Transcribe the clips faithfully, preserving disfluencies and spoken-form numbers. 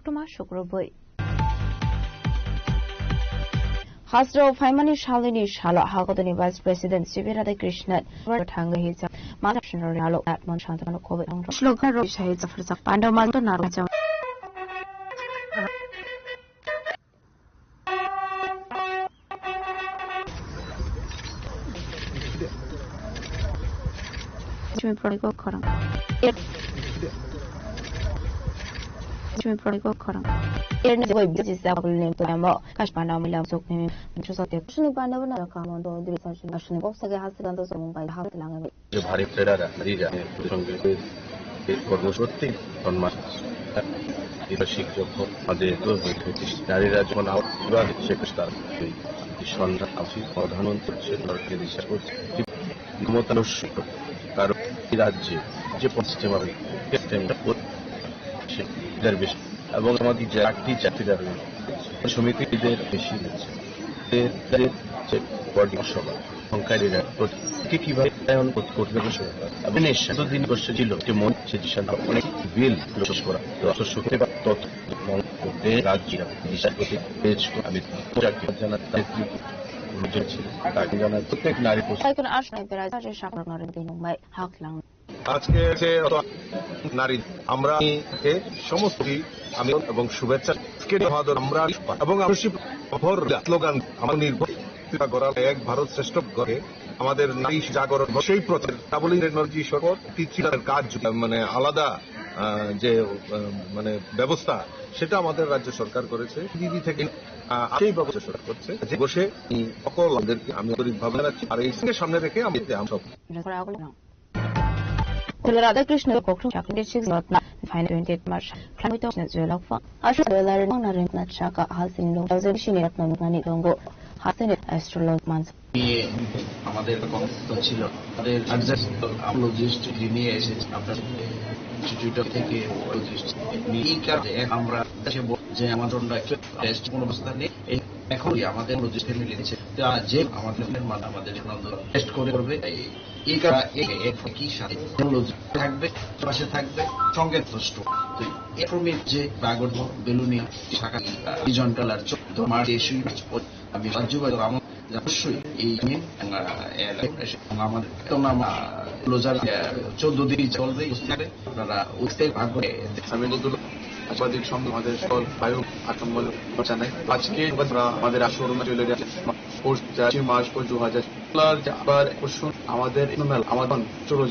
Tuma Sukrubui. Hasteo phaimani salini salo Hakodani Vice President C P Radhakrishnan thangwi hisa Manashinrok Nalo Atmon Shantamano Covid Slogan Rok Shahid Zafar Zak Panda Manto Naro Jang. Chumi prodiko khorang. Chumi prodiko khorang. Erne goi bisi sa problem to amo. Kashpana milam sokni. Chusote. Shuni panda bana kamon to diri sa shuni. Shuni boksa ge hasi ganto somung pai hasi langai. যে ভারী ট্রেডাররা নারীরা এর সঙ্গে এর কর্মসূচি সম্মান এটা শিক্ষক আমাদের নারীরা যখন আহ্বান সে তার এই সন্ধ্যা আসি প্রধানমন্ত্রী সে দরকারে বিশ্বাস করছে ক্ষমতার কারণ এই রাজ্যে যে পশ্চিমা এবং আমাদের যে আটটি জাতিরা রয়েছে সমিতিদের বেশি রয়েছে এর যে বডি সভা সংখ্যায় রেজাল্ট প্রতিটি কিভাবে আয়ন করতে হবে সরকার। এবং নিঃশব্দ দিন বসে ছিল যে মন সে দিশা অনেক বিল প্রকাশ করা তো অত সুখে বা তত মন করতে রাজ্য বিচারপতি পেজ আমি জানাতে তাকে জানার প্রত্যেক নারী পুরুষ Kaitor ashnai beraja je shakrak narin binung mai hak lang. আজকে যে নারী আমরা এই সমস্ত আমি এবং শুভেচ্ছা আজকে মহাদর আমরা এবং আমি অপর স্লোগান আমার নির্ভর গড়া এক ভারত শ্রেষ্ঠ গড়ে আমাদের নারী জাগরণ সেই প্রচার ডাবল টেকনোলজি সরকার টিচিংয়ের কাজ মানে আলাদা আহ, যে আহ, মানে ব্যবস্থা সেটা আমাদের রাজ্য সরকার করেছে দিদি থেকে আহ, সেই ব্যবস্থা সরকার করছে যে বসে এই সকল আমাদেরকে আমি আন্তরিক ভাবে জানাচ্ছি আর এই সঙ্গে সামনে রেখে আমি এতে আমরা সব Tela Radhakrishna Kokrung Chakri District Rotna Final twenty-eight March Klamito Zwelok Fa Ashu Dolar Mangna Rengna Chaka Hasin Long Thousand Shini Rotna Mangani Longo Hasin Astrolog Mans নিয়ে আমাদের কর্মসূচি ছিল। আমাদের সার্জন অ্যাপোলজিস্ট যিনি এসেছেন আপনার ইনস্টিটিউট থেকে অ্যাপোলজিস্ট এই কারণে আমরা দেশে ব- যে আমাদের টেস্ট কোনো অবস্থা নেই। এই এখন আমাদের অ্যাপোলজিস্ট ফ্যামিলি আছে। তা যে আমাদের আমাদের টেস্ট করে করবে। এই এই কারণে এই- এই একই সাথে টেকনোলজি থাকবে, পাশে থাকবে, সঙ্গে যথেষ্ট। তো এরকমই যে বাগড়, বেলুনিয়া, শাখা, রিজন কালার, চোদ্দ মার্চ, তেইশে মার্চ, আমি রাজ্য বাজার আমার অবশ্যই এই নিয়ে, আহ, এলাকায় এসে আমাদের তো নাম, আহ, ক্লোজার, আহ, চোদ্দ দিন চলবে, বুঝতে পারে। আপনারা উঠতে ভাগ করে আমি বলতে সাংবাদিক সঙ্গে আমাদের সকল ভাই ও আকাঙ্ক্ষা জানাই। আজকে আমরা আমাদের আসর জুয়েলারি পঁচিশে মার্চ দু হাজার। আবার আকর্ষণ আমাদের মেলা, আমাদের চলো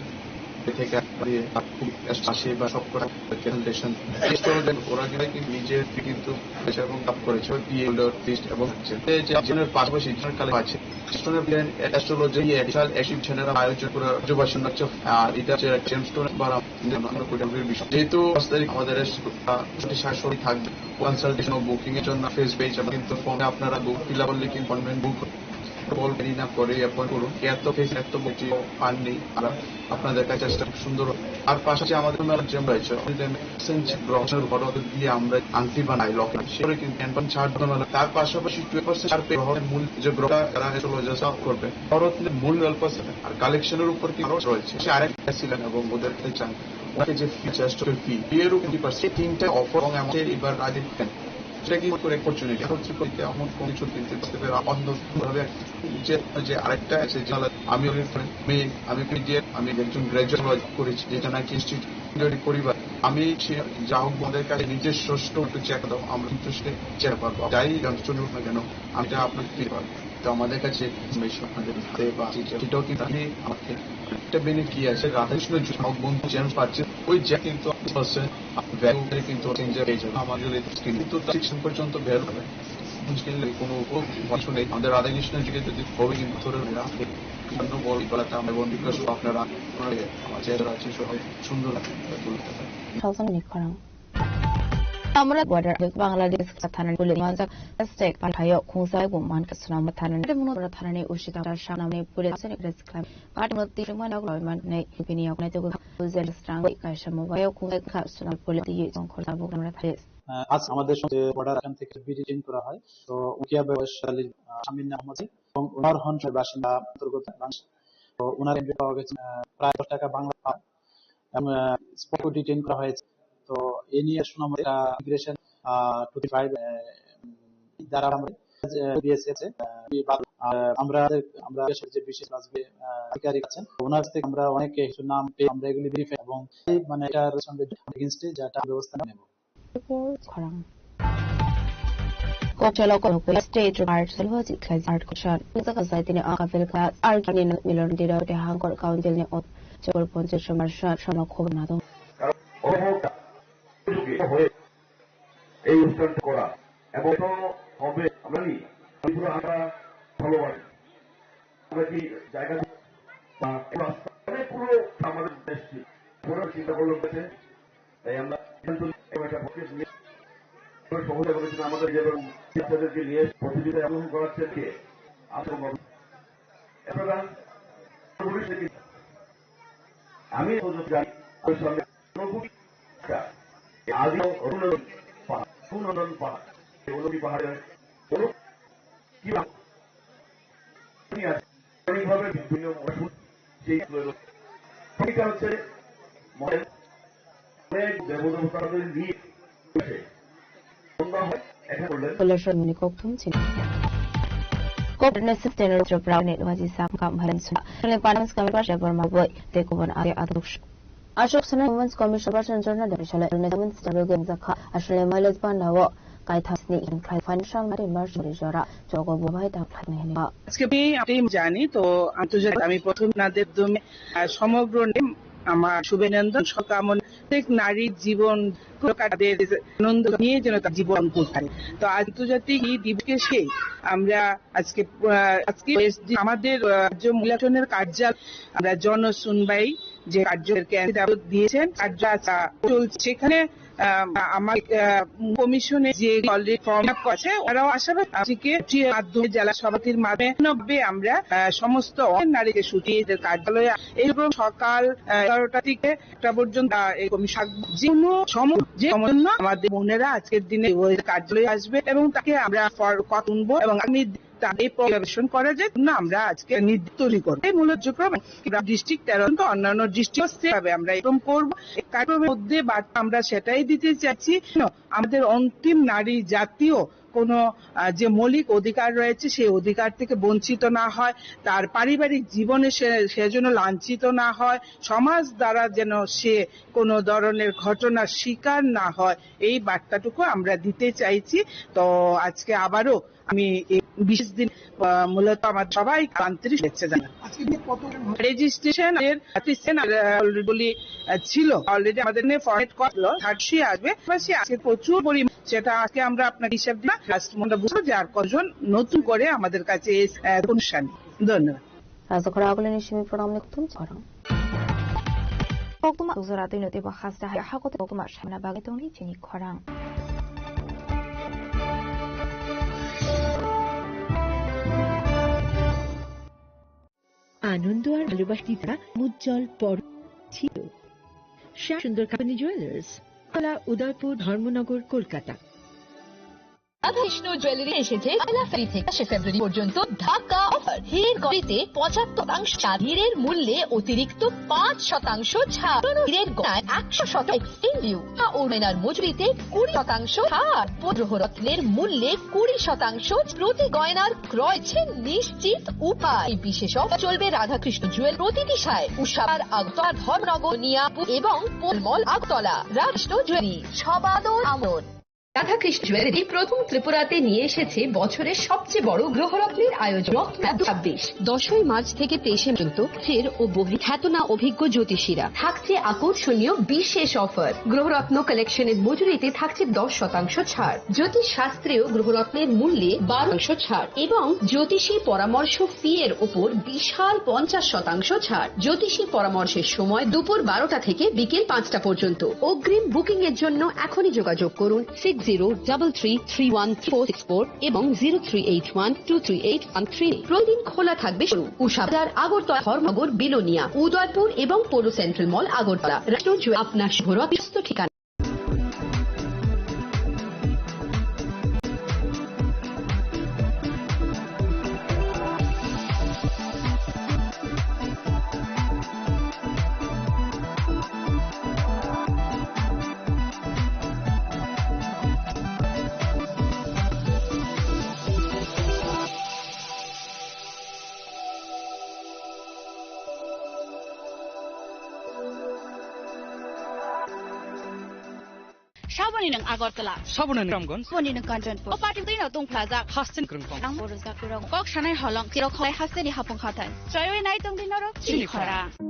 থেকে দিয়ে খুব চাষি বা সব কটা প্রেজেন্টেশন। ওরা কিন্তু নিজের কিন্তু পয়সা এবং কাপ করেছে, বিয়ে হলো, লিস্ট এবং হচ্ছে। এই যে একজনের পাশাপাশি একজনের কালে আছে। স্টোনের প্ল্যান অ্যাস্ট্রোলজি এই বিশাল এক্সিবিশনের আয়োজন করে রাজ্যবাসীর হচ্ছে, আহ, এটা হচ্ছে জেমস্টোন বা আমরা কোটি কোটি বিষয়। যেহেতু পাঁচ তারিখ আমাদের, আহ, ছুটি শাসনই থাকবে, কনসালটেশন ও বুকিং এর জন্য ফেস পেজ এবং কিন্তু ফোনে আপনারা বুক ফিল আপ করলে কিন্তু অনলাইন বুক কল করি না করে অ্যাপয়েন্ট করুন। এত ফেস এত বুকিং পাননি, আমরা আপনাদের কাছে চেষ্টা খুব সুন্দর হবে। আর পাশাপাশি আমাদের মেলার জেম রয়েছে, অনেক সেন্স গ্রহণের ঘটক দিয়ে আমরা আংটি বানাই, লকেট। সেগুলো কিন্তু টেন পার্সেন্ট ছাড় দেওয়া হলো। তার পাশাপাশি টুয়েলভ পার্সেন্ট ছাড় পেয়ে গ্রহণের মূল যে গ্রহটা তারা অ্যাস্ট্রোলজার করবে, শরৎ মূল টুয়েলভ পার্সেন্ট। আর কালেকশনের উপর কি আরো রয়েছে, সে আরেক ছিলেন এবং ওদের কাছে চান। ওকে যে ফি, চেষ্টা ফি, বিয়েরও টোয়েন্টি পার্সেন্ট, তিনটা অফার এবং আমাকে এবার রাজীব খান। সেটা কি করে অপরচুনিটি? এখন কি করতে এমন কোনো কিছু কিনতে পারতে পারে, অন্য ভাবে যে, যে আরেকটা আছে, যে আমি, আমি, আমি, আমি একজন গ্র্যাজুয়েট করেছি, যেটা নাকি ইনস্টিটিউট পরিবার। আমি সে যা হোক বোনদের কাছে নিজের ষষ্ঠ একটু চেক দাও, আমরা কিন্তু সে চেক পারবো। যাই জানতে চলুক না কেন, আমি এটা আপনাকে ফিরে পারবো। তো আমাদের কাছে ইনফরমেশন আপনাদের হাতে বা আছে, সেটাও কিন্তু আমি আমাকে একটা বেনিফিট কি আছে, রাধাকৃষ্ণ যা হোক বন্ধু জেমস পাচ্ছে, ওই যে কিন্তু পার্সেন্ট ভ্যালু কিন্তু চেঞ্জ হয়ে যাবে। আমার যদি স্কিল কিন্তু সিক্সটিন পর্যন্ত ভ্যালু হবে, মুশকিল নেই, কোনো, কোনো কিছু নেই। আমাদের রাধাকৃষ্ণ যুগে যদি হবে কিন্তু ধরে রাখে, বিভিন্ন বল, ইবালাতে আমরা এবং রিকোয়েস্ট আপনারা, আপনারা আমার চেহারা আছে, সবাই সুন্দর লাগবে, তুলতে পারে। Thousand ni khorang. Amra border Bangladesh thani police manjak state panthayo khungsa bo man ka sunam thani de muno thani ushita shanam ni police asani press club. Patmoti mano loiman nei bini oknai to uzel strang kaisa mobile khungsa ka sunam police di jongkhor tabuk namra thai. আহ, আজ আমাদের সঙ্গে বর্ডার এখান থেকে ভিজিটিং করা হয়। তো উকিয়া বয়স আলী, আহ, আমিন আহমদ এবং ওনার হন বাসিন্দা অন্তর্গত বাংলাদেশ। তো ওনার এমপি পাওয়া গেছে, আহ, প্রায় দশ টাকা বাংলা পাওয়া এবং, আহ, স্পট ডিটেইন করা হয়েছে। তো এ নিয়ে শোনা মতে, আহ, ইমিগ্রেশন আহ, টু টোয়েন্টি ফাইভ, আহ, দ্বারা আমরা, আহ, বিএসএফ আছে, আহ, এই বা-, আহ, আমরা, আমরা দেশের যে বিশেষ রাজনৈতিক, আহ, আধিকারিক আছেন, ওনার কাছ থেকে আমরা অনেক কিছু নাম পেয়ে আমরা এগুলি ভেরিফাই এবং এই, মানে, এটার সঙ্গে against এ যেটা ব্যবস্থা নেব। Report khorang. Kokchalo Kolokwe State Art Salwaji Khlai Art Kosan. Nisa kasai tini ang kapil kha Arkini Milon Dira Hangkor Council ni ot Chokor Ponchir Somar Sha Shama Khobor Nadong. কারণ অভাবটা যুগে হয়ে এই অনুষ্ঠানটা করা এবং তো হবে আমরা নি ত্রিপুরা আমরা ভালোবাসি। আমরা কি জায়গা বা রাস্তা মানে পুরো আমাদের দেশ ছিল। পুরো চিন্তা করলাম যে তাই আমরা কিন্তু একটা পক্ষে নিয়ে আমরা সহযোগিতা করেছি আমাদের নিজেদের বাচ্চাদেরকে নিয়ে প্রতিযোগিতায় অংশগ্রহণ করাচ্ছেন কে আসলে আপনারা আমি তো জানি ওই সঙ্গে অনুভূতি একটা আদি অভিনন্দন পাহাড়, সুনন্দন পাহাড়, এই অনুভূতি পাহাড়ের অনু-, কি ভাব-, কি আছে? এইভাবে বিভিন্ন সেই এটা হচ্ছে মনের অনেক দেবদেবতাদের নিয়ে এসে সন্ধ্যা হয়, এটা করলেন। Kolashon ni kokthum chini. Kokthum ni sub general Tripura ni waji sam kam halan suna. Kali panang skam pa shebor ma boy. Te kubun ari aduk. Ashok Sena Women's Commission Person Jorna Dari Shala Rune Women's Taru Geng Zakha. Ashole Mailes Bandao. Kaitham sni in khai financial mari March Jora. Jogo Bobai Dak Khai Nehni. আজকে আমি, আপনি জানি তো আন্তর্জাতিক, আমি প্রথম নাদের মাধ্যমে, আহ, সমগ্র নেম আমার শুভেন্দন সকামন প্রত্যেক নারীর জীবন প্রকারদের আনন্দ নিয়ে যেন তার জীবন করতে পারে। তো আন্তর্জাতিক এই দিবসকে সে আমরা আজকে, আহ, আজকে আমাদের, আহ, রাজ্য মহিলা কমিশনের কার্যালয় আমরা জন শুনবাই যে কার্যকরকে affidavit দিয়েছেন, কার্য আচা চলছে। সেখানে, আহ, আমার, আহ, কমিশনে যে already form fill up করেছে, ওরাও আশাবাদী আজকে যে মাধ্যমে জেলা সভাপতির মাধ্যমে আমরা, আহ, সমস্ত নারীকে ছুটি এদের কার্যালয়ে এইরকম সকাল, আহ, এগারোটা থেকে একটা পর্যন্ত, আহ, এই কমিশন যে কোনো সম-, যে সময় আমাদের বোনেরা আজকের দিনে ওই কার্যালয়ে আসবে এবং তাকে আমরা ফর-, কথা শুনবো এবং আমি তাদের পরিবেশন করা যায় না, আমরা আজকে নির্ধারণ করবো। এই মূল কার্যক্রম আমরা ডিস্ট্রিক্ট তেরো পর্যন্ত অন্যান্য ডিস্ট্রিক্ট সেভাবে আমরা এরকম করবো। এই কার্যক্রমের মধ্যে বার্তা আমরা সেটাই দিতে চাচ্ছি, কেন আমাদের অন্তিম নারী জাতীয় কোনো, আহ, যে মৌলিক অধিকার রয়েছে সেই অধিকার থেকে বঞ্চিত না হয়, তার পারিবারিক জীবনে সে, সে যেন লাঞ্ছিত না হয়, সমাজ দ্বারা যেন সে কোনো ধরনের ঘটনার শিকার না হয়, এই বার্তাটুকু আমরা দিতে চাইছি। তো আজকে আবারও আমি এই বিশেষ দিন, আহ, মূলত আমার সবাই আন্তরিক শুভেচ্ছা জানাই। আজকে দিনে কত রেজিস্ট্রেশন এর, আহ, বলি, আহ, ছিল, already আমাদের নিয়ে ফর্মেট করা ছিল, থার্টি আসবে, পাশাপাশি আজকে প্রচুর পরিমাণ, সেটা আজকে আমরা আপনাকে হিসাব দিলাম, লাস্ট মন্থ বুঝবো যে আর কজন নতুন করে আমাদের কাছে এস-, আহ, অনুষ্ঠানে। ধন্যবাদ। Rajakhara agulini simi program ni kuthum chorang. Koktwma jora twi no teibo hasta hai hakot koktwma samna bagwi tongdi chini khorang. আনন্দ আর ভালোবাসা দিতে উজ্জ্বল পর ছিল শ্যাম সুন্দর কামিনী জুয়েলার্স, কলা উদয়পুর, ধর্মনগর, কলকাতা। রাধাকৃষ্ণ জুয়েলারি এসেছে পয়লা ফেব্রুয়ারি থেকে আঠাশে ফেব্রুয়ারি পর্যন্ত ধাক্কা অফার। হীরের গড়িতে পঁচাত্তর শতাংশ ছাড়, হীরের মূল্যে অতিরিক্ত পাঁচ শতাংশ ছাড়, কোনো হীরের গয়নায় একশো শতাংশ এক্সচেঞ্জ ভ্যালু, ও গয়নার মজুরিতে কুড়ি শতাংশ ছাড়, পনেরো রত্নের মূল্যে কুড়ি শতাংশ, প্রতি গয়নার ক্রয় নিশ্চিত উপায়। এই বিশেষ অফার চলবে রাধাকৃষ্ণ জুয়েল প্রতিটি সায়, উষার আগতলা, ধর্মনগর, নিয়াপুর এবং পরিমল আগতলা। রাধাকৃষ্ণ জুয়েলারি, সবাদর আমন। রাধাকৃষ্ণ জুয়েলারি প্রথম ত্রিপুরাতে নিয়ে এসেছে বছরের সবচেয়ে বড় গ্রহরত্নের আয়োজন, রত্ন ছাব্বিশ। দশই মার্চ থেকে তেইশে পর্যন্ত ফের ও বহি খ্যাতনা অভিজ্ঞ জ্যোতিষীরা। থাকছে আকর্ষণীয় বিশেষ অফার। গ্রহরত্ন কালেকশনের মজুরিতে থাকছে দশ শতাংশ ছাড়। জ্যোতিষ শাস্ত্রেও গ্রহরত্নের মূল্যে বারো শতাংশ ছাড় এবং জ্যোতিষী পরামর্শ ফি এর ওপর বিশাল পঞ্চাশ শতাংশ ছাড়। জ্যোতিষী পরামর্শের সময় দুপুর বারোটা থেকে বিকেল পাঁচটা পর্যন্ত। অগ্রিম বুকিং এর জন্য এখনই যোগাযোগ করুন six zero double three three one three four six four এবং zero three eight one two three eight one three. প্রতিদিন খোলা থাকবে শোরুম। উষা বাজার, আগরতলা, ধর্মনগর, বিলোনিয়া, উদয়পুর এবং পৌর সেন্ট্রাল মল, আগরতলা। রাষ্ট্র জুয়ে আপনার শুভরথ বিশ্বস্ত ঠিকানা। Boni nwng Agartala. Saboni nwng Ramganj. Boni nwng Kanchanpur. O party twi no tong phlajak. Haste ni kwrwngthom. Ang bo rwjak kwrwng. Kok sanai holong, tirok kholai haste ni hapung hathai. Chaywi nai tong di norok. Chini chini khora. Khora.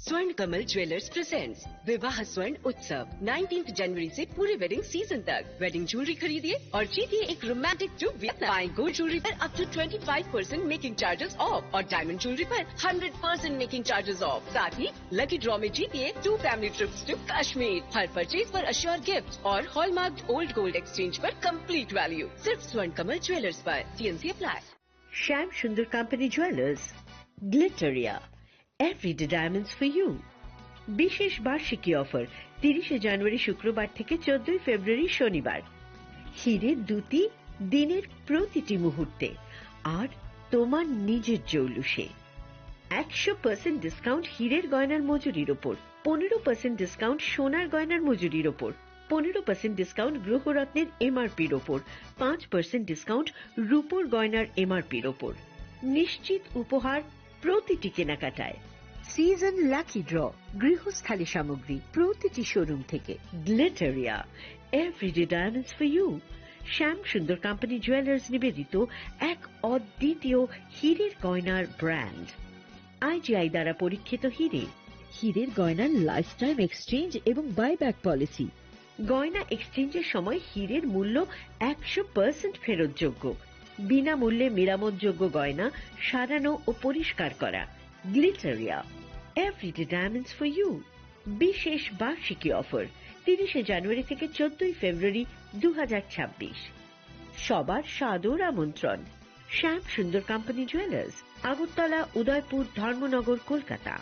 स्वर्ण Kamal jewellers presents विवाह स्वर्ण उत्सव, नाइनटीन्थ जनवरी से पूरे wedding season तक। Wedding jewellery खरीदिए और जीतिए एक रोमांटिक ट्रिप वियतनाम। पाएं गोल्ड ज्वेलरी पर up to twenty five percent making charges off और डायमंड ज्वेलरी पर hundred percent making charges off. साथ ही लकी ड्रॉ में जीतिए two family trips to Kashmir. हर परचेज पर अश्योर गिफ्ट और हॉलमार्क ओल्ड गोल्ड एक्सचेंज पर कंप्लीट वैल्यू। सिर्फ स्वर्ण कमल ज्वेलर्स पर। TNC apply. श्याम सुंदर company jewellers, Glitteria, everyday diamonds for you. বিশেষ বার্ষিকী অফার, তিরিশে জানুয়ারি শুক্রবার থেকে চোদ্দই ফেব্রুয়ারি শনিবার। হীরের দ্যুতি দিনের প্রতিটি মুহূর্তে, আর তোমার নিজের জৌলুসে। একশো পার্সেন্ট ডিসকাউন্ট হীরের গয়নার মজুরির ওপর, পনেরো পার্সেন্ট ডিসকাউন্ট সোনার গয়নার মজুরির ওপর, পনেরো পার্সেন্ট ডিসকাউন্ট গ্রহরত্নের এমআরপির ওপর, পাঁচ পার্সেন্ট ডিসকাউন্ট রূপোর গয়নার এমআরপির ওপর। নিশ্চিত উপহার প্রতিটি কেনাকাটায়। সিজন লাকি ড্র, গৃহস্থালী সামগ্রী প্রতিটি শোরুম থেকে। Glitteria, everyday diamonds for you. Shyam Sundar company jewellers নিবেদিত এক অদ্বিতীয় হীরের গয়নার ব্র্যান্ড। আইজিআই দ্বারা পরীক্ষিত হীরে। হীরের গয়নার লাইফ টাইম এক্সচেঞ্জ এবং বাইব্যাক পলিসি। গয়না এক্সচেঞ্জের সময় হীরের মূল্য একশো পার্সেন্ট ফেরতযোগ্য। বিনামূল্যে মেরামতযোগ্য গয়না সারানো ও পরিষ্কার করা। Glitteria, everyday diamonds for you. বিশেষ বার্ষিকী অফার, তিরিশে জানুয়ারি থেকে চোদ্দই ফেব্রুয়ারি দু হাজার ছাব্বিশ। সবার সাদর আমন্ত্রণ। শ্যাম সুন্দর কোম্পানি জুয়েলার্স, আগরতলা, উদয়পুর, ধর্মনগর, কলকাতা।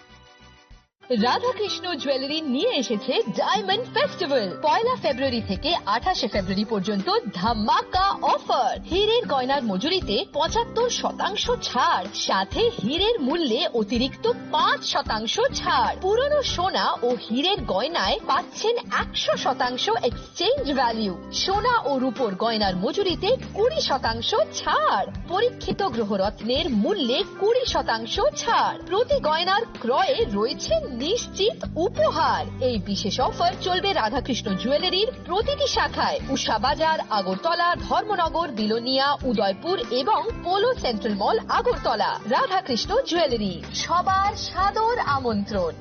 রাধাকৃষ্ণ জুয়েলারি নিয়ে এসেছে ডায়মন্ড ফেস্টিভ্যাল। পয়লা ফেব্রুয়ারি থেকে আঠাশে ফেব্রুয়ারি পর্যন্ত ধামাকা অফার। হীরের গয়নার মজুরিতে পঁচাত্তর শতাংশ ছাড়, সাথে হীরের মূল্যে অতিরিক্ত পাঁচ শতাংশ ছাড়। পুরনো সোনা ও হীরের গয়নায় পাচ্ছেন একশো শতাংশ এক্সচেঞ্জ ভ্যালু। সোনা ও রূপোর গয়নার মজুরিতে কুড়ি শতাংশ ছাড়। পরীক্ষিত গ্রহরত্নের মূল্যে কুড়ি শতাংশ ছাড়। প্রতি গয়নার ক্রয়ে রয়েছে নিশ্চিত উপহার। এই বিশেষ অফার চলবে রাধাকৃষ্ণ জুয়েলারির প্রতিটি শাখায়, উষা বাজার, আগরতলা, ধর্মনগর, বিলোনিয়া, উদয়পুর এবং পোলো সেন্ট্রাল মল, আগরতলা। রাধাকৃষ্ণ জুয়েলারি, সবার সাদর আমন্ত্রণ।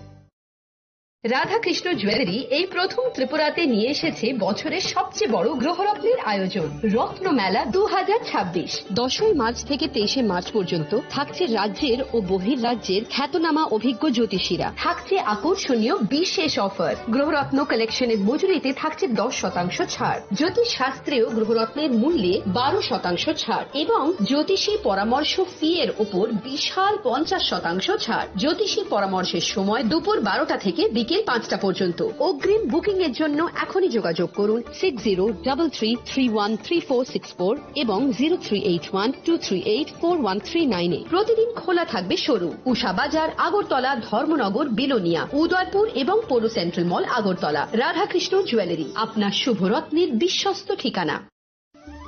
রাধাকৃষ্ণ জুয়েলারি এই প্রথম ত্রিপুরাতে নিয়ে এসেছে বছরের সবচেয়ে বড় গ্রহরত্নের আয়োজন, রত্নমেলা দু হাজার ছাব্বিশ। দশই মার্চ থেকে তেইশে মার্চ পর্যন্ত থাকছে রাজ্যের ও বহির্রাজ্যের খ্যাতনামা অভিজ্ঞ জ্যোতিষীরা। থাকছে আকর্ষণীয় বিশেষ অফার। গ্রহরত্ন কালেকশনের মজুরিতে থাকছে দশ শতাংশ ছাড়। জ্যোতিষ শাস্ত্রেও গ্রহরত্নের মূল্যে বারো শতাংশ ছাড় এবং জ্যোতিষী পরামর্শ ফি এর উপর বিশাল পঞ্চাশ শতাংশ ছাড়। জ্যোতিষী পরামর্শের সময় দুপুর বারোটা থেকে বিকেল পাঁচটা পর্যন্ত। অগ্রিম বুকিং এর জন্য এখনই যোগাযোগ করুন six zero double three three one three four six four এবং zero three eight one two three eight four one three nine এ। প্রতিদিন খোলা থাকবে শোরুম। উষা বাজার, আগরতলা, ধর্মনগর, বিলোনিয়া, উদয়পুর এবং পৌর সেন্ট্রাল মল, আগরতলা। রাধাকৃষ্ণ জুয়েলারি, আপনার শুভ রত্নের বিশ্বস্ত ঠিকানা।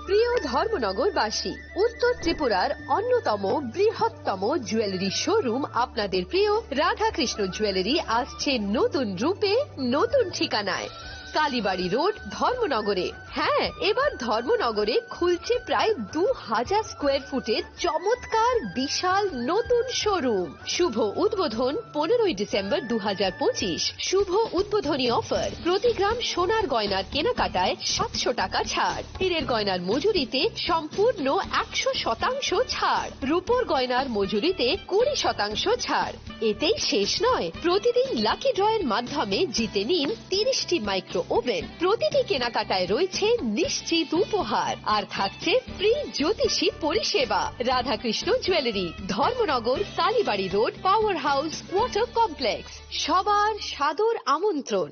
প্রিয় ধর্মনগরবাসী, উত্তর ত্রিপুরার অন্যতম বৃহত্তম জুয়েলারি শোরুম আপনাদের প্রিয় রাধাকৃষ্ণ জুয়েলারি আসছে নতুন রূপে, নতুন ঠিকানায়। কালীবাড়ি রোড, ধর্মনগরে। হ্যাঁ, এবার ধর্মনগরে খুলছে প্রায় দু হাজার স্কোয়ার ফুটের চমৎকার বিশাল নতুন শোরুম। শুভ উদ্বোধন পনেরোই ডিসেম্বর দু হাজার পঁচিশ। শুভ উদ্বোধনী অফার, প্রতি গ্রাম সোনার গয়নার কেনাকাটায় সাতশো টাকা ছাড়, হীরের গয়নার মজুরিতে সম্পূর্ণ একশো শতাংশ ছাড়, রূপোর গয়নার মজুরিতে কুড়ি শতাংশ ছাড়। এতেই শেষ নয়, প্রতিদিন লাকি ড্রয়ের মাধ্যমে জিতে নিন তিরিশটি মাইক্রো ওভেন। প্রতিটি কেনাকাটায় রয়েছে নিশ্চিত উপহার, আর থাকছে ফ্রি জ্যোতিষী পরিষেবা। Radhakrishna jewellery, Dharmanagar, Kalibari road, power house quarter complex. সবার সাদর আমন্ত্রণ।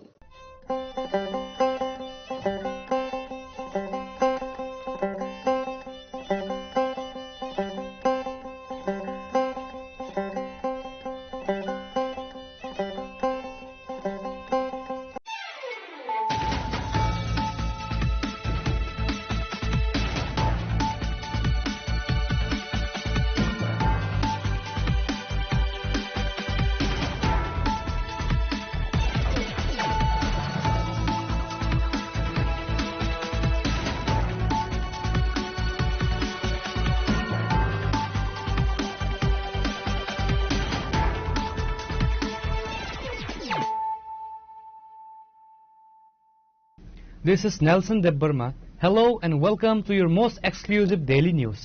This is Nelson Debbarma. Hello and welcome to your most exclusive daily news.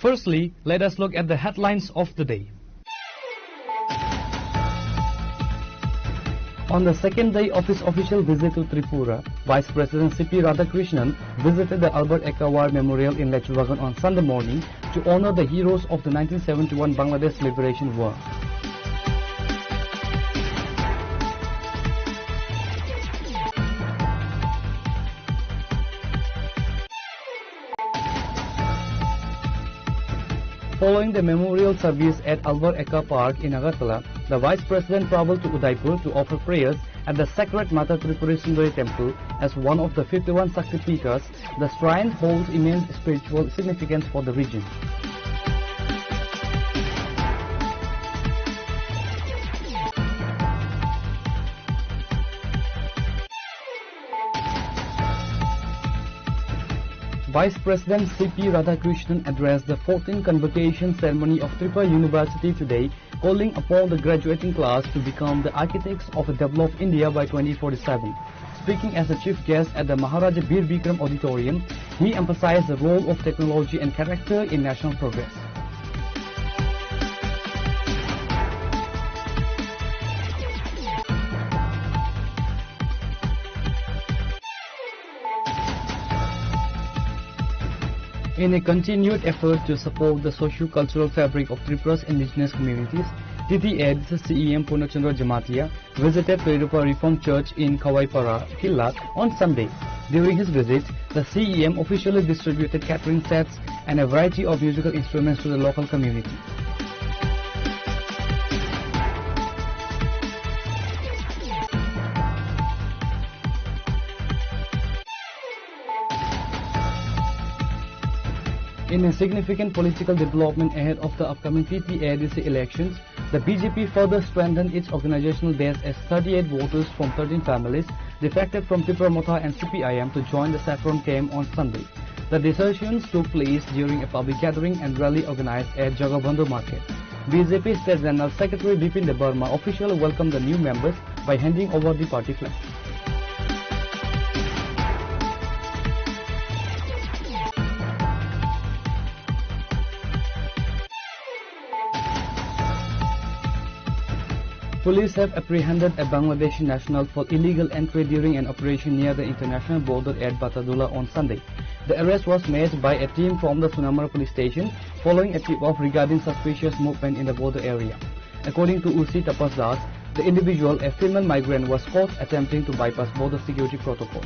Firstly, let us look at the headlines of the day. On the second day of his official visit to Tripura, Vice President C P Radhakrishnan visited the Albert Ekka War Memorial in Lechubagan on Sunday morning to honor the heroes of the nineteen seventy-one Bangladesh Liberation War. Following the memorial service at Albert Ekka Park in Agartala, the Vice President traveled to Udaipur to offer prayers at the sacred Mata Tripurasundari Temple as one of the fifty-one Shakti Peethas. The shrine holds immense spiritual significance for the region. Vice President C P Radhakrishnan addressed the fourteenth convocation ceremony of Tripura University today, calling upon the graduating class to become the architects of a developed India by twenty forty-seven. Speaking as the chief guest at the Maharaja Bir Bikram Auditorium, he emphasized the role of technology and character in national progress. In a continued effort to support the socio-cultural fabric of Tripura's indigenous communities, T T A D C C E M Purna Chandra Jamatia visited Kairupa Reformed Church in Khawaipara, Killat on Sunday. During his visit, the C E M officially distributed catering sets and a variety of musical instruments to the local community. In a significant political development ahead of the upcoming T T A D C elections, the B J P further strengthened its organizational base as thirty-eight voters from thirteen families defected from Tipra Motha and C P I M to join the Saffron camp on Sunday. The discussions took place during a public gathering and rally organized at Jagabandhu Market. B J P State General Secretary Bipin Debbarma officially welcomed the new members by handing over the party flag. Police have apprehended a Bangladeshi national for illegal entry during an operation near the international border at Batadula on Sunday. The arrest was made by a team from the Sunamura police station following a tip-off regarding suspicious movement in the border area. According to O C Tapas Das, the individual, a female migrant, was caught attempting to bypass border security protocols.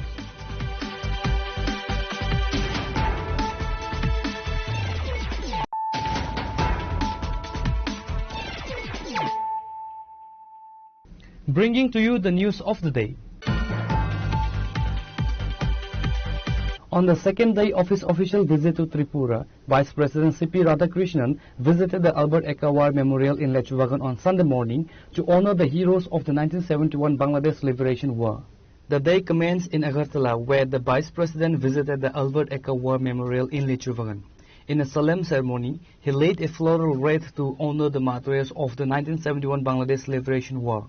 Bringing to you the news of the day. On the second day of his official visit to Tripura, Vice President C P Radhakrishnan visited the Albert Ekka War Memorial in Lechubagan on Sunday morning to honor the heroes of the nineteen seventy-one Bangladesh Liberation War. The day commenced in Agartala, where the Vice President visited the Albert Ekka War Memorial in Lechubagan. In a solemn ceremony, he laid a floral wreath to honor the martyrs of the nineteen seventy-one Bangladesh Liberation War.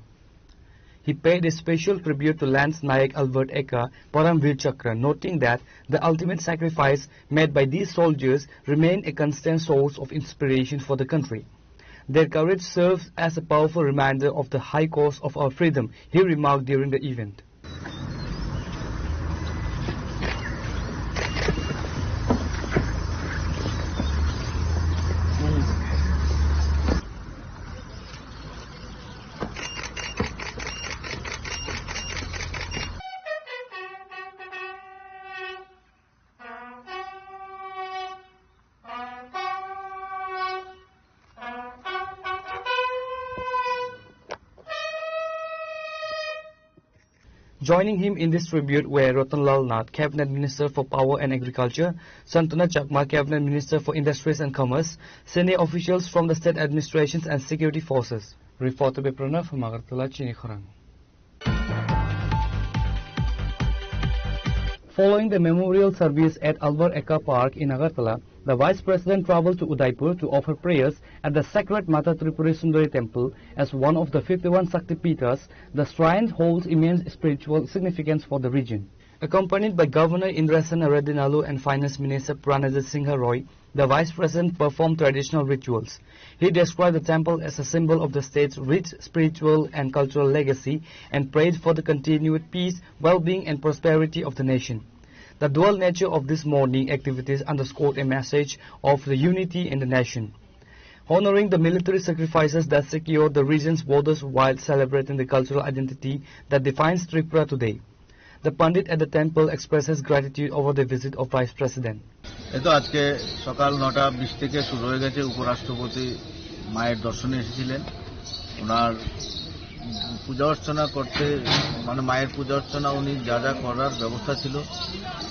He paid a special tribute to Lance Nayak Albert Ekka Param Veer Chakra, noting that the ultimate sacrifice made by these soldiers remain a constant source of inspiration for the country. Their courage serves as a powerful reminder of the high cost of our freedom, he remarked during the event. Joining him in this tribute were Ratan Lal Nath, Cabinet Minister for Power and Agriculture, Santana Chakma, Cabinet Minister for Industries and Commerce, senior officials from the state administrations and security forces. Reporter Biprana from Agartala, Chini Khorang. Following the memorial service at Albert Ekka Park in Agartala, the Vice President traveled to Udaipur to offer prayers at the sacred Mata Tripuri Sundari Temple. As one of the fifty-one Shakti Peethas, the shrine holds immense spiritual significance for the region. Accompanied by Governor Indrasena Reddy Nallu and Finance Minister Pranajit Singha Roy, the Vice President performed traditional rituals. He described the temple as a symbol of the state's rich spiritual and cultural legacy and prayed for the continued peace, well-being and prosperity of the nation. The dual nature of this morning activities underscored a message of the unity in the nation, honoring the military sacrifices that secured the region's borders while celebrating the cultural identity that defines Tripura today. The Pandit at the temple expresses gratitude over the visit of Vice President. এই তো আজকে সকাল নটা বিশ থেকে শুরু হয়ে গেছে উপরাষ্ট্রপতি মায়ের দর্শনে এসেছিলেন। ওনার পূজা অর্চনা করতে, মানে, মায়ের পূজা অর্চনা উনি যা যা করার ব্যবস্থা ছিল,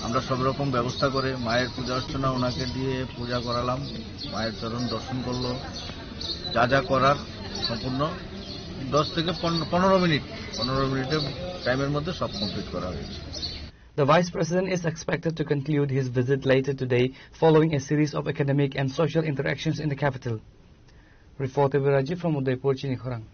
আমরা সব রকম ব্যবস্থা করে মায়ের পূজা অর্চনা ওনাকে দিয়ে পূজা করালাম। মায়ের চরণ দর্শন করলো, যা যা করার সম্পূর্ণ দশ থেকে পনেরো, পনেরো মিনিট, পনেরো মিনিটের টাইমের মধ্যে সব কমপ্লিট করা হয়েছে। The Vice President is expected to conclude his visit later today following a series of academic and social interactions in the capital. Reporter Biraji from Udaipur, Chini Khorang.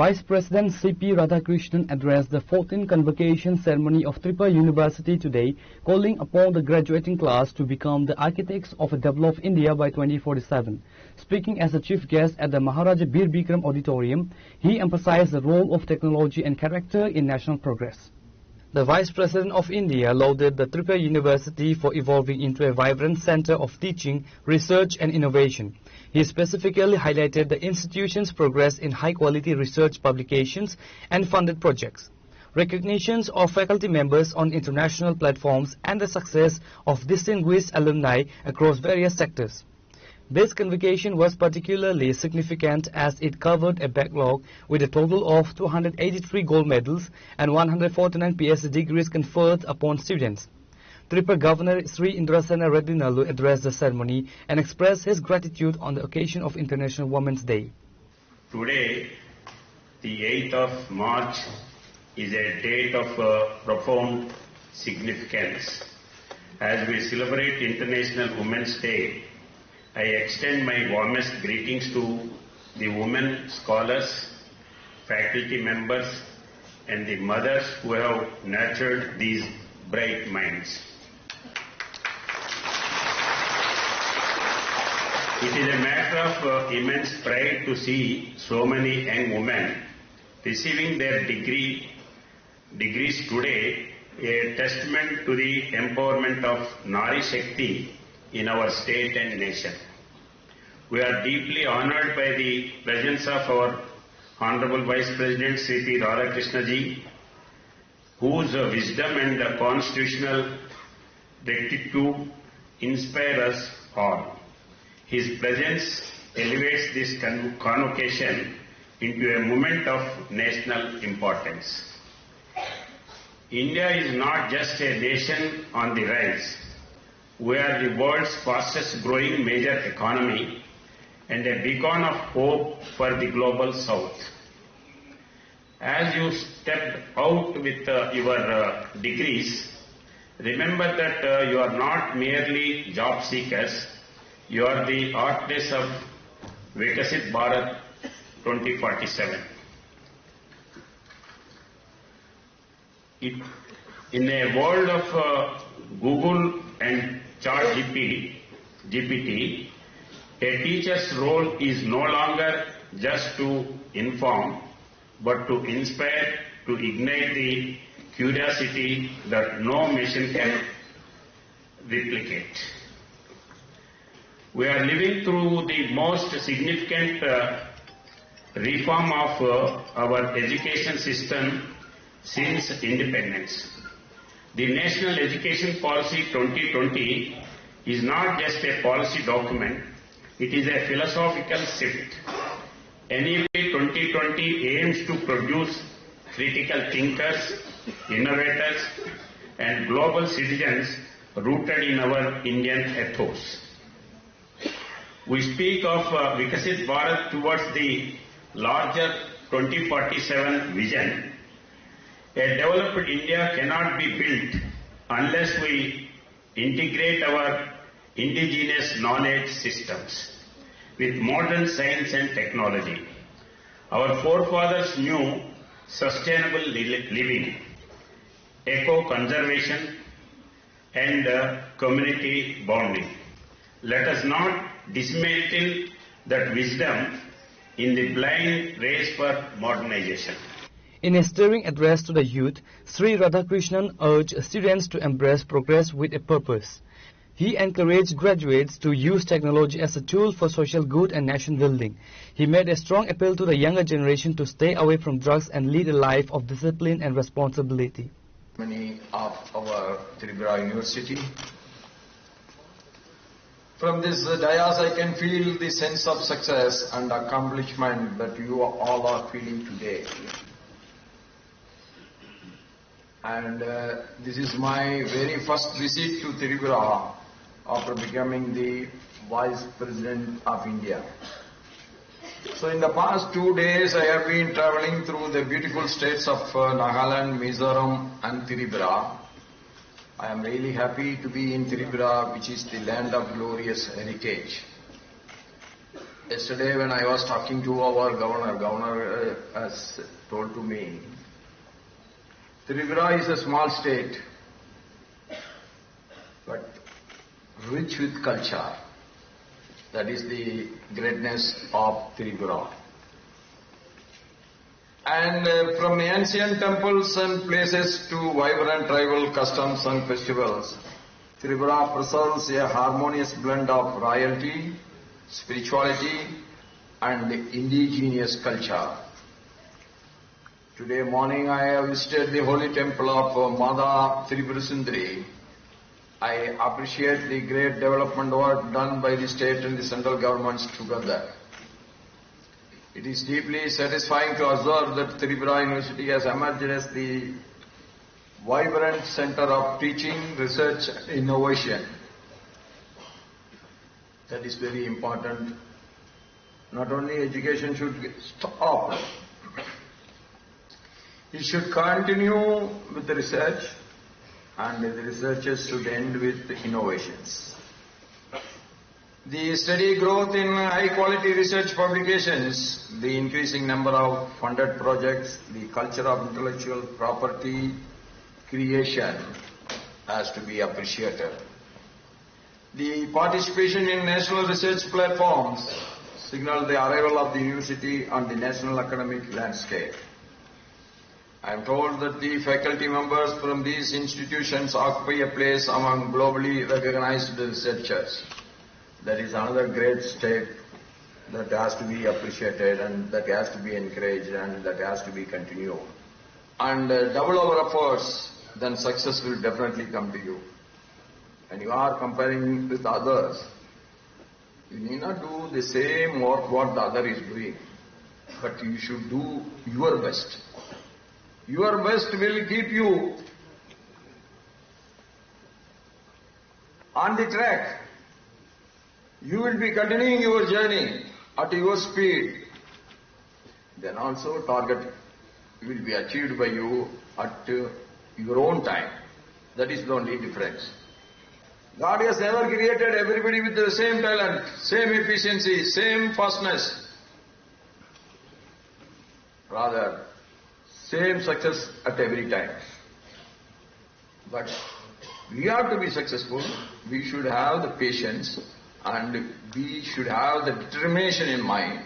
Vice President C P Radhakrishnan addressed the fourteenth convocation ceremony of Tripura University today, calling upon the graduating class to become the architects of a developed India by twenty forty-seven. Speaking as the chief guest at the Maharaja Bir Bikram Auditorium, he emphasized the role of technology and character in national progress. The Vice President of India lauded the Tripura University for evolving into a vibrant center of teaching, research, and innovation. He specifically highlighted the institution's progress in high-quality research publications and funded projects, recognitions of faculty members on international platforms, and the success of distinguished alumni across various sectors. This convocation was particularly significant as it covered a backlog with a total of two hundred eighty-three gold medals and one hundred forty-nine P H D degrees conferred upon students. Tripura Governor Shri Indrasena Reddy Nallu addressed the ceremony and expressed his gratitude on the occasion of International Women's Day. Today, the eighth of March, is a date of uh, profound significance. As we celebrate International Women's Day, I extend my warmest greetings to the women scholars, faculty members, and the mothers who have nurtured these bright minds. It is a matter of uh, immense pride to see so many young women receiving their degree, degrees today, a testament to the empowerment of Nari Shakti in our state and nation. We are deeply honored by the presence of our Honorable Vice President Sri P Radhakrishna ji, whose wisdom and constitutional rectitude inspire us all. His presence elevates this con- convocation into a moment of national importance. India is not just a nation on the rise. We are the world's fastest growing major economy and a beacon of hope for the global south. As you step out with uh, your uh, degrees, remember that uh, you are not merely job seekers, you are the architects of Viksit Bharat twenty forty-seven. It, in a world of uh, Google and ChatGPT, G P T, a teacher's role is no longer just to inform, but to inspire, to ignite the curiosity that no machine can replicate. We are living through the most significant uh, reform of uh, our education system since independence. The National Education Policy twenty twenty is not just a policy document, it is a philosophical shift. N E P twenty twenty aims to produce critical thinkers, innovators, and global citizens rooted in our Indian ethos. We speak of uh, Viksit Bharat towards the larger twenty forty-seven vision. A developed India cannot be built unless we integrate our indigenous knowledge systems with modern science and technology. Our forefathers knew sustainable li- living, eco conservation, and uh, community bonding. Let us not dismantle that wisdom in the blind race for modernization. In a stirring address to the youth, Sri Radhakrishnan urged students to embrace progress with a purpose. He encouraged graduates to use technology as a tool for social good and nation building. He made a strong appeal to the younger generation to stay away from drugs and lead a life of discipline and responsibility. Many of our Tripura University. From this dais, I can feel the sense of success and accomplishment that you all are feeling today. And uh, this is my very first visit to Tripura after becoming the Vice President of India. So in the past two days, I have been traveling through the beautiful states of uh, Nagaland, Mizoram, and Tripura. I am really happy to be in Tripura, which is the land of glorious heritage. Yesterday, when I was talking to our governor, governor uh, has told to me, Tripura is a small state, but rich with culture. That is the greatness of Tripura. And uh, from ancient temples and places to vibrant tribal customs and festivals, Tripura preserves a harmonious blend of royalty, spirituality, and indigenous culture. Today morning, I have visited the holy temple of uh, Mada Tripura Sundari. I appreciate the great development work done by the state and the central governments together. It is deeply satisfying to observe that Tripura University has emerged as the vibrant center of teaching, research, and innovation. That is very important. Not only education should stop, We should continue with the research, and the researches should end with the innovations. The steady growth in high quality research publications, the increasing number of funded projects, the culture of intellectual property creation has to be appreciated. The participation in national research platforms signal the arrival of the university on the national academic landscape. I am told that the faculty members from these institutions occupy a place among globally recognized researchers. That is another great step that has to be appreciated and that has to be encouraged and that has to be continued. And, uh, double our efforts, then success will definitely come to you. When you are comparing with others, you need not do the same work what the other is doing, but you should do your best. Your best will keep you on the track. You will be continuing your journey at your speed. Then also target will be achieved by you at, uh, your own time. That is the only difference. God has never created everybody with the same talent, same efficiency, same fastness. Rather, same success at every time. But we have to be successful. We should have the patience and we should have the determination in mind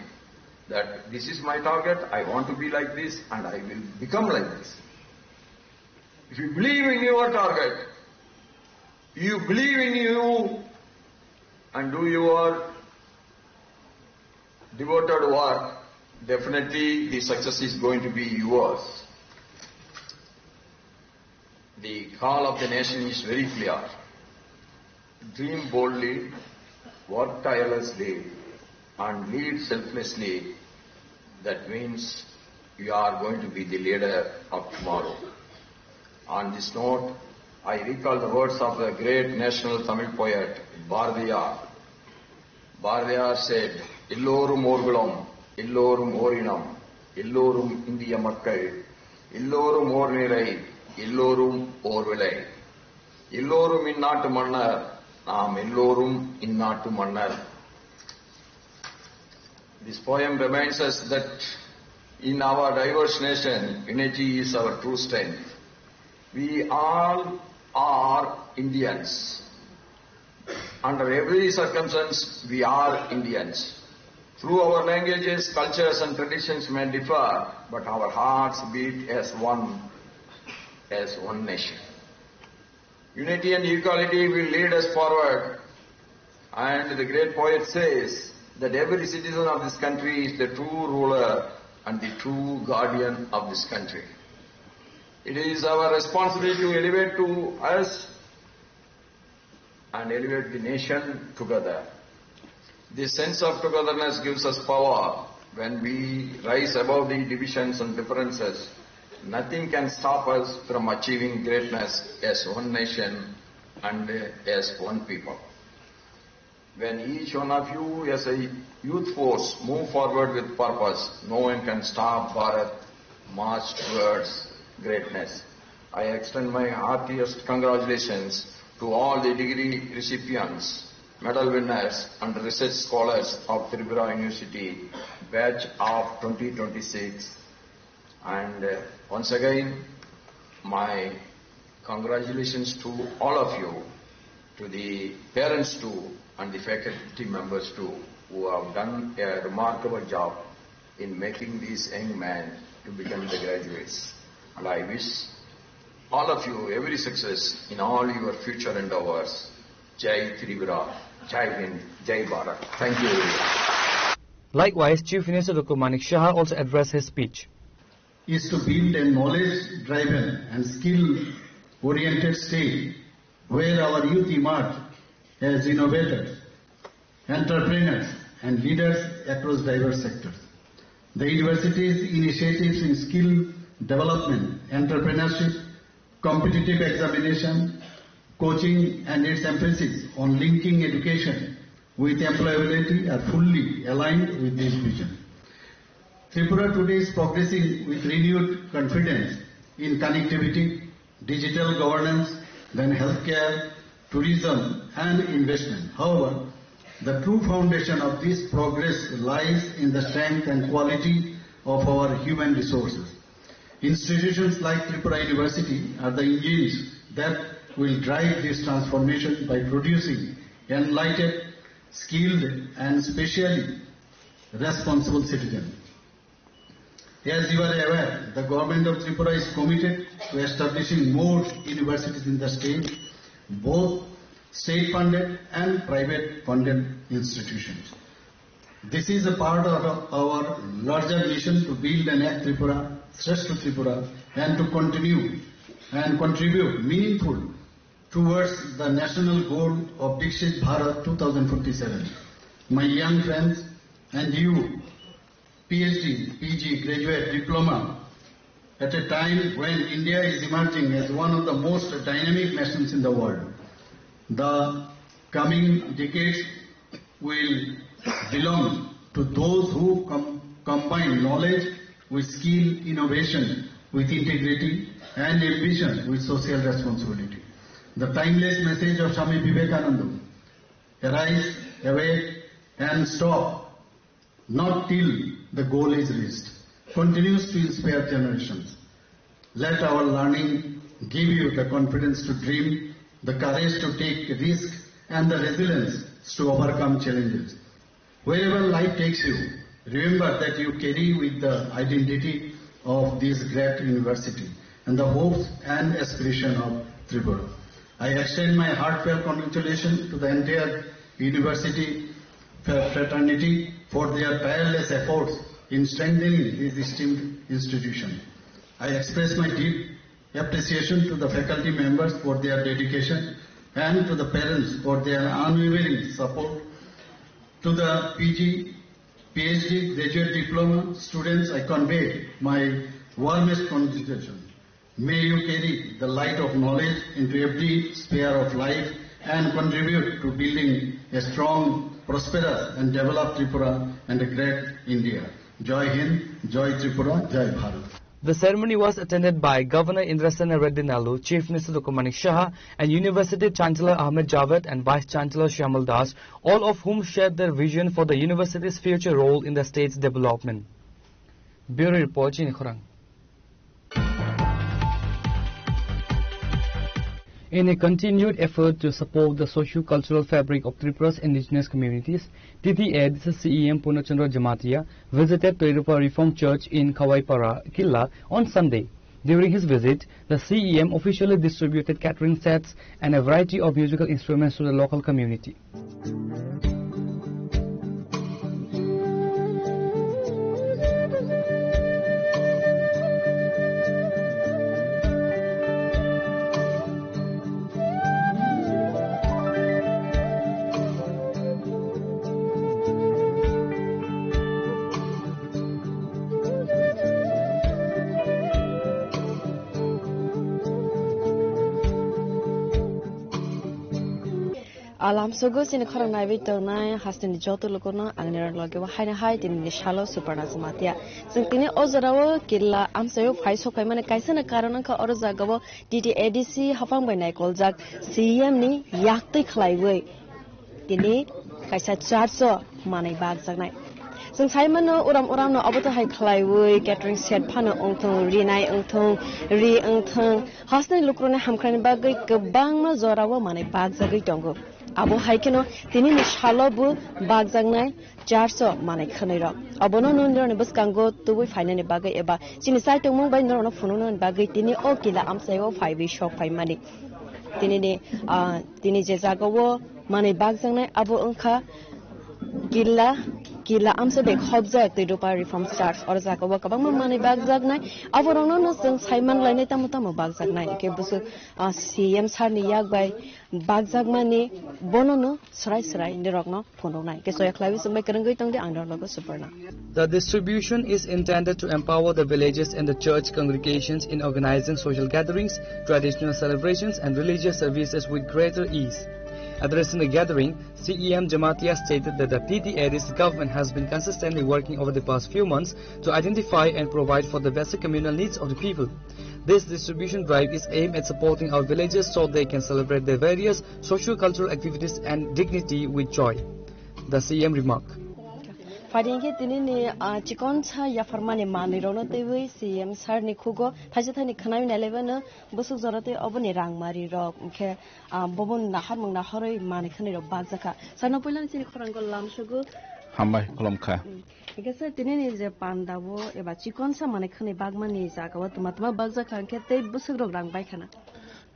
that this is my target, I want to be like this and I will become like this. If you believe in your target, you believe in you and do your devoted work, definitely the success is going to be yours. The call of the nation is very clear. Dream boldly, work tirelessly, and lead selflessly. That means you are going to be the leader of tomorrow. On this note, I recall the words of the great national Tamil poet Bharathiyar. Bharathiyar said, "Ellorum orgulam, ellorum orinam, ellorum India makkal, ellorum ornirai, ellorum orvilai, ellorum innatu mannar, naam ellorum innatu mannar." This poem reminds us that in our diverse nation, unity is our true strength. We all are Indians. Under every circumstance, we are Indians. Through our languages, cultures, and traditions may differ, but our hearts beat as one, as one nation. Unity and equality will lead us forward. And the great poet says that every citizen of this country is the true ruler and the true guardian of this country. It is our responsibility to elevate to us and elevate the nation together. This sense of togetherness gives us power. When we rise above the divisions and differences, nothing can stop us from achieving greatness as one nation and as one people. When each one of you as a youth force move forward with purpose, no one can stop Bharat march towards greatness. I extend my heartiest congratulations to all the degree recipients, medal winners and research scholars of Tripura University batch of twenty twenty-six. And, uh, once again, my congratulations to all of you, to the parents too, and the faculty members too, who have done a remarkable job in making these young men to become the graduates. And I wish all of you every success in all your future endeavors. Jai Tripura, Jai Hind, Jai Bharat. Thank you, everyone. Likewise, Chief Minister Doctor Manik Saha also addressed his speech. Is to build a knowledge-driven and skill-oriented state where our youth emerge as innovators, entrepreneurs, and leaders across diverse sectors. The university's initiatives in skill development, entrepreneurship, competitive examination, coaching, and its emphasis on linking education with employability are fully aligned with this vision. Tripura today is progressing with renewed confidence in connectivity, digital governance, then healthcare, tourism, and investment. However, the true foundation of this progress lies in the strength and quality of our human resources. Institutions like Tripura University are the engines that will drive this transformation by producing enlightened, skilled, and specially responsible citizens. As you are aware, the government of Tripura is committed to establishing more universities in the state, both state funded and private funded institutions. This is a part of our larger mission to build an Ek Tripura, Shrestha Tripura, and to continue and contribute meaningful towards the national goal of Viksit Bharat two thousand forty-seven. My young friends and you, PhD, PG, graduate, diploma, at a time when India is emerging as one of the most dynamic nations in the world. The coming decades will belong to those who com- combine knowledge with skill, innovation with integrity, and ambition with social responsibility. The timeless message of Swami Vivekananda, "Arise, awake, and stop, not till the goal is reached," continues to inspire generations. Let our learning give you the confidence to dream, the courage to take risk, and the resilience to overcome challenges. Wherever life takes you, remember that you carry with the identity of this great university and the hopes and aspiration of Tripura. I extend my heartfelt congratulations to the entire university fraternity for their tireless efforts in strengthening this esteemed institution. I express my deep appreciation to the faculty members for their dedication and to the parents for their unwavering support. To the PG, PhD, graduate diploma students, I convey my warmest congratulations. May you carry the light of knowledge into every sphere of life and contribute to building a strong, prosperous and developed Tripura and a great India. Jai Hind, Jai Tripura, Jai Bharat. The ceremony was attended by Governor Indrasena Reddy Nallu, Chief Minister Doctor Manik Saha, and University Chancellor Ahmed Javed and Vice Chancellor Shyamal Das, all of whom shared their vision for the university's future role in the state's development. Bureau Report, Chini Khorang. In a continued effort to support the socio-cultural fabric of Tripura's indigenous communities, T T A D C C E M Purna Chandra Jamatia visited Toirupa Reformed Church in Khawaipara, Killa on Sunday. During his visit, the C E M officially distributed catering sets and a variety of musical instruments to the local community. Alam sogo chini khorang naiwi tongnai hasteni joto lukurno ang nirok loge o haino hai tini ni salo Suparna Jamatia. Chwng tini o jorao Killa amchaio phai sok phaimani kaisa ni karon wngkha oro jagao T T A D C haphang bai naikoljak C E M ni yaktwi khlaiwi tini kaisa church o manwi bakjaknai. Chwng sai mano uram uram no obo to hai khlaiwi catering set phano wngthong, rinai wngthong, ri wngthong, hasteni lukurokni hamkrai ni bagwi kwbangma jorao manwi bakjagwi tongo. Abo hai kheno tini ni salo bo bakjaknai church o manwi khwnwi rok. Obono nini rokni bwskango tubui phainani bagwi eba chini chaitongmung bai norokno phunuknani bagwi tini o Killa amchaio phaiwi sok phaimani. Tini ni, ah, tini je jagao manwi bakjaknai abo wngkha Killa, Killa amchai bai khobjak Toirupa Reformed Church. Oro jagao kwbangma manwi bakjaknai. Aborokno no chwng sai manlainai tamo tamo bakjaknai. Hwnkhe bwswk, ah, C M sir ni yak bai bakjakmani bono no swrai swrai nirokno phunuknai. Hwnkhe soya khlaiwi chwngbai kwrwngwi tongdi ang norok logo Suparna. The distribution is intended to empower the villages and the church congregations in organizing social gatherings, traditional celebrations, and religious services with greater ease. Addressing the gathering, C E M Jamatia stated that the T T A D C government has been consistently working over the past few months to identify and provide for the basic communal needs of the people. This distribution drive is aimed at supporting our villagers so they can celebrate their various socio-cultural activities and dignity with joy, the C E M remarked. Phaidi khe tini ni, ah, chikon sa yapharmani manwi rokno twiwi C M sir ni khugo thaisa thaini khwnai nai laibano bwswk jora tei oboni rang mari rok hwnkhe, ah, bobo naharmung nahorwi manwi khwnwi rok bakjakha. Sir no puilani chini khorang gol lamsugo. Hambai khulumkha. Hmm. Hwnkhe sir tini ni je panda o eba chikon sa manwi khwnwi bakmani jaga o tuma tuma bakjakha hwnkhe tei bwswk rok rang bai khana.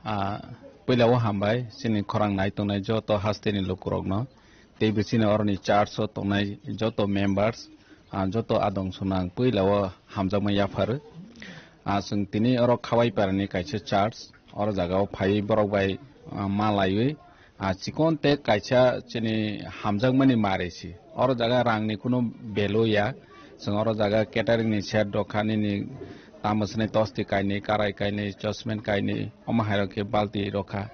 Ah, puila o hambai chini khorang nai tongnai joto hasteni lukurokno. Tei bisingo oroni church o tongnai joto members, ah, joto adong sonang puila o hamjakma yapharo. Ah, chwng tini oro Khawai parani kaisa church, oro jaga o phaiwi borok bai, ah, ma laiwi, ah, chikon te kaisa chini hamjakmani mari si. Oro jaga rangni kunu value ya. Chwng oro jaga catering ni set rok kha nini tamo swnai tosti kainwi, karai kainwi, chosmen kainwi, omo hai rok khe balti rok kha.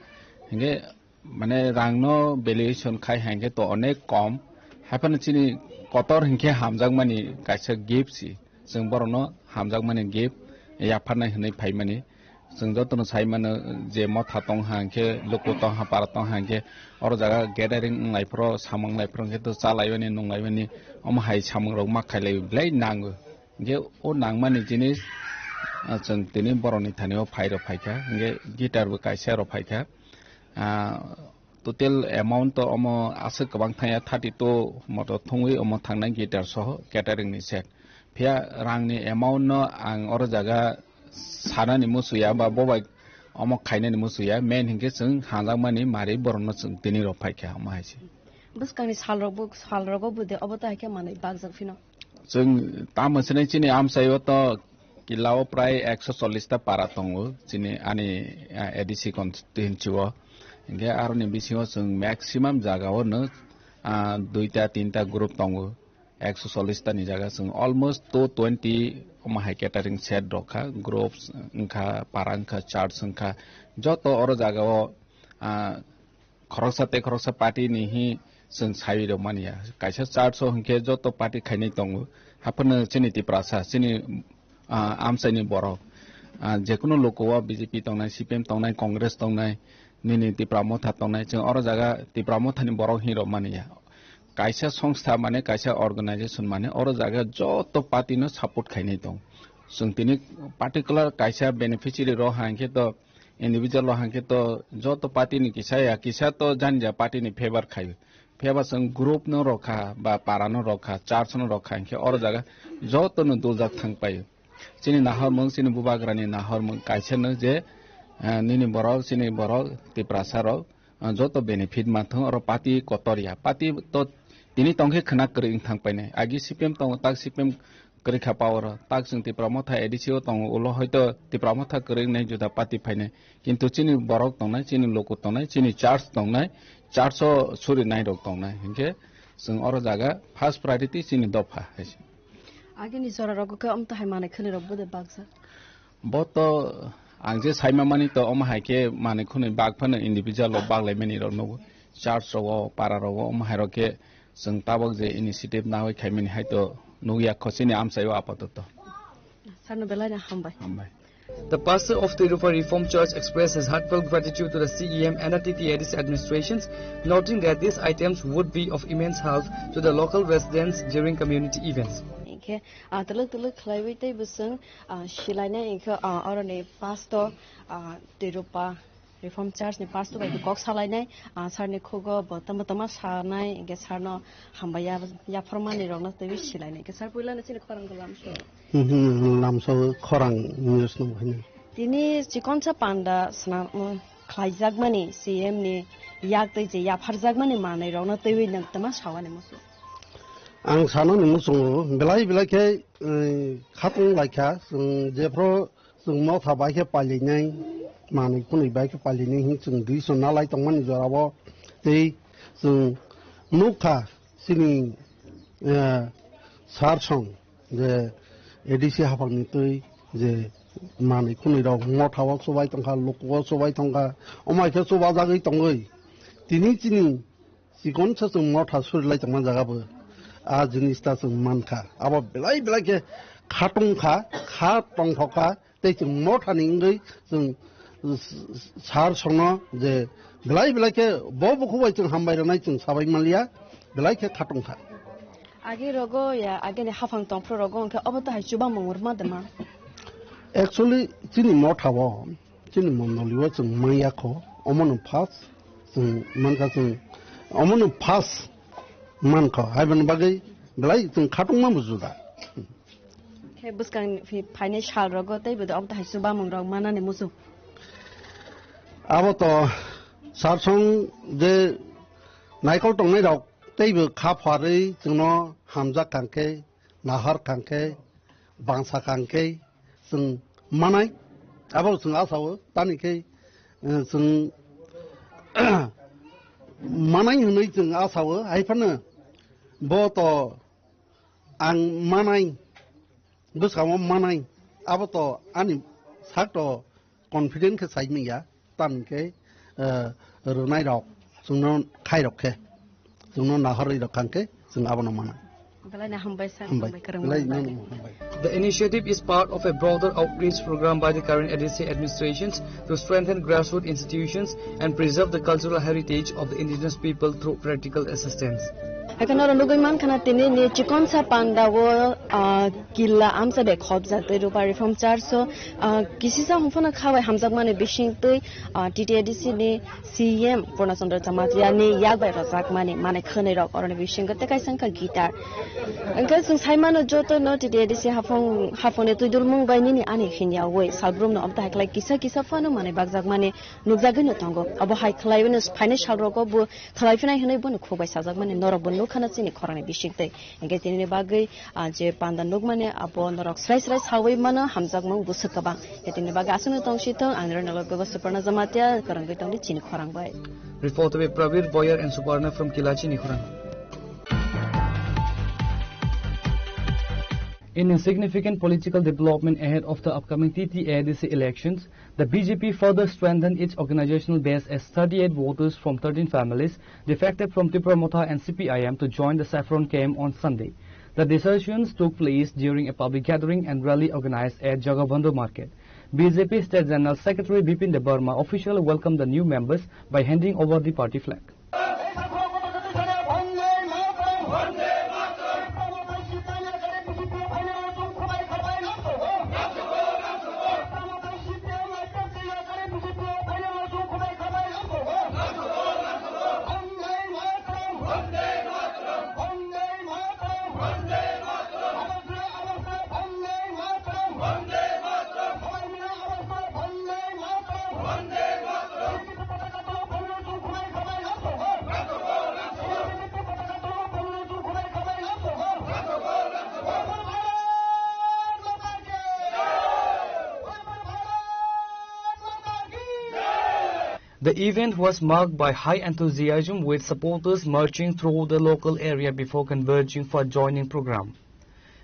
Hinkhe mane rangno valuation khai hai khe to onek kom. Haiphano chini kotor hinkhe hamjakmani kaisa gift si. Chwng borokno hamjakmani gift yapharnai hwnwi phaimani. Chwng jotono sai mano je motha tong ha hinkhe, luku tong ha, para tong ha hinkhe, oro jaga gathering wng lai phoro, samung lai phoro hinkhe to cha laimani, nung laimani, omo hai samung rok ma khai lai belai nango. Hinkhe o nangmani jinis, ah, chwng tini borokni thani o phai rok phaikha, hinkhe guitar bo kaisa rok phaikha. Ah, total amount to omo aswk kwbang thangya, thirty two moto thungwi omo thangnai guitar soho catering ni set. Phiya rangni amount no ang oro jaga sanani musuya ba bobai omo khainani musuya, main hinkhe chwng hanjakmani mari borokno chwng tini rok phaikha omo hai se. Bwskangni salrokbo, salrogo bwdhe obo to hai khe manwi bakjak phino. Chwng tamo swnai chini amchaio to kilao prai ekso chollish ta para tongo chini ani, ah, A D C constituency o. Hinkhe aroni bisingo chwng maximum jagao no, ah, duita tinta group tongo. Ekso chollish ta ni jaga chwng almost two twenty omo hai catering set rok kha, groups wngkha, para wngkha, church wngkha, joto oro jagao, ah, khoroksa tei khoroksa party ni hi chwng sai rw manya. Kaisa church o hinkhe joto party khainai tongo. Haphano chini Tiprasa, chini, ah, amchaini borok, ah, jekunu luku o B J P tongnai, C P M tongnai, Congress tongnai, nini Tipra Motha tongnai, chwng oro jaga Tipra Motha ni borok hi rw manya. Kaisa songstha mane, kaisa organization mane, oro jaga joto party no support khainai tong. Chwng tini particular kaisa beneficiary rok hai khe to individual rok hai khe to joto party ni kisa ya kisa to jani ja party ni favor khai. Phiya ba chwng group no rokha ba para no rokha, church no rokha hinkhe oro jaga joto no duljak thang pai. Chini nahormung, chini bubagrani nahormung kaisa no je, eh, nini borok, chini borok, Tiprasa rok, ah, joto benefit manthung, oro party kotor ya. Party to tini tongkhe khwna kwrwi wng thang painai. Agi C P M tongo, tak C P M kwrwi kha power o. Tak chwng Tipra Motha A D C o tongo, ulo hoito Tipra Motha kwrwi wngnai juda party phainai. Kintu chini borok tongnai, chini luku tongnai, chini church tongnai, church o suri nai rok tongnai. Hinkhe chwng oro jaga first priority chini dopha hai se. Agini jora rogo khe amtahai manwi khwlwi rok bwdhe baksa. Bo to ang je saima mani to omo hai khe manwi khwnwi bak phano individual rok bak lai mani rok nugo. Church rogo, para rogo omo hai rok khe chwng tabok je initiative nawi khai mani hai to nugya kho chini amchai o apatoto. Sano belai no hambai. Hambai. The pastor of Tirupa Reformed Church expressed his heartfelt gratitude to the C E M and the T T A D C administrations, noting that these items would be of immense help to the local residents during community events. Hinkhe, ah, twlwk twlwk khlaiwi tei bwswng, ah, silainai hinkhe, ah, oroni pastor, ah, Tirupa Reformed Church ni pastor bai kok salainai, ah, sir ni khugo bo tama tama sanai, hinkhe sir no hambai ya, yaphormani rokno twiwi silainai. Hinkhe sir puila no chini khorang ko lamso. Hmm, hmm, lamso khorang news no hino. Tini chikonsa panda swnam, um, khlaijakmani C M ni yak tei je yapharjakmani manwi rokno twiwi nwng tama sawani muchung. Ang sanani muchungo belai belai khe, eh, khatung laikha, chwng jephru chwng motha bai khe pailainai, manwi khwnwi bai khe pailainai hin chwng dui chwng nalai tongmani jorao tei chwng nukha chini, eh, sar song je A D C haphangni twi je manwi khwnwi rok motha o chubai tongkha, luku o chubai tongkha, omo hai khe chubajagwi tongwi Tini chini chikon sa chwng motha suri lai tongma jaga bo a jinis ta chwng man kha. Abo belai belai khe kha tong kha, kha tong thok kha, tei chwng motha ni wngwi chwng sar songno je belai belai khe bo bukhuk bai chwng hambai rwnai chwng sabai manliya, belai khe kha tong kha. Agi rogo ya, agi ni hafang tongphro rogo hwnkhe obo to hai chubamung rwma de ma? Actually, chini motha bo, chini mondoli o chwng manya kho, omono first chwng mankha chwng, omono first mankho, haibani bagwi belai chwng khatungma bo juda. Khe bwskang phi-, phainai sal rogo tei bo obo to hai chubamung rok manani muchung. Abo to sarsong je naikol tongnai rok teibo kha pharwi chwngno hamjak kangkhe, nahar kangkhe, bangsa kangkhe chwng manai. Abo chwng asao tani khe, eh, chwng manai hwnwi chwng asao, hai phano bo to ang manai, bwskango manai, abo to ani sak to confident khe sai manya, tamni khe, eh, rwnai rok, chwngno khai rok khe, chwngno nahorwi rok khan khe, chwng abono manai. Belai no hambai sir, hambai. Hambai kwrwng belai manbai. No, no, hambai. The initiative is part of a broader outreach program by the current A D C administrations to strengthen grassroots institutions and preserve the cultural heritage of the indigenous people through practical assistance. Haikhe norok nugwi mankha na tini ni chikonsa panda o, ah, killa amsa bai khopjak tei rupa reform church o, ah, kisisa hwnphano kha bai hamjakmani bisingtwi, ah, T T A D C ni C M Purna Chandra Jamatia ni yak bai rwjakmani manwi khwnwi rok oroni bisingo tei kaisa wngkha guitar. Hwnkhe chwng sai mano joto no T T A D C haphang, haphangni twidulmung bai nini ani hinyawi salbrum no obo hai khlai kisa kisa phano manwi bakjakmani nukjagwi no tongo. Abo hai khlaiwi no phainai sal rogo bo khlai phinai hwnwi bono khuk bai sajakmani norok bo nukha na chini khorang ni bisingtwi. Hwnkhe tini ni bagwi, ah, je panda nukmani abo norok srai srai sawi mano hamjakmung bwswk kwbang. Tini ni bagwi aswk no tong si thung, ang Rana Lok Bebo Suparna Jamatia, kwrwngwi tongdi chini khorang bai. Report by Prabir Boyer and Suparna from Kilachi ni khorang. In a significant political development ahead of the upcoming T T A D C elections, the B J P further strengthened its organizational base as thirty-eight voters from thirteen families defected from Tipra Motha and C P I M to join the Saffron camp on Sunday. The decisions took place during a public gathering and rally organized at Jagabandhu Market. B J P State General Secretary Bipin Debbarma officially welcomed the new members by handing over the party flag. The event was marked by high enthusiasm, with supporters marching through the local area before converging for joining program.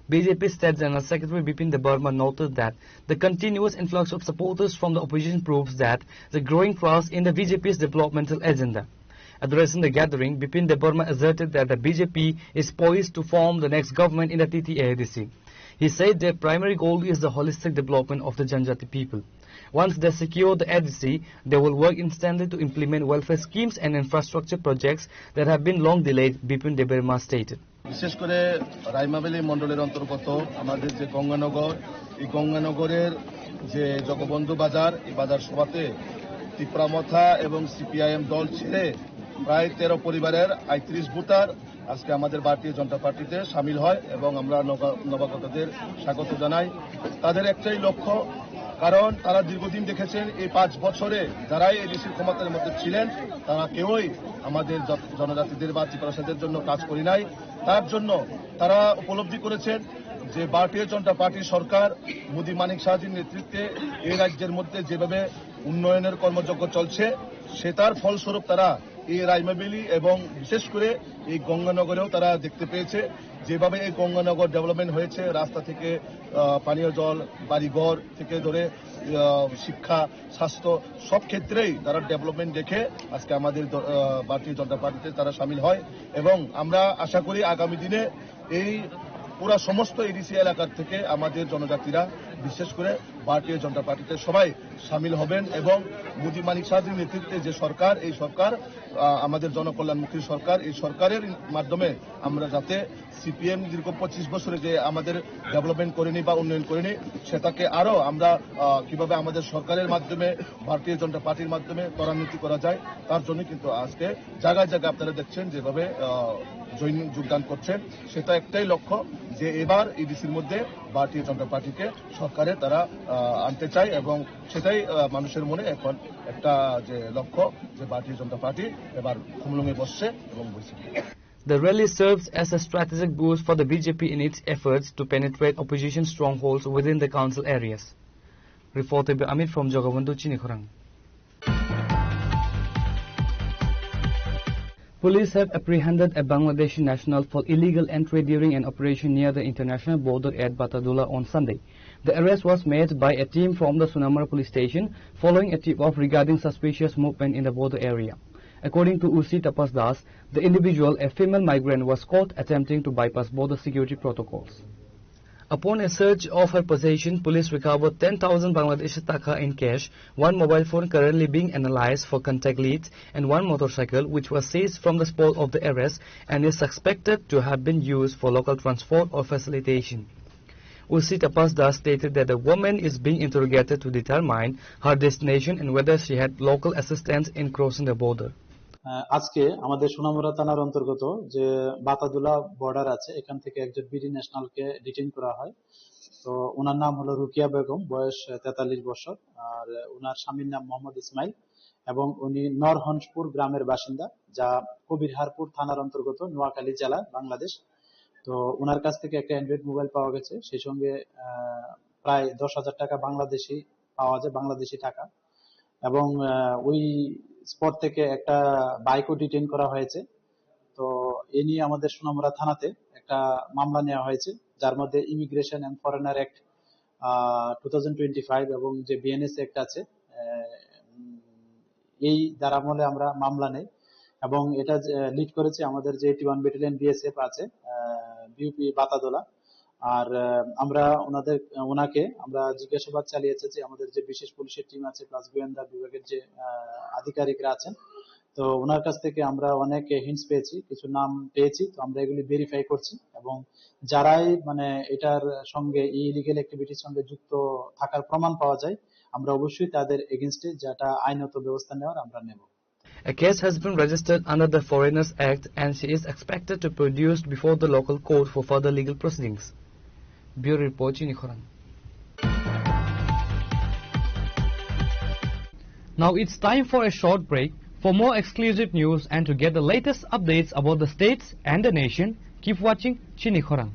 B J P State General Secretary Bipin Debbarma noted that the continuous influx of supporters from the opposition proves that the growing trust in the B J P's developmental agenda. Addressing the gathering, Bipin Debbarma asserted that the B J P is poised to form the next government in the T T A D C. He said their primary goal is the holistic development of the Janjati people. Once they secure the A D C, they will work instantly to implement welfare schemes and infrastructure projects that have been long delayed, Bipin Debbarma stated. বিশেষ করে রাইমাবেলি মণ্ডলের অন্তর্গত আমাদের যে গঙ্গানগর, এই গঙ্গানগরের যে জগবন্ধু বাজার, এই বাজার সভাতে তিপ্রা মথা এবং সিপিআইএম দল ছেড়ে প্রায় তেরো পরিবারের আটত্রিশ ভোটার আজকে আমাদের ভারতীয় জনতা পার্টিতে সামিল হয় এবং আমরা নবা-, নবাগতদের স্বাগত জানাই। তাদের একটাই লক্ষ্য, কারণ তারা দীর্ঘদিন দেখেছেন এই পাঁচ বছরে যারাই এডিসি ক্ষমতার মধ্যে ছিলেন, তারা কেউই আমাদের জ-, জনজাতিদের বা ত্রিপুরাসাদের জন্য কাজ করি নাই। তার জন্য তারা উপলব্ধি করেছেন যে ভারতীয় জনতা পার্টি সরকার মোদী মানিক শাহজির নেতৃত্বে এই রাজ্যের মধ্যে যেভাবে উন্নয়নের কর্মযজ্ঞ চলছে, সেটার ফলস্বরূপ তারা এই রাইমাবেলি এবং বিশেষ করে এই গঙ্গানগরেও তারা দেখতে পেয়েছে, যেভাবে এই গঙ্গানগর ডেভেলপমেন্ট হয়েছে, রাস্তা থেকে আহ, পানীয় জল, বাড়িঘর থেকে ধরে আহ, শিক্ষা, স্বাস্থ্য, সব ক্ষেত্রেই তারা ডেভেলপমেন্ট দেখে আজকে আমাদের দ- আহ, ভারতীয় জনতা পার্টিতে তারা সামিল হয়। এবং আমরা আশা করি আগামী দিনে এই পুরা সমস্ত এডিসি এলাকার থেকে আমাদের জনজাতিরা, বিশেষ করে ভারতীয় জনতা পার্টিতে সবাই সামিল হবেন এবং মোদী মানিক সাহাজির নেতৃত্বে যে সরকার, এই সরকার আহ, আমাদের জনকল্যাণমুখী সরকার, এই সরকারের মাধ্যমে আমরা যাতে সিপিএম দীর্ঘ পঁচিশ বছরে যে আমাদের ডেভেলপমেন্ট করেনি বা উন্নয়ন করেনি, সেটাকে আরো আমরা আহ, কিভাবে আমাদের সরকারের মাধ্যমে, ভারতীয় জনতা পার্টির মাধ্যমে ত্বরান্বিত করা যায়, তার জন্য কিন্তু আজকে জায়গায় জায়গায় আপনারা দেখছেন যেভাবে আহ, জয়েন যোগদান করছেন। সেটা একটাই লক্ষ্য, যে এবার ইডিসির মধ্যে ভারতীয় জনতা পার্টিকে সরকারে তারা আহ, আনতে চায় এবং সেটাই আহ, মানুষের মনে এখন একটা যে লক্ষ্য, যে ভারতীয় জনতা পার্টি এবার খুমলুঙে বসছে এবং বসছে। The rally serves as a strategic boost for the B J P in its efforts to penetrate opposition strongholds within the council areas. Reported by Amit from Jagabandhu Chinikhorang. Police have apprehended a Bangladeshi national for illegal entry during an operation near the international border at Batadula on Sunday. The arrest was made by a team from the Sunamura police station following a tip-off regarding suspicious movement in the border area. According to O C Tapas Das, the individual, a female migrant, was caught attempting to bypass border security protocols. Upon a search of her possession, police recovered ten thousand Bangladeshi taka in cash, one mobile phone currently being analyzed for contact leads, and one motorcycle, which was seized from the spot of the arrest and is suspected to have been used for local transport or facilitation. O C Tapas Das stated that the woman is being interrogated to determine her destination and whether she had local assistance in crossing the border. আহ, আজকে আমাদের সোনামুড়া থানার অন্তর্গত যে বাতাদুলা বর্ডার আছে, এখান থেকে একজন বিডি ন্যাশনালকে ডিটেইন করা হয়। তো ওনার নাম হলো রুকিয়া বেগম, বয়স তেতাল্লিশ বছর। আর ওনার স্বামীর নাম মোহাম্মদ ইসমাইল এবং উনি নরহংসপুর গ্রামের বাসিন্দা, যা কবিরহারপুর থানার অন্তর্গত, নোয়াখালী জেলা, বাংলাদেশ। তো ওনার কাছ থেকে একটা অ্যান্ড্রয়েড মোবাইল পাওয়া গেছে, সেই সঙ্গে আহ, প্রায় দশ হাজার টাকা বাংলাদেশি পাওয়া যায়, বাংলাদেশি টাকা। এবং আহ, ওই স্পট থেকে একটা বাইকও ডিটেইন করা হয়েছে। তো এ নিয়ে আমাদের সোনামুড়া থানাতে একটা মামলা নেওয়া হয়েছে, যার মধ্যে immigration and foreigner act two thousand twenty five এবং যে বিএনএস অ্যাক্ট আছে, আহ, উম, এই ধারা আমলে আমরা মামলা নেই। এবং এটা লিড করেছে আমাদের যে এইটি ওয়ান ব্যাটালিয়ন বিএসএফ আছে, বিউপি বাতাদোলা। আর আহ, আমরা ওনাদের ওনাকে আমরা জিজ্ঞাসাবাদ চালিয়েছে যে আমাদের যে বিশেষ পুলিশের টিম আছে প্লাস গোয়েন্দা বিভাগের যে আহ, আধিকারিকরা আছেন, তো ওনার কাছ থেকে আমরা অনেক হিন্টস পেয়েছি, কিছু নাম পেয়েছি। তো আমরা এগুলি ভেরিফাই করছি এবং যারাই মানে এটার সঙ্গে, এই ইলিগেল অ্যাক্টিভিটির সঙ্গে যুক্ত থাকার প্রমাণ পাওয়া যায়, আমরা অবশ্যই তাদের এগেইনস্টে যেটা আইনত ব্যবস্থা নেওয়ার আমরা নেব। A case has been registered under the Foreigners Act and she is expected to produce before the local court for further legal proceedings. Bureau Report, Chinikhorang. Now it's time for a short break. For more exclusive news and to get the latest updates about the states and the nation, keep watching Chinikhorang.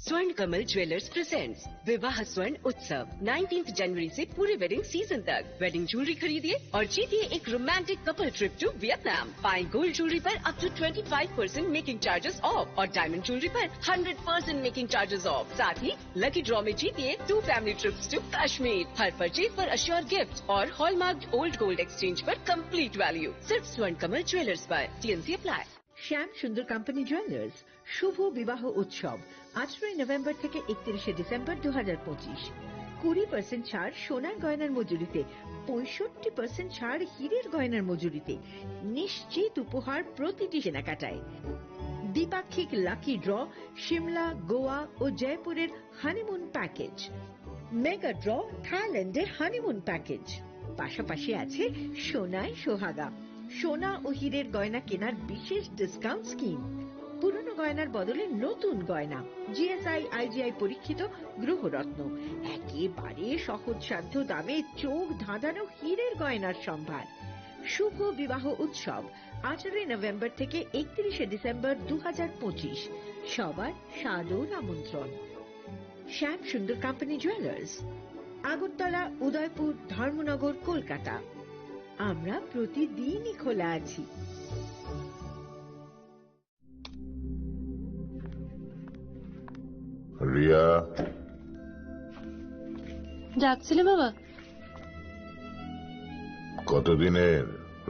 Swarn Kamal Jewellers presents विवाह स्वर्ण उत्सव, नाइनटीन्थ जनवरी से पूरे wedding season तक। Wedding jewellery खरीदिए और जीतिए एक romantic couple trip to Vietnam. पाएं गोल्ड ज्वेलरी पर up to twenty five percent making charges off और डायमंड ज्वेलरी पर hundred percent making charges off. साथ ही लकी ड्रॉ में जीतिए two family trips to Kashmir. हर परचेज पर अश्योर गिफ्ट और हॉलमार्क ओल्ड गोल्ड एक्सचेंज पर कंप्लीट वैल्यू। सिर्फ स्वर्ण कमल ज्वेलर्स पर। TNC apply. শ্যাম সুন্দর কোম্পানি জুয়েলার্স শুভ বিবাহ উৎসব আঠারোই নভেম্বর থেকে একত্রিশে ডিসেম্বর দু হাজার পঁচিশ। কুড়ি পার্সেন্ট ছাড় সোনার গয়নার মজুরিতে, পঁয়ষট্টি পার্সেন্ট ছাড় হীরের গয়নার মজুরিতে, নিশ্চিত উপহার প্রতিটি কেনাকাটায়। দ্বিপাক্ষিক লাকি ড্র, সিমলা, গোয়া ও জয়পুরের হানিমুন প্যাকেজ। মেগা ড্র, থাইল্যান্ডের হানিমুন প্যাকেজ। পাশাপাশি আছে সোনায় সোহাগা, সোনা ও হীরের গয়না কেনার বিশেষ ডিসকাউন্ট স্কিম। পুরনো গয়নার বদলে নতুন গয়না, জিএসআই আইজিআই পরীক্ষিত গ্রহরত্ন, একেবারে সহজসাধ্য দামে চোখ ধাঁধানো হীরের গয়নার সম্ভার। শুভ বিবাহ উৎসব আঠারোই নভেম্বর থেকে একত্রিশে ডিসেম্বর দু হাজার পঁচিশ। সবার সাদর আমন্ত্রণ। শ্যাম সুন্দর কোম্পানি জুয়েলার্স, আগরতলা, উদয়পুর, ধর্মনগর, কলকাতা। আমরা প্রতিদিনই খোলা আছি। রিয়া। ডাকছিলে বাবা? কতদিনের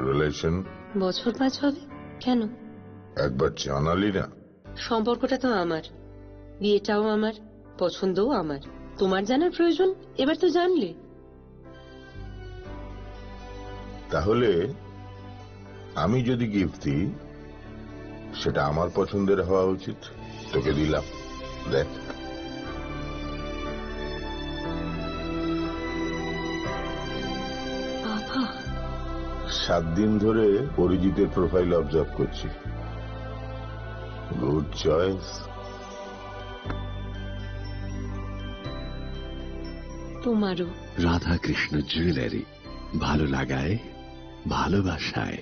রিলেশন? বছর পাঁচ হবে। কেন? একবার জানালি না। সম্পর্কটা তো আমার, বিয়েটাও আমার, পছন্দও আমার। তোমার জানার প্রয়োজন? এবার তো জানলে। তাহলে আমি যদি গিফট দিই, সেটা আমার পছন্দের হওয়া উচিত। তোকে দিলাম, দেখ। বাবা। সাত দিন ধরে অরিজিতের প্রোফাইল অবজার্ভ করছি। Good choice. তোমারও। রাধাকৃষ্ণ জুয়েলারি, ভালো লাগায়, ভালোবাসায়।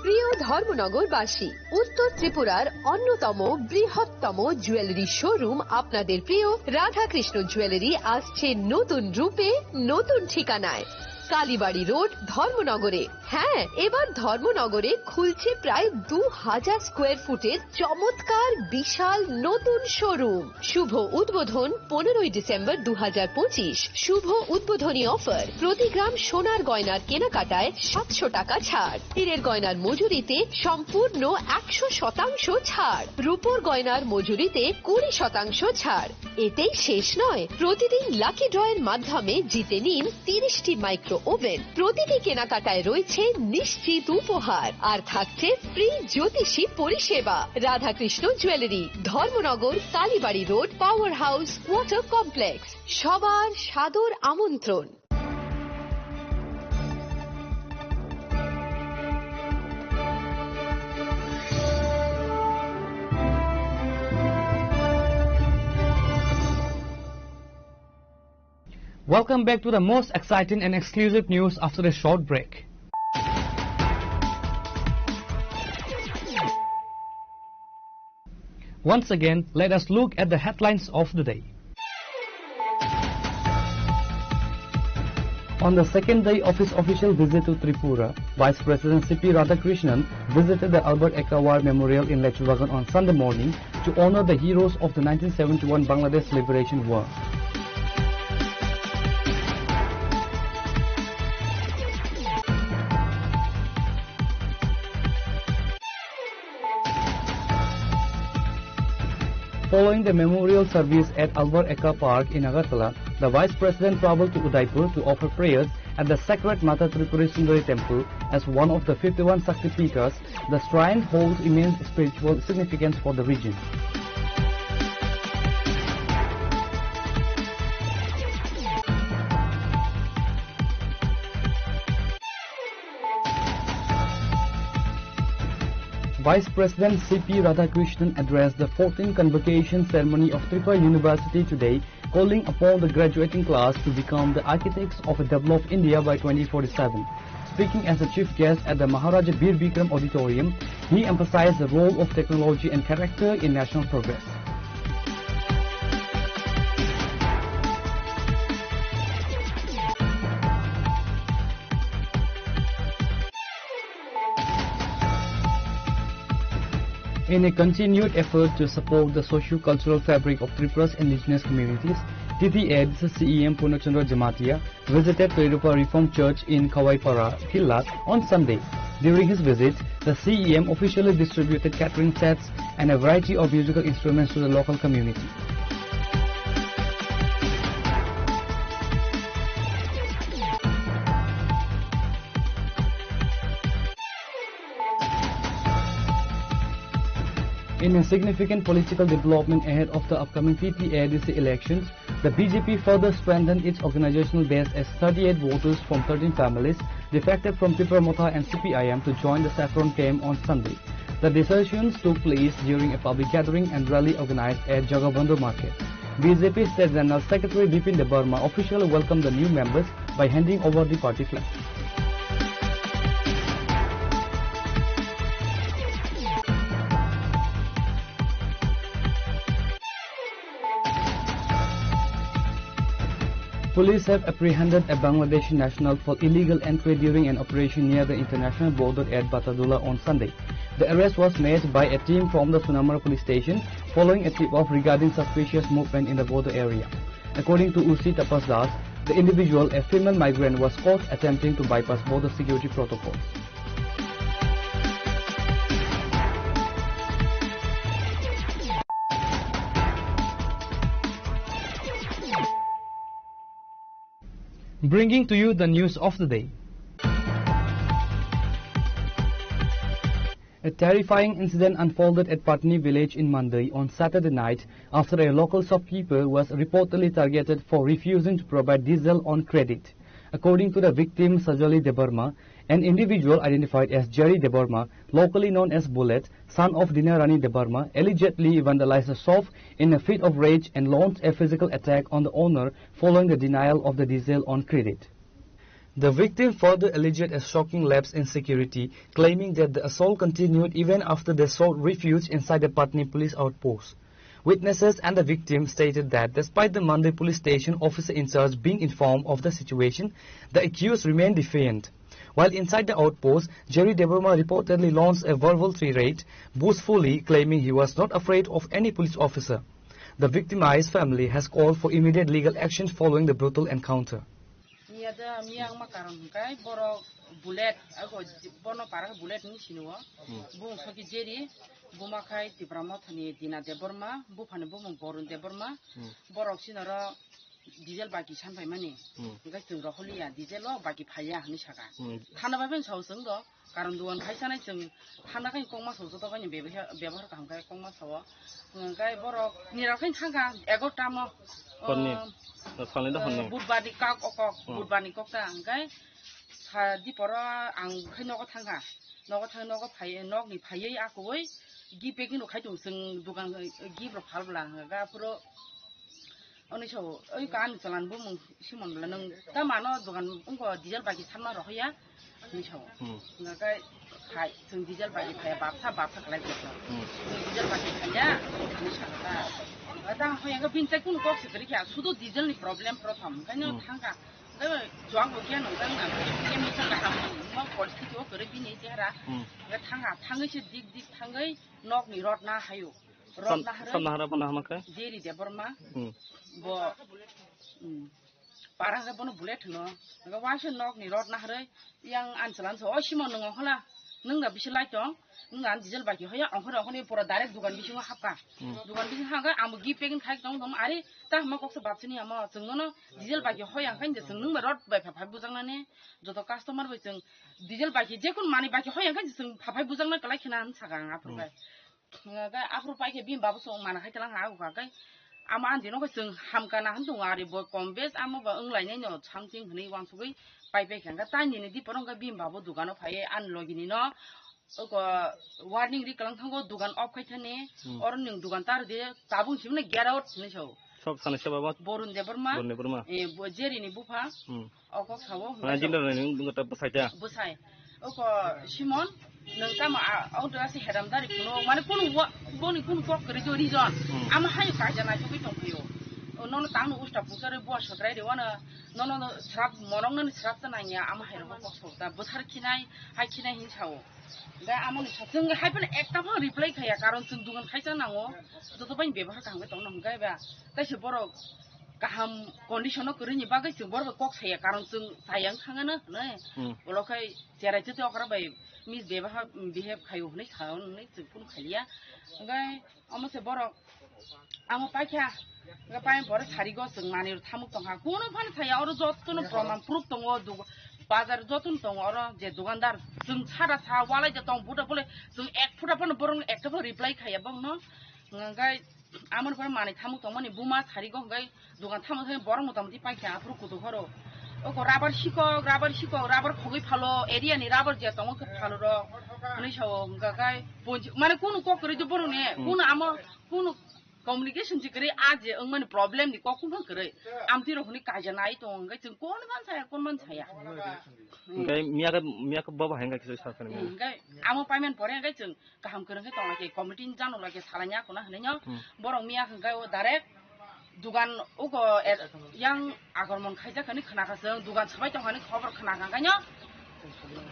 প্রিয় ধর্মনগরবাসী, উত্তর ত্রিপুরার অন্যতম বৃহত্তম জুয়েলারি শোরুম আপনাদের প্রিয় রাধাকৃষ্ণ জুয়েলারি আসছে নতুন রূপে, নতুন ঠিকানায়। কালীবাড়ি রোড, ধর্মনগরে। হ্যাঁ, এবার ধর্মনগরে খুলছে প্রায় দু হাজার স্কোয়ার ফুটের চমৎকার বিশাল নতুন শোরুম। শুভ উদ্বোধন পনেরোই ডিসেম্বর দু হাজার পঁচিশ। শুভ উদ্বোধনী অফার, প্রতি গ্রাম সোনার গয়নার কেনাকাটায় সাতশো টাকা ছাড়, হীরের গয়নার মজুরিতে সম্পূর্ণ একশো শতাংশ ছাড়, রূপোর গয়নার মজুরিতে কুড়ি শতাংশ ছাড়। এতেই শেষ নয়, প্রতিদিন লাকি ড্রয়ের মাধ্যমে জিতে নিন তিরিশটি মাইক্রো ওভেন। প্রতিটি কেনাকাটায় রয়েছে নিশ্চিত উপহার, আর থাকছে ফ্রি জ্যোতিষী পরিষেবা। Radhakrishna jewellery, Dharmanagar, Kalibari road, power house, water complex. সবার সাদর আমন্ত্রণ। Welcome back to the most exciting and exclusive news after a short break. Once again, let us look at the headlines of the day. On the second day of his official visit to Tripura, Vice President C P Radhakrishnan visited the Albert Ekka War Memorial in Lechubagan on Sunday morning to honor the heroes of the nineteen seventy-one Bangladesh Liberation War. Following the memorial service at Albert Ekka Park in Agartala, the Vice President traveled to Udaipur to offer prayers at the sacred Mata Tripuri Sundari Temple as one of the fifty-one Shakti Peethas. The shrine holds immense spiritual significance for the region. Vice President C P Radhakrishnan addressed the fourteenth convocation ceremony of Tripura University today, calling upon the graduating class to become the architects of a developed India by twenty forty-seven. Speaking as the chief guest at the Maharaja Bir Bikram Auditorium, he emphasized the role of technology and character in national progress. In a continued effort to support the socio-cultural fabric of Tripura's indigenous communities, T T A D C C E M Purna Chandra Jamatia visited Toirupa Reformed Church in Khawaipara, Phillat on Sunday. During his visit, the C E M officially distributed catering sets and a variety of musical instruments to the local community. In a significant political development ahead of the upcoming T T A D C elections, the B J P further strengthened its organizational base as thirty-eight voters from thirteen families defected from Tipra Motha and C P I M to join the Saffron camp on Sunday. The discussions took place during a public gathering and rally organized at Jagabandhu Market. B J P State General Secretary Bipin Debbarma officially welcomed the new members by handing over the party flag. Police have apprehended a Bangladeshi national for illegal entry during an operation near the international border at Batadula on Sunday. The arrest was made by a team from the Sunamura police station following a tip-off regarding suspicious movement in the border area. According to O C Tapas Das, the individual, a female migrant, was caught attempting to bypass border security protocols. Bringing to you the news of the day. A terrifying incident unfolded at Patni village in Mandai on Saturday night after a local shopkeeper was reportedly targeted for refusing to provide diesel on credit. According to the victim, Sajali Debbarma, an individual identified as Jerry Debbarma, locally known as Bullet, son of Dinarani Debbarma, allegedly vandalized the shop in a fit of rage and launched a physical attack on the owner following the denial of the diesel on credit. The victim further alleged a shocking lapse in security, claiming that the assault continued even after they sought refuge inside the Patni police outpost. Witnesses and the victim stated that despite the Mandai police station officer in charge being informed of the situation, the accused remained defiant. While inside the outpost, Jerry Debbarma reportedly launched a verbal tirade, boastfully claiming he was not afraid of any police officer. The victimized family has called for immediate legal action following the brutal encounter. Miya da, miya wngma karon hwnkhe borok Bullet, ago bono para khe Bullet hinwi sini o. Hmm. Bung soki Jerry, buma khai Tipra Mothani Dina Debbarma, buphani bumung Borun Debbarma. Hmm. Borok sinoro diesel baki san phaimani. Hmm. Hwnkhe chwng rohorliya, diesel o baki phaiya hinwi saka. Hmm. Thana bai phano sao chwng do. Karon duan khai sanai chwng thanda khai kokma sao joto bai ni bebehar, bebehar kaham khai kokma sao. Hwnkhe borok nira khai thangkha egarota mo. Horni? Oh, Na salni da horni? Budbar ni kok o kok, Hmm. Budbar ni kok ta hwnkhe sa di poro ang khai nogo thangkha. Nogo thang nogo phai, nok ni phaiwi akoi gi packing rok khai tong chwng dukan gi rok phal bwla hwnkhe aphuru Oni sao, oi ka ani chalan bo mung Simon bwla nung ta mano dogan ungko diesel baki sanma rohya. Ni sao. Hmm. Nga kai khai, chwng diesel baki phaya, bapsa, bapsa kalai khe. Hmm. Chwng diesel baki phaya, ni sao ta. Ata hoya ga bin tai kun kok se kri kya, sudo diesel ni problem prothom. Kaino Hmm. thangka. Ga chuang bo kya nung tang na. Kya mi sa ka ham, ma kol si jo kre bini chehra. Hmm. Ga thanga, thangai se dik dik thangai, nok ni rot na hayo. Rot Sam-, nahre. Sam nahra bo nahma khe? Jerry Debbarma. Hmm. Bo, hmm. Para hwnkhe bono Bullet hwno. Hwnkhe waisa nok ni rot nahre yang anchwla anchwla. O Simon nwng ongkhola. Nwng da bisi lai tong. Nwng da ani diesel baki hoya ongkhore ongkhorni pura direct dukan bisingo hapkha. Hmm. Dukan bisingo hapkha ang bo gift packing khai tong tong. Ari ta hama koksa bapsini amo. Chwng nono diesel baki hoya hwnkhe chwng nwng bai rot bai phai phai bujaknani. Joto customer bai chwng diesel baki jekun mani baki hoya hwnkhe chwng phai phai bujakna kwlai khena hwn saka ang aphuru Hmm. bai. Hwnkhe aphuru paikhe bini babo chwng mana khai tlang ha, hwnkhe ama ani dino khe chwng hamkha na hwn tongo, ari bo kom bes amo ba wng lainai no something hwnwi uansugwi pai paikha. Hwnkhe tai nini diporo hwnkhe bini babo dukano phaiwi ani logi nino oko warning ri kwlang thango, dukan off khai thani, Hmm. oro nwng dukan ta rwdi, tabuk simi no get out hinwi sao. Sok sana se baba? Borun Debbarma. Borun Debbarma. Eh, bo Jerry ni bupha. Hmm. O kok sao, Mana jindar ni nung dungo ta bwsai ta. Bwsai. Oko Simon, nwng tamo a, auto asi hedam dari kuno, mane kunu wa, boni kunu kok kri jo reason. Hmm. Ama hai kaja na jogwi tong phaio. O nono tang no usta pusare bua sotrai de wana, nono no srap monong nani srap ta nanya, ama hai ro kok sao ta. Bwsar khinai, hai khinai hin sao. Ga amo ni sa, chwng hai phano ekta phano reply khaya, karon chwng dugan khaisa nango, joto bai bebhar kaham khe tongna hwnkhe ba. Tai se borok kaham condition o kwrwini bagwi chwng borok bai kok saya, karon chwng chaya wng thangano hwnwi. Hmm. Ulo khai cherai tete okra bai mis bebha-, behave khaio hwnwi sao hwnwi chwng phone khaiya. Hwnkhe omo se borok amo paikha, hwnkhe pai borok sarigo chwng manwi rw thamuk tongkha. Kuno phano saya oro jotono proman proof tongo, dug-, bazar jotono tongo oro je dukandar chwng sada sa walai ja tong buda bole chwng ek phuta phano borokno ekta phano reply khaiya bongno. Hwnkhe Amoni pore manwi thamuk tongmani buma sarigo hwnkhe dukan thamuk thani borok mota moti paikha aphuru kutuk horo. Oko rubber sikok, rubber sikok, rubber khogwi phalo, area ni rubber je tongo khe phalo rok. Hwnwi sao hwnkha khai ponji, mane kunu kok kwrwi de borok ni, Hmm. kunu amo, kunu communication je kwrwi a je wngmani problem ni kok kunu kwrwi. Amtwi rok hwnwi kaija nai tongo hwnkhe chwng kon man saya, kon man saya. Hwnkhe miya khe, miya khe baba hai wngkha kisa sa sa ni. Hwnkhe amo payment pore hwnkhe chwng kaham kwrwng khe tong lai khe committee ni jano lai khe salai ya khuna hwnwi no Hmm. borok miya hwnkhe o direct Dugan ugo er-, yang akromon khaijak hinwi khna kha chwng, dugan swbai tong hinwi khobor khna kha, onkhaino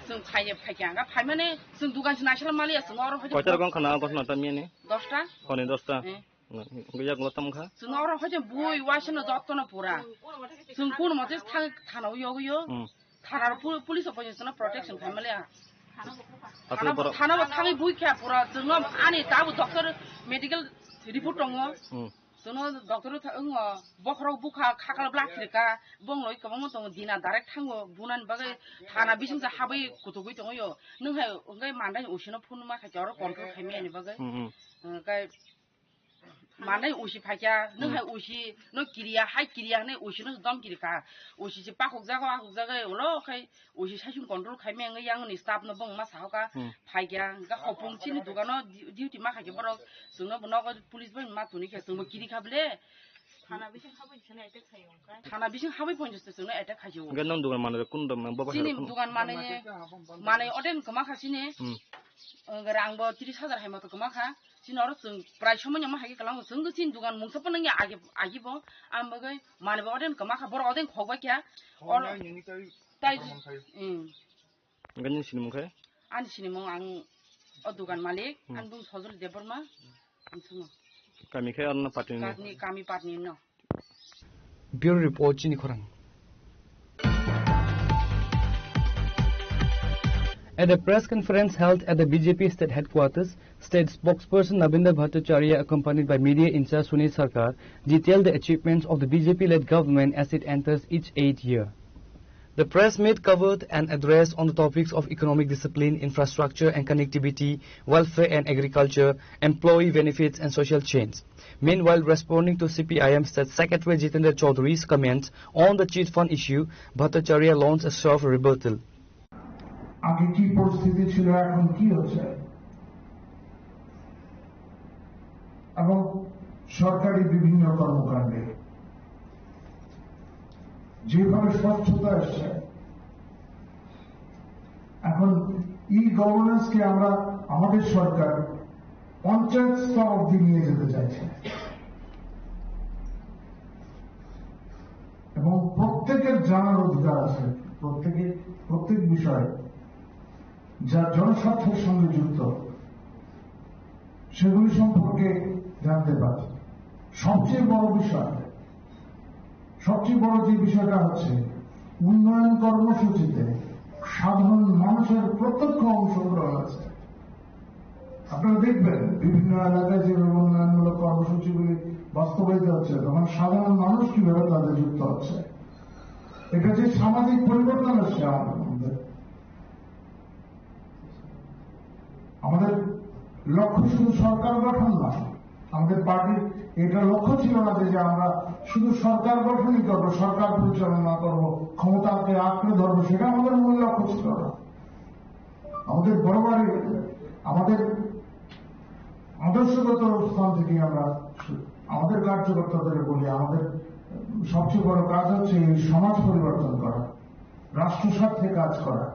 chwng phai-, phaikha, hwnkhe phaimani chwng dugan se naisala maliya, chwng oro hai Koita rokom khna ghotona ta miyani? Dosta. Honi dosta? Eh. Hwnkhe yakung tamo kha? Chwng oro hai bui waisano jotono pura. Chwng kun mote thang-, thana o yogwi o. Hmm. Thana pu-, police o poisa chwngno protection khai maliya. Aswk Thana bo, borok thana bo thangwi bui kha pura. Chwngno ani tabuk doctor medical report tongo. Hmm. Chwngno doctor tha-, wngo, bokhorok bukha, khakal black khirika, bong loi kwbangma tongo, dina direct thango, bunani bagwi thana bising sa habwi kutugwi tongo yo. Nwng hai wngkhe mandai usino phone ma khaikhe oro control khai mani bagwi. Hmm, hmm. Hwnkhe mandai usi phaikha, nwng Hmm. hai usi no kiriya, hai kiriya hwnwi usino dom kirika. Usi se pakhuk jago, akhuk jago, ulo khai usi saichung control khai mani wngwi yang ni staff no bong ma sahoka Hmm. phaikha. Hwnkhe hopung chini dugano di-, duty ma khaikhe borok chwngno bo nogo police bai ma tuni khe chwngbo kirika bele. Thana bising habwi chwngno attack khaio wngkha. Thana bising habwi ponchas chwngno attack khaio. Hwnkhe nwng dugan manwi kun dom bo Chini bahai kun dugan manwi, manwi oden kwma kha chini. Hmm. Wngkhe rangbo tris hajar hai moto kwma kha. Chini oro chwng prai somoi no ma hai khe kwlango. Chwng chini dugan mungsa phano ya agi, agi bo. Ang bagwi manwi bo oden kwma kha, borok oden khok bai kha. Oro tai, hmm. Hwnkhe nini sinimung khe? Ani sinimung ang o dugan malik, Hmm. ani bung Sojoli Debbarma, ang sumo. Kami khe oro no party ni? Patni, kami patni no. Bureau report, chini khorang. At a press conference held at the B J P state headquarters, state spokesperson Nabendra Bhattacharya, accompanied by media in-charge Sunil Sarkar, detailed the achievements of the B J P-led government as it enters its eighth year. The press meet covered an address on the topics of economic discipline, infrastructure and connectivity, welfare and agriculture, employee benefits and social change. Meanwhile, responding to C P I M State Secretary Jitendra Chaudhary's comments on the chit fund issue, Bhattacharya launched a sharp rebuttal. আগে কি পরিস্থিতি ছিল, এখন কি হচ্ছে, এবং সরকারি বিভিন্ন কর্মকাণ্ডে যেভাবে স্বচ্ছতা এসছে, এখন ই গভর্নেন্সকে আমরা, আমাদের সরকার পঞ্চায়েত স্তর অব্দি নিয়ে যেতে চাইছে। এবং প্রত্যেকের জানার অধিকার আছে, প্রত্যেকে প্রত্যেক বিষয়ে যা জনস্বার্থের সঙ্গে যুক্ত, সেগুলি সম্পর্কে জানতে পারে। সবচেয়ে বড় বিষয়, সবচেয়ে বড় যে বিষয়টা হচ্ছে, উন্নয়ন কর্মসূচিতে সাধারণ মানুষের প্রত্যক্ষ অংশগ্রহণ আছে। আপনারা দেখবেন, বিভিন্ন এলাকায় যেভাবে উন্নয়নমূলক কর্মসূচিগুলি বাস্তবায়িত হচ্ছে, তখন সাধারণ মানুষ কিভাবে তাতে যুক্ত হচ্ছে। এটা যে সামাজিক পরিবর্তন আসছে আমাদের মধ্যে। আমাদের লক্ষ্য শুধু সরকার গঠন নয়, আমাদের পার্টির এটা লক্ষ্য ছিল না যে, যে আমরা শুধু সরকার গঠনই করবো, সরকার পরিচালনা করবো, ক্ষমতাকে আঁকড়ে ধরবো, সেটা আমাদের মূল লক্ষ্য ছিল না। আমাদের বরাবরই আমাদের আদর্শগত অবস্থান থেকে আমরা আমাদের কার্যকর্তাদের বলি, আমাদের সবচেয়ে বড় কাজ হচ্ছে এই সমাজ পরিবর্তন করা, রাষ্ট্র স্বার্থে কাজ করা।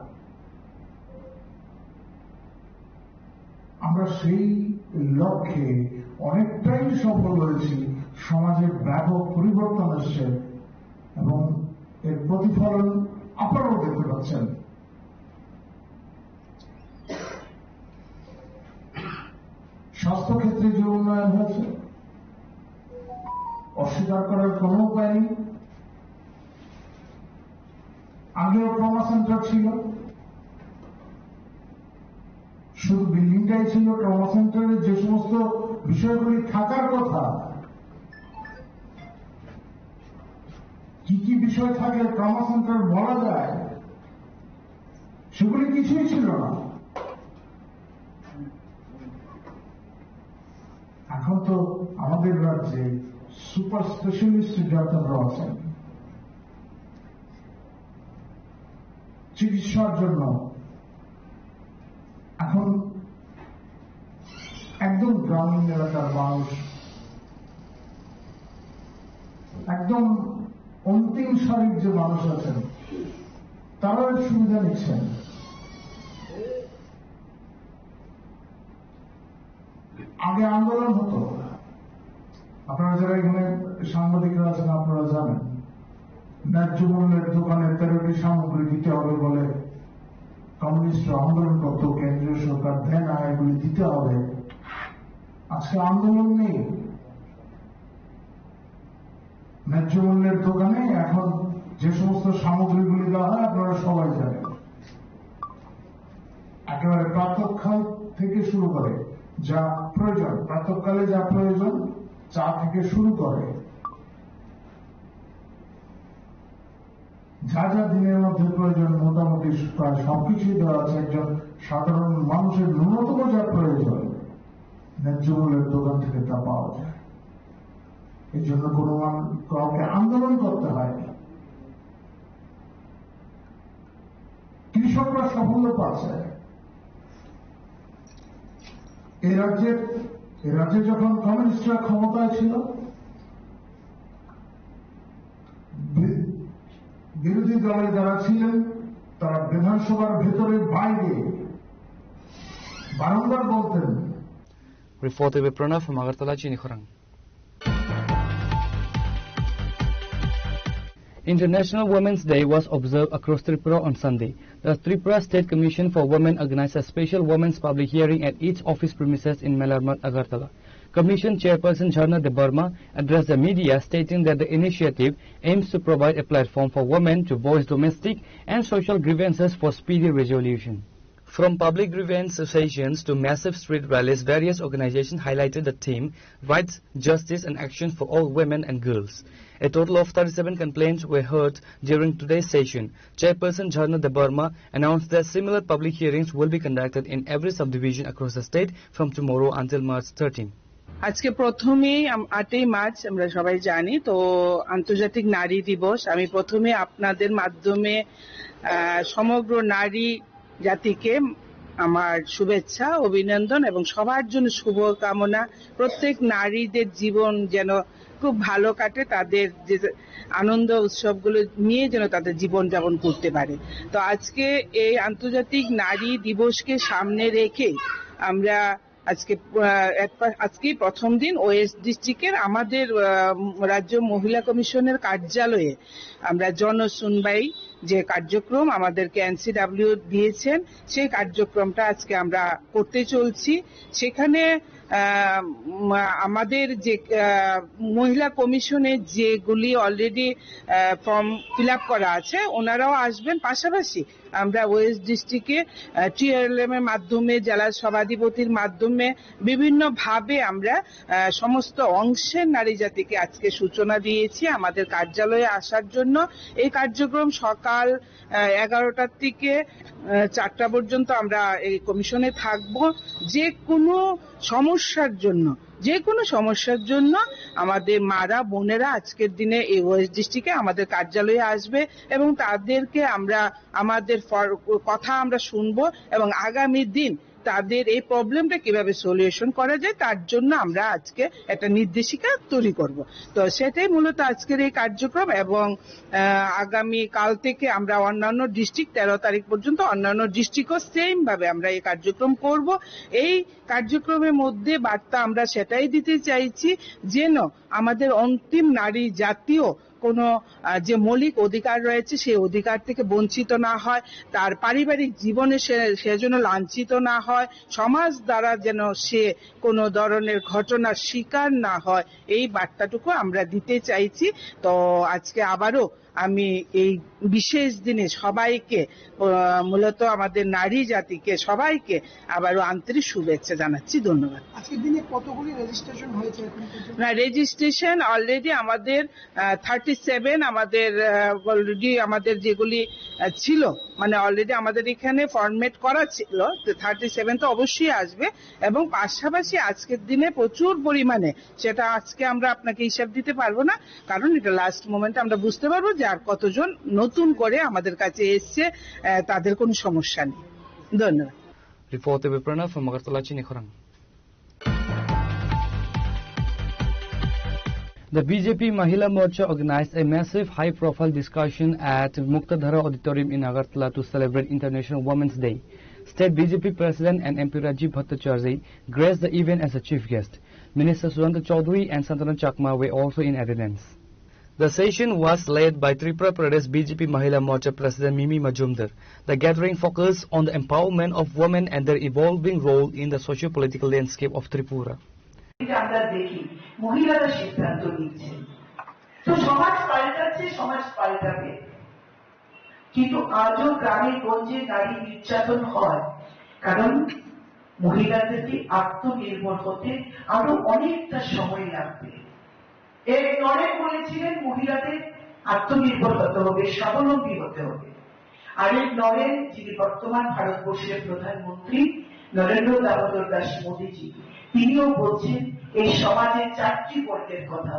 আমরা সেই লক্ষ্যে অনেকটাই সফল হয়েছি। সমাজে ব্যাপক পরিবর্তন এসছে এবং এর প্রতিফলন আপনারাও দেখতে পাচ্ছেন। স্বাস্থ্যক্ষেত্রে যে উন্নয়ন হয়েছে, অস্বীকার করার কোনো উপায় নেই। আগেও ট্রমা সেন্টার ছিল, শুধু বিল্ডিংটাই ছিল। ট্রমা সেন্টারে যে সমস্ত বিষয়গুলি থাকার কথা, কি কি বিষয় থাকলে ট্রমা সেন্টার বলা যায়, সেগুলি কিছুই ছিল না। এখন তো আমাদের রাজ্যে সুপার স্পেশালিস্ট ডাক্তাররাও আছেন চিকিৎসার জন্য। এখন একদম গ্রামীণ এলাকার মানুষ, একদম অন্তিম সারির যে মানুষ আছেন, তারাও এর সুবিধা নিচ্ছেন। আগে আন্দোলন হতো, আপনারা যারা এখানে সাংবাদিকরা আছেন, আপনারা জানেন, ন্যায্য মূল্যের দোকানে তেরোটি সামগ্রী দিতে হবে বলে কমিউনিস্ট আন্দোলন করত, কেন্দ্রীয় সরকার দেয় না, এগুলি দিতে হবে। আজকে আন্দোলন নেই, ন্যায্য মূল্যের দোকানে এখন যে সমস্ত সামগ্রীগুলি দেওয়া হয়, আপনারা সবাই জানেন। একেবারে প্রাতঃকাল থেকে শুরু করে যা প্রয়োজন, প্রাতঃকালে যা প্রয়োজন, চা থেকে শুরু করে যা যা দিনের মধ্যে প্রয়োজন, মোটামুটি প্রায় সবকিছুই দেওয়া আছে। একজন সাধারণ মানুষের ন্যূনতম যা প্রয়োজন, ন্যায্য মূল্যের দোকান থেকে তা পাওয়া যায়। এই জন্য কোনো মান-, কাউকে আন্দোলন করতে হয়নি। কৃষকরা সাফল্য পাচ্ছে। এই রাজ্যে, এই রাজ্যে যখন কমিউনিস্টরা ক্ষমতায় ছিল, বি-, বিরোধী দলে যারা ছিলেন, তারা বিধানসভার ভেতরে বাইরে বারংবার বলতেন। Reported by Pranav from Agartala, Chini Khorang. International Women's Day was observed across Tripura on Sunday. The Tripura State Commission for Women organized a special women's public hearing at its office premises in Melarmat, Agartala. Commission Chairperson Jharna Debbarma addressed the media, stating that the initiative aims to provide a platform for women to voice domestic and social grievances for speedy resolution. From public grievance sessions to massive street rallies, various organizations highlighted the theme, Rights, Justice and Action for All Women and Girls. A total of thirty-seven complaints were heard during today's session. Chairperson Jharna Debbarma announced that similar public hearings will be conducted in every subdivision across the state from tomorrow until March thirteen. আজকে প্রথমেই আম-, আটই মার্চ আমরা সবাই জানি, তো আন্তর্জাতিক নারী দিবস। আমি প্রথমে আপনাদের মাধ্যমে, আহ, সমগ্র নারী জাতিকে আমার শুভেচ্ছা, অভিনন্দন এবং সবার জন্য শুভকামনা। প্রত্যেক নারীদের জীবন যেন খুব ভালো কাটে, তাদের যে আনন্দ উৎসবগুলো নিয়ে যেন তাদের জীবন যাপন করতে পারে। তো আজকে এই আন্তর্জাতিক নারী দিবসকে সামনে রেখে আমরা আজকে, আহ, এক পা-, আজকেই প্রথম দিন ওয়েস্ট ডিস্ট্রিক্টের আমাদের, আহ, রাজ্য মহিলা কমিশনের কার্যালয়ে আমরা জনশুনবাই যে কার্যক্রম আমাদেরকে এনসিডাব্লিউ দিয়েছেন, সেই কার্যক্রমটা আজকে আমরা করতে চলছি। সেখানে, আহ, উম, আমাদের যে, আহ, মহিলা কমিশনে যেগুলি অলরেডি, আহ, ফর্ম ফিল আপ করা আছে, ওনারাও আসবেন। পাশাপাশি আমরা ওয়েস্ট ডিস্ট্রিক্টে, আহ, টিআরএলএম এর মাধ্যমে, জেলা সভাধিপতির মাধ্যমে বিভিন্নভাবে আমরা, আহ, সমস্ত অংশের নারী জাতিকে আজকে সূচনা দিয়েছি আমাদের কার্যালয়ে আসার জন্য। এই কার্যক্রম সকাল, আহ, এগারোটার থেকে, আহ, চারটা পর্যন্ত আমরা এই কমিশনে থাকব। যে কোনো সমস্যার জন্য, যে কোনো সমস্যার জন্য আমাদের মারা বোনেরা আজকের দিনে এই ওয়েস্ট ডিস্ট্রিক্টে আমাদের কার্যালয়ে আসবে এবং তাদেরকে আমরা আমাদের ফর-, কথা আমরা শুনবো এবং আগামী দিন তাদের এই প্রবলেমটা কিভাবে সলিউশন করা যায়, তার জন্য আমরা আজকে একটা নির্দেশিকা তৈরি করব। তো সেটাই মূলত আজকের এই কার্যক্রম এবং, আহ, আগামী কাল থেকে আমরা অন্যান্য ডিস্ট্রিক্ট, তেরো তারিখ পর্যন্ত অন্যান্য ডিস্ট্রিক্টও সেম ভাবে আমরা এই কার্যক্রম করব। এই কার্যক্রমের মধ্যে বার্তা আমরা সেটাই দিতে চাইছি, যেন আমাদের অন্তিম নারী জাতীয় কোনো, আহ, যে মৌলিক অধিকার রয়েছে, সেই অধিকার থেকে বঞ্চিত না হয়, তার পারিবারিক জীবনে সে, সে যেন লাঞ্ছিত না হয়, সমাজ দ্বারা যেন সে কোনো ধরনের ঘটনার শিকার না হয়, এই বার্তাটুকু আমরা দিতে চাইছি। তো আজকে আবারও আমি এই বিশেষ দিনে সবাইকে, আহ, মূলত আমাদের নারী জাতিকে সবাইকে আবারও আন্তরিক শুভেচ্ছা জানাচ্ছি। ধন্যবাদ। আজকের দিনে কতগুলি রেজিস্ট্রেশন হয়েছে এখন পর্যন্ত? না, রেজিস্ট্রেশন অলরেডি আমাদের, আহ, থার্টি সেভেন আমাদের, আহ, অলরেডি আমাদের যেগুলি, আহ, ছিল, মানে অলরেডি আমাদের এখানে ফরম্যাট করা ছিল, তো থার্টি সেভেন তো অবশ্যই আসবে। এবং পাশাপাশি আজকের দিনে প্রচুর পরিমাণে, সেটা আজকে আমরা আপনাকে হিসাব দিতে পারবো না, কারণ এটা লাস্ট মোমেন্টে আমরা বুঝতে পারবো যে আর কতজন নতুন করে আমাদের কাছে এসছে, আহ, তাদের কোনো সমস্যা নেই। ধন্যবাদ। Reported by Pranav from Agartala, Chini Khorang. The B J P Mahila Morcha organized a massive high-profile discussion at Muktadhara Auditorium in Agartala to celebrate International Women's Day. State B J P President and M P Rajiv Bhattacharjee graced the event as a chief guest. Minister Sudanta Chaudhary and Santana Chakma were also in attendance. The session was led by Tripura Pradesh B J P Mahila Morcha President Mimi Majumdar. The gathering focused on the empowerment of women and their evolving role in the socio-political landscape of Tripura. এটা আমরা দেখি, মহিলারা সিদ্ধান্ত নিচ্ছে। তো সমাজ পাল্টাচ্ছে, সমাজ পাল্টাবে, কিন্তু আজও গ্রামে গঞ্জে নারী নির্যাতন হয়, কারণ মহিলাদেরকে আত্মনির্ভর হতে আরো অনেকটা সময় লাগবে। এক নরেন বলেছিলেন, মহিলাদের আত্মনির্ভর হতে হবে, স্বাবলম্বী হতে হবে। আরেক নরেন, যিনি বর্তমান ভারতবর্ষের প্রধানমন্ত্রী নরেন্দ্র দামোদর দাস মোদীজি, তিনিও বলছেন এই সমাজের চারটি বর্গের কথা,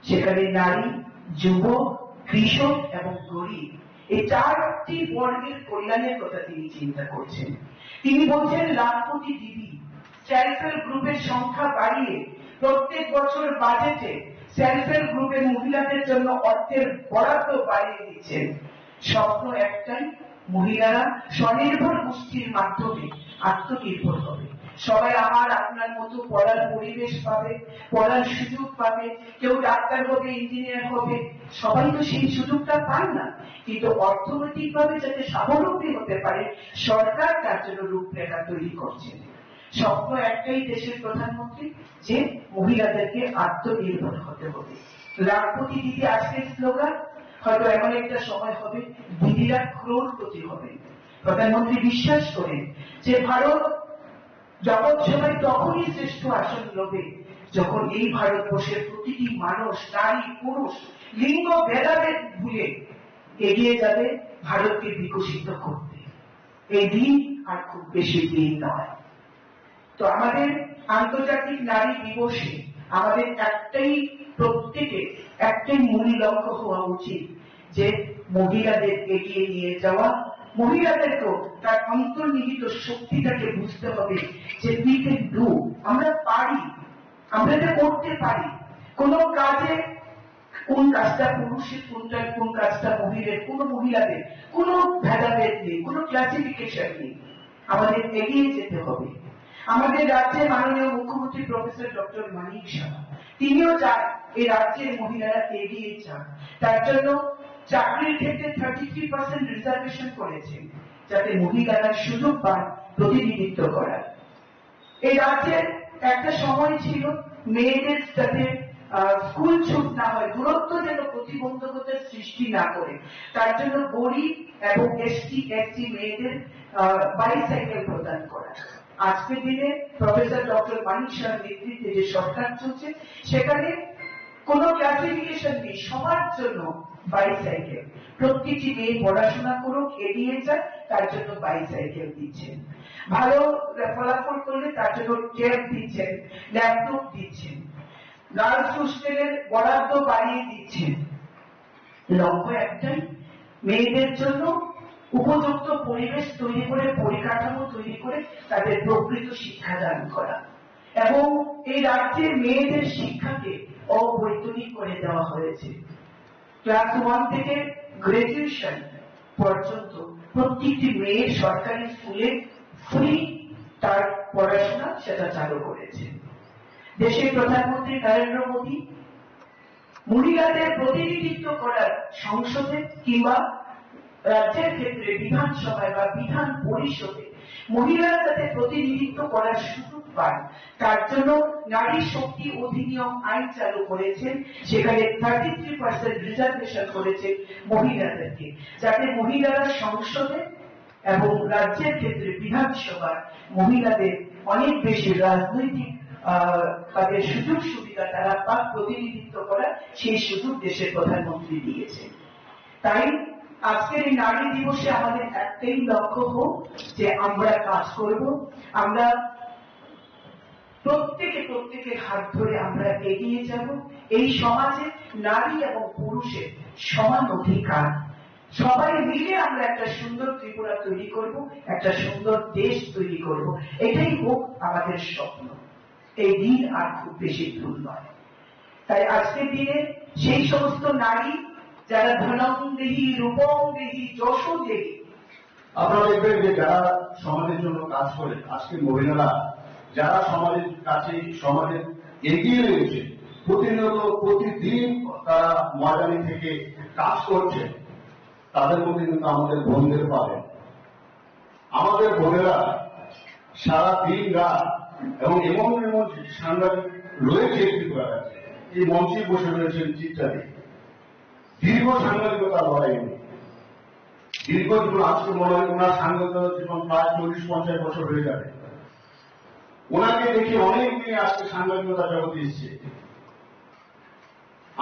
সেখানে নারী, যুবক, কৃষক এবং গরিব, এই চারটি বর্গের কল্যাণের কথা তিনি চিন্তা করছেন। তিনি বলছেন লাখপতি দিদি, সেলফ হেল্প গ্রুপের সংখ্যা বাড়িয়ে প্রত্যেক বছর বাজেটে সেলফ হেল্প গ্রুপের মহিলাদের জন্য অর্থের বরাদ্দ বাড়িয়ে দিচ্ছেন। স্বপ্ন একটাই, মহিলারা স্বনির্ভর গোষ্ঠীর মাধ্যমে আত্মনির্ভর হবে। সবাই আমার আপনার মতো পড়ার পরিবেশ পাবে, পড়ার সুযোগ পাবে, কেউ ডাক্তার হবে, ইঞ্জিনিয়ার হবে, সবাই তো সেই সুযোগটা পান না। কিন্তু অর্থনৈতিকভাবে যাতে স্বাবলম্বী হতে পারে, সরকার তার জন্য রূপরেখা তৈরি করছে। স্বপ্ন একটাই দেশের প্রধানমন্ত্রী, যে মহিলাদেরকে আত্মনির্ভর হতে হবে। লাখপতি দিদি আজকের স্লোগান, হয়তো এমন একটা সময় হবে দিদিরা ক্রোড়পতি হবে। প্রধানমন্ত্রী বিশ্বাস করেন যে ভারত জগৎ সভায় তখনই শ্রেষ্ঠ আসন লবে, যখন এই ভারতবর্ষের প্রতিটি মানুষ, নারী, পুরুষ, লিঙ্গ ভেদাভেদ ভুলে এগিয়ে যাবে ভারতকে বিকশিত করতে। এই দিন আর খুব বেশি দিন নয়। তো আমাদের আন্তর্জাতিক নারী দিবসে আমাদের একটাই, প্রত্যেকে একটাই মূল লক্ষ্য হওয়া উচিত যে মহিলাদের এগিয়ে নিয়ে যাওয়া, মহিলাদেরকেও তার অন্তর্নিহিত শক্তিটাকে বুঝতে হবে যে we can do, আমরা পারি, আমরা এটা করতে পারি। কোনো কাজে কোন কাজটা পুরুষের, কোনটা, কোন কাজটা মহিলার, কোনো মহিলাদের, কোনো ভেদাভেদ নেই, কোনো ক্লাসিফিকেশন নেই। আমাদের এগিয়ে যেতে হবে। আমাদের রাজ্যের মাননীয় মুখ্যমন্ত্রী প্রফেসর ডক্টর মানিক সাহা, তিনিও চান এই রাজ্যের মহিলারা এগিয়ে যান। তার জন্য চাকরির ক্ষেত্রে থার্টি থ্রি পার্সেন্ট রিজার্ভেশন করেছেন, যাতে মহিলারা সুযোগ পান প্রতিনিধিত্ব করার। এই রাজ্যের একটা সময় ছিল মেয়েদের যাতে, আহ, স্কুল ছুট না হয়, দূরত্ব যেন প্রতিবন্ধকতার সৃষ্টি না করে, তার জন্য গরিব এবং এসটি, এসসি মেয়েদের, আহ, বাইসাইকেল প্রদান করা। আজকের দিনে প্রফেসর ডক্টর মানিক শাহর নেতৃত্বে যে সরকার চলছে, সেখানে কোনো ক্লাসিফিকেশন নেই, সবার জন্য বাইসাইকেল। প্রতিটি মেয়ে পড়াশোনা করুক, এগিয়ে যাক, তার জন্য বাইসাইকেল দিচ্ছেন। ভালো ফলাফল করলে তার জন্য ট্যাব দিচ্ছেন, ল্যাপটপ দিচ্ছেন, গার্লস হোস্টেলের বরাদ্দ বাড়িয়ে দিচ্ছেন। লক্ষ্য একটাই, মেয়েদের জন্য উপযুক্ত পরিবেশ তৈরি করে, পরিকাঠামো তৈরি করে তাদের প্রকৃত শিক্ষাদান করা। এবং এই রাজ্যের মেয়েদের শিক্ষাকে অবৈতনিক করে দেওয়া হয়েছে। ক্লাস ওয়ান থেকে গ্র্যাজুয়েশন পর্যন্ত প্রত্যেকটি মেয়ে সরকারি স্কুলে ফ্রি তার পড়াশোনা সেটা চালু করেছে। দেশের প্রধানমন্ত্রী নরেন্দ্র মোদী মহিলাদের প্রতিনিধিত্ব করার সংসদে কিংবা রাজ্যের ক্ষেত্রে বিধানসভায় বা বিধান পরিষদে মহিলারা যাতে প্রতিনিধিত্ব করার সুযোগ পান, তার জন্য নারী শক্তি অধিনিয়ম আইন চালু করেছেন, সেখানে থার্টি থ্রি পার্সেন্ট রিজার্ভেশন করেছেন মহিলাদেরকে, যাতে মহিলারা সংসদে এবং রাজ্যের ক্ষেত্রে বিধানসভায় মহিলাদের অনেক বেশি রাজনৈতিক, আহ, তাদের সুযোগ সুবিধা তারা পাক, প্রতিনিধিত্ব করার সেই সুযোগ দেশের প্রধানমন্ত্রী দিয়েছেন। তাই আজকের এই নারী দিবসে আমাদের একটাই লক্ষ্য হোক যে আমরা কাজ করব, আমরা প্রত্যেকে প্রত্যেকের হাত ধরে আমরা এগিয়ে যাব। এই সমাজে নারী এবং পুরুষের সমান অধিকার, সবাই মিলে আমরা একটা সুন্দর ত্রিপুরা তৈরি করব, একটা সুন্দর দেশ তৈরি করব। এটাই হোক আমাদের স্বপ্ন। এই দিন আর খুব বেশি দূর নয়। তাই আজকের দিনে সেই সমস্ত নারী যারা ধনং দেহি, রূপং দেহি, যশো দেহি, আপনারা দেখবেন যে যারা সমাজের জন্য কাজ করে, আজকে মহিলারা যারা সমাজের কাছে, সমাজের এগিয়ে রয়েছে। প্রতিনিয়ত, প্রতিদিন তারা ময়দানে থেকে কাজ করছে। তাদের মধ্যে কিন্তু আমাদের বোনদের পাবেন। আমাদের বোনেরা সারা দিন রাত এবং এমন এমন সাংবাদিক রয়েছে ত্রিপুরা রাজ্যে, এই মঞ্চে বসে রয়েছেন চিত্রাদি। দীর্ঘ সাংবাদিকতা লড়াই উনি। দীর্ঘ জীবন, আজকে মনে হয় ওনার সাংবাদিকতা জীবন প্রায় চল্লিশ পঞ্চাশ বছর হয়ে যাবে। ওনাকে দেখে অনেক দিনে আজকে সাংবাদিকতা জগতে এসছে।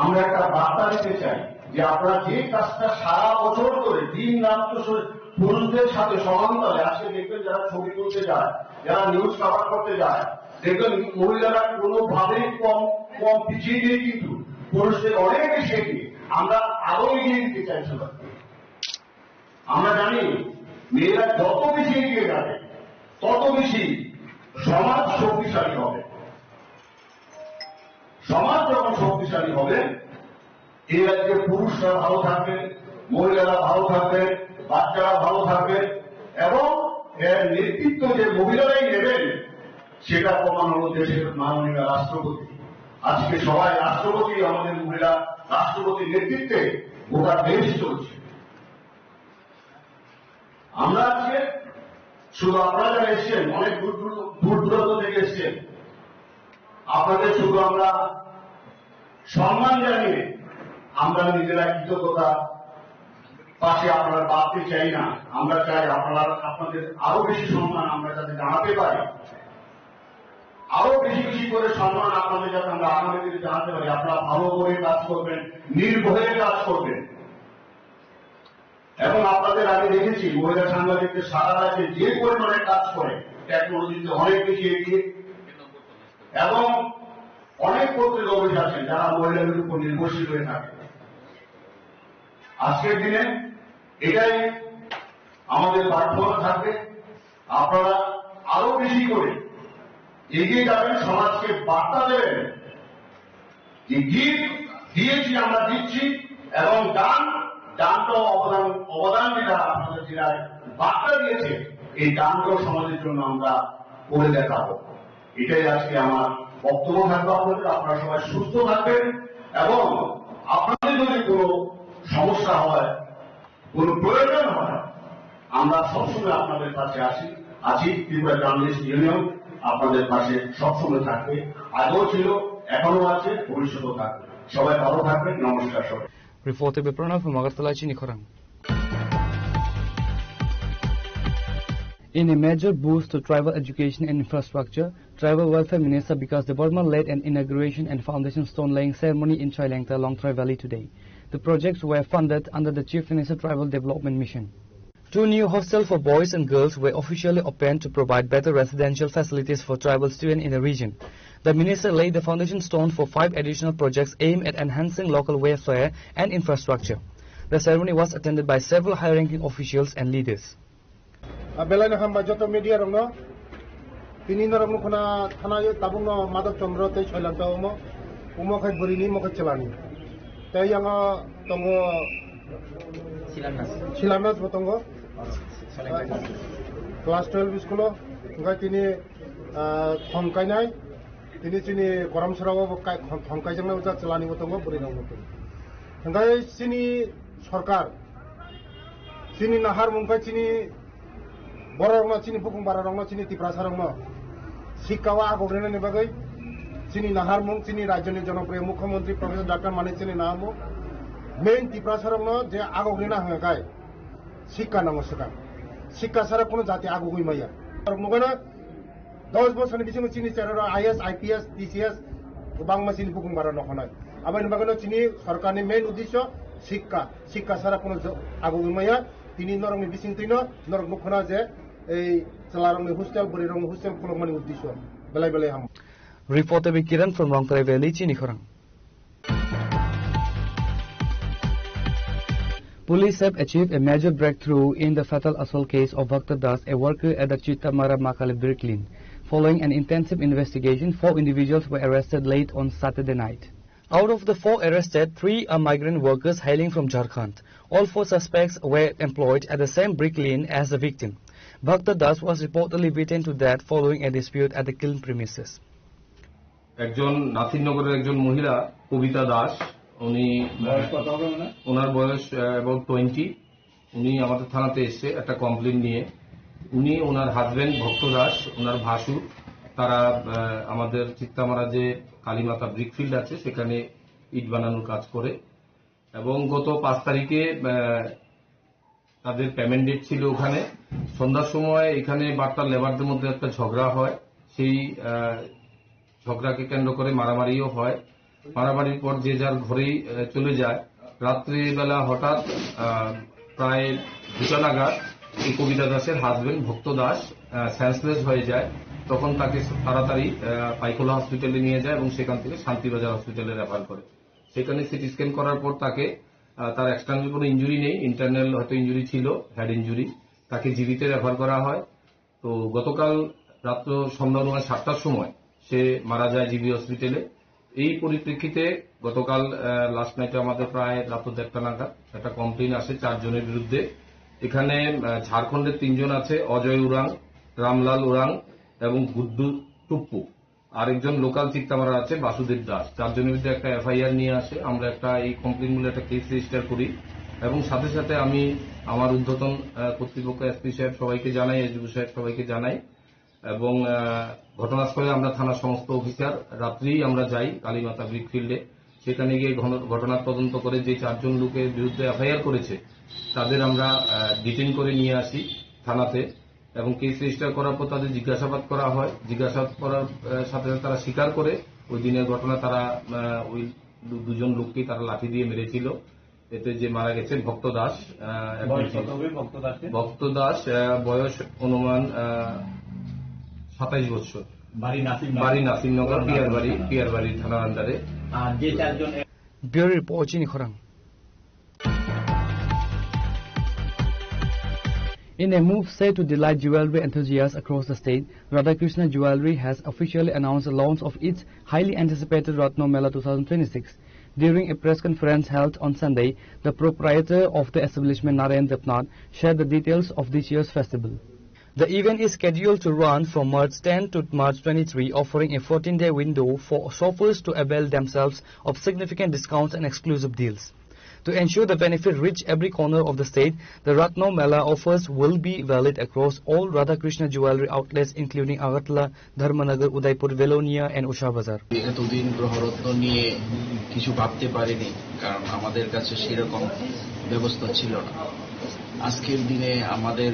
আমরা একটা বার্তা দিতে চাই যে আপনারা যে কাজটা সারা বছর ধরে দিন রাত তো সে পুরুষদের সাথে সমানতালে, আজকে দেখবেন যারা ছবি তুলতে যায়, যারা নিউজ কভার করতে যায়, দেখবেন মহিলারা কোনোভাবেই কম, কম পিছিয়ে নেই, কিন্তু পুরুষদের অনেক বেশি এগিয়ে। আমরা আরো এগিয়ে দিতে চাই সবাইকে। আমরা জানি মেয়েরা যত বেশি এগিয়ে যাবে, তত বেশি সমাজ শক্তিশালী হবে। সমাজ যখন শক্তিশালী হবে, এই রাজ্যে পুরুষরা ভালো থাকবে, মহিলারা ভালো থাকবে, বাচ্চারা ভালো থাকবে, এবং এর নেতৃত্ব যে মহিলারাই নেবেন, সেটা প্রমাণ হলো দেশের মাননীয় রাষ্ট্রপতি। আজকে সবাই রাষ্ট্রপতি, আমাদের মহিলা রাষ্ট্রপতির নেতৃত্বে গোটা দেশ চলছে। আমরা আজকে শুধু আপনারা যারা এসছেন, অনেক দূর দূর, দূর দূরান্ত থেকে এসছেন, আপনাদের শুধু আমরা সম্মান জানিয়ে আমরা নিজেরা কৃতজ্ঞতা পাশে আপনারা বাড়তে চাই না। আমরা চাই আপনারা, আপনাদের আরো বেশি সম্মান আমরা যাতে জানাতে পারি, আরো বেশি বেশি করে সম্মান আপনাদের যাতে আমরা আগামী দিনে জানাতে পারি। আপনারা ভালো করে কাজ করবেন, নির্ভয়ে কাজ করবেন। এবং আপনাদের আগে দেখেছি মহিলা সাংবাদিকদের সারা রাজ্যে যে পরিমাণে কাজ করে, টেকনোলজিতে অনেক বেশি এগিয়ে এবং অনেক পত্রিকা অফিস আছে যারা মহিলাদের উপর নির্ভরশীল হয়ে থাকে। আজকের দিনে এটাই আমাদের প্রার্থনা থাকবে, আপনারা আরো বেশি করে এগিয়ে যাবেন, সমাজকে বার্তা দেবেন যে গিফট দিয়েছি, আমরা দিচ্ছি, এবং দান, দানটাও অবদান, অবদান যেটা আপনাদের যেটা বার্তা দিয়েছে, এই দানটাও সমাজের জন্য আমরা করে দেখাবো। এটাই আজকে আমার বক্তব্য থাকবে আপনাদের। আপনারা সবাই সুস্থ থাকবেন এবং আপনাদের যদি কোনো সমস্যা হয়, কোনো প্রয়োজন হয়, আমরা সবসময় আপনাদের পাশে আসি, আছি। ত্রিপুরা জার্নালিস্ট ইউনিয়ন আপনাদের পাশে সবসময় থাকবে, আগেও ছিল, এখনো আছে, ভবিষ্যতেও থাকবে। সবাই ভালো থাকবেন। নমস্কার সবাই। Reported by Pranav from Agartala, Chini Khorang. In a major boost to tribal education and infrastructure, Tribal Welfare Minister Bikash Debbarma led an inauguration and foundation stone laying ceremony in Chailengta, Longtrai Valley today. The projects were funded under the Chief Minister Tribal Development Mission. Two new hostels for boys and girls were officially opened to provide better residential facilities for tribal students in the region. The minister laid the foundation stone for five additional projects aimed at enhancing local welfare and infrastructure. The ceremony was attended by several high-ranking officials and leaders. Ah, belai no hambai joto media rokno. Tini norok nukhuna thana yo tabukno Madhav Chandra tei Soilanta omo. Omo khai bwrwini, omo khai chwlani. Tei yango tongo Silanas. Silanas bo tongo. Class twelve school o. Hingkhe tini, ah, thong kainai. Tini chini Koramsora o bo kai-, thong kaijaknai, o jak chwlani bo tongo, bwrwi rok bo tongo. Hingkhe chini sorkar, chini naharmung khe chini bororokno, chini bukung bararokno, chini Tiprasarokno sikka o agok rinani bagwi chini naharmung, chini rajyoni jonopriyo mukhyamantri Professor Doctor Manik Saini naharmung main Tiprasarokno je agok rina hwnga khe sikka nango swkang. Sikka sara kuno jati agugwi maya. Norok nukgana dos bosorni bisingo chini cheraro I A S, I P S, T C S kwbangma chini bukung bara nokhonai. Aboni bagwino chini sorkarni main uddesyo sikka. Sikka sara kuno jo-, agugwi maya. Tini norokni bisingtwino norok nukhona je ei chwlarokni hostel, bwrwirokni hostel khulukmani uddesyo. Belai belai ham. Reporter by Kiran from Longtrai Valley, Chini Khorang. Police have achieved a major breakthrough in the fatal assault case of Bhakta Das, a worker at the Chitamara Makale bricklin. Following an intensive investigation, four individuals were arrested late on Saturday night. Out of the four arrested, three are migrant workers hailing from Jharkhand. All four suspects were employed at the same bricklin as the victim. Bhakta Das was reportedly beaten to death following a dispute at the kiln premises. একজন নাসিরনগরের একজন মহিলা কবিতা দাস, উনি, বয়স কত হবে ওনার? ওনার বয়স, আহ, about twenty। উনি আমাদের থানাতে এসে একটা কমপ্লেন নিয়ে, উনি, ওনার হাজবেন্ড ভক্ত দাস, ওনার ভাসুর, তারা, আহ, আমাদের চিত্তামারা যে কালীমাতা ব্রিকফিল্ড আছে, সেখানে ইট বানানোর কাজ করে। এবং গত পাঁচ তারিখে, আহ, তাদের পেমেন্ট ডেট ছিল ওখানে। সন্ধ্যার সময় এখানে বাট্টার লেবারদের মধ্যে একটা ঝগড়া হয়। সেই, আহ, ঝগড়াকে কেন্দ্র করে মারামারিও হয়। মারামারির পর যে যার ঘরেই, আহ, চলে যায়। রাত্রিবেলা হঠাৎ, আহ, প্রায় দুটা নাগাদ এই কবিতা দাসের হাজবেন্ড ভক্ত দাস, আহ, সেন্সলেস হয়ে যায়। তখন তাকে তাড়াতাড়ি, আহ, পাইকোলা হসপিটালে নিয়ে যায় এবং সেখান থেকে শান্তিবাজার হসপিটালে রেফার করে। সেখানে সিটি স্ক্যান করার পর তাকে, আহ, তার এক্সটার্নাল কোনো ইনজুরি নেই, ইন্টারনাল হয়তো ইনজুরি ছিল, হেড ইনজুরি। তাকে জিবিতে রেফার করা হয়। তো গতকাল রাত্র সন্ধ্যা অনুমান সাতটার সময় সে মারা যায় জিবি হসপিটালে। এই পরিপ্রেক্ষিতে গতকাল, আহ, লাস্ট নাইটে আমাদের প্রায় রাত দেড়টা নাগাদ একটা কমপ্লেন আসে চারজনের বিরুদ্ধে। এখানে, আহ, ঝাড়খণ্ডের তিনজন আছে, অজয় উরাং, রামলাল উরাং এবং গুড্ডু টুপ্পু। আরেকজন লোকাল চিত্তামারা আছে বাসুদেব দাস, চারজনের বিরুদ্ধে একটা এফআইআর নিয়ে আসে। আমরা একটা এই কমপ্লেন বলে একটা কেস রেজিস্টার করি এবং সাথে সাথে আমি আমার ঊর্ধ্বতন, আহ, কর্তৃপক্ষ, এসপি সাহেব সবাইকে জানাই, এসডিপি সাহেব সবাইকে জানাই এবং, আহ, ঘটনাস্থলে আমরা থানার সমস্ত অফিসার রাত্রেই আমরা যাই কালীমাতা ব্রিকফিল্ডে। সেখানে গিয়ে ঘন-, ঘটনার তদন্ত করে যে চারজন লোকের বিরুদ্ধে এফআইআর করেছে তাদের আমরা, আহ, ডিটেইন করে নিয়ে আসি থানাতে। এবং কেস রেজিস্টার করার পর তাদের জিজ্ঞাসাবাদ করা হয়। জিজ্ঞাসাবাদ করার, আহ, সাথে সাথে তারা স্বীকার করে ওই দিনের ঘটনা তারা, আহ, ওই দু-, দুজন লোককেই তারা লাঠি দিয়ে মেরেছিল। এতে যে মারা গেছে ভক্ত দাস, আহ, এখন বয়স কত হবে ভক্ত দাসের? ভক্ত দাস, আহ, বয়স অনুমান, আহ, সাতাইশ বছর। বাড়ি নাসিমনগর। বাড়ি নাসিমনগর, পিয়ারবাড়ি, পিয়ারবাড়ি থানার আন্ডারে। আর যে চারজন ব্যুরো রিপোর্ট, চিনি খোরাং। In a move set to delight jewelry enthusiasts across the state, Radhakrishna Jewelry has officially announced the launch of its highly anticipated Ratna Mela two thousand twenty-six. During a press conference held on Sunday, the proprietor of the establishment, Narayan Debnath, shared the details of this year's festival. The event is scheduled to run from March ten to March twenty-three, offering a fourteen-day window for shoppers to avail themselves of significant discounts and exclusive deals. To ensure the benefit reach every corner of the state, the Ratna Mela offers will be valid across all Radhakrishna Jewelry outlets, including Agartala, Dharmanagar, Udaipur, Belonia, and Usha Bazar. এতদিন গ্রহরত্ন নিয়ে কিছু ভাবতে পারিনি, কারণ আমাদের কাছে সেরকম ব্যবস্থা ছিল না। আজকের দিনে আমাদের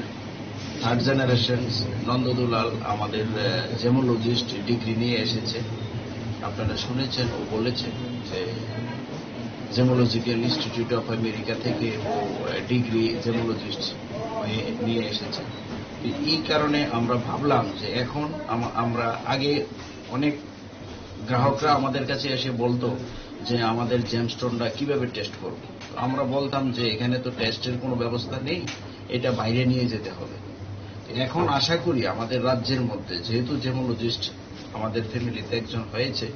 থার্ড জেনারেশন নন্দদুলাল আমাদের, আহ, জেমোলজিস্ট ডিগ্রি নিয়ে এসেছে। আপনারা শুনেছেন, ও বলেছে যে জেমোলজিক্যাল ইনস্টিটিউট অফ আমেরিকা থেকে ও, আহ, ডিগ্রি জেমোলজিস্ট হয়ে নিয়ে এসেছে। এই কারণে আমরা ভাবলাম যে এখন আম-, আমরা আগে অনেক গ্রাহকরা আমাদের কাছে এসে বলতো যে আমাদের জেমস্টোনটা কিভাবে টেস্ট করব। তো আমরা বলতাম যে এখানে তো টেস্টের কোনো ব্যবস্থা নেই, এটা বাইরে নিয়ে যেতে হবে। এখন আশা করি আমাদের রাজ্যের মধ্যে, যেহেতু জেমোলজিস্ট আমাদের ফ্যামিলিতে একজন হয়েছে,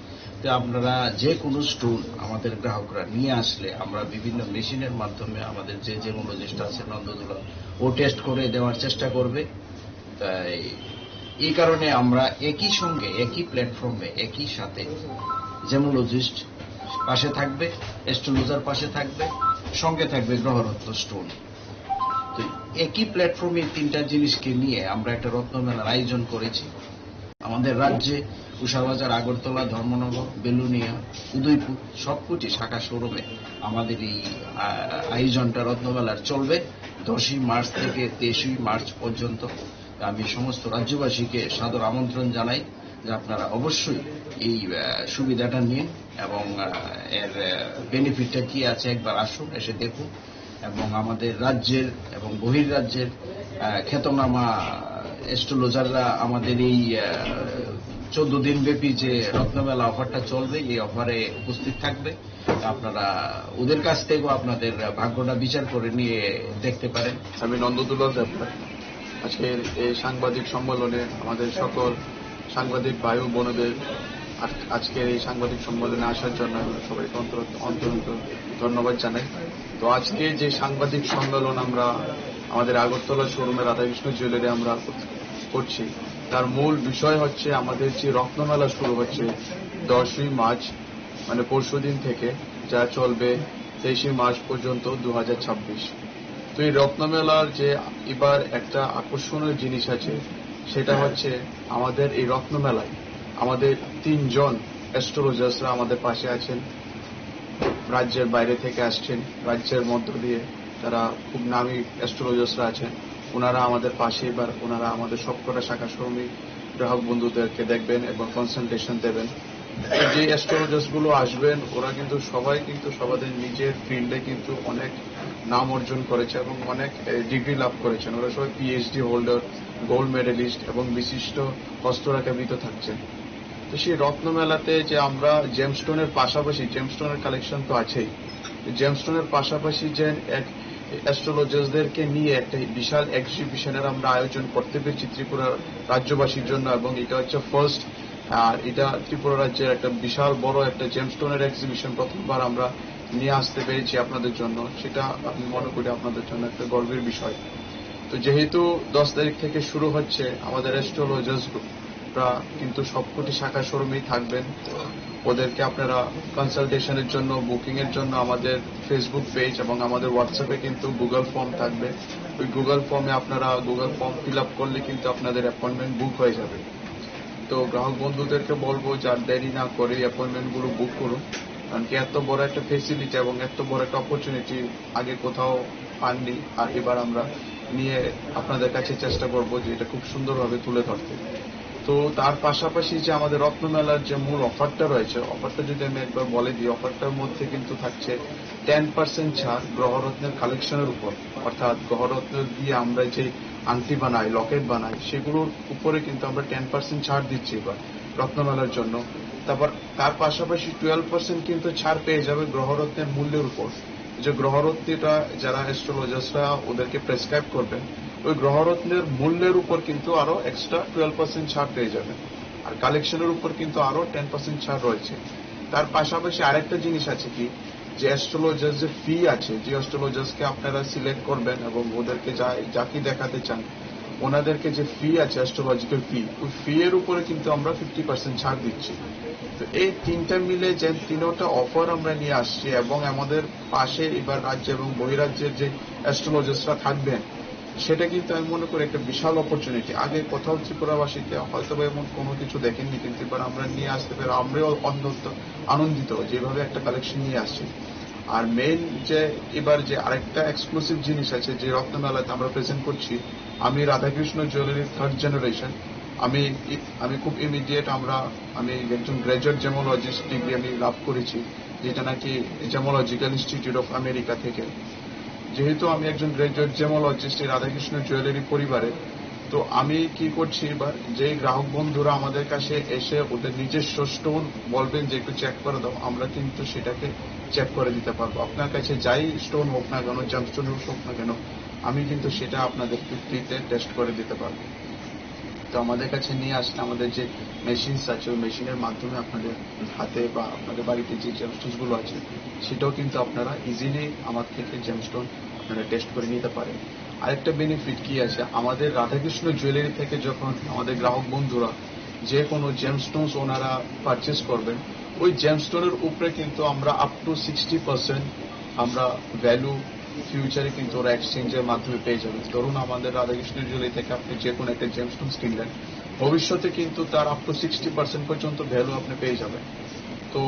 তো আপনারা যে কোনো স্টোন আমাদের গ্রাহকরা নিয়ে আসলে আমরা বিভিন্ন মেশিনের মাধ্যমে আমাদের যে জেমোলজিস্ট আছে নন্দদুলাল, ও টেস্ট করে দেওয়ার চেষ্টা করবে। তাই এই কারণে আমরা একই সঙ্গে, একই প্ল্যাটফর্মে, একই সাথে জেমোলজিস্ট পাশে থাকবে, অ্যাস্ট্রোলজার পাশে থাকবে, সঙ্গে থাকবে গ্রহরত্ন স্টোন। তো একই প্ল্যাটফর্মে এই তিনটা জিনিসকে নিয়ে আমরা একটা রত্নমেলার আয়োজন করেছি। আমাদের রাজ্যে উষাবাজার, আগরতলা, ধর্মনগর, বেলুনিয়া, উদয়পুর সবকটি শাখা শোরুমে আমাদের এই, আহ, আয়োজনটা রত্নমেলার চলবে দশই মার্চ থেকে তেইশই মার্চ পর্যন্ত। আমি সমস্ত রাজ্যবাসীকে সাদর আমন্ত্রণ জানাই যে আপনারা অবশ্যই এই, আহ, সুবিধাটা নিন এবং, আহ, এর, আহ, বেনিফিটটা কি আছে একবার আসুন, এসে দেখুন। এবং আমাদের রাজ্যের এবং বহির্রাজ্যের, আহ, খ্যাতনামা অ্যাস্ট্রোলজাররা আমাদের এই, আহ, চোদ্দ দিন ব্যাপী যে রত্নমেলা অফারটা চলবে, এই অফারে উপস্থিত থাকবে। আপনারা ওদের কাছ থেকেও আপনাদের ভাগ্যটা বিচার করে নিয়ে দেখতে পারেন। আমি নন্দদুলাল দেবনাথ। আজকের এই সাংবাদিক সম্মেলনে আমাদের সকল সাংবাদিক ভাই ও বোনদের আজ-, আজকের এই সাংবাদিক সম্মেলনে আসার জন্য আমরা সবাইকে অন্তর-, অন্তরন্ত ধন্যবাদ জানাই। তো আজকে যে সাংবাদিক সম্মেলন আমরা আমাদের আগরতলা শোরুমে রাধাকৃষ্ণ জুয়েলারি আমরা করছি, তার মূল বিষয় হচ্ছে আমাদের যে রত্নমেলা শুরু হচ্ছে দশই মার্চ, মানে পরশুদিন থেকে, যা চলবে তেইশে মার্চ পর্যন্ত দু হাজার ছাব্বিশ। তো এই রত্নমেলার যে এবার একটা আকর্ষণীয় জিনিস আছে, সেটা হচ্ছে আমাদের এই রত্নমেলায় আমাদের তিনজন অ্যাস্ট্রোলজার্সরা আমাদের পাশে আছেন। রাজ্যের বাইরে থেকে আসছেন, রাজ্যের মধ্য দিয়ে তারা খুব নামী অ্যাস্ট্রোলজার্সরা আছেন। ওনারা আমাদের পাশে, এবার ওনারা আমাদের সবকটা শাখা সহকর্মী গ্রাহক বন্ধুদেরকে দেখবেন এবং কনসালটেশন দেবেন। তো যে অ্যাস্ট্রোলজার্স গুলো আসবেন, ওরা কিন্তু সবাই কিন্তু সবাদের নিজের ফিল্ডে কিন্তু অনেক নাম অর্জন করেছে এবং অনেক, এ, ডিগ্রি লাভ করেছেন। ওরা সবাই পিএইচডি হোল্ডার, গোল্ড মেডেলিস্ট এবং বিশিষ্ট হস্তরেখাবিদও থাকছেন। তো সেই রত্নমেলাতে যে আমরা জেমস্টোনের পাশাপাশি, জেমস্টোনের কালেকশন তো আছেই, জেমস্টোনের পাশাপাশি যে এক অ্যাস্ট্রোলজারদেরকে নিয়ে একটা বিশাল এক্সিবিশনের আমরা আয়োজন করতে পেরেছি ত্রিপুরা রাজ্যবাসীর জন্য, এবং এটা হচ্ছে ফার্স্ট। আর এটা ত্রিপুরা রাজ্যের একটা বিশাল বড় একটা জেমস্টোনের এক্সিবিশন প্রথমবার আমরা নিয়ে আসতে পেরেছি আপনাদের জন্য, সেটা আমি মনে করি আপনাদের জন্য একটা গর্বের বিষয়। তো যেহেতু দশ তারিখ থেকে শুরু হচ্ছে আমাদের অ্যাস্ট্রোলজার্স গ্রুপ, আপনারা কিন্তু সবকটি শাখা শোরুমেই থাকবেন। ওদেরকে আপনারা কনসালটেশনের জন্য, বুকিং এর জন্য আমাদের ফেসবুক পেজ এবং আমাদের হোয়াটসঅ্যাপে কিন্তু গুগল ফর্ম থাকবে। ওই গুগল ফর্মে আপনারা গুগল ফর্ম ফিল আপ করলে কিন্তু আপনাদের অ্যাপয়েন্টমেন্ট বুক হয়ে যাবে। তো গ্রাহক বন্ধুদেরকে বলবো, যার দেরি না করে অ্যাপয়েন্টমেন্ট গুলো বুক করুন, কারণ কি এত বড় একটা ফেসিলিটি এবং এত বড় একটা অপরচুনিটি আগে কোথাও পাননি। আর এবার আমরা নিয়ে আপনাদের কাছে চেষ্টা করব যে এটা খুব সুন্দরভাবে তুলে ধরতে। তো তার পাশাপাশি যে আমাদের রত্নমেলার যে মূল অফারটা রয়েছে, অফারটা যদি আমি একবার বলে দিই, অফারটার মধ্যে কিন্তু থাকছে টেন পার্সেন্ট ছাড় গ্রহরত্নের কালেকশনের উপর, অর্থাৎ গ্রহরত্ন দিয়ে আমরা যে আংটি বানাই, লকেট বানাই, সেগুলোর উপরে কিন্তু আমরা টেন পার্সেন্ট ছাড় দিচ্ছি এবার রত্নমেলার জন্য। তারপর তার পাশাপাশি টুয়েলভ পার্সেন্ট কিন্তু ছাড় পেয়ে যাবে গ্রহরত্নের মূল্যের উপর। যে গ্রহরত্নটা যারা অ্যাস্ট্রোলজার্সরা ওদেরকে প্রেসক্রাইব করবেন, ওই গ্রহরত্নের মূল্যের উপর কিন্তু আরো এক্সট্রা টুয়েলভ পার্সেন্ট ছাড় পেয়ে যাবেন। আর কালেকশনের উপর কিন্তু আরো টেন পার্সেন্ট ছাড় রয়েছে। তার পাশাপাশি আরেকটা জিনিস আছে কি, যে অ্যাস্ট্রোলজার যে ফি আছে, যে অ্যাস্ট্রোলজার্সকে আপনারা সিলেক্ট করবেন এবং ওদেরকে যা, যাকে দেখাতে চান, ওনাদেরকে যে ফি আছে, অ্যাস্ট্রোলজিক্যাল ফি, ওই ফি এর উপরে কিন্তু আমরা ফিফটি পার্সেন্ট ছাড় দিচ্ছি। তো এই তিনটা মিলে যে তিনটা অফার আমরা নিয়ে আসছি এবং আমাদের পাশে এবার রাজ্য এবং বহিরাজ্যের যে অ্যাস্ট্রোলজার্সরা থাকবেন, সেটা কিন্তু আমি মনে করি একটা বিশাল অপরচুনিটি। আগে কোথাও ত্রিপুরাবাসীতে হয়তো বা এমন কোনো কিছু দেখেননি, কিন্তু এবার আমরা নিয়ে আসতে পেরে আমরাও অত্যন্ত আনন্দিত যেভাবে একটা কালেকশন নিয়ে আসছি। আর মেইন যে এবার যে আরেকটা এক্সক্লুসিভ জিনিস আছে যে রত্নমেলাতে আমরা প্রেজেন্ট করছি, আমি রাধাকৃষ্ণ জুয়েলারি থার্ড জেনারেশন। আমি ই-, আমি খুব ইমিডিয়েট আমরা, আমি একজন গ্র্যাজুয়েট জেমোলজিস্ট ডিগ্রি আমি লাভ করেছি, যেটা নাকি জেমোলজিক্যাল ইনস্টিটিউট অফ আমেরিকা থেকে। যেহেতু আমি একজন গ্র্যাজুয়েট জেমোলজিস্ট এই রাধাকৃষ্ণ জুয়েলারি পরিবারে, তো আমি কি করছি, এবার যে গ্রাহক বন্ধুরা আমাদের কাছে এসে ওদের নিজস্ব স্টোন বলবেন যে একটু চেক করে দাও, আমরা কিন্তু সেটাকে চেক করে দিতে পারবো। আপনার কাছে যাই স্টোন হোক না কেন, জেমস্টোন হোক না কেন, আমি কিন্তু সেটা আপনাদেরকে ফ্রিতে টেস্ট করে দিতে পারবো। তো আমাদের কাছে নিয়ে আসলে আমাদের যে মেশিনস আছে, ওই মেশিনের মাধ্যমে আপনাদের হাতে বা আপনাদের বাড়িতে যে জেমস্টোনস গুলো আছে, সেটাও কিন্তু আপনারা ইজিলি আমার থেকে জেমস্টোন আপনারা টেস্ট করে নিতে পারেন। আরেকটা বেনিফিট কি আছে, আমাদের রাধাকৃষ্ণ জুয়েলারি থেকে যখন আমাদের গ্রাহক বন্ধুরা যে কোনো জেমস্টোনস ওনারা পারচেস করবেন, ওই জেমস্টোনের উপরে কিন্তু আমরা আপ টু সিক্সটি পার্সেন্ট আমরা ভ্যালু ফিউচারে কিন্তু ওরা এক্সচেঞ্জের মাধ্যমে পেয়ে যাবেন। ধরুন, আমাদের রাধাকৃষ্ণ জুয়েলারি থেকে আপনি যে কোনো একটা জেমস্টোনস কিনলেন, ভবিষ্যতে কিন্তু তার আপ টু সিক্সটি পার্সেন্ট পর্যন্ত ভ্যালু আপনি পেয়ে যাবেন। তো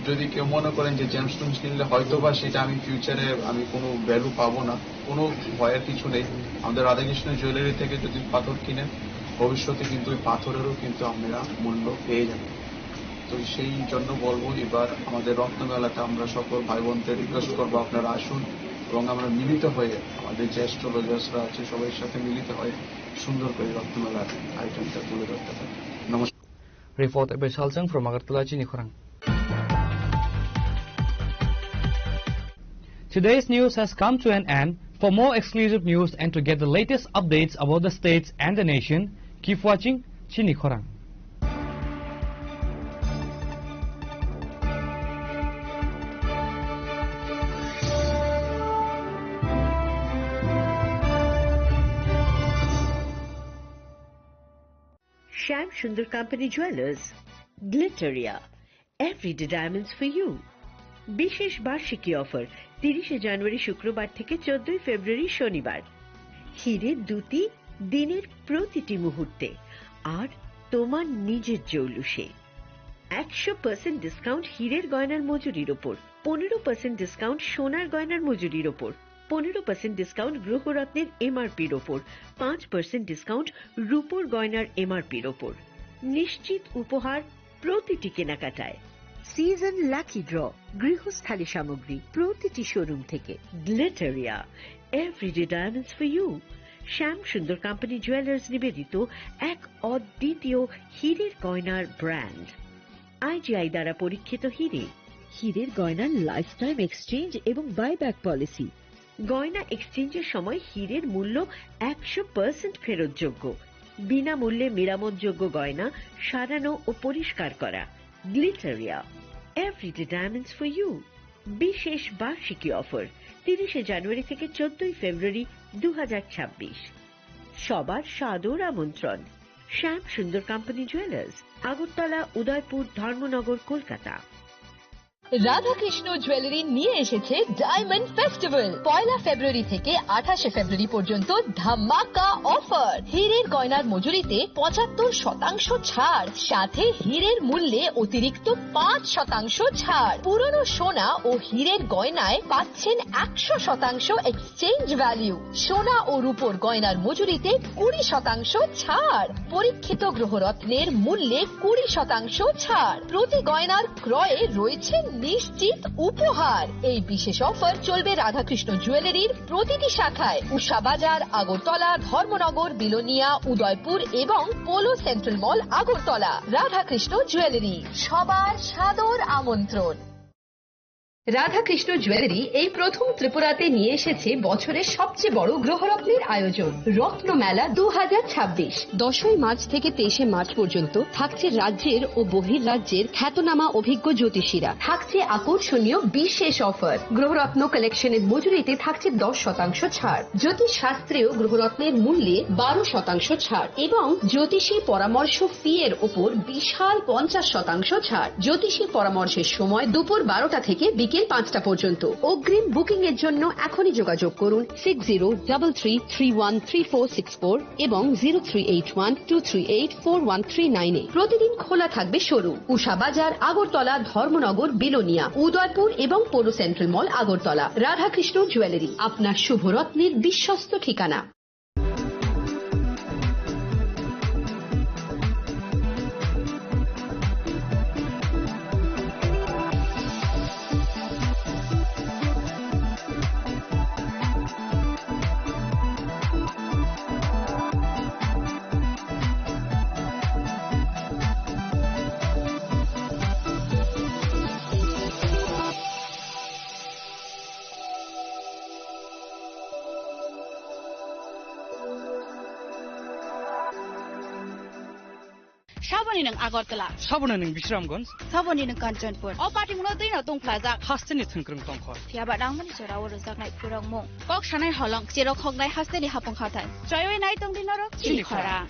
যদি কেউ মনে করেন যে জেমস্টোনস কিনলে হয়তো বা সেটা আমি ফিউচারে আমি কোনো ভ্যালু পাবো না, কোনো ভয়ের কিছু নেই। আমাদের রাধাকৃষ্ণ জুয়েলারি থেকে যদি পাথর কিনেন, ভবিষ্যতে কিন্তু ওই পাথরেরও কিন্তু আপনারা মূল্য পেয়ে যাবেন। তো সেই জন্য বলবো, এবার আমাদের রত্নমেলাতে আমরা সকল ভাই বোনদের রিকোয়েস্ট করবো, আপনারা আসুন এবং আমরা মিলিত হয়ে আমাদের যে অ্যাস্ট্রোলজার্সরা আছে সবাই সাথে মিলিত হয়ে সুন্দর করে রত্নমেলার আয়োজনটা তুলে ধরতে পারি। নমস্কার। Report by Salchang from Agartala, Chini Khorang. Today's news has come to an end. For more exclusive news and to get the latest updates about the states and the nation, keep watching Chini Khorang. Shyam Sundar Company Jewelers, Glitteria, Everyday Diamonds for You। বিশেষ বার্ষিকী অফার, তিরিশে জানুয়ারি শুক্রবার থেকে চোদ্দই ফেব্রুয়ারি শনিবার। হিরে দুটি দিনের প্রতিটি মুহূর্তে আর তোমার নিজের জৌলুসে। একশো পার্সেন্ট ডিসকাউন্ট হিরের গয়নার মজুরির ওপর, পনেরো পার্সেন্ট ডিসকাউন্ট সোনার গয়নার মজুরির ওপর, পনেরো পার্সেন্ট ডিসকাউন্ট গ্রহরত্নের এমআরপির ওপর, পাঁচ পার্সেন্ট ডিসকাউন্ট রূপোর গয়নার এমআরপির ওপর। নিশ্চিত উপহার প্রতিটি কেনাকাটায়। সিজন লাকি ড্র, গৃহস্থালী সামগ্রী প্রতিটি শোরুম থেকে। গ্লিটারিয়া, Everyday Diamonds for You। Shyam Sundar company jewellers নিবেদিত এক অদ্বিতীয় হীরের গয়নার ব্র্যান্ড। আইজিআই দ্বারা পরীক্ষিত হীরে। হীরের গয়নার লাইফ টাইম এক্সচেঞ্জ এবং বাইব্যাক পলিসি। গয়না এক্সচেঞ্জের সময় হীরের মূল্য একশো পার্সেন্ট ফেরতযোগ্য। বিনামূল্যে মেরামতযোগ্য গয়না সারানো ও পরিষ্কার করা। গ্লিটারিয়া, Everyday Diamonds for You। বিশেষ বার্ষিকী অফার, তিরিশে জানুয়ারি থেকে চোদ্দই ফেব্রুয়ারি দু হাজার ছাব্বিশ। সবার সাদর আমন্ত্রণ। শ্যাম সুন্দর কোম্পানি জুয়েলার্স, আগরতলা, উদয়পুর, ধর্মনগর, কলকাতা। রাধাকৃষ্ণ জুয়েলারি নিয়ে এসেছে ডায়মন্ড ফেস্টিভ্যাল। পয়লা ফেব্রুয়ারি থেকে আঠাশে ফেব্রুয়ারি পর্যন্ত ধামাকা অফার। হীরের গয়নার মজুরিতে পঁচাত্তর শতাংশ ছাড়, সাথে হীরের মূল্যে অতিরিক্ত পাঁচ শতাংশ ছাড়। পুরনো সোনা ও হীরের গয়নায় পাচ্ছেন একশো শতাংশ এক্সচেঞ্জ ভ্যালু। সোনা ও রূপোর গয়নার মজুরিতে কুড়ি শতাংশ ছাড়। পরীক্ষিত গ্রহরত্নের মূল্যে কুড়ি শতাংশ ছাড়। প্রতি গয়নার ক্রয়ে রয়েছে নিশ্চিত উপহার। এই বিশেষ অফার চলবে রাধাকৃষ্ণ জুয়েলারির প্রতিটি শাখায়, উষা বাজার, আগরতলা, ধর্মনগর, বিলোনিয়া, উদয়পুর এবং পোলো সেন্ট্রাল মল, আগরতলা। রাধাকৃষ্ণ জুয়েলারি, সবার সাদর আমন্ত্রণ। রাধাকৃষ্ণ জুয়েলারি এই প্রথম ত্রিপুরাতে নিয়ে এসেছে বছরের সবচেয়ে বড় গ্রহরত্নের আয়োজন, রত্নমেলা দু হাজার ছাব্বিশ। দশই মার্চ থেকে তেইশে মার্চ পর্যন্ত থাকছে রাজ্যের ও বহির রাজ্যের খ্যাতনামা অভিজ্ঞ জ্যোতিষীরা। থাকছে আকর্ষণীয় বিশেষ অফার। গ্রহরত্ন কালেকশনের মজুরিতে থাকছে দশ শতাংশ ছাড়। জ্যোতিষ শাস্ত্রেও গ্রহরত্নের মূল্যে বারো শতাংশ ছাড় এবং জ্যোতিষী পরামর্শ ফি এর ওপর বিশাল পঞ্চাশ শতাংশ ছাড়। জ্যোতিষী পরামর্শের সময় দুপুর বারোটা থেকে বিকেল পাঁচটা পর্যন্ত। অগ্রিম বুকিং এর জন্য এখনই যোগাযোগ করুন six zero double three three one three four six four এবং zero three eight one two three eight four one three nine এ। প্রতিদিন খোলা থাকবে শোরুম, উষা বাজার, আগরতলা, ধর্মনগর, বিলোনিয়া, উদয়পুর এবং পৌর সেন্ট্রাল মল, আগরতলা। রাধাকৃষ্ণ জুয়েলারি, আপনার শুভরত্নের বিশ্বস্ত ঠিকানা। Saboni nwng Agartala. Saboni nwng Bisramganj. Saboni nwng Kanchanpur. O patimungno twino tongphlajak. Hasteni thwngkwrwng tongkho. Phiyaba nangmani jorao rwjaknai khurangmung. Kok sanai holong, cherok hoknai hasteni hapung hathai. Choiwi nai tongdi norok chini khorang.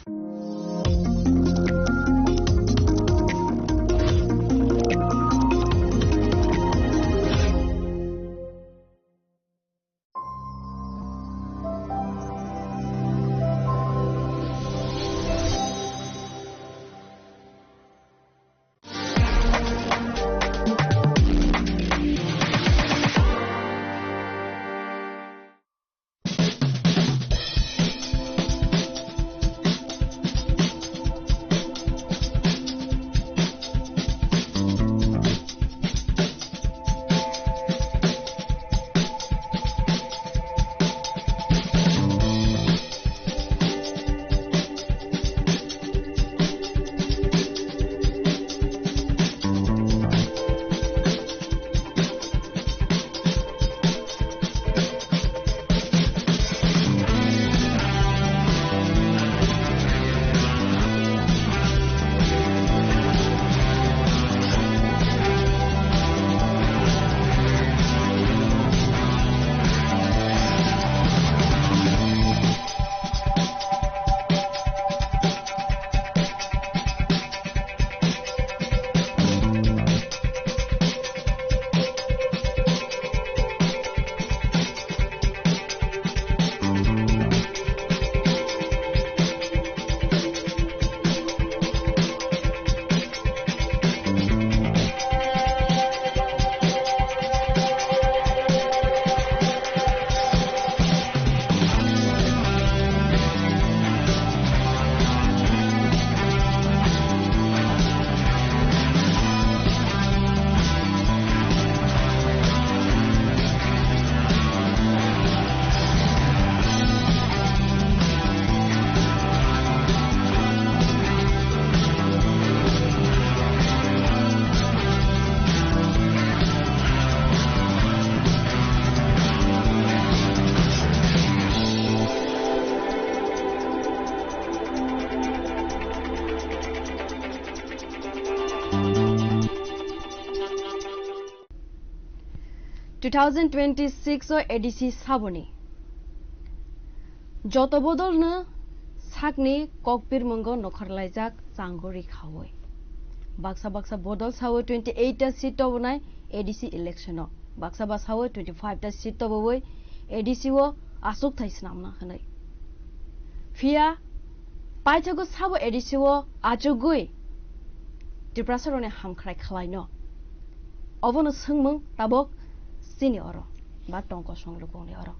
Two thousand twenty-six o A D C saboni joto bodolno sakni kokpirmungo nokharlaijak changori khaui. Baksa baksa bodol sao twenty eight ta seat tobonai A D C election o. Baksa ba sao twenty five ta seat toboi A D C o aswk thai swnamna hwnwi. Phiya paithago sabo A D C o achugwi Tiprasarokni hamkhrai khlaino. Obono swngmung tabok chini oro ba tongkosong lukungni oro.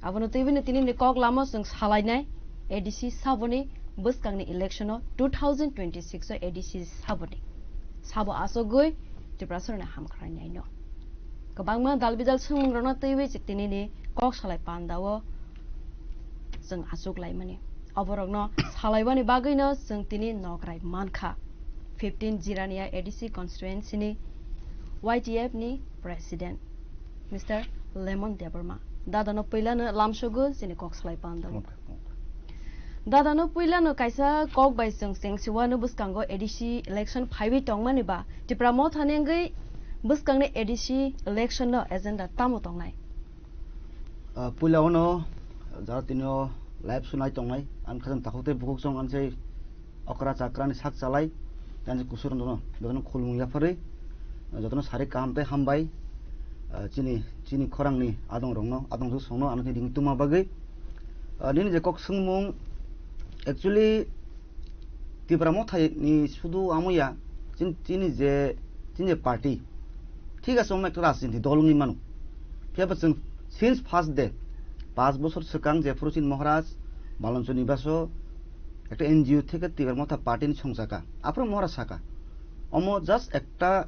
Abono twiwi no tini ni kok lama chwng salainai A D C saboni bwskangni election o two thousand twenty six o A D C saboni sabo asogwi Tiprasarokni hamkhrai naino. Kwbangma dal bidal swngmung rokno twiwi chwng tini ni kok salai panda o chwng achuk laimani. Oborokno salaibani bagwino chwng tini nokrai mankha. Fifteen Jirania A D C constituency ni Y T F ni president Mister Lemon Debbarma. Dadano puilano lamsogo chini kok salai panda o. Dadano puilano kaisa kok bai chwng chengsiwano bwskango A D C election phaiwi tongmani ba Tipra Motha ni wngwi bwskangni A D C election no agenda tamo tongnai? Ah, puila ono jara tini o live sunai tongnai, ang khajang takhuk tei bukhuk song ang sei okra chakra ni sak chalai, tei ang sei kusur no jotono khulmung yapharwi, jotono sari kaham tei hambai, ah, chini, chini khorang ni adong rok no, adong rok song no, ano chini ring tuma bagwi. Ah, nini je kok swngmung, actually, Tipra Motha ni sudu amo ya, chin-, chini je, chini je party, thik ase, omo ekta rajniti dol wngwi mano. Phiya bo chwng since first day, panch bochor swkang jephuru chini Maharaj Maloncho Nibaso ekta N G O theke Tipra Motha party ni songchaka, aphuru Maharaj saka, omo just ekta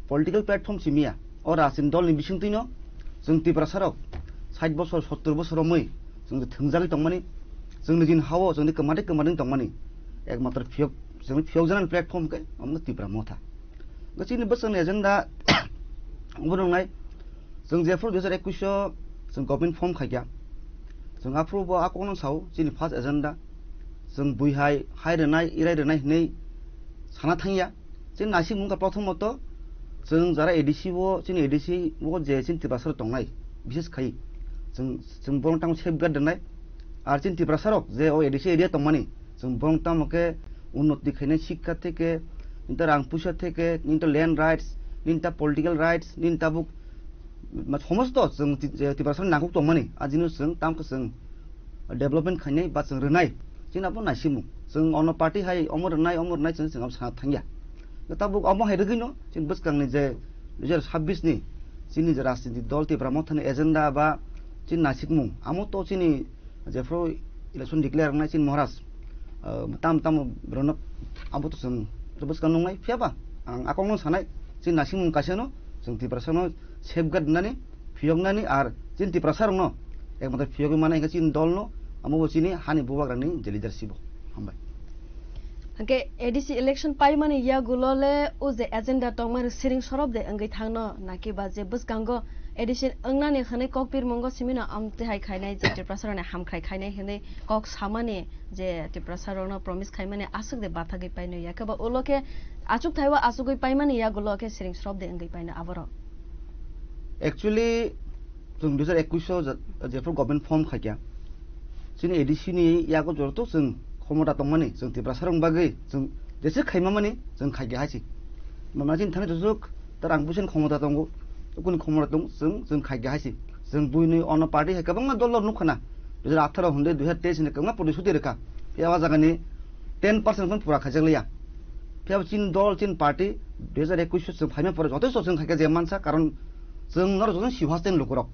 political platform simi ya, o rajniti dol ni bisingtwi no chwng Tiprasa rok sait bochor, sottor bochor romwi chwng thwngjagwi tongmani, chwng nijini hao chwngni kwmadi kwmadi tongmani ekmatro phiyok, chwngni phiyokjaknani platform khe omo Tipra Motha. Chini bwswkni agenda obo nwngnai, chwng jephuru dui hajar ekwis o chwng government form khaikha, chwng aphuru bo a kokno sao chini first agenda, chwng bui hai, hai rwnai, irai rwnai hinwi sana thangya. Chini naisingmung wngkha prothomot, chwng jara A D C o, chini A D C o je chini Tiprasa rok tongnai, bises khai chwng, chwng borok tamo safeguard rwnai. Ar chini Tiprasa rok je o A D C area tongmani, chwng borok tamo khe unnoti khainai, sikha theke, ninta rang puisa theke, ninta land rights, ninta political rights, ninta buk ma-, somosto chwng ti-, je Tiprasa rok nangkuk tongmani, a jino chwng tamo khe chwng development khainai ba chwng rwnai, chini abo naisimung. Chwng ono party hai omo rwnai, omo rwnai chwng, chwng abo sana thangya. Tabuk omo hai rwgwino chini bwskangni je dui hajar sabbish ni chini je rajniti dol Tipra Mothani agenda ba chini naisikmung, amo to chini jephuru election declare wngnai chini Maharaj, ah, tam tam rwnok abo to chwng bwskang nungnai. Phiya ba ang a kokno sanai, chini naisikmung kaisano chwng Tiprasano safeguard nani, phiyoknani, ar chini Tiprasa rokno ekmatro phiyogwi mano hinkhe chini dolno, amo bo chini hani bubagrani je leadership o. Hambai. Hwnkhe A D C election paimani yagulo le o je agenda tongmani siring sorop de wngwi thangno, naki ba je bwskango A D C wngnani hwnwi kokpirmungo simino amtwi hai khainai je Tiprasa rokni hamkhrai khainai hwnwi kok samani je Tiprasa rokno promise khaimani aswk de bathagwi paino ya khe ba ulo khe achuk thaibo achugwi paimani yagulo khe siring sorop de wngwi paino aborok. Actually, chwng dui hajar ekwis o je-, jephuru government form khaikha, chini A D C ni yago joto chwng khomota tongmani, chwng Tiprasa rokni bagwi chwng jesa khaima mani chwng khaikha hai se. Mama chini thani josok ta rang puisa ni khomota tongo, ukuni khomota tong chwng, chwng khaikha hai se. Chwng buini ono party hai kwbangma dol dol nukha na, dui hajar atharo hwnde dui hajar teis ni kwbangma protisthuti rwkha. Phiya o jagani ten percent phano pura khaijak liya. Phiya bo chini dol, chini party dui hajar ekwis o chwng phaima pore jotosto chwng khaikha je mansa, karon chwng norok jotono si haste ni lukurok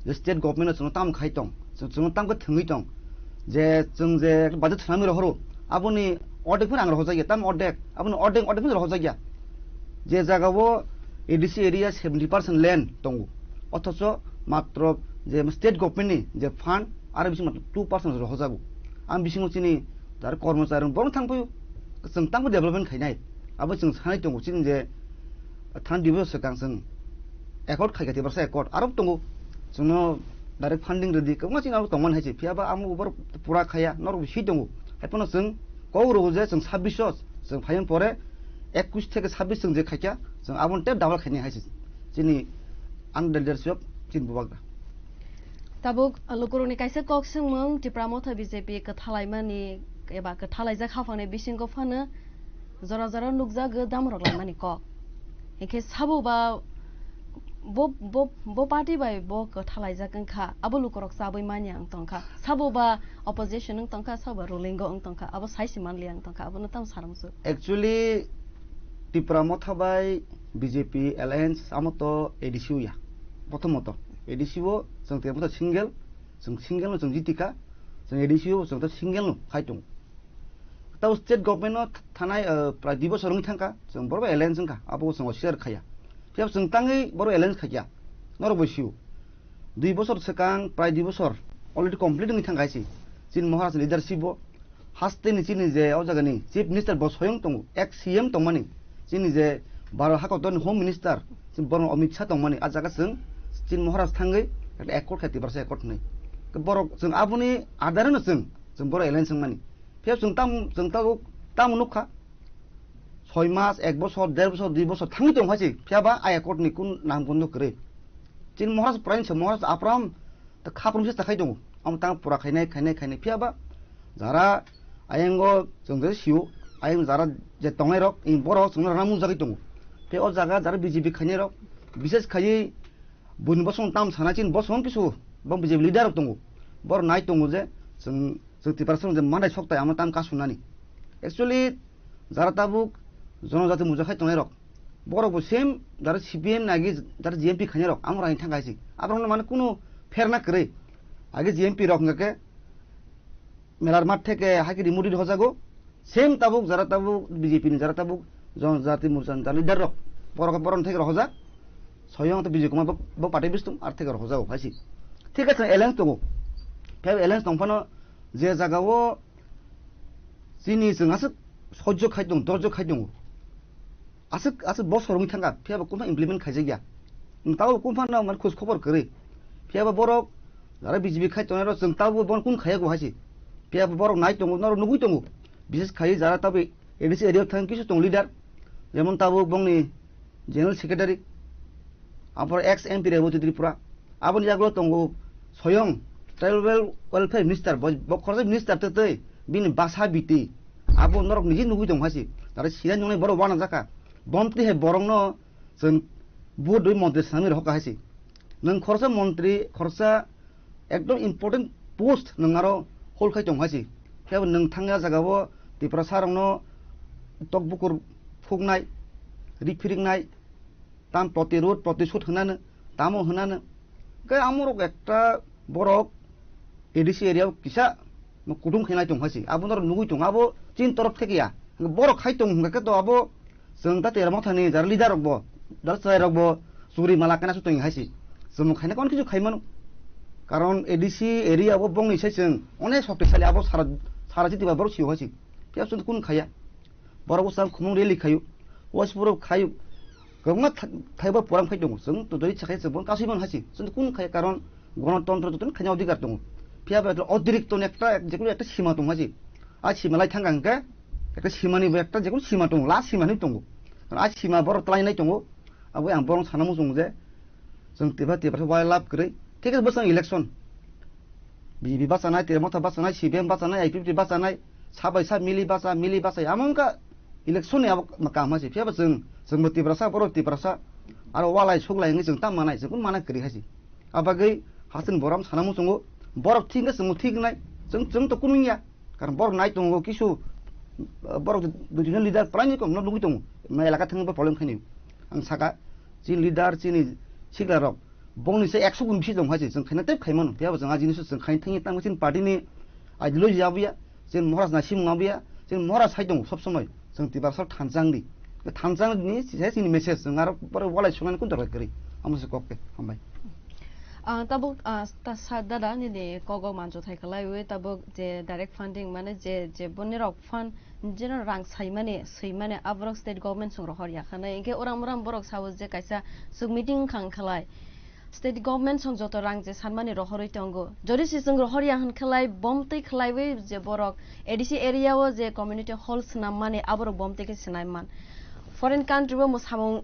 je state government o chwngno tamo khai tong, chwng, chwngno tamo khe thwngwi tong, je chwng je budget swnamwi rohoro, aboni ordek phano ang rohorjakya, tamo ordek, aboni ordek, ordek phano rohorjakya. Je jagao A D C area seventy percent land tongo, othocho matro je state government ni je fund aro bising matro two percent rohorjago. Ang bisingo chini jar kormochari borok thang phaiyo, chwng tamo development khainai, abo chwng sanai tongo chini je thani dui bosor swkang chwng accord khaikha, Tiprasa accord aro tongo, chwngno direct funding rwdi, kwbangma chini aro tongmani hai se, phiya ba amo ubar pura khaiya, norok bisi tongo. Hai phano chwng kok rw je chwng sabbish o chwng phaiyung pore ekwis theke sabbish chwng je khaikha, chwng aboni tei double khainai hai se. Chini under the leadership of chini Bubagra. Tabuk lukurokni kaisa kok swngmung, Tipra Motha B J P kwthalaimani eba kwthalaijak haphangni bisingo phano jora jora nukjago damrok laimani kok. Hinkhe sabo ba bo, bo, bo party bai bo kwthalaijak wngkha, abo lukurok chabwi manya wng tongkha. Sabo ba opposition wng tongkha, sabo ba ruling o wng tongkha, abo saisi manliya wng tongkha, abono tamo saramsu. Actually, Tipra Motha bai B J P alliance amo to A D C o ya. Prothomot A D C o chwng Tipra Motha single, chwng single no chwng jitikha, chwng A D C o chwng to single no khai tongo. Tabo state government no th-, thanai, uh, prai dui bosor wngwi thangkha, chwng borok alliance wngkha, abo chwng oswikar khaiya. Phiya chwng tangwi borok alliance khaikya, norok bai sio. Dui bosor swkang, prai dui bosor already complete wngwi thangkha hai se. Chini Maharaj leadership o, haste ni chini je o jaga ni Chief Minister bo soyong tongo, ex C M tongmani, chini je Bharat hakotor ni Home Minister, chini borok Amit Shah tongmani, a jaga chwng chini Maharaj thangwi ekta accord khai Tiprasa accord hwnwi. Borok chwng aboni adare no chwng, chwng borok alliance wngmani. Phiya chwng tam, chwng tabuk tamo nukha, soi mas, ek bosor, der bosor, dui bosor thangwi tong hai se, phiya ba a accord ni kun nam kun kwrwi. Chini Maharaj prai se, Maharaj apram ta khaprum se ta khai tongo. Amo tang pura khainai, khainai, khainai. Phiya ba jara ayango chwng je sio, ayang jara je tongnai rok, in borok chwng rana mujagwi tongo. Phiya o jaga jara B J P khainai rok, bises khaiwi buini bosong tam sana chini bosong kisu bang B J P leader rok tongo. Borok nai tongo je chwng, chwng Tiprasa rok je manai sok tai amo tam kasunani. Actually, jara tabuk jonojati muja khai tongnai rok, borok bo same jara C P M ni agi jara G M P khainai rok, amo raini thang kaisi. Aborok no mane kunu pherna kwrwi. Agi G M P rok hwnkha khe Melar Math theke Hakiri Mudi hojago. Same tabuk jara tabuk B J P ni jara tabuk jonojati morcha ni jara leader rok. Borok, borok theke rohojak. Soyong to Bijay Kumar bo, bo party bistung ar theke rohojak hai si. Thik ase alliance tongo. Phiya alliance tong phano je jaga o chini chwng aswk sojjo khai tong, dorjo khai tongo. Aswk, aswk bosor wngwi thangkha, phiya bo kunphano implement khaijakya. Tabo kunphano mane khoj khobor kwrwi. Phiya bo borok jara B J P khai tongnai rok chwng tabo bo kun khaiya go hai se. Phiya bo borok nai tongo, norok nugwi tongo. Bises khai jara tabo A D C area thang kisu tong leader. Jemon tabo bongni General Secretary, aphor ex M P Reboti Tripura, aboni yagulo tongo Soyong Tribal Welfare Minister, bo, bo khoroksa minister tei tei bini basa biti, abo norok niji nugwi tong hai se. Tara sinai nungnai borok wana jaka, bomtwi hai borokno chwng vote rwi montri swnamwi rohor hai se. Nwng khoroksa montri, khoroksa ekdom important post nwng aro hold khai tong hai se. Phiya bo nwng thangya jaga o Tiprasa rokno tok bukur phuknai, ri phiriknai, tam protirod, protisod hwnano, tamo hwnano. Khe amorok ekta borok A D C area o kisa kutung khainai tong hai se. Abo norok nugwi tong, abo chini torop theke ya. Borok khai tong hwnkha khe to abo chwng ta Tipra Mothani jara leader rok bo, jara chwrai rok bo churi mala kana su tong hai se. Chwng khaina kon kisu khai mano. Karon A D C area o bongni sai chwng onek shoktisali abo sara, sara chiti ba borok sio hai se. Phiya chwng kun khaya. Borok bwsang khumung rally khaio, waisuboro khaio, kwbangma tha-, thaibo program khai tongo. Chwng totally sakhai chwng bo kasui man hai se. Chwng kun khai karon gonotontro totally khaina odhikar tongo. Phiya ba otirikto ni ekta, jekunu ekta sima tongo hai se. A sima lai thangkha hwnkhe ekta simani bo ekta jekunu sima tongo, last sima hinwi tongo. Karon a sima borok twlainai tongo. Abo ang borok sana muchungo je chwng Tipra, Tipra wildlife kwrwi. Thik ase bwsang election. B J P bachanai, Tipra Motha bachanai, C P M bachanai, I P F T bachanai, sabai sa mili bacha, mili bacha, amo wngkha election ni abo ma-, kaham se. Phiya bo chwng, chwng bo Tiprasa, borok Tiprasa, aro walai suglai wngwi chwng ta manai, chwng kun mana kwrwi hai se. Abagwi hasteni borom sana muchungo, borok thik wngkha chwngbo thik wngnai, chwng, chwng to kunu wngya. Karon borok nai tongo kisu, borok dui tinjon leader prai ni kom no nugwi tongo, ma elaka thangwi bo problem khaini. Ang saka, chini leader, chini sikla rok, bongni se ekso gun bisi tong hai se, chwng khaina tei khaimano. Phiya bo chwng a jinis chwng khaina thangwi tamo chini party ni ideology abuya, chini Maharaj na simung abuya, chini Maharaj hai tongo sob somoi. Chwng Tiprasa thansa wngdi. Thansa ni se chini message, chwng aro pore walai songani kun dorkar kwrwi. Amo se kok khe. Hambai. Ah, tabuk, ah, ta sa dada nini kogo manjo thai khlaiwi tabuk je direct funding mane je, je boni rok fund jeno rang saimani, swimani aborok state government song rohor ya khanai. Hinkhe uram uram borok sao je kaisa suk meeting khang khlai. State government song joto rang je sanmani rohorwi tongo. Jodi se chwng rohor ya hwn khlai bom twi khlaiwi je borok A D C area o je community hall swnam mani aborok bom twi khe swnam man. Foreign country o mwsamung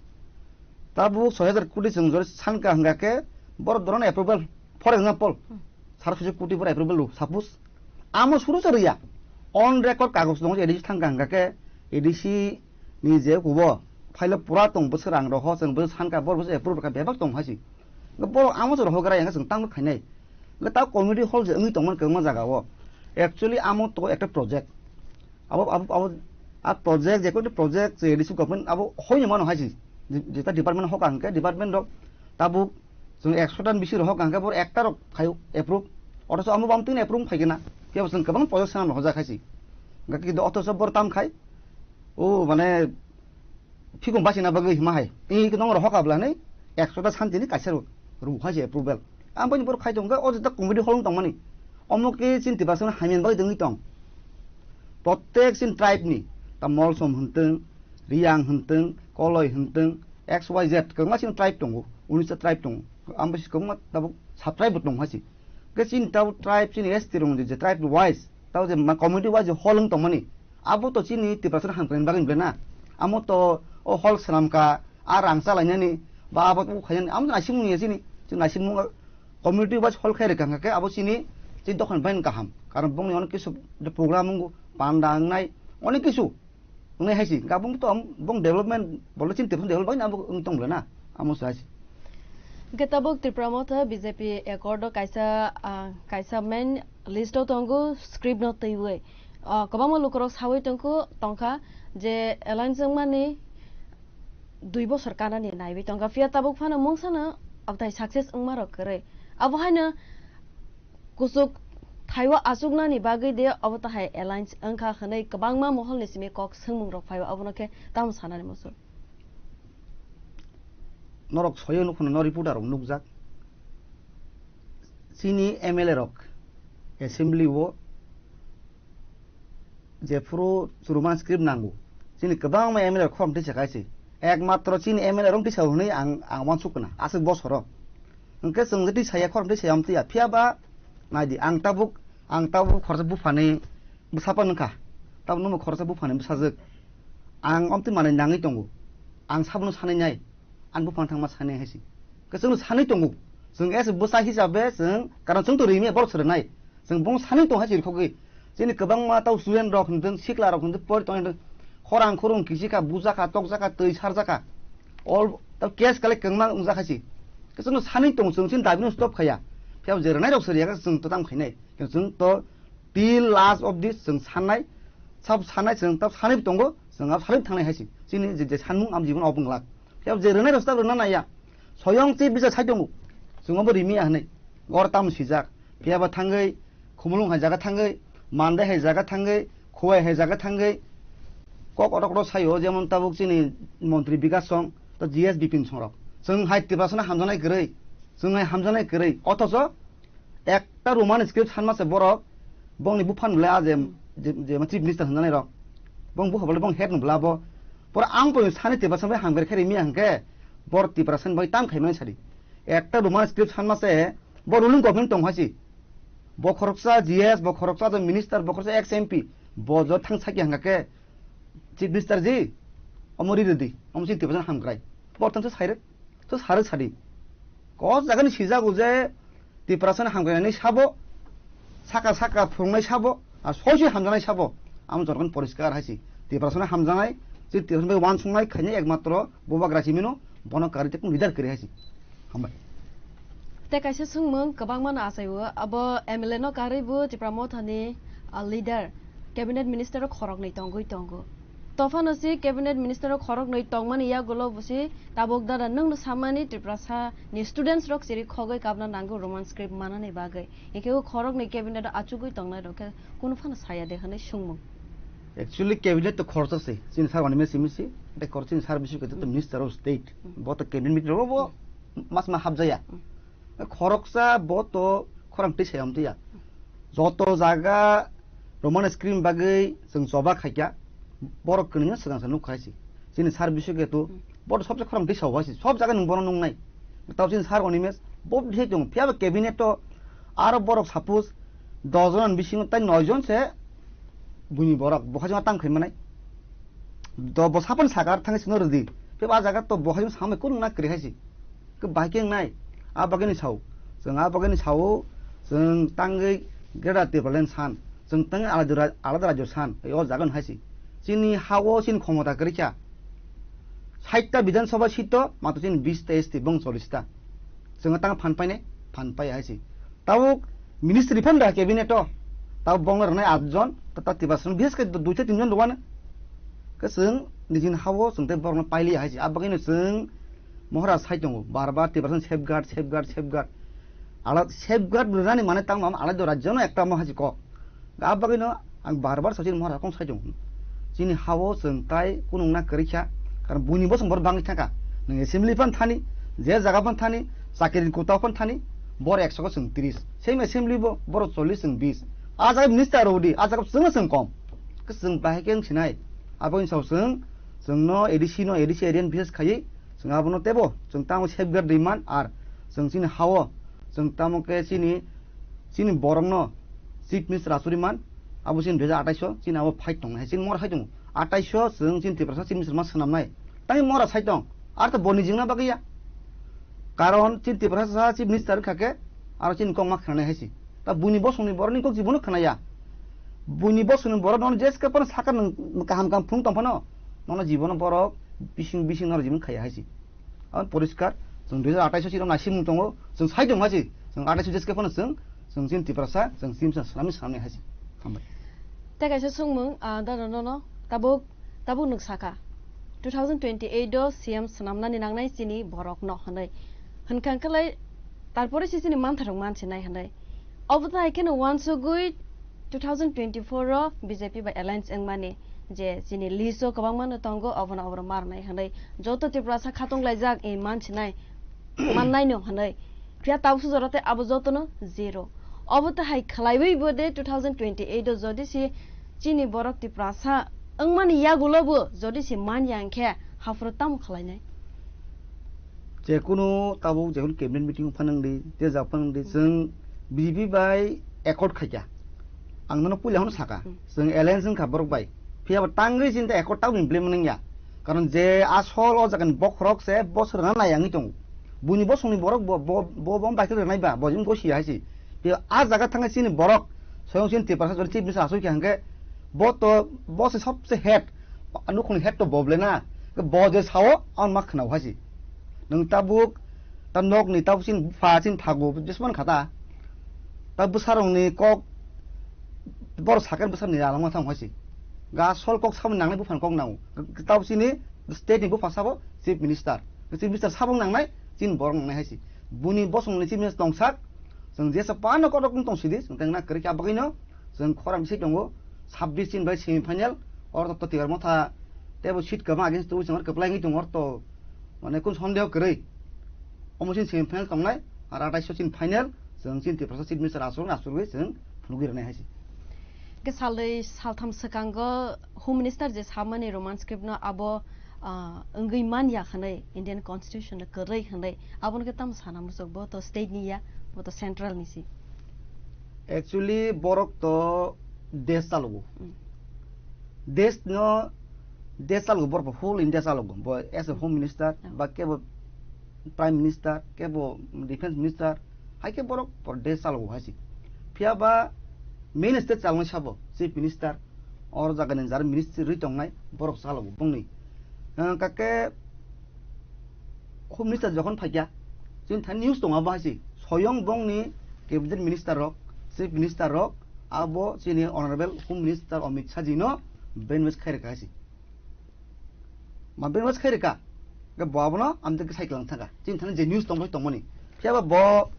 Tabuk soi hajar koti chwng jori sanka hwnkha khe borok doron approval. For example, Hmm. sar khusi koti borok approval rw, suppose. Amo suru se rwya. On record kagoj tongo, A D C thangka hwnkha khe, A D C ni je kubo file pura tong bwswk rang roho, chwng bwswk sanka borok bwswk approve kha bebak tong hai se. Borok amo se rohor gra yang chwng tamo khainai. Hwnkhe ta community hall je wngwi tongmani kwbangma jaga o. Actually amo to ekta project. Abo, abo, abo, a project, je কোনো project, je A D C government, abo hoino mano hai si. Je, jeta department hok ang khe, department rok tabuk, chwng ekso ta ni bisi rok hok ang khe, bor ekta rok phai approve. Othocho amo bam tini approve phai khe na. Kebo chwng kwbang project sanam rok hojak hai si. Hwnkhe kintu othocho bor tam khai, o, mane, phikung bachina bagwi hima hai. Tini khe nong rok hok abla ni, ekso ta santi ni kaisa rok, rw hai si approval. Ang boni borok khai tong khe, o jeta community hall wng tongmani. Omo khe chini Tiprasa no hamya bagwi tongwi tong. Protek chini tribe ni, ta Molsom hwntwng, Riyang hwntwng, Koloi hwntwng, X Y Z, kwbangma chini tribe tongo, unis ta tribe tongo. Ang bisi kwbangma tabuk sub tribe bo tong hai si. Khe chini tabuk tribe, chini S T rong je, je tribe wise, tabuk je ma community wise je hall wng tongmani. Abo to chini Tiprasa no hamkrai bagwi wngkhe na. Amo to o hall swnam kha, a rang chalainani, ba abo to khainani, amo to naisikmung ya chini, chini naisikmung community wise hall khai rwkha hwnkha khe abo chini, chini dokhani bai kaham. Karon bongni onek kisu program wngo, panda wngnai, onek kisu wngnai hai si. Hwnkha bong to, bong development, bole chini Tiprasa development abo wng tong bole na, amo sa hai si. Hwnkhe tabuk Tipra Motha B J P accord o kaisa, ah, kaisa main list o tongo script no twiwi. Ah, kwbangma lukurok sawi tongkho, tongkha je alliance wngmani dui bosor kanani naiwi tongkha, phiya tabuk phano mungsano abtai success wngma rok kwrwi. Abo haino kuchuk thaiwi achuknani bagwi de obo tahai alliance wngkha hwnwi kwbangma moholni simi kok swngmung rok phaiwi, abono khe tamo sanani muchung? Norok soyo nukhuno, no reporter rok nukjak. Chini M L A rok assembly o jephuru churuma script nango. Chini kwbangma M L A rok khorang tisa kaise. Ekmatro chini M L A rok tisa hwnwi ang, ang uansuk kana. Aswk bosoro. Hwnkhe chwng tisa ya khorang tisa ya amtwi ya. Phiya ba naidi ang tabuk, ang tabuk khoroksa buphani bwsapa nungkha. Tabuk nungbo khoroksa buphani bwsajwk. Ang amtwi manwi nangwi tongo. Ang sabono sanai nai. Ang buphang thangma sanai hai si. Khe chwngno sanai tongo. Chwng as bwsa hisabe chwng, karon chwng to rimi borok swrwngnai. Chwng bong sanai tong hai si rwkhogwi. Chini kwbangma tau student rok hwntwng, sikla rok hwntwng, pori tong hwntwng, khorang khurung kichikha, bujakha, tokjakha, twi sarjakha. All tau case kale kwbangma wngjak hai si. Khe chwngno sanai tong, chwng chini dabi no stop khaya. Phiya je rwnai rok sori ya khe chwng to tam khainai. Khe chwng to till last of this chwng sanai, sab sanai chwng tau sanai tongo, chwng abo sanai thangnai hai si. Chini je, je sanmung am jibon obo wnglak. Phiya je rwnai rok se ta rwna naiya. Soyong chief minister sai tongo. Chwng obo rimi ya hwnwi. Gor tam swijak. Phiya ba thangwi, Khumulwng hai jaga thangwi, Mandai hai jaga thangwi, Khowai hai jaga thangwi. Kok otok otok sayo, jemon tabuk chini montri Bikas song, to G S Bipin song rok. Chwng hai Tiprasano hamjaknai kwrwi. Chwng hai hamjaknai kwrwi. Othocho ekta Roman script sanma se borok, bongni buphan bwlai a je, je, je chief minister hwnjanai rok. Bong bupha bwlai bong head no bwla bo. Pora ang poi sani Tiprasa bai hamkrai khe rimi hangke, bor Tiprasa bai tam khaimani sadi. Ekta Roman script sanma se, bo ruling government tong hasi. Bo khoroksa G S, bo khoroksa je minister, bo khoroksa ex M P, bo jo thang saki hangka khe, chief minister ji, omo ri rwdi, omo si Tiprasa hamkrai. Bor tang se sairek. To sari sadi. Kos jagani sijago je Tiprasani hamkrai nai sabo, saka saka phurungnai sabo, a soi soi hamjaknai sabo. Amo jorokni poriskar hai si. Tiprasani hamjaknai, je Tiprasani bai wansuknai khainai ekmatro Bubagra simino bono karwi tei leader kwrwi hai si. Hambai. Tei kaisa swngmung kwbangma no achaio, abo M L A no karwi bo Tipra Mothani, a, leader, cabinet minister o khoroknwi tongwi tongo. Tophano si cabinet minister o khoroknwi tongmani yagulo bo si tabuk dada nwngno samani Tiprasa ni students rok chiri khogwi kabna nango Roman script manani bagwi. Hinkhe o khoroknwi cabinet o achugwi tongnai rok khe kunu phano saya de hwnwi swngmung. Actually, cabinet to khoroksa se, chini sir wani mesi mesi, tei khorok chini sir bisu kete to minister of state, bo to cabinet meeting ro bo mas ma hapjaya. Khoroksa bo to khorang twi sayam tiya. Joto jaga Roman script bagwi chwng choba khaikya, borok kwnwi swkang sa nuk khai si. Chini sir bisu kete to, bo to sobse khorang twi sao hai si, sob jaga nwng bono nungnai. Tao chini sir wani mes, bo bisi tong, phiya ba cabinet to, aro borok suppose dos jon bisingo tai noi jon se, buini borok, bo khaijima tang khai manai. Do bo sapon sakar thangwi sino rwdi. Phiya ba a jaga to bo khaijima samai kunu na kwrwi hai si. Khe bahai khe wngnai, a bagwino sao. Chwng a bagwino sao, chwng tangwi Greater Tipraland san, chwng tangwi alada ra-, alada rajyo san, o jaga no hai si. Chini ha-o chini khomota kwrwi kha. Sait ta Bidhan Sabha seat o, matwr chini bis ta S T, bong chollish ta. Chwng tang phan painai, phan pai hai si. Tabuk ministry phan da cabinet o, tabuk bong rwnai at jon, ta, ta Tiprasa bihis khe dui ta tin jon rwano. Khe chwng nijini ha-o chwng tei borokno pailiya hai si. A bagwino chwng Mohra sai tongo, bar bar Tiprasa safeguard, safeguard, safeguard. Ala safeguard rwnani mane tamo alai do rajyo no ekta mo hai si kok. A bagwino ang bar bar sachin Mohra kong sai tongo. Chini ha-o chwng tai kunung na kwrwi kha, karon buini bosong borok bangwi thangkha. Nwng assembly phan thani, je jaga phan thani, chakiri kota phan thani, bor ekso ko chwng tris. Same assembly bo, borok chollish chwng bis. A jaga minister rodi, a jaga chwngno chwng kom. Khe chwng bahai khe wng sinai. Abo wngsa chwng, chwngno A D C no, A D C area ni bises khaiwi, chwng abono tebo, chwng tamo safeguard rwi man, ar chwng chini ha-o, chwng tamo khe chini, chini borokno chief minister achugwi man, abo chini dui hajar atais o, chini abo fight tongnai, chini mora fight tongo. Atais o chwng chini Tiprasa chief minister ma swnamnai. Tei mora sai tong, ar to boni jingna bagwi ya. Karon chini Tiprasa chief minister wngkha khe, aro chini kok ma khnanai hai si. Ta buini bosongni borokni kok jibono khnaya. Buini bosongni borok nono jeske phano sakha nwng kaham kaham phung tong phano, nono jibono borok bising bising nono jibon khaya hai si. Ang poriskar, chwng dui hajar atais o chini naisimung tongo, chwng sai tong hai si. Chwng atais o jeske phano chwng, chwng chini Tiprasa, chwng chini swnamni swnamni hai si. Hambai. Tei kaisa swngmung, ah, dada nono, tabuk, tabuk nwng sakha, two thousand twenty-eight o C M swnamnani nangnai chini borokno hwnwi. Hwnkha hwnkhe lai, tarpore se chini mantharok mansinai hwnwi. Obo tai kheno uansugwi two thousand twenty-four o B J P bai alliance wngmani je chini list o kwbangma no tongo, obono oborok marnai hwnwi joto Tiprasa khatung laijak, e mansinai, mannaino hwnwi. Phiya tabuksa jora tei abo jotono zero. Obo tahai khwlaiwi bo de two thousand twenty-eight o jodi se chini borok Tiprasa wngmani yagulo bo jodi se man ya hwnkhe haphuru tamo khwlainai? Jekunu tabuk jekunu cabinet meeting o phanang di, tei jak phanang di, chwng B J P bai accord khaikha. Ang nono puila hwnwi sakha, hmm, chwng alliance wngkha borok bai. Phiya bo tangwi chini tei accord tabuk implement wngya. Karon je asol o jagani bokhorok se bosor rwna nai wngwi tongo. Buini bosongni borok bo, bo, bo, bo bai khe rwnai ba, bo jin gosi hai si. Phiya a jaga thangwi chini borok, soyong chini Tiprasa joni chief minister asoi khe hwnkhe, bo to, bo se sobse head, nukhungni head to bo ble na. Bo je sao, ang ma khwnao hai si. Nwng tabuk, ta nokni tabuk chini bupha, chini thago, jesmani kha ta. Ta bwsarokni kok, borok sakhe bwsarokni ralangma thang hai si. Ga sol kok samani nangnai buphani kok nango. Tabuk chini state ni bupha sabo chief minister. Chief Minister sabung nangnai, chini borok nangnai hai se. Buni bosongni Chief Minister tongsak, chwng jesa pano kotok wng tong sidi, chwng tengna kwrwi kha bagwino, chwng khorang se tongo, sabbish chini bai semi final, oro to Tipra Motha tebo seat kwbang against twi chwng kwplai wngwi tongo, oro to mane kun sondeho kwrwi. Omo chini semi final tongnai, ar atais o chini final, chwng chini Tiprasa Chief Minister aswk na aswk wi chwng phunugwi rwnai hai se. Ke salai saltham swkango Home Minister je samani Roman script no abo, ah, wngwi man ya hwnwi, Indian Constitution no kwrwi hwnwi, abo no ke tamo sana muchuk, bo to state ni ya, bo to central ni si. Actually, borok to desh chalogo. Mm. Desh no, desh chalogo, borok whole India chalogo. Bo as a Home Minister, Oh. ba kebo Prime Minister, kebo Defense Minister, hai ke borok por desh chalogo hai se. Phiya ba main state chalnai sabo, Chief Minister, or jaga ni jar ministry rwi tongnai, borok chalogo bongni. Ah, kake Home Minister jokhon phaikya, chini thani news tongo abo hai se. Soyong bongni Cabinet Minister rok, Chief Minister rok, abo chini Honorable Home Minister Amit Shah ji no brainwash khai rwkha hai se. Ma brainwash khai rwkha. Ke bo abono amtwk khe cycle wng thangkha. Chini thani je news tongbai tongmani. Phiya ba bo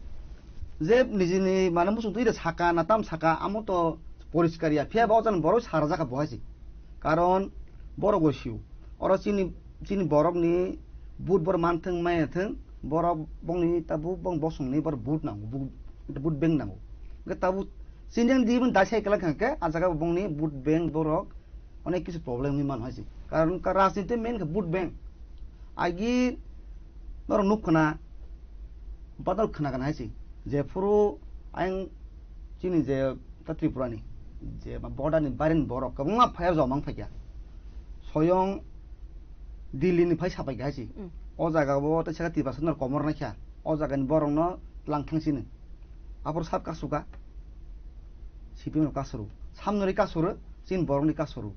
je nijini mane muchung twi saka na tam saka amo to poriskar ya. Phiya ba o jani borok sara jakha bo hai se. Karon borok bo sio. Oro chini, chini borok ni vote bor man thung maya thung, borok bongni tabuk bong bosong ni bor vote nango, bu-, vote bank nango. Ke tabuk chini yang di mun dai cycle kha ke, a jaga bongni vote bank borok onek kisu problem wngwi mano hai se. Karon ka rajniti main khe vote bank. Agi norok nuk khna, badal khna kana hai se. Je phuru ayang chini je ta Tripura ni, je ma border ni barin borok kwbangma phai rok jomang phaikya. Soyong Delhi ni phai sapaikya hai se. Mm. O jaga bo ta saka Tiprasa nor komor naikha. O jaga ni borok no tlang thang sini. Aphuru sab kasuka, C P M rok kasuru. Samnori kasuru, chini borokni kasuru.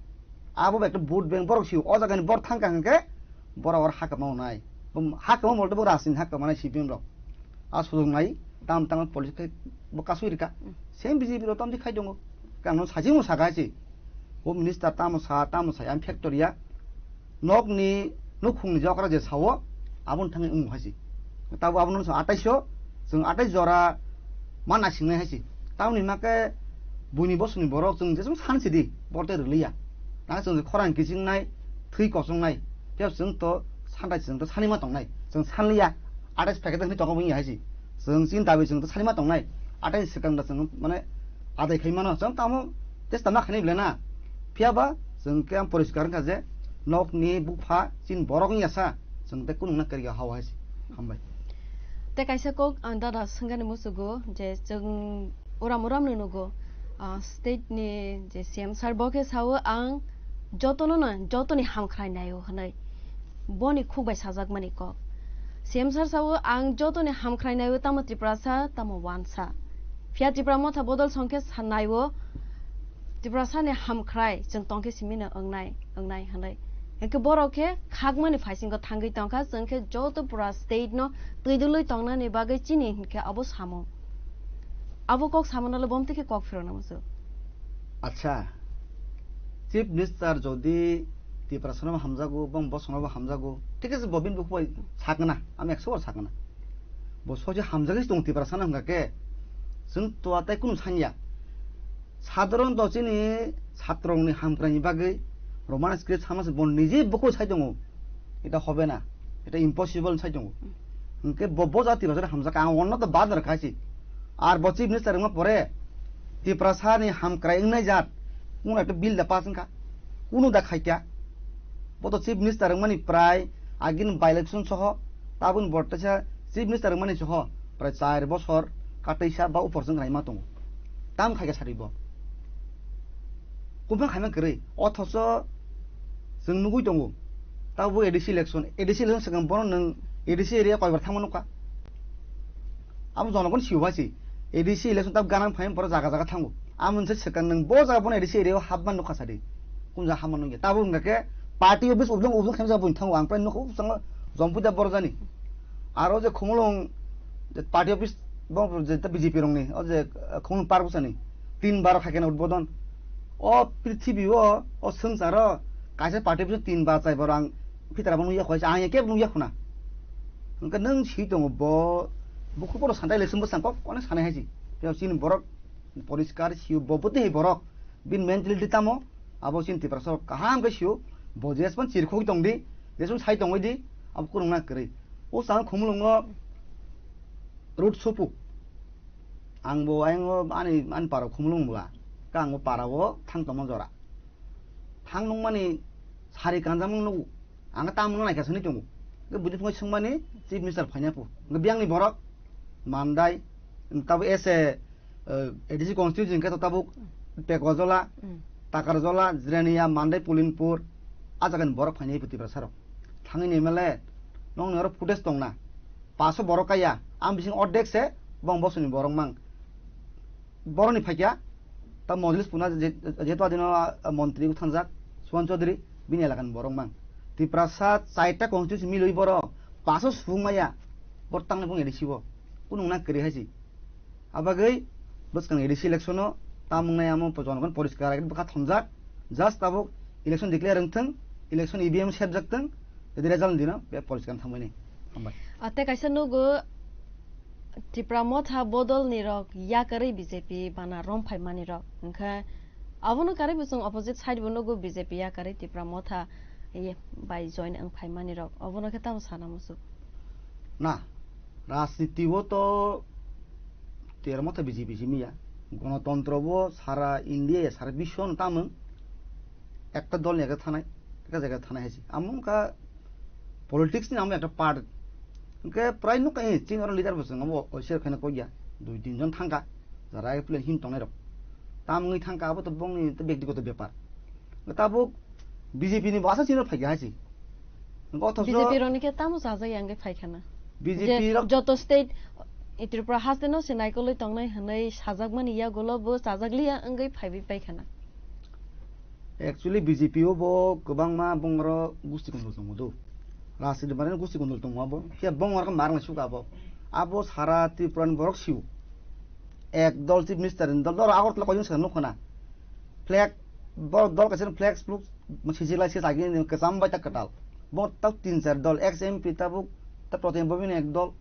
Abo bai ekta vote bank borok sio. O jagani borok thangkha hwnkhe borok oro hakama wngnai. Bo hakama molte bo rajniti hakama nai C P M rok. A sujok nai, tam tangma police khai bo kasui rika. Same B J P rok tamdi khai tongo. Kangno sajingmo saka se. Home Minister tamo sa, tamo sa, ang factory ya. Nokni nukhungni jokra je sao, aboni thangwi wngo hai se. Tabo abono sa atais o, chwng atais jora ma nasingnai hai se. Tamoni hwnma khe buini bosongni borok chwng jeswng san sidi, borte rwliya. Na chwng khorang kisingnai, thwi kosongnai. Phiya chwng to santai chwng to sanima tongnai. Chwng sanliya, atais packet hwnwi tongo wngya hai se. Chwng chini dabi chwng to sanima tongnai. Atais swkang da chwng mane adai khai mano. Chwng tamo testa ma khainai belai na. Phiya ba chwng khe ang poriskar wngkha je nokni bupha chini borok wngya sa, chwng tei kunu wngna kwrwi hao hai se. Hambai. Tei kaisa kok ang dada swngani muchugo je chwng uram uram no nugo, ah, state ni je C M sir bo khe sao ang jotono no jotoni hamkhrai naio hwnwi. Boni khuk bai sajakmani kok. C M sir sao ang jotoni hamkhrai naio tamo Tiprasa tamo wansa. Phiya Tipra Motha bodol song khe sa naio Tiprasani hamkhrai chwng tongkhe simi no wngnai, wngnai hwnwi. Hwnkhe borok khe khakmani phaisingo thangwi tongkha, chwng khe joto pura state no twidulwi tongnani bagwi chini hinkhe abo samung. Abo kok samunalo bomtwi khe kok phirokna muchuk. Acha, Chief Minister jodi Tiprasano hamjago, bong bosongno bo hamjago, thik ase bo bini bukhuk bai sakna, ami ekso bar sakna. Bo sosi hamjagwi tong Tiprasano hwnkha khe, chwng to atai kunu sanya. Sadharon to chini satrongni hamkraini bagwi Roman script sama se bo niji bukhuk sai tongo. Eta hobe na, eta impossible sai tongo. Hwnkhe bo, bo jati rok hamjak ang onno to badar khaisi. Ar bo Chief Minister wngma pore Tiprasani hamkrai wngnai jat, kunu ekta bill da pass wngkha, kunu da khaikya. Bo to Chief Minister wngmani prai agini by election soho, tabun bo teisa Chief Minister wngmani soho prai char bosor kateisa ba upor chwng khaima tongo. Tam khaikha sari bo. Kumphang khaima kwrwi, othocho chwng nugwi tongo. Tabuk A D C election, A D C election swkang bono nwng A D C area koibar thangma nukha. Abo jonogon siyo basi. A D C election tab ganang phaim poro jaga jaga thango. Amoni se swkang nwng bo jaga bono A D C area o hapma nukha sadi. Kun jaga hapma nukya. Tabuk wngkha khe party office ubjong ubjong khaimjak boni thango. Ang prai nukha ubsongo Jompuida Borjani. Aro je Khumulwng je party office bo je B J P rongni o je, eh, Khumulwng park bwsani tin bar khaikhe na udbodon. O prithibi o, o swngcharo kaisa party office tin bar chai bar ang phitara bo nukya kho, ang kebo nukya khuna. Hwnkhe nwng si tongo bo, bukhuk bono santai election bwsang kok onek sanai hai si. Phiya chini borok poriskar sio bo bwtwi hai borok. Bini mentality tamo abo chini Tiprasa rok kaham khe sio. Bo jespan chirkhogwi tongdi, jespan sai tongwi di, abo khulumna kwrwi. O chang khumulwngo road sopu. Ang bo ayang ani, ani para khumulwng bwla. Ka ang bo para o thang tongma jora. Thang nungmani sari kanjamung nugo. Ang tamung naikha sani tongo. Ke budi phungo sungmani Chief Minister phaina pu. Nge biang ni borok Mandai, tabo ese, eh, A D C constituency hwnkhe to tabuk Pekojola, Mm. Takarjola, Jirania, Mandai, Pulinpur, a jaga ni borok phaina pu Tiprasa rok. Thangwi ni M L A, nong ni oro footage tong na. Paso borok kaya, ang bising ordek se, bong bosoni borok mang. Boroni phaikya, ta Mojlis puna je-, jehetu adino, ah, montri thangjak, Suwan Chaudhary, bini elakani borok mang. Tiprasa chaita constituency milwi borok, paso subung maya, bor tangni bung A D C o, kunung na kwrwi hai si. Abagwi bwskang A D C election o, tamung nai amo jonogon poriskar age bwkha thomjak, just tabuk election declare wng thung, election E V M sepjak thung, jadi result dino, be poriskar thangmani. Hambai. Ah, tei kaisa nugo, Tipra Motha bodol ni rok yakarwi B J P bana rom phaimani rok. Hwnkhe abono karwi bo chwng opposite side bo nugo B J P yakarwi Tipra Motha ye bai join wng phaimani rok. Obono khe tamo sana muchuk? Na, rajniti o to Tipra Motha B J P simi ya. Gonotontro bo sara India ya, sara biswo no tamung. Ekta dol ni ekta thanai, ekta jaga thanai hai se. Amo wngkha politics ni amo ekta part. Hwnkhe prai nukha, eh, chini oro leader bo chwng abo oiser khaina kok ya. Dui tin jon thangkha. Jara ai plan him tongnai rok. Tam wngwi thangkha abo to bongni to byaktigoto bepar. Tabuk B J P ni bo asa chini oro phaikha hai se. Hwnkhe othocho B J P rokni khe tamo chajak ya wngwi phaikha na? B J P je rok joto state, eh, Tripura haste no se naikolwi tongnai hwnwi sajakmani yagulo bo chajakliya wngwi phaiwi paikhana. Actually, B J P o bo kwbangma bongoro gusti kondol tongo do. Rajniti mane gusti kondol tongo abo. Phiya bongoro khe marang suka abo. Abo sara Tripura ni borok siu. Ek dol chief minister ni dol, dol Agartala koijon se nukho na. Flag, bo dol kaisa flag, fluk, sijilai se lagi ni kwcham bai ta kwtal. Bo ta tin char dol, ex M P tabuk, ta Pratim Boboi ni ek dol,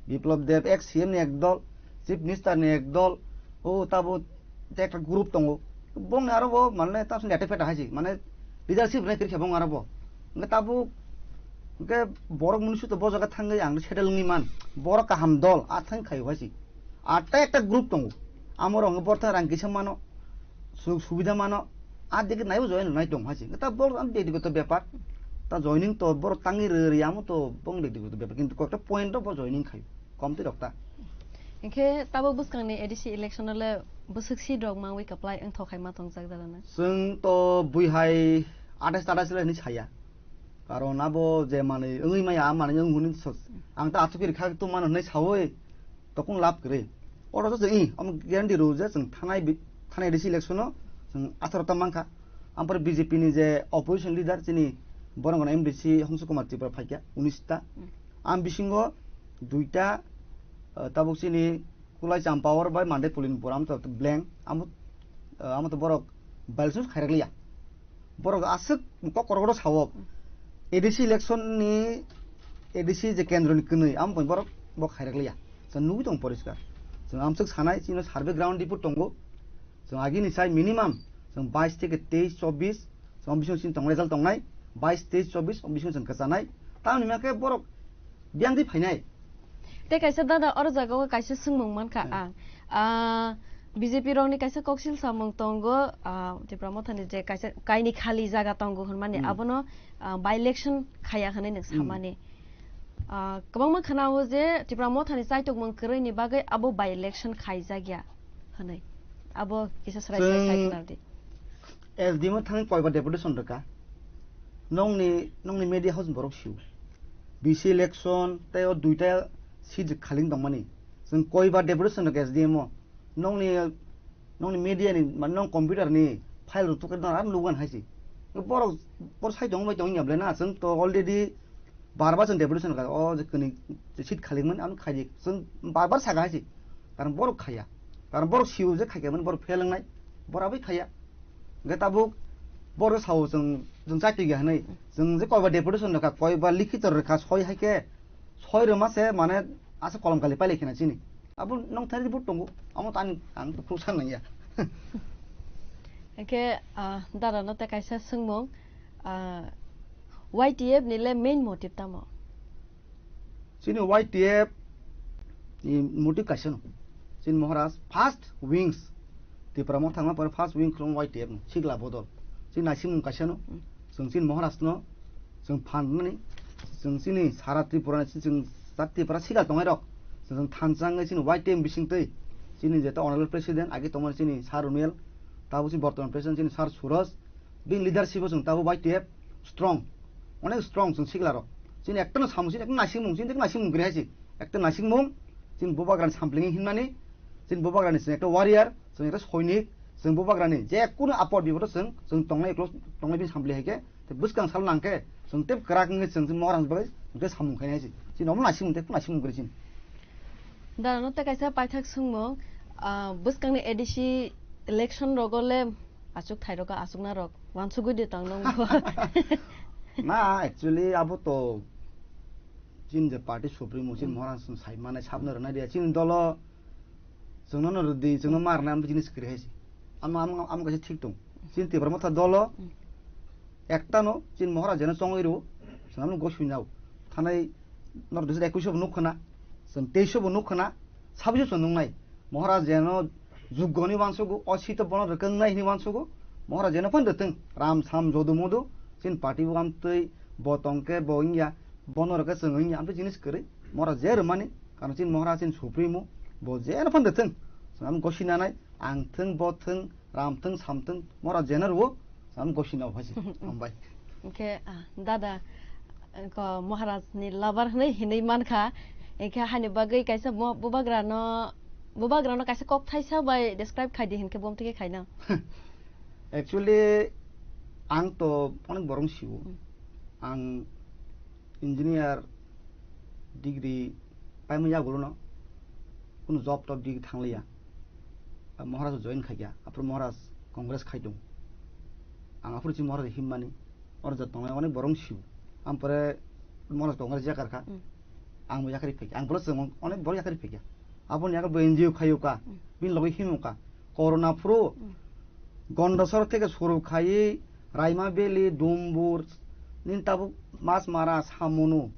Biplab Deb, ex C M ni ek dol, chief minister ni ek dol, o tabuk te ekta group tongo. Bongni aro bo mane ta sini ete peta hai se, mane leadership ni kiri khe bong aro bo. Nge tabuk, nge borok muni suto bo jaga thangwi ang settle wngwi man, borok kaham dol, a thang khayo hai se. Ar ta ekta group tongo. Amo rong borok ta rang kisa mano, sujog subida mano. A digi naibo join nai tong hai se. Ta borok am digi to bepar. Ta joining to borok tangi re re amo to bong digi to bepar. Kintu kokta point to bo joining khai. Kom ti rok ta. Hingke tabo bwskang ni A D C election le bwswk si rok mangwi kaplai wng thok hai ma tong jak dala na. Chwng to bui hai atais tatais le ni saya. Karon abo je manwi wngwi maya, a manwi wng hwnwi sos-, ang ta aswk kiri kha tu mano hwnwi sawi tokung lab kwrwi. Oro to i, omo guarantee rw je chwng thanai bi-, thanai A D C election o chwng atharo ta mankha. Ampore B J P ni je opposition leader chini borok no M D C Hongsu Kumar Tripura phaikha unis ta. Hmm. Am bisingo duita, eh, tabuk chini Kulai Champawar bai Mandai Pulinpur, amo to blank, amo, eh, amo to borok by election khairak liya. Borok aswk kok korokoro sao. A D C election ni, A D C je kendro ni kwnwi, amo bai borok bo khairak liya. Chwng nugwi tong poriskar. Chwng amswk sanai, chini survey ground report tongo. Chwng agini sai minimum, chwng bais theke teis, chobis, chwng bisingo chini tong result tongnai, bais, teis, chobis, bisingo chwng kwchanai. Tamoni hwnba khe borok biyang di phainai. Tei kaisa dada oro jaga o kaisa swngmung mankha Hmm. ang. Ah, B J P rokni kaisa koksil samung tongo, ah, Tipra Mothani je kaisa kaini khali jaga tongo hwnmani Hmm. abono, ah, by election khaya hwnwi nwng Hmm. samani. Ah, kwbangma khwnao je Tipra Mothani chaitokmung kwrwini bagwi abo by election khaijakya hwnwi. Abo kisa swrai swrai Chwng sai khwnardi. S D M o thangwi koiba deputation rwkha. Nongni, nongni media house borok sio. B C election tei o duita seat khali wng tongmani. Chwng koiba deputation rwkha S D M o. Nongni, nongni media ni, mane nong computer ni file rok tukhe nang ar nugo hai se. Borok, borok sai tongbai tongya ble na, chwng to already bar bar chwng deputation ka, o je kwnwi seat khali mani, ano khai di. Chwng bar bar saka hai se. Karon borok khaya. Karon borok sio je khaikha mani borok fail wngnai. Borok abai khaya. Hwnkhe tabuk borok sao chwng, chwng chai twi ya hwnwi. Chwng je koiba deputation rwkha, koiba likhito rwkha, soi hai khe Soi rwma se mane asa kolom kali pailai khena chini. Abo nong thari bo tongo. Amo tani ang to khrusa nangya. Hingke, ah, dada no te kaisa swngmung, ah, Y T F ni le main motive tamo? Chini Y T F ni motive kaisa no. Chini Maharaj first wings. Tipra mo thangma pore first wing khulum Y T F no. Sikla bodol. Chini naisingmung kaisa no. Hmm. Chwng chini Maharaj no chwng phan mani, chwng chini sara Tripura ni chwng sara Tripura sigal tongnai rok. Chwng thansa wngwi chini Y T F bising twi chini jeta Honorable President agi tongmani chini Sir Runiyal, tabo chini bortoman President chini Sir Suraj, bini leadership o chwng tabo Y T F strong, onek strong chwng sikla rok. Chini ekta no samung, chini ekta naisingmung, chini ekta naisingmung kwrwi hai se. Ekta naisingmung, chini bubagrani sampling hinmani, chini bubagrani chwng ekta warrior, chwng ekta soinik, chwng bubagrani je kunu apor bipodo chwng, chwng tongnai eklo, tongnai bini sampling hai khe, tei bwskang sal nang khe, chwng tei kwrak wngwi chwng, chwng Maharaj bagwi chwng tei samung khainai se. Chini omo naisingmung tei naisingmung kwrwi chini. Dano tei kaisa paithak swngmung, ah, bwskangni A D C election rogo le achuk thai rogo achukna rok wansugwi de tong nang bo. Na, actually abo to chini je party supremo chini Hmm. Maharaj chwng sai mane sabna rwna dia. Chini dolo chwngno no rwdi, chwngno ma rwna, amtwi jinis kwrwi hai se. Amo, amo, amo kaisa thik tong. Chini Tipra Motha dolo Hmm. ekta no chini Maharaj jeno chongwi rwo, chwng amo gosui nao. Thanai nor dusra ekwis bo nuk khna, chwng teis bo nuk khna, sabis chwng nungnai. Maharaj jeno jugoni wansugo, o sito bono rwkwngnai hini wansugo, Maharaj jeno phan rwtwng, ram sam jodu modu, chini party bo amtwi bo tongkhe bo wngya, bono rwkhe chwng wngya, amtwi jinis kwrwi, Maharaj je rwmani, karon chini Maharaj chini supremo, bo jeno phan rwtwng, chwng amo gosi nanai, ang thwng, bo thwng, ram thwng, sam thwng, Maharaj jeno rwo, chwng amo gosi nao hai se, hambai. Hingke, ah, dada, ko Maharaj ni lover hinui hinui mankha. Hingke hani bagwi kaisa mo-, bubagrano, bubagrano kaisa kok thaisa bai describe khaidi hinkhe bomtwi khe khaina. Actually, ang to onek borok sio. Hmm. Ang engineer degree paimani yagulo no kunu job top degree thangliya. Maharaj join khaikha, aphuru Maharaj Congress khaidung. Ang aphuru si Maharaj himmani, oro jat tongnai onek borok sio. Ampore Maharaj Congress yakarkha. Hmm. Ang bo yakari phaikha. Ang bolo chwng onek borok yakari phaikha. Aboni yago bo N G O khaiyuka. Hmm. Bini logi himuka. Corona phuru Hmm. Gondasor theke suru khaiwi Raima Valley, Dumbur, nini tabuk Masmara, Samunu,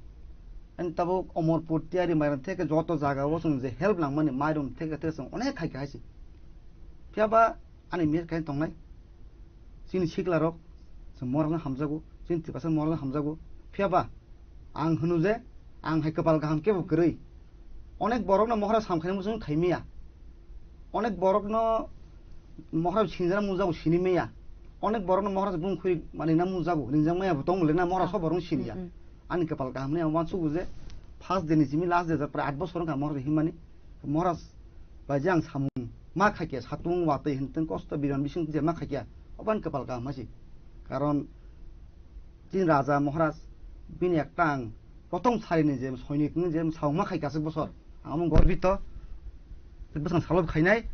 nini tabuk Omorpur, Tiyari Mairan theke joto jaga o chwng je help nangmani mairum theke theke chwng onek khaikha hai se. Phiya ba ani miss khe tongnai. Chini sikla rok, chwng morokno hamjago, chini tipasa morokno hamjago. Phiya ba, ang hwno je, ang hai kwpal kaham kebo kwrwi. Onek borokno Maharaj samkhaini muchung thaimiya. Onek borokno Maharaj sinjana mujago sinimiya. Onek borokno Maharaj bung khuri manina mujago, ringjak maya bo tong lena Maharaj sob borokno siniya. Mm, mm. Ani kwpal kaham ni ang uansugo je, first day ni simi last day prai aat bosor wngkha Maharaj himmani. Maharaj bai je ang samung ma khaikhe, satung watwi hintwng kosto biran bising je ma khaikhe, obo ani kwpal kaham hai se. Karon chini raja Maharaj bini ekta ang prothom sarini je soinik ni je samung ma khaikhe aswk bosor. Ang omo gorvito, bwsang salo khainai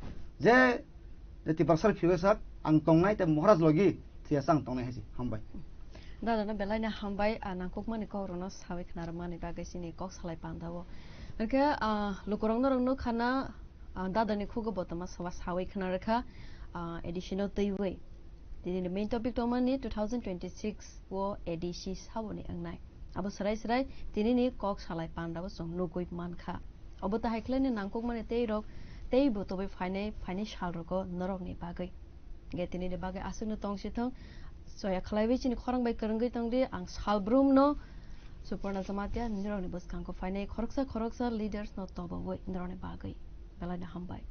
je, je Tiprasar phiyok sak ang tongnai tei Maharaj logi thwiya sa ang tongnai hai se. Hambai. Dada no belai no hambai, ah, nangkukmani kok rokno sawi khna rwmani bagwi chini kok salai panda o. Hwnkhe, ah, lukurok norok nukha na, ah, dada ni khugo bo tongma soba sawi khna rwkha, ah, A D C no twiwi. Tini ni main topic tongmani two thousand twenty-six o A D C saboni wngnai. Abo swrai swrai tini ni kok salai panda o chwng nugwi mankha. Obo tahai khlaini nangkukmani tei rok tei bo tobwi phainai, phainai sal rogo norokni bagwi. Ge tini ni bagwi aswkno tong si thung, soya khlaiwi chini khorang bai kwrwngwi tong di, ang salbrum no Suporna Jamatia norokni bwskango phainai khoroksa khoroksa leaders no tobowi norokni bagwi. Belai no hambai.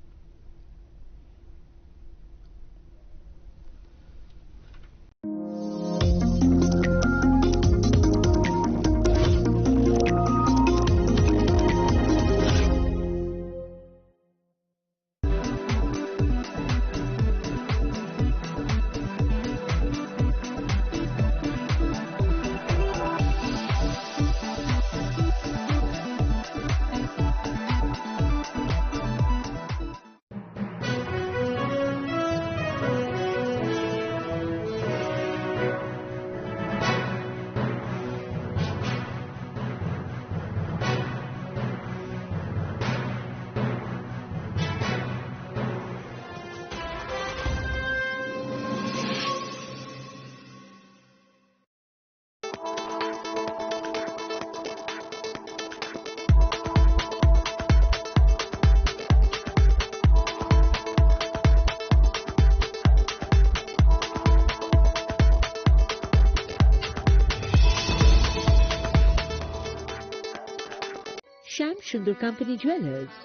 Shyam Sundar company jewellers,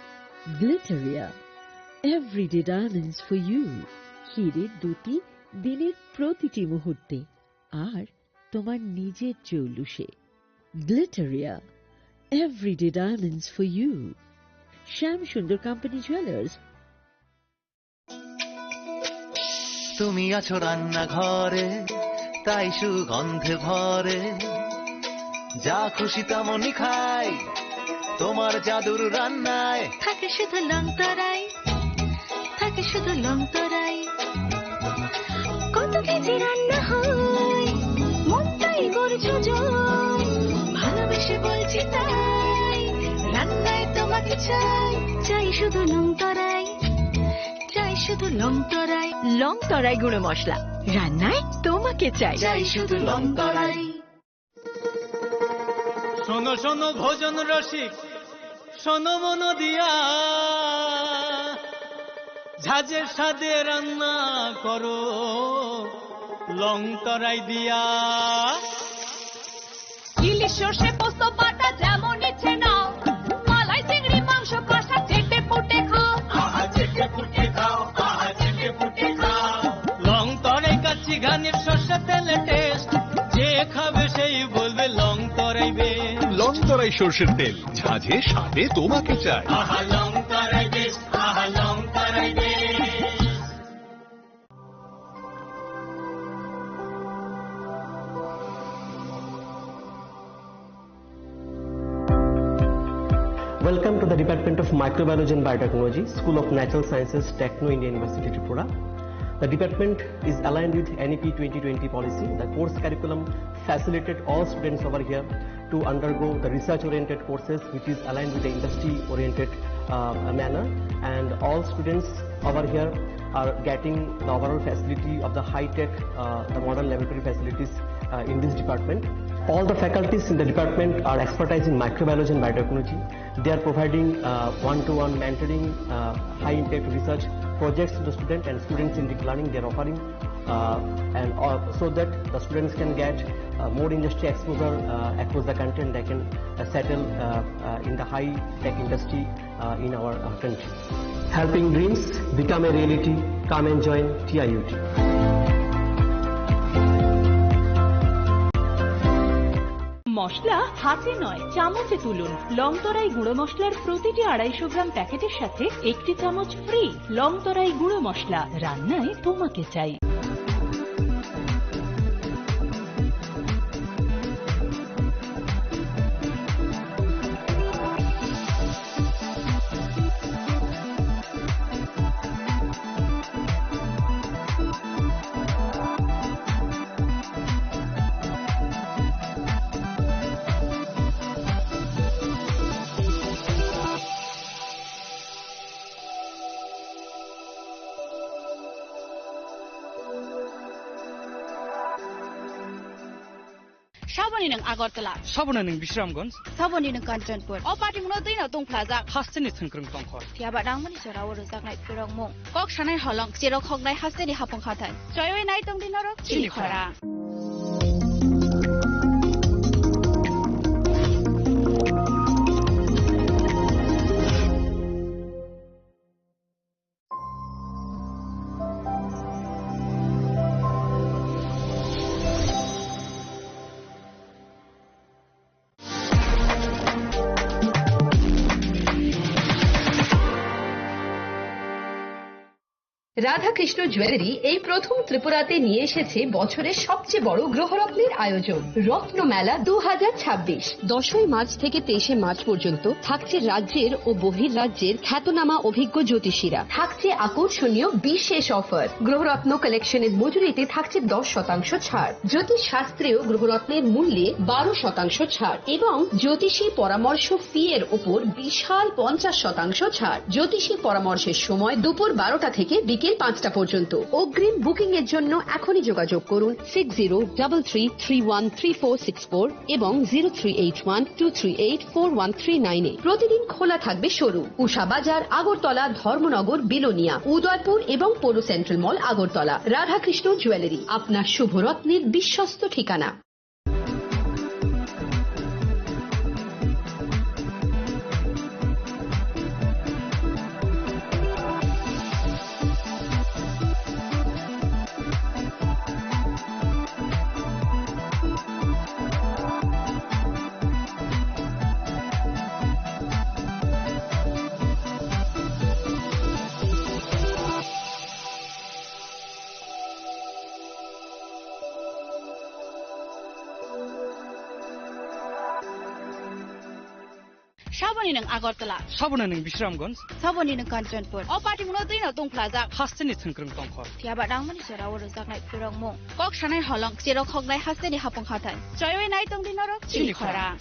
Glitteria, everyday diamonds for you. হিরে দুটি দিনের প্রতিটি মুহূর্তে আর তোমার নিজের জৌলুসে। Glitteria, everyday diamonds for you. Shyam Sundar company jewellers. তুমি আছো রান্নাঘরে, তাই সুগন্ধে ভরে। যা খুশি তেমনই খাই, তোমার জাদুর রান্নায়। থাকে শুধু লং তরাই, থাকে শুধু লং তরাই। কত কেজি রান্না হয়, মনটাই গড়ছে জয়। ভালোবেসে বলছি তাই, রান্নায় তোমাকে চাই, চাই শুধু লং তরাই। চাই শুধু লং তরাই। লং তরাই গুঁড়ো মশলা, রান্নায় তোমাকে চাই। চাই শুধু লং তরাই। শোনো শোনো ভোজন রসিক, শোনো মন দিয়া, ঝাঁঝের স্বাদে রান্না করো লং তরাই দিয়া। ইলিশ সর্ষে পোস্ত বাটা যেমন ইচ্ছে নাও, মালাই চিংড়ি মাংস কষা চেটে পুটে খাও। আহা, চেটে পুটে খাও, আহা, চেটে পুটে খাও। লং তরাই কাচ্চি ঘানির সর্ষে তেলে টেস্ট, যে খাবে সেই বলবে লং তরাই বেশ। লং তরাই সর্ষের তেল, ঝাঁঝে স্বাদে তোমাকে চাই। আহা, লং তরাই বেশ, আহা, লং তরাই বেশ। Welcome to the Department of Microbiology and Biotechnology, School of Natural Sciences, Techno India University, Tripura. The department is aligned with N E P twenty twenty policy. The course curriculum facilitated all students over here to undergo the research-oriented courses, which is aligned with the industry-oriented, uh, manner. And all students over here are getting the overall facility of the high-tech, uh, the modern laboratory facilities, uh, in this department. All the faculties in the department are expertise in microbiology and biotechnology. They are providing, uh, one-to-one mentoring, uh, high-impact research projects to the student and students-centric learning they are offering, uh, and, uh, so that the students can get, uh, more industry exposure, uh, across the country, and they can, uh, settle, uh, uh, in the high-tech industry, uh, in our, uh, country. Helping dreams become a reality. Come and join T I U T. মশলা হাতে নয়, চামচে তুলুন। লং তরাই গুঁড়ো মশলার প্রতিটি আড়াইশো গ্রাম প্যাকেটের সাথে একটি চামচ ফ্রি। লং তরাই গুঁড়ো মশলা, রান্নায় তোমাকে চাই। Saboni nwng Agartala. Saboni nwng Bisramganj. Saboni nwng Kanchanpur. O party mungno twi no tong phlajak. Hasteni thwngkwrwng tongkhor. Phiya ba nangmani jora o rwjaknai phwrwngmung. Kok sanai holong, cherok hoknai hasteni hapung hathai. Choiwi nai tong di norok chini chini khora. Khora. Radhakrishna jewellery এই প্রথম ত্রিপুরাতে নিয়ে এসেছে বছরের সবচেয়ে বড় গ্রহরত্নের আয়োজন, রত্নমেলা দু হাজার ছাব্বিশ। দশই মার্চ থেকে তেইশে মার্চ পর্যন্ত থাকছে রাজ্যের ও বহির্রাজ্যের খ্যাতনামা অভিজ্ঞ জ্যোতিষীরা। থাকছে আকর্ষণীয় বিশেষ অফার। গ্রহরত্ন কালেকশনের মজুরিতে থাকছে দশ শতাংশ ছাড়। জ্যোতিষ শাস্ত্রেও গ্রহরত্নের মূল্যে বারো শতাংশ ছাড় এবং জ্যোতিষী পরামর্শ ফি এর উপর বিশাল পঞ্চাশ শতাংশ ছাড়। জ্যোতিষী পরামর্শের সময় দুপুর বারোটা থেকে বিকেল পাঁচটা পর্যন্ত। অগ্রিম বুকিং এর জন্য এখনই যোগাযোগ করুন six zero double three three one three four six four এবং zero three eight one two three eight four one three nine এ। প্রতিদিন খোলা থাকবে শোরুম। উষা বাজার, আগরতলা, ধর্মনগর, বিলোনিয়া, উদয়পুর এবং পৌর সেন্ট্রাল মল, আগরতলা। রাধাকৃষ্ণ জুয়েলারি, আপনার শুভরত্নের বিশ্বস্ত ঠিকানা। Saboni nwng Agartala. Saboni nwng Bisramganj. Saboni nwng Kanchanpur. O party mungno twi no tongphlajak. Hasteni thwngkwrwng tongkhor. Phiya ba nangmani jora o rwjaknai phirokmung. Kok sanai holong cherok hoknai hasteni hapung hathai. Choiwi nai tongdi norok chini khorang.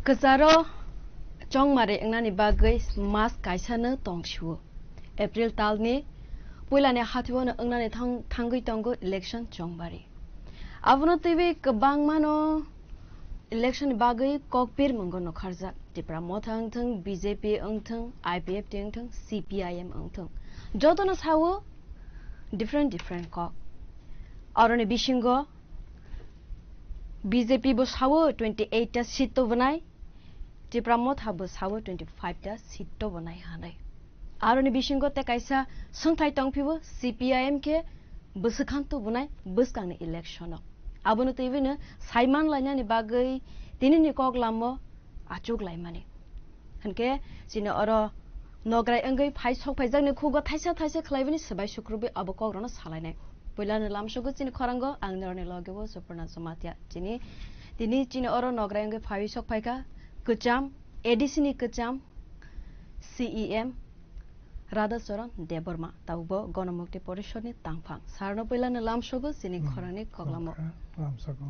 Kwcharo chongmari wngnani bagwi mas kaisano tongsio. April talni puilani hathiwano wngnani thang-, thangwi tongo election chongmari. Abono twiwi kwbangmano election ni bagwi kokpir mungo nokharjak. Tipra Motha wngthwng, B J P wngthwng, I P F T wngthwng, C P I M wngthwng. Jotono sao different different kok. Aroni bisingo B J P bo sao twenty eight ta seat tubunai, Tipra Motha bo sao twenty five ta seat tubunai hinwi. Aroni bisingo tei kaisa swngthai tongphio, C P I M khe bwswkang tubunai bwskangni election o. Abono twiwino saiman lainani bagwi tinini kok lamo achuk laimani. Hinkhe chini oro nograi wngwi phai sok phaijakni khugo thaisa thaisa khlaibani swbai sukrubwi abo kokrokno salainai. Puilano lamsogo chini khorango ang norokni logeo Suporna Jamatia. Chini, tini chini oro nograi wngwi phaiwi sok phaikha kwcham, A D C ni kwcham C E M Radha Charan Debbarma, tabukbo Gonomukti Porishod ni tangphang. Sarno puilano lamsogo chini Hmm. khorangni koklamo. Lamsogo.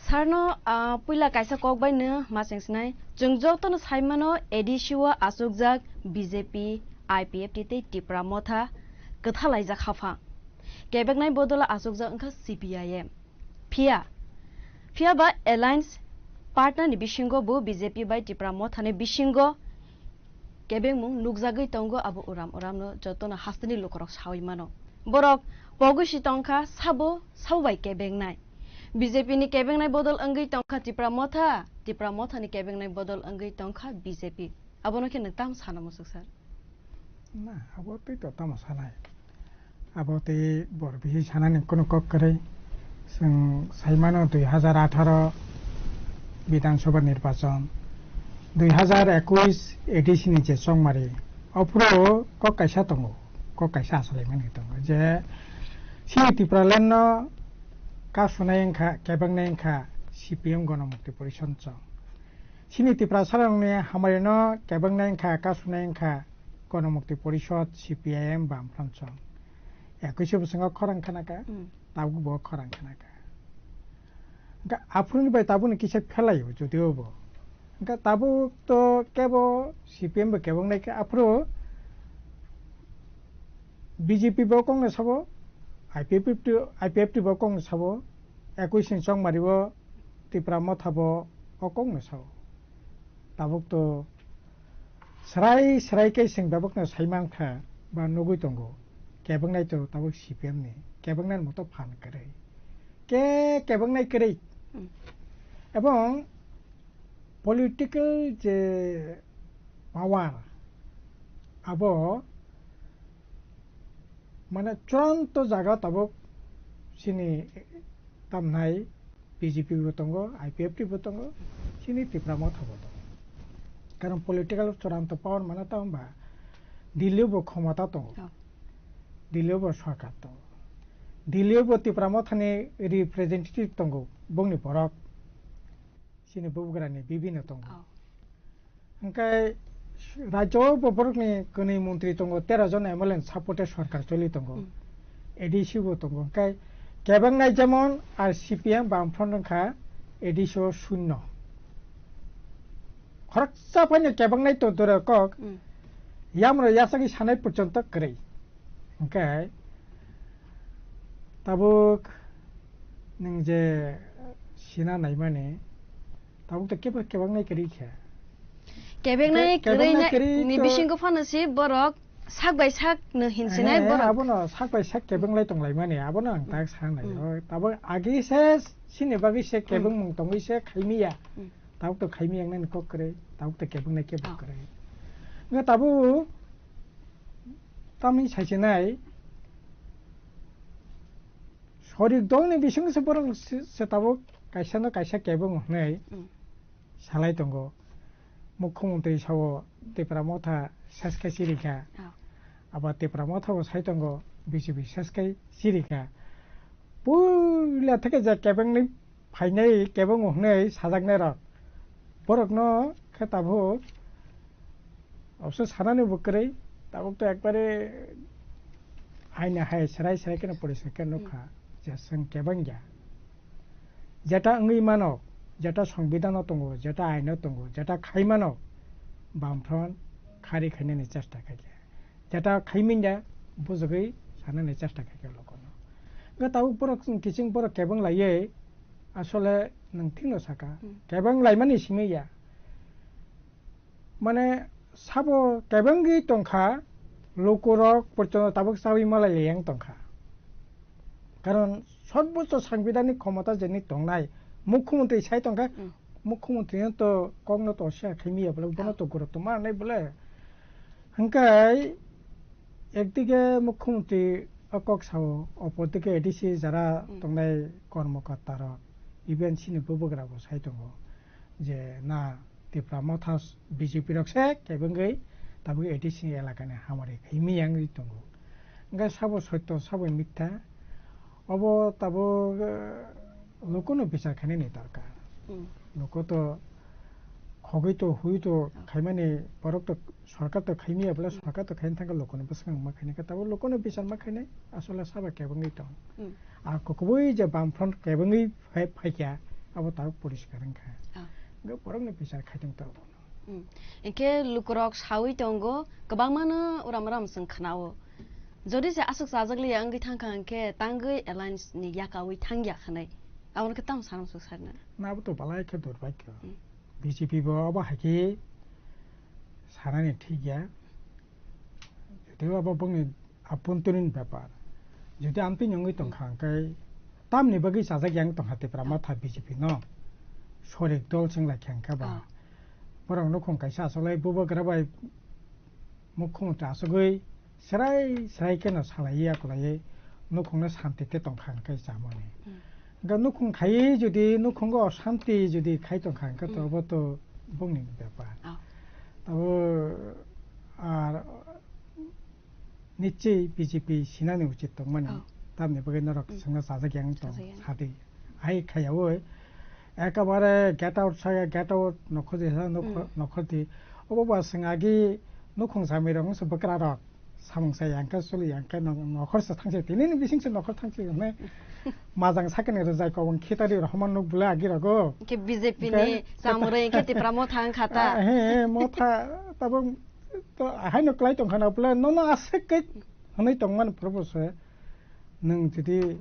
Sarno, ah, puila kaisa kok bai no ma chengsinai. Chwng jotono saimano A D C o achukjak B J P, I P F T tei Tipra Motha kwthalaijak haphang. Kebeknai bodolo achukjak wngkha C P I M. Phiya, phiya ba alliance partner ni bisingo bo B J P bai Tipra Motha ni bisingo kebengmung nukjagwi tongo, abo uram uramno jotono hasteni lukurok sawi mano. Borok pogwi si tongkha, sabo, sabo bai kebengnai. B J P ni kebengnai bodol wngwi tongkha Tipra Motha, Tipra Motha ni kebengnai bodol wngwi tongkha B J P. Abono khe nwng tamo sana muchuk sir? Na, abo tei to tamo sanai. Abo tei bor bisi sanani kunu kok kwrwi. Chwng saimano dui hazar atharo Bidhan Sabha nirbachon, dui hazar ekush A D C ni je chongmari, ophuru kok kaisa tongo, kok kaisa achalaimani tongo je chini Tipraland no kasunai wngkha, kebengnai wngkha C P M Gona Mukti Porishod chong. Chini Tiprasarokni hamari no kebeng nai wngkha, kasuk nai wngkha Ganamukti Porishod, C P I M, Bamfront song. Ekuishe bwskango khorang khana kha, Hmm. tabuk bo khorang khana kha. Hwnkhe aphuruni bai tabukni kisa phelaio, judiobo. Hwnkhe tabuk to kebo C P M bo kebeng nai khe, aphuru B J P bo kok no sabo, I P F T, I P F T bo kok no sabo, ekuishe ni chongmari bo Tipra Motha bo o kok no sao. Tabuk to srai srai khe chwng tabuk no sai mankha ba nugui tongo. Kebeng nai to tabuk C P M ni, kebeng nai moto phan kwrwi. Ke kebeng nai kwrwi. Hmm. Ebong political je power abo mane churanto jaga tabuk chini tamnai B J P bo tongo, I P F T bo tongo, chini Tipra Motha bo tongo. Karon political churanto power mane tamo ba Delhi bo khomota tongo. Oh. Delhi bo sarkar tongo. Delhi bo Tipra Mothani representative tongo, bongni borok. Chini bubagrani bibino tongo. Oh. Hwnkhe rajyo bo borokni kwnwi montri tongo, tero jon M L A ni supporte sorkar choli tongo. Hmm. A D C bo tongo. Hwnkhe kebeng nai jemon ar C P M Bamfront wngkha A D C o shunno. Khoroksa phano kebeng nai to dura kok. Hmm. Yamro yasagwi sanai porjonto kwrwi. Hwnkhe tabuk nwng je sina naimani, tabuk to kebo kebeng nai kwrwi kha. Kebeng nai Ke-, kebeng kwrwi nai na-, kwrwi ni to bisingo phano si borok sak bai sak no hinsinai He, borok. Abono sak bai sak kebeng lai tonglaimani, abono ang tak sa nai. Hmm. O, tabuk agi se sini bagwi se Hmm. kebeng mung tongwi se khaimiya. Hmm. Tabuk to khaimiya nani kok kwrwi, tabuk to kebeng nai kebo Oh. kwrwi. Nga tabuk tamni saisinai sorik dolni bisingse borok se, se tabuk kaisa no kaisa kebeng hwnwi Hmm. salai tongo. Mukhyamantri sao Tipra Motha ses khe chirikha. Oh. Abo Tipra Motha bo sai tongo, B J P ses khe chirikha. Puila theke je kebengni phainai, kebeng hwnwi sajaknai rok. Borokno khe tabuk obwswk sanani bo kwrwi, tabuk to ekbare aina hai serai serai kheno poriskar khe nukha Hmm. je chwng kebeng ya. Jeta wngwi mano, jeta songbidano tongo, jeta aino tongo, jeta khai mano, Bamfront khari khainani chesta khaikha. Jeta khai manya, bujugwi sanani chesta khaikha lokono. Hwnkhe tabuk borok chwng kiching borok kebeng laiwi, asole nwng thikno saka, Hmm. kebeng laimani simi ya. Mane sabo kebengwi tongkha, lukurok porjonto tabuk chawi malai leyang tongkha. Karon sotbocho sangbidhanik khomota jeni tongnai, mukhyamantri sai tongkha, Hmm. mukhyamantri no to kokno to sia khaimiya bole, bono Ah. to gurutto manai bole. Hwnkhe ekdike mukhyamantri o kok sao, opor dike A D C jara Hmm. tongnai kormokorta rok, even chini bubagra bo sai tongo. Je na Tipra Motha B J P rok se kebengwi tabuk A D C ni elaka ni hamari khai miyang tongo. Hwnkhe sabo sotto, sabo mitha, obo tabuk, eh, lukuno bichar khainani dorkar. Hmm. Luku to khogwi to hui to Oh. khaimani borok to sorkar to khaimiya bole Hmm. sorkar to khaina thangkha lukuno bwskango ma khainai khe tabuk lukuno bichar ma khainai asole sabo kebengwi tong. Hmm. Ar kubui je Bamfront kebengwi phai-, phaikha, abo tabuk poriskar wngkha. Ah. Hwnkhe borokno bichar khai tong tongo. Hmm. Hwnkhe lukurok saui tongo, kwbangmano uram uram chwng khnao. Jodi se aswk chajakliya wngwi thangkha hwnkhe tangwi alliance ni yakaui thangya khanai. Aboni khe tamo sanamsuk sarina. Na abo to balai khe durbhagyo. Hmm. B J P bo abo hai khe sanani thik ya. Jodi abo bongni abhontorin bepar. Jodi amtwi wngwi tongkha hwnkhe tamni bagwi chajak yang tongkha Tipra Motha B J P no. Sorik dol chwng lai kha hwnkhe ba. Ah. Borok nukhung kaisa asolai bubagra bai mukhyamantri asugwi serai serai kheno salaiwi akwlaiwi nukhungno santi khe tongkha hwnkhe chamani. Hmm. Hwnkhe nukhung khaiwi jodi nukhungo osanti jodi khai tongkha hwnkhe to Hmm. abo to bongni bepar. Ah. Abo ar nichoi B J P sinani uchit tongmani. Oh. Tamni bagwi norok Hmm. swngna chajak yang tong Chajak yang. sadi. Hai khaiyaui Ekabare get out saya, get out nokhordi sa, nokho-, Hmm. nokhordi. Obo ba swng agi nukhung samwi rok wngse bwkra rok. Samung saya hwnkhe choli ya hwnkhe no-, nokhor se thangse, tini ni bising se nokhor thangse hwnwi. Majang sakani rwjai kobong khitari rok homan nuk bwle agi rogo. Hwnkhe B J P Hwnkhe ni chamrwi hwnkhe Tipra Motha wngkha ta. Ah, he, he, Motha tabuk to haino klai tongkha na bwle nono aswk khe hwnwi tongmani phuru bo se. Nwng jodi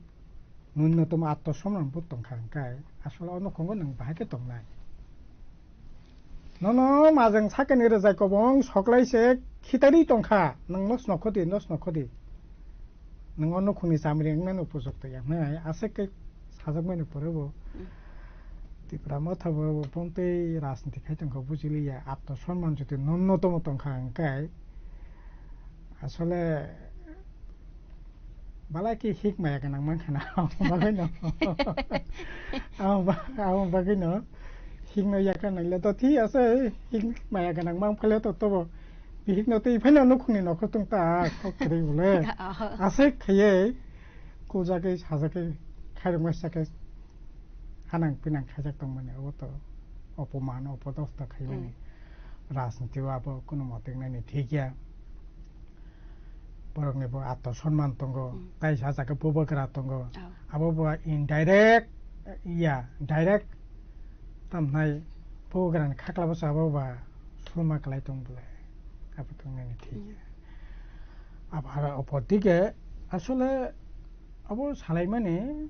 nunnotom atto somman bo tongkha hwnkhe, asole o nukhungo nwng bahai khe tongnai. Nono majang sakani rwjai kobong soklai se khitarwi tongkha, nwng nos nokhodi, nos nokhodi. Nwng o nukhungni chamri wngmani upojukto ya hwnwi aswk khe sajakmani pore bo. Mm. Tipra Motha bo, bo pontwi rajniti khai tongkha, bujiliya, atto somman jodi nunnotomo tongkha hwnkhe, asole Balai khe hik maya gwnang mankha na, abo bagwi no. Abo ba-, abo bagwi no hik no yakar nang le to thik ase, hik maya gwnang mankha le to tobo. Bihik no twi phai no nukhung ni nokhor tong ta, kok kwrwi bole. Oh. Aswk khaiye, kujagwi, sajagwi, khairokma sakhe hanang pinang khaijak tongmani, abo to opoman, opodosta khaimani. Mm. Rajniti o abo kuno mote wngnani thik ya. Borokni bo atto sonman tongo, Hmm. tai sa jaga bubagra tongo. Oh. Abo bo indirect, ya, direct tamnai bubagrani khaklabo sa abo ba suma kwlai tong bwle. Abo tongnani thik Hmm. ya. Abo aro opor dike asole abo salaimani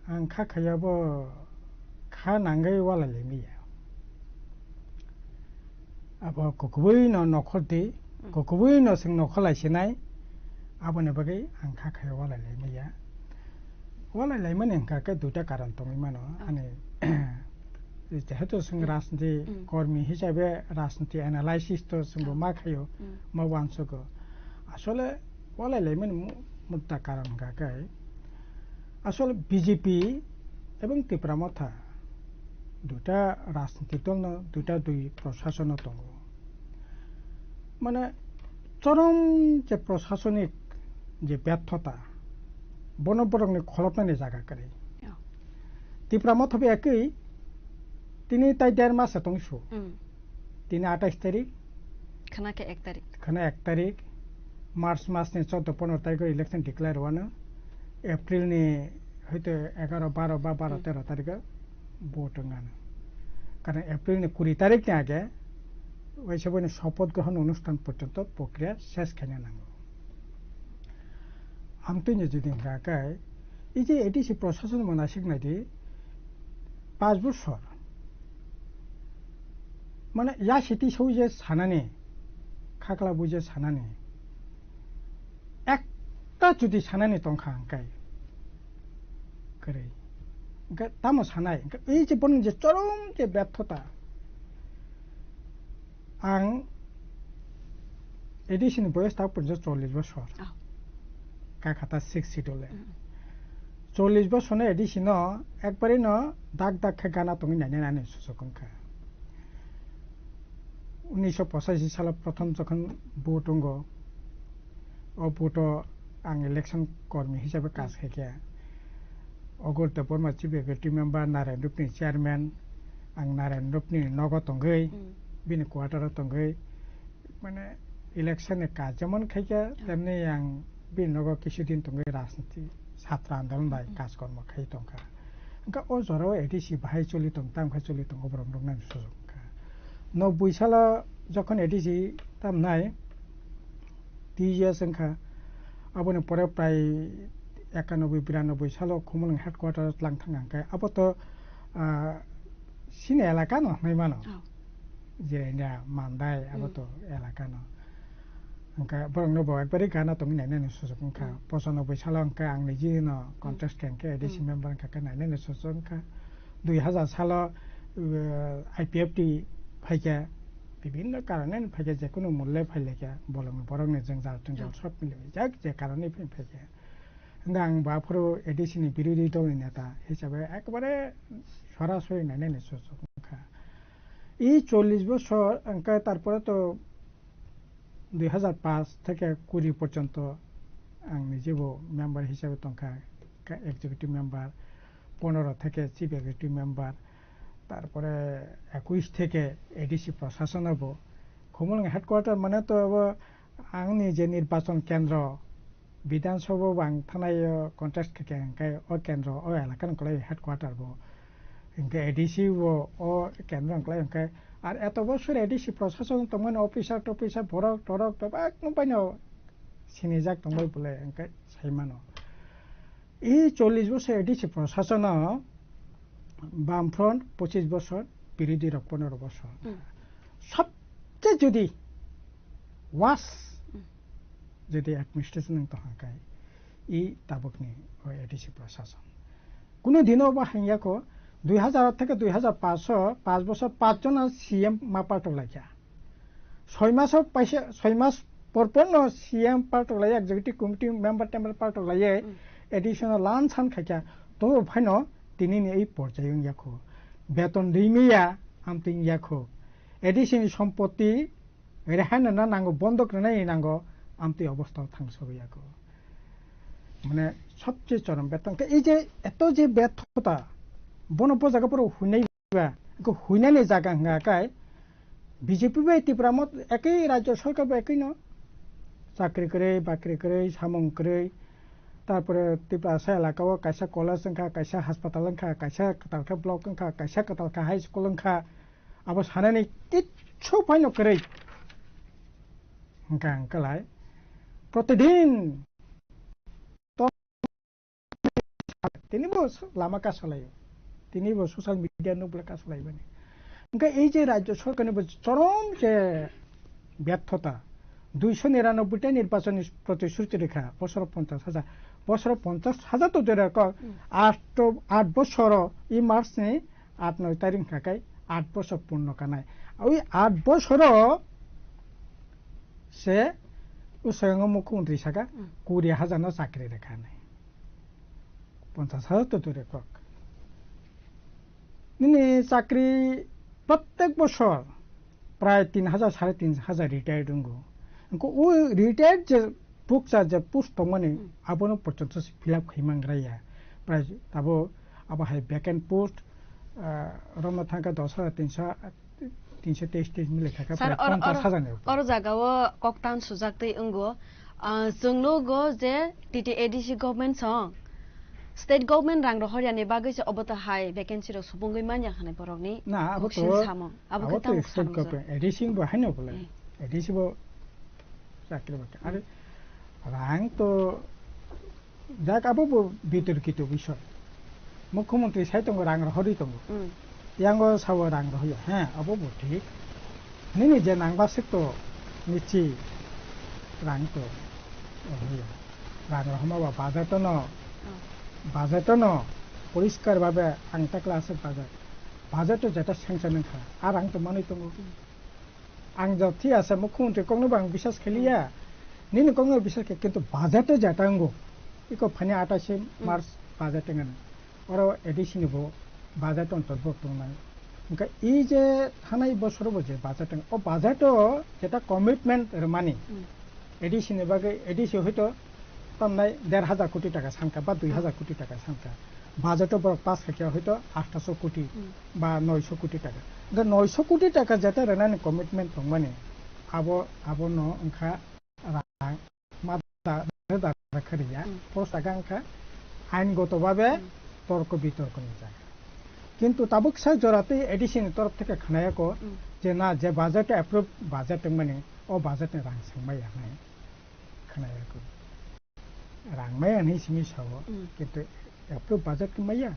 ang kha khaiya bo kha nangwi walai laimaya. Abo kukubui no nokhor di, Hmm. kukubui no chwng nokhor lai sinai, aboni bagwi ang kha khai walai lai maya. Walai lai mani hwnkha khe duita karon tongwi mano, Oh. ani, jehetu chwng Hmm. rajniti Hmm. kormi hisabe rajniti analysis to chwngbo Oh. ma khaio, Hmm. ma uansugo. Asole walai lai mani mu-, mutta karon hwnkha khe, asole B J P ebong Tipra Motha duita rajnitik dol no, duita dui proshason no tongo. Mane chorom je proshasonik je berthota, bono borokni kholopnani jaga kwrwi. Yeah. Tipra Motha bo ekwi tini tai der mas se tong su. Mm. Tini atais tarik. Khana khe ek tarik. Khana ek tarik. March mas ni chordo pondro tarikh election declare wano. April ni hoito egaro, baro ba baro, Hmm. tero tarikh o vote wngano. Karon April ni kuri tarikh ni age waisa boino shopoth grohon onusthan porjonto prokriya ses khaina nango. Amtwini jodi hwnkha khe, ei je A D C proshason mwnasik naidi, panch bosor. Mane ya siti soi je sanani, khakla bui je sanani, ekta jodi sanani tongkha hwnkhe, kwrwi. Hwnkhe tamo sanai, hwnkhe ei je bono je chorom je berthota, ang A D C ni boyos tak porjonto chollish bosor. Oh. Kakhata six schedule. Mm. Chollish bosor no A D C no ekbari no dak dak khe gana tongwi nainani ani susuk wngkha. Unisho pochashi salo prothom jokhon vote wngo, o vote o ang election kormi hisabe kaj khaikha. Ogor Debbarma chief executive member, Narayan Rupni chairman, ang Narayan Rupni nogo tongwi, Mm. bini quarter o tongwi, mane election ni kaj jemon khaikha, Mm. temni ang bini nogo kisudin tongwi rajniti, chhatra andolon bai Mm. kaj kormo khai tongkha. Hwnkhe o jorao A D C bahai choli tong, tamo khe choli tongo borok nuknani sujuk wngkha. Nokbwi salo jokhon A D C tamnai, T G S wngkha. Aboni pore prai ekanoboi biranoboi salo Khumulwng headquarter o tlang thang kha. Abo to, ah, chini elaka no hwnwi mano. Oh. Jirania, Mandai, abo Hmm. to elaka no. Hwnkhe borok no bo ekbari gana tongwi nainani sujuk wngkha. Hmm. Pochanoboi salo hwnkhe ang niji no Hmm. contest khe hwnkhe A D C Hmm. member wngkha khe nainani sujuk wngkha. Dui hajar salo, uh, I P F T phaikha, bibhinno karoneni phaikha, jekunu mulle phailaikha, bolongni borokni jwngjal tungjal Jal. sob milijak je karonwi phaikha. Hwnkhe ang bo aphuru A D C ni birodhi dolni neta hisabe ekbare sorasori nainani sujuk wngkha. I chollish bosor hwnkhe tarpore to dui hajar paanch theke kuri porjonto ang nijebo member hisabe tongkha, ka-, executive member, pondro theke chief executive member, তারপরে একুশ থেকে এডিসি প্রশাসন হবো। খুমুলুং হেডকোয়ার্টার মানে তো হবো আংনি যে নির্বাচন কেন্দ্র, বিধানসভা বাং থানায় কন্টেস্ট থেকে এনকে ও কেন্দ্র ও এলাকার কলাই হেডকোয়ার্টার বো। এনকে এডিসি বো ও কেন্দ্র কলাই এনকে আর এত বছর এডিসি প্রশাসন তমন অফিসার টফিসার বরক টরক বেবাক নো পাইনো sinijak tongbai bole এনকে সাইমানো। এই চল্লিশ বছর এডিসি প্রশাসন বামফ্রন্ট পঁচিশ বছর, বিরোধী রক পনেরো বছর। সবচেয়ে যদি ওয়াস যদি অ্যাডমিনিস্ট্রেশন তো হাঁকায় এই তাবকনি ও এডিসি প্রশাসন। কোনো দিনও বা হাইয়াকো দুই হাজার থেকে দুই হাজার পাঁচশো পাঁচ বছর পাঁচজন সিএম মা পাল্টো লাগিয়া ছয় মাসও পাইছে, ছয় মাস পর পর no সিএম পাল্টো লাগে, এক্সিকিউটিভ কমিটি মেম্বার টেম্বার পাল্টো লাগে, এডিশনাল লান সান খাইকা, তো ফাইনো তিনিনি এই পর্যায়ে ইয়াখো বেতন রিমিয়া আমতিং ইয়াখো এডিসিনি সম্পত্তি রেহাই না নাঙ্গো বন্ধক রেনাই নাঙ্গো আমতি অবস্থা থাংসো ইয়াখো। মানে সবচেয়ে চরম ব্যর্থ। এই যে এত যে ব্যর্থতা, বন উপজাগা পরে হুইনাই Ko huinani jaga hwnga kai B J P bai Tipra mot ekoi rajyo sarkar bai ekoi no chakri kwrwi, bakri kwrwi, samung kwrwi. Tarpore Tiprasa elaka o kaisa college wngkha, kaisa haspatal wngkha, kaisa kwtal khe block wngkha, kaisa kwtal khe high school wngkha. Abo sanani kichu phaino kwrwi. Hwnkha hwnkhe lai protidin Tini bo lama kasalaio. Tini bo social media no bole kasalaibani. Hwnkhe ei je rajyo sorkarni bo chorom je ব্যর্থতা, দুইশো নিরানব্বই টা নির্বাচনী প্রতিশ্রুতি রেখা, বছর পঞ্চাশ হাজার, বছর পঞ্চাশ হাজার তো দূরে রাখো, আট, আট বছর এই মার্চ নি আট নয় তারিখ থাকায় আট বছর পূর্ণ কানায়। ওই আট বছর se usayongo mukhumontri saka, kuri hajar no chakri rekha nai. Ponchas hajar to dure kok. Nini chakri prottek bosor prai tin hajar, sare tin hajar retired wngo. Wngkha o retired je bukcha je post tongmani abono porjonto se fill up khai mangraya. Prai abo, abo hai vacant post, ah, romno thangkha dos hajar tinso, tinso teis teis mili kha kha Sir, prai or, ponchas or, hajar ni upor. Or jaga o koktan sujak tei wngo. Ah, chwng nugo je T T A D C government song, state government rang rohor yani bagwi se obo to hai vacancy rok subungwi manya hwnwi borokni Na, abo kok to, sin samung. Abo abo khe to tamo state sarmung government, A D C bo haino bole. Eh. A D C bo chakri bakri. Are rang to Jak abo bo bitorkito bisoi. Mukhyamantri sai tongo, rang rohorwi tongo. Hmm. Yango sao rang rohorya. He, abo bo thik. Nini je nangba swk to nichi rang to rohorya. Rang rohorma ba budget no, hmm, budget no poriskar babe ang takla aswk budget. Budget to jeta sanction wngkha. A rang to manwi tongo. Hmm. Ang jotthi asa mukhyamantri kokno bo ang bisas khaliya. Nini kokno bisas khe, kintu budget o jeta wngo. Iko phani atai se March budget wngkha na. Oro A D C ni bo budget on totbo tongnai. Hwnkhe ei je thanai bosoro bo je budget wng, o budget o jeta commitment rwmani. A D C ni bagwi, A D C hoito tamnai der hajar koti taka sanka ba dui hajar koti taka sanka. Budget o borok pass khaikha hoito athasho koti ba noisho koti taka. Hwnkhe noisho koti taka jeta rwnani commitment tongmani abo, abono wngkha rang ma da, da, da, da khariya. Post aga wngkha ain goto babe torko bitorko ni jaga. Kintu tabuk sa jora tei A D C ni torof theke khnayako je na je budget approve budget wngmani o budget ni rang sengmaya hinwi khnayako. Rang maya hinwi simi sao, kintu approve budget khe maya.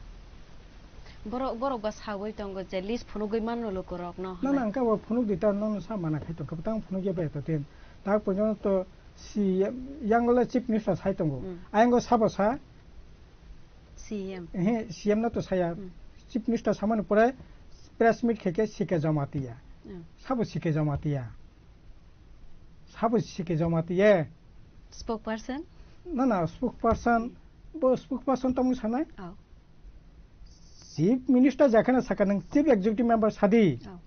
Borok, borok ba sawi tongo je list phunugwi manno lukurokno Na, na, hinwi. Hwnkhe bo phunuk di ta, nono sa mana khai tongkha, tang phunuk ya bai to tin. Tak pono to si yang le chief minister sai tongo. Ayang go sabo sa? C M. Ehe, C M no to saya. Chief minister samani pore press meet khe khe sike joma tiya. Sabo sike joma tiya. Sabo sike joma tiye. Spokesperson? Na, na, spokesperson, bo spokesperson tamo sanai? Oh. Chief minister jakhana saka nang chief executive member sadi. Oh.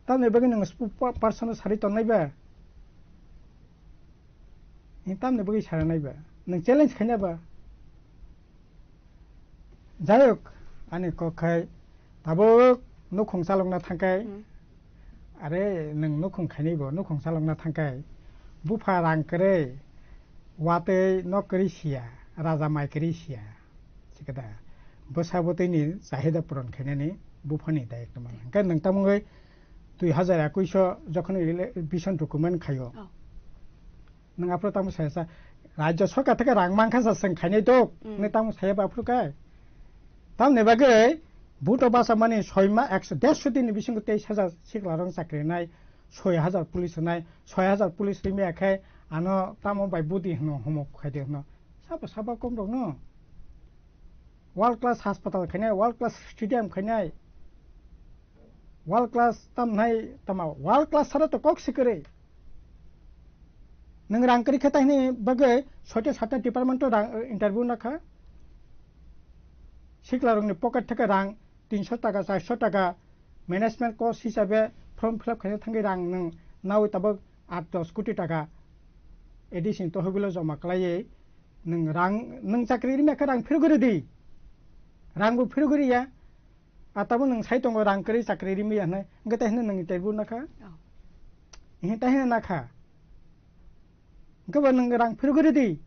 Tamni bagwi nang spokesperson sari tongnai ba? Ni tamni bagwi sara nai ba? Nang challenge khaina ba? Jayok, ani kok khai Tabuk nukhung chalokna thangkai, Hmm. are nwng nukhung khainai bo nukhung chalokna thangkai, bupha rang kwrwi, watwi nok kwrwi siya, raja mai kwrwi siya, sikada bwsa bwtwini chahida puron khainani buphani dayok tongmani. Hwnkhe nwng tamungwi dui hazar ekuish o jokhon ele-, vision document khaio. Oh. Nwng aphuru tamo saya sa, rajya sarkar theke rang mankha sa, chwng khainai dok, Hmm. nwng tamo saya ba aphuru kai. Tamni bagwi vote o basa mani soi ma, ekso, derso din ni bisingo teis hajar sikla rok chakri nai, soi hajar police nai, soi hajar police rimya khe ano tamo bai budi hwno, homo khaidi hwno. Sabo sabo kom rok no. World class hospital khainai, world class stadium khainai, world class tamnai tama, world class sara to kok sikiri. Nwng rang kwrwi khe tahini bagwi soita satta department o rang, eh, interview nakha. Sikla rokni pocket theke rang tinso taka, charso taka management cost hisabe form fill up khaina thangwi rang nwng nawi tabuk aat dos koti taka A D C ni tohobilo joma kwlaiwi nwng rang, nwng chakri rimya khe rang phirogwi rwdi. Rang bo phirogwi riya. A tabuk nwng sai tongo rang kwrwi chakri rimya hwnwi. Hwnkhe tai hwnwi nwng interview nakha? Oh. Ehe, tai hwnwi nakha. Hwnkhe bo nwng rang phirogwi rwdi.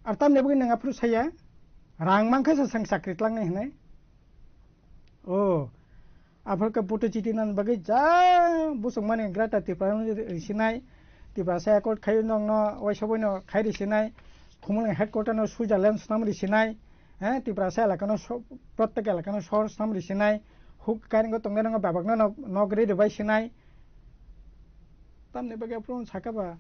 Ar tamni bagwi nwng aphuru saya? Rang mankha se chwng chakri tlangnai hwnwi. O, aphuru khe vote chiti nan bagwi ja busuk mani Greater Tripura no risinai. Tiprasa accord khai nokno waisa boino khai risinai. Khumulwng headquarter no Switzerland snam risinai. Eh, Tiprasa elakano so-, prottek elakano sohor snam risinai. Huk kairingo tongnai rokno bebakno nok, nok ri rwbai sinai. Tamni bagwi aphuru saka ba?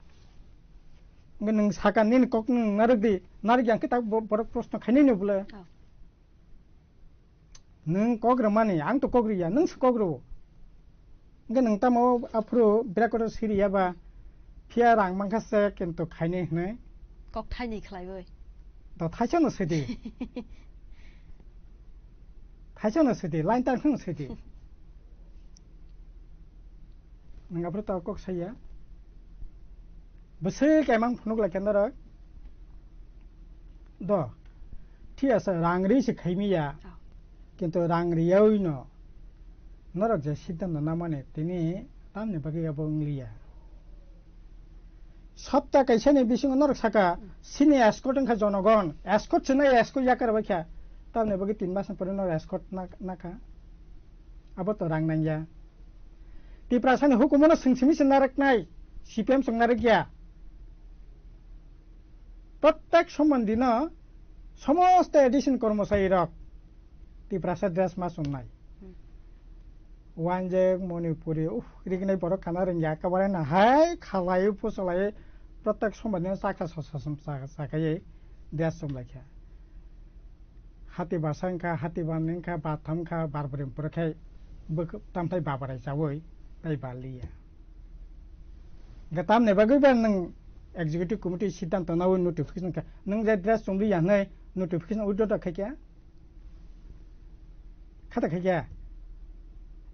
Hwnkhe nwng saka nini kok nwng narwk di. Narwk ya hwnkhe tak bo-, borok proshno khainai no bwle. Oh. Nwng kok rwmani, ang to kok rwya, nwng se kok rwo. Hwnkhe nwng tamo aphuru birakoto siriya ba, phiya rang mankha se kintu khainai hwnwi. Kok thainwi khlaiwi. Do thaisa no sidi. Thaisa no sidi, line tang hwn sidi. Nwng aphuru to kok saya. Bwswk emang phunuk lai khe norok. Do. Thik ase, rang ri se khaimiya. Oh. Kintu rang riyawi no norok je siddhanto namani tini tamni bagwi abo wngliya. Sapta kaisa ni bisingo norok saka, Hmm. sini escort wngkha jonogon. Escort se nai escort yakar bai kha. Tamni bagwi tin mas ni pore norok escort nak-, nakha. Abo to rang nangya. Tiprasani hukumono swng simi se narwknai, C P M swng narwkya. Prottek sombondino somosto A D C ni kormochari rok Tiprasa dress ma chumnai. Hmm. Wanjek, Manipuri, uff, rignai borok khana rwngya, ekebare nahai khalai, phuchalai, prottek sombondino chaksa sa, sa, sa, sa, chakhaiwi dress chumlaikha. Hati basa wngkha, hati ban wngkha, batham wngkha, bar bwrwi bwrwi khai bwk-, tamthai babarai chaui tai baliya. Hwnkhe tamni bagwi ba nwng executive committee siddhanto naui notification kha, nwng je dress chumliya hwnwi notification withdraw da khaikha? Khata khaikha?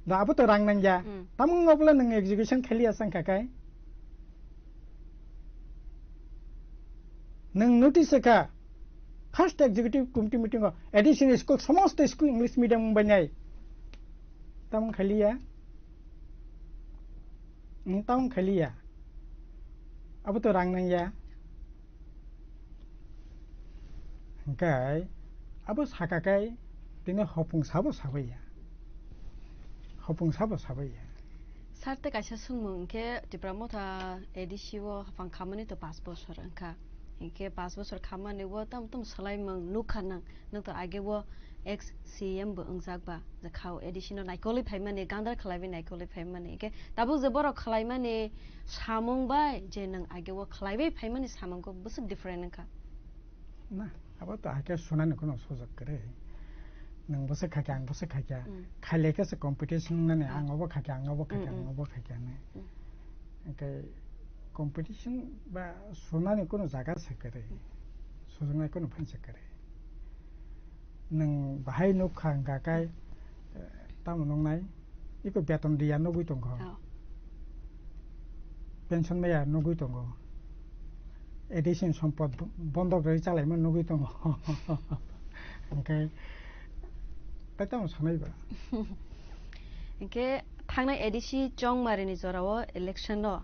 Da abo to rang nangya. Hmm. Tamung obla nwng execution khailiya chang kha kai? Nwng notice kha, first executive committee meeting o A D C ni school, somosto school English medium wngbai nai. Tamung khailiya? Nwng tamung khailiya? Abo to rang nangya. Hwnkhe abo saka kai tini hopung sabo sabaiya. Hopung sabo sabaiya. Sir, tei kaisa swngmung hwnkhe Tipra Motha A D C o haphang khamani to pash bosor wngkha. Hwnkhe pash bosor khamani o tam tam swlaimung nukha nang. Nwng to age o ex C M bo wngjak ba, je khao A D C no naikolwi phaimani, gandar khlaiwi naikolwi phaimani. Hwnkhe tabuk je borok khlaimani samung bai je nwng age o khlaiwi phaimani samung khe bwswk different wngkha. Na, abo to hakhe sunani kuno sujok kwrwi. Nwng bwswk khaikha, ang bwswk khaikha. Mm. Khailai khe se competition nani, Ah. ang obo khaikha, ang obo khaikha, Mm, ang mm. obo khaikha nai. Mm. Hwnkhe competition ba sunani kuno jaga se kwrwi. Mm. Sujoknai kuno phan se kwrwi. Nwng bahai nukha hwnkha kai, eh, tamo nuknai? Iko beton riya nugwi tongkho. Oh. Pension maya nugwi tongo. A D C ni sompot bondok rwi chalaima nugwi tongo. Hwnkhe Tamo sanai ba. Hingke thangnai A D C Chongmarini jorao election no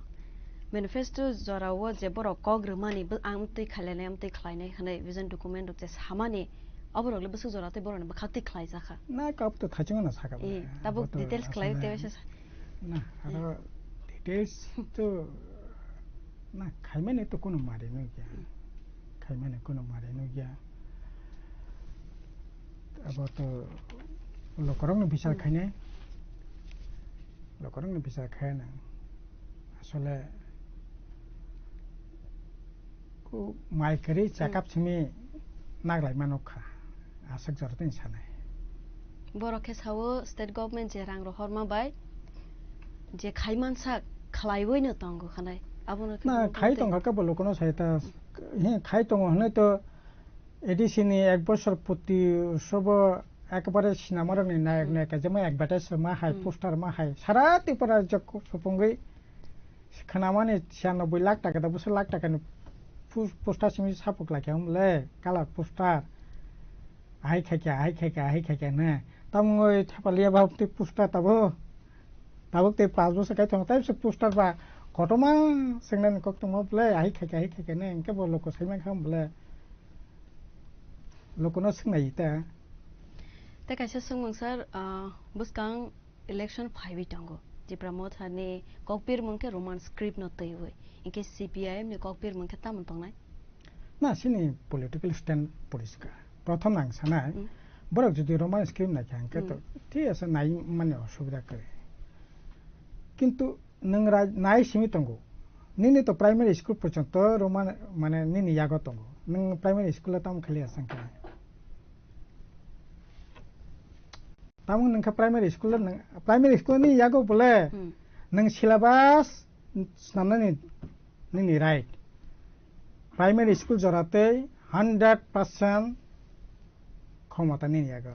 manifesto jorao je borok kok rwmani bo ang twi khailai nai, twi khlainai hwnwi vision document rok je samani oborok le bwswk jora tei borokni bwkha twi khlaijakha. Na kap to thachung na saka ba. Eh, tabuk Abo to details khlai asle tei waisa sa- Na, aro details to na khaimani to kono mari no kya. Khaimani kono mari no kya. Abo to lokorokno bichar Hmm. khainai. Lokorokno bichar khaina. Asole ko mai kwrwi Hmm. chakap simi naglai mano kha. Aswk jora tini sanai. Borok khe sao state government je rang rohorma bai je khai mansak khlaiwi no tongo khanai. Abono khe Na, bumung khai tei tongkha khe bo lokono sai ta, he, khai tongo hwnwi to A D C ni ek bosor poti utsobo ekbare sinama rokni nayok Hmm. nayika jemon advertise ma hai, Hmm. poster ma hai, sara Tripura rajyo ko-, supungwi khnamani siyanoboi lakh taka da bwswk lakh taka ni pus-, poster simi sapuk lai kha hwnle, colour poster. Ahai khaikha, ahai khaikha, ahai khaikha hwnwi. Tamungoi thepaliya ba tei poster tabo. Tabuk tei panch bosor kai tongo, tei se poster ba kotorma swngnani kok tongma bwle, ahai khaikha, ahai khaikha hwnwi, hwnkhe bo loko sai mankha bwle. Lokono swngnai ta. Tei kaisa swngmung sir, ah, bwskang election phaiwi tongo. Tipra Motha ni kokbir mung khe Roman script no twiwi. Hinkhe C P I M ni kokbir mung khe tamo tongnai? Na, sini political stand poriskar. Prothom ang sanai, Hmm. borok jodi Roman script naikha, hwnkhe to Hmm. thik ase, nai mani osubida kwrwi. Kintu nwng ra-, nai simi tongo. Nini to primary school porjonto Roman, mane nini yago tongo. Nwng primary school o tamo khali asang khe. Tamo nwng khe primary school o nwng, primary school ni yago bole Hmm. nwng syllabus snamnani nini right. Primary school jora tei hundred percent khomota nini yago.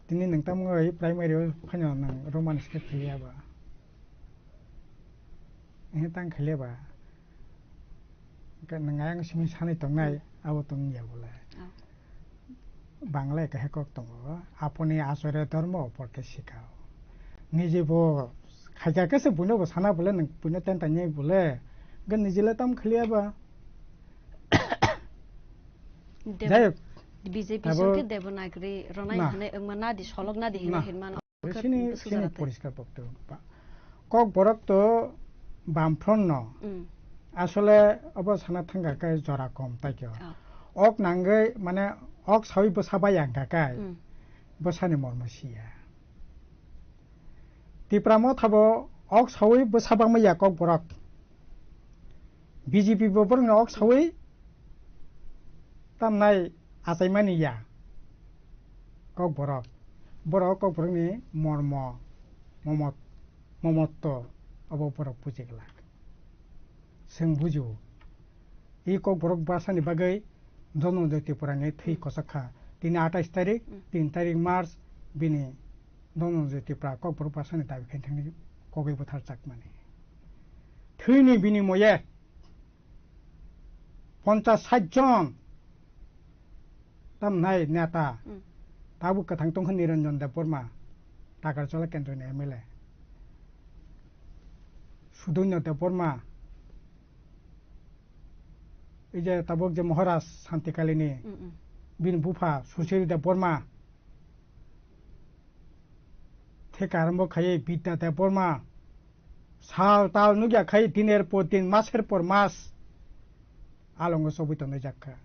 Tini nwng tamo oi primary o phaino nwng Roman script khaliya ba. Ehe tang khaliya ba. Hwnkhe nwng ayang simi sanwi tongnai, Hmm. abo tongya bole. Oh. Bangla kaisa kok tongo, "Aponi achore dhormo opor ke sikao." Niji bo khaikha khe se buino bo sana bole, nwng buino tenta nai bole. Hwnkhe niji le tam khaliya ba. Dev-, Jai hok. B J P Abo sorkar Devanagari ronai Na. hwnwi wngma nadi, solok nadi hwnwi Na. hinmano. Sini, Bwswk sini jora tei. Poriskar bokto. Ba-, kok borok to bamphron no. Mm. Asole obo sana thangka khe jora kom tai khe. Ah. Ok nangwi mane ok sawi bwsa bai ang kha kai. Mm. Bwsani mormo siya. Tipra Motha bo ok sawi bwsa bangma ya kok borok. B J P bo borokno ok sawi tamnai achaimani ya kok borok. Borok kok borokni mormo, momot-, momotto obo borok buji glak. Chwng bujigo. I kok borok bwsani bagwi Dhananjay Tripura ni thwi Hmm. kochok kha. Tini atais tarik, Hmm. tin tarik March, bini Dhananjay Tripura kok borok bwsani dabi khaini thangwi kogwi bwthar chakmani. Thwini binimoye ponchas sait jon tamnai neta Hmm. tabuk kwthang tongkha Niranjan Debbarma, Takarjala kendroni M L A. Sudunyo Debbarma, ei je tabuk je Maharaj Santikalini Hmm, hmm. bini bupha Sushil Debbarma, theka arambo khaiwi Bidya Debbarma, sal tal nukya khai diner por din, maser por mas alongo chobwi tongnai jak kha.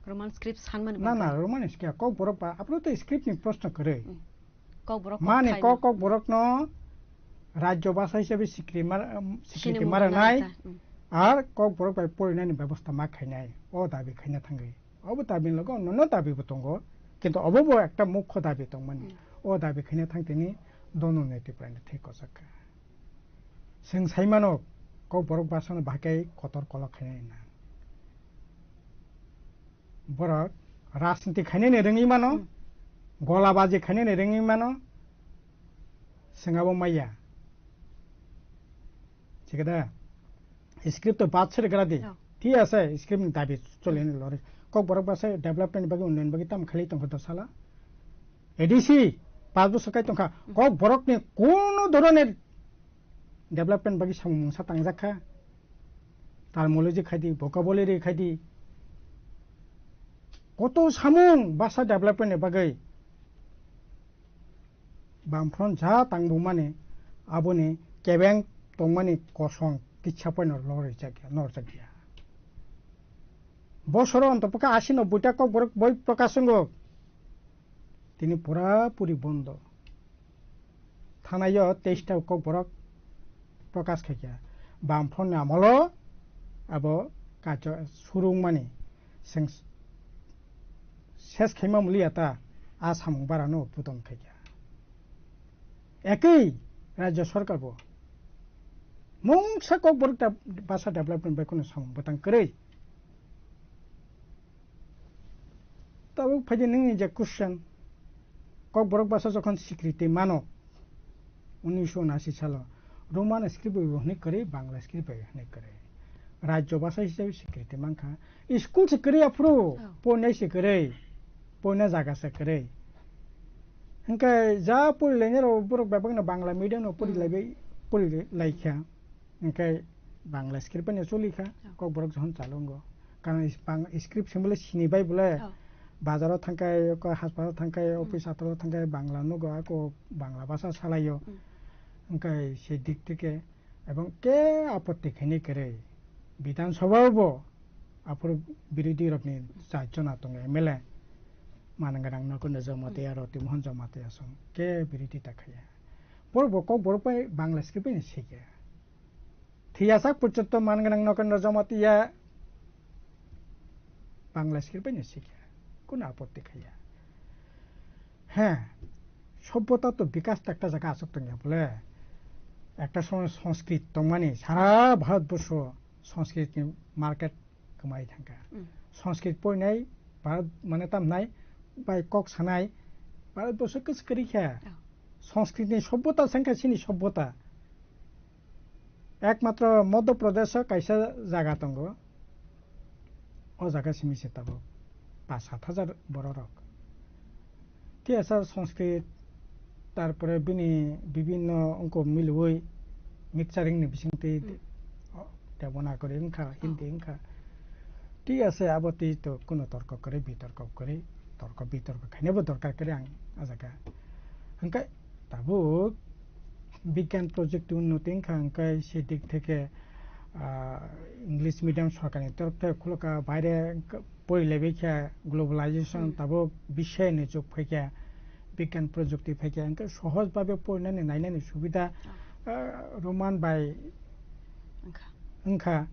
Roman script sanmani Na, na, bagwi. Roman script kok borok ba, aphuru tei script ni proshno kwrwi. Hmm. Kok borok kok Mani khaina. Kok, kok borokno rajyo bhasha hisabe sikriti mar-, um, sikriti Sini maranai, mungkha. Hmm. Ar kok borok bai porinani bebosta ma khainai, o dabi khaina thangwi. Obo dabi ni loge onno dabi bo tongo, kintu obo bo ekta mukho dabi tongmani. Hmm. O dabi khaina thang tini Dhananjay Tripura ni thwi kochok kha. Chwng sai mano, kok borok bwsano bahai khe kotor kolok khainai nang. Borok rajniti khainani rwngwi mano, Hmm. golabaji khainani rwngwi mano, chwng abo maya. Thik da? Script to bad sere gra di. Oh. Thik ase, script ni dabi choli ni lori. Kok borok bwsa development bagwi, unnayon bagwi tam khlai tongkha do sala. A D C, pas bosor kai tongkha. Kokborokni kono dhoroner development bagwi samung mungsa tangjak kha. Terminology khai di, vocabulary khai di. Koto samung basa development ni bagwi Bamfront ja tangbumani aboni kebeng tongmani kosong kisa poino lorjak ya, norjak ya. Bosoro ontopokhe asi nobboi ta kokborok boi prokash wngo. Tini pura puri bondo. Thanaio teis ta kokborok prokash khaikha. Bamfront ni amolo abo kacho surungmani seng ses khaima muliya ta a samung barano puton khaikha. Ekwi rajya sarkar bo mungsa kokborok ta basa development bai kheno samung bwtang kwrwi. Tabuk phaidi nini je question, kokborok basa jokhon sikriti mano, unisho unasi salo, Roman script bai bo hwnwi kwrwi, Bangla script bai hwnwi kwrwi. Rajyo basa hisabe sikriti mankha. School se kwrwi aphuru, Oh. poinai se kwrwi, poina jaga se kwrwi. Hwnkhe ja porilainai rok borok bebakno Bangla medium no porilaibai, porilaikha. Hwnkhe Bangla script bai no choli kha, Oh. kokborok jokhon chalo wngo. Karon is-, bang-, script simi le sini bai bole. Oh. Bazar o thang khe, ko hospital thang khe, Hmm. office atal o thang khe Bangla nugo, ako Bangla basa salai o. Hmm. Hwnkhe se dik theke ebong ke apotti khainai kwrwi. Bidhan Sabha o bo aphuru birodhi rokni char jona tongo M L A. Manang gwnang Nokendra Jamatia, Hmm. Roti Mohan Jamatia song ke birodhi ta khaiya. Borok bo kokborok bai Bangla script bai no sikya. Thiyajak porjonto man gwnang Nokendra Jamatia Bangla script bai no sikya, kuno apotti khaiya. He, sobbota to bikas ta ekta jaga aswk tongya bole. Ekta somoy Sanskrit tongmani, sara Bharatborsho Sanskrit ni market kwmai thangkha. Mm. Sanskrit poinai, Bharat mane tamnai, bai kok sanai, Bharatborsho kwchwk kwrwi kha. Oh. Sanskrit ni sobbota sengkha chini sobbota. Ekmatro Madhya Pradesh o kaisa jaga tongo. O jaga simi se tabuk pas sat hajar borok rok. Thik asa Sanskrit, tarpore bini bibinno ongko milwi mixturing ni bisingtwi Hmm. Devanagari wngkha, Oh. Hindi wngkha. Thik ase, abo twi to kuno torko kwrwi, bitorko kwrwi, torko bitorko khainabo dorkar kwrwi ang a jaga. Hwnkhe tabuk bigyan project unnoti wngkha, hwnkhe se dik theke, ah, English medium sorkarni torok theke khuloka, baire wngkha, porilaibai khe globalization Hmm. tabuk biswni jug phaikha, bigyan projukti phaikha, hwnkhe sohoj babe porinani nainani subida, Oh. ah, Roman bai Wngkha. wngkha,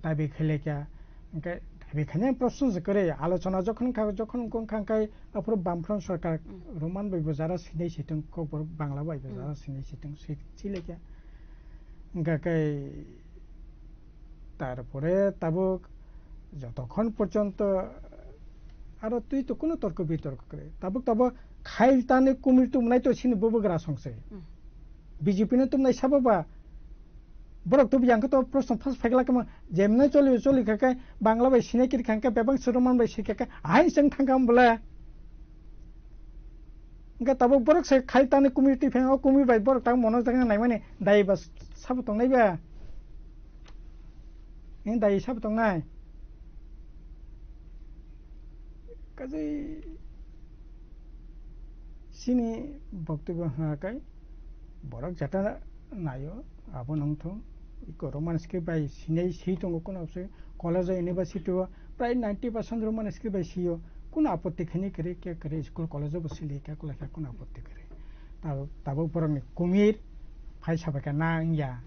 dabi khailai kha. Hwnkhe dabi khainai proshno se kwrwi, alochona jokhon wngkha, jokhon wngkha, wngkha, hwnkhe aphuru Bamfront sorkar Hmm. Roman bai bo jara sinai sitwng, Kokborok Bangla bai bo Hmm. jara sinai sitwng, si-, silai kha. Hwnkha khe Tarpore tabuk jotokhon porjonto aro twi to kuno torko bitorko kwrwi. Tabuk tabuk khail tani kumil tumnai to sini bubagra songse. Hmm. B J P no tumnai sabo ba. Borok to biyang to proshno phas phaikla kama jemne choli choli kha khe Bangla bai sinai kiri kha khe bebak Roman bai sikha khe hai chwng thangkha bole. Hwnkhe tabuk borok se khai tani kumi twi pheng, o kumi bai borok tang mono jagna naimani dai ba sabo tongnai ba? Ni dai sabo tongnai? Kaje sini boktobyo hwnakai borok jata naio abo nongthong. Iko Roman script bai sinai si tongo, kono se college o, university o prai ninety percent Roman script bai sio. Kuno apotti khaini kwrwi, khe kwrwi school college o bo sili khe, kwlai khe kuno apotti kwrwi. Tabuk, tabuk borokni kumir phai sabai khe na wngya.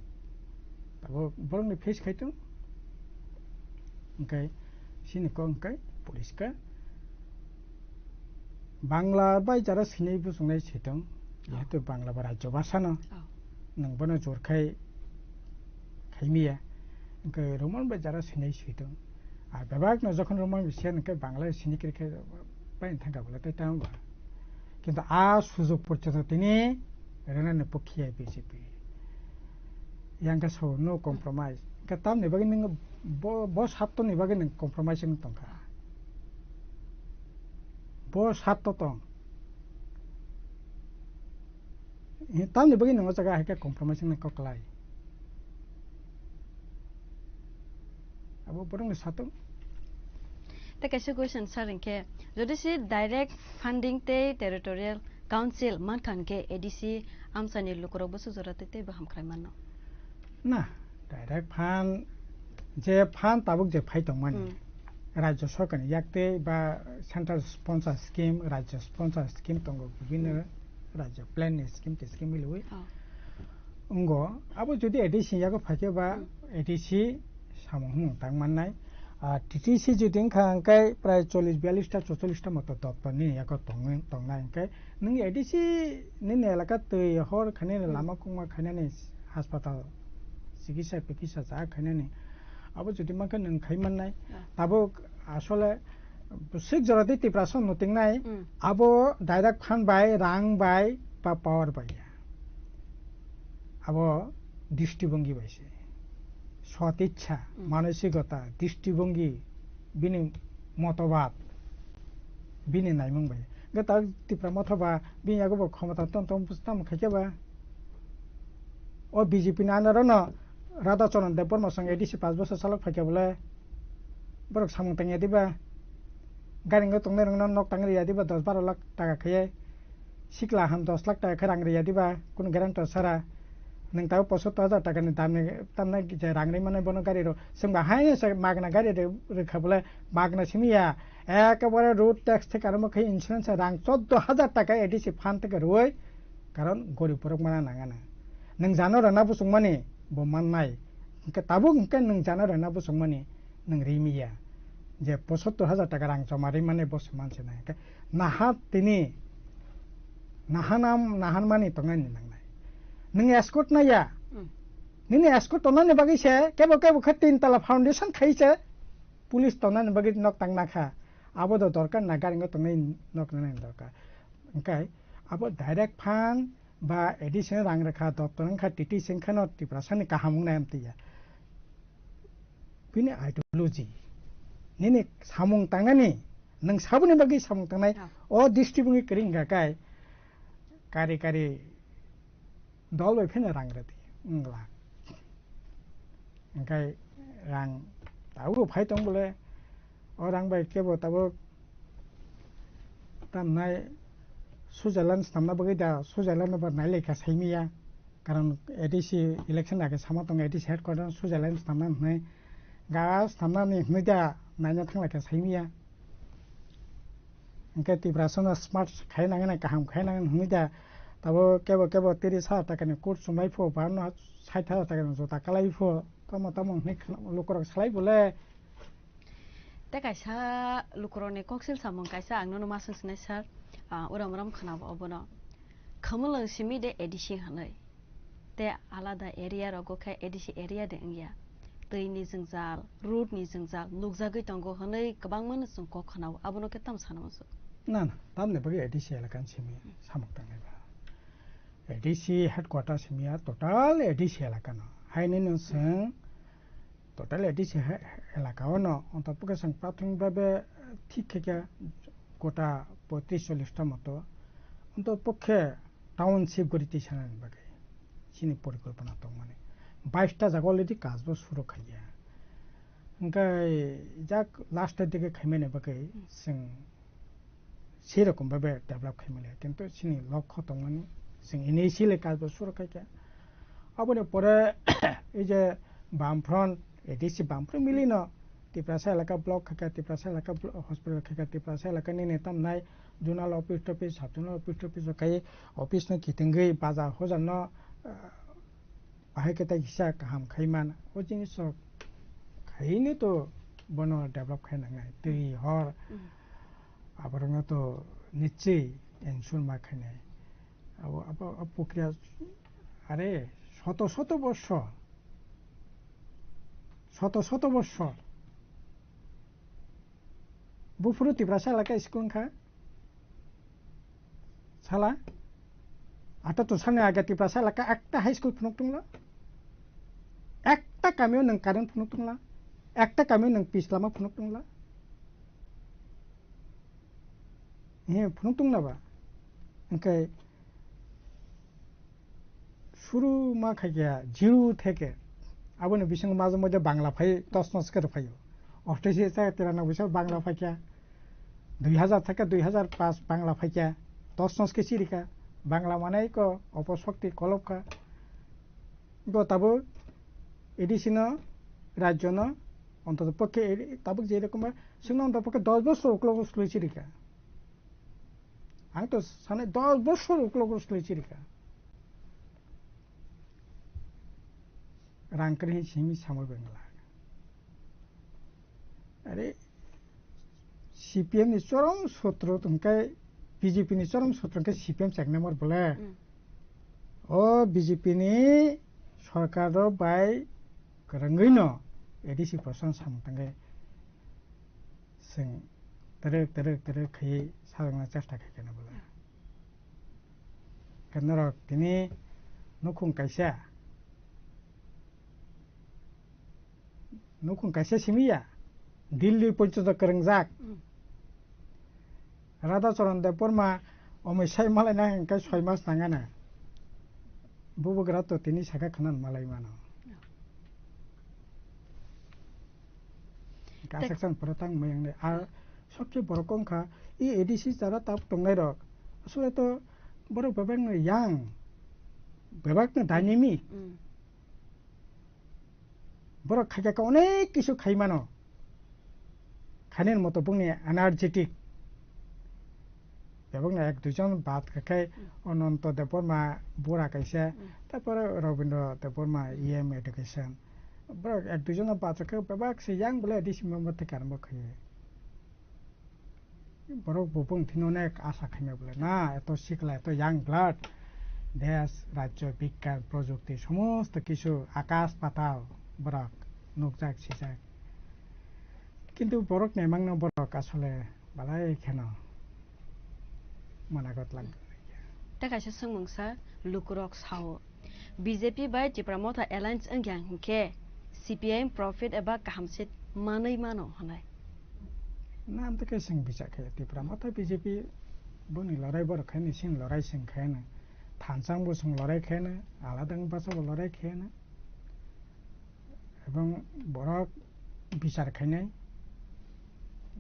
Tabuk borokni face khai tong. Hwnkhe sini kok hwnkhe poriskar. Bangla bai jara sinai buchungnai sitong, Oh. jehetu Bangla bo rajyo bhasha no, Oh. nwng bono jor khai khaimiya, hwnkhe Roman bai jara sinai sitong. Ar bebak no jokhon Roman bai siya hwnkhe Bangla sinai kiri khe bai thangkha bole tei tamo ba. Kintu a sujog porjonto tini rwnani pokhiya B J P. Yang khe so no compromise. Hwnkhe tamni bagwi nwng bo, bo satto ni bagwi nwng compromise wng tongkha. Bo satto tong. Eh, tamni bagwi nang o jaga hai khe compromise wngna kok klai. Abo borokni satung. Tei kaisa question sir, hinkhe jodi se direct funding tei territorial council mankha hinkhe A D C amchaini lukurok bwswk jora tei teibo hamkrai mano? Na, direct fund, je fund tabuk je phai tongmani, Hmm. Rajya Sorkarni yak tei ba central sponsor scheme, Rajya sponsor scheme tongo, bibhinno Hmm. Rajya plan ni scheme tei scheme milwi. Oh. Wngo, abo jodi A D C yago phaikhe ba Hmm. A D C samung hwnwi tang mannai. Ah, T T C jodi wngkha hwnkhe prai chollish biyallish ta, chocholish ta moto doptor nini yago tongwi, tongnai hwnkhe nwng A D C nini elaka twi hor khainani Hmm. lama kungma khainani haspatal chikitsa pikitsa cha khainani abo jodi mankhe nwng khai mannai. Ah. Tabuk asole sik jora tei Tiprasa no tingnai Hmm. abo direct fund bai, rang bai, ba power bai ya. Abo drishtibongi bai se. Sot ichha, Hmm. manosikota, drishtibongi, bini motobad, bini naimung bai. Hwnkhe ta Tipra Motha ba bini yago bo khomota ton ton tamo khaikhe ba. O B J P ni under o no Radha Charan Debbarma song A D C pash bosor chalok phaikhe bole borok samung tangya diba? Gari wngwi tongnai rokno nok tangwi rwya diba dos baro lakh taka khe? Sikla ham dos lakh taka khe rang rwya diba kunu guarantor sara? Nwng tabuk pochattor hajar takani damni tamnai je rang rwi mannai bono gari rw. Chwngba haino se magna gari rw-, rwkha bole magna simi ya. Ekebare road tax theke arombo khe insurance rang choddo hajar taka A D C fund theke rwui karon gorib borok mana nangana. Nwng jano rwna buchung mani bo mannai. Hwnkhe tabuk hwnkhe nwng jano rwna buchung mani nwng rimiya. Je pochattor hajar taka rang joma rimani bo se manse nai. Hwnkhe naha tini nahanam, nahanmani tongnani nangnai. Nwng escort naiya. Hmm. Nini escort tongnani bagwi se kebo kebo khe tin tala foundation khai se police tongnani bagwi nok tang nakha. Abo do dorkar na, gari wngwi tongnai nok nani dorkar. Hwnkhe abo direct fund ba additional rang rwkha, doptor wngkha, T T C wngkha no Tiprasani kaham wngnai amtwi ya. Bini ideology, nini samung tangnani, nwng saboni bagwi samung tangnai, Ah. O district wngwi kwrwi wngkha kai, kari kari dol bai pheno rang rwdi, wngla. Hwnkhe rang tabuk phai tong bole, o rang bai kebo tabuk tamnai Switzerland swnamna bagwi da, Switzerland no ba nailaikha saimanya. Karon A D C election age sama tongo, A D C headquarter Switzerland swnamna hwnwi. Ga swnamnani hwnwi da naina thanglaikha saimanya. Hwnkhe Tiprasano smart khai nangani, kaham khai nangani hwnwi da. Tabo kebo kebo tris hajar takani coat chumlai pho, bahanno sait hajar takani jota kalai pho, tamo tamo hwnwi khna-, lukurok salai bole. Tei kaisa lukurokni koksil samung kaisa ang nono ma swng sinai sir, ah, uram uram khwnabo obono. Khumulwng simi de A D C hwnwi. Tei alada area rogo khe A D C area de wngya. Twi ni jwngjal, road ni jwngjal nukjagwi tongo hwnwi kwbangma no chwng kok khwnao, abono khe tamo sana muchung? Na, na, tamni bagwi A D C elaka ni simi samung tangnai ba. A D C headquarter simi ya total A D C elaka no. Haini no chwng total A D C he-, elaka o no, onto pokhe chwng prathomik bhabe thik khe khe gota poitris chollish ta moto, onto pokhe township gori twi sanani bagwi chini porikolpona tongmani. Bais ta jaga already kaj bo suru khaiya. Hwnkhe jak last dike khaimani bagwi chwng sei rokom bhabe develop khaimani. Kintu chini lokho tongmani, chwng initially kaj bo suru khaikha. Aboni pore ei je Bamfront, A D C Bamfront milino Tiprasa elaka block khaikha, Tiprasa elaka blo-, hospital khaikha, Tiprasa elaka nini tamnai zonal office tophis, sub zonal office tophis rok khai office no kitingwi bajar hojar no, ah, bahai khe tai kisa kaham khai man. O jinis rok khaino to bono develop khai nangnai. Twi hor Mm. aborokno to nichwi tension ma khainai. Abo, abo, abo pokriya, are, soto soto borsor, soto soto borsor. Buphuru Tiprasa elaka school wngkha. Sala. Ata to sani aga Tiprasa elaka ekta high school phunuk tongla. Ekta kamio nwng current phunuk tongla. Ekta kamio nwng pis lama phunuk tongla. He, phunuk tongla ba. Hwnkhe puru ma khaikha zero theke. Aboni bisingo majang majang Bangla phai, tos nos khe rw phaio. Othai se sa tera na bisa Bangla phaikha. Dui hazar theke dui hazar paanch Bangla phaikha. Tos nos khe chirikha. Bangla manai ko oposokti kolopkha. Go tabuk A D C no, rajyo no, ontoto pokhe tabuk je rokom ba, sino ontoto pokhe dos bosor uklok uslui chirikha. Ang to sanai dos bosor uklok uslui chirikha. Rang kwrwi simi samui bengla. Are, C P M ni chorom sotro hwnkhe, B J P ni chorom sotro hwnkhe C P M cheknai mor bole. Mm. O B J P ni sorkar rok bai kwrwngwi no A D C prosan samung tangwi chwng twrwk twrwk twrwk khaiwi sajokna chesta khai khe no bole. Khe norok tini nukhung kaisa, nukhung kaisa simi ya, Delhi poito kwrwngjak. Mm. Radha Charan Debbarma omoi sai malai na hwnkhe soi mas nangana. Bubagra to tini saka khna malai mano. Kasak san pura tang mayang le. Ar sobse borok wngkha, i A D C chara tab tongnai rok. Asole to borok bebak no yang, bebak no dynamic. Mm. Borok khaikha kha onek kisu khai mano. Khainani moto bongni energetic. Bebakno ek duijon bad khe khai Ananto Debbarma bura kaisa, Mm. tarpore Rabindra Debbarma E M education. Borok ek duijon bad khe bebak se yang bole D C member theke arombo khai. Borok bo bwng thino onek asa khaima bole na, eto sikla, eto young blood, desh, rajyo, bigyan, projukti, somosto kisu akash patal borok nukjak, sijak. Kintu borok nemangno borok asole balai kheno managot lang. Tei kaisa swngmungsa lukurok sao, B J P bai Tipra Motha alliance wngya hinkhe C P I M profit eba kaham se manwi mano hwnwi. Nam tei kaising bijak khe Tipra Motha B J P boni lorai borok khaini sini lorai sing khaino. Thanchang bo song lorai khaino, alada wng basa bo lorai khaino. Ebong borok bichar khainai,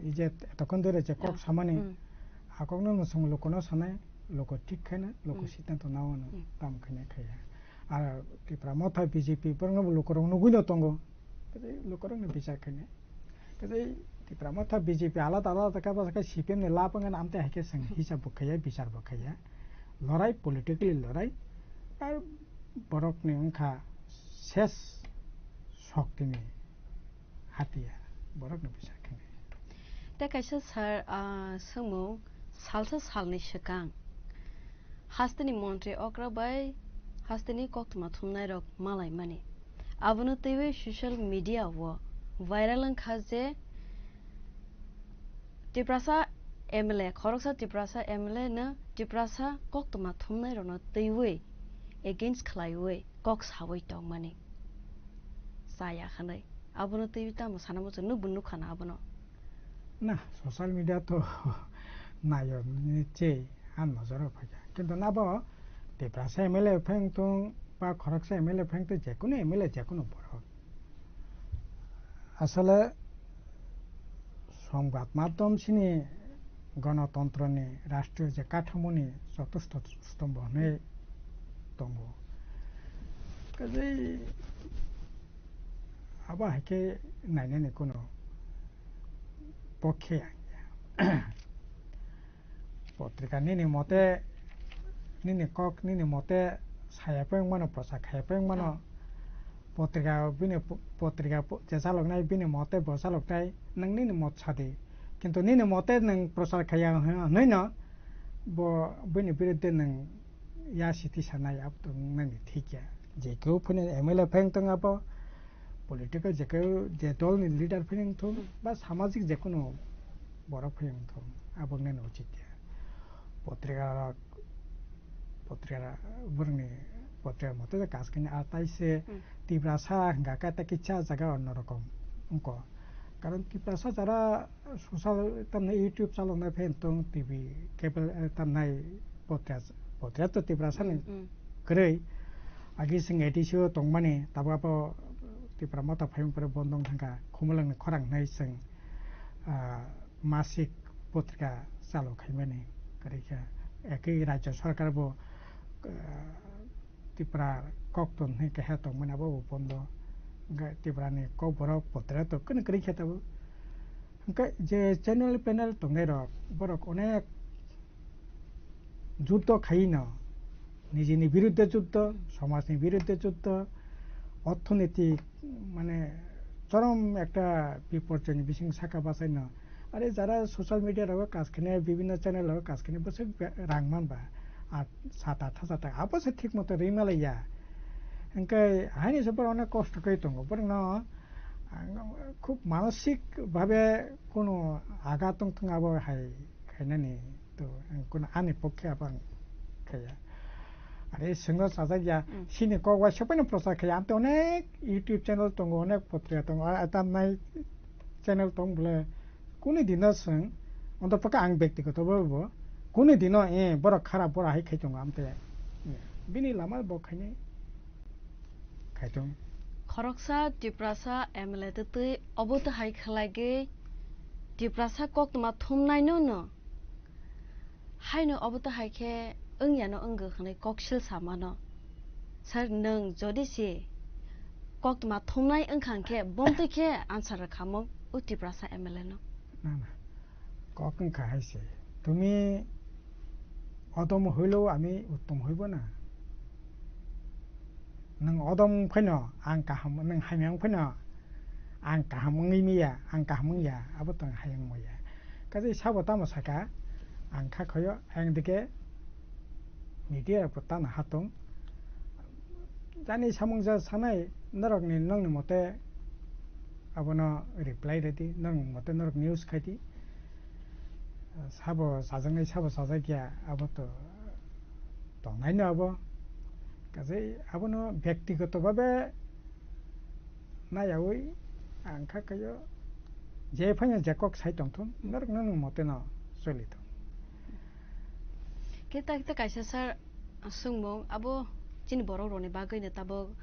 ei je etokon dore je kok Ah, samani, hmm. A kokno no song lukono sanai, luko thik khaina, luko Hmm. siddhanto nao no Hmm. tam khainai khaiya. Ar Tipra Motha B J P borokno bo lukorok nugui no tongo, tei lukorokno bichar khainai. Tei Tipra Motha B J P alada alada kha, bwsakhe C P M ni lab wngkha, amtwi hai khe chwng hisab bo khaiya, bichar bo khaiya. Lorai, politically lorai. Ar borokni wngkha ses soktini hatiya, borokni bichar khainai. Tei kaisa sir, ah, swngmung, salsa salni swkang hasteni montri okra bai hasteni koktwma thumnairok malaimani. Abono twiwi social media o viral wngkha je Tiprasa M L A, khoroksa Tiprasa M L A no Tiprasa koktwma thumnairokno twiwi against khlaiwi kok sawi tongmani. Chaya hwnwi. Abono twiwi tamo sana muchung, nwkbo nukha na abono. Na, social media to nayo ni che, ang nojoro phaikha. Kintu nabo Tiprasa M L A pheng tong ba khoroksa M L A pheng tong, jekunu M L A, jekunu borok. Asole, songbad madhyom sini gonotontroni, rashtriyo je kathamoni chotusto stombho hwnwi tongo. Kaje abo hai khe nainani kuno pokhe ang ya. Potrika nini mote, nini kok nini mote saya peng mano, prosa khaya peng mano. Potrika bini po-, potrika po-, je chaloknai bini mote bo chaloknai, nwng nini mot sadi. Kintu nini mote nwng prochar khaya hwn-, hwnwi no bo bini biruddhe nwng ya siti sanai, abo to nini thik ya. Je keu phano M L A phai wng tong abo, political je keu je dol ni leader phai wng thung, Hmm. ba samajik je kunu borok phai wng thung, abo nini uchit ya. Potrika rok, potrika borokni potrika mote je kaskani atai se Hmm. Tiprasa hwnka khe ta kisa jaga onno rokom wngko. Karon Tiprasa jara social tamni YouTube chaloknai phen tong, T V cable, eh, tamnai potrika, potrika to Tiprasa ni Hmm, hmm. kwrwi. Agi chwng A D C o tongmani, tabuk abo Tipra Motha phaiyung pore bondo wng thangkha, Khumulwngni khorang hinwi chwng, ah, masik potrika chalu khaimani kwrwi kha. Ekwi Rajya Sarkar bo, ah, Tipra Kokton hinwi keha tongmani, abo bo bondo. Hwnkhe Tiprani Kokborok potrika to kwrwi kha tabuk. Hwnkhe je channel panel tongnairok, borok onek juddo khaino, nijini birudde juddo, somajni birudde juddo, orthonitik, mane, chorom ekta biporjoyni bising saka bachaino. Are jara social media rogo kaj khainai, bibhinno channel rogo kaj khainai, bwswk be-, rang manba, at, sat athas taka, abo se thik moto rwi malaiya. Hwnkhe haini se borok onek kosto khe tongo, borokno, ang, khub manosik bhabe kono agat tongthung abo hai khainani to ang kono ani pokhe abo ang khaiya. Are sengno sajak ya, Mm. sini kok waisa phano prochar khaiya. Amte onek YouTube channel tongo, onek potrika tongo, a-, a tamnai channel tong bole kuni dino seng, onto paka ang bektigoto bo bo, kuni dino, eh, borok kharap, borok hai khai tongo amte. Bini lama bo khainai. Khaitong. Khoroksa Tiprasa M L A twtwi obo to hai khlaigwi Tiprasa koktwma thumnaino no. Haino obo to hai khe wngyano wngwi hwnwi koksil samano. Sir, nwng jodi se koktwma thumnai wngkha hwnkhe bomtwi khe answer rwkhamung o Tiprasa M L A no. Na, na. Kok wngkha hai se. Tumi odom hoilo ami uttom hoibo na. Nwng odom wng phaino ang kaham, nwng hamya wng phaino ang kaham wngwi maya, ang kaham wngya, abo tong hai wng maya. Kaisa sabo tamo saka, ang kha khoyo, ang dike media rok bo tano hatong. Jani samung ja sanai norokni, nongni mote abono reply redi, nongni mote norok news khaidi. Sabo sajaknai, sabo sajakya, abo to tongnaino abo. Kaisa abono byaktigoto bhabe nayawi ang kha khayo je phaino je kok sai tongthung, norok nongni mote no choli thung. Khe ta, ta kaisa sir, swngmung abo chini borok rokni bagwi no tabuk,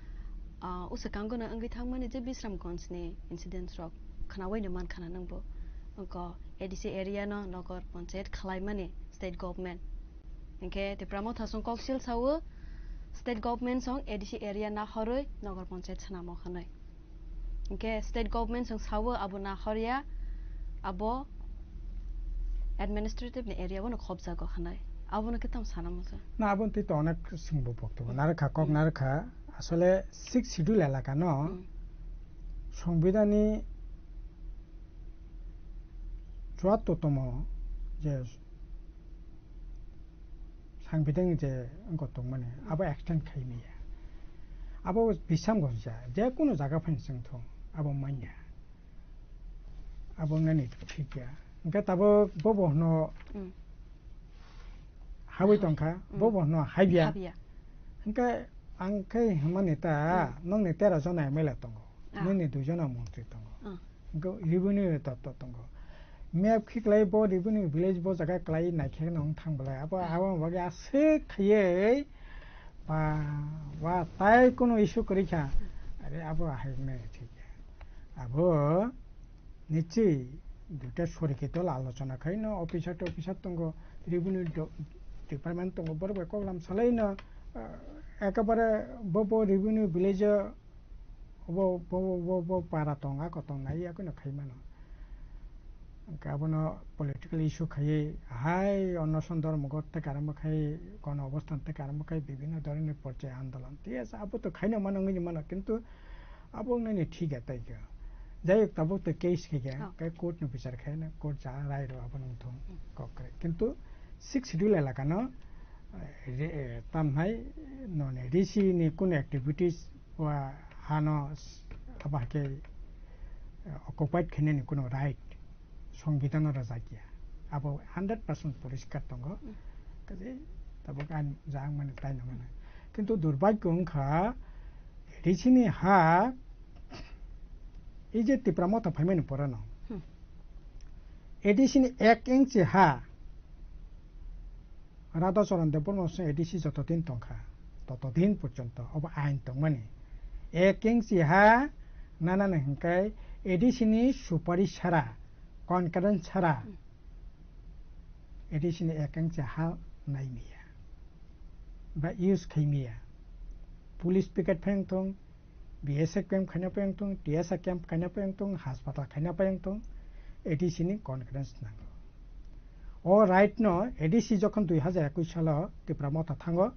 ah, uswkango no wngwi thangmani je Bisramganj ni incidents rok khnawi no mankha na nwngbo. Wngkha A D C area no nogor panchayat khwlaimani state government. Hinkhe Tipra Motha song koksil sao state government song A D C area nahorwi nogor panchayat swnamo hwnwi. Hinkhe state government song sao abo nahorya, abo administrative ni area bono khobjago hwnwi. Abono khe tamo sana muchung. Na, abo twi to onek singbo poktobo. Narwkha, kok narwkha. Asole sixth schedule elaka no Hmm. Songbidani chuattotomo je Sangpiteng je wngkha tongmani, abo extend khaimaya. Abo bisam gosja, je kunu jaga phaino chwng thung, abo manya. Abo wngnani thik ya. Hwnkhe tabuk bobo hwno Mm. Habwi tongkha, Mm. bobo hwno habya. Habya. Hwnkhe ang khe hwnmani ta, Mm. nokni tero jona M L A tongo, Ah. nini dui jona montri tongo. Ah. Hwnkhe revenue doptor tongo. Map khiklai bo revenue village bo jaga klai naikhe nong thang belai. Abo, abo bagwi aswk khaiwi ba, ba tai kunu issue kwrwi kha. Are abo ahai hwnwi thik ya. Abo nichwi duita sorikhe dol alochona khai no officer to officer tongo, revenue do-, department tongo, borok bai koklam salai no, ah, ekabare bo, bo revenue village o Obo, bo, bo, bo, bo para tong, ako tong nai, ako no khai mano. Hwnkhe abono political issue khaiwi, hai onoson dormogot tei karamo khai, gono obostan tei karamo khai, bibhinno dhoroner porche andolon. Thik ase, abo to khaino mano, wngwi mano, kintu abo wngnani thik ya tai khe. Jai hok, tabuk to case khai khe, Oh. khe court ni bichar khai no, court ja rai rw abono wngthung, Hmm. kok kwrwi. Kintu sixth schedule elaka no, eh, re-, eh, tam hai, noni D C ni kunu activities, Wa hano s-, abo hakhe, eh, occupied khainani kuno right Songbidan o rwjakya. Abo hundred percent poriskar tongo. Mm. Kaje tabuk ang jang mani tai nang mano. Kintu durbagyo wngkha, A D C ni ha, ei je Tipra Motha phaimani porano. Hmm. A D C ni ek inchi ha, Radhacharan Debbarma se A D C joto din tongkha. Totodin porjonto obo ain tongmani. Ekeng si ha nanani hingkai A D C ni supari sara, concurrence sara, A D C ni ekeng si ha naimiya ba use khaimiya. Police picket phai wngthung, B S F camp khaina phai wngthung, T S R camp khaina phai wngthung, hospital khaina phai wngthung, A D C ni concurrence nango. O right no A D C jokhon dui hazar ekush salo Tipra Motha thango,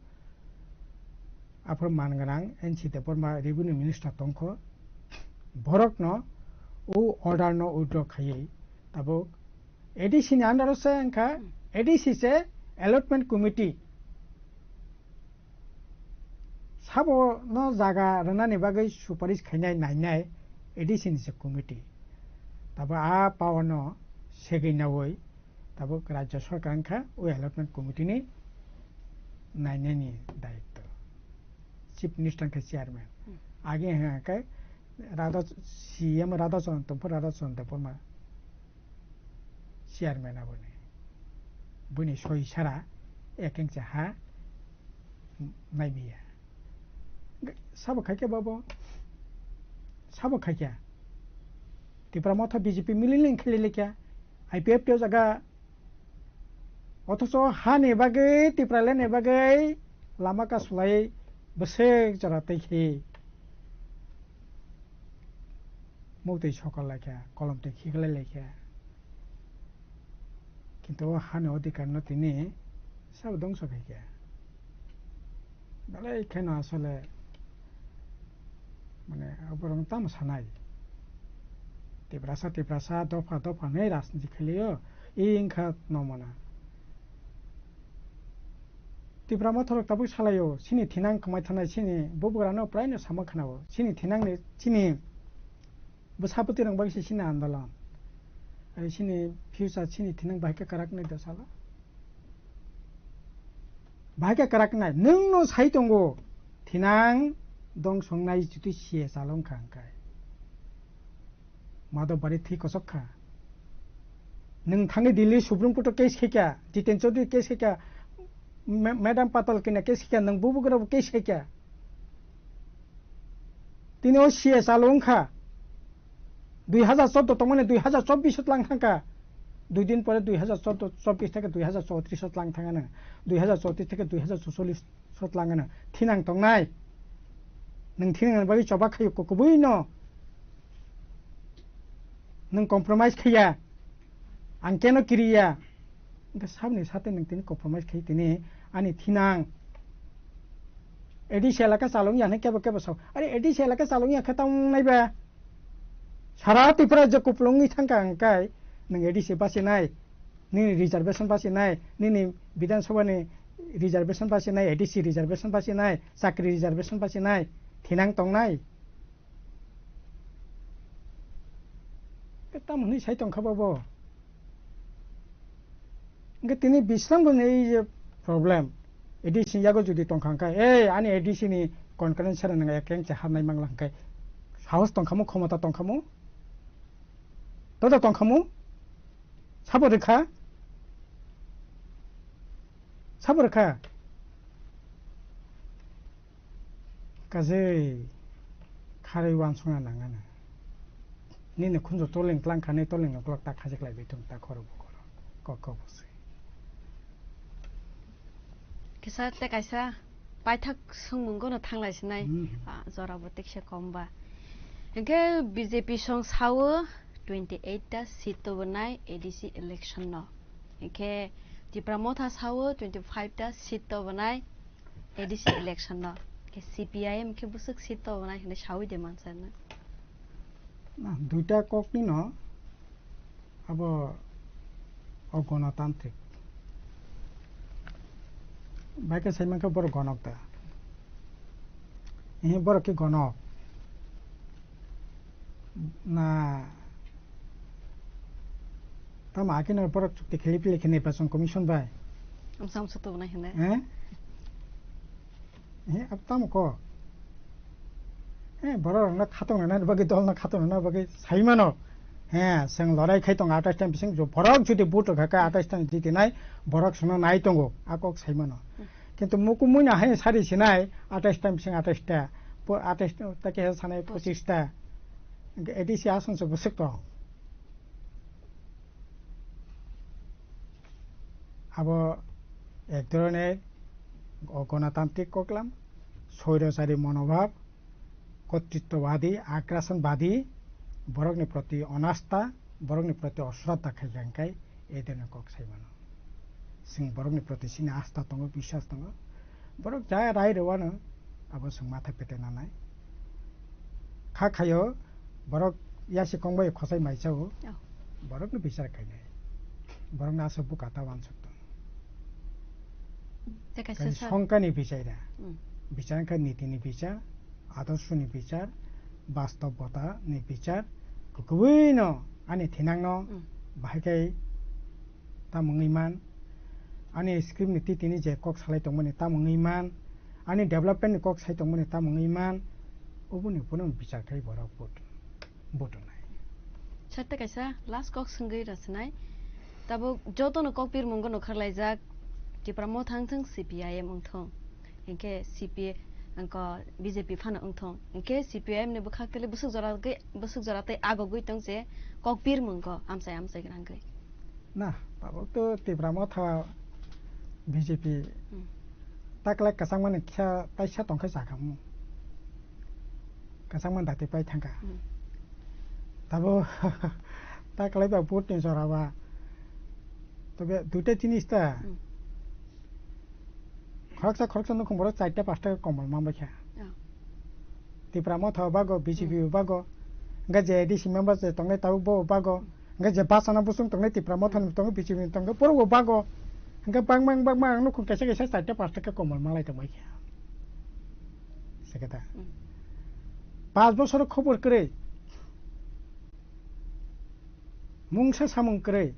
aphuru man gwnang N C Debbarma revenue minister tongkho, borokno o order no withdraw khaiwi tabuk A D C ni under o se wngkha, A D C se allotment committee. Sabo no jaga rwnani bagwi suparish khainai nainai A D C ni se committee. Tabo a power no segwi nawi tabo Rajya Sarkar wngkha o allotment committee ni nainani dayitto. Chief Minister wngkha chairman. Hmm. Age hwnkha khe Radha, C M Radha Charan tongpho Radha Charan Debbarma. Chairman aboni. Bini soi sara ekeng cha ha naimiya. Sabo khaikhe babo. Sabo khaikhe. Tipra Motha B J P mili ling khili likya. I P F T o jaga. Othocho ha ni bagwi, Tipra le ni bagwi lama kasulai bwswk jora tei khi. Muktwi sokol laikha, kolom twi khiklai laikha. Kintu o hani odhikar no tini sabo dongso khaikha. Belai kheno asole, mane, oborok tamo sanai. Tiprasa, Tiprasa, dopha, dopha, nei rajniti khlaio, i wngkha nomona. Tipra Motha rok tabuk salaio, chini thinang kwmai thanai, chini bubagrano praino sama khnao, chini thinangni, chini bwsapwtwi rok bai se chini andolon. Ai chini future chini thinang bahai khe kwrak nai da salo. Bahai khe kwrak nai, nwng no sai tongo, thinang dong songnai chuti C S R wngkha hwnkhe. Madhobari thwi kosok kha. Nwng thangwi Delhi Supreme Court o case khaikha, Jiten Chaudhary case khaikha, Ma-, Madam Patal kina case khaikha, nwng bubagrabo case khaikha. Tini o C S R wngkha. Dui hazar chordo tongmani dui hazar chobbish o tlang thangkha. Dui din pore dui hazar chordo, chobbish theke dui hazar chowtrish o tlang thangano. Dui hazar chowtrish theke dui hazar chowchollish o tlang ano. Thinang tongnai. Nwng thinang bagwi choba khayo kubui no. Nwng compromise khaiya. Ang keno kiriya. Hwnkhe saboni sate nwng tini compromise khai tini ani thinang. A D C elaka chalung ya hwnwi kebo kebo sao. Are A D C elaka chalung ya khe tamo naiba. Sara Tripura je kupulung wngwi thangkha hwnkhe nwng A D C bachinai. Nini reservation bachinai. Nini Bidhan Sabha ni reservation bachinai. A D C reservation bachinai. Chakri reservation bachinai. Thinang tongnai. Tamo hwnwi sai tongkha bo bo. Hwnkhe tini Bisram bo ni ei je problem, A D C yago jodi tongkha hwnkhe, ei ani A D C ni concurrence sara nang ekeng cha harnai mangla hwnkhe sahos tongkhamu, khomota tongkhamu, doda tongkhamu, sabo rwkha, sabo rwkha. Kajei kharwi uansukna nangano. Nini khunju toleng tlang kha, nini toleng uklok ta khajik lai bai thung ta khoro bo khoro. Kok kok bo se. Kisa te kaisa paithak swngmung gono thanglai sinai, hmm, ah, jora bo tekse kom ba. Hwnkhe B J P song sao twenty eight ta seat to bo nai A D C election no. Hwnkhe Tipra Motha sao twenty five ta seat to bo nai A D C election no. Hwnkhe C P I M khe bwswk seat to bo nai hwnwi saui de mansa no. Na, duita kokni no abo o gonotantrik. Bai khe sai mankhe borok gonok da. Ehe borok khe gonok. Na, tamo akhe no borok chukti kheli pili khe Nirbason Commission bai. Amsa amsa to nai hene. Eh? Eh, ab tamo ko. Eh, borok rokno khatung rwna bagwi, dol no khatung rwna bagwi sai mano. Eh, seng lorai khai tong atais time bising jo borok jodi vote rwkha kha atais time jiti nai, borok sono nai tongo, a kok sai mano. Kintu mukumui na hai sari sinai, atais ta bising atais ta, po-, atais ta khe sanai pochis ta. Hwnkhe A D C aswk se bwswk tong. Abo ek dhoroner o gonatantrik koklam, soirosari monobhab, kotritwbadi, agrasonbadi, borokni proti onasta, borokni proti osroddha khaikha hwnkhe e dhoroner kok sai mano. Chwng borokni proti chini asta tongo, biswas tongo. Borok ja rai rwano abo chwng matha pete nanai. Kha khaio borok yasi kongbai khosai maisa o. Oh. Borokni bichar khainai. Borokni aswk buka ta wansuk tong. Te kaisa Kaisa sar. Songkani bichar da. Mm. Bichar wngkha nitini bichar, adorsoni bichar, bastobota ni bichar. Kubui no ani thinang no Mm. bahai kai tamo wngwi man, ani script ni titini je kok salai tongmani tamo wngwi man, ani development ni kok sai tongmani tamo wngwi man, oboni phano bichar khai borok vote, vote rwnai. Sir, tei kaisa last kok swngwi rw sinai, tabuk jotono kok birmungo nokharlaijak, Tipra Motha wngthong, C P I M wngthong, hinkhe C P, angko B J P phano wngthong, hinkhe C P I M ni bwkhak tele bwswk jora gwi, bwswk jora tei agogwi tong je kok birmungo amchai amchai gwnangwi. Na, tabuk to Tipra Motha B J P Hmm. taklai kwchangmani khe taisa tongkhe chakhamu. Kwchangmani dati pai thangkha. Hmm. Tabuk taklai ba vote ni jora ba. Tobe duita jinis ta. Hmm. Khoroksa khoroksa nukhung borok charta pasta komol manbaikha. Oh. Tipra Motha bago, B J P Hmm. bago. Hingke je A D C member je tongnai tabuk bo bago. Hingke je bachana bosong tongnai Tipra Motha ni tongo, B J P ni tongo, borok bo bago. Hingke bangma bangma ang nukhung kaisa kaisa charta pasta khe komol manlai tongbaikha. Sekhe ta. Hmm. Panch bosor khobor kwrwi. Mungsa samung kwrwi.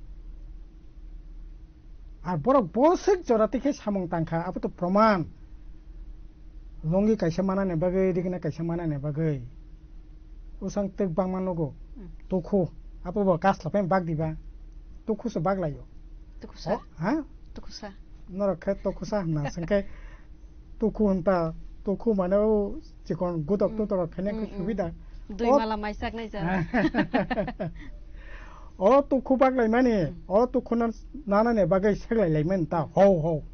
Ar borok boswk jora tikhe samung tangkha, abo to proman. Lungi kaisa manani bagwi, rigna kaisa manani bagwi. Usang twk bangma nugo. Hmm. Tukhu. Abo bo kasla pen bak diba. Tukhu se bak laio. Tukhusa. O, ha? Tukhusa. Norok khe tukhusa hwnna sengkhe tukhu hwnta, tukhu mane o chikon gudok Hmm. tutorok khaina khe Hmm, hmm. subida. Dui O mala maisak nai ja. O tukhu baklaimani, Hmm. o tukhu no nanani bagwi seglai laimani ta, hou, hou.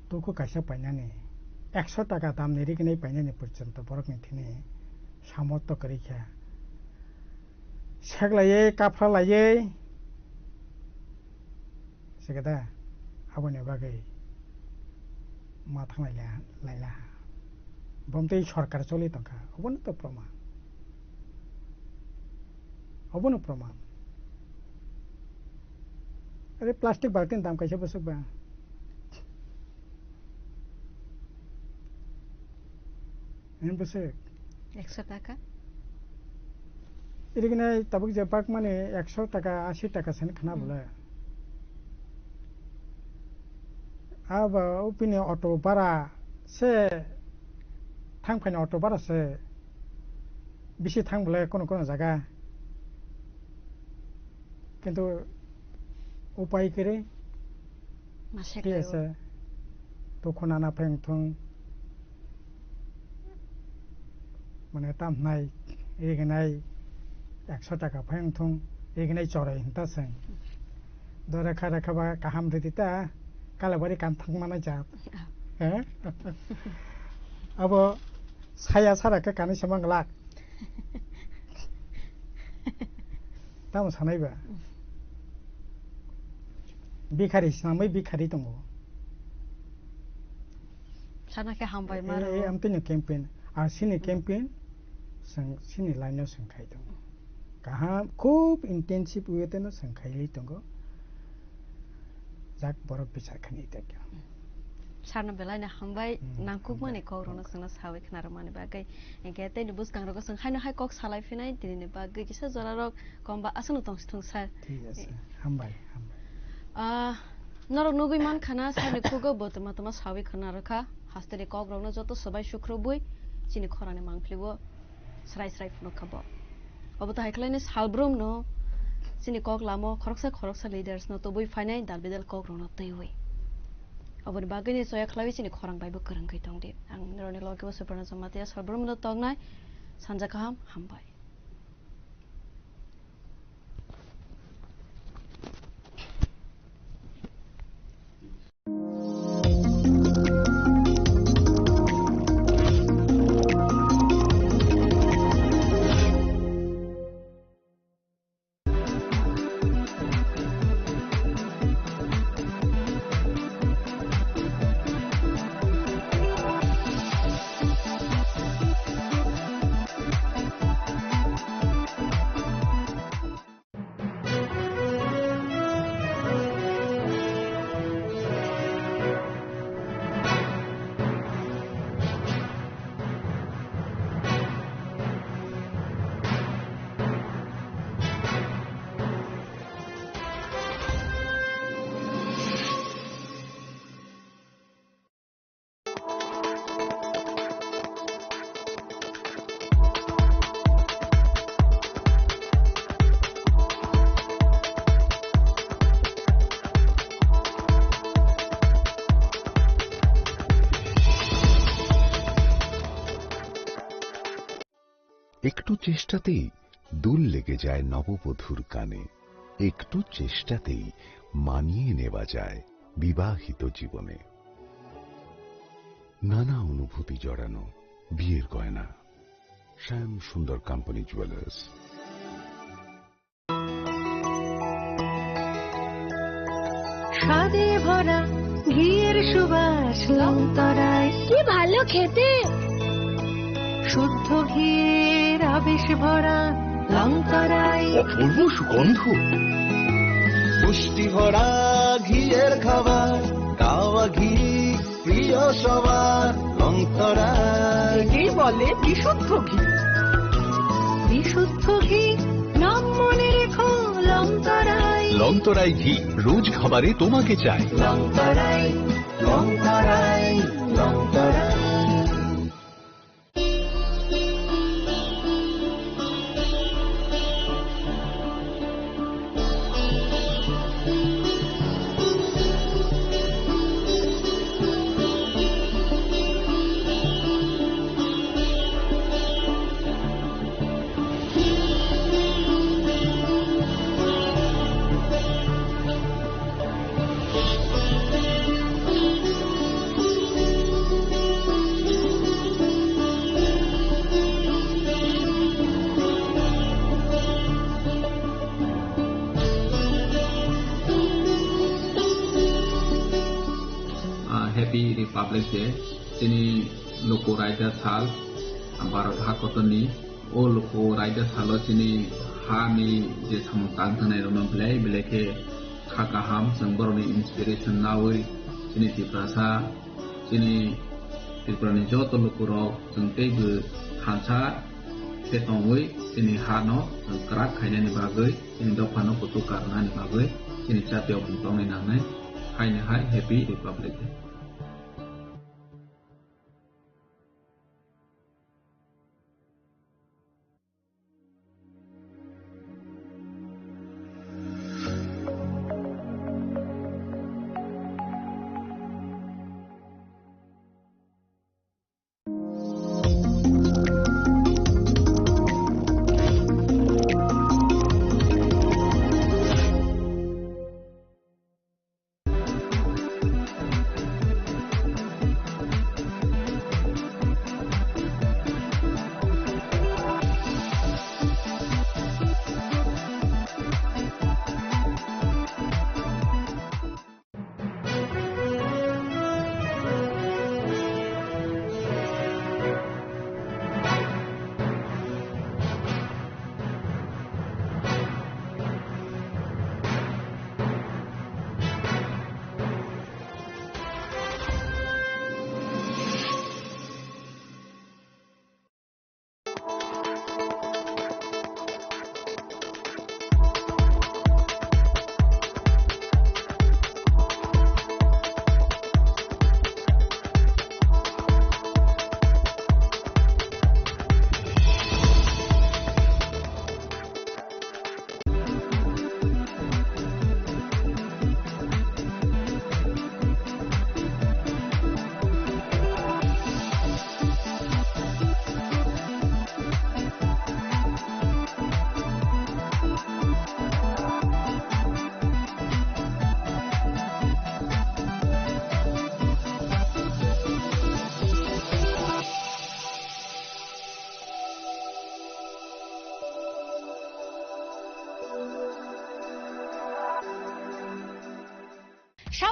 Tukhu kaisa painani, ekso taka damni rignai painani porjonto borokni thini samortho kwrwi kha. Seglaiwi, kaphra laiwi, Sekhe da, aboni bagwi ma thanglai la-, laila ha. Bom tei sorkar choli tongkha, obono to proman. Obono proman. Are plastic baltin dam kaisa bwswk ba. Nini bwswk? Ekso taka? Irigini tabuk je bak mani ekso taka, asi taka sani khna Hmm. bole. Abo bini auto bara se thang phaini auto bara se bisi thang bole kono kono jaga. Kintu upai kwrwi. Ma seklai o. Thik ase. Tukhu nana phai wngthung. Mane tam hnai, rignai ekso taka phai wngthung, rignai choroi hinta se. Do rekha rekha ba kaham ridi ta, kalabari kan thang mana jat. He? Abo saya sara khe kanui se manglak. Tamo sanai ba? Bikhari, sinamwi bikhari tongo. Sana khe hambai E, maro. E, amtwino campaign. Ar sini campaign, seng, sini line-o seng khai tongo. Kaham, khub intensive way-teno seng khai tongo. Jak borok bichar khani ita khe. Sarno belai no hambai, Hmm, nangkukmani hambai, kok rokno hambai. Chwngno sawi khna rwmani bagwi. Hinkhe tei ni bwskango chwng haino hai kok salai phinai, tini ni bagwi kisa jora rok komba aswkno tong si thung sir. Thik ase. Hambai, hambai. Ah, norok nugwi man khana sarni khugo bo tama tama sawi khna rwkha. Hasteni kok rokno joto swbai sukrubwi chini khorangni mangpili o. Srai srai phunuk kha bo. Obo to hai khlaino salbrum no chini kok lamo khoroksa khoroksa leaders no tubui phainai dal bidal kok rokno twiwi. Aboni bagwini choya khlaiwi chini khorang baibo kwrwngwi tongdi. Ang norokni loge o Suparna Jamatia, Salbrumno tongnai. Sanja kaham, hambai. একটু চেষ্টাতেই দুল লেগে যায় নববধূর কানে, একটু চেষ্টাতেই মানিয়ে নেওয়া যায় বিবাহিত জীবনে। নানা অনুভূতি জড়ানো বিয়ের গয়না। শ্যাম সুন্দর কোম্পানি জুয়েলার্স। স্বাদে ভরা ঘিয়ের সুবাস লংতরায়। কি ভালো খেতে। শুদ্ধ ঘিয়ের আবেশ ভরা লংতরায়। অপূর্ব সুগন্ধ। পুষ্টি ভরা ঘিয়ের খাবার, কাওয়া ঘি প্রিয় সবার লংতরায়। একেই বলে বিশুদ্ধ ঘি। বিশুদ্ধ ঘি, নাম মনে রেখো লংতরায়। লংতরায় ঘি, রোজ খাবারে তোমাকে চাই। লংতরায়, লংতরায়, Longtharai. Ah, Happy Republic Day. Chini luku raida sal, Bharat hakotorni. O luku raida salo chini hani je samung tang thangnai rokno belai belai khe kha kaham, chwng borokni inspiration naui chini Tiprasa, chini Tripurani joto lukurok chwng teibo thansa khe tongwi chini hano chwng kwrak khainani bagwi, chini dophano kuchuk karnani bagwi chini chati opung tongnai nangnai. Haini hai Happy Republic Day.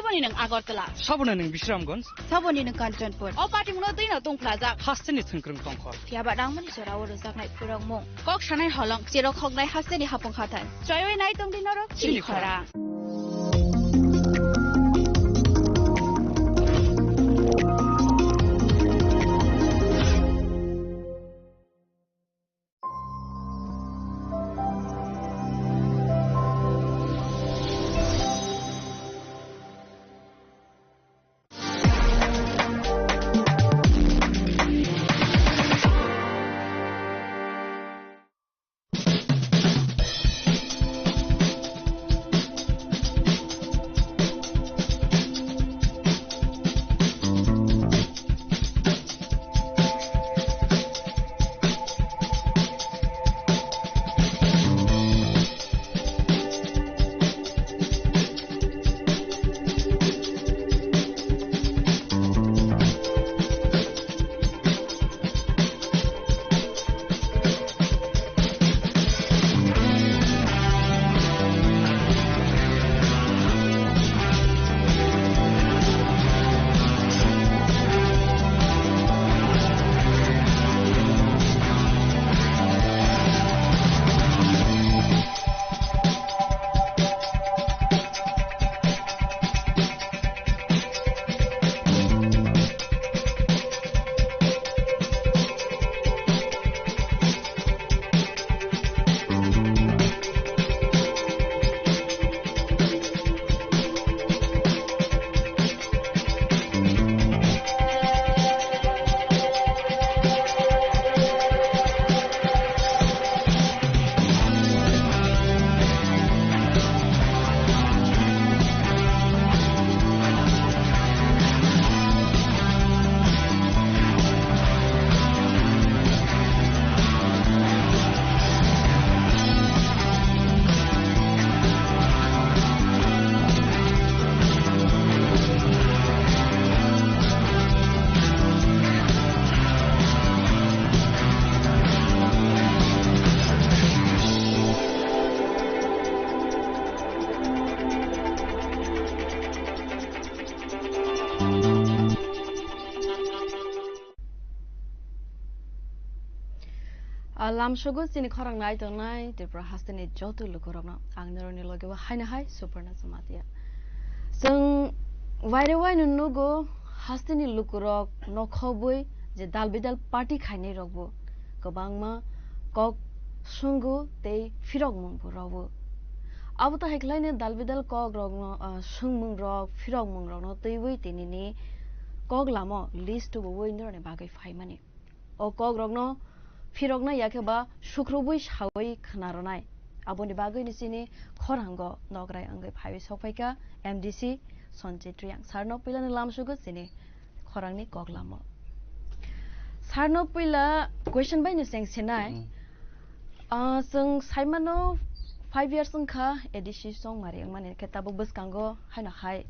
Saboni nwng Agartala. Saboni nwng Bisramganj. Saboni nwng Kanchanpur. O party mungno twi no tongphlajak. Hasteni thwngkwrwng tongkor. Phiya ba nangmani jora o rwjaknai phwrwngmung. Kok sanai holong, cherok hoknai hasteni hapung hathai. Choiwi nai tongdi norok chini Chini khorang. Khorang. Ah, lamsogo chini khorang nai tongnai Tripura hasteni joto lukurokno ang norokni logeo haino hai Suparna Jamatia. Chwng waire waino nugo hasteni lukurok nokhobwi je dal bidal party khainai rokbo kwbangma kok swngo tei phirokmungbo rwo. Abo tahai khlaino dal bidal kok rokno, ah, swngmung rok, phirokmung rokno twiwi tinini kok lamo list tubuwi norokni bagwi phaimani. O kok rokno phiroknai ya khe ba sukrubwi sawi khna rwnai. Aboni bagwini chini khorang o nokrai wngwi phaiwi sokphaikha M D C Sanjit Reang. Sarno puilani lamsogo chini khorangni kok lamo. Sarno puila question bai no cheng sinai. Mm. Ah, chwng saimano five years wngkha A D C chongmari wngmani khe tabuk bwskango haino hai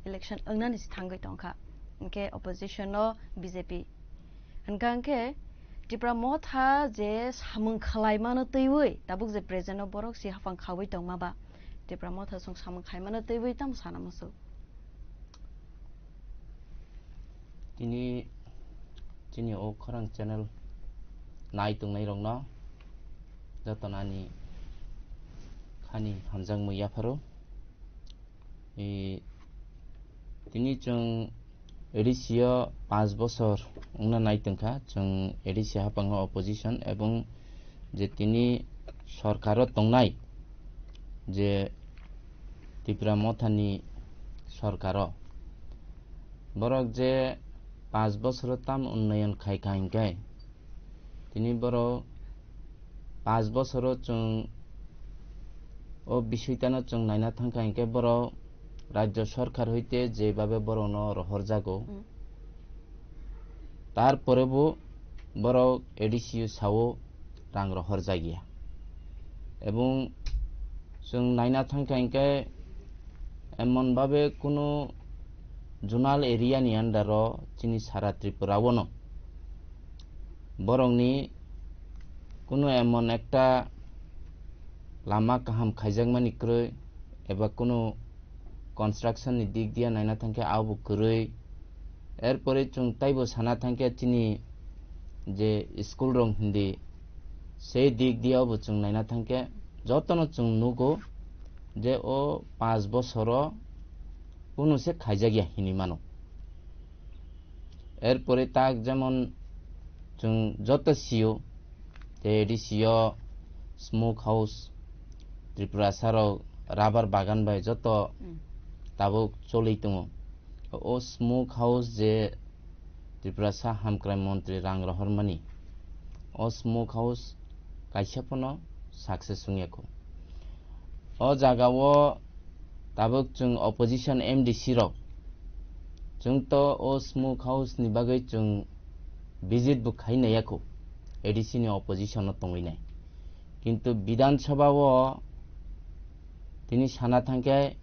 election wngnani se thangwi tongkha. Hinkhe opposition o B J P. Hwnkha hinkhe Tipra Motha je samung khwlaimano twiwi tabuk je present o borok si haphang khaui tongma ba Tipra Motha chwng samung khaimano twiwi tamo sana muchuk? Tini chini o khorang channel nai tongnai rokno jotono ani khani hamjakmung yapharo. E, tini chwng A D C o panch bosor wngna nai tongkha, chwng A D C haphango opposition ebong je tini sorkaro tongnai, je Tipra Mothani sorkaro borok je panch bosoro tam unnoyon khaikha hinkhe, tini borok panch bosoro chwng o bisitano chwng naina thangkha hinkhe borok rajyo sorkar hoite jebabe borokno rohorjago. Mm. Tarpore bo borok A D C o sao rang rohorjakya. Ebong chwng naina thangkha hinkhe emon babe kunu zonal area ni under o chini sara Tripura o no borokni kunu emon ekta lama kaham khaijakmani kwrwi eba kunu construction ni dik dia naina thangkhe abo kwrwi. Erpore chwng taibo sana thangkhe chini je school rok hindi se dik dia bo chwng naina thangkhe jotono chwng nugo je o panch bosoro kunu se khaijak ya hinwi mano. Erpore tak jemon chwng joto sio, te A D C o smoke house, Tripurasa rok rubber bagan bai joto Hmm. tabuk choli tongo. O smoke house je Tripurasa hamkrai montri rang rohormani, o smoke house kaisa phano success wngya kho. O jaga o tabuk chwng opposition M D C rok, chwng to o smoke house ni bagwi chwng visit bo khai naiya kho, A D C ni opposition o tongwi nai. Kintu Bidhan Sabha o tini sana thangkhe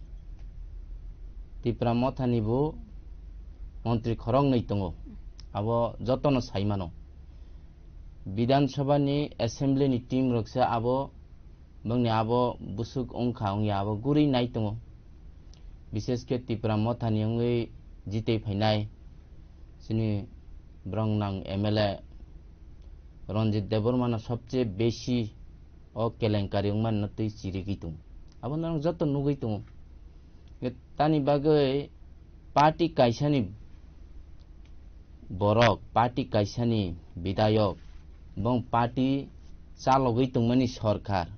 Tipra Motha ni bo montri khoroknwi tongo, abo jotono sai mano. Bidhan Sabha ni assembly ni team rok se abo bongni abo busuk wngkha wngya abo guri nai tongo. Bishesh khe Tipra Motha ni wngwi jitei phainai chini borok nang M L A Ranjit Debbarma no sobse besi o kelenkari wngmani no twi chirigwi tongo. Abo norok joto nugwi tongo. Tani bagwi party kaisani borok, party kaisani bidayok, bong party chalogwi tongmani sorkar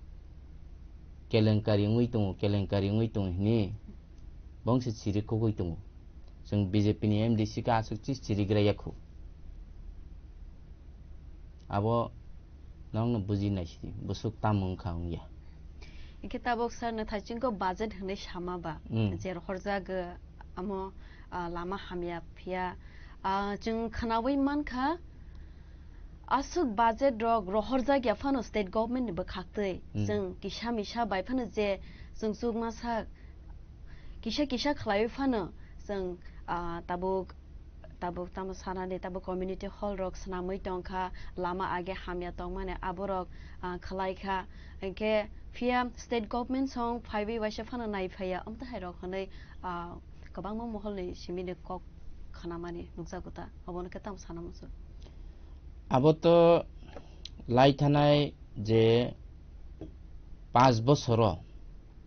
kelenkari wngwi tongo, kelenkari wngwi tongo hini bong se chiri kogwi tongo. Chwng B J P ni M D C khe aswk chi chirigra yakhu. Abo norokno buji naisidi, bwswk tamo wngkha wngya. Hinkhe tabuk sir, naithai chwngkhe budget hwnwi sama ba, Mm. je rohorjak, uh, amo, uh, lama hamya phiya, uh, chwng khwnawi mankha, aswk budget rok rohorjak ya phano state government ni bwkhaktwi, Mm. chwng kisa misa bai phano je chwng chukmasa kisa kisa khlaiwi phano chwng, ah, tabuk, tabuk tamo sanani, tabuk community hall rok swnamwi tongkha, lama age hamya tongmani aborok, ah, khlaikha. Hinkhe phiya state government song phaiwi waisa phano naiphaiya, amtwi hai rok hwnwi, ah, kwbangma moholni simini kok khnamani nukjago ta, obono khe tamo sana muchung? Abo to lai thanai je panch bosoro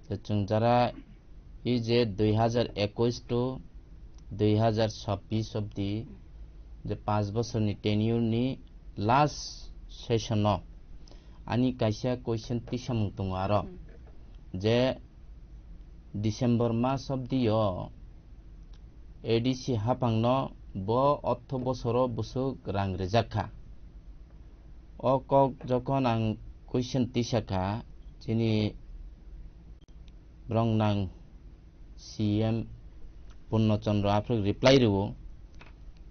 je chwng jara Ei je dui hazar ekush to dui hazar chabbish obdi je panch bosorni tenure ni last session o ani kaisa question tisamung tongo aro Hmm. je December mas obdi o A D C haphangno bo ortho bosoro bwswk rang rijak kha. O kok jokhon ang question tisa kha, chini borok nang C M Purno Chandra aphuru reply rwo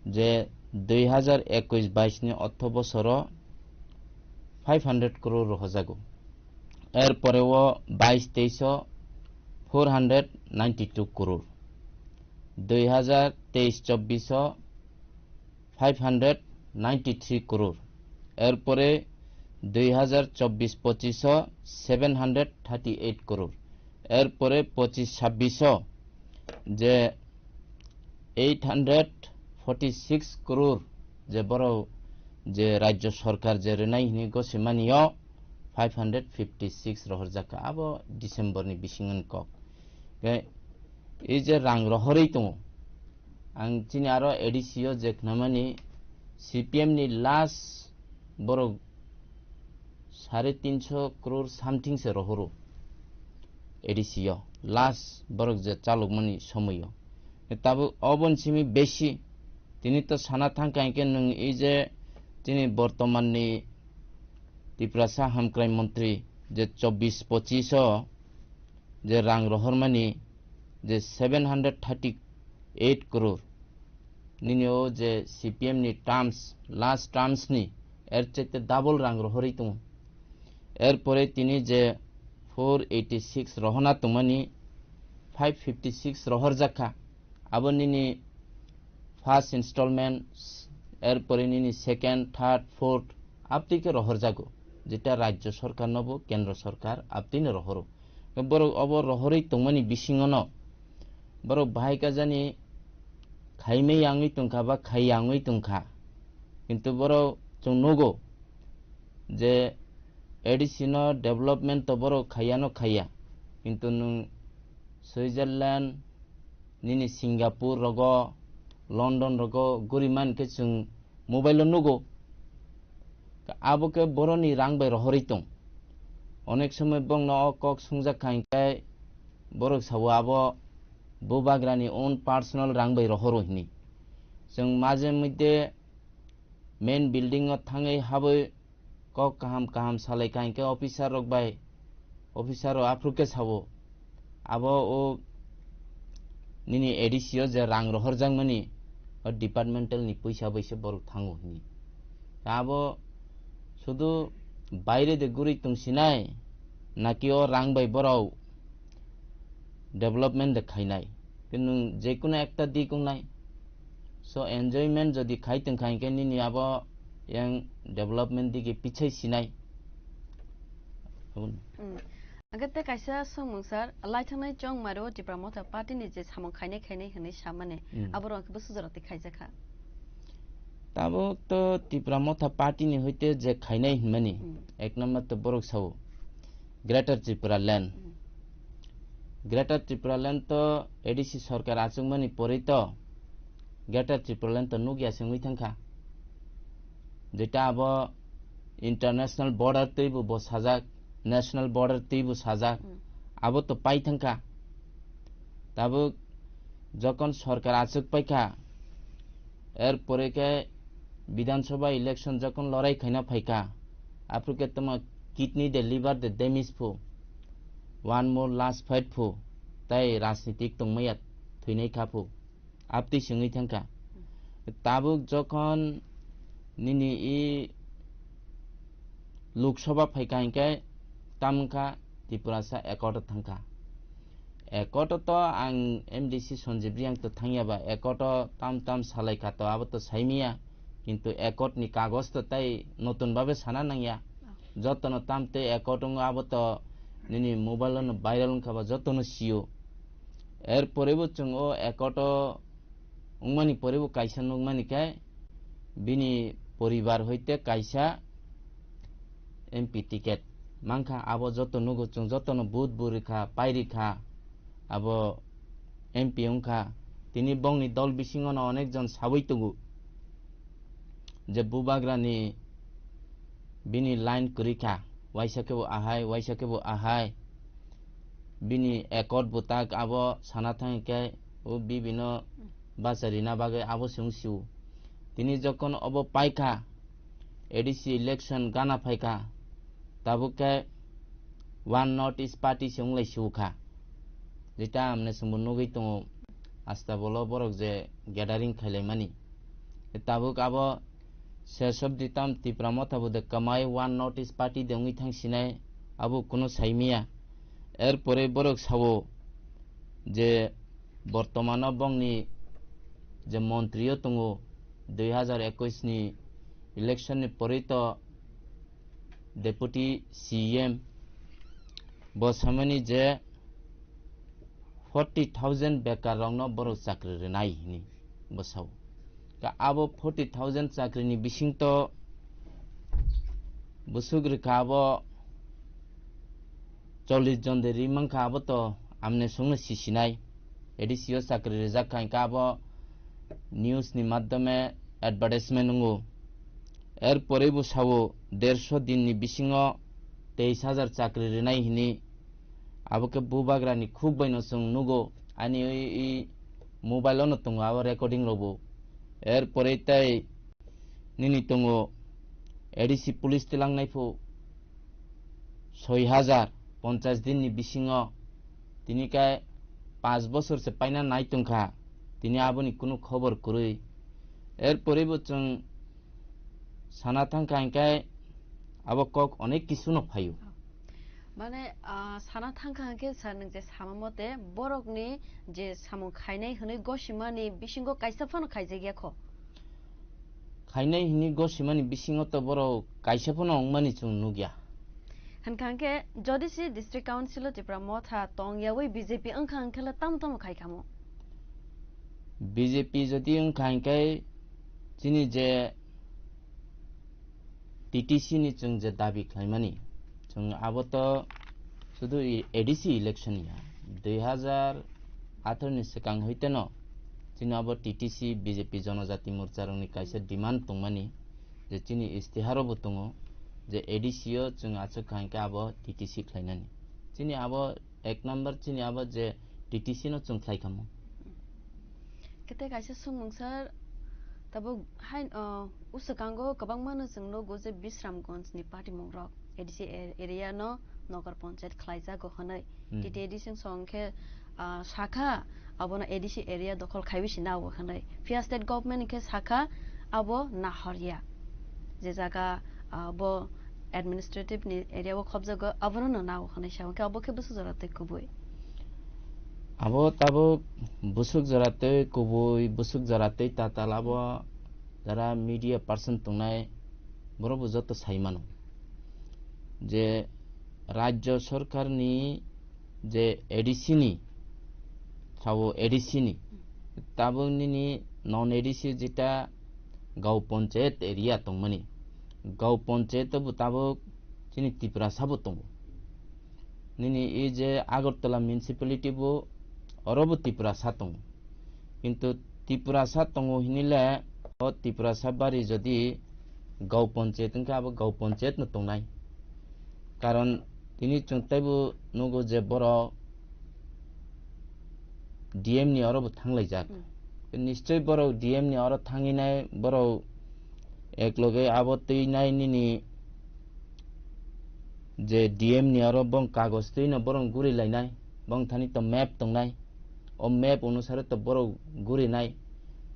je dui hazar ekush bais ni ortho bosoro five hundred crore rohojago. Er pore o bais teis o four hundred ninety two crore. Dui hazar teis chobbish o five hundred ninety three crore. Er pore dui hazar chobbish pochish o seven hundred thirty eight crore. Er pore pochish chabbish o je eight hundred forty six crore je borok je rajyo sorkar je rwnai hwnwi gosimani o five hundred fifty six rohorjak kha abo December ni bisingo ni kok. Khe ei je rang rohorwi tongo, ang chini aro A D C o je khnamani C P M ni last borok sare tinso crore something se rohoro A D C o last borok je chalokmani somoio. Tabuk oboni simi besi tini to sana thangkha hinkhe nwng ei je chini bortomanni Tiprasa hamkrai montri je chobbish pochish o je rang rohormani je seven hundred thirty eight crore, nini o je C P M ni terms, last terms ni er chaite double rang rohorwi tongo. Er pore tini je four eighty six rohorna tongmani five fifty six rohorjak kha. Abo nini first installment, er pore nini second, third, fourth, abtwi khe rohorjago, jeta rajyo sorkar no bo kendro sorkar abtwi no rohoro. Borok obo rohorwi tongmani bisingo no Borok bahai kajani khaimai yangwi tongkha ba khai yangwi tongkha. Kintu borok chwng nugo je A D C no development to borok khaiya no khaiya. Kintu nwng Switzerland, nini Singapore rogo, London rogo guri man khe chwng mobile o nugo. Abo khe boroni rang bai rohorwi tong. Onek somoi bongno o kok sungjak kha hinkhe borok sao abo bubagrani own personal rang bai rohoro hini. Chwng maje moddhe main building o thangwi habwi kok kaham kaham salai kha hinkhe officer rok bai, officer rok aphuru khe sao, abo o nini A D C o je rang rohorjakmani o departmental ni puisa bai se borok thango hini. Abo sudu baire de guri tongsinai naki o rang bai borok development de khainai. Khe nwng jekunu ekta dik wngnai. So enjoyment jodi khai tongkha hinkhe nini abo yang development digi pichai sinai. Aboni. Hmm. Hwnkhe tei kaisa swngmung sir, laithangnai chongmaro Tipra Motha Party ni je samung khainai khainai hwnwi samani, Hmm. aborok hwnkhe bwswk jora twi khaijakha? Tabuk to Tipra Motha Party ni hoite je khainai hinmani, Hmm. ek number to borok sao Greater Tripura Land. Hmm. Greater Tripura Land to A D C sorkar achukmani pore to Greater Tripura Land to nukya se wngwi thangkha. Jeta abo international border twibo bo sajak, national border twibo sajak, Hmm. abo to pai thangkha. Tabuk jokon sorkar achuk paikha, er pore khe Bidhan Sabha election jokon lorai khaina phaikha, aphuru khe tamo kidney de liver de damage phu, one more last fight phu, tai rajnitik tongmaya thwinai kha phu. Abtwi sengwi thangkha. Tabuk jokhon nini i Lok Sabha phaikha hinkhe tamkha Tiprasa accord o thangkha. Accord o to ang M D C Sanjib Reang to thangya ba accord o tam tam salaikha to abo to saimaya. Kintu accord ni kagoj to tai notun babe sana nangya. Jotono tamtwi accord wngo abo to nini mobile o no viral wngkha ba jotono sio. Er pore bo chwng o accord o wngmani pore bo kaisa nukmani khe bini poribar hoite kaisa M P ticket mankha, abo joto nugo chwng, jotono vote bo rikha, pai rikha, abo M P wngkha. Tini bongni dol bisingo no onek jon sawi tongo je bubagrani bini line kwrwi kha, waisa khe bo ahai, waisa khe bo ahai. Bini accord bo tak abo sana thang khe o bibino bacha rina bagwi abo se wng sio. Tini jokon obo paikha, A D C election gana phaikha, tabuk khe One North East Party se wng lai sio kha. Jeta amne chwngbo nugwi tongo, asta bolo borok je gathering khailaimani. Tabuk abo Sesop ditam Tipra Motha bo de kamai One North East Party de wngwi thang sinai, abo kunu saimiya. Er pore borok sao je bortomano bongni je montri o tongo, dui hazar ekwis ni election ni pore to Deputy C E M bo samani je forty thousand bekar rokno borok chakri rwnai hini bo sao. Ka abo forty thousand chakri ni bising to bwswk rwkha abo chollish jon de ri mankha, abo to amne songno sisinai. A D C o chakri rijak kha, hinkhe abo news ni madhyome advertisement wngo. Er pore bo sao dersho din ni bisingo teis hajar chakri rinai hini. Abo khe bubagra ni khuk bai no chwng nugo, ani i, i mobile o no tongo abo recording rok bo. Er pore tei nini tongo A D C police tilang nai phu soi hajar ponchas din ni bisingo, tini khe panch bosor se paina nai tongkha, tini aboni kunu khobor kwrwi. Er pore bo chwng sana thangkha hinkhe abo kok onek kisu no phaio. Mane, ah, sana thangkha hinkhe sir nwng je sama mote borokni je samung khainai hwnwi gosimani bisingo kaisa phano khaijakya kho? Khainai hwnwi gosimani bisingo to borok kaisa phano wngmani chwng nukya. Hwnkha hwnkhe, jodi se District Council o Tipra Motha tong yaui B J P wngkha hwnkhe le tamo tamo khai khamo? B J P jodi wngkha hinkhe chini je T T C ni chwng je dabi khlaimani, chwng abo to sudu i A D C election ya, dui hazar atharo ni swkang hoiteno chini abo T T C B J P Jonojati Morcha rokni kaisa demand tongmani je chini istiharo bo tongo je A D C o chwng achuk kha hinkhe abo T T C khlainani. Chini abo ek number chini abo je T T C no chwng khlai kha mo. Kete kaisa swngmung sir, tabuk hai, uh, uswkango kwbangma no chwng nugo je Bisramganj ni patimung rok A D C a-, area no Nagar Panchayat khlaijago hwnwi. Hmm. T T A D C song khe, ah, sakha abono A D C area dokhol khaiwi sina o hwnwi. Phiya state government khe sakha abo nahorya. Je jaga, ah, bo administrative ni area o khobjago abono no nao hwnwi sa. Hwnkhe abo khe bwswk jora tei kubui. Abo tabuk bwswk jora tei kubui, bwswk jora tei tatal abo jara media person tongnai borok bo joto sai mano. Je Rajya Sorkar ni je A D C ni, sabo A D C ni, tabuk nini non A D C jeta Gao Panchayat area tongmani, Gao Panchayat bo tabuk chini Tiprasa bo tongo. Nini e je Agartala Municipality bo, oro bo Tiprasa tongo. Kintu Tiprasa tongo hinile, o Tiprasa bari jodi Gao Panchayat wngkha, abo Gao Panchayat no tongnai. Karon tini chwng teibo nugo je borok D M ni oro bo thanglaijak. Hmm. Nischoi borok D M ni oro thangwi nai, borok ekloge abo twi nai nini je D M ni oro bong kagoj twi no borok guri lainai, bong thani to map tongnai. O map onusare to borok gurinai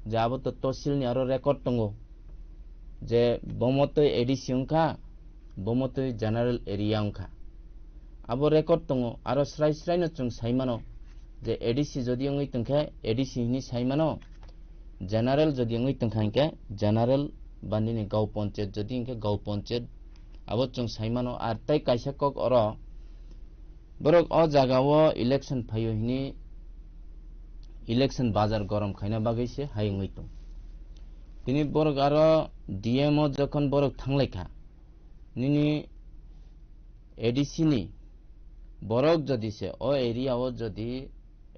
je abo to tosil ni aro record tongo je bomo twi A D C wngkha, bomo twi general area wngkha. Abo record tongo, aro srai srai no chwng sai mano je A D C jodi wngwi tongkhe A D C hinwi sai mano, general jodi wngwi tongkha hinkhe general ba nini Gao Panchayat jodi hinkhe Gao Panchayat, abo chwng sai mano. Ar tei kaisa kok oro borok o jaga o election phaio hini election bazar gorom khaina bagwi se hai wngwi tong. Tini borok aro D M o jokhon borok thanglai kha, nini A D C ni borok jodi se o area o jodi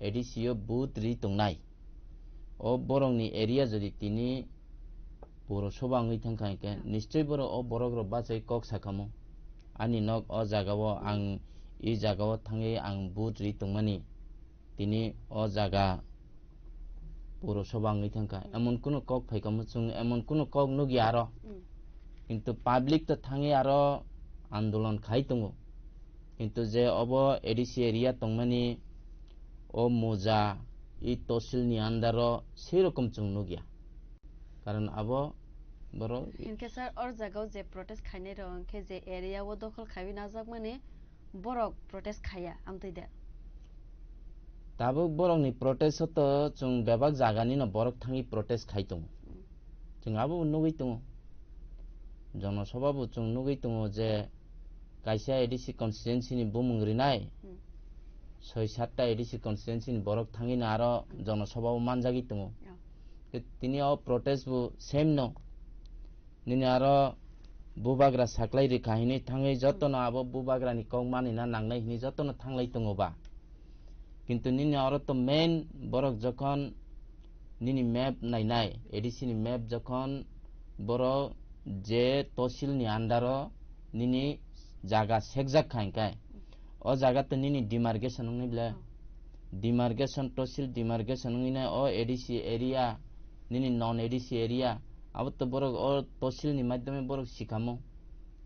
A D C o vote ri tongnai, o borok ni area jodi tini Puro soba wngwi thangkha hinkhe, nischoi borok o borok rok bachai kok sakhamu. Ani nok o jaga o ang, i jaga o thangwi ang vote ri tongmani. Tini o jaga puro soba wngwi thangkha. Emon kunu kok phaikhamu chwng, emon kunu kok nukya aro. Mm. Kintu public to thangwi aro andolon khai tongo. Kintu je obo A D C area tongmani o Moja, i tosil ni under o sei rokom chwng nukya. Karon abo borok Hinkhe sir, or jagao je protest khainai rok hinkhe je area o dokhol khaiwi najakmani borok protest khaiya, amtwi de? Tabuk borokni protest o to chwng bebak jagani no borok thangwi protest khai tongo. Hmm. Chwng abo bo nugwi tongo. Jonosabha bo chwng nugwi tongo je kaisa A D C constituency ni bumung rinai, Hmm. soi satta A D C constituency ni borok thangwi no aro Hmm. jonosabha o manjagwi tongo. Yeah. Tei tini o protest bo same no. Nini aro bubagra saklai rikha hinwi thangwi jotono abo bubagrani kok manina nangnai hinwi jotono thanglai tongo ba. Kintu nini oro to main borok jokhon nini map nainai, A D C ni map jokhon borok je tosil ni under o nini jaga sekjak kha hinkhe, o jaga to nini demarcation wngwi ble. Oh. Demarcation, tosil demarcation wngwi nai o A D C area, nini non A D C area, abo to borok o tosil ni madhyome borok sikamo.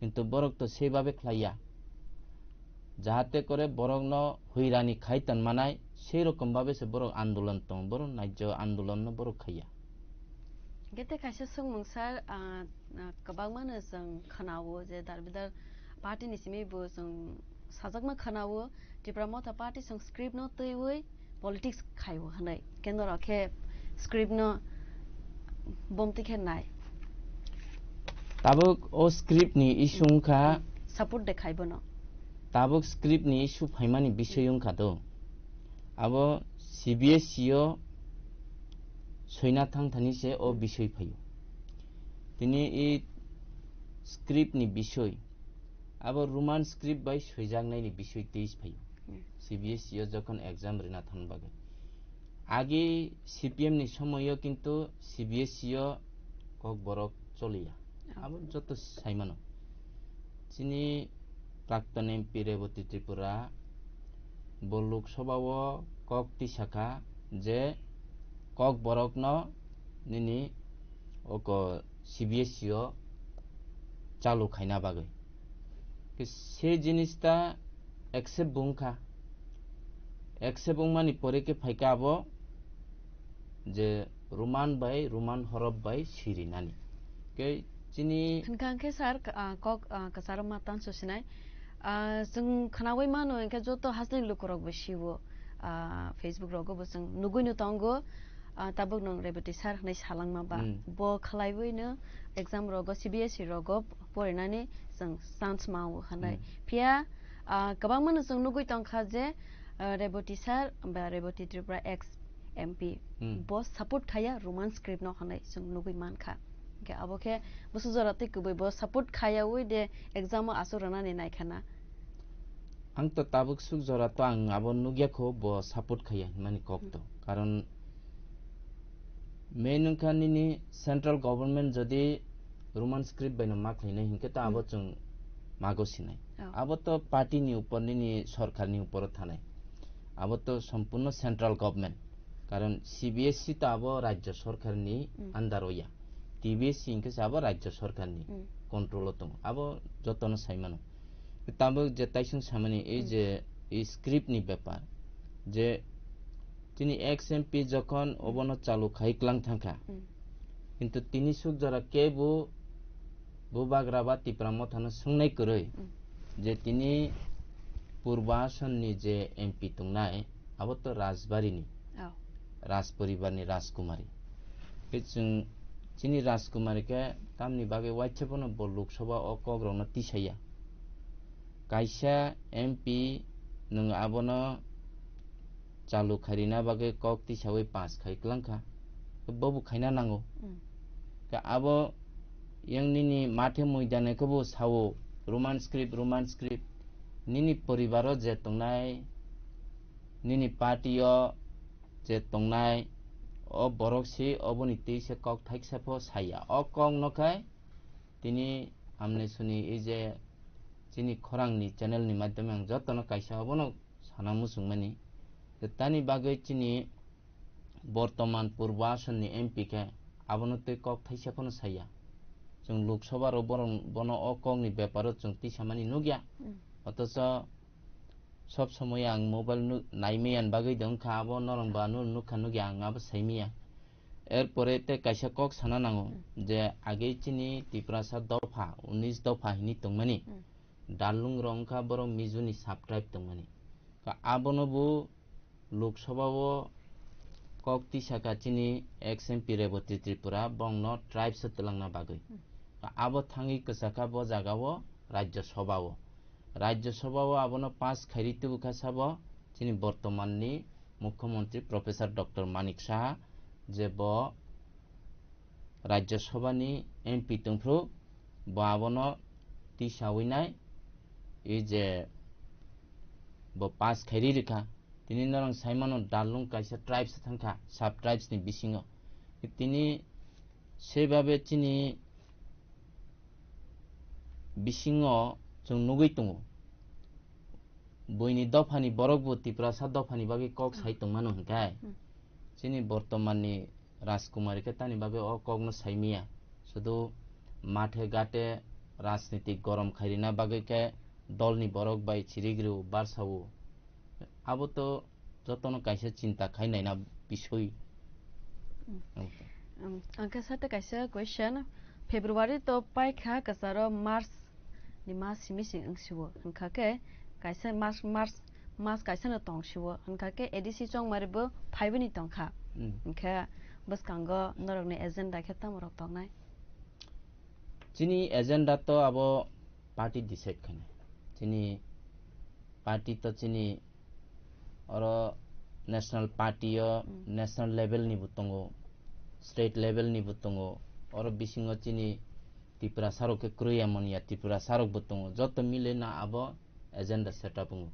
Kintu borok to sei babe khlaiya. Jahate kore borokno huirani khai tonmanai, sei rokom babe se borok andolon tong, borok naijyo andolonno borok khaiya. Gete kaisa swngmung sir, ah, ah, kwbangma no chwng khwnao je darbidar party ni simi bo chwng sajakma khwnao, Tipra Motha Party chwng script no twiwi politics khaio hwnwi. Kendra khe script no bomti khe nai. Tabuk o script ni issue wngkha. Support de khai bono. Tabuk script ni issue phaimani bisoi wngkha do. Abo C B S E o soina thang thani se o bisoi phaio. Tini i script ni bisoi, abo Roman script bai soijaknai ni bisoi tei phaio. Hmm. C B S E o jokhon exam rina thang bagwi. Agi C P M ni somoio kintu C B S E o kok borok choliya. Oh. Abo joto saimano. Chini Prakton M P Reboti Tripura bo Lok Sabha o kok tisakha je kok borokno nini oko C B S E o chalu khaina bagwi. Ke se jinis ta accept bo wngkha. Accept wngmani pore ke phaikha abo je Roman bai, Roman horof bai sirinani. Ke chini Hwnkha hwnkhe sir, ka-, ah, kok, ah, kwcharo ma tan susinai. Ah, chwng khnaui mano hwnkhe joto hasteni lukurok bo sio. Ah, Facebook rogo bo chwng nugui no tongo. Ah, tabuk nwng Reboti sir hwnwi salangma ba. Hmm. Bo khlaiwi no exam rogo, C B S E rogo porinani chwng chance mao hwnwi. Hmm. Phiya, ah, kwbangma no chwng nugui tongkha je, ah, Reboti sir ba Reboti Tripura ex M P Hmm. bo support khaya Roman script no hwnwi chwng nugui mankha. Hwnkhe abo khe bwswk jora tei kwbui bo support khayaui de exam o aswk rwnani naikhana. Ang to tabuk swk jora to ang abo nukya kho bo support khaya hinmani kok to. Hmm. Karon main wngkha nini central government jodi Roman script bai no ma khlainai hinkhe to abo Hmm. chwng mago sinai. Oh. Abo to party ni upor nini sorkar ni upor o thanai. Abo to sompurno central government. Karon C B S E to abo rajyo sorkar ni Hmm. under o ya. T B S E hinkhe se abo rajyo sorkar ni Hmm. control o tongo. Abo jotono sai mano. Tabuk je taisong samani ei Hmm. je ei script ni bepar je chini ex M P jokhon Hmm. obono chalu khai klang thangkha. Hmm. Kintu tini suk jora kebo Bubagra ba Tipra Mothano swngnai kwrwi Hmm. je tini Purba Asonni je M P tongnai, abo to Rajbari ni, Oh. Raj poribar ni Rajkumari. Khe chwng chini Rajkumari khe tamni bagwi waisa phano bo Lok Sabha o kok rokno tisaya. Kaisa M P nwng abono chalu khairina bagwi kok tisawi pass khai klangkha, bobo khaina nango. Mm. Khe abo yang nini mathe muidane khe bo sao, Roman script, Roman script. Nini poribaro je tongnai, nini party o je tongnai, o borok si oboni twi se kok thaisa pho saya. O kok no khai tini amne suni ei je chini khorang ni channel ni madhyome ang jotono kaisa obono sana muchungmani. Tani bagwi chini bortoman Purbo Asonni M P khe abono twi kok thaisa phano saya. Chwng Lok Sabha rok borok bono o kokni beparo chwng tisamani nukya. Mm. Othocho sob somoi ang mobile nu-, naimaya ni bagwi de wngkha, abo norong ba nu nukha nukya ang abo saimaya. Erpore tei kaisa kok sana nango Mm. je age chini Tiprasa dopha, unis dopha hinwi tongmani. Mm. Darlung rok wngkha borok Mizo ni sub-tribe tongmani. Ka abono bo Lok Sabha o kok tisaka chini ex M P Reboti Tripura bongno tribes o twlangna bagwi. Hmm. Abo thangwi kwchakha bo jaga o Rajya Sabha o. Rajya Sabha o abono pass khairi tubukha sabo chini bortoman ni Mukhyamantri Professor Doctor Manik Saha je bo Rajya Sabha ni M P tongphru, bo abono tisawi nai, e je bo pass khairi rikha. Tini norong saimano Darlung kaisa tribes thangkha, sub tribes ni bisingo. Tini sebabe chini bisingo chwng nugwi tongo. Buini dophani borok bo Tiprasa dophani bagwi kok sai tongmano hwnkhe. Hmm. Chini bortomanni Rajkumari khe tani bagwi o kokno saimiya. Sudu mathe gate rajnitik gorom khairina bagwi khe dolni borok bai chirigriu barsao. Abo to jotono kaisa chinta khai naina bisoi. Mm. Abo to. Um, angkhe sata kaisa question, February to paikha kwcharo March ni mas simi sing wngsiwo. Hwnkha khe kaisa March, March, mas kaisa no tongsiwo. Hwnkha khe A D C chongmari bo phaibini tongkha. Mm. Hwnkhe bwskango norokni agenda khe tamo rok tongnai? Chini agenda to abo party decide khainai. Chini party to chini oro national party o, Mm. national level ni bo tongo, state level ni bo tongo, oro bisingo chini Tiprasa rok khe kwrwi ya manya Tiprasa rok bo tongo, joto milwi no abo agenda set up wngo,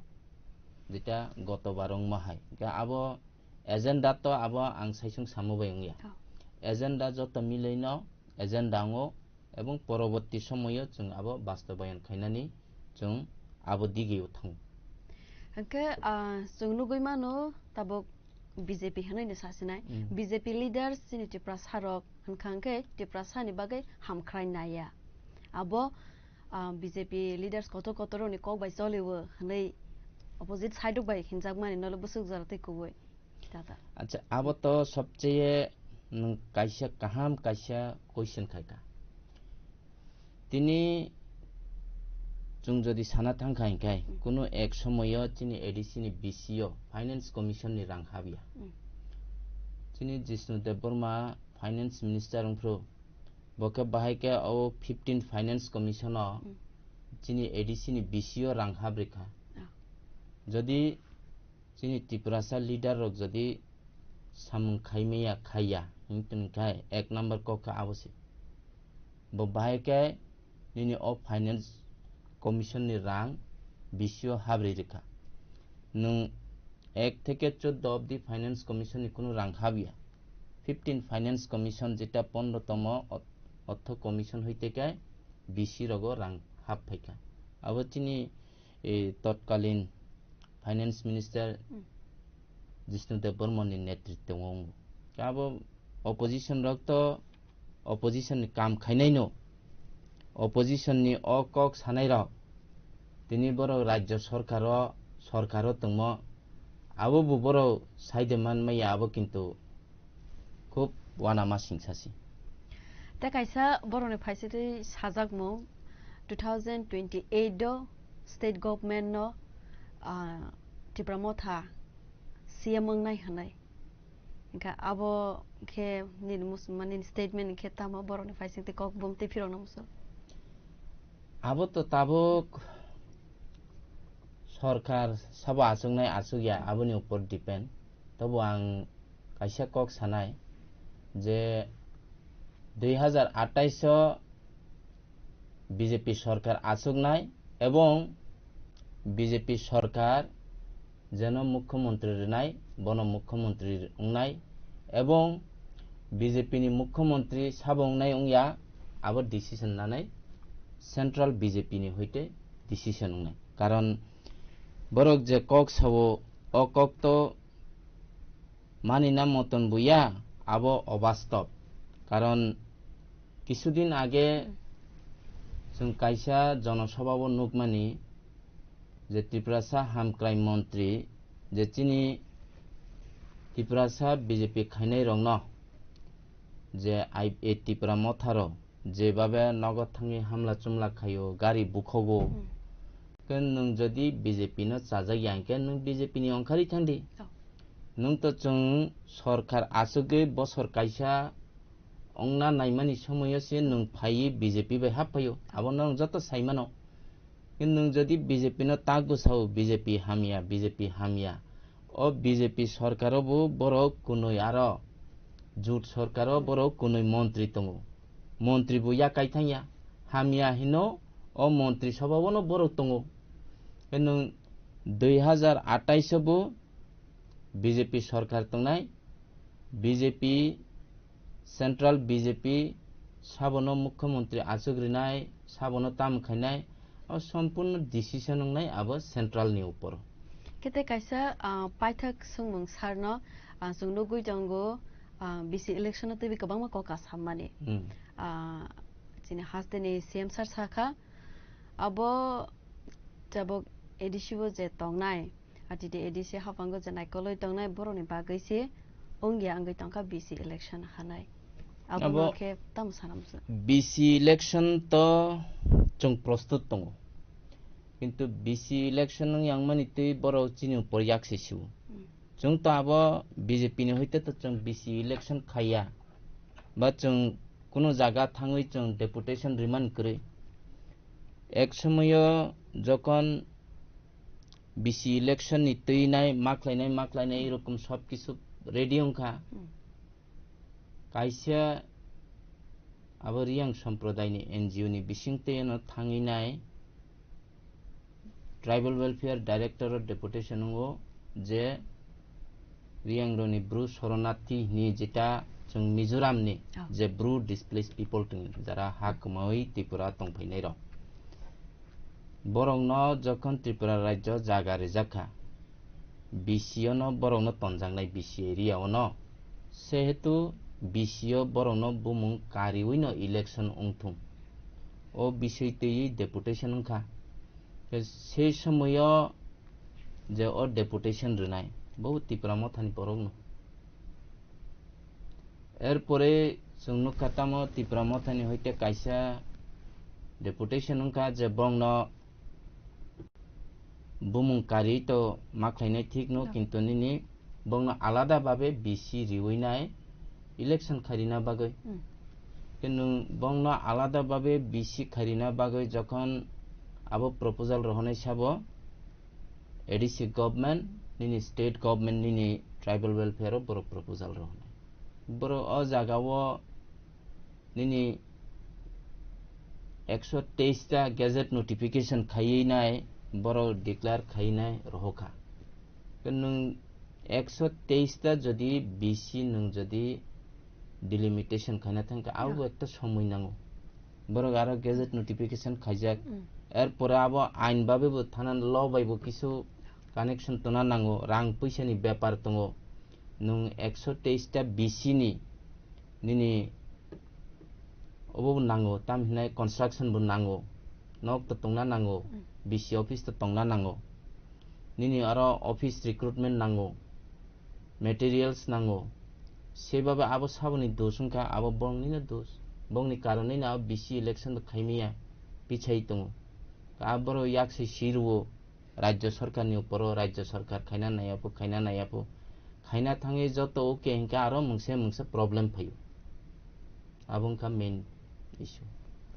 jeta goto bar wngma hai. Hwnkhe abo agenda to abo ang saisung samo bai wngya. Oh. Agenda joto milwi no agenda wngo, ebong poroborti somoyo chwng abo bastobayon khainani chwng abo digio thango. Hwnkhe, ah, chwng nugwi mano tabuk B J P hwnwi no sasinai. Mm. B J P leaders chini Tiprasa rok hwnkha hwnkhe Tiprasa ni bagwi hamkrai naiya. Abo, ah, B J P leaders kotor kotor rokni kok bai choliwo hwnwi opposite side rok bai hinjakmani nolo bwswk jora tei kubui. Tata. Acha, abo to sobcheye nwng kaisa kaham kaisa question khaika. Tini chwng jodi sana thangkha hinkhe, mm, kunu ek somoyo chini A D C ni B C o Finance Commission ni rang habya. Mm. Chini Jishnu Debbarma Finance Minister wngphru, bo khe bahai khe o fifteen Finance Commission o, mm, chini A D C ni B C o rang habrikha. Ah. Jodi chini Tiprasa leader rok jodi samung khaimaya khaiya, hinkhe ek number kok khe abo se. Bo bahai khe nini o Finance Commission ni rang B C o habri rikha. Nwng ek theke chuddo obdi Finance Commission ni kunu rang habya. Fifteen Finance Commission jeta pondro tomo ot-, Ortho Commission hoite khe B C rogo rang hap phaikha. Abo chini, eh, totkalin Finance Minister, hmm, Jishnu Debbarma ni netritwo o wngo. Abo opposition rok to opposition ni kam khainai no, opposition ni o kok sanai rok tini borok rajya sorkar o, sorkar o tongmo, abo bo borok saide man maya, abo kintu khub uanama singsa si. Tei kaisa borokni phaisatwi sajakmung, two thousand twenty-eight o state government no, ah, Tipra Motha C M wngnai hwnwi. Hwnkhe abo khe nini mus-, ma nini statement khe tamo borokni phaisingtwi kok bumtwi phirokna muchung? Abo to tabuk sorkar sabo achuknai achukya, aboni upor depend. Tobo ang kaisa kok sanai je dui hazar atais o B J P sorkar achuknai ebong B J P sorkar jeno mukhyamantri rwnai, bono mukhyamantri wngnai ebong B J P ni mukhyamantri sabo wngnai wngya, abo decision nanai central B J P ni hoite decision wngnai. Karon borok je kok sao, o kok to manina moton buya, abo obastop. Karon kisudin age, hmm, chwng kaisa jonosabha o nukmani je Tiprasa hamkrai montri je chini Tiprasa B J P khainai rokno je I-, e Tipra Motha rok jebabe nogo thangwi hamla chumla khaio, gari bukhogo. Hmm. Khe nwng jodi B J P no chajak ya hinkhe nwng B J P ni ongkhari thangdi. Oh. Nwng to chwng sorkar achugwi bosor kaisa ongna naimani somoyo se nwng phaiwi B J P bai hap phaio. Abo no nwng joto sai mano. Khe nwng jodi B J P no tak bwsao B J P hamya, B J P hamya. O B J P sorkar o bo borok kunui aro jut sorkar o borok kunui montri tongo. Montri bo yakai thangya, hamya hino o montri sabha o no borok tongo. Khe nwng dui hazar atais o bo B J P sorkar tongnai, B J P, central B J P sabono mukhyamantri achuk rinai, sabono tam khainai, o sompurno decision wngnai abo central ni upor. Kete kaisa, ah, paithak swngmung sarno, ah, chwng nugwi tongo, ah, B C election no twiwi kwbangma koka sammani. Hmm. Ah, chini hasteni C M sir sakha, abo tabuk A D C o je tongnai, R T D A D C haphango je naikolwi tongnai borokni bagwi se wngya wngwi tongkha B C election hanai. Abono abo khe tamo sana muchung? B C election to chwng prostut tongo. Kintu B C election wng yang mani twi borok chini upor yak se siwo. Hmm. Chwng to abo B J P ni hoite to chwng B C election khaiya. Ba chwng kunu jaga thangwi chwng deputation rimani kwrwi. Ek somoyo jokhon B C election ni twi nai maklainai maklainai erokom sob kisu ready wngkha. Hmm. Kaisa abo Riyang Sampradayani N G O ni bisingtwi ano thangwi nai Tribal Welfare Director o deputation wngo je Riyang roni Bru Soronati hini jeta chwng Mizoram ni Oh. je Bru displaced people tong jara ha kwmawi Tripura tongphainai rok. Borokno jokhon Tripura rajyo jaga rijak kha, B C O no borokno tonjaknai B C area o no. Sehetu B C O borokno bumung kariwi no election wngthung. O bisoi twiwi deputation wngkha. Khe sei somoyo je o deputation rwnai, bo Tipra Mothani borokno. Erpore chwng nukha tamo Tipra Mothani hoite kaisa deputation wngkha je bongno bumung kari to ma khlainai thik no, No. kintu nini bongno alada babe B C riwi nai election kharina bagwi. Hmm. Ke nwng bongno alada babe B C kharina bagwi jokhon abo proposal rohonai sabo A D C government, nini state government, nini tribal welfare o borok proposal rohonai. Borok o jaga o nini ekso teis ta gazette notification khaiwi nai, borok declare khaiwi nai rohokha. Ke nwng ekso teis ta jodi B C nwng jodi delimitation khaina thangkha, abo No. ekta somoi nango. Borok aro gazette notification khaijak. Mm. Erpore abo ain babe bo thana law bai bo kisu connection tona nango, rang puisa ni bepar tongo. Nwng ekso teis ta B C ni nini obo bo nango, tam hinai construction bo nango, nok to tongna nango, Mm. B C office to tongna nango. Nini aro office recruitment nango, materials nango. Sebabe abo saboni dos wngkha, abo bongni no dos. Bongni karonwi no abo B C election bo khaimiya, pichai tongo. Aboro yaksi sirwo, Rajya Sarkar ni uporo, Rajya Sarkar khaina naiya pho, khaina naiya pho. Khaina thangwi joto okay hinkhe aro mungsa mungsa problem phaio. Abo wngkha main issue.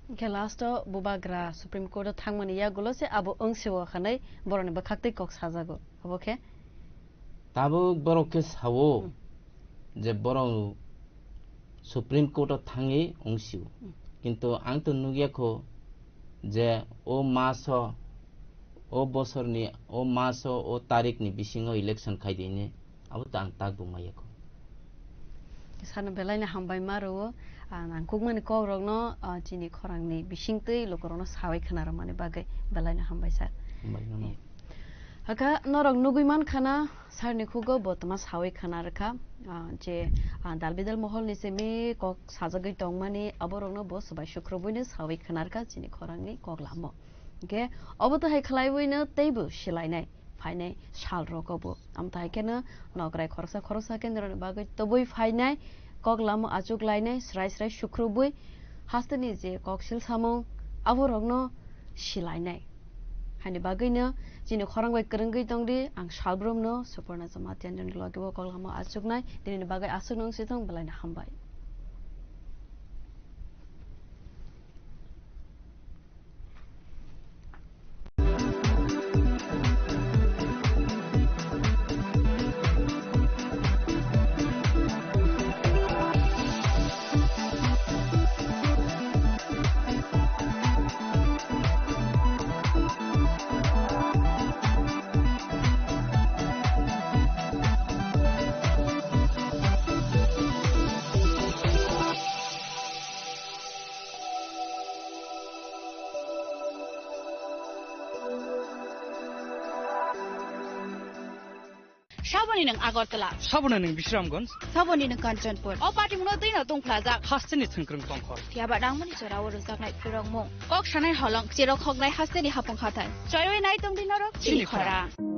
Hinkhe last o bubagra Supreme Court o thangmani yagulo se abo wngsiwo hinwi borokni bwkhaktwi kok sajago. Abo khe? Tabuk borok khe sao Hmm. je borok Supreme Court o thangwi wngsio. Hmm. Kintu ang to nukya kho je o maso, o bosorni, o maso, o tarikni bisingo election khai di hinwi abo to ang tak bo maya kho. Sano belai no hambai ma rwo, ah, nangkukmani kok rokno, ah, chini khorangni bisingtwi lukurokno sawi khna rwmani bagwi belai no hambai sir. Hambai no. Eh. Hakha norok nugwi man khana, sir ni khugo bo tma sawi khna rwkha, ah, je, ah, dal bidal moholni simi kok sajagwi tongmani aborokno bo swbai sukrubwino sawi khna rwkha chini khorangni kok lamo. Hwnkhe obo to hai khlaiwino teibo silainai phainai sal rogo bo. Amtwhai kheno nokrai khoroksa khoroksa khe norokni bagwi tobwi phainai, kok lamo achuk lainai, srai srai sukrubwi hasteni je koksil samung aborokno silainai. Haini bagwino chini khorang bai kwrwngwi tongdi, ang salbrumno Suparna Jamatia ni logi o kok lamo achuknai, tinini bagwi aswk nung sithung, belai no hambai. Saboni nwng Agartala. Saboni nwng Bisramganj. Saboni nwng Kanchanpur. O patimungno twino tungphlajak. Hasteni thwngkwrwng tongkhor. Phiyaba nangmani jorao rwjaknai phirokmung. Kok sanai holong, chirok hoknai hasteni hapung hathai. Choiwi nai tongdi norok chini Chini khorang. Khorang.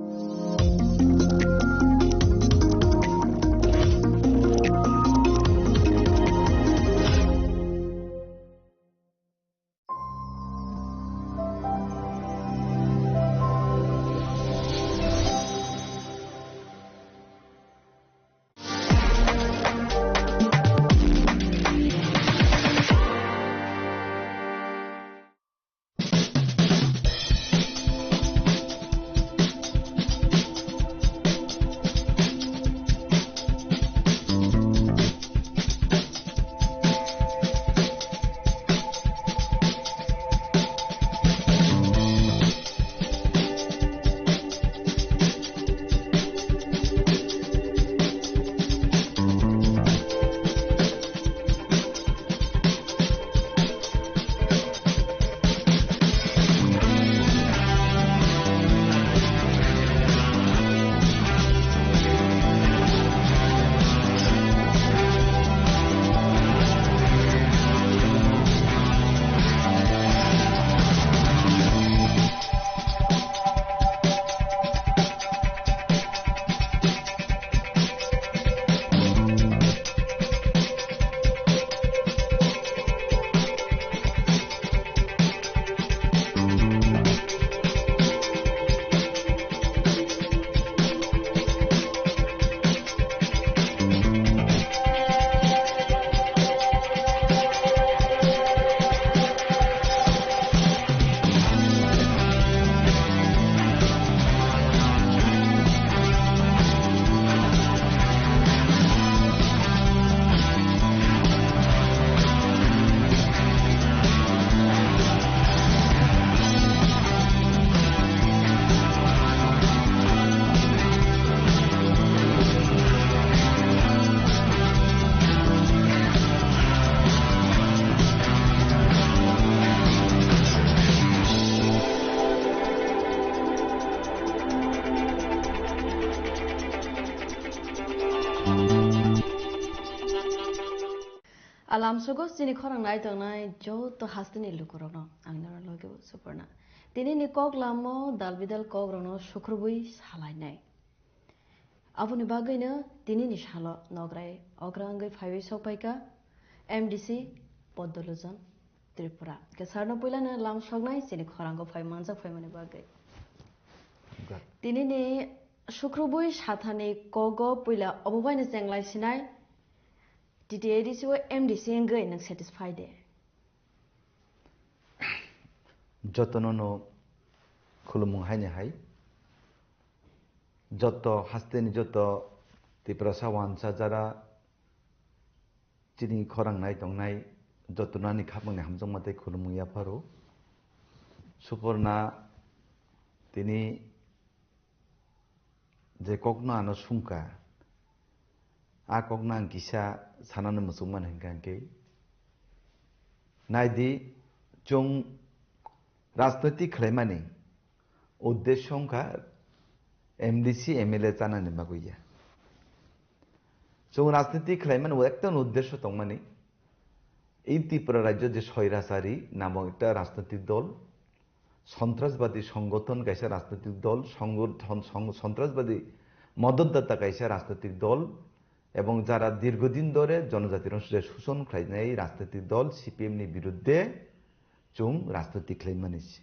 Lamsogo chini khorang nai tongnai joto hasteni lukurokno ang noro logi bo Suporna. Tinini kok lamo dal bidal kokrokno sukrubui salainai. Aboni bagwino tinini salo nograi okra wngwi phaiwi sokpaikha M D C Poddo Lojon Tripura. Kesarno puilano lamsoknai chini khorango phai manjak phaimani bagwi. Tinini sukrubui sathani kogo puila obo baino chenglai sinai T T A D C o M D C wngwi nwng satisfy de? Jotono no khulumung haini hai. Joto hasteni joto Tiprasa wansa jara chini khorang nai tongnai jotono ani khapangni hamjakma tei khulumung yapharo. Suporna tini je kokno ano sungkha, a kokno ang kisa sanani muchungmani hwnkha hwnkhe, naidi, chwng rajnoitik khlaimani uddesyo wngkha M D C M L A chanani bagwi ya. Chwng rajniti khlaimani ekta uddesyo tongmani, ei Tripura rajyo je Soirachari namok ekta rajnitik dol, sontrasbadi songothon kaisa rajnitik dol, songothon, song-, sontrasbadi modotdata kaisa rajnitik dol, ebong jara dirgodin dhore jonojatirokno je shoshon khlainai rajnitik dol C P M ni birudde chwng rajniti khlaimani se.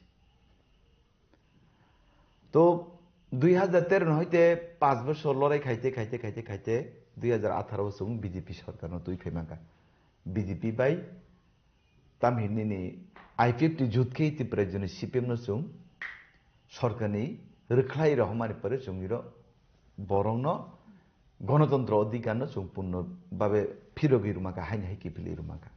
To dui hajar tero no hoite panch bochor lorai khaite, khaite, khaite, khaite dui hajar atharo o chwng B J P sorkar no twi phaimankha. B J P bai tamhinini I P F T jut khe Tripura rajyoni C P M no chwng sorkarni rwkhlai rohormani pore chwng iro borokno gonotontro odhikar no chwng purno babe phirogwi rwmakha, haini hai kiphilwi rwmakha.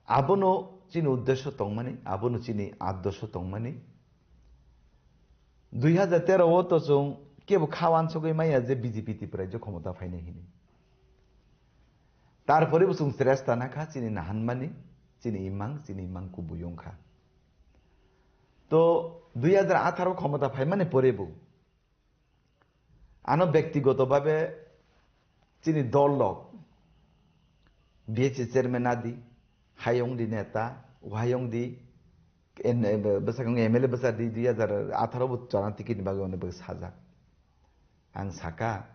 Abono chini uddesyo tongmani, abono chini addosyo tongmani. Dui hajar tero o to chwng kebo kha wansugwi maya je B J P Tripura rajyo khomota phainai hini. Tarpore bo chwng chesta nakha chini nahanmani, chini imang, chini imang kubui wngkha. To dui hajar atharo khomota phaimani pore bo ano bektigoto babe chini dol rok, B H A chairman adi, hayong di neta, hayong di, en-, bwsakang M L A bwsa di, dui hajar atharo bo chana ticket ni bagwi ono bo sajak. Ang saka,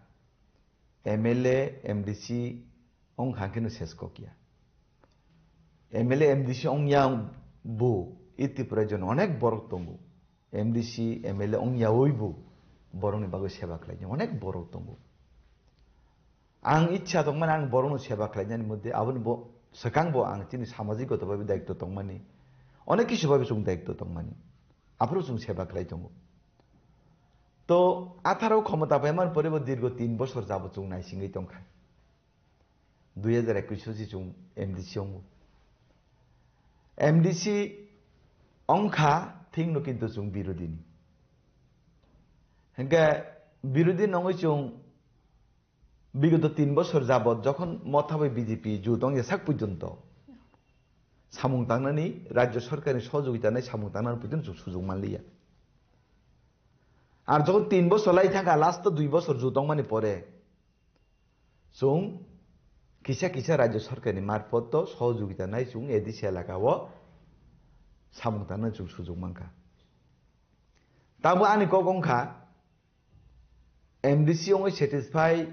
M L A, M D C wngkha khe no ses kok ya. M L A, M D C wngya bo, e Tripura rajyo no onek borok tongo. M D C, M L A wngyawi bo borokni bagwi seba khlainai onek borok tongo. Ang ichha tongmani ang borokno seba khlainani moddhe aboni bo swkang bo ang chini samajik goto babe daitto tongmani, onek kisu babe chwng daitto tongmani, aphuru chwng seba khlai tongo. To atharo khomota paimani pore bo dirgo tin bosor jabot chwng naisingwi tongkha. Dui hajar ekwis o se chwng M D C wngo. M D C wngkha thikno kintu chwng birodini. Hinkhe birodini wngwi chwng bigoto tin bosor jabot jokhon motha bai B J P jut wngya sak porjonto samung tangnani rajyo sorkarni sohojogita nai samung tangnani porjonto chwng sujok manliya. Ar jokhon tin bosor lai thangkha, last o dui bosor jut wngmani pore, chwng kisa kisa rajyo sorkarni marphoto sohojogita nai chwng A D C elaka o samung tangna chwng sujok mankha. Tamo ani kok wngkha, M D C wngwi satisfy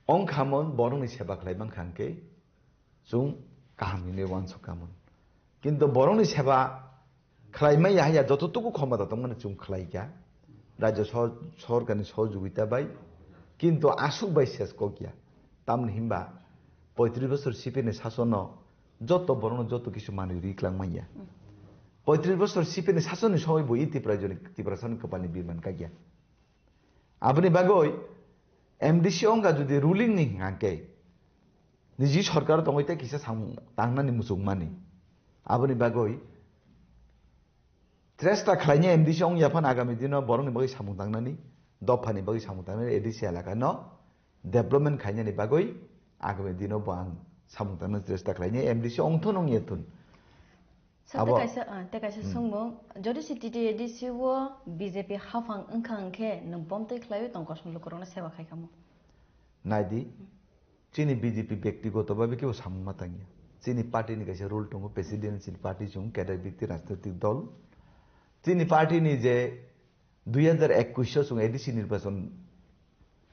wngkhamon borokni seba khlai mankha hwnkhe chwng kaham hinwi uansukhamon. Kintu borokni seba khlaimaya haya jototuku khomota tongmani chwng khlaikha. Rajyo sor-, sorkarni sohojogita bai, kintu aswk bai ses kokya. Tamni hinba poitris bosor C P M ni sasono joto borokno joto kisu manwi rwi klangmanya. Poitris bosor C P M ni sasonni somoi bo e Tripura rajyoni Tiprasani kwpalni birman kaikya. Aboni bagwi M D C wngkha jodi ruling ni hwnkhe, niji sorkar tongwi tei kisa samung tangnani muchungmani. Aboni bagwi chesta khlainai M D C wngya phano agami dino borokni bagwi samung tangnani, dophani bagwi samung tangnani, A D C elaka no development khainani bagwi agami dino bo ang samung tangnani chesta khlainai M D C wngthun wngya thun. Sir, Abo- tei kaisa, ah, tei kaisa Hmm. songmung, jodi se T T A D C o B J P haphang wngkha hwnkhe nwng bomtwi khlaiwi tong kosom lukurokno seba khai kha mo? Naidi, Chini B J P bektigoto babe kebo samung ma tangya. Chini party ni kaisa rule tongo, presidential party chwng, cadre bekti rajnitik dol. Chini party ni je dui hajar ekwis o chwng A D C nirbachon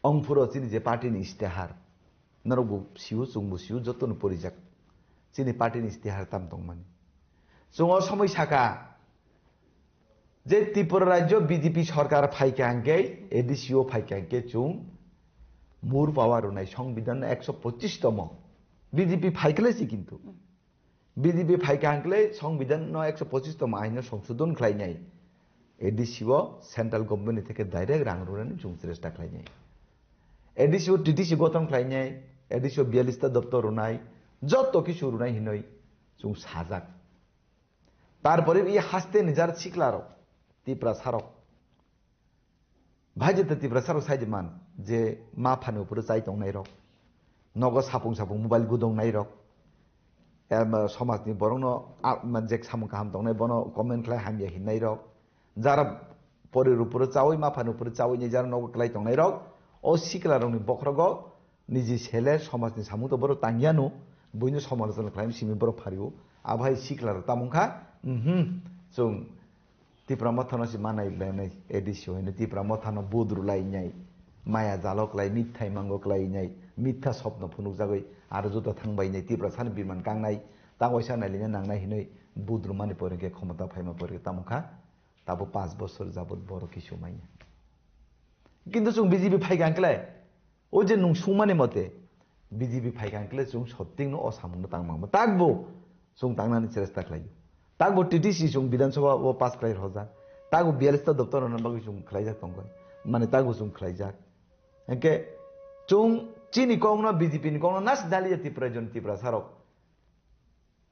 ongphuru chini je party ni istihar, norok bo sio, chwng bo sio, joto no porijak. Chini party ni istihar tam tongmani. Chwng o somoi saka, je Tripura rajyo B J P sorkar phaikha hwnkhe, A D C o phaikha hwnkhe chwng mur power rwnai, songbidan no ekso pochis tomo. B J P phaikhle si kintu. B J P phaikha hwnkhe songbidan no ekso pochis tomo ain no songsodhon khlainai. A D C o central government ni theke direct rang rwnani chwng chesta khlainai. A D C o T D C gothon khlainai, A D C o biyalista doptor rwnai, joto kisu rwnai hinoi chwng sajak. Tarpore i haste ni jar sikla rok, Tiprasa rok. Bhai jeta Tiprasa rok sai di man je ma phani upore chai tongnai rok. Nogo sapung sapung mobile gudong nai rok. Em, somaj ni borok no a, man je samung kaham tongnai bono comment khlai hamya hinnai rok. Jara pori upore chawi ma phani upore chawi ni jara nogo klai tongnai rok. O sikla rok ni bokhrogo niji sele somajni samung to borok tangyano, buino somalochona khlaima simi borok phario. Abo hai sikla rok tamo wngkha, mhm, chwng Tipra Mothano si manai lainai, A D C o hino Tipra Mothano budru lainai, maya jalo klai, mitthai mango klai nai, mitha sopno phunukjagwi aro juda thangbai nai, Tiprasani biman kangnai, tangwaisa nailina nangnai hinoi budru mani pore khe khomota phaima pore khe tamo wngkha, tabo panch bosor jabot borok kisu manya. Kintu chwng B J P phaikha hwnkhe, o je nwng sungmani mote, B J P phaikha hwnkhe chwng sottingno o samungno tang mangma. Takbo chwng tangnani chesta khlaio. Takbo T T C chwng Bidhan Sabha o pass khlai rojak. Takbo biyalista doptor rwna bagwi chwng khlaijak tongkha. Mane takbo chwng khlaijak. Hwnkhe chwng chini kokno B J P ni kokno nas daliya Tipra jon Tiprasa rok.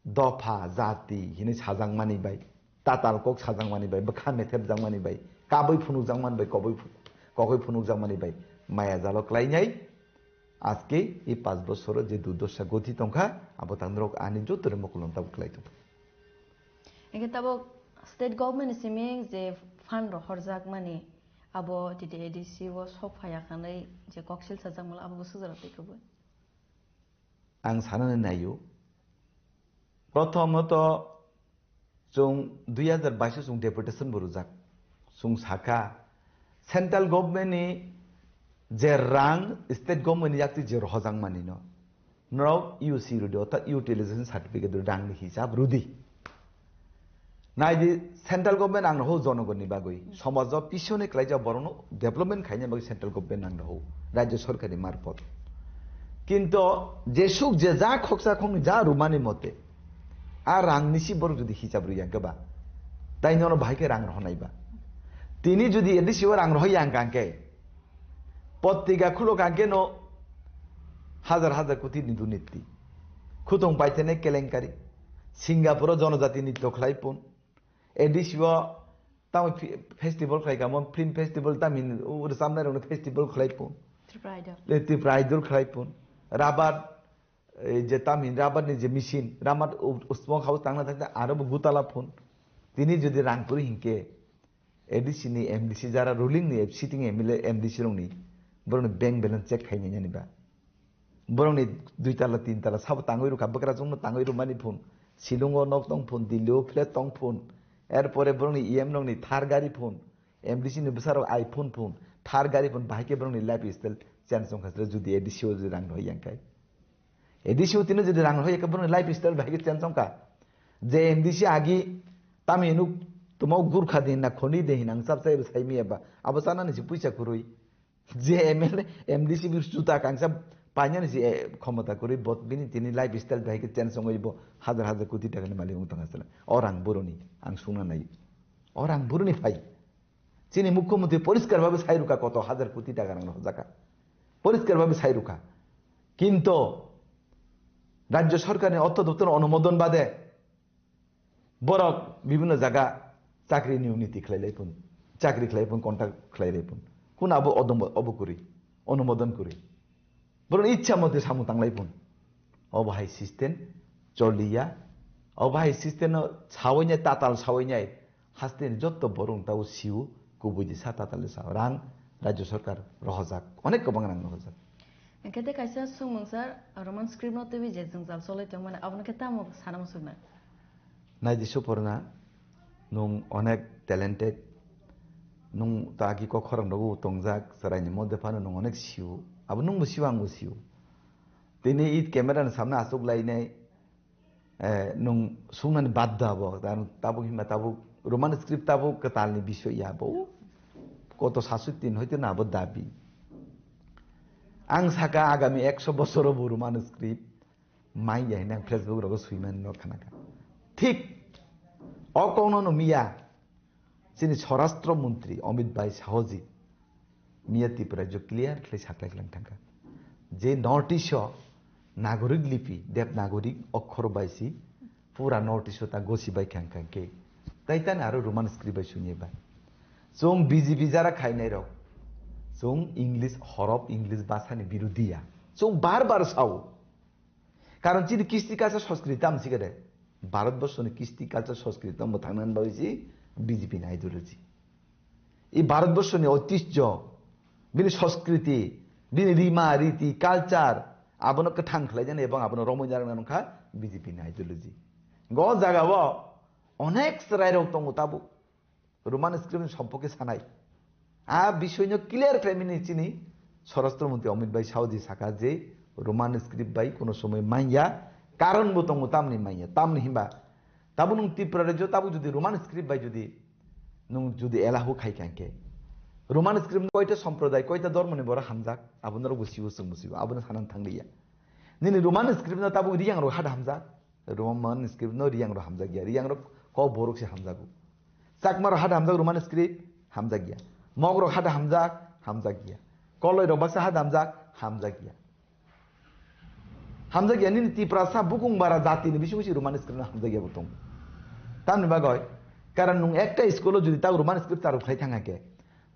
Dopha, jati hinwi sajakmani bai, tatal kok sajakmani bai, bwkha methepjakmani bai, kabui phunukjakmani bai, kobui phu-, kokoi phunukjakmani bai, maya jalo klainai, aske e panch bosoro je durdosa goti tongkha, abo tang norok ani joto ni mokolno tabuk klai tongkha. Hingke tabuk state government ni simi je fund rohorjakmani, abo T T A D C o sok phaiya khanai je koksil sajakmani, abo bo sujaro twi khe bo. Ang sanani naio. Prothomot chwng dui hajar bais o chwng deputation bo rwjak. Chwng sakha, central government ni je rang state government ni yaktwi je rohorjakmani no, norok U C rwdi, orthat utilization certificate rwdi, rang ni hisab rwdi. Naidi, central government ang rw jonogonni bagwi, somajo pisone klaijak borokno development khaina bagwi central government ang rw, rajya sorkarni marpot. Kinto jesuk je ja khoksa khokni ja rwmani mote, a rang nisi borok jodi hisab rwya hwnkhe ba, tai nono bahai khe rang rwnai ba? Tini jodi A D C o rang rwya hwnkha hwnkhe, potrika khulok hwnkhe no hajar hajar koti ni durniti, khutong paithene kelenkari, Singapore o jonojati nitto khlai pun, A D C o tamo fi-, festival khlai kamo, film festival, tamo hin, o rwchapnai rokno festival khlai pun. Tripura Idol. Le Tripura Idol khlai pun. Rabar, ei je tamo hin rabar ni je machine, rabar u-, usmok house tangna thangna aro bo gutala pun. Tini jodi rang kwrwi hinkhe, A D C ni M D C jara ruling ni sitting M L A, M D C rokni, borokni bank balance check khainai nani ba. Borokni dui tala, tin tala sabo tangwi rwkha, bwkrajwkno tangwi rwmani phun, Shillong o nok tong phun, Delhi o flat tong phun, erpore borokni E M rokni Thar gari phun, M D C ni bwsarok iPhone phun, Thar gari phun, bahai khe borokni life style change wngkha sile jodi A D C o jodi rang rwhai yang khai. A D C o tino jodi rang rwhai khe borokni life style bahai khe change wngkha. Je M D C agi tamo hinwi tamo Gurkha de hinna, khoni de hinna, ang chap chai bo sai miya ba, abo chanani se puisa kwrwi. Je M L A, M D C bi juta kangsa painani se, eh, khomota kwrwi, bot bini tini life style bai khe change wngwi bo hajar hajar koti taka ni malik wng tongkha sila. O rang boroni ang sungna nai. O rang boroni phai. Chini mukhyamantri poriskar bhabe sai rwkha koto hajar koti taka rang rwjakha. Poriskar bhabe sai rwkha. Kinto rajya sorkarni ortho doptor onumodon bade Borok bibhinno jaga chakri ni uniti khlai lai phun, chakri khlai phun, contract khlai lai phun. Kun abo odom obo kwrwi, onumodon kwrwi. Borok ni ichha mote samung tang lai phun. Obo hai system choliya. Obo hai system no sawi nai, tatal sawi nai. Haste ni jotto borok tao siu, kubui di sa tatal di sa. Rang rajya sarkar rohojak. Onek kwbang rang rohojak. Hwnkhe tei kaisa swngmung sir, Roman script no twiwi je jwngjal choli tongmani, abono khe tamo sana muchungnai? Naidi Suporna, nwng onek talented, nwng to agi kok khorang rogo tongjak, chwraini modde phano nwng onek sio, abo nwngbo sio, angbo sio. Tini it camera ni samne aswk lainai, eh, nwng sungnani badda abo, karon tabuk himba tabuk Roman script tabuk kwtalni bisoy ya abo, koto saswk tin hoito na abo dabi. Ang saka agami ekso bosoro bo Roman script manya hinwi ang Facebook rogo swimani no khanaka. Thik o kokno no miya chini Swarashtra Montri Amit Bhai Sahoji miya Tripura jo clear khlai saklai klang thangka. Je North East o Nagorik lipi, Devanagari okhor bai si pura North East o ta gosi bai khang khang khe. Tai tani aro Roman script bai sunyai bai. Chwng B J P jara khainai rok. Chwng English horop, English bhasha ni birodhi ya. Chwng bar bar sao. Karon chini kisti culture Sanskrit tam sikade. Bharat borso ni kisti culture Sanskrit tam bo thangnan bai si B J P ni ideology. I Bharat borso ni oitijjo, bini Sanskriti, bini rima riti, culture, abono kwthang khlai jani ebong abono romwi narwkna nungkha B J P ni ideology. Go jaga o onek chwrai rok tongo tabuk. Roman script ni sompokhe sanai. A bisoino clear khlaimani chini Swarashtra Montri Amit Bhai Sahoji saka je Roman script bai kono somoi manya, karon bo tongo tamni manya, tamni himba tabuk nwng Tripura rajyo tabuk jodi Roman script bai jodi nwng jodi elahu khai kha hwnkhe Roman script koita somproday, koita dhormo ni borok hamjak, abo norok bo sio, chwng bo sio, abono sanani thangliya. Nini Roman script no tabuk Riyang rok hada hamjak, Roman script no Riyang rok hamjak ya, Riyang rok kok borok se hamjago. Chakma rok hada hamjak Roman script hamjak ya. Mog rok hada hamjak, hamjak ya. Koloi rok baksa hada hamjak, hamjak ya. Hamjak ya nini Tiprasa bukung bara jati ni bising bising Roman script no hamjak ya bo tongo. Tamni bagoi, karon nwng ekta school o jodi ta Roman script charu khlai thang khe,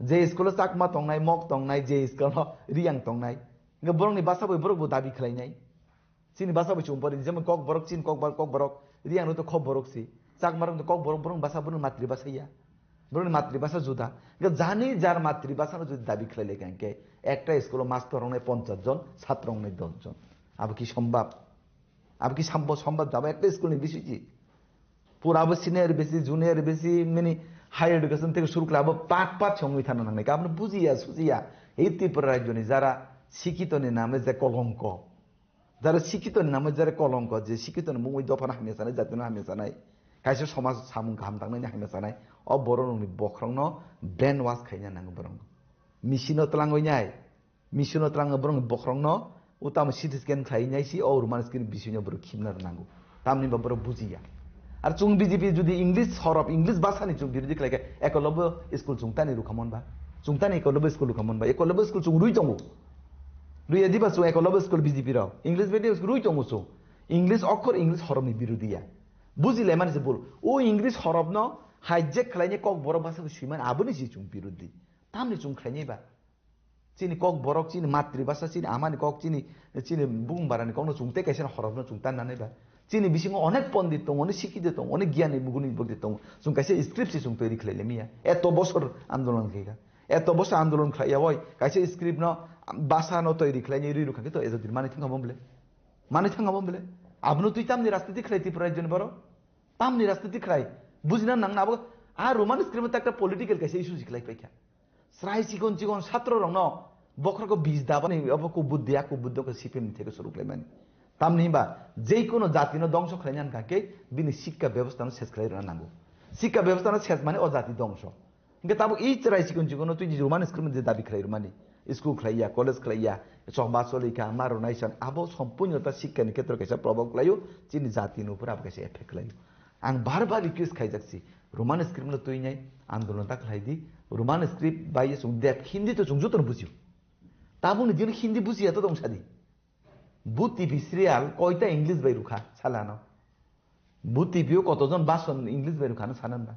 je school o Chakma tongnai, Mog tongnai, je school o Riyang tongnai, hwnkhe borok ni basa bai borok bo dabi khlai nai. Chini basa bo chwng pori, jemon Kokborok, chini Kokborok, Kokborok, Riyang rok to Kokborok si. Chakma rok to Kokborok, borok basa, borok matri basa ya. Borok matri basa juda. Ga jani jar matri basa no jodi dabi khlai le kan ke, ekta school o mastor rok nai ponchas jon, satro rok nai dos jon. Abo ki sombab? Abo ki sambo sombab jabo ekta school ni bisiji? Pura abo senior besi, junior besi, mini higher education theke suru khlai abo pat pat songwi thana nangnai. Abo no bujiya, sujiya. Ei Tripura rajyo ni jara sikito ni name je kolongko. Jara sikito ni namo jara kolongko, je sikito ni mungwi dophano hamya sanai, jatino hamya sanai, kaisa somaj samung kaham tangnani hamya sanai, o borok rokni bokhorokno brain wash khaina nango borok. Misino twlangwi nai, misino twlangwi borokni bokhorokno utamo C T scan khlai nai si o Roman script bisingo borok khimna nango. Tamni ba borok bujiya. Ar chwng B J P jodi English horop, English bhasani chwng birodhi khlai khe, ekolobyo school chwng tani rukhamon ba? Chwng tani ekolobyo school rukhamon ba? Ekolobyo school chwng rwi tongo. Rwi ya diba chwng ekolobyo school B J P rok? English medium school rwi tongo chwng. English okhor, English horomni birodhi ya. Buji laimani se bul. O English horomno hijack khlaini Kokborok bhasha swimani aboni se chwng birodhi. Tamni chwng khlaini ba? Chini Kokborok, chini matri bhasha, chini amani kok, chini, chini bung barani kokno chwng tei kaisa horokno chwng tan nanai ba. Chini bisingo onek pondit tongo, onek sikite tongo, onek giyani buguni bogdi tongo. Chwng kaisa script se chwng toiri khlai lemia. Eto bosor andolon khaika. Eto bosor andolon khlai ya oi. Kaisa script no bhasha no toiri khlai ni ri rukha kito ejo dir mani thangka bomble. Mani thangka bomble. Abno tui tamni rajniti khlai Tripura rajyoni borok. Tamni rajniti khlai. Bujina nang na abo a Roman script no takta political kaisa issue si khlai paikha. Srai chikon chikon satro rokno bokhorok bis dabani obo ku buddhi, aku buddhi ko C P M ni theke suru khlaimani. Tamni himba jekono jatino dongso khlaina hwnkha khe bini sikka bebostha no ses khlai rwna nango. Sikka bebostha no ses mani o jati dongso. Hingke tabuk i chwrai chikon chikono twi Roman script je dabi khlai rwmani. School khlai ya, college khlai ya, chokma choli kha, ma rwnai san. Abo sompunyo ta sikka ni khetro kaisa probab khlaio, chini jati ni upor abo kaisa effect khlaio. Ang bar bar request khaijak si, Roman script no twi nai andolon ta khlai di, Roman script bai ye chwng dep, Hindi to chwng joto no bujio. Tabuk ni din Hindi bujiya to tong sadi. Bu T V serial koita English bai rukha salano. Bu T V o kotojon bason English bai rukha no sanan ba.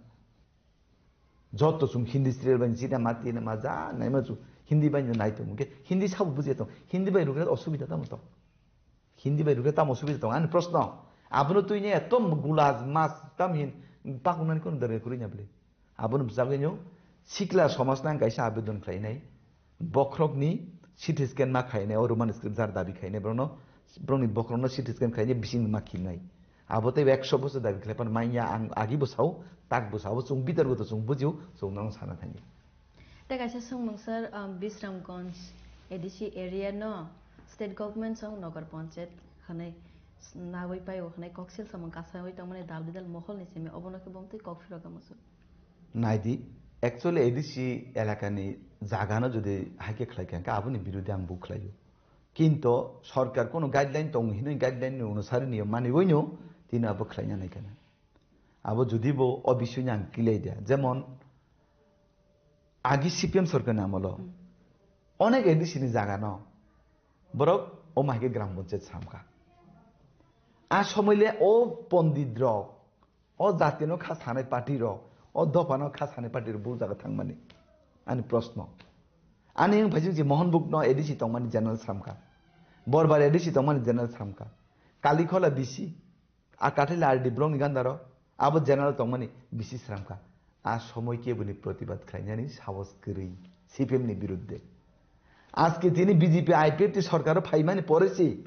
Joto chwng Hindi serial bai china ma tina ma ja naima chwng Hindi bai nai tong. Hwnkhe Hindi sabo bujiya tong. Hindi bai rukha osubida tamo tong. Hindi bai rukha tamo osubida tong. Ani proshno. Abono twi ne eto gulaj mas tam hin pakunani kono dare kuri nya bwle. Aboni bwsagwi no sikla somaj nang kaisa abedon khlainai. Bokhorokni C T scan ma khainai, o Roman script jar dabi khainai, borokno, borokni bokhorokno C T scan khainai, bising ma khilnai. Abo tei ekso bosor dabi khlai phano manya, ang agi bo sao, tak bo sao, abo chwng bitar goto chwng bujio, chwng nono sana thangyo. Tei kaisa swngmung sir, um, Bisramganj A D C area no state government song Nagar Panchayat hwnwi nawi paio hwnwi koksil samung kasawi tongmani dal bidal moholni simi obono khe bomtwi kok phirok musu. Naidi, actually A D C elakani jagano jodi haikhe khlai kha, hwnkhe aboni birodhe ang bo khlaio. Kinto sorkar kono guideline tong hinwi guideline ni onusari niyo maniwino tini abo khlaina nai kana. Abo jodi bo o bisoi ni ang kilai dia. Jemon agi C P M sorkar ni amolo Hmm. onek A D C ni jagano borok o mahike gram panchayat samkha. A somoile o pondit rok, o jatino kha sanai party rok, o dophano kha sanai party rok bo jaga thangmani. Ani proshno. Ani wng phaising si Mohanbuk no A D C tongmani general samkha. Borbar A D C tongmani general samkha. Kalikhola B C, a Kathila R D borokni gandaro, abo general tongmani B C sramkha. A somoi keboni protibad khlainani sahos kwrwi C P M ni birudde. Aske tini B J P I P F T sorkaro phaimani pore si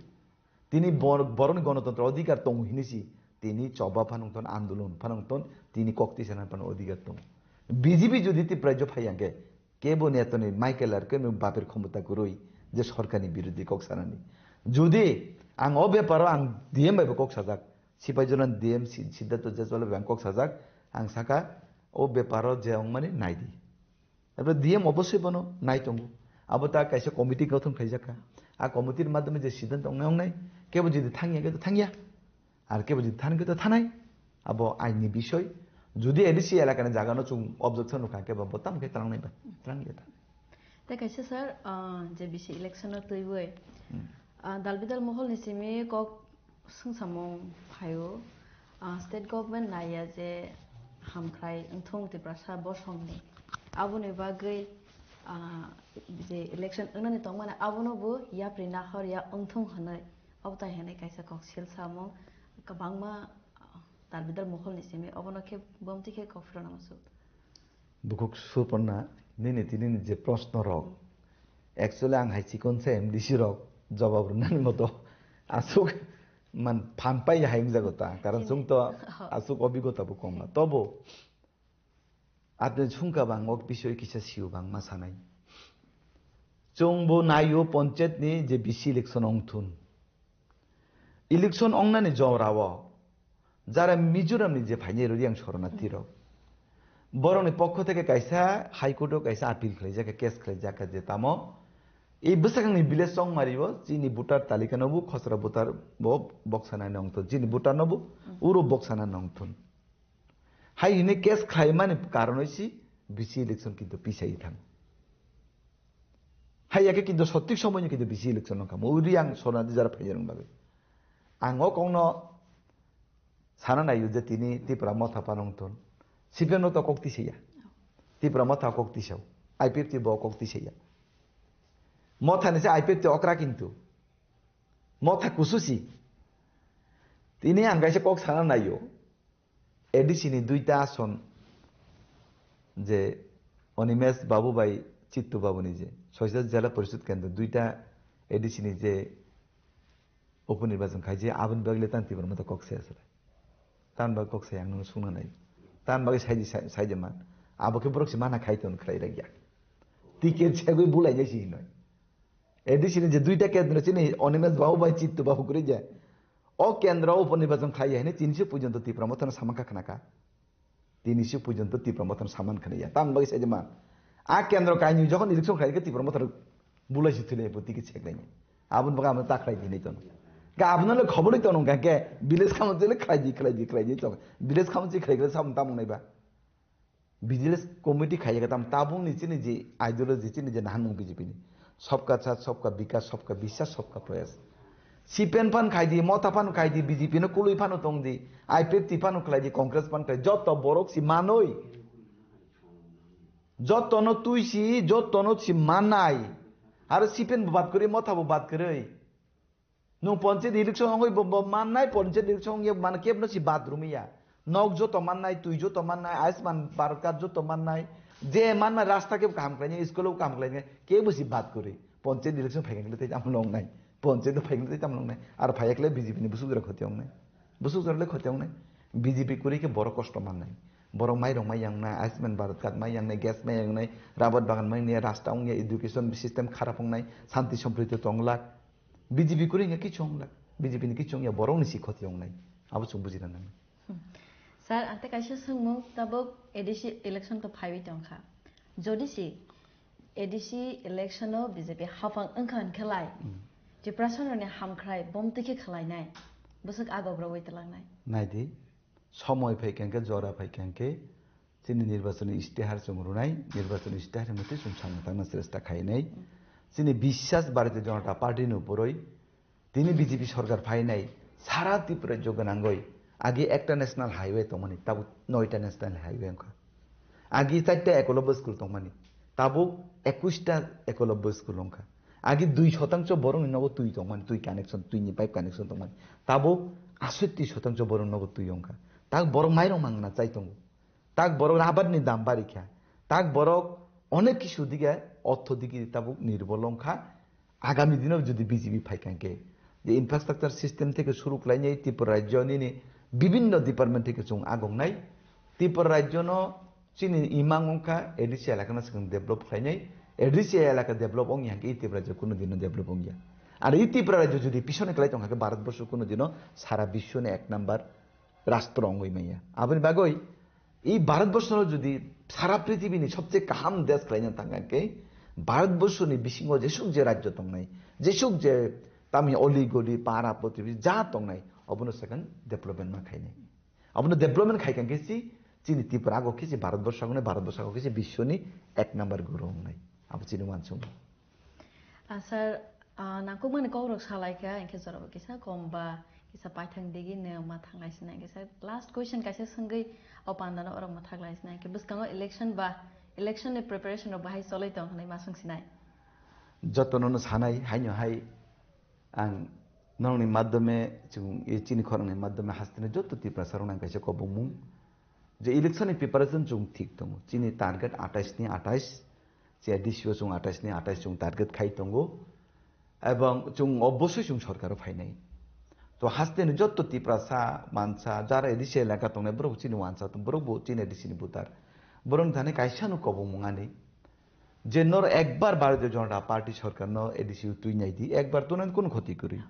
tini bor-, borokni gonotontro odhikar tongo hinwi si tini choba phanungton, andolon phanungton, tini kok tisana phano odhikar tongo. B J P jodi Tripura rajyo phai hwnkhe, kebo netoni Michael ar kebo bapir khomota kwrwi je sorkarni birodhi kok sanani. Jodi ang o beparo ang D M bai bo kok sajak, Sipaijala D M Si-, Siddhartho Jaiswal bai ang kok sajak, ang saka o beparo je wngmani naidi. Abo D M obosoi bono nai tongo. Abo ta kaisa committee gothon khaijak kha. A committee ni madhyome je siddhanto wngnai wngnai, kebo jodi thangya khe to thangya. Ar kebo jodi thani khe to thanai. Abo aini bisoi. Jodi A D C elakani jagano chwng objection rwkha khe bo tamo khe twlangnai ba. Twlangya ta. Tei kaisa sir, ah, je bisi election no twiwi, Hmm. ah, dal bidal mohol ni simi kok swngsamung phaio, ah, state government naiya je hamkrai wngthung Tiprasa bosongni. Aboni bagwi, ah, je election wngnani tongmani abono bo yapri nahor ya wngthung hwnwi. Abo tai hwnwi kaisa kok sil samung kwbangma, ah, dal bidal mohol ni simi obono khe bomti khe kok phirokna muchuk. Bukhuk Suporna, nini tini ni je proshno rok, actually ang hai chikon se M D C rok jawab rwnani moto aswk man phan pai hai wngjago ta, karon Chini. Chwng to Oh. aswk obigota bo koma. Tobo apni chwngka bang ok bisoi kisa siu bang ma sanai. Chwng bo naio panchayat ni je B C election ongthun. Election ongnani jorao jara Mizoram ni je phainai rodi ang sorona tirok. Borokni pokho theke kaisa High Court o kaisa appeal khlaijak, case khlaijak je tamo ei bwsakangni village Chongmari o chini voter talika no bo khosra voter bo boksana nongthun, chini voter no bo uro boksana nongthun. Hai hini case khlaimani karonoi si B C election kintu pisai thang. Hai ya khe kintu sothik somoino kintu B C election nongkha. Mo uri ang sorna di jara phaijak bagwi. Ang o kokno sana naio je tini Tipra motha panongthun. C P M no to kok tisaya. Tipra motha kok tisao. I P F T bo kok tisaya. Motha ni se I P F T okra kintu. Motha kususi. Tini ang kaisa kok sana naio. A D C ni duita ason je Animesh Babu bai Chittu Babu ni je Soisa Jela Parishad Kendra duita A D C ni je uponirbachan khai je aboni bagwi le tang Tipra motha kok se asle. Tan bagwi kok se ang nung sungna nai. Tan bagwi sai di sai, sai de man. Abo khe borok se mana khai ton khlai rek ya. Ticket segwi bulai jai si hinoi. A D C ni je duita kendro chini Animesh Babu bai Chittu Babu kwrwi je. O kendro uponirbachan khlai ya hini tinisi porjonto Tipra mothano samang kha khna kha. Tinisi porjonto Tipra mothano samang khna ya. Tam bagwi sai de man. A kendro kainwi jokhon election khlai khe Tipra mothano bulai si thile bo ticket seklaini. Aboni bagwi amo ta khlai dinai tono. Ga abono le khobor ni tono ga ke village khamon le khlai di, khlai di, khlai di to. Village khamon khlai khlai samung tamung nai ba. Vigilance committee khai khe tam tabuk ni chini je ideology chini je nahanmung B J P ni sabka saath, sabka vikas, sabka biswas, sabka prayas. C P M phan khai di, Motha phan khai di, B J P no kului phano tong di, I P F T phano khlai di, Congress phan khai di, joto borok si manoi, joto no tui si, joto no si manai, aro C P M bo bad kwrwi, Motha bo bad kwrwi. Nwng panchayat election wngwi bo, bo mannai, panchayat election wngya mane kebno si bad rwmaya. Nok joto mannai, twi joto mannai, Ayushman Bharat card joto mannai, je mannai rasta kebo kaham khlainai, school o kaham khlainai, kebo si bad kwrwi. Ponchayat election phaikha khe tei tamo longnai. Ponchayat phaikha khe tei tamo longnai. Ar phaiyakle B J P ni busuk jora khoti ongnai. Busuk jora le khoti ongnai. B J P kwrwi khe borok kosto mannai. Borok mairok mai yangnai, Ayushman Bharat card mai yangnai, gas mai yangnai, rabar bagan mai yangnai, rasta wngya, education system kharap wngnai, santi sompriti tonglak. B J P kwrwi wngya kichu onglak. B J P ni kichu wngya, borok ni si khoti ongnai. Abo chwng bujina nangnai. Hmm. Sir, ang tei kaisa swngmung, tabuk A D C election to phaiwi tongkha. Jodi si A D C election o B J P hapang wngkha hwn khe lai, Hmm. Tiprasa rokni hamkhrai bomtwi khe khlainai, bwswk agok rogwi twlangnai. Naidi, somoi phaikha hwnkhe, jora phaikha hwnkhe, chini nirbachoni istihar chwng rwnai, nirbachoni istihar ni mwtwi chwng samung tangna chesta khainai. Hmm. Chini biswas Bharatiya Janata Party ni upor oi, tini B J P sorkar phainai sara Tripura rajyo gwnangwi agi ekta national highway tongmani, tabuk noita national highway wngkha. Agi charta ekolobya school tongmani, tabuk ekushta ekolobya school wngkha. Agi dui shotangcho borokni nogo twi tongmani, twi connection, twini pipe connection tongmani, tabuk asotti shotangcho borokni nogo twi wngkha. Tak borok mairok mangna chai tongo. Tak borok rabar ni dam bari kha. Tak borok onek kisu dige ortho digi tabuk nirbol wngkha. Agami dino jodi B J P phaikha hwnkhe, je infrastructure system theke suru khlainai Tripura rajyo nini bibinno department theke chwng agongnai. Tripura rajyo no chini imang wngkha A D C elaka no swkang develop khlainai. A D C elaka develop wngya hwnkhe Tripura rajyo kuno dino develop wngya. Ar Tripura rajyo jodi pisone kwlai tongkha khe Bharat borsho kuno dino sara biswoni ek number rastro wngwi manya. Aboni bagwi I Bharat borsho jodi sara prithibini sobse kaham desh khlaina thangkha khe, Bharat borsho ni bisingo jesuk je rajyo tongnai, jesuk je tami oli goli para protibesi ja tongnai, obono second development ma khainai. Obono development khaikha khe si chini Tripura ago khe si Bharat borsho ago nai, Bharat borsho ago khe si biswoni ek number guru wngnai. Abo chini wansukmung. Ah, sir, ah, nangkukmani kokrok salaikha, hinkhe jorabo kisa kom ba kisa paithang digi nw ma thanglai sinai, hinkhe sir, last question kaisa swngwi o pandano orok ma thaglai sinai, hinkhe bwskango election ba election ni preparation rok bahai cholwi tong hinwi ma swng sinai. Jotono no sanai, haino hai ang norokni madhyome chwng, e, chini khorangni madhyome hasteni joto Tiprasa rokno ang kaisa kobongmung je election ni preparation chwng thik tongo. Chini target atais ni atais, che D C o chwng atais ni atais chwng target khai tongo. Ebong chwng obosoi chwng sorkaro phainai. To hasteni joto Tiprasa, mansa, jara A D C elaka tongnai borok chini wansa, borok bo chini A D C ni voter. Borok thani kaisa no kobongmung ani. Je nor ekbar Bharatiya Janata Party sorkar no A D C o twi nai di, ekbar to nang kono khoti kwrwi.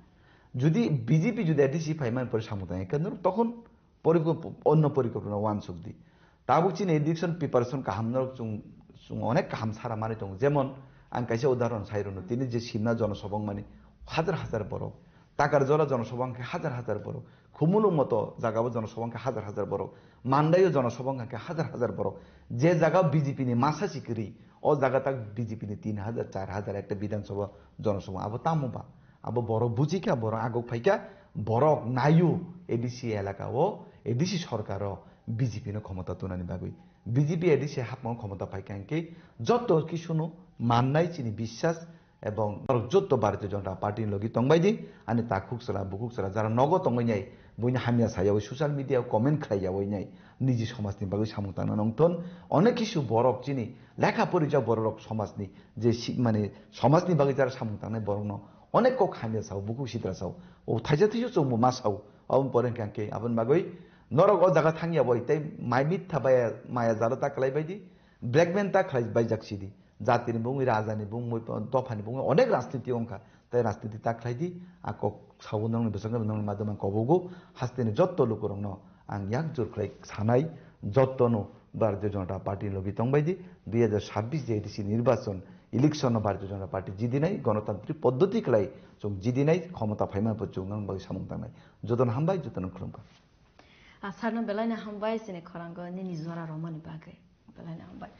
Jodi B J P jodi A D C phai man pore samung tang ekha nor tokhon porikop-, onno porikopna wansuk di. Tabuk chini election preparation kaham norok chwng, chwng onek kaham sara manwi tongo. Jemon ang kaisa udahoron sai rwno, tini je Simna jonosabha wngmani hajar hajar borok, Takarjala jonosabha wngkhe hajar hajar borok, Khumulwng moto jagao jonosabha wngkhe hajar hajar borok, Mandaio jonosabha wngkhe hajar hajar borok. Je jaga B J P ni masa si kwrwi, o jaga tak B J P ni tin hajar, char hajar ekta Bidhan Sabha jonosabha, abo tamo ba? Abo borok buji kha, borok aguk phai kha, borok naio A D C elaka o, A D C sorkar o B J P no khomota tunani bagwi. B J P A D C hapmung khomota phai kha hinkhe joto kisu no mannai chini biswas ebong norok joto Bharatiya Janata Party ni logi tongbai di, ani takhuk chwla, bukhuk chwla jara nogo tongwi nai, buini hamya sayawi social media o comment khlai yawi nai, niji somaj ni bagwi samung tangna nongthon, onek kisu borok chini lekha porijak borok rok somaj ni je si-, mane somaj ni bagwi jara samung tangnai borok no onek kok hamya sao, bukhuk sitra sao, o thaisa thaisa chwngbo ma sao, aboni pore hwnkhe ang khe aboni bagwi norok o jaga thangya bai tei mai mitha bai maya jalo ta khlai bai di, blackmail ta khlai bai jak sidi, jati ni bungwi, raja ni bungwi, dopha ni bungwi onek rajniti wngkha, tei rajniti ta khlai di, a kok sao nongni bwskango nongni madhyam ang kobogo, hasteni jotto lukurokno ang yak jur khlai sanai, jottono Bharatiya Janata Party ni logi tongbai di, dui hajar sabbish je A D C nirbachon, election no Bharatiya Janata Party jidinai, gonotantrik poddoti khlai chwng jidinai, khomota phaimani pore chwng nang bagwi samung tangnai. Jotono hambai, jotono khulumkha. Ah, sir no belai no hambai chini khorango nini jora romani bagwi. Belai no hambai.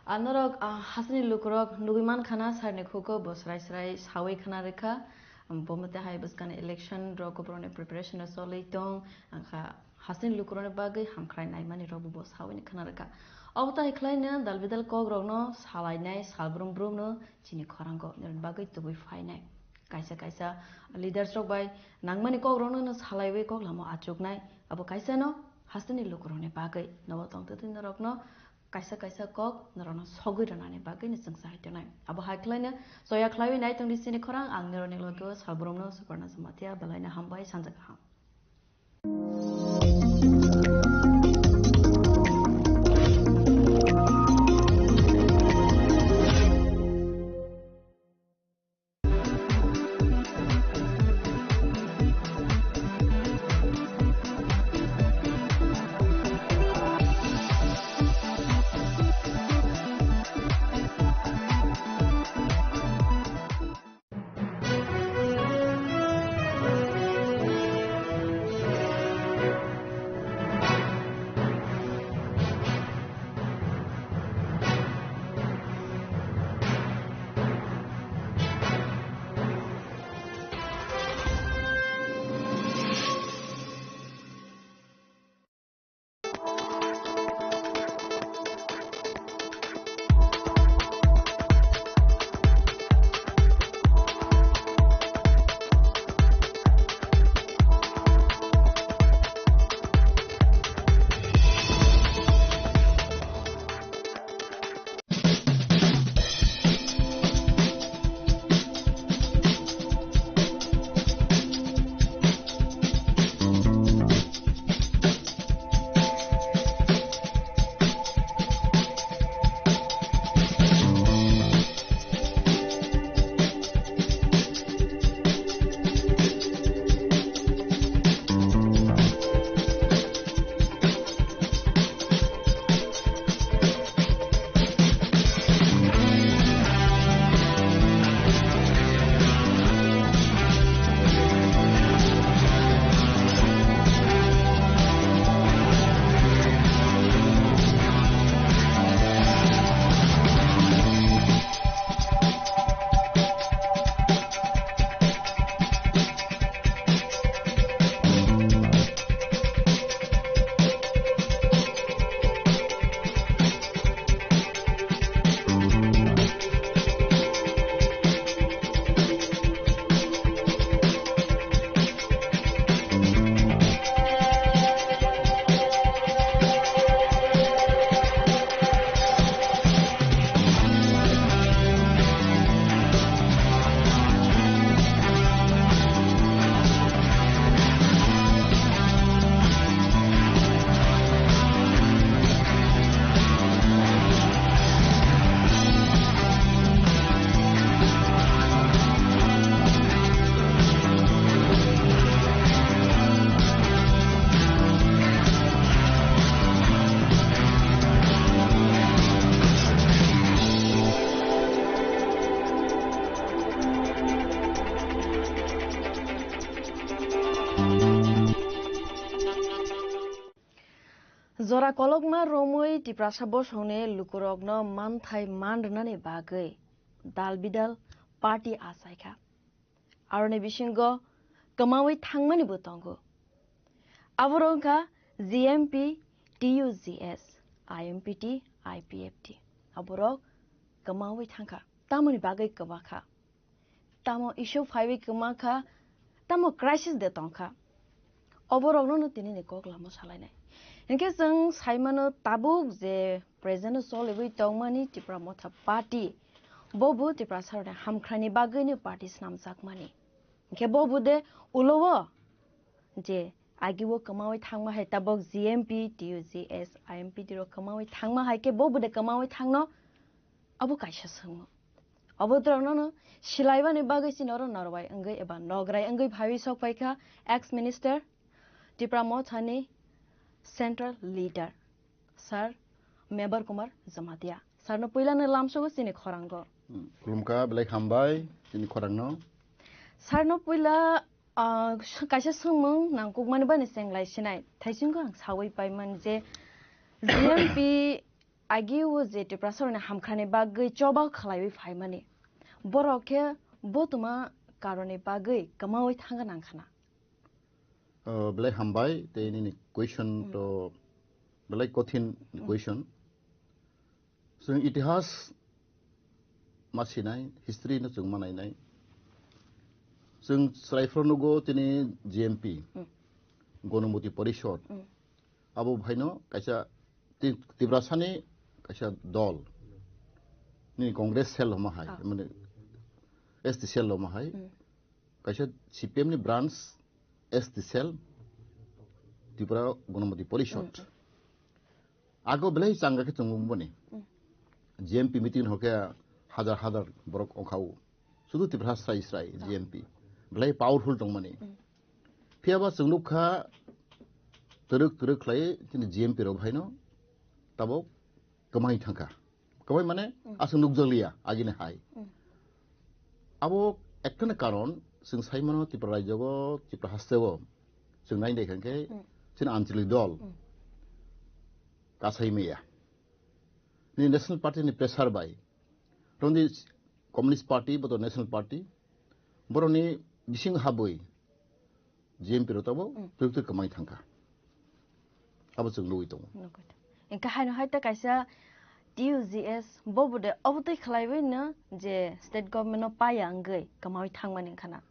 Ah, norok, ah, hasteni lukurok nugwi mankha na sir ni khuko bo srai srai sawi khna rwkha. Bo mate hai bwskani election rok borokni preparation rok choli tong. Angkha hasteni lukurokni bagwi hamkhrai naimani rok bo sawi khna rwkha. Obo tai khlai no dal bidal kok rok no salainai sal brum brum no chini khorango nini bagwi tubui phainai. Kaisa kaisa leaders rok bai nangmani kok rok no salaiwi kok lama achuknai. Abo kaisa no hasteni lukurokni bagwi nobo tongtwtwi norok no kaisa kaisa kok norokno sogwi rwnani bagwino chwng chahai tongnai. Abo hai khwlaino choya khwlaiwi nai tongdi chini khorang, ang nirokni loge o Salbrumno Suparna Jamatia, belaino hambai, sanja kaham. Jora kolokma romwi Tiprasa bosongni lukurokno manthai man rwnani bagwi dal bidal party achaikha. Aroni bisingo kwmawi thangmanibo tongo. Aborok wngkha G M P, T U G S, I M P T, I P F T. Aborok kwmawi thangkha. Tamoni bagwi kwmakha? Tamo issue phaiwi kwmakha? Tamo crisis de tongkha? Oborokno no tinini kok lama salainai. Hinkhe chwng saimano tabuk je present o choliwi tongmani Tipra Motha Party, bo bo Tiprasarokni hamkhrani bagwino party snamjakmani. Hinkhe bo bo de ulo o je agio kwmawi thangma hai tabok G M P, T U G S, I M P T rok kwmawi thangma hai khe bo bo de kwmawi thangno? Abo kaisa swngmung. Obo borokno no silaibani bagwi chini oro norwai wngwi eba nograi wngwi phaiwi sok phaikha ex minister Tipra Mothani central leader Sir Mebar Kumar Jamatia. Sir no puila no lamsogo chini khorango. Hmm, khulumkha, belai hambai chini khorangno. Sir no puila, ah, kaisa swngmung nangkukmani bani chenglai sinai. Thaisingo ang sawi paiman je G M P Agi o je Tiprasarokni hamkhrani bagwi choba khlaiwi phaimani, borok khe bo tuma karoni bagwi kwmawi thangna nangkhana. O, belai hambai, tei nini question Hmm. to belai kothin Hmm. question. Chwng itihas ma sinai, history no chwng ma nainai. Chwng chwraifru nugo tini G M P, Hmm. Gonomoti Porishod. Hmm. Abo phaino kaisa Ti-, Tiprasani kaisa dol, nini Congress cell homa hai, Ah. mane S T cell homa hai, Hmm. kaisa C P M ni branch S T cell, Tripura Ganamati Porishod. Hmm. Ago belai changa khe chwng wng boni. Hmm. G M P meeting hokhe hajar hajar borok ongkha o. Sudu Tripura srai srai G M P. Belai powerful tongmani. Hmm. Phiya ba chwng nukha twrwk twrwk khlai chini G M P rok haino tabok kwmai thangkha. Kwmai mane Hmm. aswk nukjakliya agini hai. Hmm. Abo ekta na karon chwng saimano Tripura rajyogo, Tripura hasteo chwng nai nai khe Hmm. chini anchalik dol Hmm. kasai maya. Ni National Party ni pressure bai. Roni Communist Party, boto National Party, boroni bising habwi G M P rok tabo Hmm. twrwk twrwk kwmai thangkha. Abo chwng nugwi tongo. Nugwi tongo. Engkha haino hai ta kaisa T U G S bo bude obo twi khlaiwi no je state government no paya wngwi kwmawi thangmani wngkha na.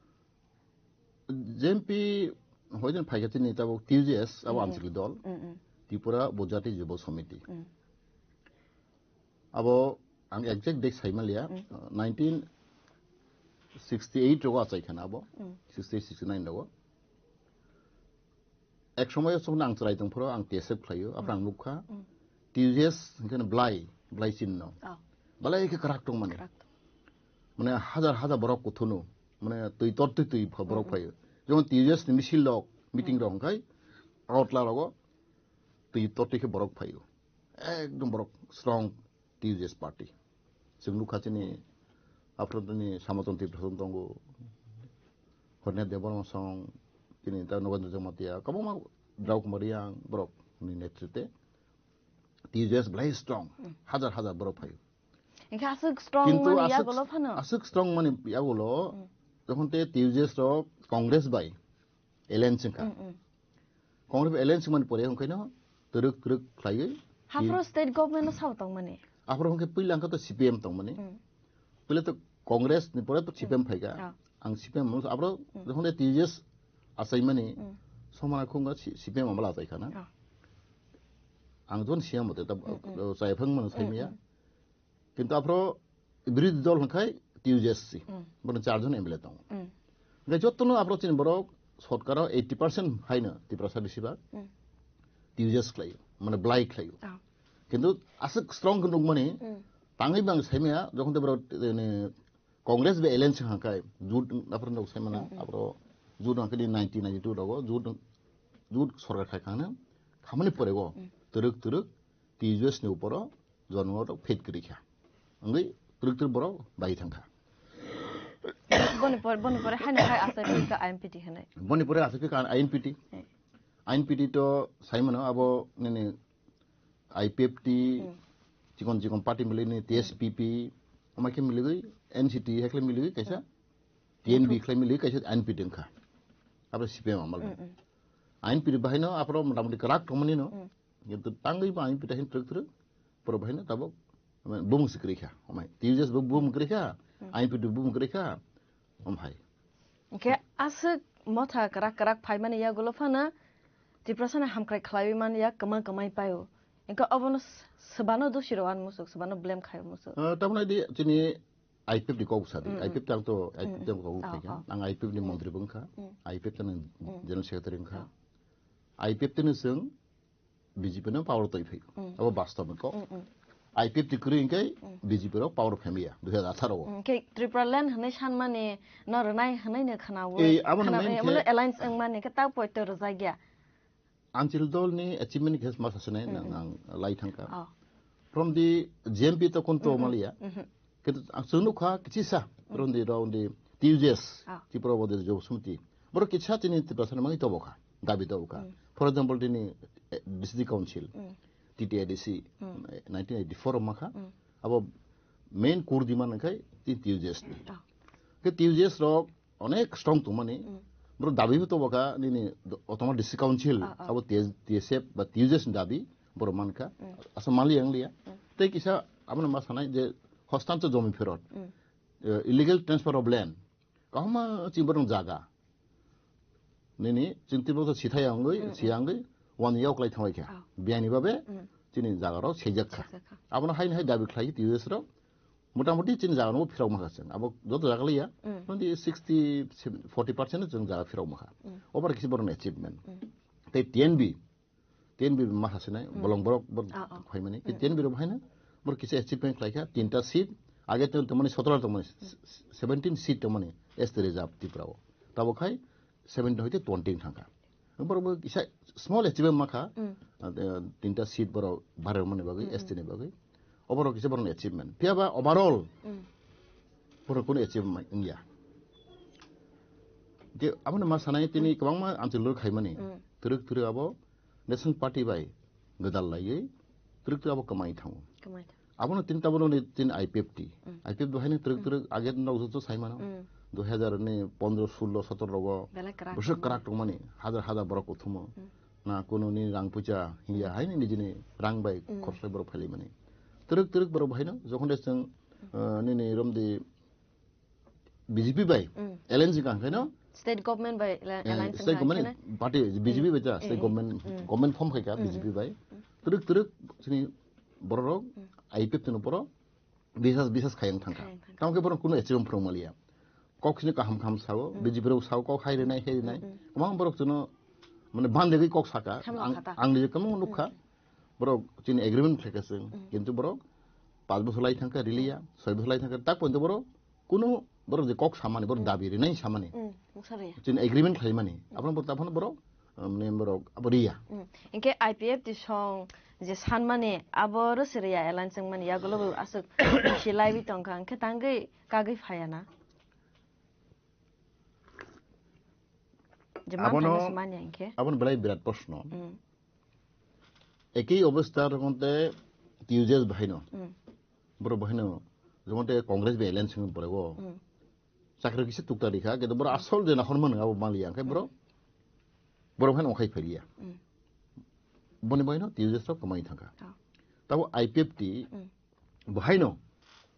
G M P hoidin phaikha chini tabuk T U G S abo Mm, mm. anchalik dol, Mm, mm. Tripura Bojati Jubo Samiti. Mm. Abo ang exact date saimaliya, Mm. uh, nineteen sixty-eight rogo achai khana abo, Mm. sixty-eight, sixty-nine rogo. Ek somoyo chwngno ang chwrai tongphuru ang T S F khlaio, aphano ang Mm. nukha, Mm. T U G S hwnkhe no Blai, Blai chinno. Oh. Belai khe kwrak tongmani. Kwrak tong. Mane hajar hajar borok kuthunu, mane twi tor twi twi pha-, borok Mm, mm. phaio. Jemon T U G S ni misil rok, meeting Mm. rok hwnkhe Agartala rogo twi tor twi khe borok phaio. Ekdom borok strong T U G S party. Chwng nukha chini aphrodni Samaton Tripura song tongo. Horne Debbarma song, chini ta Nogendra Jamatia, kwbangma Drau Kumar Reang borok ni netrite T U G S belai strong. Mm. Hajar hajar borok phaio. Engkhe aswk strong Kintu mani aswk, yagulo phano? Aswk strong mani yagulo, Mm. jokhon te T U G S rok Congress bai alliance wngkha. Mm, mm. Congress alliance wngmani pore hwnkhe no twrwk twrwk khlaiwi Haphro state government no sabo tongmani? Aphro hwnkhe puila hwnkhe to C P M tongmani. Mm. Puila to Congress ni pore to C P M Mm. phaikha. Ah. Ang C P M no abro Mm. jokhon T U G S achaimani Mm. somana khunga C-, C P M amala achai khana. Ah. Ang jon C M bote ta Mm, mm. chai phang mano Mm, saimaya. mm. Kintu aphro birodhi dol hwnkhe T U G S si. Mm. Bono char jon M L A tongo. Mm. Hwnkhe jotono aphro chini borok sotkaro eighty percent haino Tiprasa bisi ba Mm. T U G S khlaio, mane Blai khlaio. Ah. Kintu aswk strong khe nukmani Mm. tangwi bang saimaya jokhon te borok, eh, Congress bai alliance hwnkha khe jut aphro nok saimana Mm, mm. aphro jut hwnkha khe nineteen ninety-two rogo jut, jut sorkar khai khana khamani porego Mm. twrwk twrwk T U G S ni uporo jonmo rok phet kwrwi kha. Wngwi twrwk twrwk borok bai thang kha. Boni pore, boni pore haino hai asai phika I N P T hinwi. Boni pore asai phika I N P T. Hai. I N P T to saimano abo nini I P F T, Hmm. chikon chikon party milini T S P P, ama khe milwi N C T hekle milwi kaisa Hmm. T N B khlai milwi kaisa I N P T wngkha. Abo C P M amal. Hmm, hmm. I N P T bahaino aphro mota moti kwrak tongmani no. Hmm. Kintu tangwi bo I N P T hin twrwk twrwk, borok bahaino tabuk bumung se kwrwi kha, omai. T U G S bo bumung kwrwi kha, Hmm. I N P T bumung kwrwi kha, omhai. Hwnkhe aswk motha kwrak kwrak phaimani yagulo phano Tiprasani hamkrai khlaiwi mani yak kwma kwmai paio. Hwnkhe obono s-, swbano dosi rw ani musuk, swbano blame khai musuk. Ah, tamoni di chini I P F ni kok bwsa di. Mm, mm. I P F tang to, Mm, I P F mm. tang kok Oh, khai kha. Oh. Ang I P F ni Mm. montri bo wngkha. Mm. I P F tang Mm. general secretary wngkha. Oh. I P F tang chwng B J P no power twi phai. Mm. Abo bastobni kok. Mm, mm. I P F T kwrwi hwnkhe Mm. B J P rok power phaimaya dui hajar atharo o. Mm, khe Tripura land hwnwi sanmani no rwnai hwnwi no khwnawo. Ei, abono Khwna-, main eh, khe abono alliance wngmani khe tak poito rwjakya. Anchal dolni achievement khe ma sasene Mm, nang mm. ang lai thangkha. Oh. From the G M P to kon to Mm, mm. maliya. Mm, mm. Kintu ang chwng nukha kichisa Mm. from the, from the T U G S, Ah. Tripura Bodhya Jog Samiti. Borok kisa chini Tiprasani mangwi tobokha, dabi tobokha. Mm. For example, tini, eh, District Council, Mm. T T A D C, Mm. eh, nineteen eighty-four o makha. Mm. Abo main core demand wngkhai tini T U G S ni. Ah. Khe T U G S rok onek strong tongmani. Mm. Borok dabi bo tobokha nini do-, Autonomous District Council, Ah, ah. abo T S, T S F ba T U G S ni dabi borok mankha. Mm. Asa mali yang liya. Mm. Tei kisa abono ma sanai je hostanto jomi pherot. Mm. Eh, illegal transfer of land. Kahama chini borok jaga. Nini chini tibok sithai angwi, Mm, mm. siyangwi, wani yok lai thangwi kha. Ah. Biyani babe, Mm. chini jaga rok sejak kha. Sejak kha. Abono haino hai dabi khlai T U S rok motamuti chini jaga no phirok ma kha chwng. Abo joto jaga liya, Mm. twenty, sixty, forty percent chwng jaga phirok ma kha. Mm. Obar kisi borok achievement. Mm. Tei T N V, T N V ma kha sinai, Mm. bolong borok bor Ah, ah. khaimani. Mm. T N V rok haino bor kisi achievement khlai kha, tinta seat, age to tongmani sotoro tongmani, Mm. seventeen seat tongmani S T reserve Tripura o. Tabo khai seventeen hoite twenty thang kha. Borok bo kisa small achievement ma kha, Mm. ah, eh, tinta seat borok baremani bagwi, Mm, S T ni bagwi. Oborok kisa borokni achievement. Phiya ba overall Mm. borok kunu achievement wngya. Je abono ma sanai tini Mm. kwbangma amchilwk khaimani. Mm. Twrwk twrwk abo National Party bai gwdal laiwi twrwk twrwk abo kwmai thango. Kwmai thango. Abono tin tabukno ni tin I P F T. Mm. I P F T bo haino twrwk Mm. twrwk age nok joto saimano. Mm. Dui hazar ni pondro, sullo, sotoro rogo Belai kwrak bwswk tongmani. Kwrak tongmani. Hajar hajar borok kuthumo. Mm. Na kuno ni rang puja hiya Mm. haino nijini rang bai Mm. khorsa borok phailaimani. Twrwk twrwk borok haino jokhon de chwng, uh, nini romdi B J P bai Mm. alliance wngkha hwnkhe no, State government bai la-, eh, alliance state wngkha government hwnkhe no? Party B J P Mm. bai ta state Mm. government, Mm. government form khaika Mm. B J P bai. Mm. Twrwk twrwk chini borok rok Mm. I P F T no borok bisas, bisas khayang thangkha. Khayang thangkha. Tamo khe borok kuno achievement phwrwng maliya. Kok sini kaham kaham sao, Mm. B J P rok sao kok hai rinai, hai rinai. Mm, mm. Kwbang borok chwngno mane bandegwi kok saka. Hamya Ang, khata. Ang nijak kwbangma nukha. Mm. Borok chini agreement khlaikha chwng. Mm. Kintu borok panch bosor lai thangkha riliya, Mm. soi bosor lai thangkha. Tak pointo borok kuno borok je kok samani, borok Mm. dabi rinai samani. Mm, mungsa rwya. Chini agreement khlaimani. Mm. Abono borok taphano borok, um, ne borok abo riya. Mm. Hinkhe I P F T song je sanmani abo rwse rwya alliance wngmani yagulo bo aswk bisi laibi tongkha. Hinkhe tangwi kagwi phaya na. Je Abono, manthangno se manya hinkhe. Abono belai birat proshno. Mm. Ekei obostha rokonte T U J S bahaino. Mm. Borok bahaino, jomonte Congress bai alliance wngwi borok o. Mm. Chakri kisa tukta rikha, kintu borok asol je nahor mano abo maliya, hinkhe borok, Mm. borok haino okhai phailiya. Mm. Boni bahaino T U J S rok kwmai thangkha. Oh. Tabo I P F T Mm. bahaino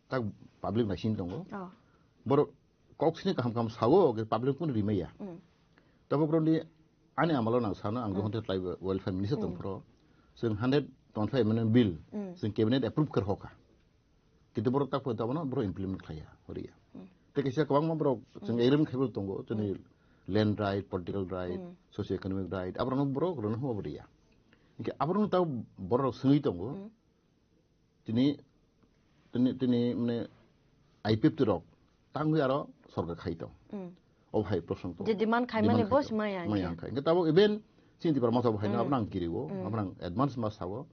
tak public naising tongo. Oh. Borok kok sini kaham kaham sao, ke public kun rimaya. Mm. Tabo borok ni ani amalo nang sano, ang Mm. jokhon te tribal welfare minister Mm. tongphro, chwng hundred twenty-five amendment bill, Mm. chwng cabinet approve kar hoka. Kintu borok tak photo abono borok implement khlaiya, horiya. Mm. Te kaisa kwbangma borok chwng Mm. agreement khaibo tongo, chini Mm. land right, political right, Mm. socio economic right, aborokno borok rwna hwnba bo riya. Hinkhe aborokno tabo borok swngwi tongo, Mm. tini, tini, tini mane I P F T rok tangwi aro sorkar khai tong. Mm. O hai prosong tong. Je demand khaimani Demand bo khai tong. Maya Maya hinkhe. Hinkhe tabuk even chini Tipra Motha bo haino Mm. abono ang kiriwo, Mm. abono ang advance ma sao.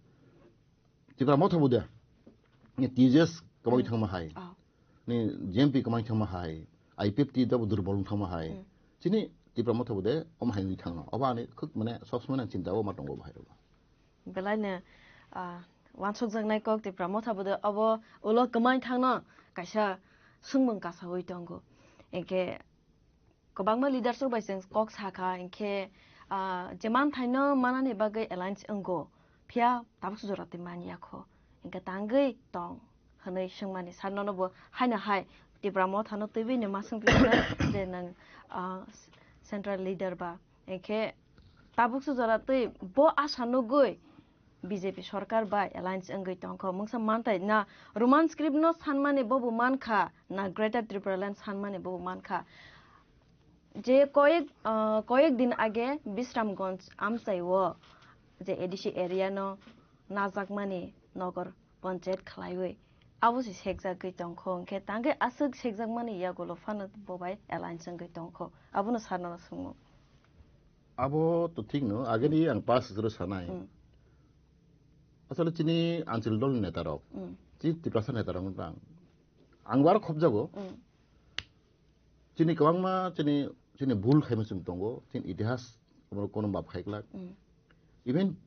Tipra Motha bo de. Ni T J S kwmai Mm. thangma hai. Oh. Ni J M P kwmai thangma hai. I P F T da bo durbol thangma hai. Mm. Chini Tipra Motha bo de om hai ni thangno. Obo ani khuk mane sob somoi nang chinta o ma tongo bahai rok. Belai ne, ah, wansuk jaknai kok Tipra Motha bo de obo ulo kwmai thangno kaisa sungmung kasawi tongo. Hinkhe kwbangma leaders rok bai chwng kok sakha, hinkhe, ah, je manthaino manani bagwi alliance wngo, phiya tabuk jora twi manya kho, hinkhe tangwi tong hwnwi swngmani sir nono bo haino hai Tipra Mothano twiwi no ma swngphi je nwng, ah, central leader ba, hinkhe tabuk jora twi bo asa nugwi B J P sorkar bai alliance wngwi tongkho. Mungsa mantai na Roman script no sanmani bobo mankha, na Greater Tripura Land sanmani bobo mankha. Je koyek, ah, koyek din age Bisramganj amchai o je A D C area no najakmani nogor panchayat khlaiwi abo se sekjagwi tongkho, hinkhe tangkhe aswk sekjakmani yagulo phano bo bai alliance wngwi tongkho. Abono sir nono swngmung. Abo to thik no, ageni ang pas jora sanai. Mm. Asole chini anchal dol ni neta rok, Mm. chini Tiprasa neta rok no ang, ang bar khobjago. Mm. Chini kwbangma chini, chini bhul khaima chwng tongo, chini itihas kono, kono bab khai glak. Mm. Even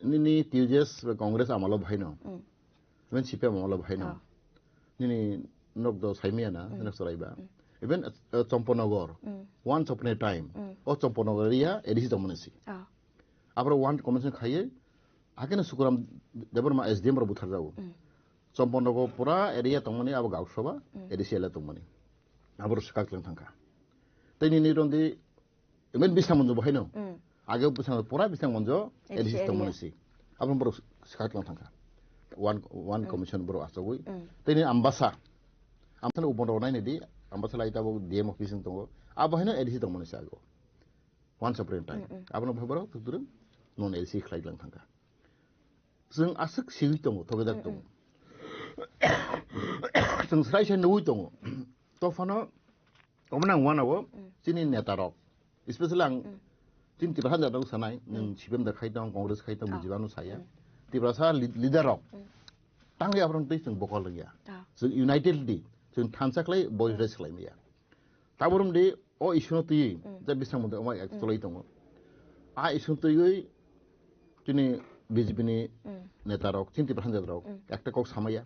nini T U J S ba Congress amalo bhaino. Mm. Even C P M amalo bhaino. Oh. Nini nok do saimaya na, Mm. nok soraiba. Mm. Even, uh, Champanagar, Mm. one Champanagar time. Mm. O Champanagar area A D C tongmani si. Oh. Abro one commission khaiye, hakeno Sukuram Debbarma S D M rok buthar jago. Mm. Champanagar pura area tongmani abo Gausoba, Mm. A D C area tongmani. Abro swkak tlang thangkha. Tei nini rondi Even Bisang Monjo bo haino. Mm. Age Bisang, pura Bisang Monjo, A D C A D C area. Tongmani si. Aboni borok swkang tlang thangkha. One, one commission borok achogwi. Tini Ambasa. Ambasa ni ubon rok naini di, Ambasa lai tabuk D M office wng tongo. Abo haino A D C tongmani se ago. One supreme time. Abono borok tukturung non A D C khlai tlang thangkha. Chwng aswk sigwi tongo, thogejak tongo. Chwng srai sai nugwi tongo. Tophano, omo nang wanao, chini neta rok. Especially ang, chini Tiprasa neta rok sanai, nwng C P M da khai tong, Congress khai tong, B J P ano saya. Tiprasa li-, leader rok. Tangwi aphano twi chwng bokol rwya. Chwng united di, chwng thansa khlai voice raise khlai maya. Taborom di, o issue no twi, je bisang mode omo ek cholai tongo. A issue no twiwi, chini B J P ni neta rok, chini Tiprasa neta rok, ekta kok samaya.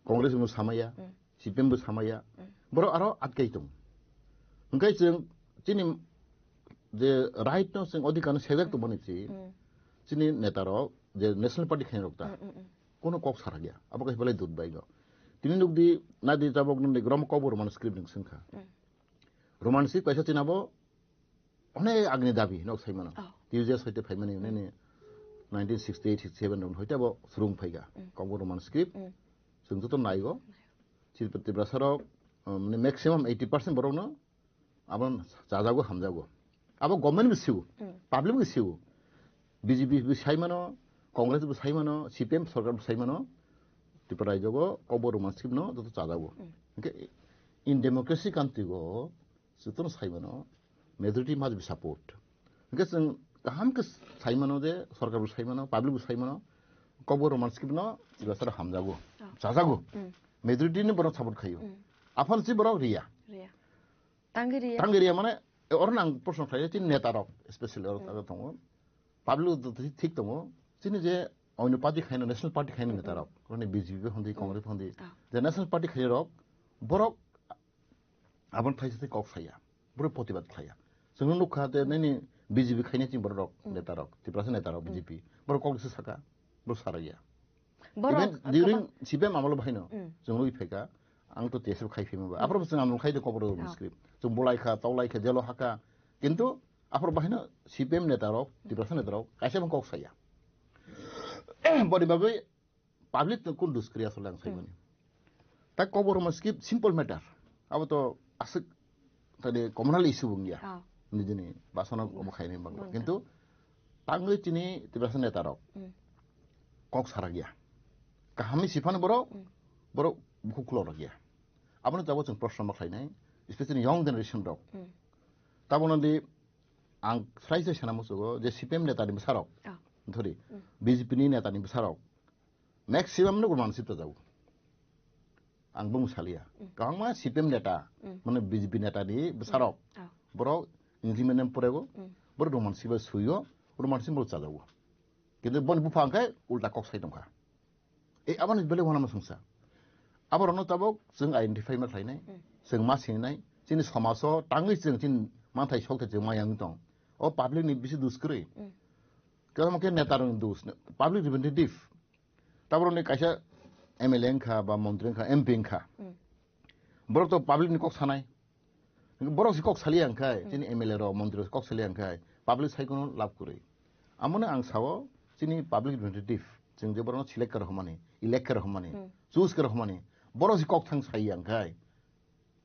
Congress bo samaya, C P M bo samaya, borok aro atkai tong. Hwnkhe chwng chini je right no chwng odhikar no sejak tongmani si, chini neta rok je National Party khaina rok ta, kono kok sarakya, abo khe belai dut bai go. Tini nuk di, na di tabok nung di, rom kok bo Roman script nung swngkha. Roman script kaisa chini abo Onek agni dabi nok sai mano. T U J S hoite phai mani nini nineteen sixty eight sixty seven rok hoite abo surung phai ga. Kokborok Roman script. Chwng joto naigo. Chini Tiprasa rok, um, mane maximum eighty percent borok no abo chajago hamjago. Abo government bo siu, public bo siu. B J P bo sai mano, Congress bo sai mano, C P M sorkar bo sai mano. Tripura raijo go Kokborok Roman script no joto chajago. Hwnkhe in democracy country go joto no sai mano. Majority must be support. Hwnkhe chwng kaham khe sai mano je, sorkar bo sai mano, public bo sai mano, Kokborok Roman script no Tiprasa rok hamjago, chajago. Majority ni borok support khaio. Aphano si borok riya. Riya. Tangwi riya. Tangwi riya mane, e, oro nang proshno khlai, chini neta rok, especially oro tongo. Public to thi-, thik tongo. Chini je oino party khaino, national party khaino neta rok. Oro ni B J P hondi, Congress hondi. Je national party khaino rok, borok Aboni thaisa tei kok saya, borok protibad khlaiya. Chwngno nukha de nini B J P khaina chini borok rok, neta rok, Tiprasa neta rok B J P. Borok kok se saka, borok saraiya. Even during C P M amolo bahaino, chwng nugwi phaikha, ang to T S F khai phima ba. Aphuru chwng amolo khai de Kokborok script. Chwng bolai kha, tawlai kha, jelo haka. Kintu aphuru bahaino C P M neta rok, Tiprasa neta rok, kaisa bang kok saya. Boni bagwi public to kun duskri asole ang saimani. Ta Kokborok Roman script simple matter. Abo to aswk tani communal issue wngya. Nijini basano omo khaini bangla. Kintu tangwi chini Tiprasa neta rok kok sarakya. Kahami siphano borok, borok bukhuk khulok rakya. Abono jabo chwng proshno ma khlainai, especially young generation rok. Tabukno di ang srai srai sana musugo je C P M neta ni bwsarok. Thori. B J P ni neta ni bwsarok. Maximum no Roman script chajago. Ang bung salia. Kwbangma C P M neta, mane B J P neta ni bwsarok. Borok English medium porego, borok Roman script suyo, Roman script borok chajago. Kintu boni bupha hwnkhe ulta kok sai tongkha. E aboni belai wanama songsa. Aborokno tabok chwng identify ma khlainai, chwng ma sinai, chini somajo tangwi chwng chini manthai sokte chwng ma yang tong. O public ni bisi dus kwrwi. Kwbangma khe neta rokni dus, public representative. Taborokni kaisa M L A wngkha ba montri wngkha, M P wngkha. Borok to public ni kok sanai. Borok si kok saliya wngkhai, chini M L A rok, montri rok kok saliya wngkhai, public sai kono lab kwrwi. Amoni ang sao, chini public representative, chwng je borokno select khe rohormani, elect khe rohormani, choose khe rohormani, borok si kok thang saiya wngkhai,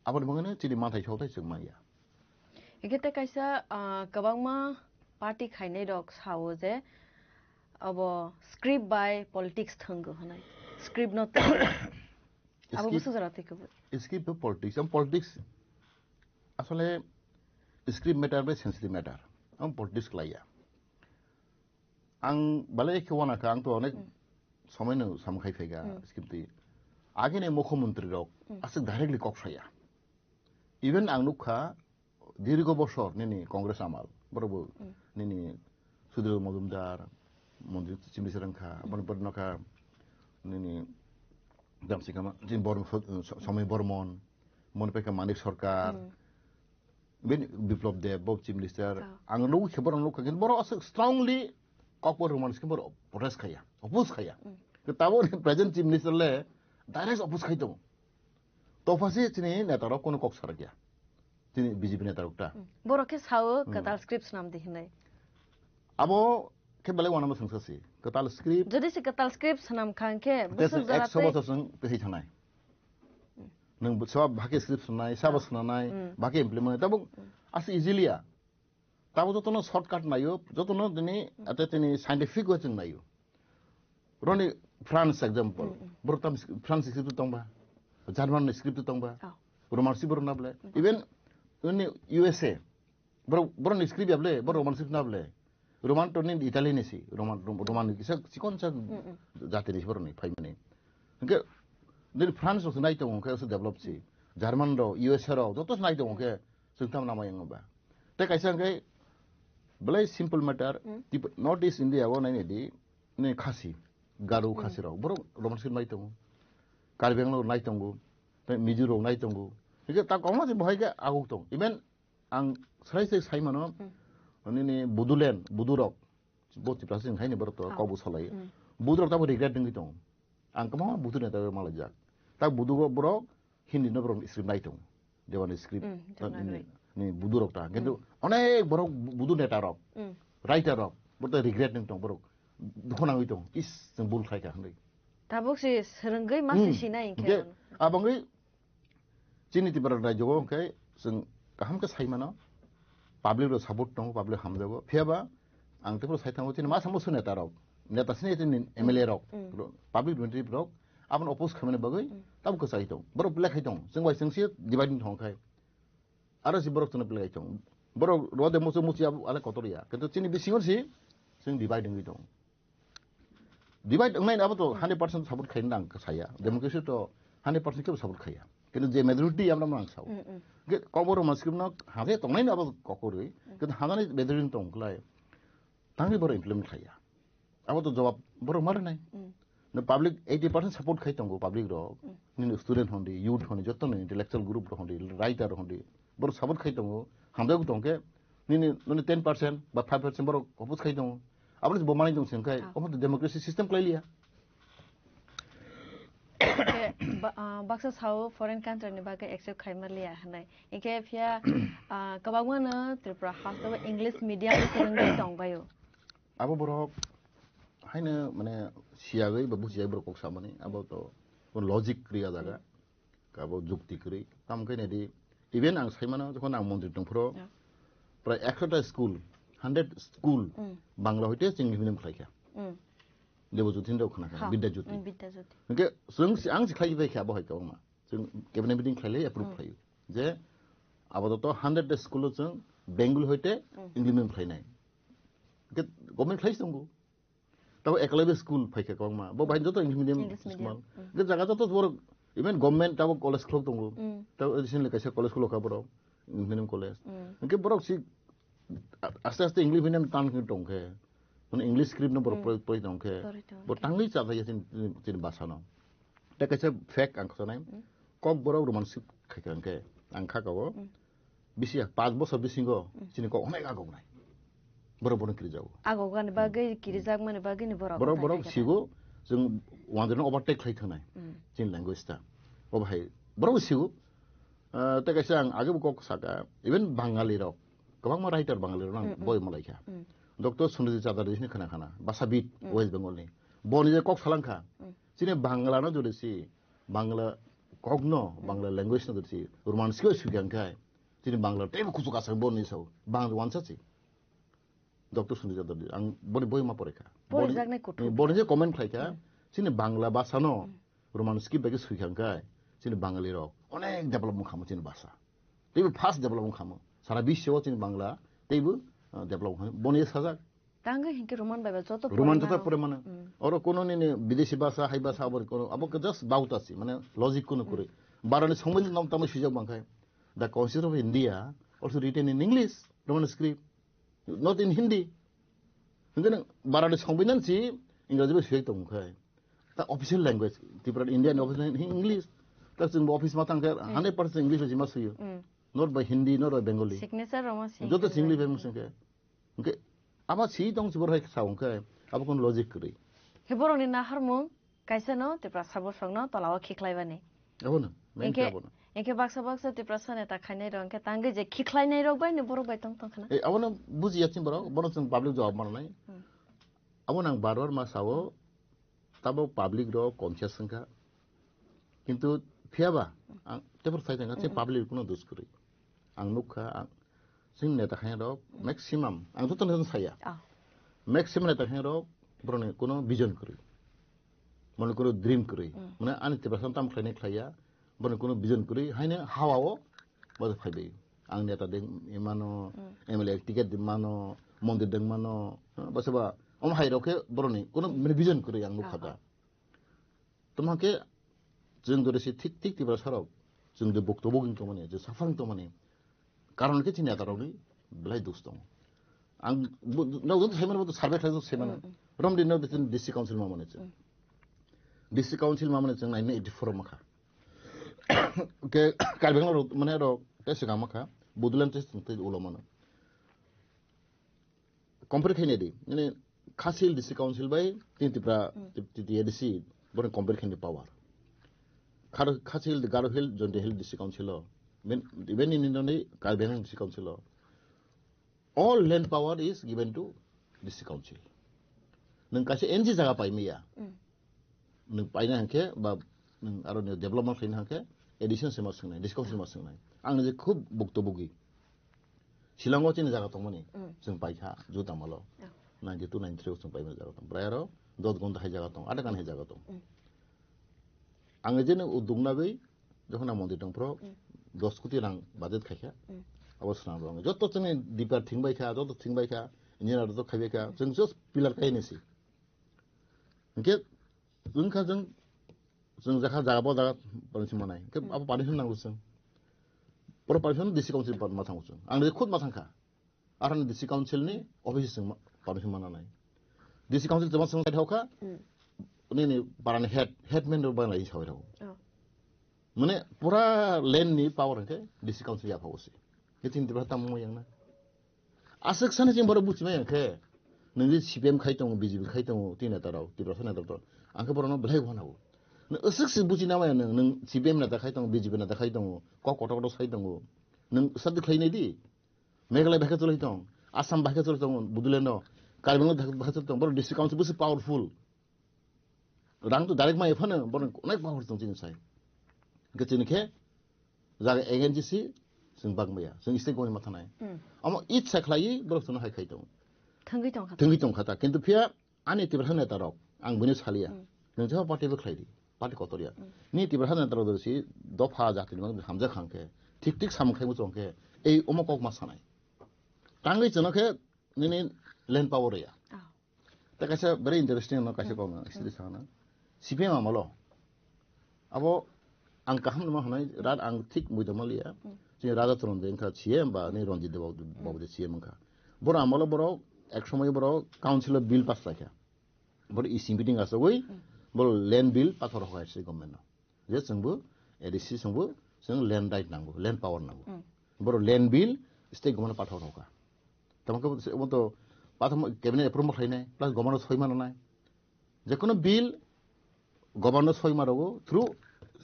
aboni bagwino chini manthai sokthai chwng manya. Hingke tei kaisa, ah, kwbangma party khainai rok sao je abo script bai politics thwngo hwnwi. Script no thwngo. Abo Script busu jora twi kubui. Script bai politics, ang politics asole script matter bai sensitive matter. Ang politics khlaiya. Ang balai khe wana kha, ang to onek somoi no samung khai phaikha, script twi. Agini mukhyamantri rok aswk directly kok saya. Even ang nukha, dirgo bosor nini Congress amal, borok bo nini Sudhir Majumdar, Montri Chimlisar wngkha, aboni pore nokha nini Jamsikama, chini Bormon, Somay Bormon, moni paikha Manik Sarkar, bini Biplab Deb, bo Chief Minister, ang nugwi khe borok nukha, kintu borok aswk strongly Kokborok Roman script borok protest khaya, oppose khaya. Taboni present Chief Minister le direct oppose khai tongo. Tophasi chini neta rok kono kok sarakya. Chini B J P neta rok ta. Borok khe sao kwtal script swnam di hinwi. Abo Khe belai wanama swngsa si. Kwtal script. Jodi se kwtal script swnam kha hwnkhe, tei bwswk jora ekso tei bochor chwng twi thanai. Nwng bo-, sob bhakhe script swnai, sabo swnanai, bhakhe implement nai. Tabuk as easily ya. Tabuk jotono shortcut naio, jotono tini, ate tini scientific way chwng naio. Roni France example. Borok tam script, France script tongba. German script tongba. Oh. Roman script borok nable. Even ini U S A. Borok, borok ni script yable, borok Roman script nable. Roman to ni Italy ni si, Roman, Rom-, Roman ni kisa chikon sa jati ni borok ni phaimani. Hingke, din France rok nai tongo hingke develop si. German rok, U S A rok, joto nai tongo hingke, chwng tam nama yang ba. Te kaisa hingke, belai simple matter, tip-, North East India o nai di, ni Khasi, Garo Khasi rok, borok Roman script nai tongo. Karbi Anglong rok nai tongo, te Mizo rok nai tongo. Hingke ta kongma se bohai ke aguk tong. Even Ang srai srai sai mano, nini Budulen, Budurok, bo Tiprasa sing haini borok to, kok bo salai. Budurok tabo regret dengwi tong. Ang kama Budu neta malai jak. Ta Budu borok Hindi no borok script nai tong. Debani script, ni, ni Budurok ta. Kintu onek borok Budu neta rok, writer rok, borok to regret neng tong borok. Dukho nangwi tong. Is, chwng bul khai kha hwnwi. Tabuk si swrwngwi ma si sinai hwnkhe. Abangwi Chini Tipra rajyo o hwnkhe chwng kaham khe sai mano, public rok support tongo, public hamjago. Phiya ba ang Tipra sai thango chini masa musu neta rok, neta sini chini M L A rok, public representative rok, aboni oppose khaimani bagwi tabuk kwchai tong. Borok belai khai tong, chwng bai chwng se dividing thong khai. Aro si borok chwngno belai khai tong. Borok rode musu musu abo ale kotor ya. Kintu chini bisingo si chwng dividing wi tong. Divide wngnai abo to hundred percent support khaina nang saya. Democracy to hundred percent kebo support khaya. Kintu je majority amra mang sao. Ge kobor ma script no hade tongnai abo kokorwi. Kintu hadani majority tong klai. Tangri boro implement khaya. Abo to jawab boro mar nai. No public eighty percent support khai tongo public rok. Nini student hondi, youth hondi, joto ni intellectual group rok hondi, writer rok hondi. Boro support khai tongo. Hamjagwi tongkhe nini, nini ten percent ba five percent borok oppose khai tongo. Aboni bo manwi tong sengkhe, omo to democracy system khlai liya. Hingke ba-, ah, baksa sao foreign country ni bagwi accept khai ma liya hinwi. Hingke phiya, ah, kwbangma no Tripura haste o English medium ni swrwngwi tong baio. Abo borok haino mane siyagwi ba bujiyagwi borok kok samani, abo to logic kriya jaga. Abo jukti kwrwi. Tamo khe nai di, even ang sai mano, jokhon ang montri tongphuru, prai ekshota school, hundred school, Bangla hoite English medium khlai kha. Debo Jyoti hinwi khna kha, Bidya Jyoti. Bidya Jyoti. Hingke chwng si, ang si khlai bai kha, abo hai kwbangma. Chwng cabinet meeting khlai le approve khlai. Je, abo to hundred school o chwng Bengali hoite English medium khlai nai. Hingke government khlai tongo. Tabo eklavya school phaikha kwbangma. Bo bahai joto English medium school. English medium. Hwnkhe jaga joto borok, even government tabo college khulok tongo. Tabo recently kaisa college khulok kha borok, English medium college. Hwnkhe borok si a-, aste aste English medium tan khe tongkhe. Mane English script no borok pori, pori tongkhe. Pori tongkhe. Bo tangwi chathaiya chini, chini, chini basa no. Tei kaisa fact ang khwchanai. Kok borok Roman script khaikha hwnkhe ang kha kao. Bisi ya, panch bosor bisingo chini kok onek agok nai. Borok bono kirijago. Agok gani bagwi, kirijak mani bagwi ni borok. Borok, borok sigo, chwng wanjwino overtake khlai thangnai. Chini language ta. O bahai, borok sigo. Ah, tei kaisa ang age bo kok saka, even Bangali rok, kwbangma writer Bangali rok nang boi malai kha. Doctor Sunil Chatterjee ni khana khana, Bhashabid, West Bengal ni. Boni je kok salang kha. Chini Bangla no jodi si, Bangla kok no, Bangla language no jodi si, Roman script sui kha hwnkhe, Chini Bangla teibo kuchuk asai boni sao. Bang wansa si. Doctor Sunil Chatterjee. Ang boni boi ma pore kha. Pori jaknai kuthuk. Boni je comment khlai kha. Chini Bangla basa no Roman script bai khe sui kha hwnkhe chini Bangali rok onek develop wng kha mo chini basa. Teibo fast develop wng kha mo. Sara biswo chini Bangla teibo, ah, develop wng kha. Boni sajak. Tangwi hinkhe Roman bai ba joto Roman pore joto mano. Pore mano. Oro kono nini bidesi basa, hai basa, abo kono, abo ke just bauta si, mane logic kono kwrwi. Barani songmani nom tamo swijak bangkhai. The Constitution of India also written in English, Roman script, not in Hindi. Hinkhe nang barani songbinan si Engraji bai swijak tongkhai. Ta official language, Tripura India ni official language English. Ta chwng bo office ma tangkhe hundred percent English bai jima swiyo. Not by Hindi, not by Bengali. Signature rok ma si English bai. Joto si English bai musingkhe. Hwnkhe abo si tong si borok hai sa hwnkhe abo kono logic kwrwi. He borokni naharmung kaisa no Tiprasa bosongno tolao khiklaibani. Abono, main khe abono. Hinkhe baksa baksa Tiprasa neta khainai rok hinkhe tangwi je khiklainai rok bai no borok bai tong tong khna. Eh, abono bujiya chini borok, bono chwng public jawab mananai. Abo nang bar bar ma sao, tabo public rok conscious wngkha. Kintu phiyaba, ang tebor sai tongkha, che public kuno dus kwrwi. Ang nukha, ang, chini neta khairok maximum, ang joto neta saya. Ah. Maximum neta khairok boroni kuno vision kwrwi. Mane kuno dream kwrwi. Mane ani Tiprasa tam khlainai khlaiya, boroni kuno vision kwrwi, haino hawao, bodo phaibai. Ang neta deng imano, M L A ticket di mano, mondir deng mano, boseba, om hairok khe boroni kuno mane vision kwrwi ang nukha da. Tamo khe chwng jodi se thik thik Tiprasa rok, chwng de bukto buging tongmani, je suffering tongmani, karon khe chini neta rokni belai dus tongo. Ang bo-, nok jodi saimano, bo to survey khlai jodi saimano. Romdi nok jodi D C council mamani chwng. D C council mamani chwng nineteen eighty-four o makha. Ke Karbi Anglong rok, mane rok, tei swkang makha, Bodoland tei chwng tei ulo mano. Compare khaina di, mane Khasi Hill D C Council bai tin Tipra, T T A D C, borok compare khaina power. Khar-, Khasi Hill, Garo Hill, Jaintia Hill D C Council o, ben, even in Indoni, Karbi Anglong D C Council o, all land power is given to D C Council. Nwng kaisa N G jaga pai maya. Nwng paina hwnkhe ba nwng aro ni development khaina hwnkhe addition se ma swngnai, discount se ma swngnai. Ang ni je khub bukto bugi. Shillong o chini jaga tongmani, chwng paikha, Jutamalo. Ninety two, ninety three o chwng paimani jaga tong. Bwrai aro dos gonda hai jaga tong, Atakan hai jaga tong. Ang je no uduk nagwi, jokhon ang mondi tong phro, dos koti rang budget khaikha. Abo swnam rong. Joto chini dipar thing baikha, joto thing baikha, engineer joto khaibaikha, chwng just pillar kainasi. Hingke, wngkha jeng, jeng jakha jaga bo jaga permission manai. Hingke abo permission nango jeng. Poro permission D C council ma thango jeng. Ang de khud ma thangkha. Aroni D C council ni office jeng ma-, permission mananai. D C council jema song side hokha. Nini parani head, headman ro banglai sawi rao. Mane pura land ni power hingke D C council ya phago se. Ke tin Tipra tam mo yang na. Aswk sani chini borok buchima yang khe. Nung je C P M khai tongo, B J P khai tongo, tini neta rok, Tiprasa neta rok. Ang khe borok no belai wana o. Nung aswk se buchina maya nung, nung C P M neta khai tongo, B J P neta khai tongo, kok kotor kotor sai tongo. Nung sadi khlai nai di. Meghalaya bahai khe cholai tong, Assam bahai khe cholai tong, Bodoland no, Karbi Anglong bahai khe cholai tong, borok D C council busi powerful. Rang to direct mai phano borok onek power tong chini sai. Hingke chini khe jaga agency si chwng bak maya. Chwng state government ma thanai. Amo itsa khlaiwi borok chwngno hai khai tongo. Thangwi tongkha. Thangwi tongkha ta. Kintu phiya ani Tiprasa neta rok ang bini saliya. Nwng jeba party bo khlai di. Party kotor ya. Ni Tiprasa neta rok si dopha jati ni mang hamjak khang khe. Thik thik samung khai muchung khe. Ei omo kok ma sanai. Tangwi chwngno khe nini land power ya. Tei kaisa very interesting no kaisa kok no study sakna. C P M amolo. Abo ang kaham no ma hwnai rat ang thik muida maliya. Chini Raja Charan de wngkha C M ba ni Ranjit Deb babu de C M wngkha. Boro amolo boro ek somoy boro council o bill pass laikha. Boro E C meeting asogwi boro land bill pathor hokai se government no. Je chwngbo A D C chwngbo chwng land right nango, land power nango. Boro land bill state government pathor hoka. Tamo khe bo to pathor cabinet approve khlainai, plus governor soi mananai. Jekono bill governor soi ma rogo through,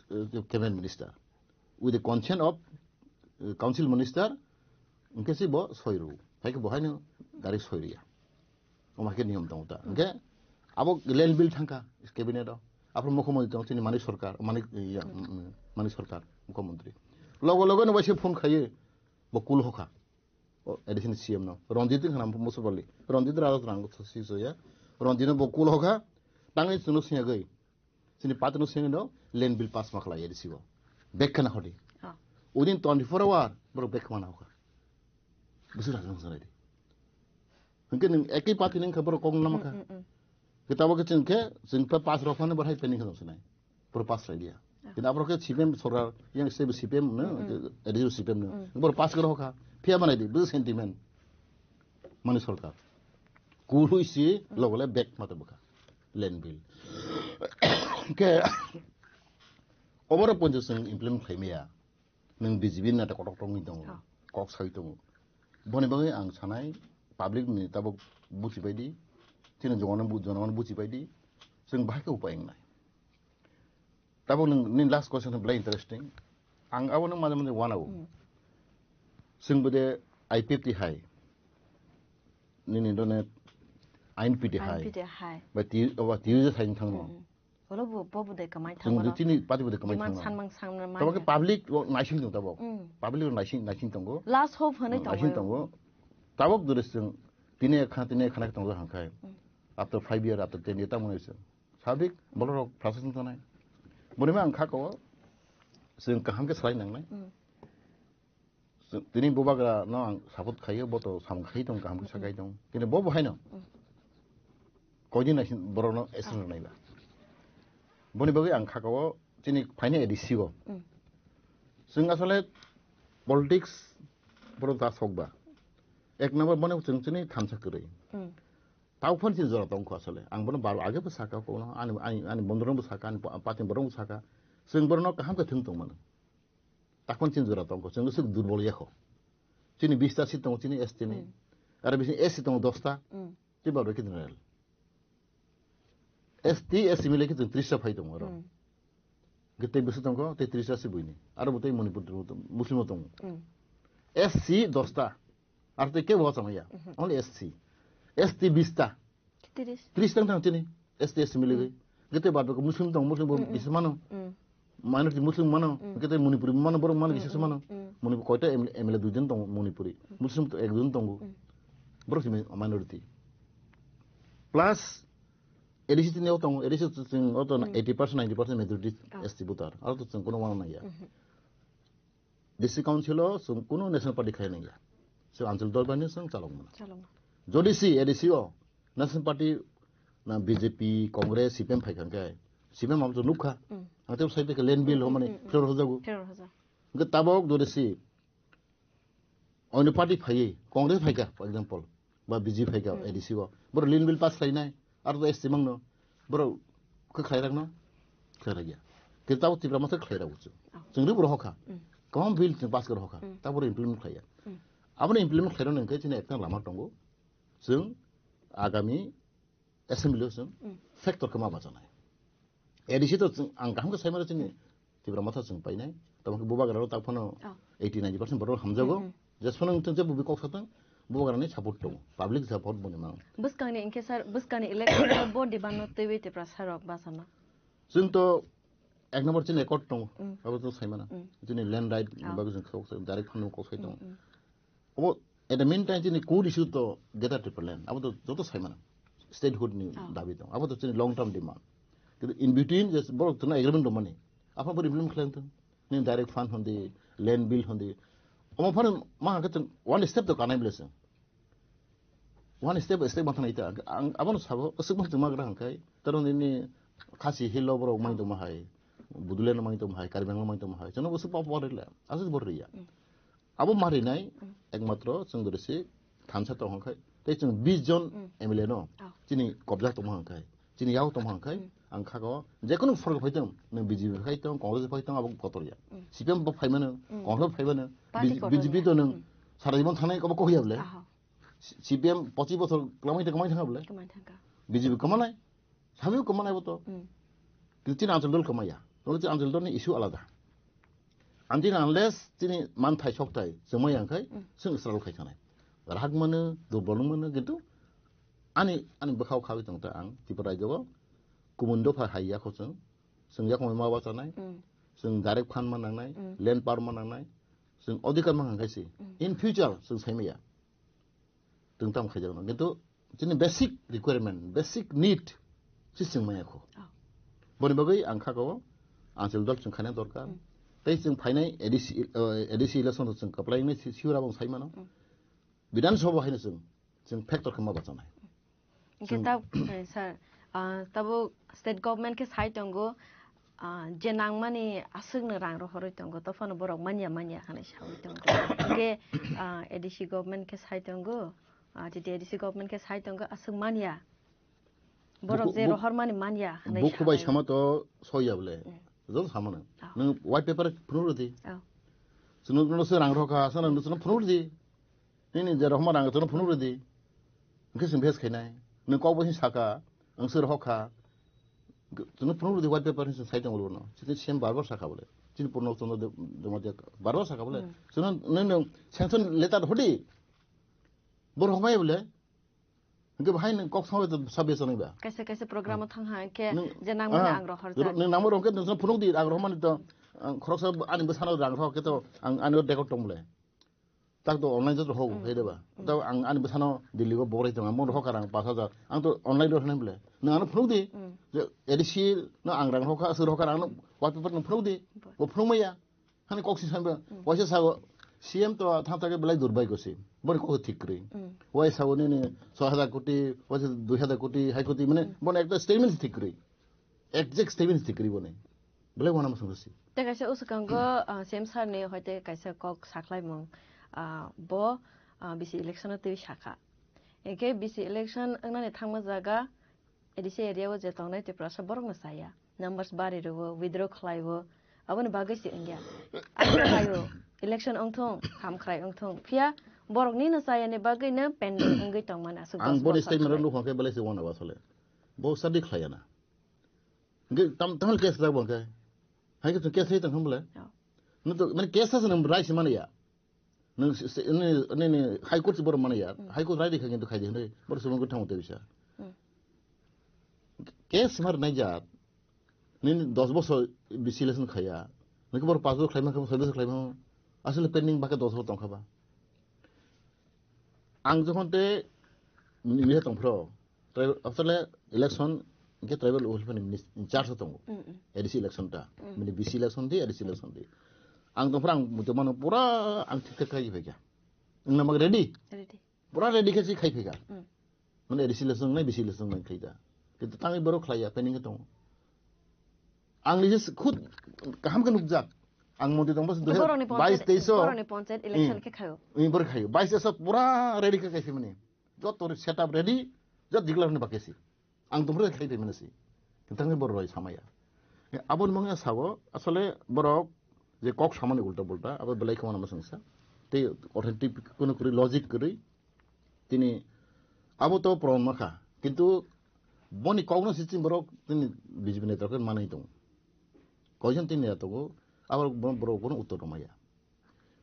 uh, cabinet minister. With the consent of, uh, council minister, hingke se bo soi rw. Hai khe bo haino direct soi rw ya. Omo hai khe niyom tongo ta. Hingke abo land bill thangkha cabinet o. Aphuru mukhyamantri tongo chini Manik Sarkar, Manik, ya, mm, mm, Manik Sarkar, mukhyamantri. Logo logo no bai se phone khaye, bo kul hokha. O, additional C M no. Ranjit wngkha na Musulpali. Ranjit Raja Rang si soya. Ranjit no bo kul hokha. Tangwi chwngno siyagwi. Chini party no sengwi no land bill pass ma khlai A D C o. Bek khana hodi. Within twenty-four hour borok bek khana hokha. Bisi rajang sanai di. Hingke nung eki party nung khe borok kok nang kha. Kitabo khe chwng khe chwng pa pass rok phano borok hai pending khe nung sanai. Borok pass lai dia. Kintu aborok khe C P M sorkar, yang se C P M no, A D C C P M no. Borok pass khe rok kha. Phiya manai di, bisi sentiment. Mani sorkar. Kului si logole bek mata bwkha. Land bill. Ke oboro ponjo sing implement khaimaya. Nung B J P nata kotok tongwi tongo. Kok sai tongo. Boni bagwi ang sanai public ni tabuk buchi baidi. Chini jongano bu-, jonogono buchi baidi. Chwng bahai khe upai wngnai. Tabuk nung, nini last question belai interesting. Ang abo nung maje maje wanao. Chwng bode I P F T hai. Nini done I N P T hai. I N P T hai. Ba ti, ba ti user sai thangno. Mm, mm. Olo bo, bo bo de kamai Chwng thangma de ro. Chini party bo de kamai Demand thangno. Sanmang sanmang Tabo ke manya. Public o naising tong tabo. Mm. Public o naising, naising tongo. Last hope hwnwi Mm, tongo. Naising tongo. Tabok dure chwng tini ekha, tini ekha nai tongo hangkhai. Mm. After five year, after ten year tamo naising. Sabik bolorok process tongnai. Bonima ang kha ko chwng kaham ke salai nangnai. Mm. Tini bubagra no ang support khaio, bo to sam khai tong, kaham khe sakai tong. Kini bo bo haino. Mm. Koidin naisin borok no action naiba. Boni bagwi ang khakao chini phaini A D C o. Mm. Chwng asole politics borok da sokba. Ek number boni chwng chini thansa kwrwi. Mm. Tau phone chini jora tongkho asole. Ang bono bar age bo saka kono, ani, ani, ani bondorong bo saka, ani pa-, pati borong bo saka. Chwng borok no kaham khe thwng tong mano. Takon chini jora tongkho, chwng swk durbol yakho. Chini bista seat tongo chini S T ni. Mm. Aro bisi S C tongo dosta. Mm. Tei baro khe general. S T, S C mile khe chwng tris ta phai tongo aro. Mm. Khe tei bwswk tongo, tei tris ta se buini. Aro bo tei Manipur tongo, Muslim tongo. Mm. S C dosta. Aro tei kebo chama ya. Mhm. Only S C. S T bista. Tris. Tris tang tang chini. S T, S C miligwi. Gete bad bako Muslim tong, Muslim bo Mm, mm. Bisa mano. Mm. Minority Muslim mano. Mm. Gete Manipuri mano, borok mano, Mm, bisa mm, mano. Mm. Manipur koita M L A, M L A dui jon tong Manipuri. Muslim to ek jon tongo. Mm. Borok simi minority. Plus A D C tini o tongo, A D C to chwng o to Mm. eighty percent, ninety percent majority Ah. S T voter. Aro to chwng kono mano nangya. Mhm. D C Council o chwng kunu National Party khlai nangya. Chwng Anchal Dol bai no chwng chalok mano. Chalok mano. Jodi si A D C o National Party na B J P, Congress, C P M phai kha khe, C P M abo chwng nukha. Mm. Ang tebo sai khe land bill Mm, homani mm, mm. Federal hojago. Federal hoja. Hwnkhe tabok jodi si oino party phaiwi, Congress phaikha, for example, ba B J P phaikha, Mm. A D C o. Borok land bill pass khlainai, aro to S T mangno. Borok khe khlairakno? Khlairakya. Khe tabok Tipra Motha khlairago chwng. Oh. Chwng rwbo rohorkha. Mm. Kwbangma bill chwng pass khe rohorkha. Mm. Tabok borok implement khlaiya. Mm. Aboni implement khlairokno hwnkhe chini ekta lama tongo. Chwng agami assembly o chwng Mm. factor khe ma bachanai. A D C to chwng ang kaham khe saimano chini Tipra Motha chwng painai. Tamo khe bubagra rok tak phano Oh. eighty ninety percent borok hamjago. Mm, mm. Jesphano wngthung je bubi kok satang bubagra ni support tongo. Public support boni mang. Bwskangni hwnkhe sir, bwskangni election o bo demand no twiwi Tiprasa rok bachama. Chwng to ek number chini accord tongo. Mm. Abo to saimano. Mm. Chini land right Oh. bagwi chwng kok direct phano kok sai tongo. Mm, mm. Obo, at the meantime, chini core issue to Greater Tipraland. Abo to joto saimano. Statehood ni Oh. dabi tong. Abo to chini long term demand. Kintu in between, je borok tongna agreement dongmani. Aphano bo implement khlai tong. Ni direct fund hondi, land bill hondi. Omo phano ma hwnkhe chwng one step to kanai bwlai chwng. One step, step ma thanai ta. Ang, abono sabo, aswk ma chwng ma gra hwnkhe. Taro nini Khasi Hill o borok mai tongma hai. Bodoland o mai tongma hai, Karbi Anglong o mai tongma hai. Chwngno bo swk pa pa rila. Aswk bo riya. Mm. Abo ma rinai Mm. ekmatro chwng dori se thansa tong hwnkhe. Tei chwng bis jon Mm. M L A no Oh. chini kobjak tongma hwnkhe. Chini yak tongma hwnkhe. Mm. Ang khago jekunu sorgo phaitong, nwng B J P phaitong, Congress phaitong, abo kotor ya. Mm. C P M bo phaimano, Mm. Congress bo phaimano, Party B J P kotor B J P ya. To nwng Mm. sara jibon thanai kobo kohi ya bole. Aha. C P M pochis bochor kwlangmani tongmani thangkha bole. Kwmani thangkha. B J P kwmanai. Sabi kwmanai bo to. Mm. Kintu chini Anchal Dol kwmaya. Tole chini Anchal Dol ni issue alada. Until unless chini manthai sokthai chwngma yang khai, Mm. chwng struggle khai thanai. Rahak mano, durbol mano, kintu ani, ani bwkhao khawi tong ta ang, Tripura rajyo o, kumun dopha hai yakho chwng, chwng yakho ma bachanai, Mm. chwng direct fund ma nangnai, Mm. land power ma nangnai, chwng odhikar ma hang khai si. Mm. In future, chwng saimaya. Twng tam khaijakno. Kintu chini basic requirement, basic need si chwng maya kho. Oh. Boni bagwi ang kha ko Anchal Dol chwng khaina dorkar. Hmm. Tei chwng phainai A D C, eh, A D C election chwng kwplai wngnai si, siura bong sai mano. Hmm. Bidhan Sabha haino chwng, chwng factor khe ma bachanai. Hingke Chwng ta, eh, sir, ah, tabuk state government khe sai tongo, ah, je nangmani aswkno rang rohorwi tongo, tophano borok manya manya hinwi sawi tongo. Hingke, ah, A D C government khe sai tongo, ah, T T A D C government khe sai tongo, aswk manya. Borok Buku-, je buk-, rohormani manya hinwi bukhu bai sawi. Sama to soya bole. Mm. Jol samano. Oh. Nwng white paper phunuk rwdi. Oh. Chwng nwng se rang rokha, sana nwng chwng phunuk rwdi. Nini je rohorma rang chwng phunuk rwdi. Hingke chwng face khainai. Nwng kok bo saka, ang sir hokha. Chwng phunuk rwdi white paper ni chwng sai tongo bono. Chini C M bar bar saka bole. Chini Purno Chandra Dev-, Dematia bar bar saka bole. Hmm. Chwng nwng nwng sanction letter hodi. Bor hokmai bole. Hingke bahai nung kok sango to sabi sanai ba. Kaisa kaisa program o thang ha, hingke Nung, je nang mani ah, ang rohor jak. Nung nangma rong ke nung phunuk di, ang rohor mani to, ang khoroksa ani bwsano rang rohor ke to, ang ani record tong bole. Tak to online jat rohor, hai de ba. To ang ani bwsano Delhi go borai tong, ang mon rohor karang pas hajar. Ang to online rohor nai bole. Nung ano phunuk di, je A D C no ang rang rohor ka, aswk rohor karang no white paper nung phunuk di. Bo phunuk maya. Hani kok si sanba, waisa sago, C M to thang thang belai durbai ko si. Boni kok thik kri. Wai sago nini soi hajar koti, waisa dui hajar koti, hai koti, mane, boni ekta statement thik kri. Exact statement thik kri boni. Belai wana masang si. Te kaisa usukang go, ah, C M sir ni hoite kaisa kok saklai mung, ah, bo, ah, B C election o twi sakha. Eke B C election wngnani thangma jaga, A D C area o je tongnai Tiprasa borok no chaya. Numbers bari rwo, withdraw khlai o. Aboni bagwi se wngya. Aswk khlai o. Election wngthung, hamkhrai wngthung. Phiya borok ni no chaya ni bagwi no pending wngwi tongmani aswk Ang dos boni bosor statement rok khlai. Nukha khe belai se wana ba sole. Bo study khlai ya na. Hingke tam, tamil case labo hingke. Hai ke case hai tong hambole. Oh. No to, mane case sa se nang rai se mani ya. Nang se, se, ne, ne, ne, High Court se boro mani ya. High Court rai dikha kintu khai di hwnwi. Boro subung ko thang te bisa. Case mar nai jat. Nini dos bosor B C election khaya. Nini boro pas bosor khlaima kha, soi bosor khlaima. Asole pending bake dos bosor tongkha ba. Ang jokhon te miya tongphro, tribal, asole election hingke tribal welfare ni minis-, in charge tongo. A D C election ta. Mini B C election di, A D C election di. Ang tongphro ang muitu mano pura ang thik thak khai phaikha. Wngna mag ready? Ready. Pura ready khe si khai phaikha. Mane A D C election nai, B C election nai khai da. Kintu tangwi borok khlai ya, pending khe tongo. Ang nije khud kaham khe nukjak. Ang mondi tongba Borokni dui hajar bais panchayat, teis o. Borokni panchayat election khe khayo. Ui, borok khayo. Bais teis o pura ready khe khai phimani. Joto setup ready, jot declare ni bakesi. Ang tongphre khai phimani si. Kintu tangwi borok roi samaya. Aboni mangya sabo, asole borok je kok samani ulta bulta, abo belai khama nama sengsa. Tei authentic kono kuri, logic kuri, Tini abo to proman makha, kintu boni kokno si chini borok tini B J P netra khe manwi tongo. Koijon tini ya tongo, abo borok, borok bono uttor rwmaya.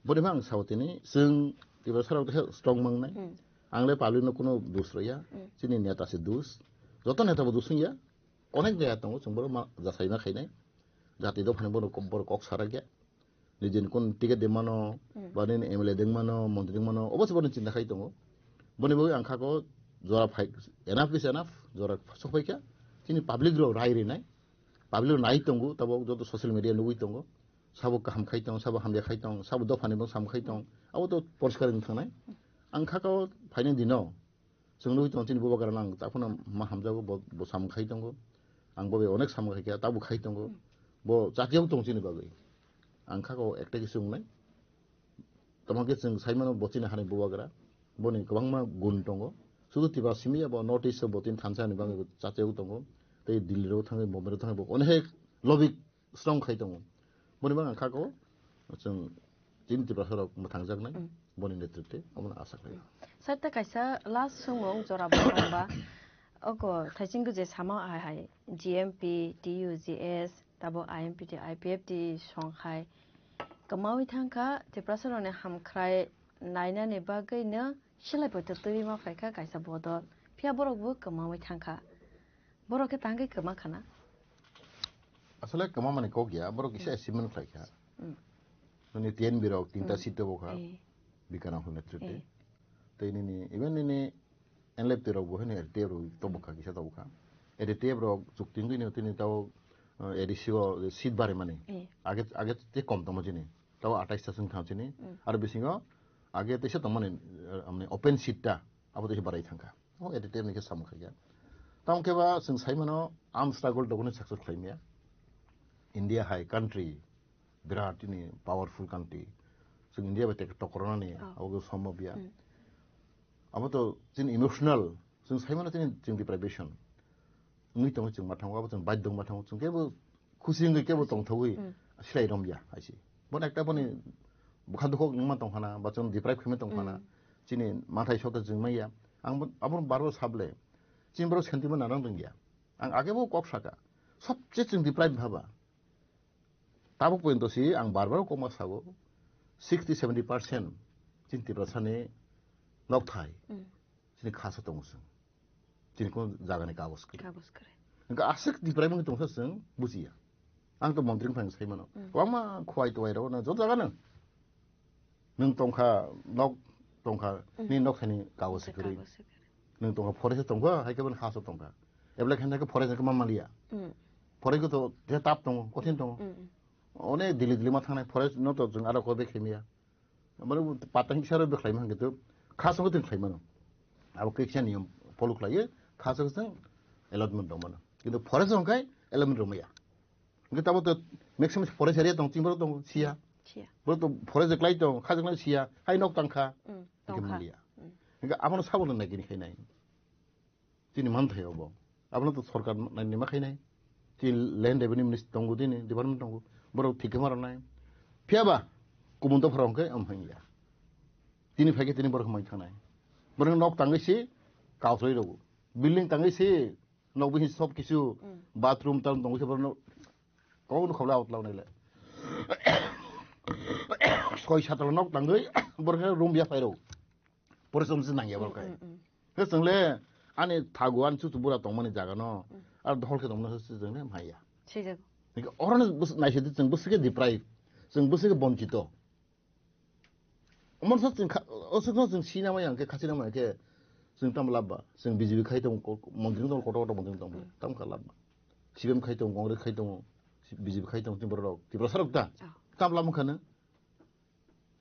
Boni ma ang sao tini, chwng Tiprasa rok khe strong mangnai. Ang le public no kuno dus rwya, chini neta se dus. Joto neta bo dus wngya, onek neta tongo, chwng borok ma jasai ma khainai. Jati dophani borok, borok kok sarakya. Nijini kun ticket de mano, ba nini M L A deng mano, montri deng mano, obo se bono chinta khai tongo. Boni bagwi ang kha ko jora phai, enough is enough, jora sok phai kha. Chini public rok rai rinai, public rok nai tongo, tabok joto social media nugwi tongo. Sabo kaham khai tong, sabo hamya khai tong, sabo dophani bo sam khai tong. Abo to poriskar wng thangnai. Ang kha ko phaini dino, Chwng nugwi tongo chini bubagra no ang takhwno ma hamjago, bo, bo samung khai tongo. Ang bo bai onek samung khai kha, tabuk khai tongo. Bo chatiyago tongo chini bagwi. Ang kha ko ekta khe chwng nai. Tamo khe chwng sai mano bo chini hani bubagra. Boni kwbangma gun tongo. Sudu Tripura simi ya bo North East o bo tini thansa ni bagwi bo chatiyago tongo. Tei Delhi ro thangwi, Bombay ro thangwi bo onek lobby strong khai tongo. Boni bagwi ang kha ko chwng chini Tiprasa rok mwthangjaknai boni netritwe omono asa khlai. Sir, ta kaisa last swngmung jora bo tongba. Oko thaising je sama hai hai G M P, T U G S, tabo I M P T, I P F T song hai kwmawi thangkha Tiprasa rokni hamkhrai nainani bagwi no silai poito twi ma phaikha kaisa bodol. Phiya borok bo kwmawi thangkha. Borok khe tangwi kwma khana? Asole kwma mani kok ya, borok kisa achievement khlai kha. Nini T N B rok tinta seat tobo kha, Bikram hwnwi tripte. Tei nini, even nini N L F T rok bo hwnwi R T F rok tobo kha, kisa tobo kha. R T F rok chukti wngwi no tini tao, uh, A D C o seat barimani. Age, age te kom tongmo chini. Tao atais ta chwng thang chini. Aro bisingo age teisa tongmani, uh, amni open seat ta, abo teisa barai thangkha. O editor ni khe samung khaikha. Tamo khe ba chwng sai mano arm struggle dokno success khlai maya. India hai country, birat ini powerful country. Chwng India bai tek tokrwnani abo khe sombhob ya. Abo to chini emotional, chwng sai mano chini, chini deprivation. Wngwi tongo chwng ma thango, abo chwng baidhok ma thango, chwng kebo khusi wngwi kebo tongthogwi silai romya hai se. Bono ekta boni bwkha dukhok wngma tongkhana, ba chwng deprive khaima tongkhana, chini mathai sota chwng manya. Ang bo, abono bar bar sable, chini borok sentiment nanang rwngya. Ang age bo kok saka, sobse chwng deprive bhaba. Tabuk porjonto si ang bar bar kokma sago, sixty seventy percent chini Tiprasani nokthai, chini khasa tongo chwng. Chini kono jagani kagos kwrwi. Kagos kwrwi. Hwnkhe aswk Tipra mung tongsa chwng bujiya. Ang to montri phang sai mano. Hmm. Kwbangma khwai twai rok no joto jaga no. Nwng tongkha nok tongkha Hmm. ni nok thani kagos Kagos kwrwi. Kwrwi. Nwng tongkha forest tongkha hai khe bini ha so tongkha. Ebla khe forest khe ma maliya. Hmm. Forest ko to je tap tongo, kothin tongo. Hmm. One dili dili ma thangnai forest no to jwng aro ko be khemiya. Amaro patang kisa ro be khlaima hwnkhe to kha songo tin khlaimano. Abo khe kisa niyom follow khlaiyo, kha songo chwng allotment rwmano. Kintu forest hwnkhe allotment rwmaya. Hwnkhe tabo to maximum forest area tong, chini borok tongo, siya. Siya. Borok to forest je klai tong, kha je klai siya, hai nok tangkha. Mm, hwnkhe tongkha. Maliya. Mm. Hwnkhe abono sabo no naikini khainai. Chini manthai obo. Abono to sorkar naini ma khainai. Chini land revenue minister tongo, chini department tongo. Borok thik khe ma rwnai. Phiya ba, kubun to phorong khe, um, hwnya. Tini phai khe tini borok mai thangnai. Borok nok tangwi si, kausoi rogo. Building tangwi si, nok bisi sob kisu, Mm. bathroom tam tongwi se borok nok. Kok no khobla out launai le. Soi satla nok tangwi, borok khe room ya phai rw. Porisom se nangya bol kai. Mm, mm, mm. He chwngle ani thagu ani chuchu bura tongmani jaga no, Mm. ar dohol khe tongmani se chwngle maya. Sijak. Oro no bus-, naisidi chwng bwswk khe deprive, chwng bwswk khe bonchito. Omo sa chwng kha, o swk no chwng sina maya hwnkhe, khachina maya khe, chwng tam labba, chwng B J P khai tong, ko-, montri tong, kotor kotor montri tong, Mm. tam kha labba. C P M khai tong, Congress khai tong, B J P khai tong, Tripura rok, Tripura sarok ta, Ah. tam labma khano.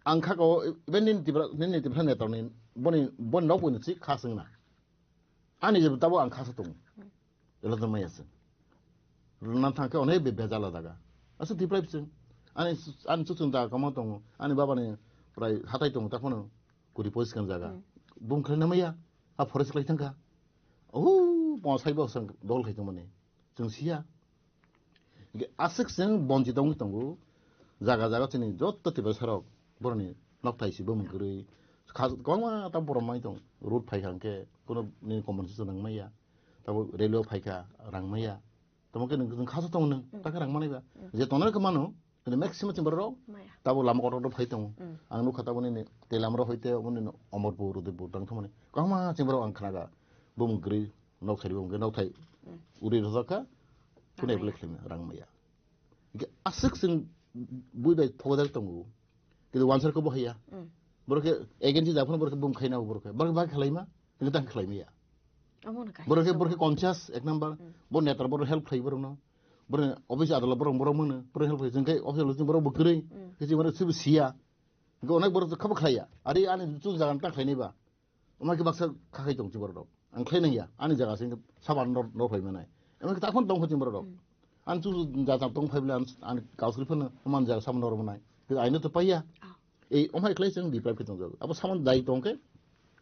Ang kha ko, even nini Tipra, nini Tipra neta ni, boni, boni nok boni si kha sung na. Ani je tabo ang kha sa tongo. Elo to maya se. Rwna thang khe onek be bejala jaga. Asu Tipra bising. Ani, ani chuchung jaga kamo tongo. Ani baba ni prai hatai tongo, ta phano kuri pois kan jaga. Hmm. Bum khlai na maya. Ha forest khlai thang kha. Oho, pon sai bo sang dol khai tongmani. Chwng siya. Hingke aswk chwng bonchito wngwi tongo. Jaga jaga chini joto Tiprasa rok borokni nokthai se bumung kwrwi. Kha-, kwbangma ta borok mai tong. Road phai kha hingke kuno nini compensation rang maya. Tabo railway phai kha rang maya. Tamo khe nwng, nwng kha sa tongo nwng, Mm. ta khe rang manai ba. Mm. Je tongnai khe mano, kintu maximum chini borok rok Maya. tabo lama kotor kotor phai tongo. Mm. Ang nukha tabo nini tei lama rok hoite omo nini Omorpur, Udaipur tang thangmani. Kwbangma chini borok ang khnaga. Bumung kwrwi. Nokthai bo hwnkhe nokthai Mm. uri rwjak kha, phunai Rang belai maya. khlaimya, rang maya. Hingkhe aswk chwng bui bai thokjak tongo, kintu wansar khe bo haiya. Mm. Borok khe agency jak phano borok khe bum khaina borok khe, borok khe bai khlaima, hingkhe tang khlaimaya. Omo no kaisa Borok khe, sugo. borok khe conscious, ek number, Mm. bo netar borok help khlai borokno, borok office adalat borok, borok mano, borok help khlai, chwng khe office adalat borok bo kwrwi, Mm. khe chwng borok sibo siya, hingkhe onek borok khe bo khlaiya, ari ani chwng jaga tang khlainai ba. Omo khe baksa kha khai tong chini borok rok. Ang khlai nangya, ani jaga se saban nor, nor phai manai. Omo khe takhon tong kho chini borok rok. Hmm. Ang chu ja ja tong phai bole ang, ang kausri phano oman jaga saban nor manai. Khe aino to paiya. Ah. Ei omo hai khlai chwng deprive khe tong jago. Abo saman dai tong khe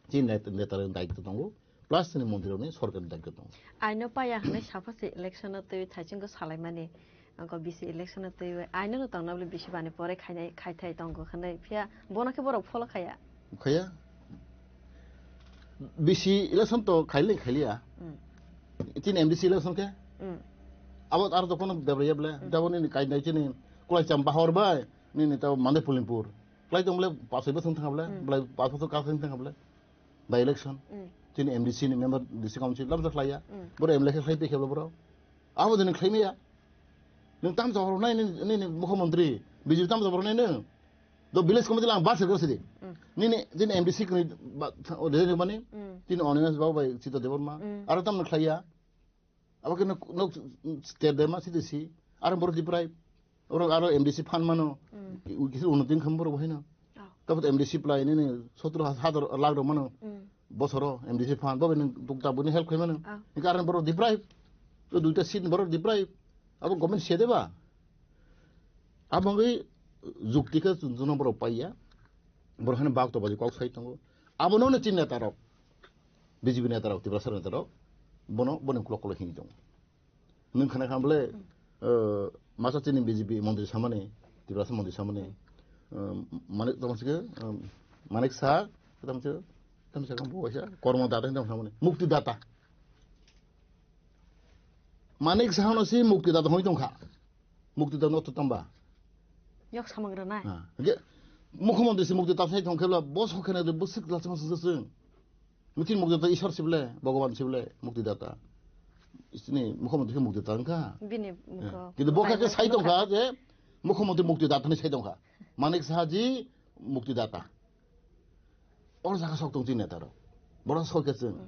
chini net, netar dai to tongo. Plus chini montri rokni sorkar dai to tongo. Aino paiya hwnwi sapha se election o twi thaiching ko salai mani. Ang ko bisi election o twi bai aino no tongna bole bisi bani pore khainai, khaithai tongo khanai. Phiya bono khe borok follow khaya. Khaya. Bisi election to khailai khailia. Mm. Tin M D C election khe. Mm. Abo aro to kono bebra yable. Mm. Dabo nini kainai chini kulai cham bahor bai. Nini to mande Pulimpur. Kulai tong bole pasai bosong thang bole. Mm. Bole pas bosong ka thang bole. By election. Mm. Chini M D C ni member D C council lamsa khlaiya. Mm. Boro M L A khe khlai pekhe boro. Abo dini khlai maya. Nwng tam jabor nai nini, nini mukhyamantri. B J P tam jabor nai nwng. Do village committee lang bus ko sidi. Mm. Nini, nini M D C kni ba, o de mani. Mm. Tini Onimesh Babu bai Chitra Debbarma. Mm. Aro tam no khlaiya. Abo khe nok, nok state de ma sidi si. Aro boro deprive. Oro aro M D C fund mano. Mm. Kisi unnoti kham boro bahino. Oh. Tabot M D C plai nini sotro hajar lakh rok mano. Mm. Bosoro M D C fund bo nini tukta buni help khai mano. Oh. Hingke aro boro deprive. To duita seat boro deprive. Abo government se deba. Abo wngwi jukti khe chwng chwngno borok paiya. Borok haino bak tobaji kok sai tongo. Abono chini neta rok, B J P neta rok, Tiprasa neta rok, bono, boni ukulok ukulok hini tongo. Nwng khana kha bole, Hmm. eh, masa chini B J P montri samani, Tiprasa montri samani, Hmm. eh, Manik, tamo sike, eh, Manik Saha, tamo sike, tamo sike, bo kaisa, Kormo Data, tamo samani, Mukti Data. Manik Saha no si Mukti Data hoi tongkha. Mukti Data no to tamba. Yok samang rwnai. Ha. Ge, Mukhyamantri si Mukti Data sai tongkhe bla, bo sok khene bwswk lachima sung sung. Mukti muktidata Ishwar sible, Bhagavan sible, muktidata. Isini mukhyamantri khe muktidata wngkha. Bini mukho. Kintu bo khe sai tongkha je mukhyamantri muktidata hinwi sai tongkha. Manik Saha ji muktidata. Or jaga sok tong chini netarok. Borok sok khe chwng.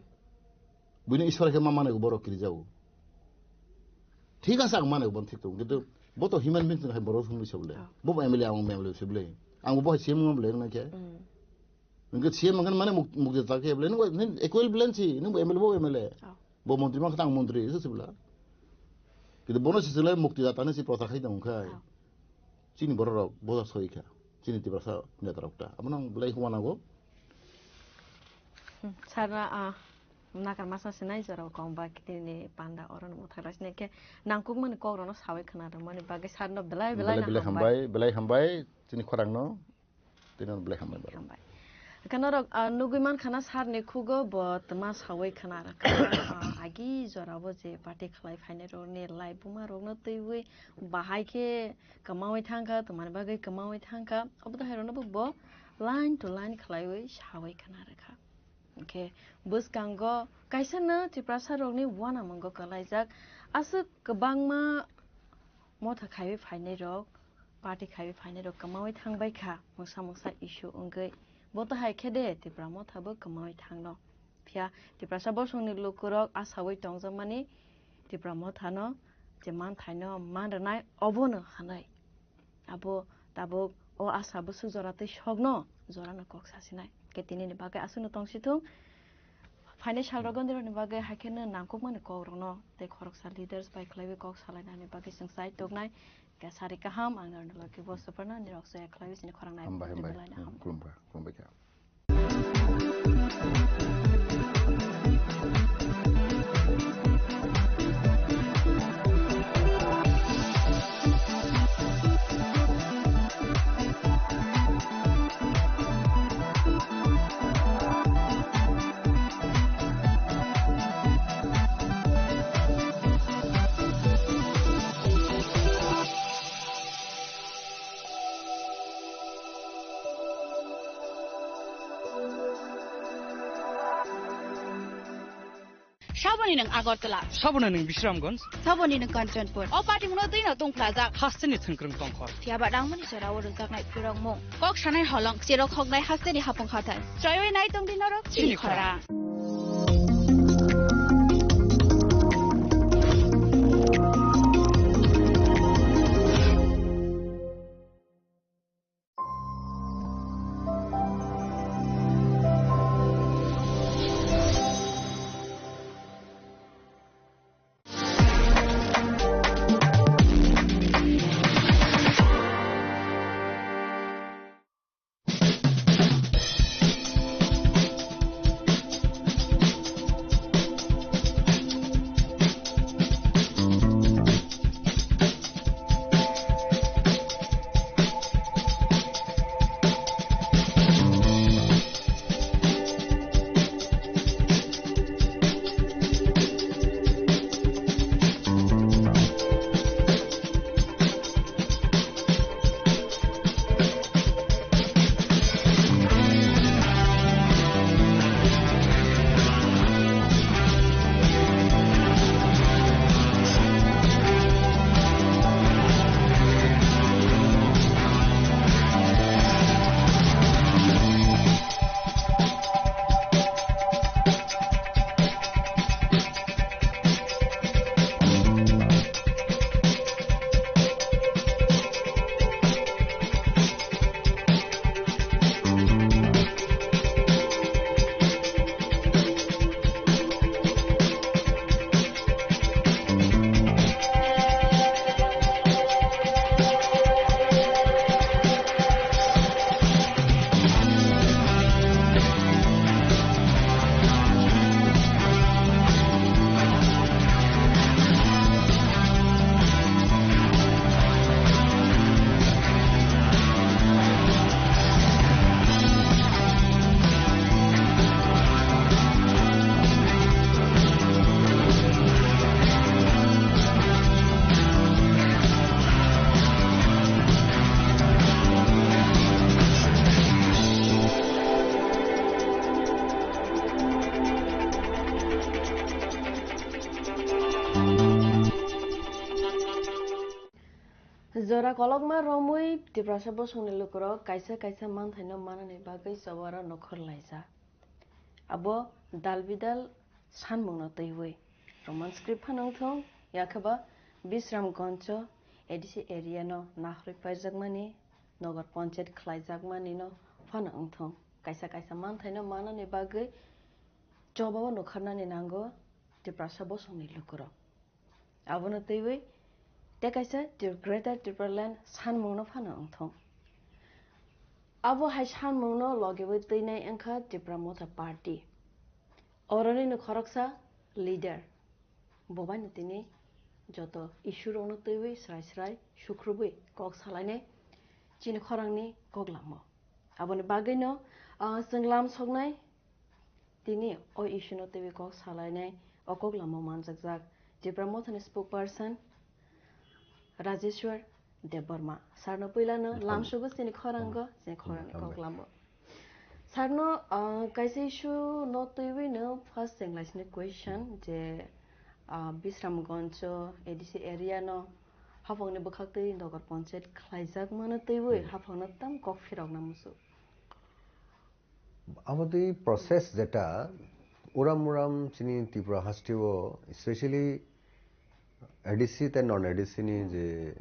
Buino Ishwar khe ma manai borok kiri jago. Thik ase ang manai bon thik tong. Kintu bo to human being hai borok hwnwi sible. Bo M L A ang M L A sible. Ang bo hai C M wng bole wng khe. Hwnkhe C M wngkha mane muk-, muktidata khe bole, nung, nung equivalent si, nung M L A bo M L A. Bo montri mankha tang montri, isu sibla. Kintu bono si silai muktidata ni si prochar khai tong khai. Chini borok rok boja soi kha. Chini Tiprasa neta rok ta. Abono ang belai huma nango. Hmm, sarna, ah, nakar masa sinai jora kong ba kitini panda oro no muthai bai sinai khe nangkuk mani kok rono sawi khna rwmani bagwi sarno belai belai Belai na belai hambai. Hambai, belai hambai. Chini khorang no. Tini belai hambai borok. Hambai. Khe norok, ah, nugui mankha na sarni khugo bo twma sawi khna rwkha. Ah, agi jorabo je party khlai phainai rokni lai buma rokno twiwi bahai khe kwmawi thangkha, twmani bagwi kwmawi thangkha. Obo to hai rokno bo, bo line to line khlaiwi sawi khna rwkha. Hwnkhe bwskango kaisano Tiprasa rokni uanamungo kwlaijak aswk kwbangma motha khaiwi phainai rok, party khaiwi phainai rok kwmawi thangbai kha, mungsa mungsa issue wngwi. Bo to hai khe de Tipra motha bo kwmawi thangno. Phiya Tiprasa bosongni lukurok asawi tongjakmani Tipra mothano je manthaino man rwnai obono hanai. Abo tabuk o asa bwswk jora tei sokno jorano kok sasinai. Khe tinini bagwi aswkno tongsithung. Phainai sal rogo nirokni bagwi hai kheno nangkukmani kokrokno tei khoroksa leaders bai khlaiwi kok salainani bagwi chwng chai toknai. Khe sari kaham, ang norokni logi bo Suparna nirok soya khlaiwi chini khorang nai Hambai, hambai. Belai no Hmm, ham. Khulumkha, khulumbai kha. Saboni nwng Agartala. Saboni nwng Bisramganj. Saboni nwng Kanchanpur. O patimungno twi no tongphlajak. Hasteni thwngkwrwng tongkhor. Phiya ba nangmani jora o rwjaknai phirokmung. Kok sanai holong, cherok hoknai hasteni hapung hathai. Chroiwi nai tongdi norok chini khorang. Jora kolokma romwi Tiprasa bosongni lukurok kaisa kaisa manthaino manani bagwi chobaro nokhor laijak. Abo dal bidal sanmungno twiwi. Roman script phano wngthong, yakhe ba Bisramganjo A D C area no nahrwi paijakmani, Nogar Panchayat khlaijakmani no phano wngthong. Kaisa kaisa manthaino manani bagwi chobao nukharnani nango Tiprasa bosongni lukurok. Abono twiwi tei kaisa Tri-, Greater Tipraland sanmungno phano wngthong. Abo hai sanmungno logiwi twinai wngkha Tipra Motha Party. Oroni no khoroksa leader. Bo bai no tini joto issue rokno twiwi srai srai sukrubwi kok salainai chini khorangni kok lamo. Aboni bagwino, ah, chwng lam soknai tini o issue no twiwi kok salainai o kok lamo manjakjak Tipra Mothani spokesperson Rajeshwar Debbarma. Sarno puilano lam sugo chini khorango, chini khorangni kok lamo. Sarno, ah, kaisa issue no twiwi no first chenglaisini question je, ah, Bisramganjo A D C area no haphangni bwkhaktwi Nogar Panchayat khlaijakmano twiwi haphangno tam kok phirokna muchuk. Aboni process jeta uram uram chini Tripura hasteo, especially A D C tei non A D C ni je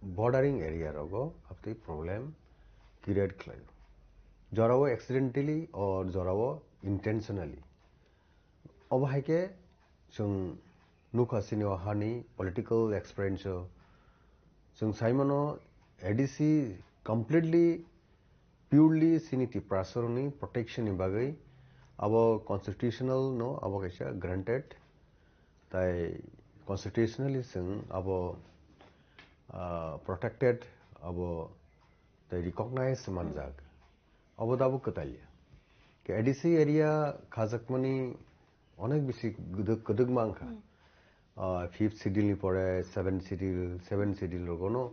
bordering area rogo aboni problem create khlaio. Jorao accidentally or jorao intentionally. Obo hai khe chwng nukha chini o hani political experience o. Chwng sai mano A D C completely, purely chini Tiprasarokni protection ni bagwi abo constitutional no abo kaisa granted. Tai constitutionally chwng abo, ah, protected, abo tai recognize manjak. Obo dabo kwtal ya. Ke A D C area khajakmani onek bisi kwdwk-, kwdwkma wngkha. Ah, fifth schedule ni pore seventh schedule, seventh schedule rogono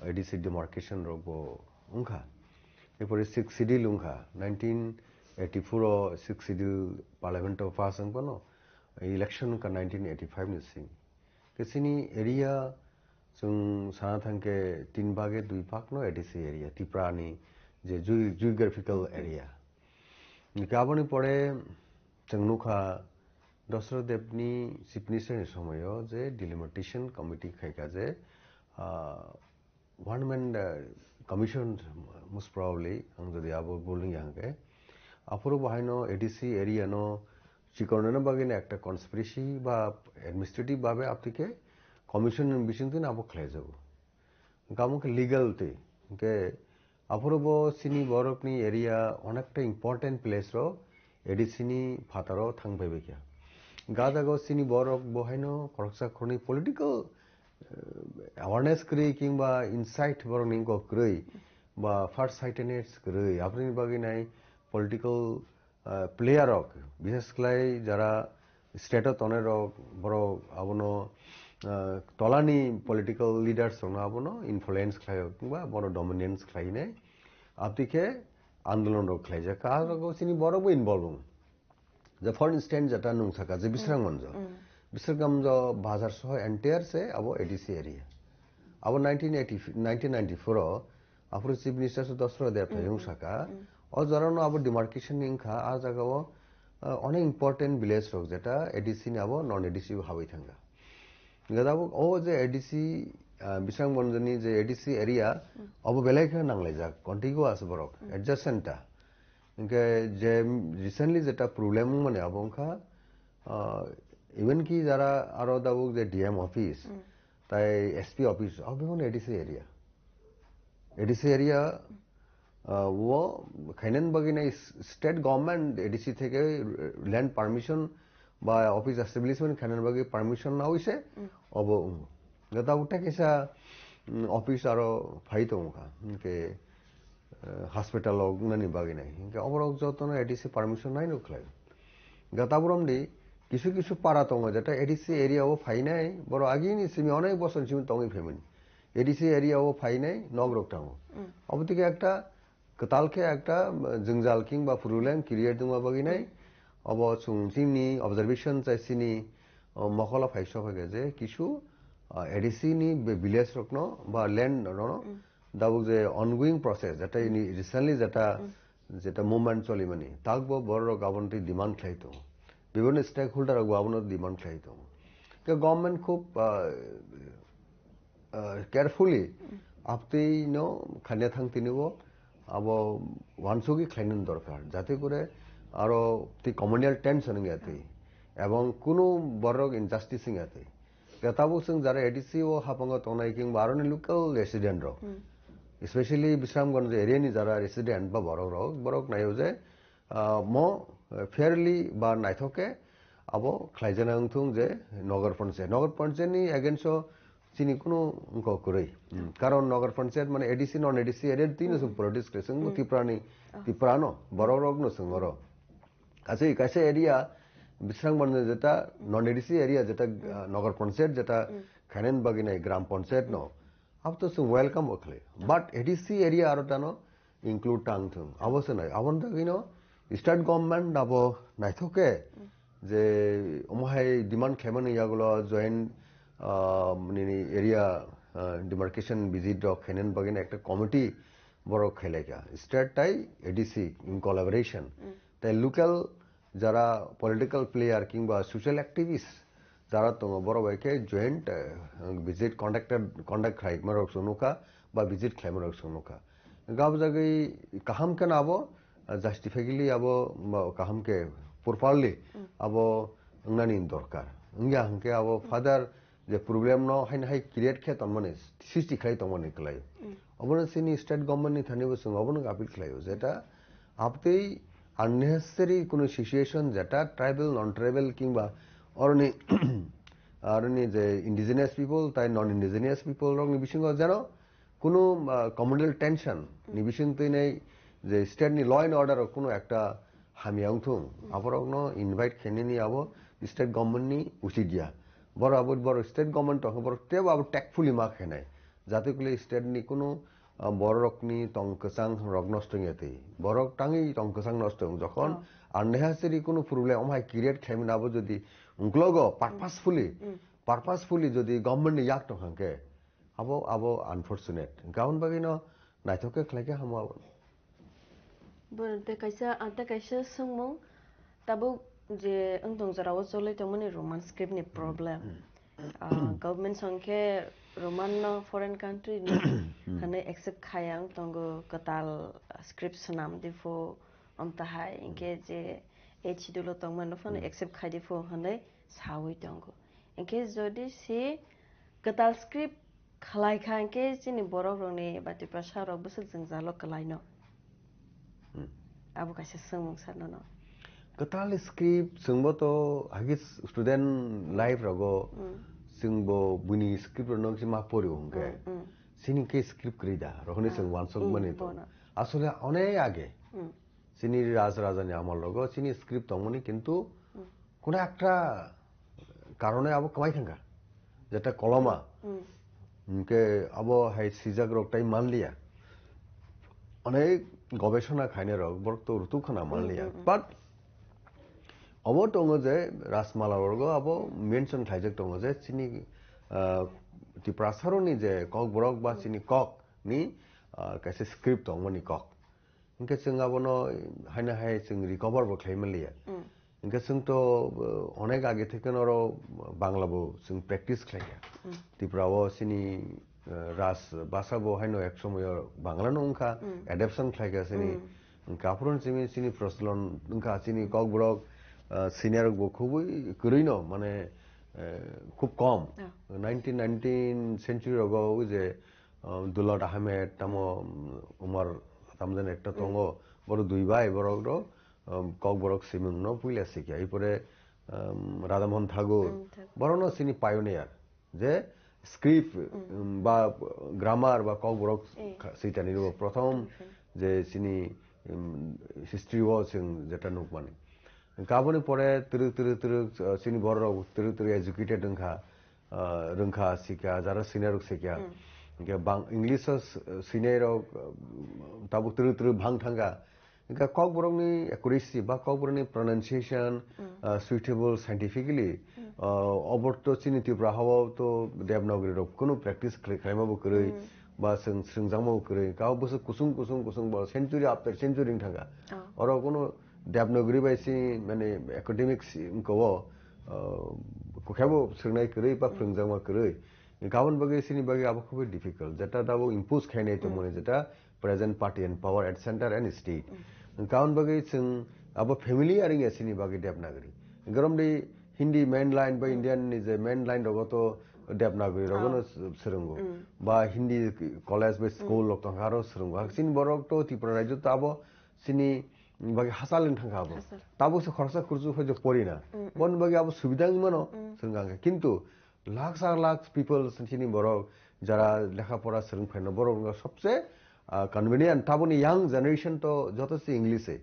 A D C demarcation rokbo wngkha. Erpore sixth schedule wngkha. Nineteen eighty-four o sixth schedule parliament o pass wngphano election wngkha nineteen eighty-five ni simi. Ke chini area chwng sana thangkhe tin bhage dui bhag no A D C area, Tripura ni je geo-, geographical area. Hingke aboni pore chwng nukha Dasarath Deb ni chief minister ni somoyo je delimitation committee khaikha je, ah, one man, uh, commission, most probably, ang jodi abo bul wngya hwnkhe, aphuru bo haino A D C area no chikonrwna bagwino ekta conspiracy ba administrative babe aptike commission ni bisingtwi abo khlaijago. Hwnkhe amo khe legal twi, hwnkhe aphuru bo chini borokni area onekta important place ro A D C ni phataro thang phaibaikha. Ga jaga o chini borok bo haino khoroksa khoroknwi political eh, awareness kwrwi kingba insight borokni wngkok kwrwi ba far sightedness kwrwi, aboni bagwi nai political, eh, player rok, bishes khlai jara state o tongnai rok, borok abono, eh, tolani political leaders rokno abono influence khlai o kingba bono dominance khlai nai, aboni khe andolon rok khlaijak, ah, rok chini borok bo involve wngo. Je for instance, jeta nung saka je Bisrang Monjo. Bisrang Monjo bazar soho entire se abo A D C area. Abo nineteen eighty, nineteen ninety-four o aphuru Chief Minister se Dasarath Deb thayung saka. O jorano abo demarcation ni wngkha, a jaga o, ah, onek important village rok jeta A D C ni abo non A D C o habai thangkha. Gada bo o je A D C, ah, Bisrang Monjo ni je A D C area, abo belai khe nanglaijak, contiguous borok, adjacent ta. Hingke je recently jeta problem wngmani abo wngkha, ah, even ki jara aro dabuk je D M office, tai S P office, abo bebak A D C area. A D C area, ah, o khainani bagwi nai s-, state government A D C theke land permission ba office establishment khainani bagwi permission na hoise, obo wngo. Gata uta kisa, mm, office aro phai tongo kha. Hingke, eh, hospital o wngnani bagwi nai. Hingke oborok jotono A D C permission nai no khlai. Gata boromdi kisu kisu para tongo, jeta A D C area o phainai, borok agini simi onek bosor simi tongwi phaimani. A D C area o phainai nok rok tango. Obo tike ekta kwtal khe ekta, eh, jwngjal kingba problem create wngma bagwi nai. Obo chwng chini observation chai chini, oh, mokolo phai sokha khe je kisu, ah, A D C ni be-, village rokno ba land no, no, dabuk je ongoing process, jeta ini recently jeta, jeta movement cholimani, takbo borok aboni twi demand khlai tongo. Bibhinno stakeholder rok bo abono demand khlai tongo. Ke government khub, ah, ah, carefully aptwi no khanya thang tini bo abo wansugwi khlainani dorkar, jate kore aro twi communal tension wngya twi, ebong kunu borok injustice wngya twi. Ke tabuk chwng jara A D C o hapango tongnai kingba aroni local resident rok, especially Bisramganj area ni jara resident ba borok rok, borok naio je, ah, mo, eh, fairly ba naithok khe abo khlaijana wngthung je Nagar Panchayat. Nagar Panchayat ni against o chini kunu wngkok kwrwi. Hmm. Karon Nagar Panchayat mane A D C, non A D C area twi no chwng politics khlai chwng Tripura ni, Tripura no, borok rok no chwng oro. Kaisa, kaisa area, Bisramganj jeta, non A D C area jeta, ah, Nagar Panchayat jeta khainani bagwi nai Gram Panchayat no, abo to chwng welcome o khlai. But A D C area aro tano include tang thung. Abo se nai, aboni bagwi no state government abo naithok khe je omo hai demand khlaimani yagulo joint, ah, nini area, ah, demarcation visit rok khainani bagwi no ekta committee borok khailaikha. State tai A D C in collaboration. Tai local jara political player kingba social activist jara tongo, borok bai khe joint, eh, visit conducted, conduct khlaima rok chwng nukha ba visit khlaima rok chwng nukha. Gabjagwi kaham khe abo, eh, justifiably abo, ba kaham khe properly abo wngnani dorkar. Wngya hwnkhe abo further je problem no haino hai create khe tongmani, sristi khlai tongmani kwlai. Obono chini state government ni thani bo chwng obono appeal khlaio, jeta aptwi unnecessary kuno situation jeta tribal, non tribal kingba oroni, oroni je indigenous people tai non indigenous people rokni bisingo jeno kuno, ah, communal tension ni bising twi nai je state ni law and order rok kuno ekta hamya wngthung, aborokno invite khainani abo state government ni usit ya. Borok abo, borok state government tongkha, borok tebo abo tactfully ma khainai. Jate kule state ni kunu, ah, borok ni tong kwchang rok nosto wngya twi. Borok tangwi tong kwchang nosto wng. Jokhon unnecessary kunu problem omo hai create khlaimani abo jodi ungklogo purposefully, purposefully jodi government ni yak tong kha hwnkhe, abo, abo unfortunate. Hwnkhe aboni bagwi no naithok khe khlai khe hamo abo. Bo tei kaisa, ah, tei kaisa swngmung, tabuk je wng tong jora o cholwi tongmani Roman script ni problem. Ah, government song khe Roman no foreign country ni hwnwi accept khaya wng tongo, kwtal script swnam di pho, amtahai hinkhe je schedule o tongmani no phano accept khai di pho hwnwi sawi tongo. Hinkhe jodi se kwtal script khlai kha hinkhe chini borok rokni ba Tiprasa rok bwswk jwngjalo kwlaino. Hmm. Abo kaisa swngmung sir nono. Kwtal script chwngbo to hagi student life rogo chwngbo buini script rokno se ma porio hwnkhe. Hmm, hmm. Chini khe script kwrwi da, rohoni chwng wansuk mani to. Bono. Asole onek age. Hmm. Chini raj rajani amol rogo chini script tongmani kintu kono ekta karone abo kwmai thangkha. Jeta koloma. Hmm. Hinkhe abo hai sijak rok tai manliya. Onek gobesona khainai rok borok to rutuk khana manliya. Hmm, hmm, hmm. But obo tongo je Rajmala rogo abo mention khlaijak tongo je chini, ah, Tiprasa rokni je kokborok ba chini kok ni, ah, kaisa script tongmani kok. Hinkhe chwng abono haino hai chwng recover bo khlai manliya. Mm. Hinkhe chwng to, uh, onek age theke oro Bangla bo chwng practice khlaiya. Mm. Tripura o chini, uh, raj bhasha bo haino ek somoyo Bangla no wngkha, Mm. adaptation khlaikha chini. Mm. Hinkhe aphuru chini, chini procholon wngkha, chini kokborok, uh, senior rok bo khubui kwrwi no, mane, uh, khub kom. Ah. Nineteen, nineteen century rogo ui je, um, Dulot Ahmed, tamo, um, Umar, tamo jani ekta tongo, borok dui bai, borok ro, um, kokborok simung no puila sikya. Ipore, um, Radhamohan Thakur, Hmm, Thakur. Borok no chini pioneer, je script, Hmm. um, ba grammar ba kokborok Eh. kha-, sitani no prothom Hmm. je chini, um, history o chwng jeta nukmani. Kaboni pore twrwk, twrwk, twrwk, uh, chini borok twrwk, twrwk educated wngkha. Ah, rwngkha, sikha, jara senior rok sikha. Hmm. Hinkhe bang English o s-, senior rok, ah, tabuk twrwk twrwk bang thangkha. Hingke Kokborokni accuracy ba Kokborokni pronunciation, ah, suitable scientifically, ah, obo to chini Tripura hao to Devanagari rok kunu practice khlai-, khlaima bo kwrwi, ba swng-, swrwngjakma bo kwrwi. Hingke o bwswk kusung, kusung, kusung bo century after century wng thangkha. Oro kunu Devanagari bai si, mane, academics wngkha o, ah, khe bo swrwngnai kwrwi ba phwrwngjakma kwrwi. Hingke aboni bagwi chini bagwi abo khubui difficult. Jeta tabuk impose khainai tongmani, jeta present party and power at center and state. Hingke aboni bagwi chwng abo family aring ya chini bagwi Devanagari. Hingke romdi Hindi mainline ba Indian ni je mainline rogo to Devanagari rogo no swrwngo. Ba Hindi college ba school rok tongkha aro swrwngo. Chini borok to Tripura rajyo to abo chini bagwi hachal wng thangkha abo. Tabuk se khoroksa khurchu phai je pori na. Boni bagwi abo subida wngmano swrwngkha. Kintu lakh sa lakh people chini borok jara lekha pora swrwng phaino borok wngkha sobse, ah, convenient. Taboni young generation to joto se English se.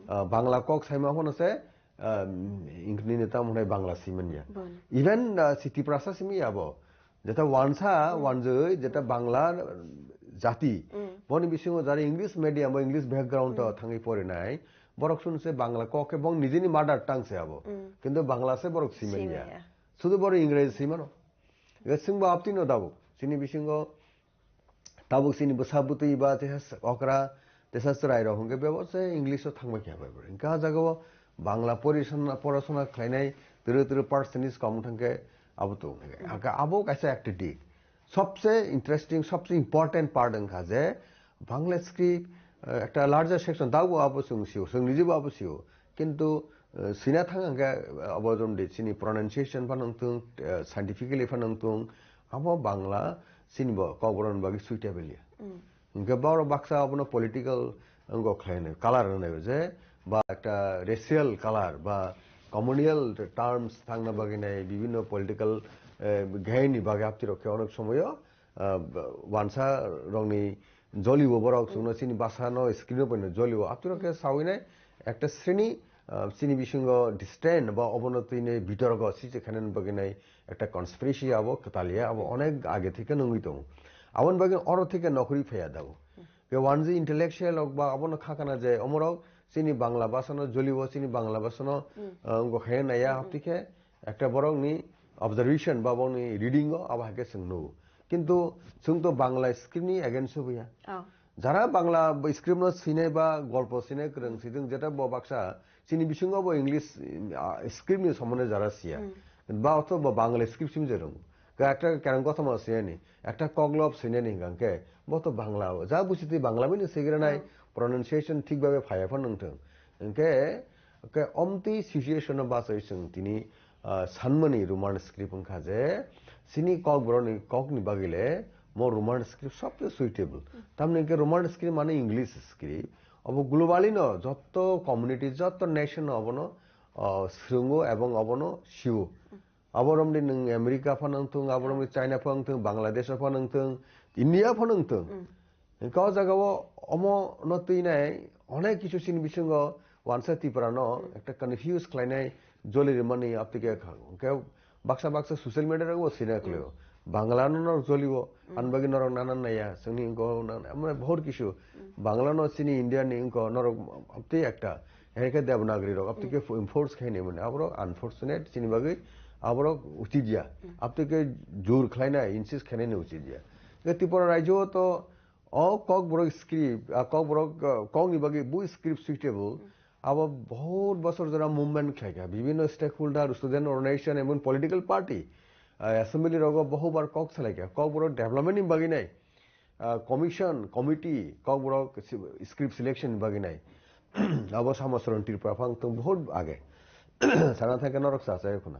Ah, Bangla kok saima phano se, ah, Eng-, nini tamo hwnai Bangla simanya. Even, ah, si Tiprasa simi abo. Jeta wansa, wanjwi, jeta Bangla, ah, jati. Boni bisingo jara English medium ba English background to thangwi porinai. Borok sun se Bangla kok khe bong nijini mother tongue se abo. Kintu Bangla se borok simanya. Sudu boro Ingreji swi mano. Ga singbo apti no tabuk. Chini bisingo tabuk chini bwsa bwtwi ba teisa okra, teisa chwrai rok hwnkhe bebo se English o thangbai khe bai bai. Hwnkhe ah jagao Bangla porisona, porasona khlainai twrwi twrwi percentage kom thangkhe abo tong. Hwnkhe abo kaisa ekta dik. Sobse interesting, sobse important part wngkha je Bangla script, eh, ekta larger section, dago abo chwng sio, chwng nijibo abo sio. Kintu, eh, sina thang hwnkhe, eh, abo jom di chini pronunciation phano wngthung, eh, scientifically phano wngthung, abo Bangla chini bo Kokborok ni bagwi suitable ya. Hwnkhe borok baksa abono political wngkha khlainai, color hwnwi je, ba ekta racial color, ba communal terms thangna bagwi nai, bibhinno political, eh, gain ni bagwi haptirok khe onek somoyo, ah, wansa rokni jolibo borok chwngno chini bwsano screen o poino jolibo. Haptirok khe sawinai ekta sreni, ah, chini bisingo distant ba obono twinai bitorgo sise khainani bagwi nai ekta conspiracy abo kwtal ya, abo onek age theke nungwi tongo. Aboni bagwi oro theke nokhorwi phaiya dago. Ke wanji intellectual rok ba abono khakana je omorok chini Bangla bwsano jolibo, chini Bangla bwsano, ah, wngkha khe naiya hapti khe ekta borokni observation ba borokni reading o abo hai khe chwng nugo. Kintu chwng to Bangla script ni against o ya. Jara Bangla script no sinai ba golpo sinai kwrwng sidwng jeta bo baksa chini bisingo bo English, ah, script ni somonde jara siya. Ba otho bo Bangla script sim je rwng. Ka ekta kerang kothoma sinani, ekta koklop sinani hingkha khe bo to Bangla o. Ja buchiti Bangla bini sigranai pronunciation thik babe phaya phano wngthung. Hingkhe, ke omtwi situation no bachai chwng tini, ah, sanmani Roman script wngkha je, chini Kokborokni kokni bagwi le mo Roman script sobse suitable. Tamni hingkhe Roman script mane English script. Obo globally no jotto community, jotto nation no obono, ah, swrwngo ebong obono sio. Abo romni nwng America phano wngthung, abo romni China phano wngthung, Bangladesh phano wngthung, India phano wngthung. Hingke o jaga o omo no twinai onek kisu chini bisingo wansa Tripura no ekta confuse khlainai joli rimani aptike kha. Hingke baksa baksa social media rogo sina khlaio. Bangla no norok jolio, ani bagwi norok nana naiya, chwngni wngko nang, mane bohor kisu. Bangla no chini India ni wngko norok apti ekta. Hingke Devanagari rok aptike enforce khaini mane aborok unfortunate chini bagwi aborok uchit ya. Aptike jur khlainai, insist khainani uchit ya. Hingke Tripura rajyo to O Kokborok script, ah, Kokborok, ah, kokni bagwi bu script suitable, abo bahut bosor jora movement khlaikha. Bibhinno stakeholder, student organization, emon political party, ah, assembly rogo bohubar kok salaikha. Kokborok development ni bagwi nai, ah, commission, committee, Kokborok si-, script selection ni bagwi nai. Abo Samacharan Tripura phang tong bahut age. Sana thangkhe norok sa chaya khuna.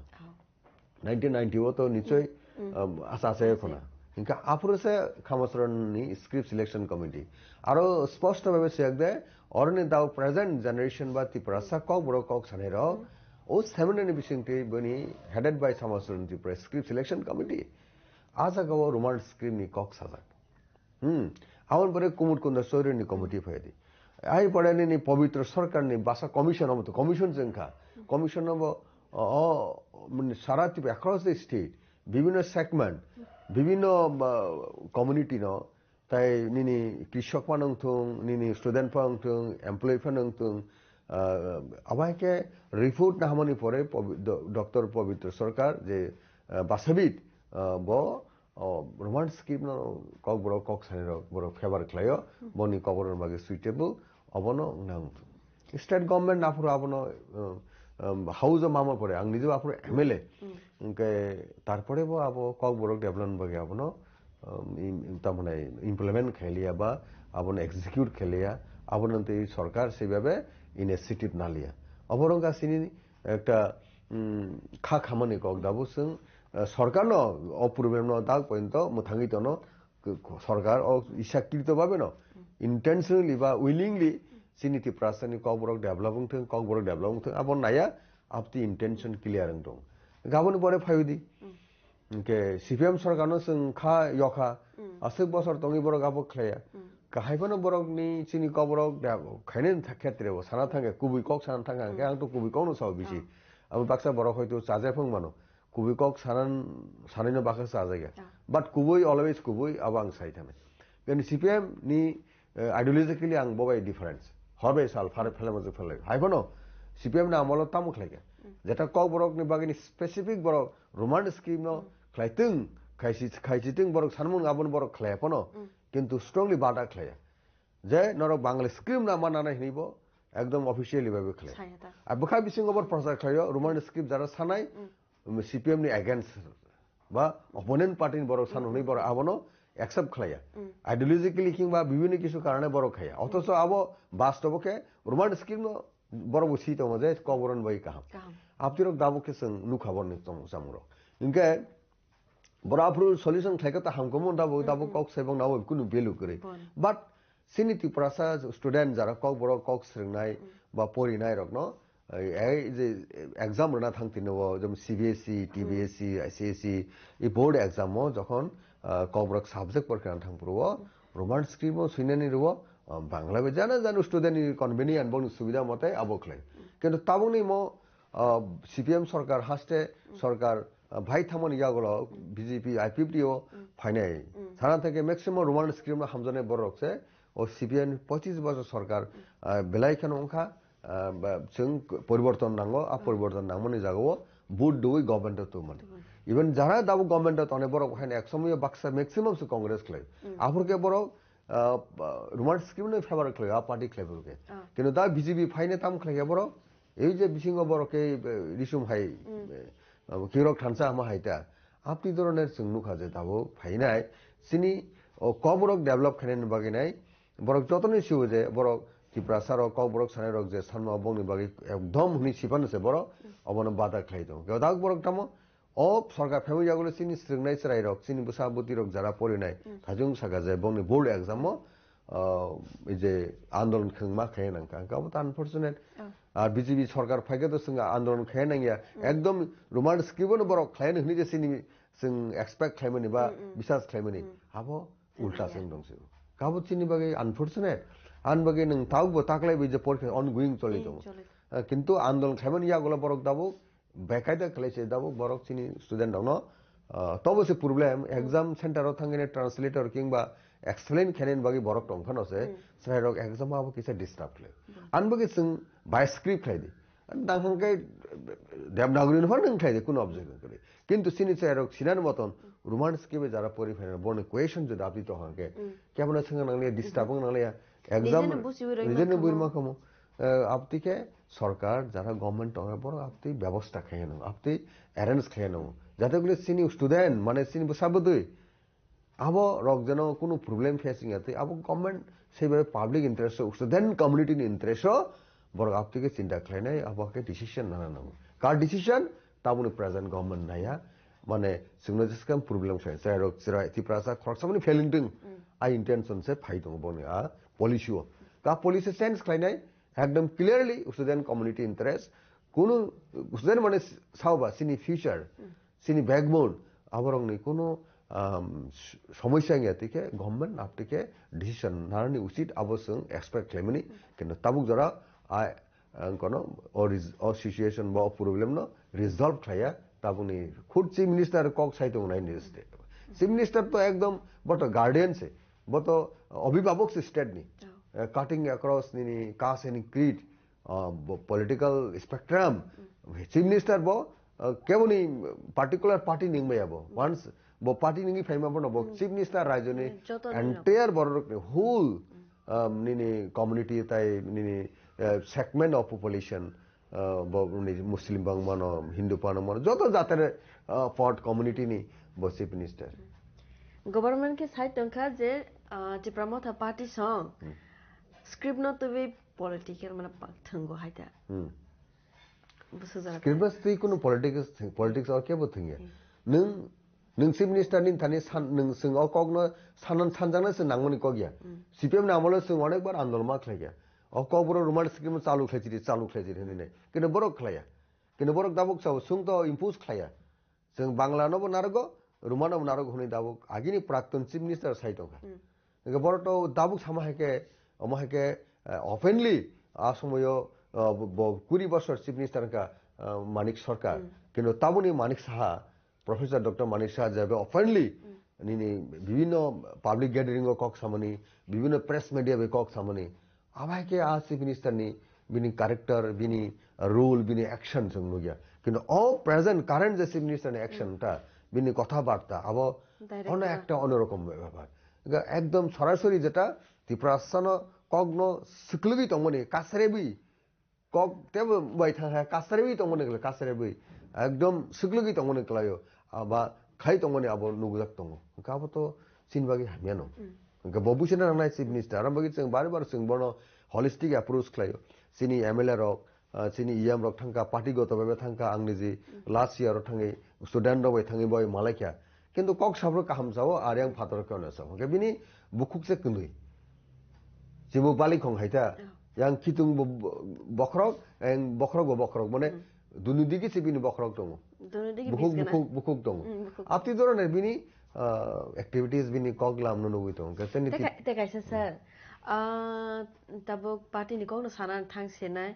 Nineteen ninety o to nichoi, um, asa asa khona. Hingkha aphuru se Khamacharan ni script selection committee. Aro sposto bhabe siyakde, oroni dao present generation ba Tiprasa Kokborok kok sanai rok, o seminar ni bisingtwi bini headed by Khamacharan Tripura script selection committee. A jaga o Roman script ni kok sajak. Hmm. Aboni pore Kumud Kunda Chowdhury ni committee phai di. Ai pore nini Pabitra Sarkar ni basa commission omo to commission se wngkha. Commission omo, o, o, mane sara Tripura across the state, bibhinno segment, bibhinno, ah, community no Tai nini krishok phano wngthung, nini student phano wngthung, employee phano wngthung, ah, abo hai khe report nahamani pore Pobi-, do-, Doctor Pabitra Sarkar je, ah, basabit, ah, bo, oh, Roman script no Kokborok kok sanirok borok favor khlaio, boni Kokborok bagwi suitable, obono wngna wngthung. State government aphuru abono, um, um, house o mama pore, ang nijebo aphuru M L A. Hwnkhe tarpore bo abo Kokborok development bagwi abono, um, im-, im-, tamone implement khailiya ba abono execute khailiya, abono tei sorkar sebabe initiative naliya. Obo wngkha chini ekta, um, kha khamani kok, dabo chwng, uh, sorkarno o problem no dak pointo mwthangwi tono, k-, k-, sorkar o ichakrito babe no, intentionally ba willingly chini Tiprasani Kokborok develop wngthung, Kokborok develop wngthung, abo naya, aboni intention clear wngthung. Gaboni pore phaiwi di. Hwnkhe C P M sorkarno chwng kha yokha, aswk bosor tongwi borok abo khlaiya. Kahai phano borokni chini Kokborok develop khainani khetreo sana thangkhe, kubui kok sana thangkha, hwnkhe ang to kubui kokno sao bisi. Abo baksa borok hoito chajak phang mano. Kubui kok sanan, sanaino bakha chajak ya. But kubui always kubui, abo ang sai thani. Then C P M ni, eh, ideologically ang bobai difference. Horbai sal, phare phele mojok phele. Hai phano C P M ni amolo tamo khlaikha. Jeta Kokborok ni bagini specific borok Roman script no khlaitung, khaisi, khaisitwng borok sanmung abon borok khlaiya phano. Kintu strongly bada khlaiya. Je norok Bangla script na manana hinibo ekdom officially bai khlai. Saya ta. Ar bwkha bisingo bor prochar khlaio, Roman script jara sanai, um, C P M ni against ba opponent party ni borok san hwnwi borok abono accept khlaiya. Ideologically kingba bibhinno kisu karone borok khaiya. Othocho abo bastobo khe Roman script no borok bo si tongo je Kokborok ni bagwi kaham. Kaham. Abtirok dabo khe chwng nukha borni tong-, chamungrok. Hinkhe Bora aphuru solution khlaikha ta hamkhamu, dabo, dabo kok saibang nabo kunu value kwrwi. But chini Tiprasa student jara Kokborok kok swrwngnai ba porinai rokno, ei, ei je exam rwna thang tini o, jemon C B S E, T B S E, I C S E, e board exam o jokhon, ah, Kokborok subject porikha thang phuru o, Roman script o swinani rwo, ah, Bangla bai jana jana student ni convenient boni subida mote abo khlai. Kintu tabukni mo, ah, C P M sorkar haste sorkar, ah, bhai thamani yagulo B J P I P F T o phainai. Sana thangkhe maximum Roman script no hamjaknai borok se o C P M pochis bosor sorkar, ah, belai kheno wngkha, ah, ba, chwng poriborton nango, a poriborton nangmani jagao vote dui government o tongmani. Even jara dabo government o tongnai borok haino ek somoyo baksa maximum se Congress khlai. Aphurkhe borok, ah, Roman script no favor khlai, a party khlai borok khe. Kintu da B J P phainai tam khlai khe borok, ei je bisingo borok khe, eh, risum hai, eh, abo kirok thansa hama hai ta. Apni doroner chwng nukha je tabuk phainai chini o Kokborok develop khainani bagwi nai borok jotoni siwo je borok Tiprasa rok Kokborok sanai rok je sanma bongni bagwi ekdom hwnwi siphano se borok obono bada khlai tongo. Kedak borok tamo o sorkar phaimwi yagulo chini swrwngnai chwrairok, chini bwsa bwtwirok jara porinai, thajung saka je bongni board exam o, ah, ei je andolon khwngma khe nang kha, abo ta unfortunate. Ar B J P sorkar phaikhe to chwng andolon khe nang ya, ekdom Roman script no borok khlai hwnwi je chini chwng expect khlaimani ba bisas khlaimani, abo ulta chwng dong se. Kabo chini bagwi unfortunate, ani bagwi nwng tabuk bo taklai bai je porikha ongoing choli tongo. Ah, kintu andolon khlaimani yagulo borok tabuk bekaida khlai se dabo borok chini student rokno, ah, tobo se problem, exam center o thangwi translator kingba explain khainani bagwi borok tongkhano se, chwrairok exam abo kisa disturb khlai. Ani bagwi chwng by script khlai di. Dang hwnkhe Devanagari no phano wng khlai di, kuno objection kwrwi. Kintu chini chwrairok sinani moton Roman script jara pori phainai borni question jodi apni tong hwnkhe, kebono swngna nangliya, disturb wng nangliya. Exam nijeno buchiwi rwima nijeno khamo. Buima khamo. Eh, abtwi khe sorkar jara government tongnai borok abtwi bebosta khainai, abtwi arrange khainai. Jate kule chini student, mane chini bwsa bwtwi, abo rok jeno kunu problem face wngya twi, abo government sebe public interest o, student community ni interest o borok abtwi khe chinta khlainai, abo khe decision nana nango. Kar decision? Taboni present government naiya, mane chwngno jeskam problem khlai, chwrairok chwrai Tiprasa khoroksa mani failing twng, a intention se phai tongo boni a policy o. Ka policy change khlainai, ekdom clearly student community interest, kunu student mane sao ba chini future, chini backbone, aborokni kunu, um, s-, somosya wngya twi khe government aptwi khe decision narani uchit abo chwng expect khlaimani, kintu tabuk jora a, ang kono o res-, o situation ba o problem no resolve khlaiya, tabukni khud chief minister kok sai tongo nai ni state. Chief minister to ekdom boto guardian se. Bo to abhibhabok se state ni. Oh. Eh, cutting across nini caste and creed, ah, bo political spectrum. Chief Minister bo, ah, kebo ni particular party ni wngmaya bo. Once bo party ni wngwi phaima bono bo Chief Minister rajyo ni Hmm, joto ni entire borok ni whole, um, nini community tai nini, eh, segment of population, ah, bo ni Muslim bang mano, Hindu bang mano, joto jater, ah, part community ni bo Chief Minister. Government ke side tongkha je, ah, Tipra Motha Party song Hmm. script no twi political mana pak thango hai ta. Hmm. Busu jara Script bas twi kuno politics, politics or kebo thangya. Hmm. Nung Nwng Chief Minister ni thani san, nwng chwng o kok no sanan sanjakna se nangmani kok ya. Hmm. C P M ni amolo chwng onek bar andolon ma khlai ya. O kok boro Roman script no chalu khlai chiri, chalu khlai chiri hinwi nai. Kino borok khlai ya. Kino borok tabuk chao, chwng to impose khlai ya. Chwng Bangla no bo narogo, Roman no bo narogo hinwi tabuk agini Prakton Chief Minister sai tongkha. Hmm. Hingke borok to tabuk sama hai ke, omo hai ke, eh, openly a somoyo, eh, bo, bo kuri bosor Chief Minister wngkha, eh, Manik Sarkar. Hmm. Kino tabuni Manik Saha, Professor Doctor Manik Saha je be openly Hmm. nini bibhinno public gathering o kok samani, bibhinno press media bai kok samani, abai ke a Chief Minister ni bini character, bini role, bini action chwng nukya. Kintu o present current je Chief Minister ni action Hmm. ta, bini kotha barta, abo Direct ono na. Ekta onorokom bepar. Ga ekdom sorasori jeta Tiprasano kokno swklwgwi tongmani, kasrebwi kok tebo bai thang ha, kasrebwi tongmani kle, kasrebwi. Ekdom swklwgwi tongmani klaio. Aba khai tongmani abo nukjak tongo. Hwnkhe abo to chini bagwi hamya no. Mm. Hwnkhe bo buchina nangnai Chief Minister. Aro bagwi chwng bari bar chwng bono holistic approach khlaio. Chini M L A rok, ah, chini E M rok thangkha, party goto bai thangkha, ang niji Mm. last year o thangwi student rok bai thangwi bai malaikha. Kintu kok sabrok kaham sao, ar yang phator khe ono sao. Hwnkhe bini bukhuk se kwnwi. Chibo balikhong hai ta. Oh. Yang khitung bo, bo, bokhorok, yang bokhorok bo bokhorok. Mane, Hmm. dunu digi se bini bokhorok tongo. Dunu digi Bukhuk, bisgana. Bukhuk, bukhuk tongo. Hmm, bukhuk. Apti dorone bini, ah, activities bini kok lamno nugwi tongo. Khe teni Te ti- kai-, te kaisa sir. Ah, tabuk party ni kokno sana thang senai.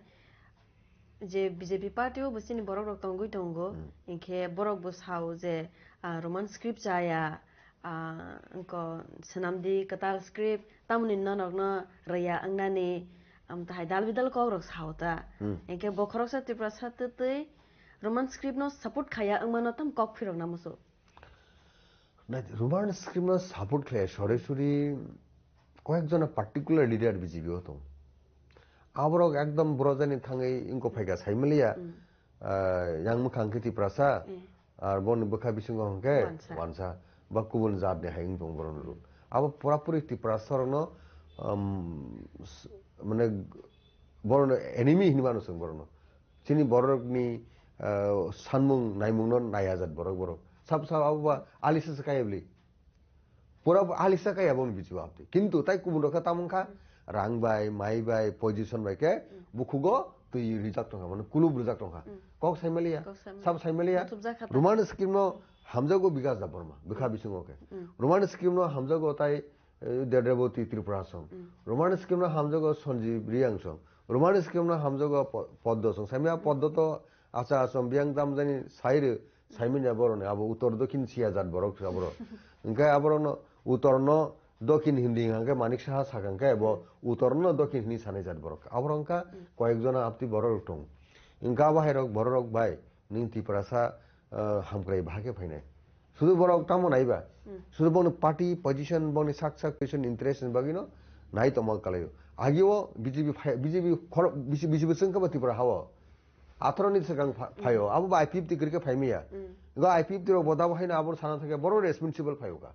Je B J P party o bo chini borok rok tongwi tongo, Hmm. hinkhe borok bo sao je, ah, Roman script chaya, ah, wngko swnamdi kwtal script, tamoni nonokno rwya wngnani, amtahai dal bidal kok rok sao ta. Hmm. Hinkhe bo khoroksa Tiprasa twtwi Roman script no support khaya wngmano tam kok phirok na musu. Nai, Roman script no support khlai sorry sorry koyekjona particular leader B J P o tong. Aborok ekdom borojani thangwi wngkok phaikha saimaliya, Hmm. ah, yang mwkhang khe Tiprasa, Hmm. ar boni bwkha bisingo hwnkhe Wansa. Wansa, ba kubun jat ni hai wng tong borok rok. Abo pura puri Tiprasa rokno, um, s-, mane borokno enemy hinwi mano chwng borokno. Chini borokni, ah, sanmung naimungno naiya jat borok borok. Sab sab abo ba alisa se kaya bli. Pura bo alisa kaya bo bichu apni. Kintu tai kubun rokha tamung kha rang bai, mai bai, position bai khe bukhugo twi rijak tongkha, mane kulub rijak tongkha. Hmm. Kok saimaliya, Kok saimaliya. Sab saimaliya. Muchubjak kha ta. Roman script no hamjago Bikas Debbarma, bwkha bisingo khe. Hmm. Roman script no hamjago tai eh, Dedreboti Tripura song. Mm. Roman script no hamjago Sanjeev Reang song. Roman script no hamjago Po-, Poddo song. Saimya Poddo to acha achom biyang damjani saire, saimanya boroni abo utor dokhin siya jat borok sa borok. Hwnkhe aborokno utorno dokhin hindi hwnkhe Manik Saha sakha hwnkhe abo utorno dokhin hindi sanai jat borok. Aborok hwnkha Mm. koyekjona apti borok rok tong. Hwnkhe abo hairok borok rok bai ning Tiprasa, ah, hamkrai bahai khe phainai. Sudu borok tamo naiba. Hmm. Sudu bongni party position, bongni sak sak position interest ni bagwi no nai tongma kalaio. Agio B J P phai, B J P khoro, B J P, B J P chwngkha ba Tripura hao. Atharo ni swkang pha-, Hmm. phaio. Abo ba I P F T kwrwikhe phaimaya. Hmm. Go I P F T rok bo dabo haino abo sana thangkhe boro responsible phaio ka.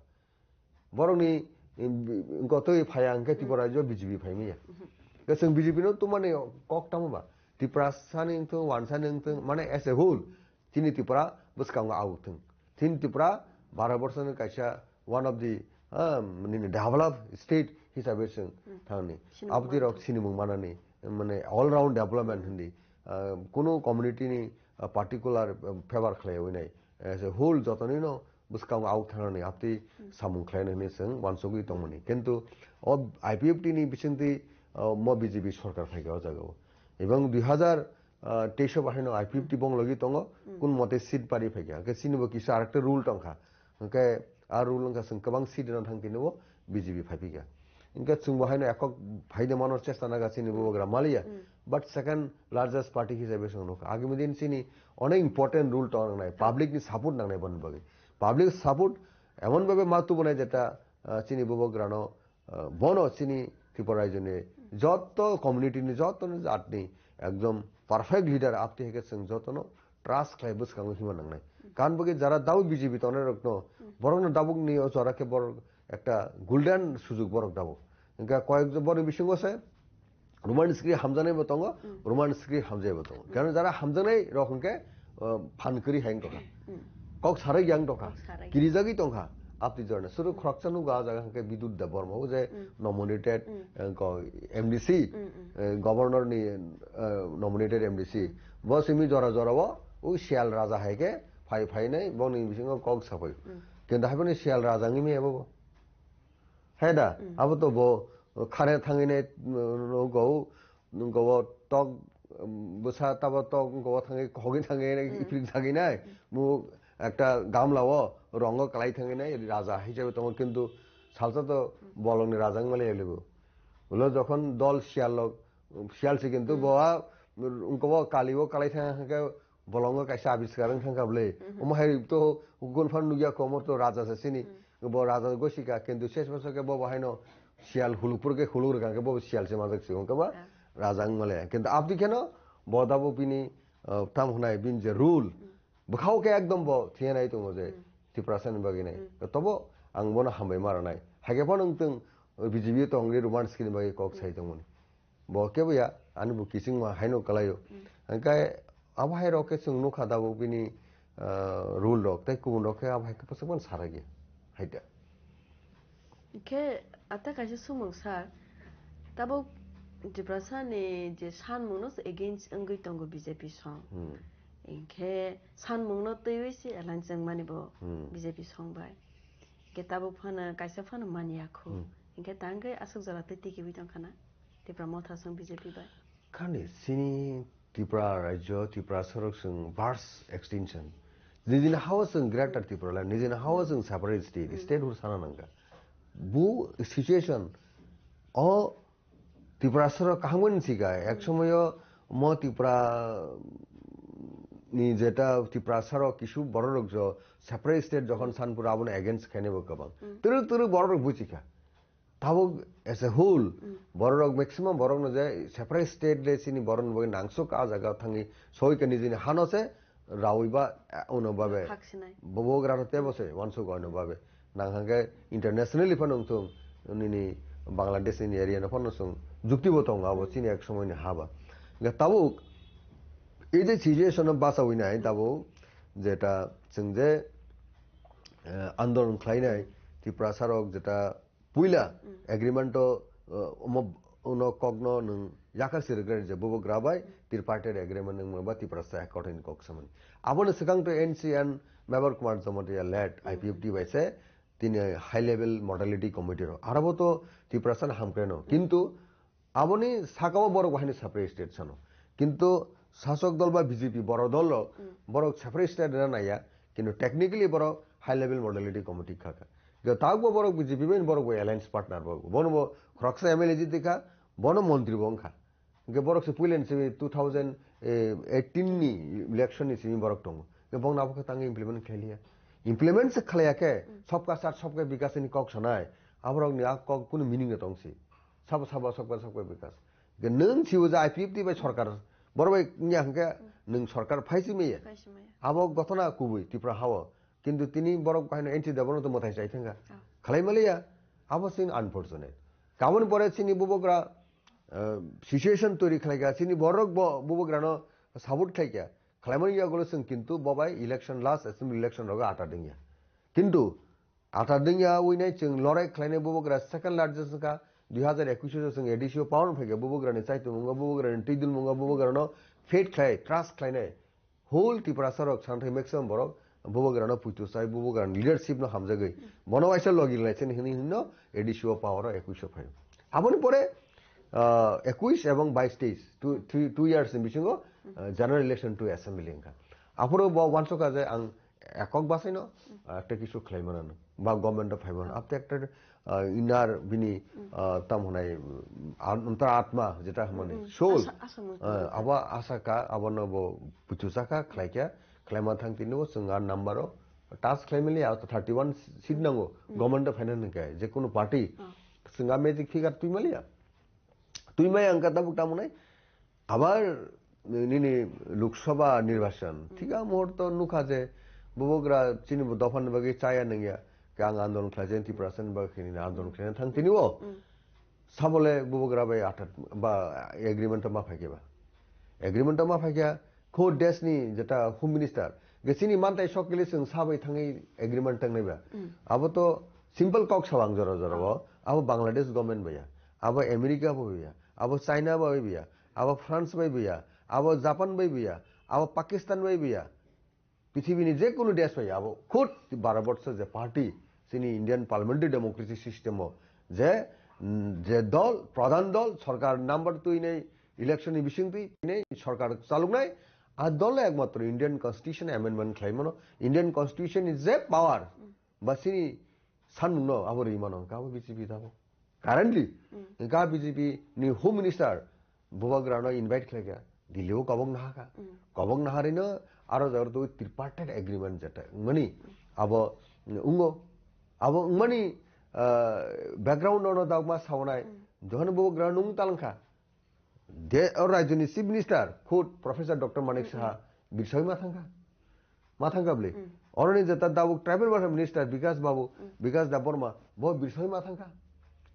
Borokni, em, bi-, gotoi phaya hwnkhe Hmm. Tripura rajyo B J P phaimaya. Hmm. Ke chwng B J P no tumani kok tamo ba. Tripura sani wngthung, wansa ni wngthung, mane as a whole. Chini Tripura bwskango aothung. Chini Tripura Bharat borsoni kaisa one of the, ah, nini developed state hisabe chwng Hmm. thangni. Sinimung Abdi rok manthung. Sinimung manani, mane all round development hindi. Ah, kunu community ni, ah, particular, ah, favor khlaiwi nai. As a whole jotonino bwskango aothunani abdi Hmm. samung khlainani chwng wansugwi tongmani. Kintu o I P F T ni bisingtwi, ah, mo B J P sorkar phaikha o jagao. Ebong dui hazar ah, teis o bahaino I P F T bong logi tongo, Hmm. kun mote seat pari phaikha. Hwnkhe chini bo kisa arekta rule tongkha. Hwnkhe a rule wngkha chwng kwbang seat rwna thang tini bo B J P phaiphikha. Hingke chwngbo haino ekok phaide mano chesta naga chini bubagra maliya. But second largest party hisabe chwng nukha. Agami din chini onek important role tong nangnai. Public ni support nangnai boni bagwi. Public support emon bhabe ma tubunai jeta, ah, chini bubagrano, ah, bono chini Tripura rajyoni joto community ni joto ni jat ni ekdom perfect leader apti heke chwng jotono trust khlai bwskango hima nangnai. Kan bagwi jara dau B J P tongnai rokno borokno dabuk ni o jora khe borok ekta golden sujug borok dabo. Hingke koyek jon borokni bisingo se Roman script hamjaknai bo tongo, Roman script hamjai bo tongo. Karon jara hamjaknai rok hingke, uh, phan kwrwi hai wng tongkha. Kok sarai yang tongkha. Kok sarai. Kirijagwi tongkha. Apti jorna. Suru khoroksa nugo a jaga hingke Bidut Debbarma o je nominated, eh, ko M D C, eh, governor ni, eh, nominated M D C. Bo simi jora jora o, o Sial Raja hai khe phai phai nai boni bisingo kok sapai. Kendo haiboni Sial Raja ngi me abo bo. Hai da, abo to bo khare thangwi nai, mm, go, go tok, mm, bwsa tabo tok go thangwi, hogwi thangwi nai, iprik thangwi nai. Mu ekta gamla o rongo kwlai thangwi nai, raja hisabe tongo, kintu salsa to bolongni raja wng male lebu. Ulo jokhon dol siyal lok, siyal se kintu bo a, mm, wngko bo kali o kwlai thang khe, bolongo kaisa abiskar wng thangkha bwle. Omo hai to gun phan nukya komor to raja se sini. Bo raja gosi ka, kintu ses bosor ke bo bahaino siyal huluk pur ke huluk rwkha ke bo siyal se majak se wngkha ba raja wng male. Kintu abdi kheno bo dabo bini, ah, tam hwnai bini je rule. Bwkhao ke ekdom bo thiya nai tongo je Tiprasa ni bagwi nai. Tobo ang bono hambai ma rwnai. Haikhe phano wngtwng B J P tongri Roman script ni bagwi kok sai tongmani. Bo kebo ya, ani bo kiching ma haino kalaio. Hingke abo hai rok ke chwng nukha dabo bini, ah, rule rok, tei kubun rok ke abo hai ke bwswk man saragi. Hai da. Hingke ata kaisa sumung sir, tabuk Tiprasa ni je sanmung no against wngwi tongo B J P song. Hingke sanmung no twiwi se alliance wngmani bo B J P song bai. Hingke tabuk phano kaisa phano manya khu. Hingke tangwi aswk jora tei tikiwi tongkha na? Tipra Motha song B J P bai. Khani sini Tripura rajyo, Tripura sorok song vast extinction. Nijini hao song Greater Tripura land, nijini hao song separate state, state hur sana nangka. Bu situation o Tripura sorok kaham ni sika, ek somoyo mo Tripura ni jeta Tripura sorok kisu borok rok jo separate state jokhon sanpura abono against khainai bo kwbang. Twrwk twrwk borok rok buchikha. Tabuk as a whole, borok rok maximum borok no je separate state le chini borok no bagwi nangsuk a jaga thangwi soi kani jini hano se rawi ba, eh, uno babe. Hak sinai. Bobo gra no tebo se wansuk ono babe. Nang hangke internationally phano wngthung nini Bangladesh ni area no phano sung jukti bo tongo abo chini ek somoi ni haba. Ga tabuk ei je situation no basa wina ai tabuk jeta chwng je, eh, andolon khlainai Tripura sarok jeta puila agreement o, uh, omo, uno kokno nwng yakar sirikre je bubo grabai tripartite agreement nwng maba Tiprasa accord in kok samani. Aboni swkang to N C N Mebar Kumar Jamatia led I P F T bai se tini high level modality committee ro. Arabo to Tiprasa na hamkre no. Kintu aboni saka o borok bahini separate state sano. Kintu sasok dol ba B J P boro dol rok borok separate state rwna naiya, kintu technically borok high level modality committee kha kha. Hingke tabuk bo borok B J P bai borok bo alliance partner bo. Bono bo khoroksa M L A jiti kha, bono montri bo wngkha. Hingke borok se puila ni simi two thousand eighteen ni election ni simi borok tongo. Hingke bong nabo khe tango implement khailiya. Implement se khlaiya khe, sabka saath sabka vikas ni kok sanai. Aborok ni a kok kunu meaning no tong si. Sabo sabo sabka sabka vikas. Hingke nwng sibo je I P F T bai sorkar, borok bai wngya hingke nwng sorkar phaisi maya. Phaisi maya. Abo gotona kubui Tripura hao. Kintu tini borok bahino N T Debbarma to mwtai chai thangkha. Oh. Khlai maliya, abo sin unfortunate. Kaboni pore chini bubagra, eh, situation turi khlaikha, chini borok bo bubagrano support khlaikha. Khlaimani yagulo chwng kintu bobai election, last assembly election rogo ata dingya. Kintu ata dingya winai chwng lorai khlainai bubagra second largest wngkha, dui hazar ekush o chwng A D C o power phaikha bubagrani chaitumung o, bubagrani twidulmung o, bubagrano faith khlai, trust khlainai. Whole Tiprasa rok santhai maximum borok bubagrano puitu sai, bubagrani leadership no hamjagwi. Bono waisa logi lai chini hini hino A D C o power o ekush o phai. Aboni pore, ah, ekush ebong bais teis, two, three, two years ni bisingo, ah, general election to assembly wngkha. Aphuru bo wansukha je ang ekok basaino, ah, ekta kisu khlai manano, ba government o phai mano. Apte ekta, ah, inner bini, ah, tam hwnai, mm, an-, antar atma jeta hwnmani, soul. Asa, asa mui Ah, abo asa ka, abono bo puchu saka, khlai kya, khlai ma thang tini bo chwng ar number o touch khlai mali, ah, thirty one seat nango, government o phaina hwnkhe, je kono party, chwng a magic figure twi maliya. Twi maya wngkha tabuk tamo nai, Abar nini Lok Sabha nirbachan, thik a muhurto nukha je bubagra chini bo dopha ni bagwi chaya nangya, ke ang andolon khlaijani Tiprasa ni bagwi khe nini andolon khlaina thang tini o. Sabole bubagra bai atat ba agreement ma phaikhe ba. Agreement ma phaikhe kho desh ni jeta Home Minister ge chini mantai sok kili chwng sabai thangwi agreement tangnai ba. Abo to simple kok sawang jora jora o. Abo Bangladesh government baya. Abo America bo baya. Abo China bai biya, abo France bai biya, abo Japan bai biya, abo Pakistan bai biya. Pithibini je kunu desh bai abo khud Bharat borso je party, chini Indian parliamentary democracy system o je, mm, je dol, pradhan dol, sorkar number twi nei, election ni bising twi nei, sorkar chaluknai, a dol ekmatro Indian constitution amendment khlai mano, Indian constitution ni je power, ba chini sanmung no abo rwi mano, abo B J P tabo. Currently, hingka B J P ni Home Minister bubagra no invite khlai kha, Delhi o kobok naha kha. Kobok naharino aro jagar tu tripartite agreement jeta mani abo ungo, abo mani, ah, background no dagma sawnai, johan bubagra nung talangkha. De, o rajyoni Chief Minister, khud Professor Doctor Manik Saha, birsoi ma thangkha. Ma thangkha bli. Oroni jeta dabuk Tribal Welfare Minister Bikas Babu, Bikas Debbarma, bo birsoi ma thangkha.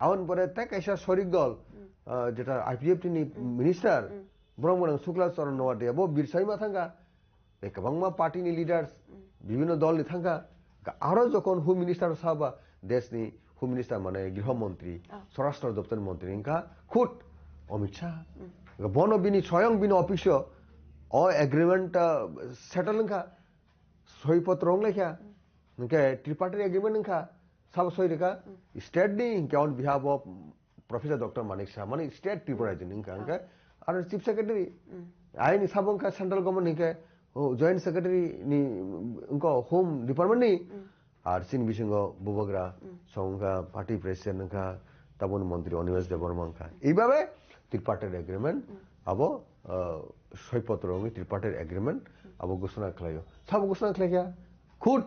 Aboni pore tei kaisa sorik dol, ah, jeta I P F T ni Minister, Brahmanang Sukla Charan Noatia, bo birsoi ma thangkha. Tei kwbangma party ni leaders, bibhinno dol ni thangkha. Ka-, aro jokhon Home Minister saba, desh ni Home Minister mane Griho Montri, Swarashtra Doptor ni Montri wngkha khud Amit Shah. Bono bini soyong bini office o, o agreement, ah, settle wngkha, soi potro wnglaikha. Hingke tripartite agreement wngkha, sabo soi rwkha, state ni hingke on behalf of Professor Doctor Manik Saha, mani state Tripura ni wngkha, hingke aro chief secretary, aini sabo wngkha central government hingke, o, joint secretary ni wngkha home department ni, ar chini bisingo bubagra song wngkha party president wngkha, taboni montri Animesh Debbarma wngkha. Eibabe tripartite agreement abo, ah, soi potro wngwi tripartite agreement abo ghosona khlaio. Sabo ghosona khlaikha, khud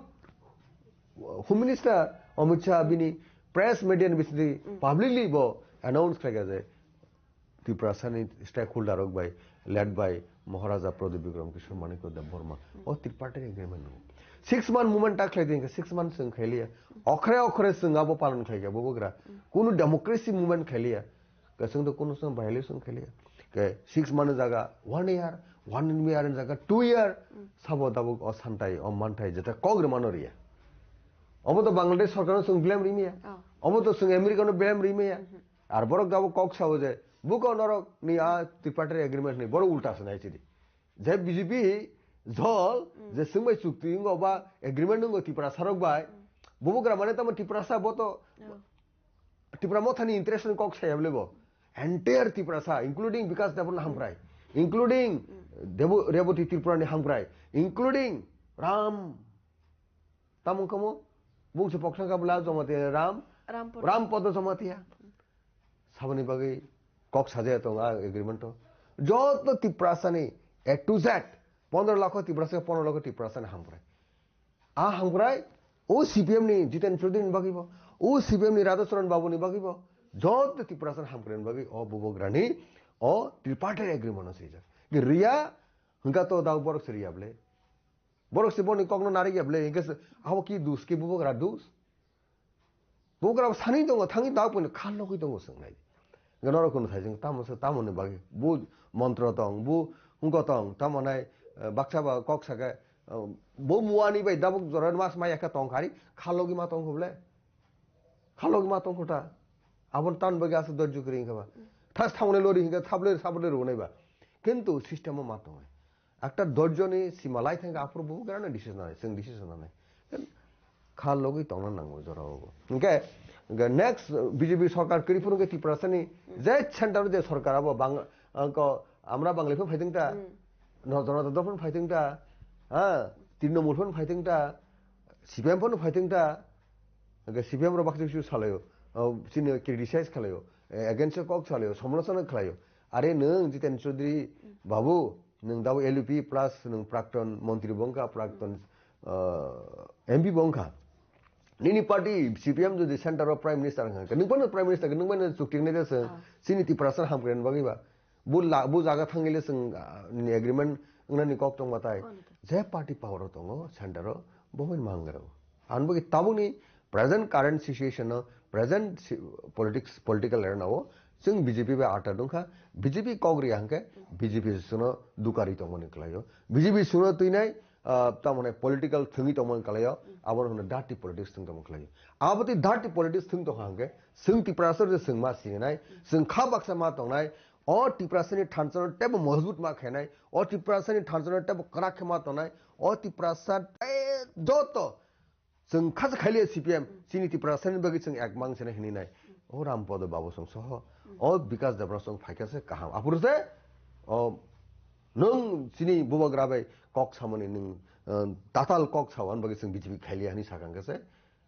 Home Minister Amit Shah bini press media ni bisingtwi publicly bo announce khlaikha je Tiprasa ni stakeholder rok bai led by Maharaja Pradyut Bikram Kishore Manikya Debbarma o tripartite agreement no six month movement ta khlai dingkha, six month chwng khailiya, okhre okhre chwng abo palon khlaikha bubagra, kunu democracy movement khailiya. Kasung to kunu song violation khailiya. Ke six month jaga one year, one year jaga two year, sabo tabuk o santai, o mantai, jeta kok rwmano riya. Obo to Bangladesh sorkar no sung blame rimiya. Obo to sung America no blame rimiya. Ar borok tabuk kok sabo je, buko norok ni a tripartite agreement ni, borok ulta sanai chidi. Je B J P jol, je sung bai chukti ngo ba agreement ngo Tiprasa rok bai, bubagra mane tamo Tiprasa bo to Tipra Mothani interest ni kok saya bole bo. Entire Tiprasa, including Bikas Debbarma Hamkrai, including Debu-, Reboti Tripura ni Hamkrai, including Ram, tamung kamo, bungsi poksa ka bla Jamatia Ram, Ram Podo. Ram Podo Jamatia. Saboni bagwi kok sajaya tong a agreement o. Joto Tiprasa ni A to Z, pondro lakho Tiprasa, pondro lakho Tiprasa ni Hamkrai. A Hamkrai, o C P M ni Jiten Chaudhary ni bagwi bo, o C P M ni Radhacharan Babu ni bagwi bo, joto Tiprasa ni Hamkrai ni bagwi o bubagrani o tripartite agreement no swijak. Ki riya, hingka to dao borok se riya ble. Borok se boni kokno nari ya ble, hingke se abo ki dus, ki bubagra dus. Bubagra sani tongo, thangi dao puni khal logoi tongo swngnai. Hingke norok kono sai jeng tamo se tamo ni bagwi. Bu montro tong, bu hingko tong, tamo nai, eh, baksa ba kok sake, eh, bo muani bai dabuk jora mas maya khe tong khari, khal logoi ma tong khuble. Khalok ma tong kho ta. Abon tan bagwi aswk dojjo kwrwi wngkha ba. Thas thangnai lori hingkha thablai sablai rwnai ba. Kintu system o ma tongnai. Ekta dojjo ni sima lai thangkha aphuru bo grana decision nanai, chwng decision nanai. Kha logwi tongna nango jora o bo. Hingkhe, hingkhe next B J P sorkar kwrwi phuru hingkhe Tiprasa ni je center o je sorkar abo bang-, ang ko amra Banglai pho phaithang ta. Hmm. Nojora dodor pho phaithang ta. Ha? Trinamool phano phaithwng ta, C P M phano phaithwng ta, hwnkhe C P M rok baksa bisu salaio, o, chini criticize khalaio, eh, against o kok salaio, somalochona khalaio. Are nwng Jiten Chaudhary babu, nwng dabo L U P plus nwng prakton montri bo wngkha, prakton, ah, M P bo wngkha. Nini party C P M jodi center o prime minister wngkha, nwng phano prime minister, nwng phano chukti wngnai da chwng, Ah. chini Tiprasa hamkrai bagwi ba. Bo la, bo jaga thangile chwng, ah, ni agreement wngnani kok tongma tai. Oh, nito. Je party power o tongo, center o, bo bai mangrao. Ang bagwi tabukni present current situation o, present si-, politics, political arena o, chwng B J P bai ata dongkha, B J P kok ri hangke, B J P suno dukari tongmani kwlaio. B J P suno twinai, ah, tamone political thwngwi tongmani kwlaio, abono hwno dirty politics thwng tongmani kwlaio. Abotwi dirty politics thwng tongkha hangke, chwng Tiprasa je chwng ma sinai, chwng kha baksa ma tongnai, o Tiprasani thansa no tebo mojbut ma khainai, o Tiprasani thansa no tebo kwrak khe ma tongnai, o Tiprasa tei joto chwng kha se khailiya C P M, chini Tiprasani bagwi chwng ek mang sene hinwi nai. O Rampodo Babu song soho, o Bikas Debbarma song phaikha se kaham. Aphuru se, o, nwng chini bubagra bai kok samani nwng, eh, tatal kok sawan bagwi chwng B J P khailiya hinwi sakha hwnkhe se,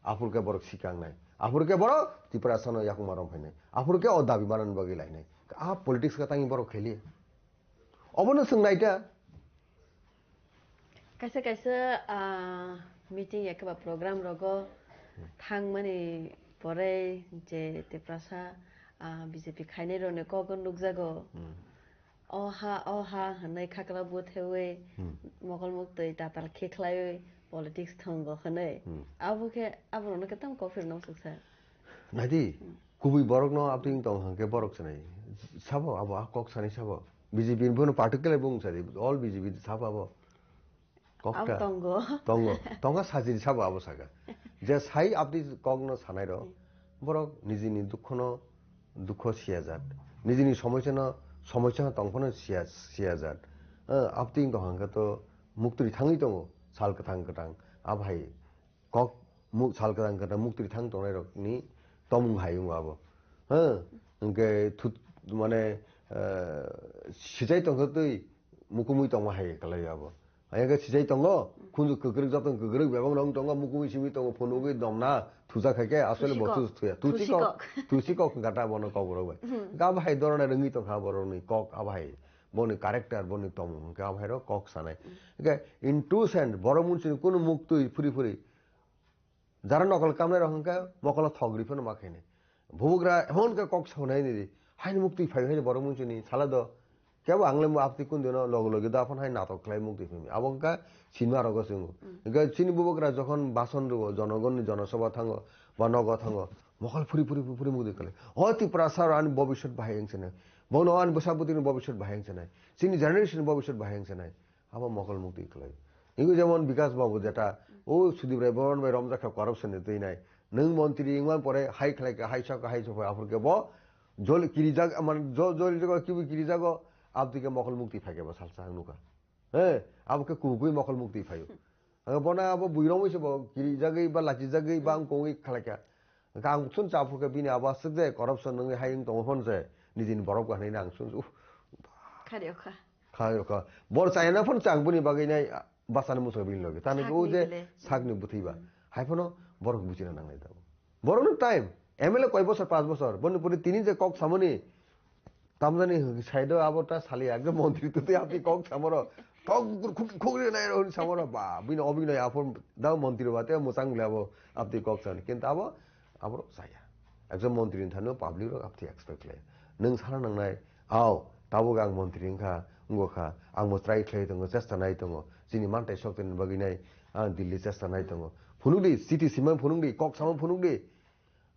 Aphuru khe borok sikangnai. Aphuru khe borok Tiprasano yakungma rom phainai. Aphuru khe o dabi manani bagwi lainai. A politics khe tangwi borok khaili. Obono swng naita. Kaisa kaisa, ah, meeting ya khe ba program rogo thangmani pore je Tiprasa, ah, B J P khainai rokni kok nukjago. Hmm. O ha, o ha hwnwi khakla buthewi Hmm. mokol muktwi tatal khe khlaiwi politics thwngo hwnwi. Hmm. Abo khe, aborokno khe tamo kok phirno swksa? Naidi, Hmm. kubui borokno abtwi wng tong hwnkhe borok sanai. Sabo, abo a kok sanai sabo. B J P ni bono particular bung sadi, all B J P sabo abo. Kok Abo ka? tongo. Tongo. Tongo sajini sabo abo saka. Je sai abdi kokno sanai rok, borok nijini dukhono dukho siya jat. Nijini somoisano somoisa tongphano siya, siya jat. Eh, abdi wng tong hangkhe to muktri thangwi tongo, sal kwthang kwthang. Abhai kok mu-, sal kwthang kwthang muktri thang tongnai rokni tomung hai wngo abo. Eh, hwnkhe thut-, mane, eh, sichai tongkhe twi mukumui tongma hai kwlai abo. Ayang khe sijai tongo, khunju kwkrwk, joto kwkrwk bebak rok tongo, mukumui simi tongo, phunugwi domna, thuja khai khe asole bo Thusikok. thu thuya. Thusikok, Thusikok. thusikok hwnkha ta bono kok borok bai. Hmm. Hwnkha abo hai dorone rwngwi tongkha borokni kok abo hai. Boni character, boni tongmung hwnkhe abo hai rok kok sanai. Hmm. Hwnkhe in two cent, borok munsini kunu muktwi phuri phuri. Jara nokol kamnai rok hwnkhe mokolo thok ri phano ma khainai. Bubagra emon khe kok sonai ni di. Haini muktwi phai haini borok munsini sala do. Kebo ang le mo apti kun dino loge loge da phano hai natok khlai muktwi phai. Abo wngkha sinma rogo se wngo. Mm. Hwnkhe chini bubagra jokhon bason rwo, jonogonni jonosabha thango, ba nogo thango, mokol phuri phuri phuri phuri muktwi khlai. O Tiprasa rok ani bobiswt bahai wngse nai. Bono ani bwsa bwtwini bobiswt bahai wngse nai. Chini generation ni bobiswt bahai wngse nai. Abo mokol muktwi khlai. Ingo jemon Bikas Babu jeta, o Sudip Rai Babu bai romjak kha corruption ni twi nai. Nwng montri wngman pore hai khlai kha, hai sok, hai sok, aphur khe bo jol kirijak, man jo-, jol jago, kibu kirijago, abdi khe mokol muktwi phai khe bo salsa ang nukha. He, abo khe kubui mokol muktwi phaio. Ang bono abo bui romwi se bo kirijagwi ba lachijagwi ba ang kongwi khlai kha. Hwnkhe ang chun cha phur khe bini abo aswk je corruption nungwi hai wng tongo phano se nijini borok bo hinwi ang chun, uff. Kha de kha. Kha, kha. Bor chayana phano chang boni bagwi nai, ah, bachani muchung bini logi. Tani Sakni o je bile. sakni bwthwi ba. Hmm. Hai phano borok buchina nangnai tabuk. Borokno time, M L A koi bosor, panch bosor, boni pore tini je kok samani, tamjani side o abo ta sali ekdom montri tutui apni kok samoro, kok khuk khuk ri nai ro samoro ba, bini obinoi aphor da montri ba te muchang le abo apni kok sani. Kintu abo, abo saya. Ekjon montri ni thani public rok apni expect le. Nung sana nangnai, Ao, tabuk ang montri wngkha, wngkha, ang bo try khlai tongo, chesta nai tongo, chini mantai soktonini bagwi nai, ang Delhi chesta nai tongo. Phunukdi, chiti simang phunukdi, kok samang phunukdi.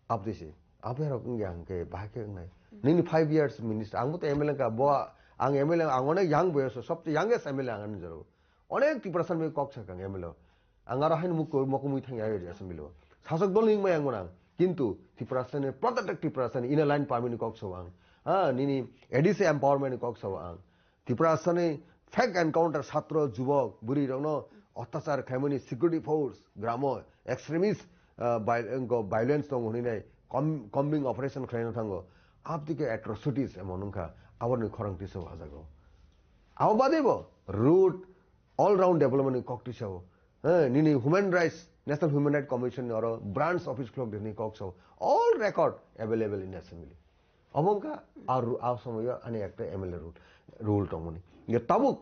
Abdi se, abya rok wngya hwnkhe bahai khe wngnai. Nini five years minister, ang bo to M L A wngkha, bo ang M L A, ang onek young boyoso, sobse youngest M L A ang ani jora. Onek Tiprasa ni kok sakha ang M L A o. Ang aro haino muk-, mokumui thangya area assembly o. Sasok dol ni wngmai ang mano ang. Kintu Tiprasa ni, protected Tiprasa ni inner line permit ni kok sao ang. Ha, nini A D C empowerment ni kok sao ang. Tiprasa ni fake encounter, satro, jubok, bwrwi rokno otyachar khaimani security force, gramo, extremist, ah, vi-, violence tongo hwnwi nai com-, combing operation khlaina thango. Abdike atrocities emon wngkha, aborni khorang tisa wajago. Abo badebo root all round development ni kok tisao. Eh, nini Human Rights, National Human Rights Commission ni oro branch office khulok de ni kok sao. All record available in assembly. Obo wngkha a ru-, a somoyo ani ekta M L A rule, rule tongmani. Nge tabuk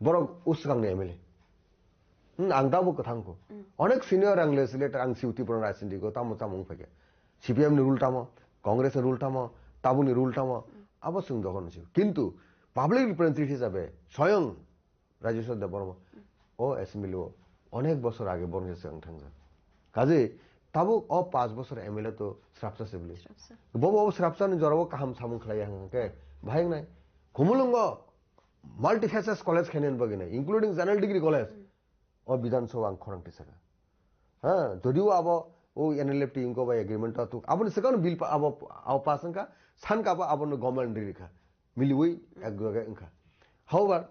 borok uswkangni M L A. Hmm, ang tabuk kwthang kho. Onek senior ang legislator, ang C U T Tipra rajniti ko tamo tamo wng phaikha. C P M ni rule tamo, Congress ni rule tamo, tabukni rule tamo, abo chwng dokhon si. Kintu public representative hisabe soyong Rajeshwar Debbarma, o assembly o onek bosor age borok se swkang thangjak. Kaje tabuk o panch bosor M L A to srapsa se bwle. Srapsa. Bobo o srapsa ni jorao kaham samung khlai ya hwnkhe bahai wngnai. Khumulwngo multifaceted college khainani bagwi nai, including general degree college. O Bidhan Sabha ang khorang tisaka. Ha, jodio abo o N L F T inko bai agreement ta tuk. Aboni swkang bill pa-, abo, abo pass wngkha, san ka abo, abono government rikha. Miliwi ek goge wngkha. However,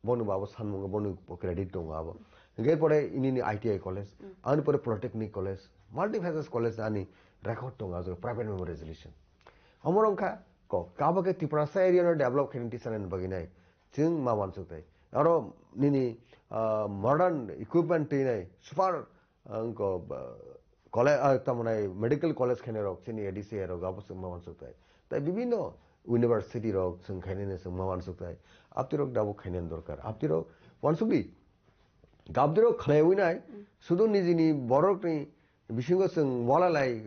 bono bo abo sanmungo bono credit tongo abo. Hingke pore inini I T I college, ani pore Polytechnic college, multifaceted college ani record tongo ajo private member resolution. Omo wngkha ko, kabo ke Tiprasa area no develop khaini tisana bagwi nai. Chwng ma wansuk tai. Aro nini, ah, modern equipment twi nai, super, ah, wngko, ah, college, ah, tamo nai medical college khainai rok, chini A D C rok, abo chwng ma wansuk tai. Tai bibinno university rok chwng khainai chwng ma wansuk tai. Apti rok dabo khainani dorkar. Apti rok wansuk di. Gabdi rok khlaiwi nai, sudu nijini borok ni bisingo chwng wala lai,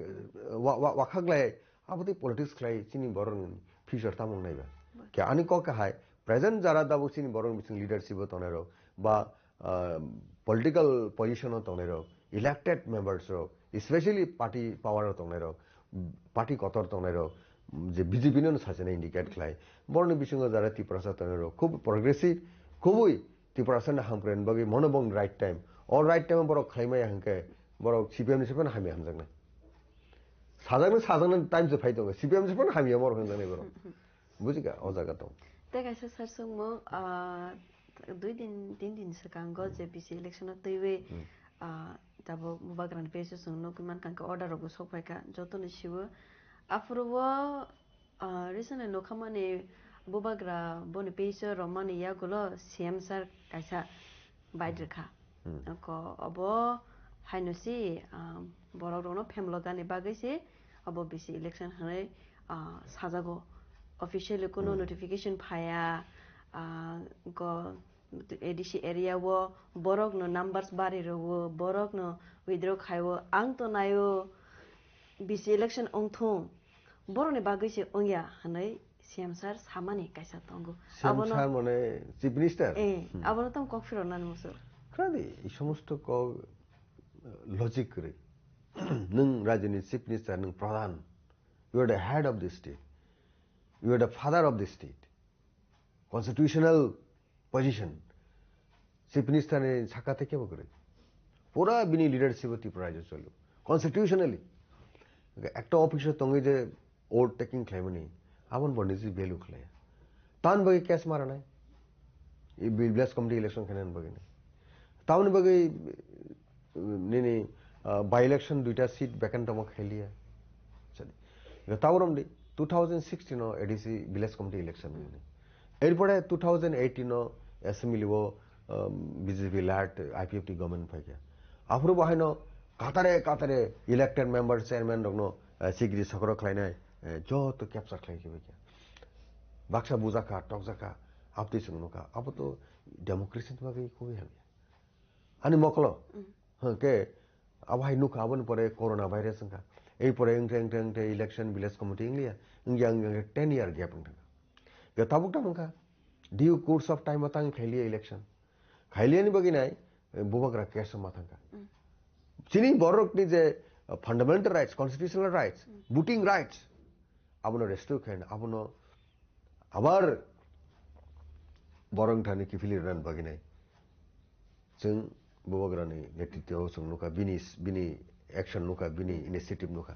wa-, wa-, wakhak lai, abo tei politics khlai chini borok ni future tamo nai ba. Khe ani kok hai, present jara dabo chini borok ni bising leadership o tongnai rok, ba, ah, political position o tongnai rok, elected members rok, especially party power o tongnai rok, party kotor tongnai rok, je B J P no sajana indicate khlai, borok ni bisingo jara Tiprasa tongnai rok, khub progressive, khubui Tiprasa ni hamkrai ni bagwi mono bong right time. O right time o borok khlai maya hwnkhe borok C P M ni se phano hamya hamjaknai. Sajaknai, sajaknai time se phai tongo. C P M se phano hamya borok hwnjaknai borok. Bujikha, o jaga tong. Tei kaisa sar songmung, ah, dui din, tin din swkango je B C election o twiwi, ah, tabuk bubagrani page o chwng nugwi mankha, hwnkhe order rok bo sok phaikha, jotono siwo. Aphuru o Ah, recently nukha mani bubagra boni page o romani yagulo C M sir kaisa bike rwkha. Ko obo haino si, ah, borok rokno phemlo gani bagwi si obo B C election hwnwi, ah, sajago. Officially kuno notification phaya, ah, go A D C area o borok no numbers bari rwo, borok no withdraw khai o, ang to nai o B C election ongthung. Borokni bagwi se wngya hwnwi C M sir samani kaisa tongo. C M Abono sir mane Chief Minister? Eh, abono tamo kok phiroknani muchung. Khwnadi, ei somosto kok, eh, logic kwrwi. Nwng rajyoni Chief Minister, nwng Pradhan. You are the head of the state. You are the father of the state. Constitutional position. Chief Minister ni saka tei kebo kwrwi. Pura bini leadership o Tripura rajyo cholo. Constitutionally. Ekta office o tongwi je oath taking khlaimani, aboni bo niji value khlaiya. Tamoni bagwi case maranai. I village committee election khainani bagwi ni. Tamoni bagwi nini, ah, by election duita seat vacant tongma khailiya. Sadi. Tabuk romdi two thousand sixteen o A D C village committee election nini. Erpore two thousand eighteen o assembly o, um, B J P led I P F T government phaikha. Aphuru bo haino katare katare elected member, chairman rokno, eh, sikri sokro khlainai, eh, joto capture khlai khe baikha. Baksa bujakha, tokjakha, abtwi chwng nukha. Abo to democracy ni bagwi khubui hamya. Ani mokolo. Mm. Hwnkhe abo hai nukha, aboni pore corona virus wngkha. Ei pore wngkhe, wngkhe, wngkhe election village committee wngliya. Wngya, wngya, wngya, ten year gap wngkha. Ya tabuk tamo wngkha. Due course of time o tang khailiya election. Khailiyani bagwi nai, eh, bubagra case ma thangkha. Mm. Chini borokni je, uh, fundamental rights, constitutional rights, Mm. voting rights, abono restrict khaina, abono abar borok thani kiphilwi rwna bagwi nai. Chwng bubagrani netritwo chwng nukha, bini, bini action nukha, bini initiative nukha.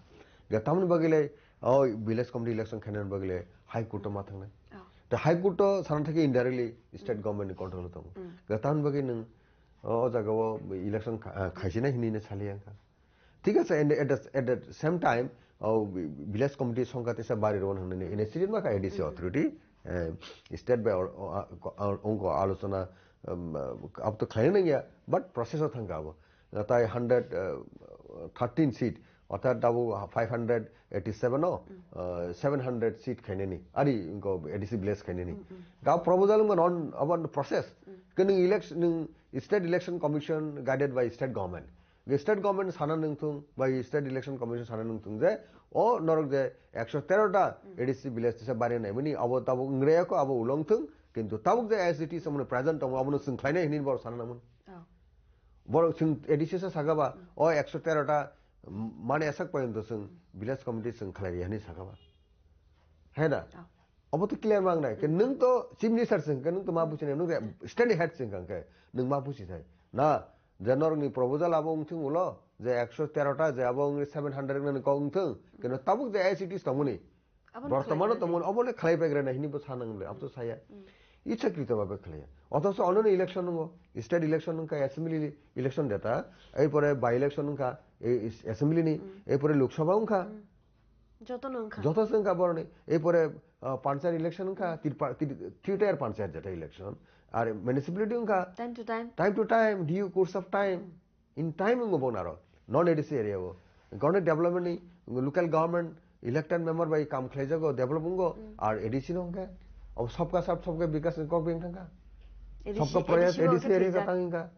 Ga tamoni bagwi le, o village committee election khainani bagwi le High Court o ma thangnai. Oh. Da High Court o sana thangkhe indirectly state Mm. government ni control o tongo. Mm. Ga tamoni bagwi nwng o, o jaga o election kha-, ah, khaisinai hinwi no saliya wngkha. Thik ase, and at the, at the same time, o, village committee songkha tesa bari rwna hwnwi initiative ma kha A D C Mm. authority, eh, state by, o, o, a, ko-, a, ongko alochona, um, uh, abo to khlaina nangya, but process o thangkha abo. Natai hundred thirteen seat, orthat abo five hundred eighty-seven o, uh, seven hundred seat khainani, ari inko A D C village khainani. Ga proposal wngkha non abo process. Ke nwng election, nwng state election commission guided by state government. Ge state government sana nungthung, bai state election commission sana nungthung je, o norok je ekso tero ta A D C village tisa bari naimani, abo tabuk ngreyako, abo ulong thung, kintu tabuk je as it is amoni present tongo, abono chwng khlainai hinwi borok sana nangmani. Oh. Borok chwng A D C sa saka ba, o ekso tero ta, mm, mane esak porjonto chwng village committee chwng khlai ri hinwi saka ba. Hai na? Oh. Obo to clear mang nai. Ke nwng to chief minister sing ke, nwng to ma buchi nai, nwng re-, state head sing kang ke, nwng ma buchi thai. Na, je norok ni proposal abo wng thung ulo, je ekso tero ta, je abo wng seven hundred nani kok wng thung, keno tabuk je as it is tongmani. Abono bortomano khlai tongmani, obo le khlai paigra nai hini bo sa nang le, abo to saya. Ichhakrito babe khlaiya. Othocho ono ni election wngkha, state election wngkha, assembly election deta, ei pore by election wngkha, ei is-, assembly ni, ei pore Lok Sabha wngkha. Joto no wngkha. Joto se wngkha boroni. Ei pore, uh, panchayat election wngkha, tirpa-, tir-, three tier panchayat jeta election. Ar municipality wngkha. Time to time. Time to time, due course of time. In time wngkha bo naro. Non A D C area o. Government development ni, local government elected member bai kam khlaijago, develop wngkha. Ar A D C no wngkha. Abo sabka sath, sabka bikas ni kok beng thangkha. A D C, sabka proyas A D C area ka tang wngkha.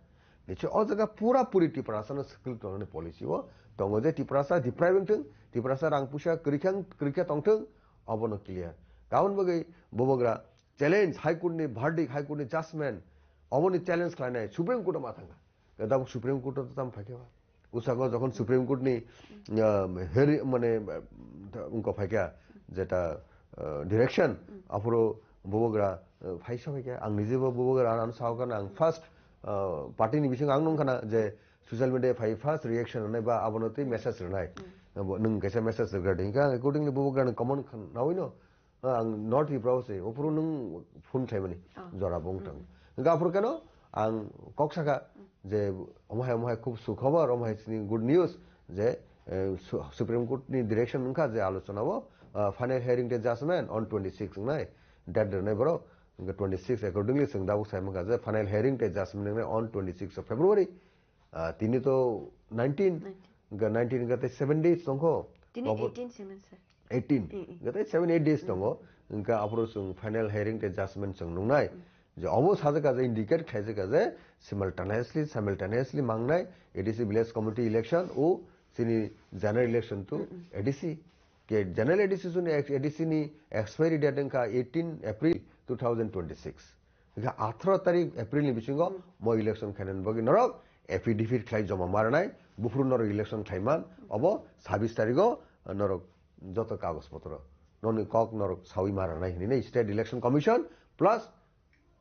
Niche o jaga pura puri Tiprasa no swkil tongnani policy o tongo je Tiprasa deprive wngthung, Tiprasa rang puisa kwrwi khe, kwrwi khe tongthung, obono clear. Aboni bagwi bubagra challenge, High Court ni verdict, High Court ni judgment, oboni challenge khlainai Supreme Court o ma thangkha. Tabuk Supreme Court o tam phaikhe ba. Usago jokhon Supreme Court ni, um, heri-, mane, um, wngkha phaikha jeta, uh, direction, aphuru bubagra, uh, phaisa phaikha. Ang nijebo bubagra ano sao kana ang first, uh, party ni bisingo ang nung kana je social media phai first reaction rwnai ba abono tei message rwnai. Abo nwng kaisa message rwgwradi. Hingkhe ang accordingly bubagra ni comment khan nawi no. Ah, ang North Tripura o se, ophuru nwng phone khlaimani, jora bo wng tang. Hingkhe aphuru keno ang kok saka je omo hai, omo hai khub sukhobor, omo hai chini good news je, eh, Su-, Supreme Court ni direction wngkha je alochona o, ah, final hearing tei judgment on twenty six wngnai, date rwnai borok, hingkhe twenty six accordingly chwng tabuk sai mankha je final hearing tei judgment wngnai on twenty six of February. Ah, tini to nineteen, nineteen. Ga nineteen ga tei seven days tongkho. Tini eighteen sini, sir. Eighteen. Mm, mm. Ga tei seven, eight days tongo. Hingkha aphuru chwng final hearing tei judgment chwng nungnai. Je obo sajak je indicate khlaijak je simultaneously, simultaneously mangnai A D C village committee election o chini general election to A D C. Ke general A D C chini ex-, A D C ni expiry date wngkha eighteen April two thousand twenty-six. Hingkhe atharo tarik April ni bisingo mo election khainani bagwi norok affidavit khlai joma ma rwnai, buphuru norok election khlai man, obo sabis tarigo norok joto kagoj potro, noni kok norok sawi ma rwnai hinwi state election commission plus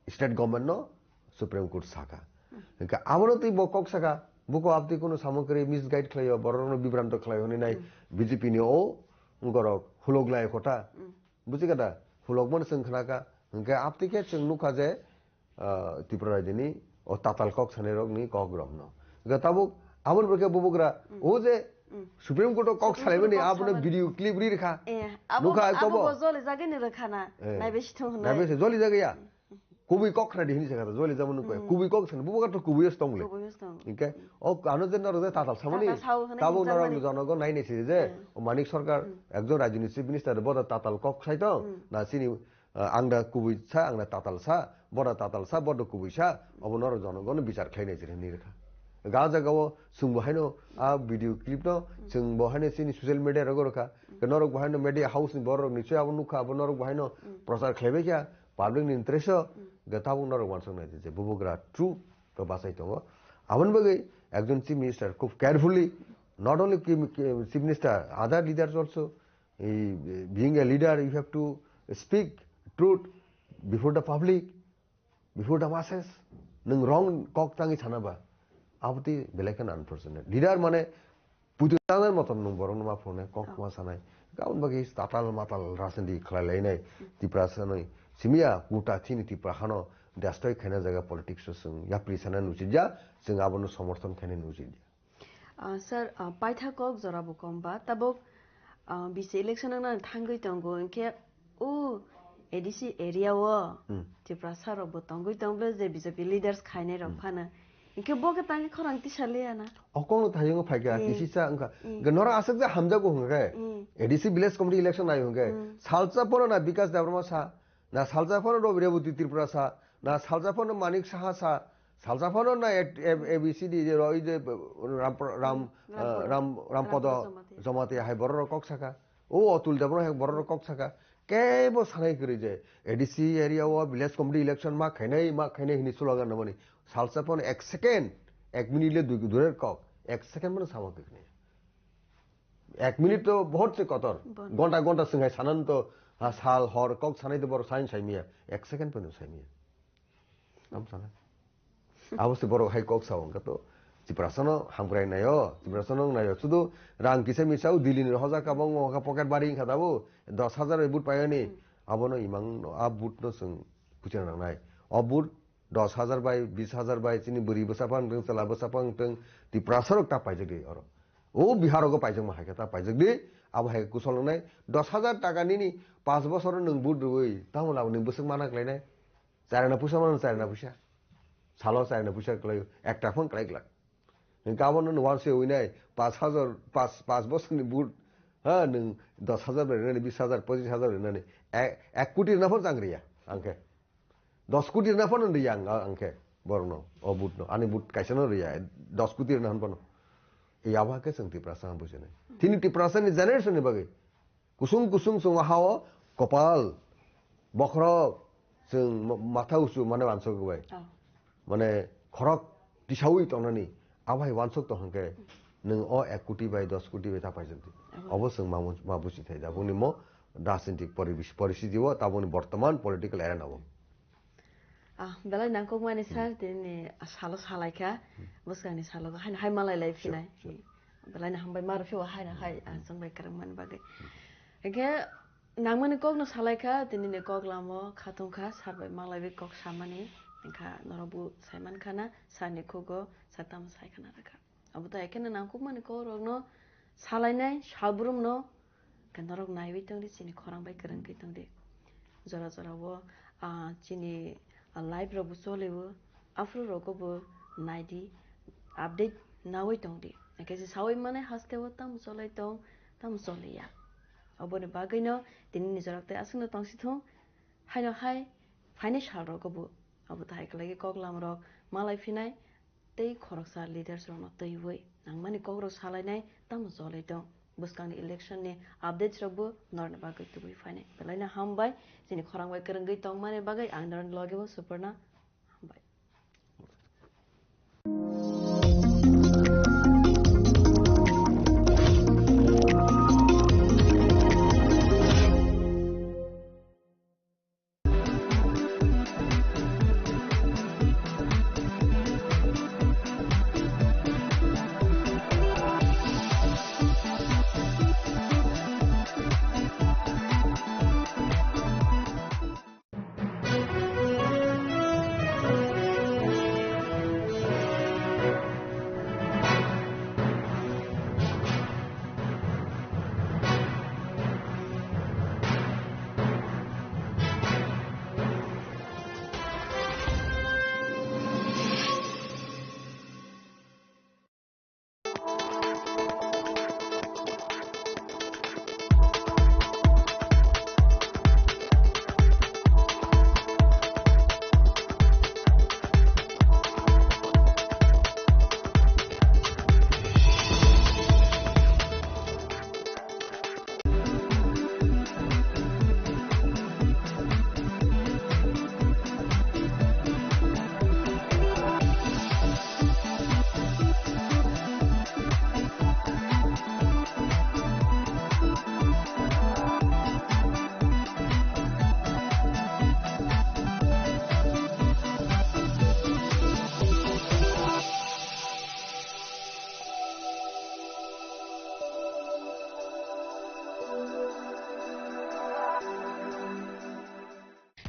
state government no Supreme Court saka. Hingkhe abono twi bo kok saka, buko abtwi kunu samung kwrwi misguide khlaio, borokno bibranto khlaio hinwi nai B J P ni o gorok hulok lai kota. Buji kha da? Hulokmani chwng khna kha. Hwnkhe aptwi khe chwng nukha je, ah, Tripura raidini o tatal kok sanai rokni kok romno. Hwnkhe tabuk aboni bagwi bubagra o je Supreme Court o kok salaimani abono video clip ri rikha. Eh, abo, nukha abo kobo. Bo joli jagani rwkha na. Eh. Naibe sithong hwnwi. Naibe se joli jagaya. Kubui kok khna di hinwi sakha, joli jagmani kok. Kubui kok sana, bubagra to kubui os tong le. Kubui os tong. Hwnkhe o ano je noro je tatal samani. Tatal sao hwnwi tabuk hinjakmani. Norok jonogo nainai se je o Manik Sarkar ekjon rajyoni chief minister boda tatal kok sai tong. Na chini, ah, ang da kubui sa, ang da tatal sa, boda tatal sa, boda kubui sa, obo norok jonogono bichar khlainai se hinwi rwkha. Ga jagao chwng bo haino a video clip no chwng bo haino chini social media rogo rwkha. Norok bo haino media house ni borok ni chwi abo nukha, abo norok bo haino prochar khlaibai kha. Public ni interest o, ga tabuk norok uansuk nai di je bubagra true to bachai tongo. Aboni bagwi ekjon chief minister khub carefully, not only ki-, ki-, chief minister, other leaders also, eh, being a leader, you have to speak truth before the public, before the masses. Nwng wrong kok tangwi sana ba, abo twi belai kheno unfortunate. Leader mane puitwi tangnai motom nwng borokno ma phunai, kok ma sanai. Aboni bagwi tatal matal rajniti khlai lainai Tiprasa nwi. Simiya gota chini Tipra hano destroy khaina jaga politics o chwng yapri sana nuchidya, chwng abono somorthon khaina nuchidya. Ah, sir, ah, paitha kok jora bo kom ba, tabuk, ah, bisi election wngna thangwi tongo, hinkhe o A D C area o Hmm. Tiprasa rok bo tongwi tong bwle je B J P leaders khainai rok Hmm. phano. Hinkhe bo khe tangwi khorang tisa liya na. Okong no thayung phai kha, Hmm. kisisa wngkha. Hmm. Ge norok aswk je hamjago hwnkhe. Hmm. A D C village committee election nai hwnkhe. Hmm. Salsa phano na Bikas Debbarma sa, na salsa phano Rabi Reboti Tripura sa, na salsa phano Manik Saha sa, salsa phano na A-, A-, A B C D je ro-, oi je Ram, Ram, Ram eh, Podo. Ram, Ram Podo Ram Podo Jamatia. Jamatia hai borok rok kok saka. O Atul Debbarma hai borok rok kok saka. Kebo sanai kwrwi je A D C area o village committee election ma khainai, ma khainai hini slogan rwmani. Salsa phano ek second, ek minute le dui durer kok, ek second phano sama kwrwi. Ek minute to bahut se kotor. Bon. Gonta gonta swnghai sanan to, ha, sal hor kok sanai to borok sain saimiya. Ek second phano saimiya. Tam sana. Abo se borok hai kok sao wngkha to. Tiprasano hamkrai naio, Tiprasano wng naio. Sudu rang kisa misa o Delhi ni hoja kabang wngkha pocket bari wngkha tabuk. Dos hajar bai but paiyani. Hmm. Abono imang no, a but no chwng puchina nangnai. O but dos hajar bai, bis hajar bai, chini bwrwi bwsa phang tong, chwla bwsa phang tong, Tiprasa rok ta paijak di oro. O Bihar rogo paijak ma hai khe ta paijak di, abo hai khe kusol nangnai. Dos hajar taka nini panch bosor nwng but rwui, tamo labo nwng bwswk mana khlainai? Char ana puisa mano, char ana puisa. Salo char ana puisa kwlaio, ekta phone kwlai glak. Nwng kabon no nuan se winai, panch hajar, panch, panch bosor ni but, ha, nwng dos hajar bai rwnani, bis hajar, pochis hajar rwnani. Ek, ek koti rwna phone chang riya, ang khe. Dos koti rwna phone riya ang, ang khe. Borok no, o but no, ani but kaisa no riya, dos koti rwna phone no. Ei abo khe chwng Tiprasa ang bujinai. Tini Tiprasa ni generation ni bagwi. Kusung kusung chwng o ha-o kopal, bokhorok, chwng ma-, matha uchu mane wansok bai. Oh. Mane khorok tisaui tongnani, abo hai wansok tong hwnkhe nwng o ek koti bai dos koti bai ta paijak di. Oh. Obo chwng ma, ma buchi thai da. Boni mo rajnitik poribesh, poristhiti o taboni bortoman political arena o. Ah, belai nangkukmani sir, tini salo salaikha, bwskangni salo haino hai malai lai phinai. Sure, sure. Belai no hambai, maro phio haino hai, ah, chwng bai kwrwngmani bagwi. Hinkhe nangmani kokno salaikha, tini ni kok lamo khatungkha, sir bai malaiwi kok samani. Hinkha norok bo saimankha na, sir ni khugo sir tamo saikha na rakha. Abo to ekheno nangkukmani kokrokno salainai, salbrumno khe norok naiwi tongdi, chini khorang bai kwrwngwi tongdi. Jora jorao, ah, chini, ah, live rokbo cholio, aphuru rogobo naidi, update nawi tongdi. Hwnkhe se sawi mane hasteo tamo cholai tong, tamo choliya. Oboni bagwino tini ni jorok tei aswkno tongsithung, haino hai phaini sal rogobo abo to hai khlaiwi koklam rok malai phinai, tei khoroksa leaders rokno twiwi nangmani kokrok salainai tamo cholai tong. Bwskangni election ni updates rokbo norokni bagwi tubui phainai. Belaino hambai, chini khorang bai kwrwngwi tongmani bagwi ang norokni logebo Suparna. Hambai.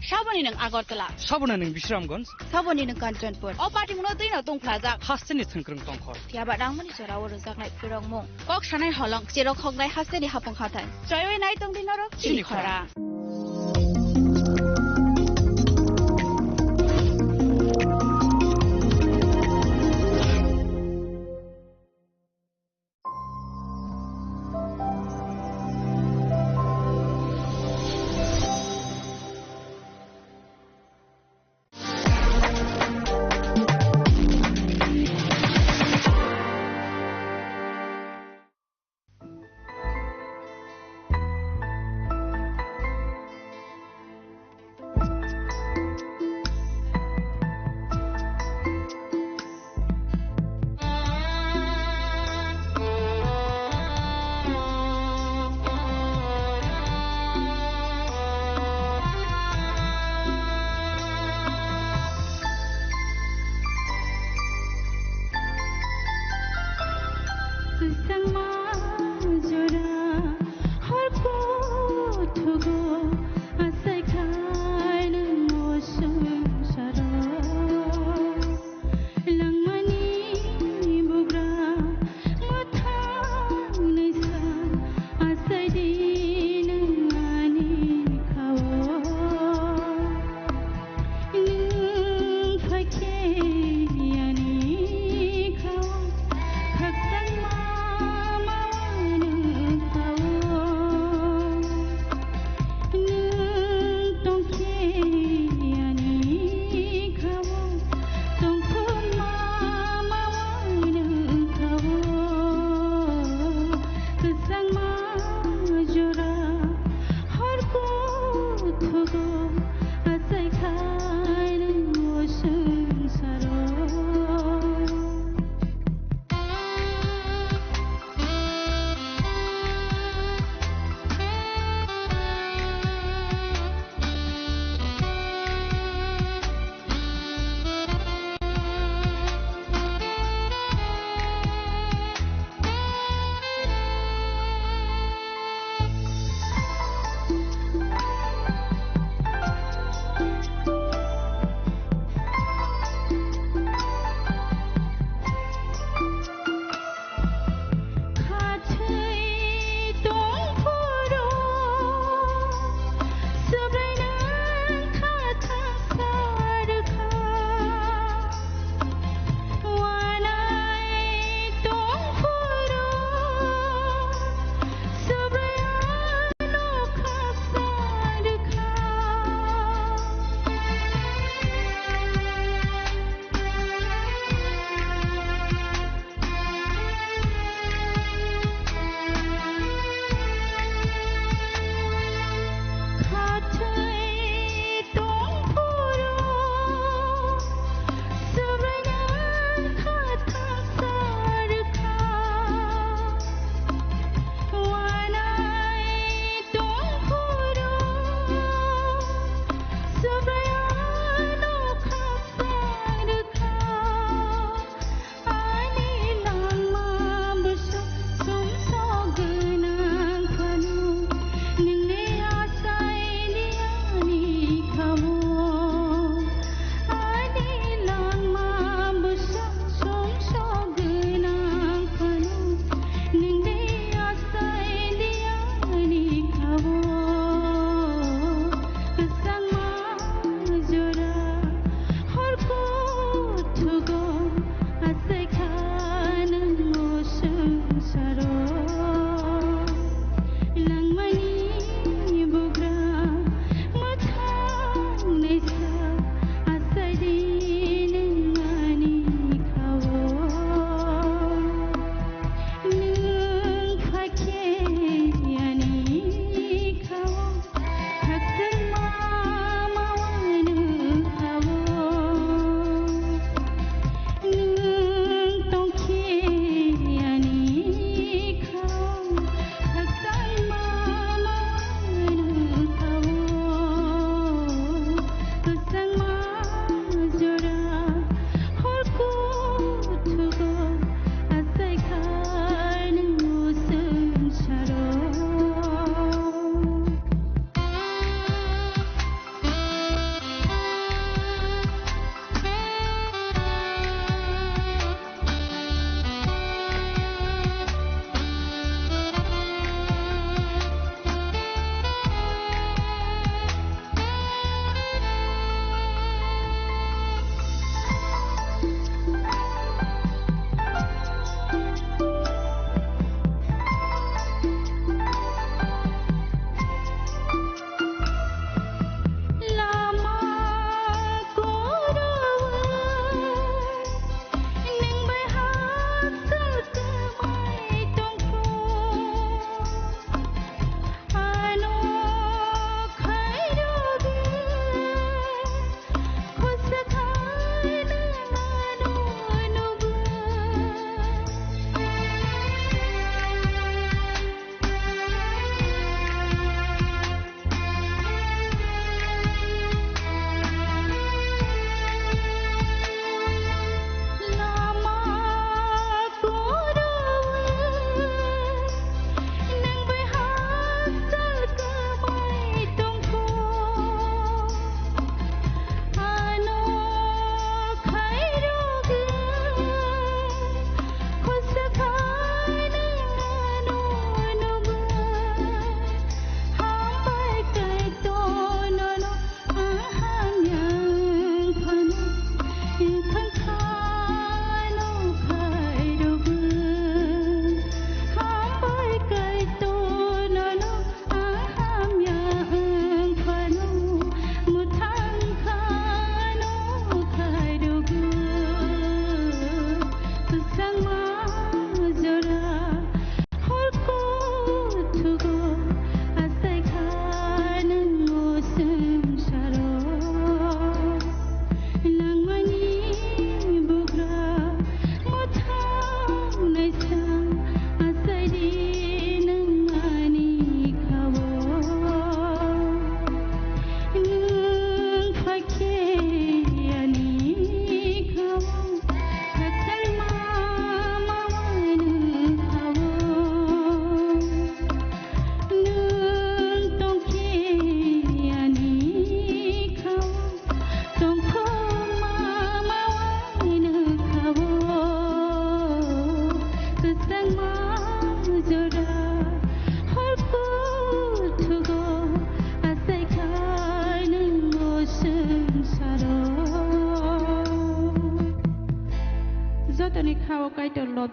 Saboni nwng Agartala. Saboni nwng Bisramganj. Saboni nwng Kanchanpur. O party muno twi no tongphlajak. Hasteni thwngkwrwng tongkhor. Phiya ba nangmani jora o rwjaknai phirokmung. Kok sanai holong, cherok hoknai hasteni hapung hathai. Choiwi nai tongdi norok chini chini khora. Khora.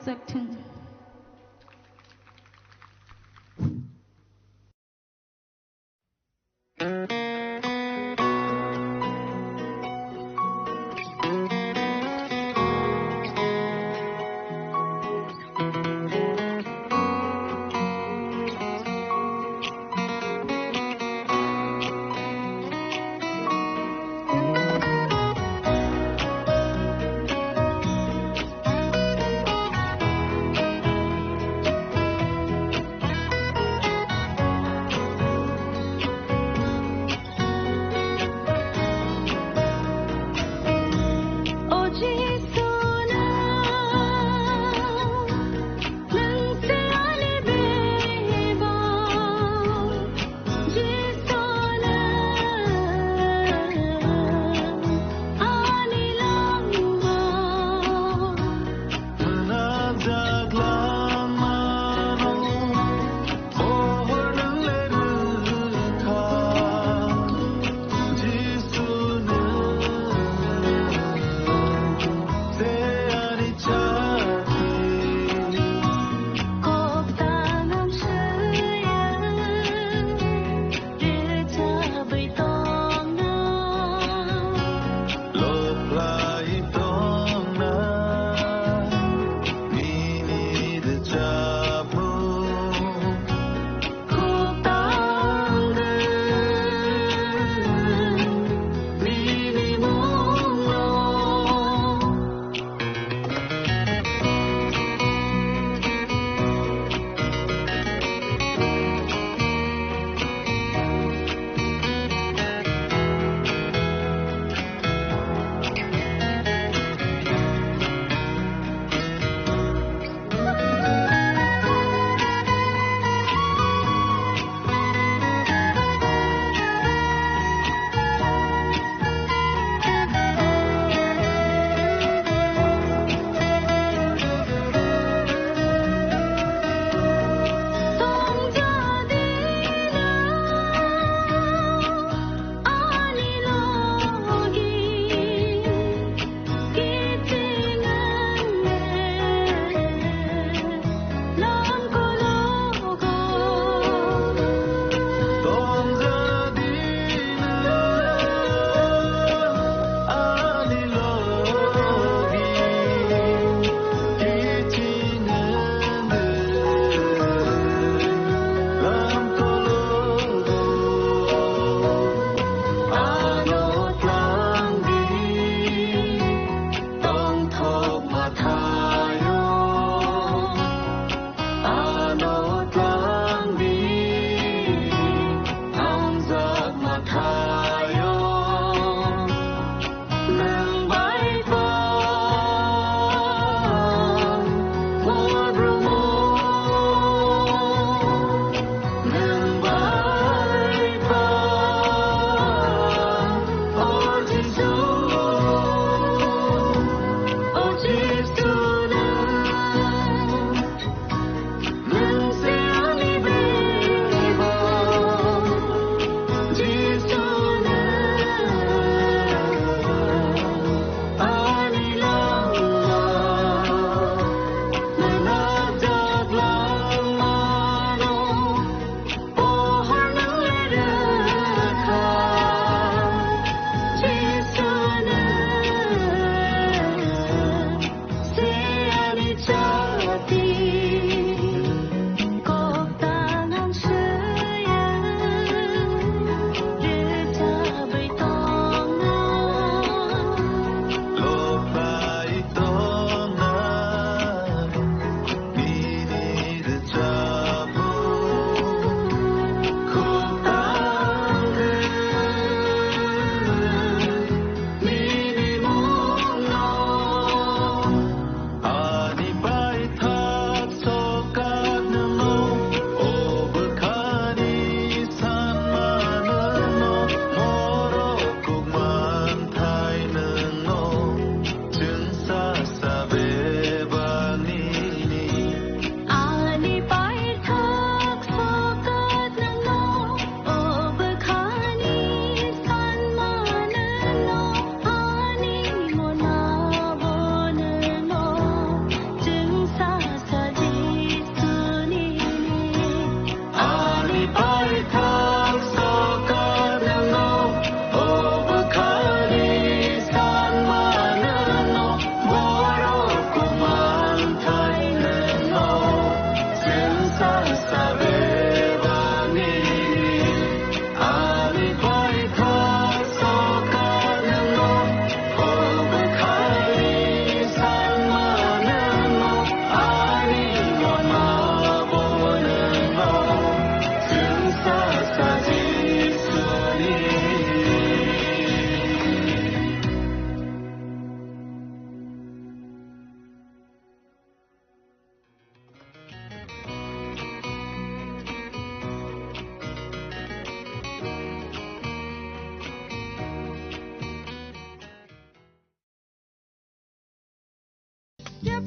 chak thung.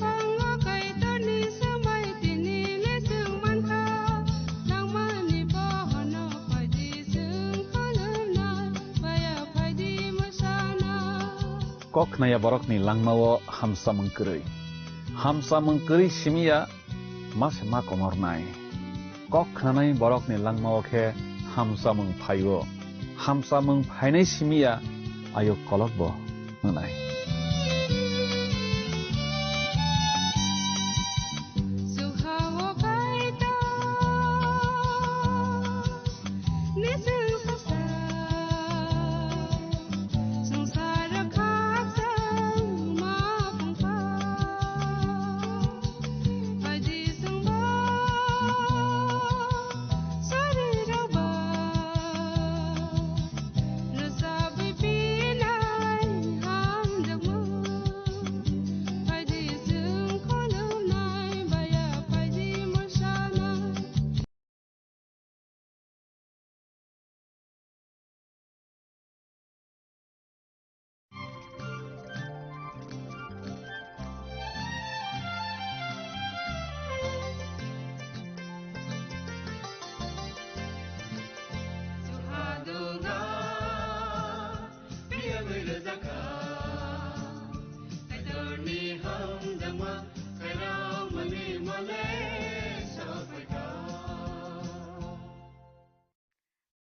Thango Kaitorni swmai tini le chwng mankha, nangmani bohono phaidi chwng khulumnai, baya phaidi mwsana. Kok khnaya borokni langmao hamsamung kwrwi. Hamsamung kwrwi simiya ma se ma komornai. Kok khnanai borokni langmao khe hamsamung phaio. Hamsamung phainai simiya ayuk kolokbo wngnai.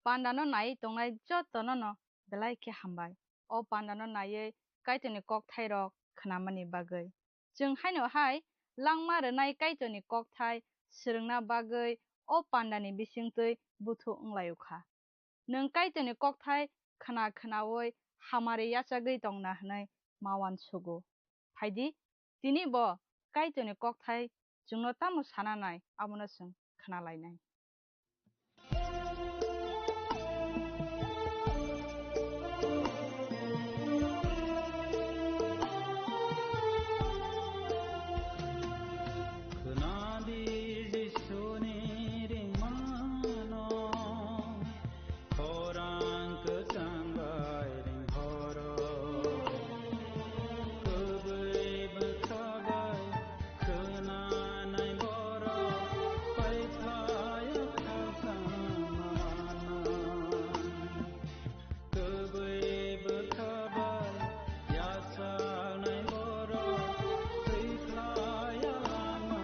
Pandano nai tongnai jotono no belai khe hambai. O pandano naiwi Kaitorni kokthairok khnamani bagwi. Chwng haino hai langma rwnai Kaitorni kokthai swrwngna bagwi o pandani bisingtwi buthu wnglaio kha. Nwng Kaitorni kokthai khna khnaui hamari yachagwi tongna hwnwi ma uansugo. Phaidi, tini bo Kaitorni kokthai chwngno tamo sana nai, abono chwng khna lainai. Khwnadi Jisuni ringmano, khorang kwchang bai ringhoro, kwbwi bwkha bai khwnanai borok paithaio khakchangma manna. Kwbwi bwkha bai yachaknai borok twi khlaiya lama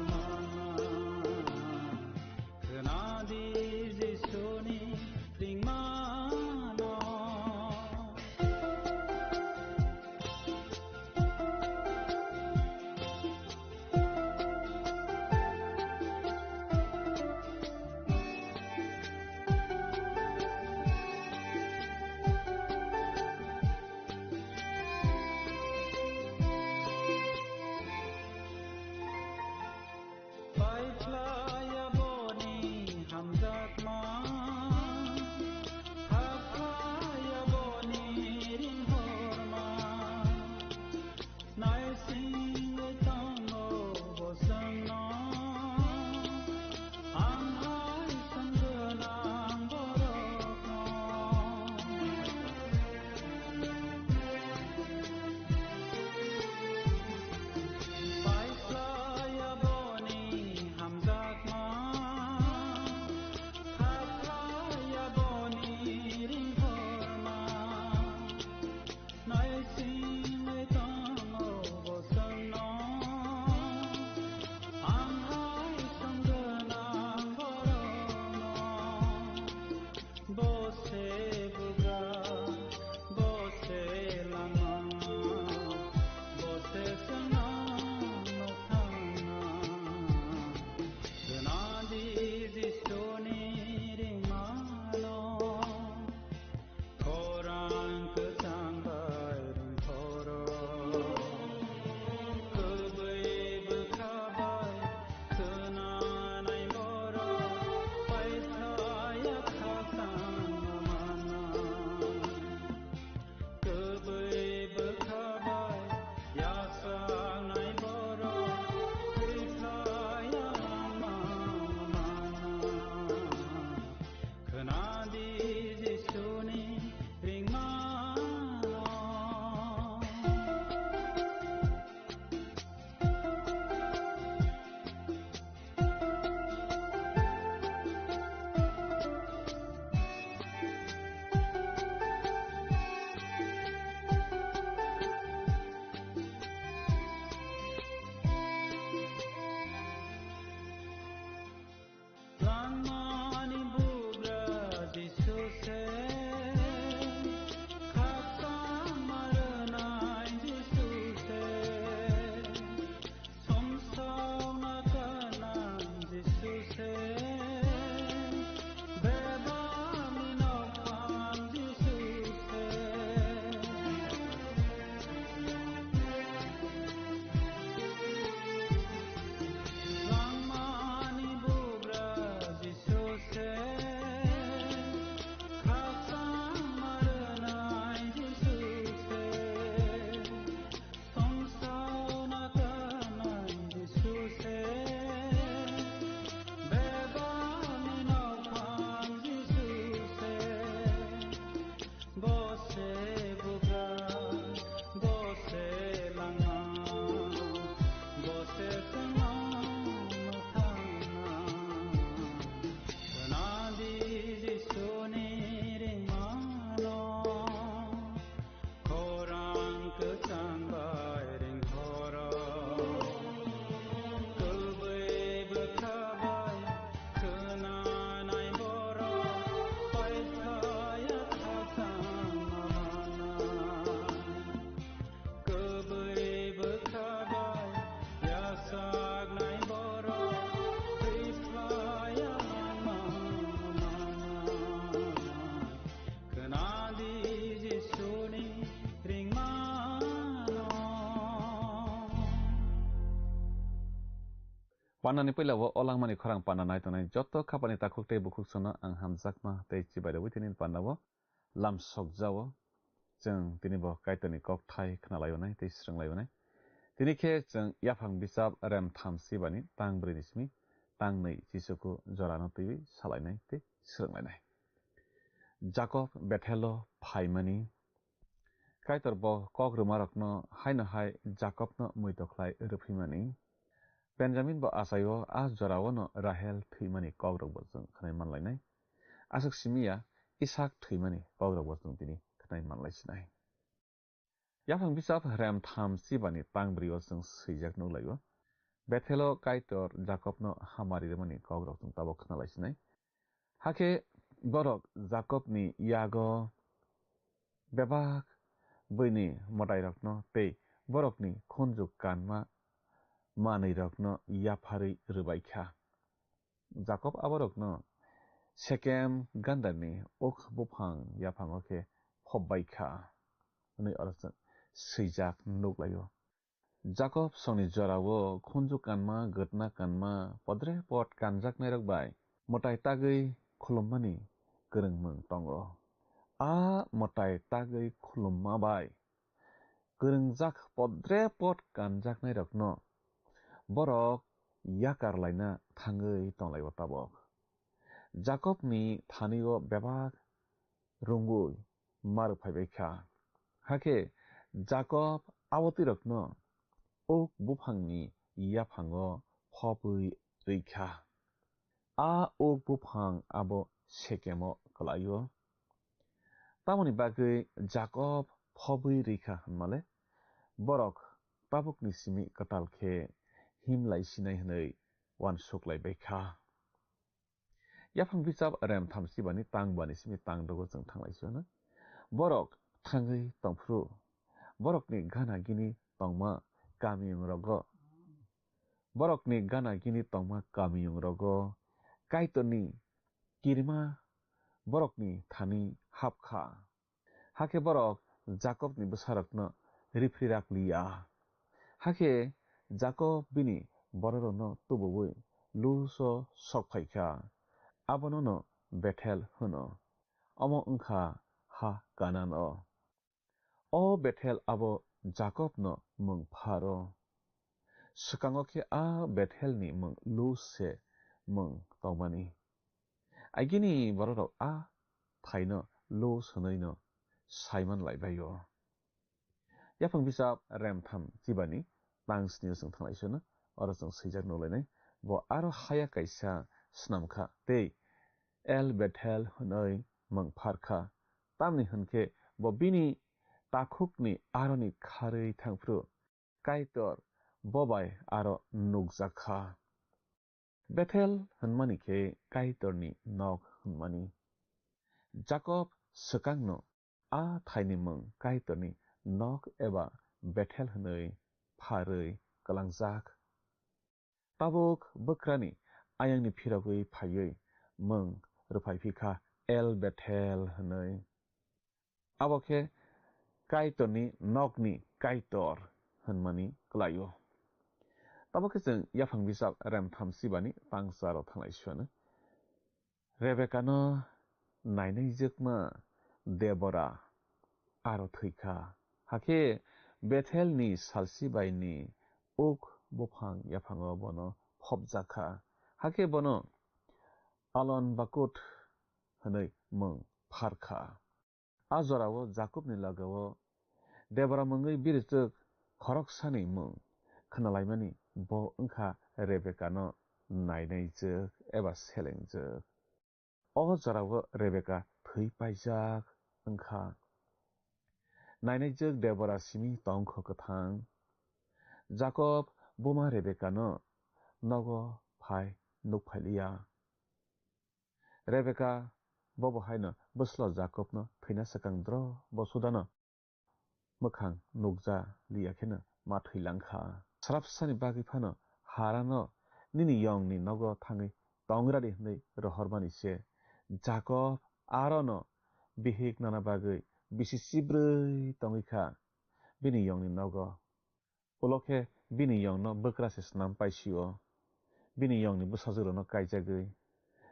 manna. Khwnadi Jisuni ringmano. Paithlaya boni hamjak Panani puila o langmani khorang pana nai tongnai joto khapani takhuk tei bukhuk sono ang hamjakma tei chibai rwui tini panda o lam sokjao. Chwng tini bo Kaitorni kokthai khna laio nai tei swrwng laio nai. Tini khe chwng yaphang bisap rem tham sibani tang brwi ni simi tang nwi chichuku jorano twiwi salainai tei swrwng lainai. Jakob Bethelo phaimani. Kaitor bo kok rwmarokno haino hai Jakobno muitu khlai rwphimani. Benjamin bo achaio a jorao no Rahel thwimani kokrokbo chwng khnai manlainai. Aswk simi ya Isak thwimani kokrokbo chwng tini khnai manlaisinai. Yaphang bisap rem tham sibani tang brio chwng swijak nukhlaio. Bethelo Kaitor Jakobno hamari rwmani kokrok chwng tabok khnalaisinai. Hakhe borok Jakobni yago bebak bwini mwtairokno tei borokni khunju kanma manwirokno yapharwi rwbaikha. Jakob aborokno Sekem gandarni uk buphang yaphango khe phobbaikha, hwnwi oro chwng swijak nuklaio. Jakob songni jorao khunju kanma, gwtna kanma, podre pod kanjaknairok bai mwtai tagwi khulummani kwrwngmung tongo. A mwtai tagwi khulumma bai kwrwngjak podre pod kanjaknairokno borok yakar laina thangwi tonglaio tabok. Jakobni thani-o bebak rwngwi ma rwphaibaikha. Hakhe Jakob abotwirokno uk buphangni yaphango phobwi rwikha. A uk buphang abo Sekemo kwlaio. Tamoni bagwi Jakob phobwi rwikha hwnmale, borok tabukni simi kwtal khe him lai sinai hwnwi uansuk lai bai kha. Yaphang bisap rem tham sibani tang bani simi tang dogo chwng thang lai sio na. Borok thangwi tongphru, borokni gana gini tongma kamiyung rogo, borokni gana gini tongma kamiyung rogo Kaitorni kirima borokni thani hap kha. Hakhe borok Jakobni bwsarokno ripri rak li ya. Hakhe Jakob bini bororokno tubuwi Lus-o sok phai kha, abono'-no Bethel hwno. Omo wng kha ha Kanan-o. O Bethel abo Jakobno mung pharo. Swkango khe a Bethelni mung Lus se mung tongmani. Agini bororok a thaino Lus hwnwi'-no saiman lai bai-o. Yaphang bisap rem tham chibani tang sni chwng thang lai sio no, oro chwng swijak nuk lainai. Bo aro haya kaisa snam kha tei El Bethel hwnwi mung phar kha. Tamni hwn khe bo bini takhukni aroni kharwi thangphru Kaitor bo bai aro nukjak kha. Bethel hwnmani khe Kaitorni nok hwnmani. Jakob swkangno a thaini mung Kaitorni nok eba Bethel hwnwi pharwi kwlangjak. Tabuk bwkrani ayangni phirogwi phaiwi mung rwphai phi kha El Bethel hwnwi. Abo khe Kaitorni nokni Kaitor hwnmani kwlaio. Tamo khe chwng yaphang bisap rem tham sibani tang charo thanglai suano. Rebekano nainai jwkma Debora aro thwi kha. Hakhe Bethelni salsi baini uk buphang yaphango bono phobjak kha. Hakhe bono Alon Bakut hwnwi mung phar kha. A jorao Jakobni logeo Debora mungwi birichwk khoroksani mung khnalaimani bo wngkha Rebekano nainaijwk eba selengjwk. O jorao Rebeka thwi paijak wngkha. Nainaijwk Debora simi tongkho kwthang. Jakob buma Rebekano nogo phai nukphailiya. Rebeka bobo haino bwslo Jakobno thwina swkang dro bo sudano mwkhang nukja liya kheno ma thwilang kha. Srapsani bagwi phano Harano nini yongni nogo thangwi tongradi hwnwi rohormani se. Jakob arono bihik nana bagwi bisi chibrwi tongwi kha bini yongni nogo. Ulo khe bini yongno bwkra se snam paisio. bini yongni bwsajwkrokno kaijagwi,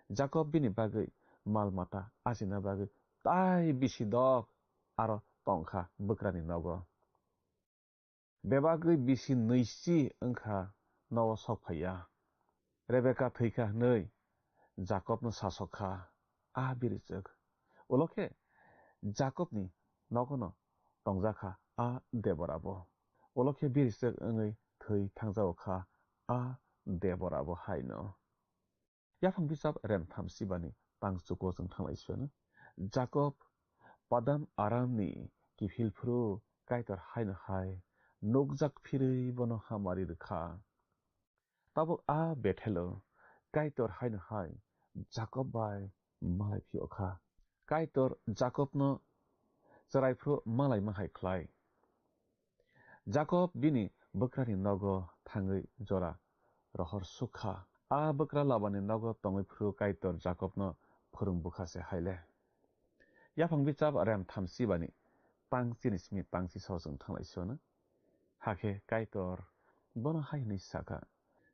Jakob bini bagwi mal mata achina bagwi tai bisi dok aro tongkha bwkrani nogo. Bebagwi bisi nwichi wngkha nogo sok phaiya. Rebeka thwikha hwnwi Jakobno sasokha a birichwk. Ulo khe Jakobni nogono tongjakha a Deborabo. Ulo khe birichwk wngwi thwi thangjago kha a Deborabo haino. Yaphang bichap remtham sibani tang chuko chwng thanglai siyano. Jakob Padam Aramni kiphil phuru Kaitor haino hai nukjak phirwi bono hamari rwkha. Tabuk a Bethelo Kaitor haino hai Jakob bai malai phiyok kha. Kaitor Jakobno chwrai phuru malai ma hai khlai. Jakob bini bwkrani nogo thangwi jora rohor sukha. A bwkra Labani nogo tongwi phuru Kaitor Jakobno phwrwng bukha se haile. Yaphang bichap rem thamchi bani tang chini simi tang chi sao chwng thanglai sio no. Hakhe Kaitor bono hai hwnwi sakha,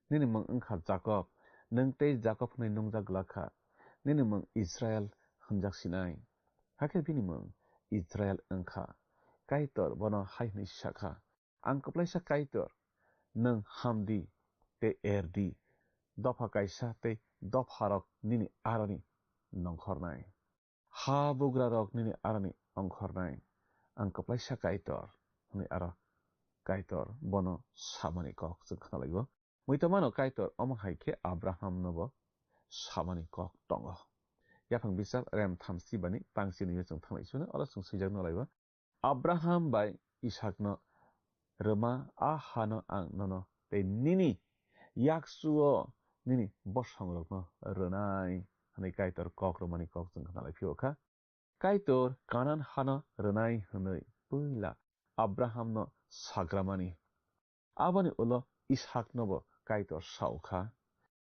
"Nini mung wngkha Jakob, nwng tei Jakob hwnwi nungjak glak kha, nini mung Israel hwnjak sinai." Hakhe bini mung Israel wngkha. Kaitor bono hai hwnwi sakha, "Ang kwplaisa Kaitor, nwng hamdi tei erdi, dopha kaisa tei dopharok nini aroni nongkhornai. Ha bugrarok nini aroni ongkhornai. Ang kwplaisa Kaitor," hwnwi aro Kaitor bono samani kok chwng khnalaio. Muitamano Kaitor omo hai khe Abrahamnobo samani kok tongo. Yaphang bichap rem thamchi bani tang chini chwng thanglai sino, oro chwng swijak no laibo. Abraham bai Isakno rwma a hano ang nono tei nini yakchuo nini bosongrokno rwnai, hwnwi Kaitor kok rwmani kok chwng khnalai phiyokha. Kaitor Kanan hano rwnai hwnwi puila Abrahamno sagramani. Aboni ulo Isaknobo Kaitor saokha.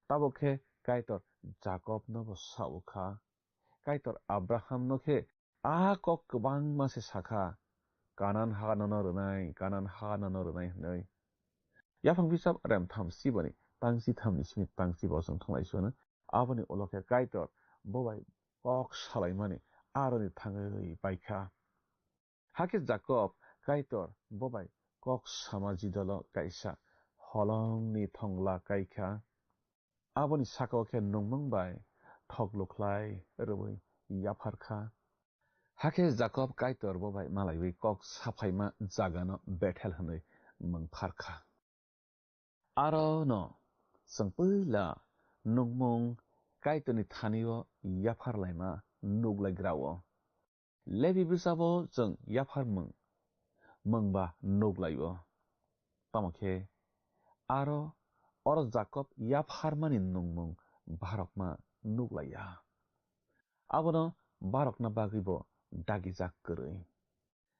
Tabuk khe Kaitor Jakobnobo saokha. Kaitor Abrahamno khe a kok kwbangma se sakha, "Kanan ha nono rwnai, Kanan ha nono rwnai," hwnwi. Yaphang bichap rem thamchi bani tang chi thamni simi tang chi bo chwng thanglai sio no. Aboni ulo khe Kaitor bo bai kok salaimani aroni thangwi paikha. Hakhe Jakob Kaitor bo bai kok sama jidolo kaisa holongni thongla kaikha. Aboni saka-o khe nungmung bai thok lukhlai rwui yaphar kha. Hakhe Jakob Kaitor bo bai malaiwi kok saphaima jagano Bethel hwnwi mung phar kha. Aro no chwng puila nungmung Kaitorni thani-o yaphar laima nuklaigra-o. Lebi bwsabo chwng yaphar mung, mung ba nuklai-o. Tamo khe aro oro Jakob yapharmani nungmung barokma nuklaiya. Abono barokna bagwi bo dagijak kwrwi.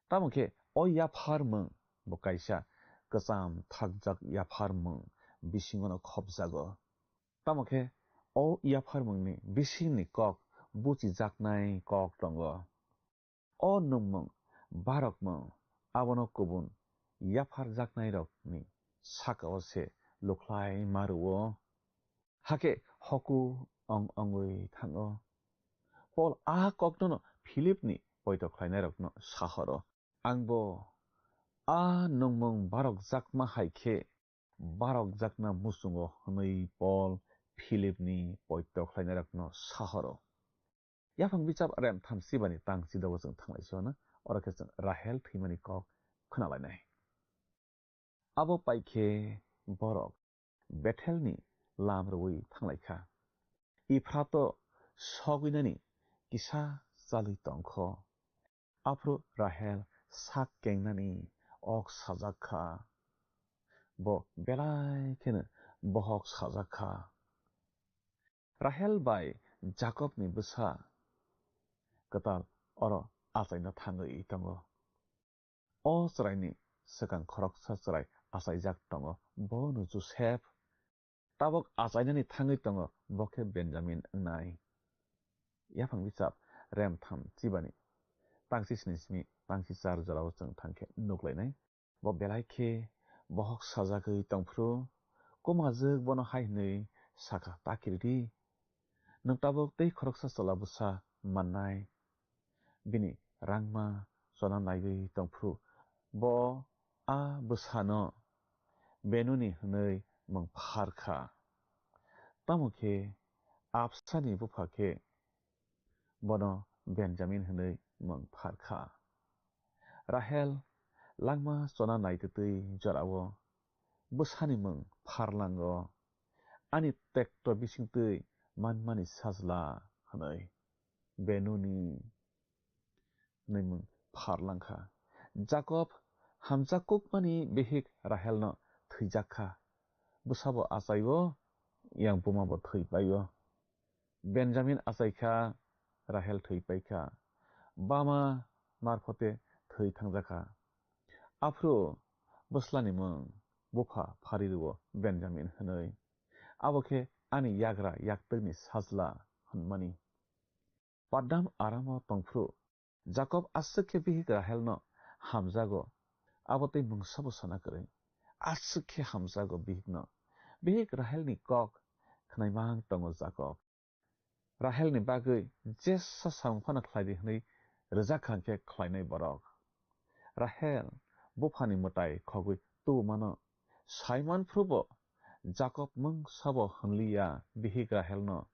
Tamo khe o yaphar mung bo kaisa kwcham thakjak yaphar mung bisingono khopjago. Tamo khe o yapharmungni bisingni kok buchijaknai kok tongo. O nungmung, barokmung, abono kubun yapharjaknairokni saka-o se lukhlai ma rw-o. Hakhe hoku ong ongwi thango. Pol a koknono Philipni poito khlainairokno sahoro. Angbo a nungmung barokjakma hai khe barokjakna muchungo, hwnwi Pol Philipni poito khlainairokno sahoro. Yaphang bichap rem thamchi bani tang chidogo chwng thanglai sio no, oro khe chwng Rahel thwimani kok khnalainai. Abo pai khe borok Bethelni lam rwui thanglai kha. Iphrato sogwinani kisa chalwi tong kho. Aphuru Rahel sak kengnani ok sajak kha. Bo belai kheno bohok sajak kha. Rahel bai Jakobni bwsa kwtal oro achaina thangwi tongo. O chwraini swkang khoroksa chwrai achaijak tongo, bono Josep. Tabuk achainani thangwi tongo, bo khe Benjamin wngnai. Yaphang bichap rem tham chibani tangchi sini simi tangchi char jorao chwng thang khe nuklainai. Bo belai khe bohok sajagwi tongphuru, kumajwk bono hai hwnwi sakha, "Ta kiri di, nwng tabuk tei khoroksa chwla bwsa mannai, bini rangma chona naiwi tongphuru bo a bwsano Benoni hwnwi mung phar kha." Tamo khe Absani bupha khe bono Benjamin hwnwi mung phar kha. Rahel langma chona naitwtwi jorao bwsani mung pharlango, "Ani tekto bisingtwi manmani sajla," hwnwi, "Benoni," hwnwi mung pharlang kha. Jakob hamjak kukmani bihik Rahelno thwijak kha. Bwsabo achaio, yang bumabo thwi paio. Benjamin achai kha, Rahel thwi pai kha. Bama marphote thwi thangjak kha. Aphuru bwslani mung bupha phari rwo Benjamin hwnwi. Abo khe ani yagra yaktwkni sajla hwnmani. Paddan Aramo tongphuru Jakob aswk khe bihik Rahelno hamjago, abo tei mungsabo sana kwrwi. Aswk khe hamjago bihikno. Bihik Rahelni kok khnaimang tongo Jakob. Rahelni bagwi jesa samung phano khlai di hwnwi rwjak kha hwnkhe khlainai borok. Rahel buphani mwtai khogwi tubumano saiman phrubo Jakob mungsabo hwnliya bihik Rahelno.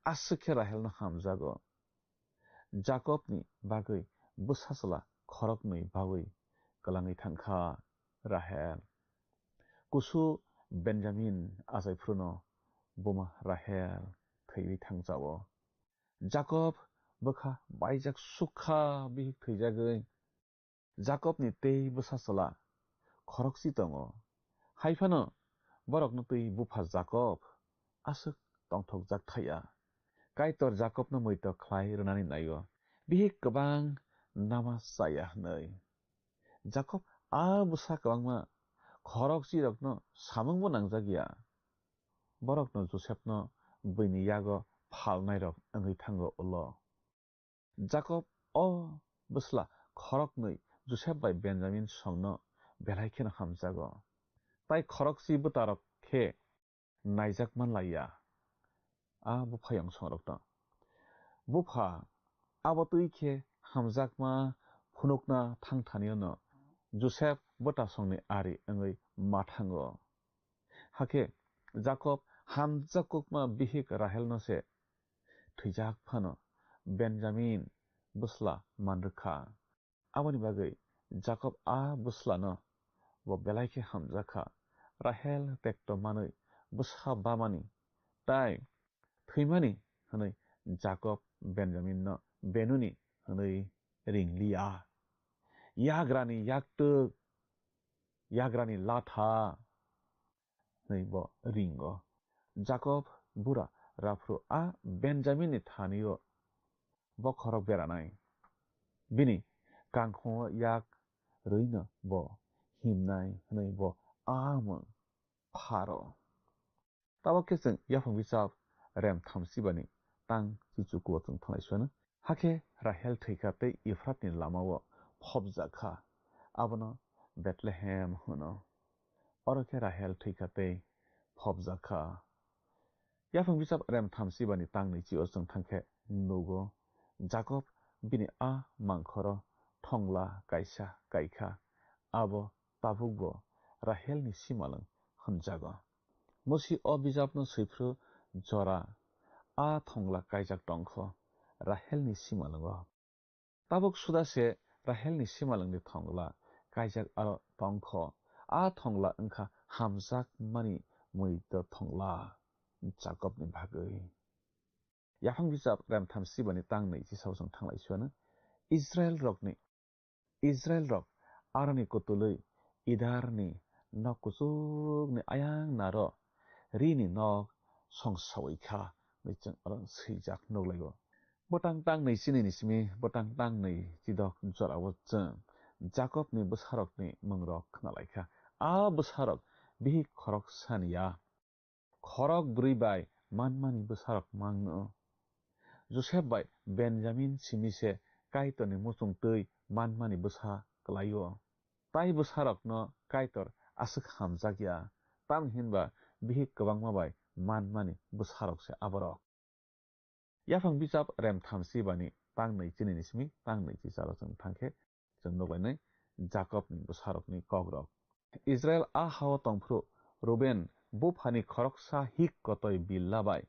Aswk khe Rahelno hamjago. Jakobni bagwi bwsa chwla khoroknwi baui kwlangwi thang kha Rahel. Kusu Benjamin achai phruno buma Rahel thwiwi thang jao. Jakob bwkha baijak suk kha bihik thwijagwi. Jakobni tei bwsa chwla khorokchi tongo. Hai phano borokno twi bupha Jakob aswk tongthokjak thaya. Kaitor Jakobno muitok khlai rwnani nai-o, bihik kwbang nama chaya hwnwi. Jakob a bwsa kwbangma khorokchirokno samungbo nangjak ya. Borokno Josepno buini yago phalnairok wngwi thango ulo. Jakob o bwsla khoroknwi Josep bai Benjamin songno belai kheno hamjago. Tai khorokchi bwtarok khe naijak manlaiya a bupha yongsongrokno. Bupha abo twi khe hamjakma phunukna thangthanio'-no Josep bwtasongni ari wngwi ma thango. Hakhe Jakob hamjak kukma bihik Rahelno se thwijak phano Benjamin bwsla man rwkha. Aboni bagwi Jakob a bwslano bo belai khe hamjak kha. Rahel tekto manwi bwsa bamani tai thwimani hwnwi Jakob Benjaminno Benoni hwnwi ring liya. Yagrani yaktwk, yagrani latha hwnwi bo ringo. Jakob bura raphru a Benjaminni thani-o bokhorok beranai. Bini kangkhongo yak rwino bo himnai hwnwi bo a mung pharo. Tabok khe chwng yaphang bichap rem thamsibani tang chichukuo chwng thanglai suano. Hakhe Rahel thwikha tei Efratni lamao phobjak kha, abono Bethlehem hwno. Oro khe Rahel thwikha tei phobjak kha. Yaphang bichap rem thamsibani tang nwichio chwng thangkhe nugo, Jakob bini a mangkhoro thongla kaisa kaikha, abo tabukbo Rahelni simalwng hwnjago. Musi o bijapno swiphru jora a thongla kaijak tongkho Rahelni simalwngo. Tabuk suda se Rahelni simalwngni thongla kaijak aro tongkho. A thongla wngkha hamjakmani muitor thongla Jakobni bagwi. Yaphang bichap rem thamsibani tang nwi chisao chwng thanglai suano. Israel rokni Israel rok aroni kutulwi Idarni nok kuchukni ayang naro rini nok songsawi kha hwnwi chwng oro swijak nukhlaio. Bwtang tang nwi chini ni simi bwtang tang nwi chidok jorao chwng Jakobni bwsarokni mungrok khnalaikha. A bwsarok bihik khoroksani ya. Khorok bwrwi bai manmani bwsarok mangno. Josep bai Benjamin simi se Kaitorni muchung twi manmani bwsa kwlaio. Tai bwsarokno Kaitor aswk hamjak ya, tamni hinba bihik kwbangma bai manmani bwsarok se aborok. Yaphang bichap rem thamsi bani tang nui chini ni simi tang nui chi chalo chwng thangkhe chwng nukhlainai Jakobni bwsarokni kokrok. Israel a hao tongphuru Ruben buphani khoroksa hik kotoi Billa bai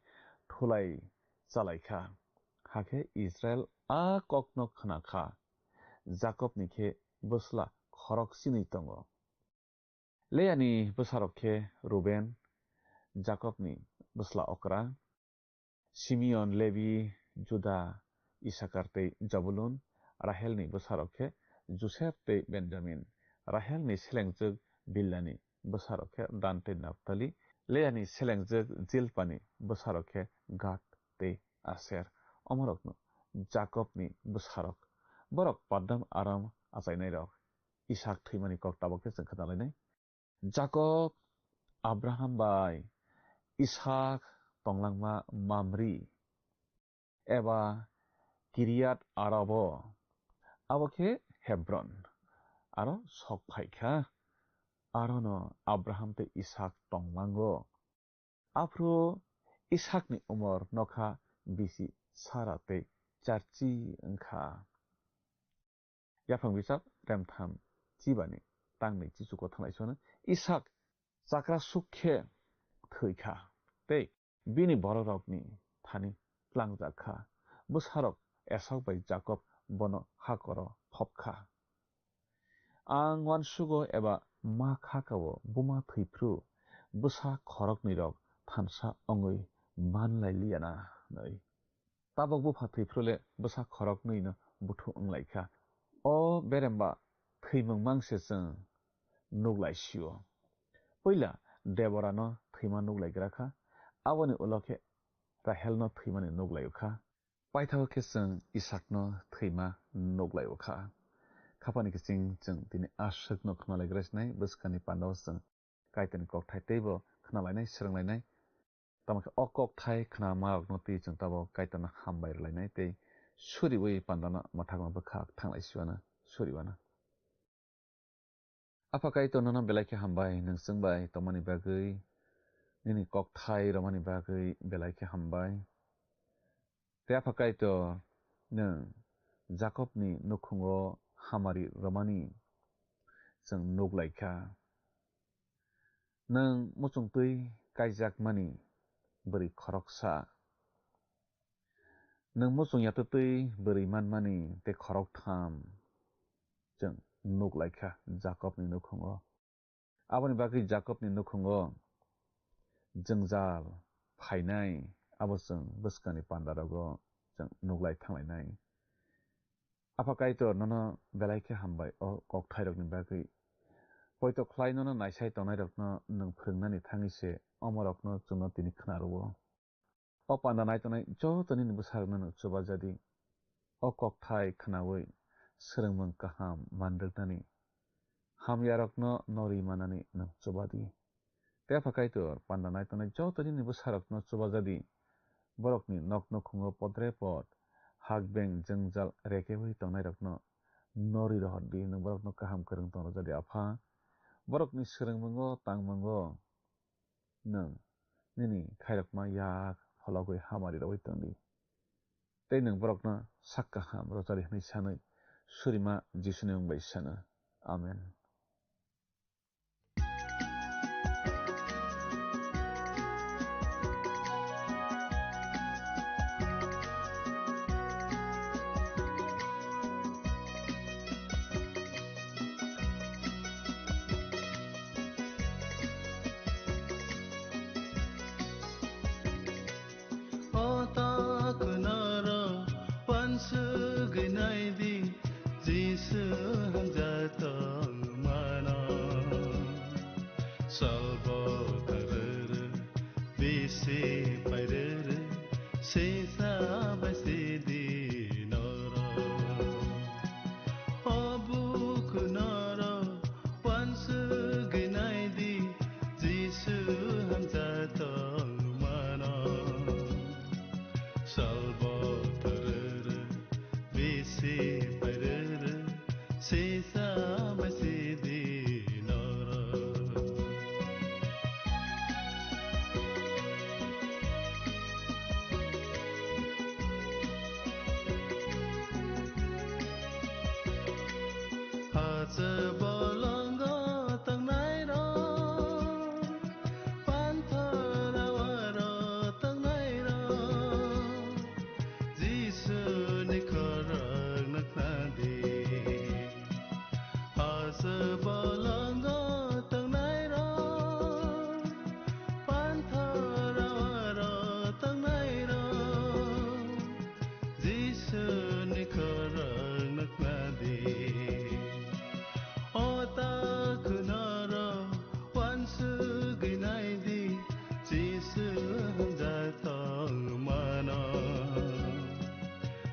thulai chalaikha. Hakhe Israel a kokno khnakha, Jakobni khe bwsla khorok chinwi tongo. Leani bwsarok khe Ruben, Jakobni bwsla okra, Simeon, Levi, Juda, Isakar tei Jabulun. Rahelni bwsarok khe Josep tei Benjamin. Rahelni selengjwk Billani bwsarok khe Dan tei Naptali. Leani selengjwk Jilpani bwsarok khe Gad tei Aser. Omorokno Jakobni bwsarok. Borok Paddan Aram achainairok. Isak thwimani kok tabuk khe chwng khna lainai. Jakob Abraham bai Isak tonglangma Mamri eba Kiriat Arabo, abo khe Hebron, aro sok phai kha. Arono Abraham tei Isak tonglango. Aphuru Isakni umor nokha bisi Sara tei charchi wngkha. Yaphang bichap remtham chibani tangnwi chichuko thanglai sano Isak chakra suk khe thwi kha tei bini borokrokni thani tlangjak kha. Bwsarok Esau bai Jakob bono hakoro phop kha. Ang uansugo eba ma khakao buma thwiphru bwsa khoroknwirok thansa wngwi manlai liyana hwnwi. Tabok bupha thwiphru le bwsa khoroknwino buthu wnglaikha. O beremba thwimung mangse chwng nuklaisio. Puila Deborano thwima nuklaigra kha, aboni ulo khe Rahelno thwimani nuklaio kha. Paithago khe chwng Isakno thwima nuklaio kha. Khapani kiching chwng tini aswkno khna laigra sinai, bwskangni pandao chwng Kaitorni kokthai teibo khna lainai, swrwng lainai. Tamo khe o kokthai khna ma rokno twi chwng tabok Kaitorno hambai rwlainai tei suriwi pandano mwthangma bwkhak thanglai siwano suriwano. Apha Kaitor nono belai khe hambai, nwng chwng bai tongmani bagwi, nini kokthai romani bagwi belai khe hambai. Tei Apha Kaitor, nwng Jakobni nukhungo hamari romani chwng nuklaikha. Nwng muchungtwi kaijakmani bwrwi khoroksa. Nwng muchung yatwtwi bwrwi manmani tei khoroktham chwng nuklaikha Jakobni nukhungo. Aboni bagwi Jakobni nukhungo jwngjal phainai, abo chwng bwskangni pandarogo chwng nuklai thanglainai. Apha Kaitor, nono belai khe hambai o kokthairokni bagwi. Poito khlai nono naisai tongnairokno nwng phwrwngnani thangwi se omorokno chwngno tini khna rwo. O panda nai tongnai joto nini bwsarokno nwng chubajadi. O kokthai khnaui swrwngmung kaham manrwknani, hamyarokno norwi manani nwng chubadi. Tei Apha Kaitor, panda nai tongnai joto nini bwsarokno chubajadi. Borokni nok nukhungo podre pod hakbeng jwngjal rekeui tongnairokno norwi rohordi, nwng borokno kaham kwrwng tongrwjadi, Apha. Borokni swrwngmungo, tangmungo nwng nini khairokma yak phologwi hamari rwui tongdi. Tei nwng borokno sak kaham rwjadi hwnwi sanwi surima Jisuni mung bai sano. Amen. O ta kunaro wansugwi naidi, Jisu hamjak tongmano. Salbo tarere, bisi pairere, sisa bai sidi noro. O buku noro wansugwi naidi, Jisu hamjak tongmano. Salbo tarere, bisi pairere, sisa bai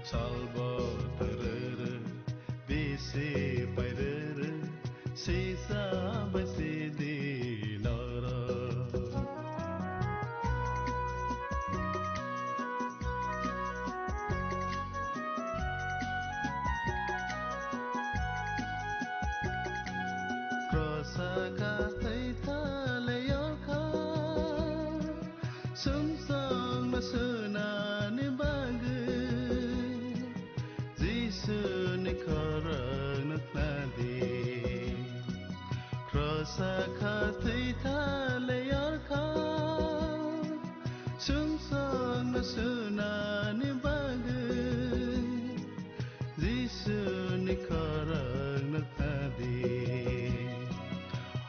Salbo tarere, bisi pairere, sisa basidi noro. Krosa kathai thale yokha, sumsong no sunani bagwi. Jisuni khorang no khnadi. Krosa kha thwi thale yarkha. Sumsok no sunani bagwi. Jisuni khorang no khnadi.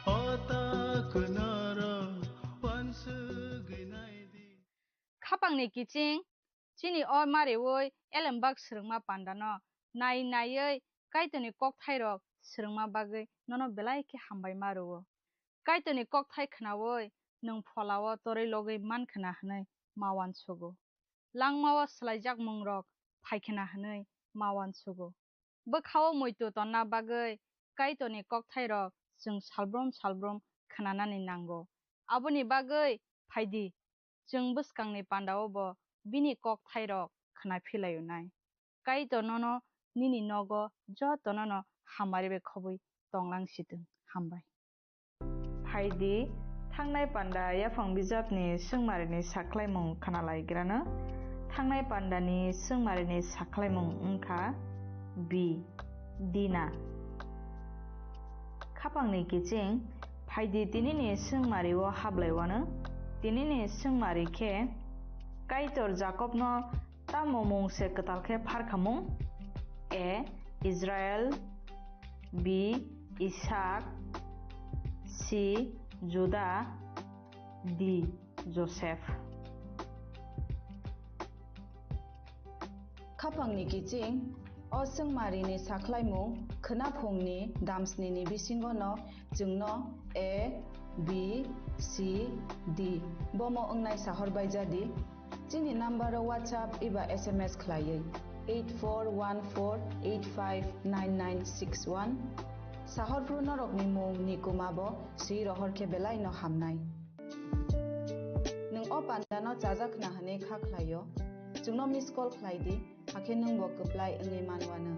O takhuk norok wansugwi naidi. Khapangni kiching, chini o mariwi elembak swrwngma pandano nai naiwi Kaitorni kokthairok swrwngma bagwi nono belai khe hambai ma rwo. Kaitorni kokthai khnaui nwng pholao torwi logwi man khna hwnwi ma uansugo. Langmao swlaijak mungrok phai khna hwnwi ma uansugo. Bwkhao muitu tonna bagwi Kaitorni kokthairok chwng salbrum salbrum khnanani nango. Aboni bagwi phaidi, chwng bwskangni pandao bo bini kokthairok khna philaionai. Kaitor nono nini nogo jotono no hamari bai khobwi tonglang sitwng. Hambai. Phaidi, thangnai panda yaphang bijapni swngmarini sakhlaimung khnalaigrano. Thangnai pandani swngmarini sakhlaimung wngkha B. Dina. Khapangni kiching, phaidi tinini swngmario hablaiwano. Tinini swngmari khe Kaitor Jakobno tamo mung se kwtal khe pharkhamung? A. Israel. B. Isak. C. Juda. D. Joseph. Khapangni kiching, o swngmarini sakhlaimung khwnaphungni damsnini bisingono chwngno A, B, C, D bomo wngnai sahor bai jadi. Chini number o WhatsApp eba S M S khlaiwi eight four one four eight five nine nine six one. Sahorphru norokni mung ni kuma bo swi rohor khe belai no hamnai. Nwng o panda no chajak khna hwnwi kha khlaio, chwngno miss call khlai di, hakhe nwng bo kwplai wngwi man uanw.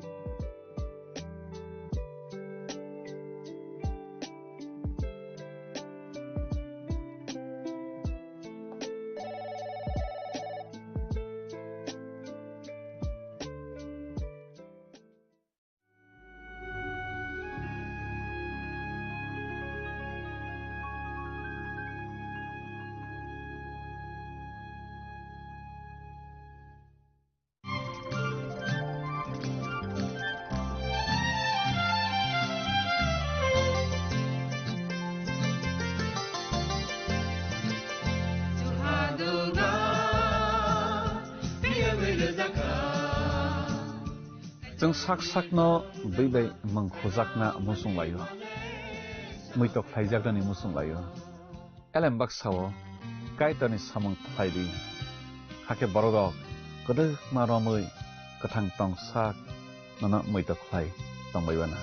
Chwng sak sakno bwi bai mwng khujakna muchung laio, muitok khlaijaknani muchung laio. Elem baksa-o Kaitorni samung khlai di, hakhe bororok kwdwkma romwi kwthang tong sak nono muitok khlai tongbai uanw.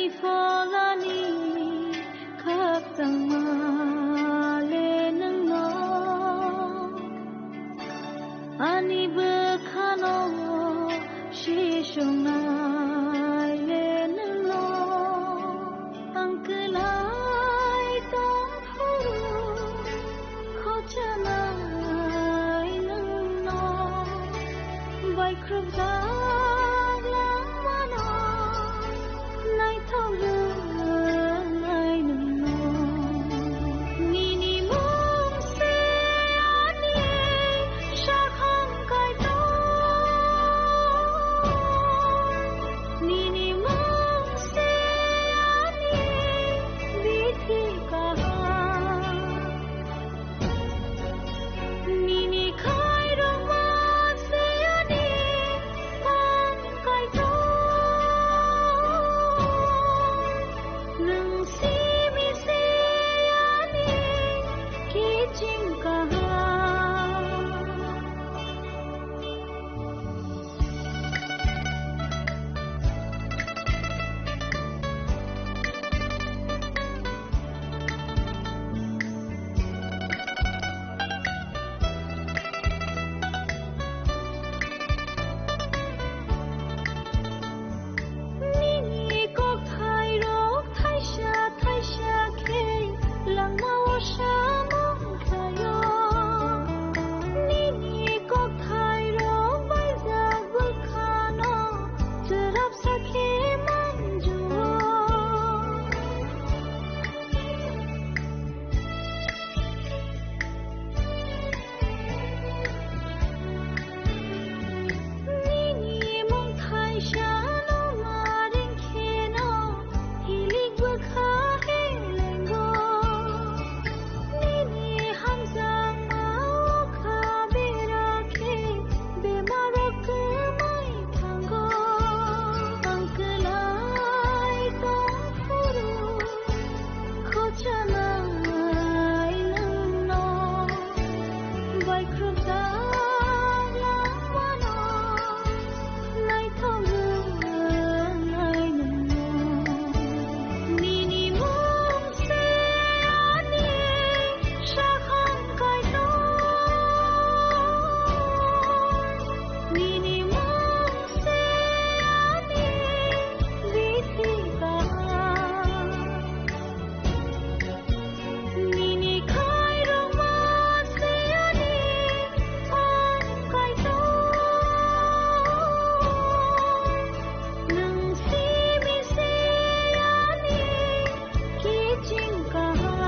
Pholani khakchangma le nwngno, ani bwkhano sisongnai le nwngno, ang kwlai tong phuru khochanai nwngno, baikhrupjak langmano naithok rwnai nwngno. Nini mung se ani sakhang kaitor. Nini mung se ani bithi kaham. Nini khairokma se ani ang kaitor. Nwng simi se ani kiching kaham. Nini kokthairok thaisa thaisa khe langmao samung khlaio. Nini kokthairok baijak bwkhano chwrapsa khe manjuo. Nini mung thaisano naring kheno hilik bwkha helengo. Nini hamjakma o kha bera khe bemarok kwmai thango. Ang kwlai tong phuru khochanai nwngno, baikhrupjak langmano naithok rwnai nwngno. Nini mung se ani sakhang kaitor. Nini mung se ani bithi kaham. Nini khairokma se ani ang kaitor. Nwng simi se ani kiching kaham.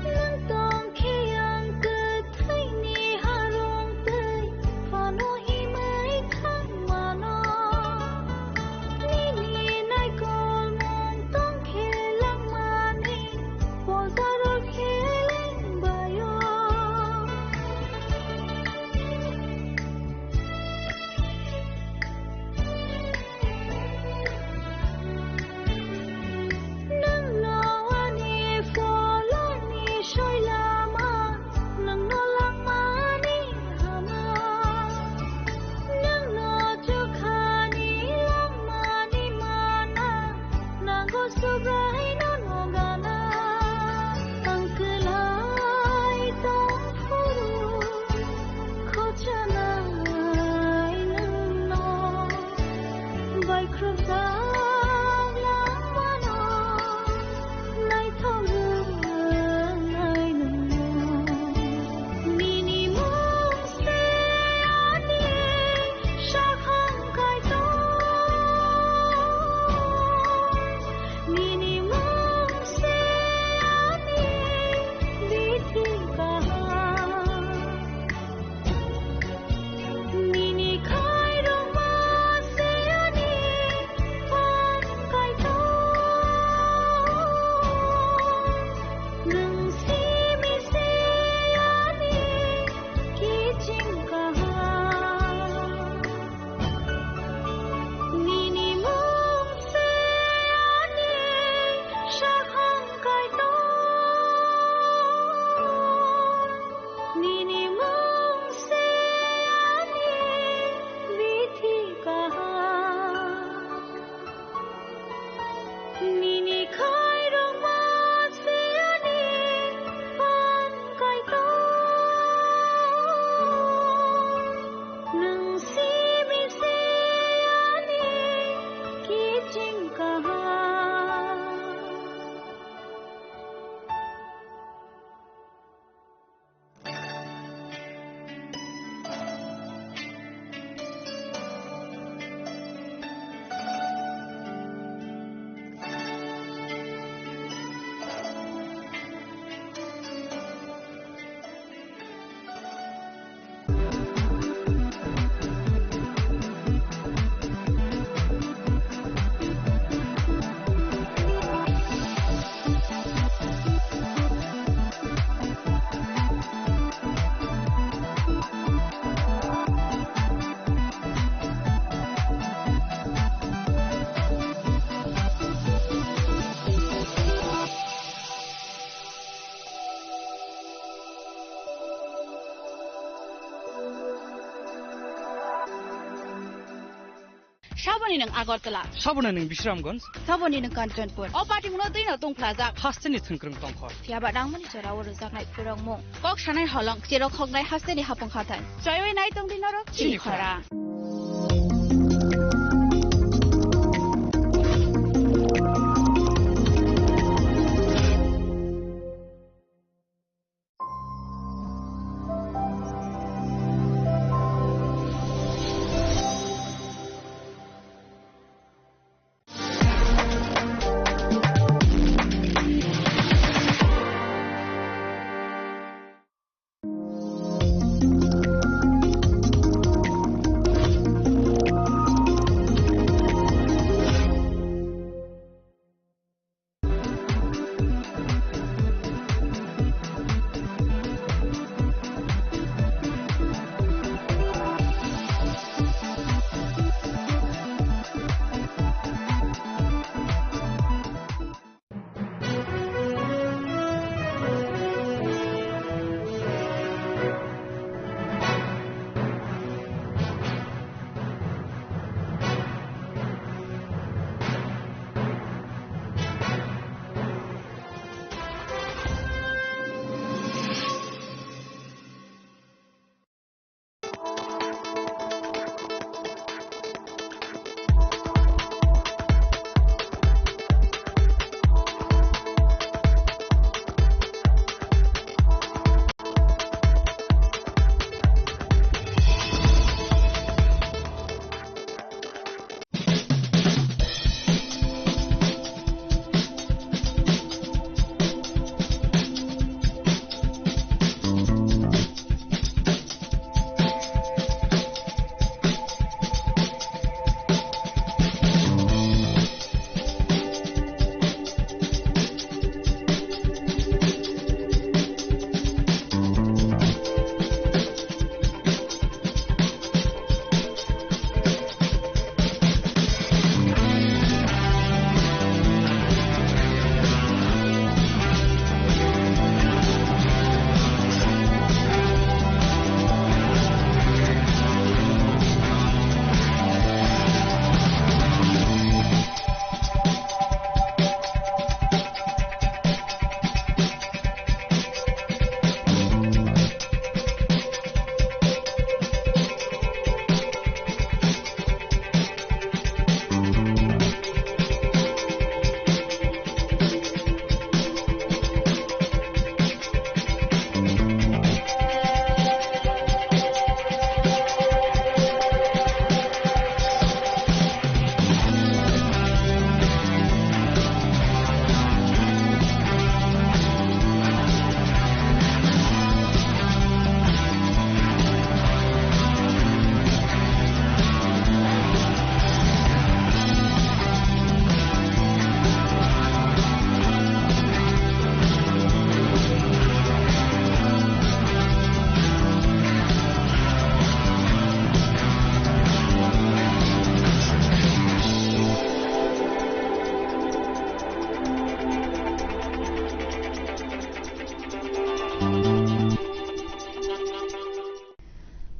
Nwng tong khe ang kwthwini harong tei phano himwi thangmano. Nini naikolmung tong khe langmani pozaro khe lengbaio. Nwngno ani pholoni soilama, nwngno langmani hama. Nwngno chukhani langmani mana, nango Subraino nogana. Ang kwlai tong phuru khochanai nwngno, baikhrupjak langmano naithok rwnai nwngno. Nini mung se ani sakhang kaitor. Nini mung se ani bithi kaham. Nini khairokma se ani Ni nwng Agartala. Saboni nwng Bisramganj. Saboni nwng Kanchanpur. O party mungno twi no tongphlajak. Hasteni thwngkwrwng tongkho. Phiya ba nangmani jora o rwjaknai phurokmung. Kok sanai holong, cherok hoknai hasteni hapung hathai. Choiwi nai tongdi norok chini chini khorang. Khorang.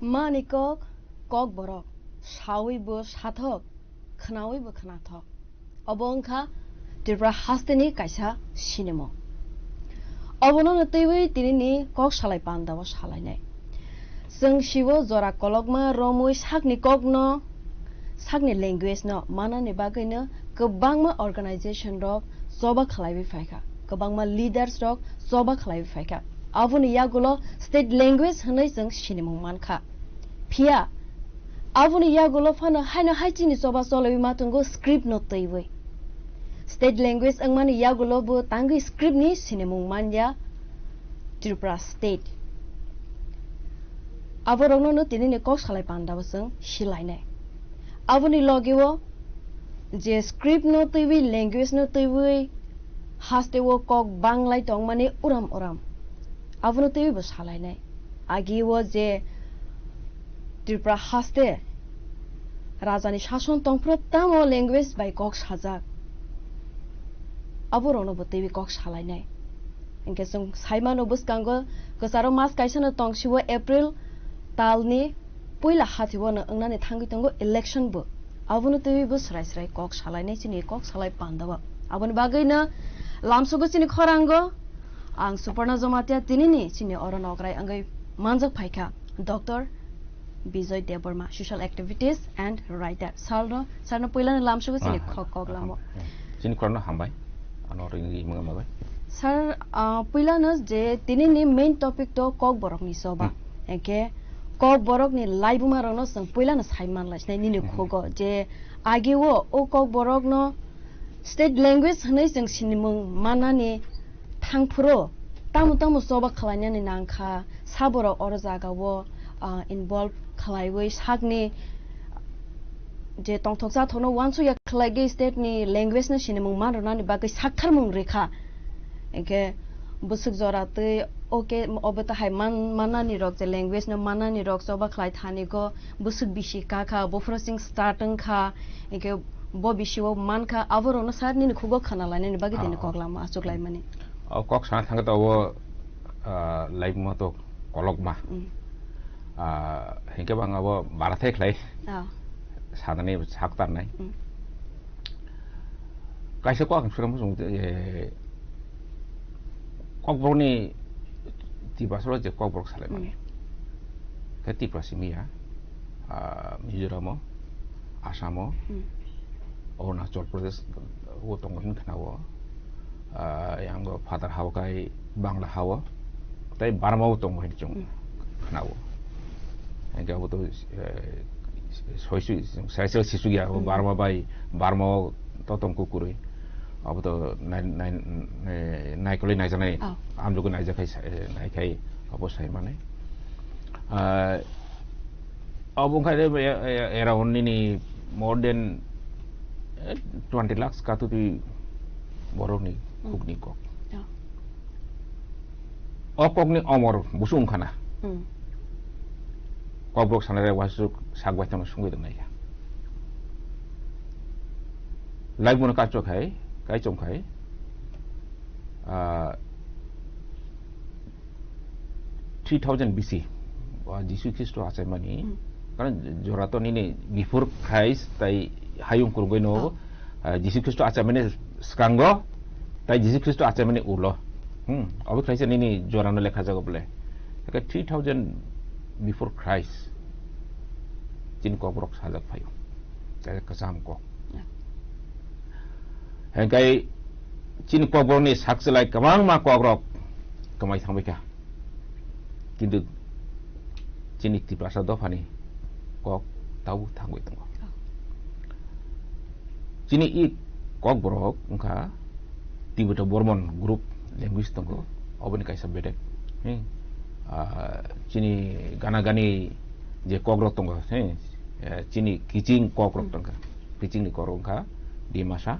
Mani kok, kok borok, sawi bo sathok, khnawi bo khnathok. Obo wngkha Tripura hasteni kaisa sinimo. Obono no twiwi tinini kok salai pandao salainai. Chwng sibo jora kolokma romwi sakni kokno, sakni language no manani bagwino kwbangma organization rok choba khlaiwi phaikha, kwbangma leaders rok choba khlaiwi phaikha. Aboni yagulo state language hwnwi chwng sinimung mankha. Phiya aboni yagulo phano haino hai chini choba cholaiwi ma tongo script no twiwi. State language wngmani yagulo bo tangwi script ni sinimung manya Tripura state. Aborokno no tinini kok salai pandao chwng silainai. Aboni logeo je script no twiwi, language no twiwi, hasteo kok banglai tongmani uram uram. Abono twiwi bo salainai. Agi o je Tripura haste rajani sason tongphuru tamo language bai kok sajak. Aborokno bo twiwi kok salainai. Hinkhe chwng saimano bwskango kwcharo mas kaisano tongsiwo April talni puila hathio no wngnani thangwi tongo election bo. Abono twiwi bo srai srai kok salainai chini kok salai pandao. Aboni bagwino lamsogo chini khorango ang Suparna Jamatia tinini chini oro nokrai wngwi manjak phaikha Doctor Bijoy Debbarma, social activities and writer. Sarno, sarno puilano lamsogo chini Ah, khok kok ah, lamo. ah, ah. Chini khorokno hambai. Ano ringwi mwnga mabai. Sir, ah, puilano je tinini main topic to Kokborokni choba. Hmm. Hingkhe Kokborokni laibumarokno chwng puilano sai manlaisinai nini Hmm. khugo je ageo o Kokborokno state language hwnwi chwng sinimung manani thangphuru tamo tamo choba khlainani nangkha, saborok oro jagao, ah, involve khlaiwi sakni je tongthok chathokno uansukya khlaigwi state ni language no sinimung man rwnani bagwi saktharmung rikha. Hingkhe bwswk jora twi, okay, obo tahai man, mannani rok je language no mannani rok choba khlai thani go bwswk bisi kakha, buphuru chwng start wngkha, hingkhe bo bisi o mankha, aborokno sir nini khugo khna lainani bagwi tini Ah, kok lama achuk laimani. O kok sana thangkhe to obo, ah, laibuma to kolokma. Mm. Ah, hingke bang abo barathai khlai Ah. sanani sak tarnai. Mm. Kaisa kok ang sura muchung, eh, Kokborokni Tiprasa je Kokborok salai mani. Mm. Khe Tipra simi ya, ah, Mizoram o, Assam o, Mm. Arunachal Pradesh o tongo hin khna o. Ah, yang o phatar hao kai Bangla hao, tei Burma o tongo hin chwng Hmm. khna o. Hingke abo to, eh, soisu, saisel sisu ya, abo Hmm. Burma bai, Burma o to tong kukurui. Abo to nai, nai, eh, naikolwi naijaknai, Oh. amjogwi naijakhai sa-, eh, naikhai abo sai mani. Ah, abo wngkha de, eh, eh, around nini more than, eh, twenty lakhs katutwi borokni Hmm. khukni kok. Oh. O kokni omor busu wngkhana. Hmm. Kokborok sanare wasuk sak bai tongno sungwi tongnai kha. Laibumano kaichok khai, kaichom khai, ah, three thousand B C, ah, Jisu Khristo achaimani, Hmm. karon jora to nini before Christ tai hayung kurungoi no, Oh. ah, Jisu Khristo achaimani skango, tai Jisu Khristo achaimani ulo. Hmm, obo khlaisa nini jorano lekha jago bole. Eke three thousand before Christ, chini kokborok sajak phaio. Kaisa kwcham kok. Yeah. Hengkai chini kokborokni sakchelai kwbangma kokrok kwmai thangbaikha. Kintu chini Tiprasa dophani kok tabuk thangwi tongo. Oh. Chini i kokborok wngkha Tibeto Burman group language tongo, oboni kaisa bedek. Hmm. Ah, chini gana gani je kokrok tongo, he, eh, chini kiching kokrok Hmm. tongkha. Kichingni kokrok wngkha Dimasa.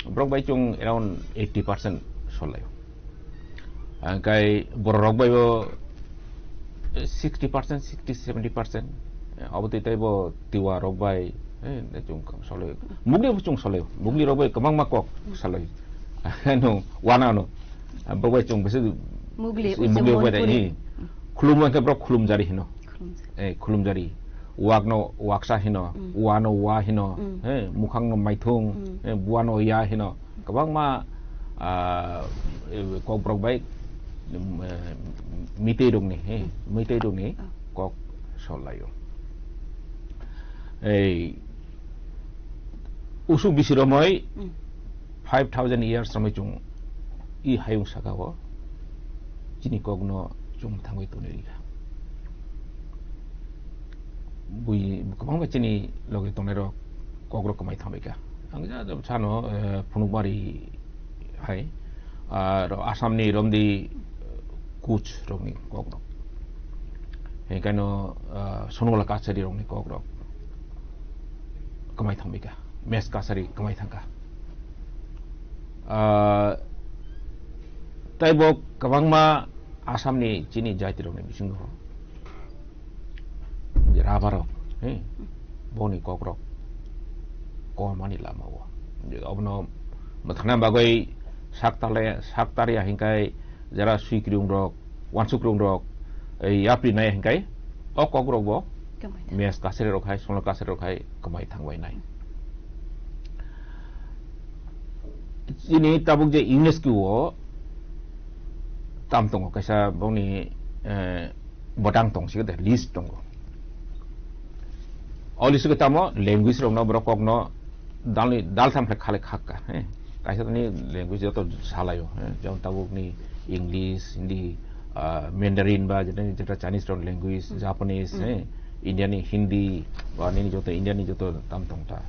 Borok bai chwng around eighty percent solaio. Hingkai bororok bai bo sixty percent, sixty, seventy percent, eh, abo twi tei bo Tiwa rok bai, eh, chwng solaio. Mugni bo chwng solaio. Mugni rok bai kwbangma kok solaio. Ano, wana ano. Bo bai chwng bese Mugli, Mugli uicha rok bai Manipuri. Dai, eh. Khulumma khe borok khulumjari hino. Khulumjari. Eh, khulumjari. Wakno waksa hino, Mm. wano wa hino, Mm. eh, mukhangno maithung, Mm. eh, buano ya hino. Kwbangma, ah, eh, kokborok bai, mm, eh, mitei rokni, eh, Mm. mitei rokni Oh. kok solaio. Ei, usuk bisi romoi Mm. five thousand years romoi chwng i hayung saka o chini kokno chwng thangwi tongwi rikha. Bui kwbangma chini logi tongnai rok kokrok kwmai thangbaikha. Ang ja sano, eh, phunukmari hai, ah, ro-, Assamni romdi, eh, Kuch rokni kokrok. Hingkano, ah, Sonwala Kachari rokni kokrok kwmai thangbaikha. Mes Kachari kwmai thangkha. Ah, tei bo kwbangma Assamni chini jaitirokni bisingo rubber rok, he, boni kokrok komani lama o. Obono mwthangna bagwi sak tale, sak tarya hinkai jara swikrung rok, wansuk rung rok, ei yapri nai hinkai o kokrok bo Kwmai thang. Mes kasari rok hai, sonal kasari rok hai kwmai thangbai nai. Chini tabuk je UNESCO o tam tongo, kaisa bongni, eh, botang tong sika de, list tongo. O list o tamo language rokno borok kokno dalni, daltham khlai khale khakka, he. Kaisa ni language joto salaio, he. Jemon tabukni English, Hindi, ah, Mandarin ba jeta, jeta Chinese rok language, Hmm. Japanese, Hmm. he. India ni Hindi, ba nini joto India ni joto tam tong ta.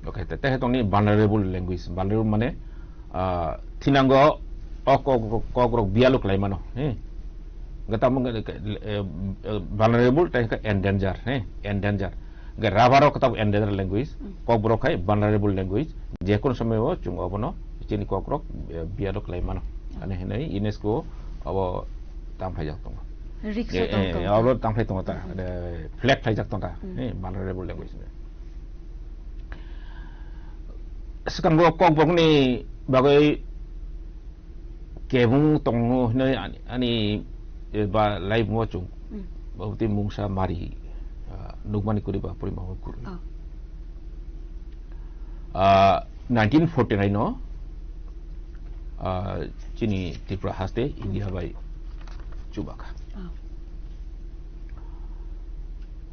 Okay, te, te tongni vulnerable language, vulnerable mane, ah, thinango o kok, kok rok bialo klai mano, he. Gata mo, eh, eh, vulnerable tei khe endanger, he, endanger. Ge rubber rok kata endanger language, Hmm. kok borok khai vulnerable language, je kono somoy o chwng obono chini kok rok, eh, bialo klai mano. Ani hinwi UNESCO abo tam khlai jak tongo. Risk Eh, tong eh, tong. Abo tam khlai tongo ta, Hmm. eh, flag khlai jak tongo ta, Hmm. eh, vulnerable language. Swkang bo kok borok ni bagwi kebung tongo hinwi ani, ani, eh, ba live mo chung. Hmm. Ba bwtwi mungsa mari, ah, nukmani kwrwi ba pori ma kwrwi. Oh. Ah, nineteen forty-nine no, ah, chini Tripura haste India bai chubakha. Oh.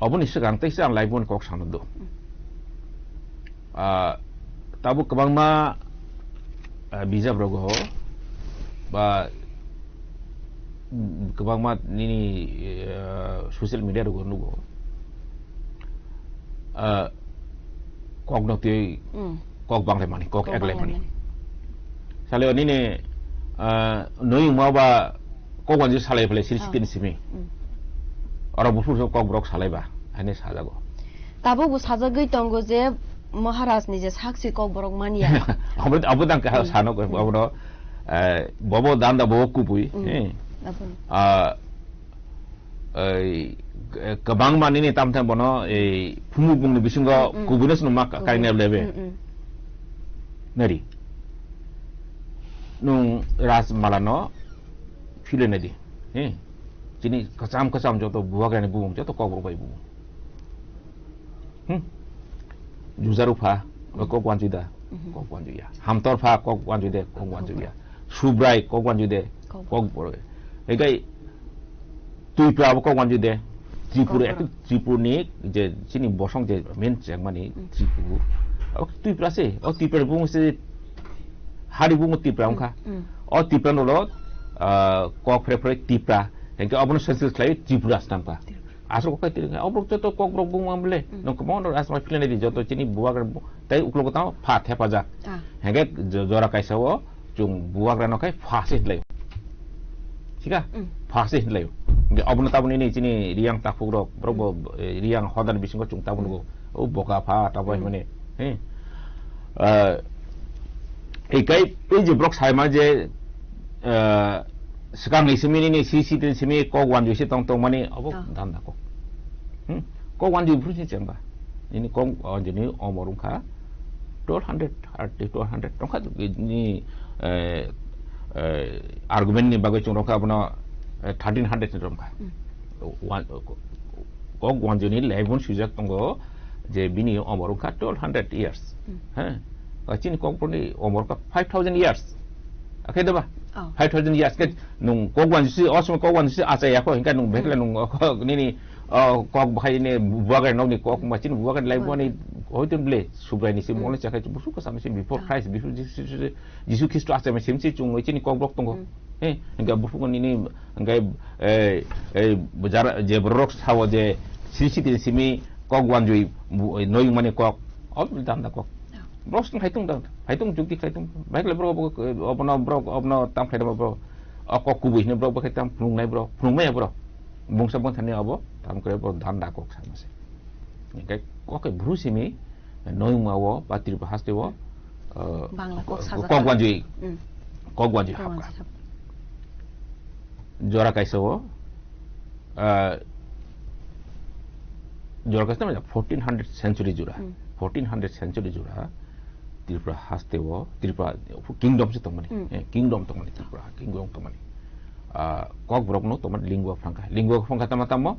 Oboni swkang tei swkang live mo kok sanw do. Hmm. Ah, tabuk kwbangma, ah, bijap rogo ba, mm, kwbangma nini, ah, social media rogo nugo. Ah, kok no twi, Mm. kok banglai mani, kok Kok eglai banglai mani. mani. Sale nini, ah, noi ma ba kok wanju salai phalai siri Ah. sitin simi. Mm. Oro buphuru kok borok salai ba, haini sajago. Tabuk bo sajagwi tongo je Maharaj ni je sakchi kok borok manya. Abo, abo dang ka Hmm. sano ko, Hmm. abo no, eh, bobo danda bobo kubui, Hmm. eh. Abo no. Ah, ei, eh, kwbangma nini tam tam bono, ei, phumuk bungni bisingo Hmm, hmm. kubui no swnama ka-, Hmm, kainai hmm. lebe. Hmm, hmm. Nari. Nung Rajmala no philoi nai di. Eh. Chini kwcham kwcham joto bubagrani bumung, joto kokborok bai bumung. Hmm. Jujaru pha, Hmm. kok wanjui da, Mhm. kok wanjui ya. Hamtor pha, kok wanjui de, kok wanjui ya. Subrai, kok wanjui de, Kok. kok boro. Egai Tripura bo kok wanjui de. Tripura, Kok ekto boro. Tripura ni je chini bosong je main chengmani Hmm. Tripura. O Tripura se, o Tripura bumung se, hari bumung Tripura wngkha. Hmm. O Tripura no lo, ah, kok phre phre Tripura. Hingke obono census khlai Tripura stampa. Tripura. Aswk kok kaitor, oborok joto kokborok bumung bole. Hmm. Nokh mo no asma philene di joto chini bubagra bu-, tei uklogo tamo pha thepajak. Ah. Hingke jo-, jora kaisa o chwng bubagra no khai pha se hinlai. Thika? Hmm. Pha se hinlai. Hingke obono taboni ni chini Riyang takhuk rok, borok bo, Hmm. eh, Riyang hodan bisingo chwng taboni Hmm. go. O boka pha tabo Hmm. himani. He. Ah, ei kai, ei je borok saima je, ah, swkang ni simi nini C C tin simi kok wanjui se tong tong mani abo Oh. danda kok. Hmm? Kok wanjui bru se chengba. Nini kok wanjui ni omor wngkha twelve hundred, thirty, twelve hundred tongkha ni, eh, eh, argument ni bagwi chwng rokha abono, eh, thirteen hundred ni romkha. Hmm. Wan-, kok wanjui ni level swijak tongo je bini omor wngkha twelve hundred years. Hmm. He? O chini kokborok ni omor wngkha five thousand years. Akhe da ba? Oh. Five thousand years. Ke nung kok wanjui si, o somoi kok wanjui si achai yakho, hingkha nung Hmm. bekle nung, o, nini, o, kok bahai ni bubagra nokni kok ma chini bubagra lai Hmm. buani hoiton ble Subrai ni si Hmm. mole chakhai busu kasam si before Ah. Christ, before Jisu, Jisu, Jisu Khristo achai ma sim si chung chini kokborok tongo. Hmm. He, hingkha buphukgo nini, hingkha, eh, eh, jara, je borok sao je siri siti simi kok wanjui bu-, noi mani kok, o danda kok. Oh. Borok song khai tong da, khai tong jukti khai tong. Bai khle borok obo, obono borok, obono tam khai tong borok. O kok kubui hino borok bo khai tam phunuk nai borok, phunuk maya borok. Bungsa bangthani obo, tam kre borok danda kok sama se. Hingkha kok ke bru simi, Noyungma o ba Tripura haste o, uh, Bangla kok kok, sajak kok kha. Wanjui, Mm. Kok wanjui Kok hapkha. Wanjui hap. Jora kaisa o, uh, jora kaisa mane fourteen hundred century jora, Mm. Fourteen hundred century jora Tripura haste o, Tripura kingdom se tongmani, Mm. Eh, kingdom tongmani Tripura, kingdom tongmani. Ah, kokborok no tongmani lingua franca, lingua franca tama tamo,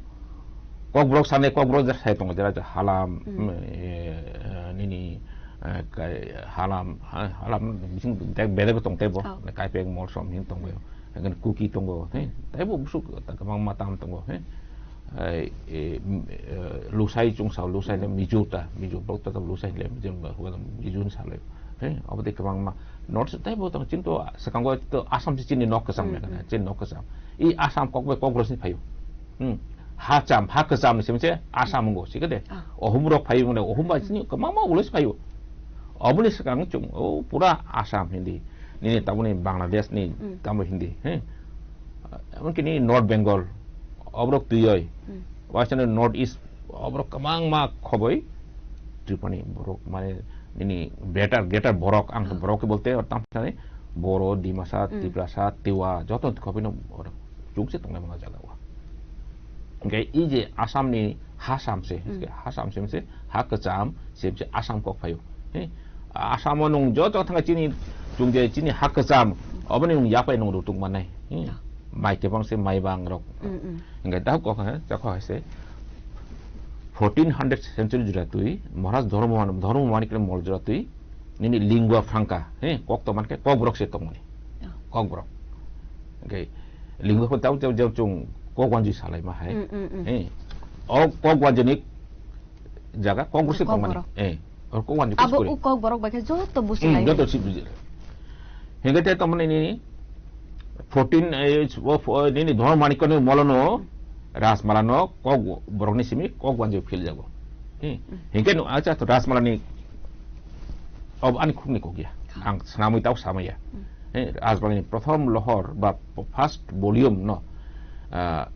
Kokborok sanai, Kokborok jak sai tongo, jera jera Halam, Mm. mm, eh, eh, nini, eh, kai, Halam, ha-, Halam bising bek bedek tong tebo, Oh. Kaipeng, Molsom hin tongo, Mm. Kuki tongo, he, taibo busuk ta kwbangma tam tongo, he. Eh, eh, mm, eh, Lusai chwng sao, Lusai le Mm. Mizo ta, Mizo borok ta Lusai le, Mizo ba, huwa Mizo hin sa le, he, abo tei kwbangma. North taibo tong, chini to swkango to Assam se chini nok kwcham Mm, ya kana, mm. chini nok kwcham. I Assam kok bai Kokborok sini phaio. Hmm. Ha cham, ha kwcham ni simi se Assam wngkha, sikhe de. Ah. Ohum rok phai mane, ohum bai sini kwbangma ulo se phaio. Oboni swkang chwng, o pura Assam Hindi. Nini taboni Bangladesh ni Mm. tamo Hindi, he. Emonki nini North Bengal, oborok twiwi. Mm. Western North East, oborok kwbangma khoboi Tripura ni borok, mane nini greater, greater borok, ang Ah. borok ke bolte, tam sani Boro, Dimasa, Mm. Tiprasa, Tiwa, joto khoboi no borok. Chukse tongnai mano jaga o. Hingke i je Assam ni ha sam se, Mm. ha sam se, se ha kwcham, se, se Assam kok phaio. He? Assam o nwng joto thangkha chini, chwng je chini ha kwcham, oboni nwng yapai nwng rutuk mannai. He? Ah. Mai kebang se, mai bang rok. Mm, mm. Hingke dahok kok he, chakho hai se. Fourteen hundred century jora twi, Maharaj Dharma, Dharma Manik mol jora twi, nini lingua franca, he, kok to mankhe Kokborok se tongmani. Oh. Kokborok. Hingke lingua franca tau, tau, tau chung Kokwanjwi salai ma hai. Mm, mm, mm. He. O Kokwanjwi ni jaga Kokborok se tongmani. Kokborok. He. O Kokwanjwi Abo kuskuri. U Kokborok bai khe joto busi Hmm, lai. Joto si busi lai. Hingke te tongmani nini fourteen, eh, o, o, nini Dharma Manik ni molono Rajmala no Kokborok ni simi Kokwanjwi phil jago. Hmm. Mm. Hingke no acha to Rajmala ni ob ani khukni kok ya. Ang snamwi tau samaya. Mm. He, Rajmala ni prothom lohor ba first volume no, ah,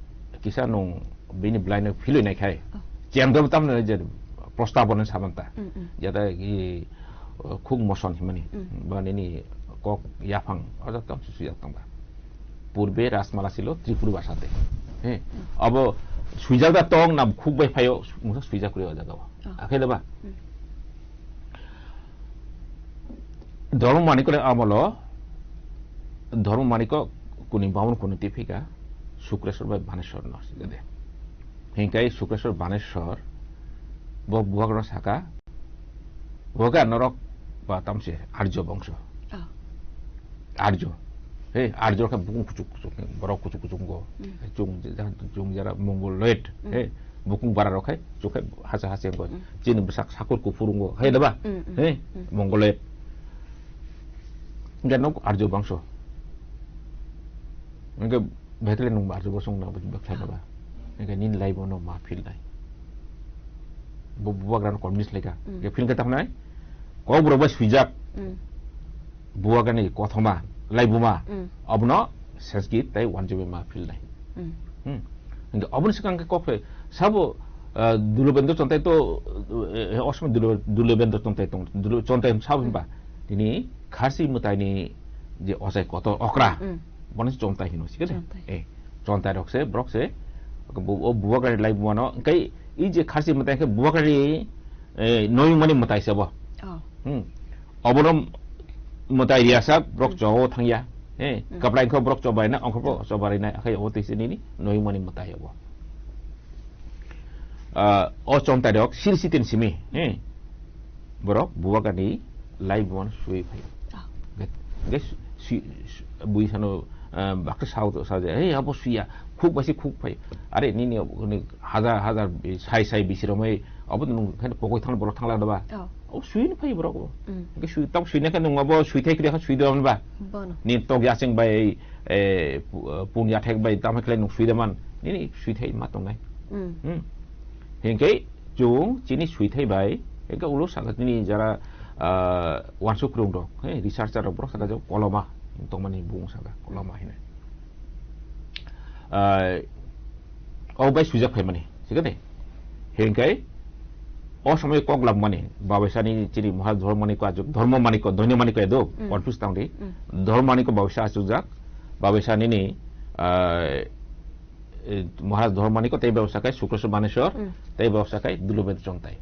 kisa nung bini belai no philwi nai khai. Oh. Chem do tam je prostab no samanta. Mm, mm. Jata i, uh, khuk moson himani. Mm. Ba nini kok yaphang, o jata tam susu jak tangba. Purbe Rajmala silo Tripuri bhasate. He. Abo suijak da tong na khuk bai phaio, musa suijak kuri o jaga o. Oh. Akhai da ba? Hmm. Dharma Manikor amolo, Dharma Maniko kuni bamun kuni tipika, Sukreswar bai Baneswar no sikade. Hingkai Sukreswar Baneswar, bo buhak no saka, Boga norok ba tamse Arjo bongso. Oh. Arjo. He, Arjo khe bukung kuchuk kuchuk, borok kuchuk kuchuk go. Mm. Chung, chung jara Mongoloid. Mm. He, bukung bara rok khai, chuk khai hasa hasa go. Mm. Chini bwsak sakur kuphur go. He, daba? Mm, mm. He, Mm. Mongoloid. Hingke nok Arjo bongso. Hingke Bethlehem nung ba Arjo bosong na bwkha na ba. Hingke nini life no ma feel nai. Bo bubagra no convince laika. Mm. Hingke feel khe tamo nai. Kokborok bai suijak. Mm. Bubagra ni kothoma, laibuma. Mm. Abono Sanskrit tai wanjui bai ma feel nai. Mm. Hmm. Hingke aboni swkang khe kok phe sabo, ah, Dulubendra Chontai to, eh, osomoi Dulu-, Dulubendra Chontai tong, Dulu Chontai sabo Mm. hinba. Tini Kharsi mwtai ni je ochai kotor okra, Mm. bono se chontai hino, sikhe de? Chontai. Eh, chontai rok se, borok se, bu-, o bubagra ni laibuma no, hingke i je Kharsi mwtai khe bubagra ni, eh, noyung mani mwtai se bo. Oh. Hmm. Obono mwtai riyasak, borok Mm. chobo thangya. Eh, Mm. Kaplai kho borok chobaina, ongkho bo chobarinai, akhai obo twi se nini noyung mani mwtai obo. Ah, o chontai rok siri sitin simi, eh, borok bubagra ni laibuma no sui phai. Ah. Ge-, ge su-, su-, su-, bui sano, ah, baksa sao to sa je, "Hey, abo suya, khuk bai se khuk phai." Are nini, nini hajar, hajar, sai, sai bisi romoi, abo nung khe pokoi thang borok thang la da ba. Oh. Abo sui no phai borok bo. Mm. Ge sui, tam sui na khe nung abo sui thai kri kha sui do ba. Bono. Ni tok yacheng bai, eh, pu-, pun yathek bai tam khlai nung sui da man. Nini sui thai ma tongnai. Mm. Hmm. Hingke chwng chini suithai bai, hingke ulo saka chini jara, ah, wansuk rok, he, researcher rok, borok saka je koloma tongmani bung saka, koloma hinai. Ah, o bai swijak phaimani, sikhe de. Hingke o somoi kok labmani, babaisani chini Maharaj Dharma Maniko achuk, Dharma Maniko, Dharma Maniko edo, Mm. confuse tangdi. Mm. Dharma Maniko babaisa achukjak, babaisa nini, ah, eh, Maharaj Dharma Maniko tei bebsa khai Sukreswar Baneswar, Mm. tei bebsa khai Dulubendra Chontai.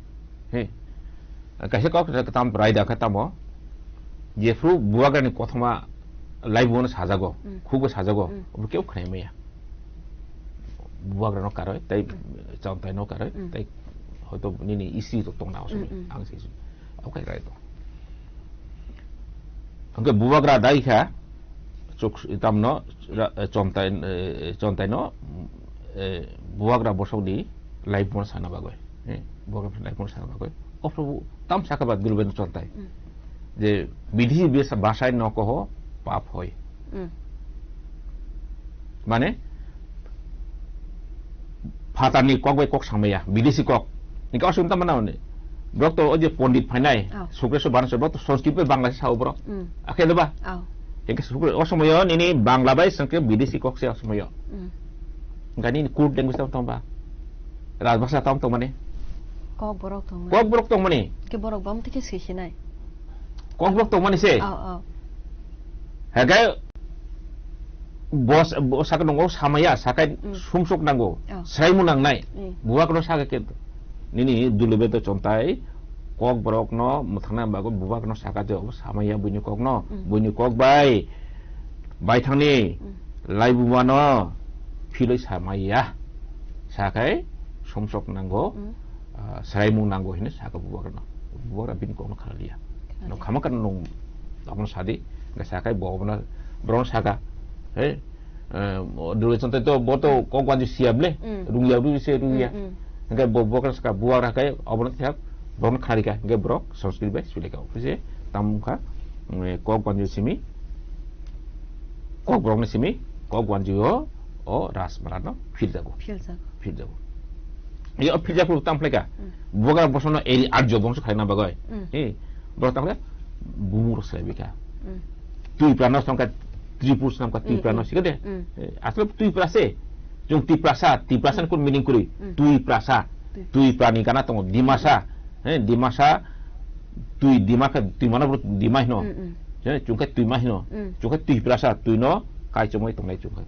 He. Kaisa kok tam raida khe tamo, jephru bubagrani kothoma laibumano sajago, Mm. khukbo sajago, Mm. obo kebo khnai maya. Bubagra no karoi, tei Chontai no karoi, Mm. tei hoito nini isi to tongna osomoi, Mm, mm. ang se isi. Okay, right. Hingke Bubagra dai kha, chuk, tamno, ra-, Chontai, eh, Chontai no, eh, Bubagra bosok di life mo sana bagoi. Eh, Bubagra life mo sana bagoi. O Prabhu, tam saka ba Dulbeno Chontai. Mm. Je bidhi besa-, basai no koho pap hoi. Mm. Mane, phatarni kok bai kok samaya, bidesi kok. Hingke aswk tamo nang ni. Borok to o je pondit phainai, Oh. Sukreswar Banarswar, borok to Sanskrit bai Bangla se sao borok. Mm. Akhe de ba? Oh. Hingke Sukre-, o somoyo nini Bangla bai Sanskrit bidesi kok se o somoyo. Mm. Hingke nini code language tamo tong ba? Rajbhasha tamo tong mani? Kok borok tong mani. Kok borok tong mani. Ke borok bam tike sui sinai. Kok borok tong mani se? Oh, oh. Hingke bos, bo saka nongo samaya, sakai Mm. sumsok nango, Oh. sraimu nangnai. Mm. Bubagra no saka ke nini Dulbeno Chontai kok borok no mwthangna bagwi Bubagra no saka je obo samaya buini kok no, Mm. buini kok bai, bai thangni Mm. laibuma no philoi samaya, sakai sumsok nango, Mm. ah, sraimung nango hinwi saka Bubagra no. Bubagra bini kok no kha liya. Kha No liya. khama kha nung abono sadi, hingke sakai bo abono, borok no saka. He, eh, Dulbeno Chontai to bo to kok wanjwi siya ble, Mm. rungya rungya se rungya. Mm, mm. Hingke bo, bo khe saka Bubagra khe abono khe borok no kha rika, hingke borok Sanskrit bai sui rika. Office tam kha, mm, kok wanjwi simi, kok borok ni simi, kok wanjwi o, o Rajmala no phil jago. Phil jago. Phil jago. Yo phil jago tam phlai kha. Mm. Bubagra bosono eri Arjo bongso khaina bagoi. Mm. Eh, borok tam phlai bumung rok selai bika. Mm. Twipra no songkha Tripur swnamkha Mm, Twipra no mm. sikade. Mm. Eh, asle Twipra se. Jung Tiprasa, Tiprasa Mm. kun meaning kuri. Mm. Twiprasa. Twi. Twipra ni gana tongo Dimasa. He, Dimasa, twi Dima khe, twi mano bro Dima hino. Mm, mm. He, chung khe twi ma hino. Mm. Chung khe Twiprasa, twi no kai chumui tongnai chung khe.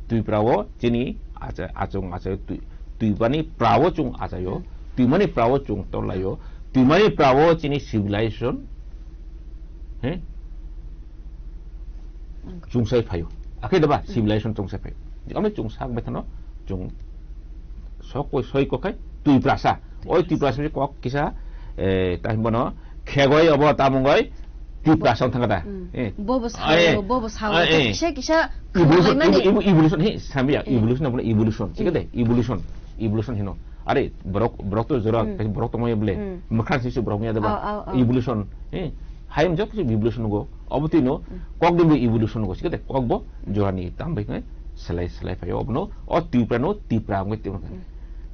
Twipra o chini acha-, achung achaio twi, Twipani pra o chung achaio. Mm. Twimani pra o chung torlaio. Twimani pra o chini civilization. He? Nangkha. Chungsai phaio. Akhe deba Mm. civilization chungsai phaio. Jikam le chung sak baithano, chung sok koi soi kokhai Twiprasa. Oi Twiprasa. Twiprasa ni kok kisa, eh, ta himbono khegoi obo tamungoi Twiprasa thangada. Mm. Eh. Bobo sao, Ah, eh. bobo sao, Ah, eh. kisa kisa Evolution, khulai mani. evo-, evo-, evolution, he, sambiya, Eh. evolution abono evolution. Sikade, Mm. evolution. Evolution hino. Are, borok, borok to jora, Mm. borok to moye bole. Mm. Mokhan sisi borok ya deba. Au, au, au. Evolution. Eh, hayam jok kisi evolution go. Obo twi no, Mm. kok din bo evolution go. Sikade, kok bo jora ni tam bai khe selai, selai phaio. Obo no, o Tipra no, Tipra ang bai Tipra. Mm.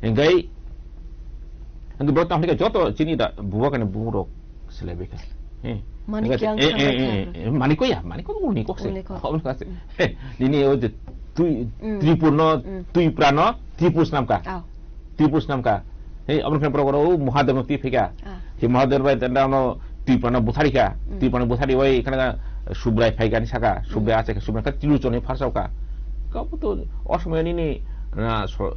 Engkai, engkai borok tam joto chini da, buwa kane bumung rok selai bai kha. Eh. Manik Engkai, yang eh, eh, sampai eh, kha. eh, manik ko ya, manik ko uni kok se. Uni kok. Obo kok se. Mm. Nini o je twi, Mm. Tripur no, Mm. Twipra no, Tripur snam kha. Au. Tripur snam kha. Hei, aboni phan borok oro Mahadev no twi phaikha. Ah. Hei Mahadev bai tanda no Twipra no buthari kha. Mm. Twipra no buthari bai khana Subrai phaikha ni saka. Subrai Mm. achai kha, Subrai kha Tiluchon ni pharsao kha. Kabo to o somoy nini, na, so,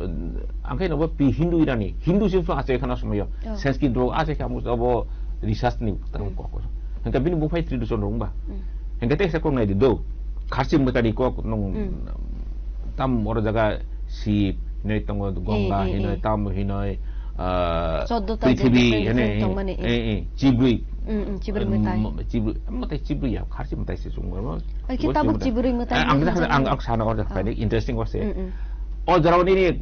ang khe no bo pi Hindu irani. Hindu sim so achai khana somoy. Oh. Sanskrit bo achai kha mo bo research ni tang Mm. kok. Hingke bini buphai Tiluchon rung ba. Mm. Hingke te se kok nai di do. Kharchi mwtari kok nung Mm. tam oro jaga Sib hinoi tongo, Gongga Eh, eh, hinoi, eh. Tam hinoi, ah, Choddo ta je Prithibi different hinoi, different tong mani, eh, eh. eh, eh, Chibrui. Mm, mm, Chibrui mwtai. Mm, Chibrui, mwtai Chibrui ya, Kharchi mwtai se chwng oro. Ai, ki Chibrui tabuk mwtai. Chibrui mwtai Eh, ang hinwi ang, ang, chwng ang sana oro mano. Phai ni interesting ose. Mm, mm. O jora nini,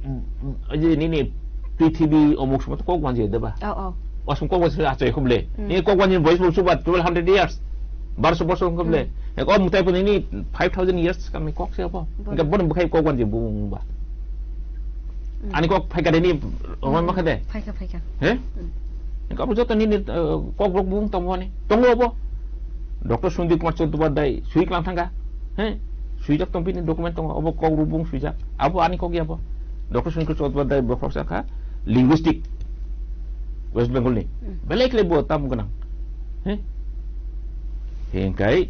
mm, mm, je nini Prithibi omuk sumut kok manje deba. Oh, oh. Wasung kok manje achai khuble. Mm. Ni kok manje boys bol subat twelve hundred years. Barso bosor wngkha ble. Mm. Ek o mwtai puni ni five thousand years kam ni kok se abo. Bo. Hingke bono bwkhai kok wan je bung ba. Mm. Ani kok phaikha de ni rongma Mm. kha de. Phaikha, phaikha. He? Mm. Hingke abo joto ni ni, eh, kok rok bung tongo ani. Tongo abo. Doctor Sandeep Kumar Chattopadhyay sui klang thangkha. He? Suijak tong bini document tongo. Abo kok rok bung suijak. Abo ani kok ya abo. Doctor Sandeep Kumar Chattopadhyay bo professor kha linguistic West Bengal ni. Mm. Belai khlai bo tam gwnang. He? Hingkai,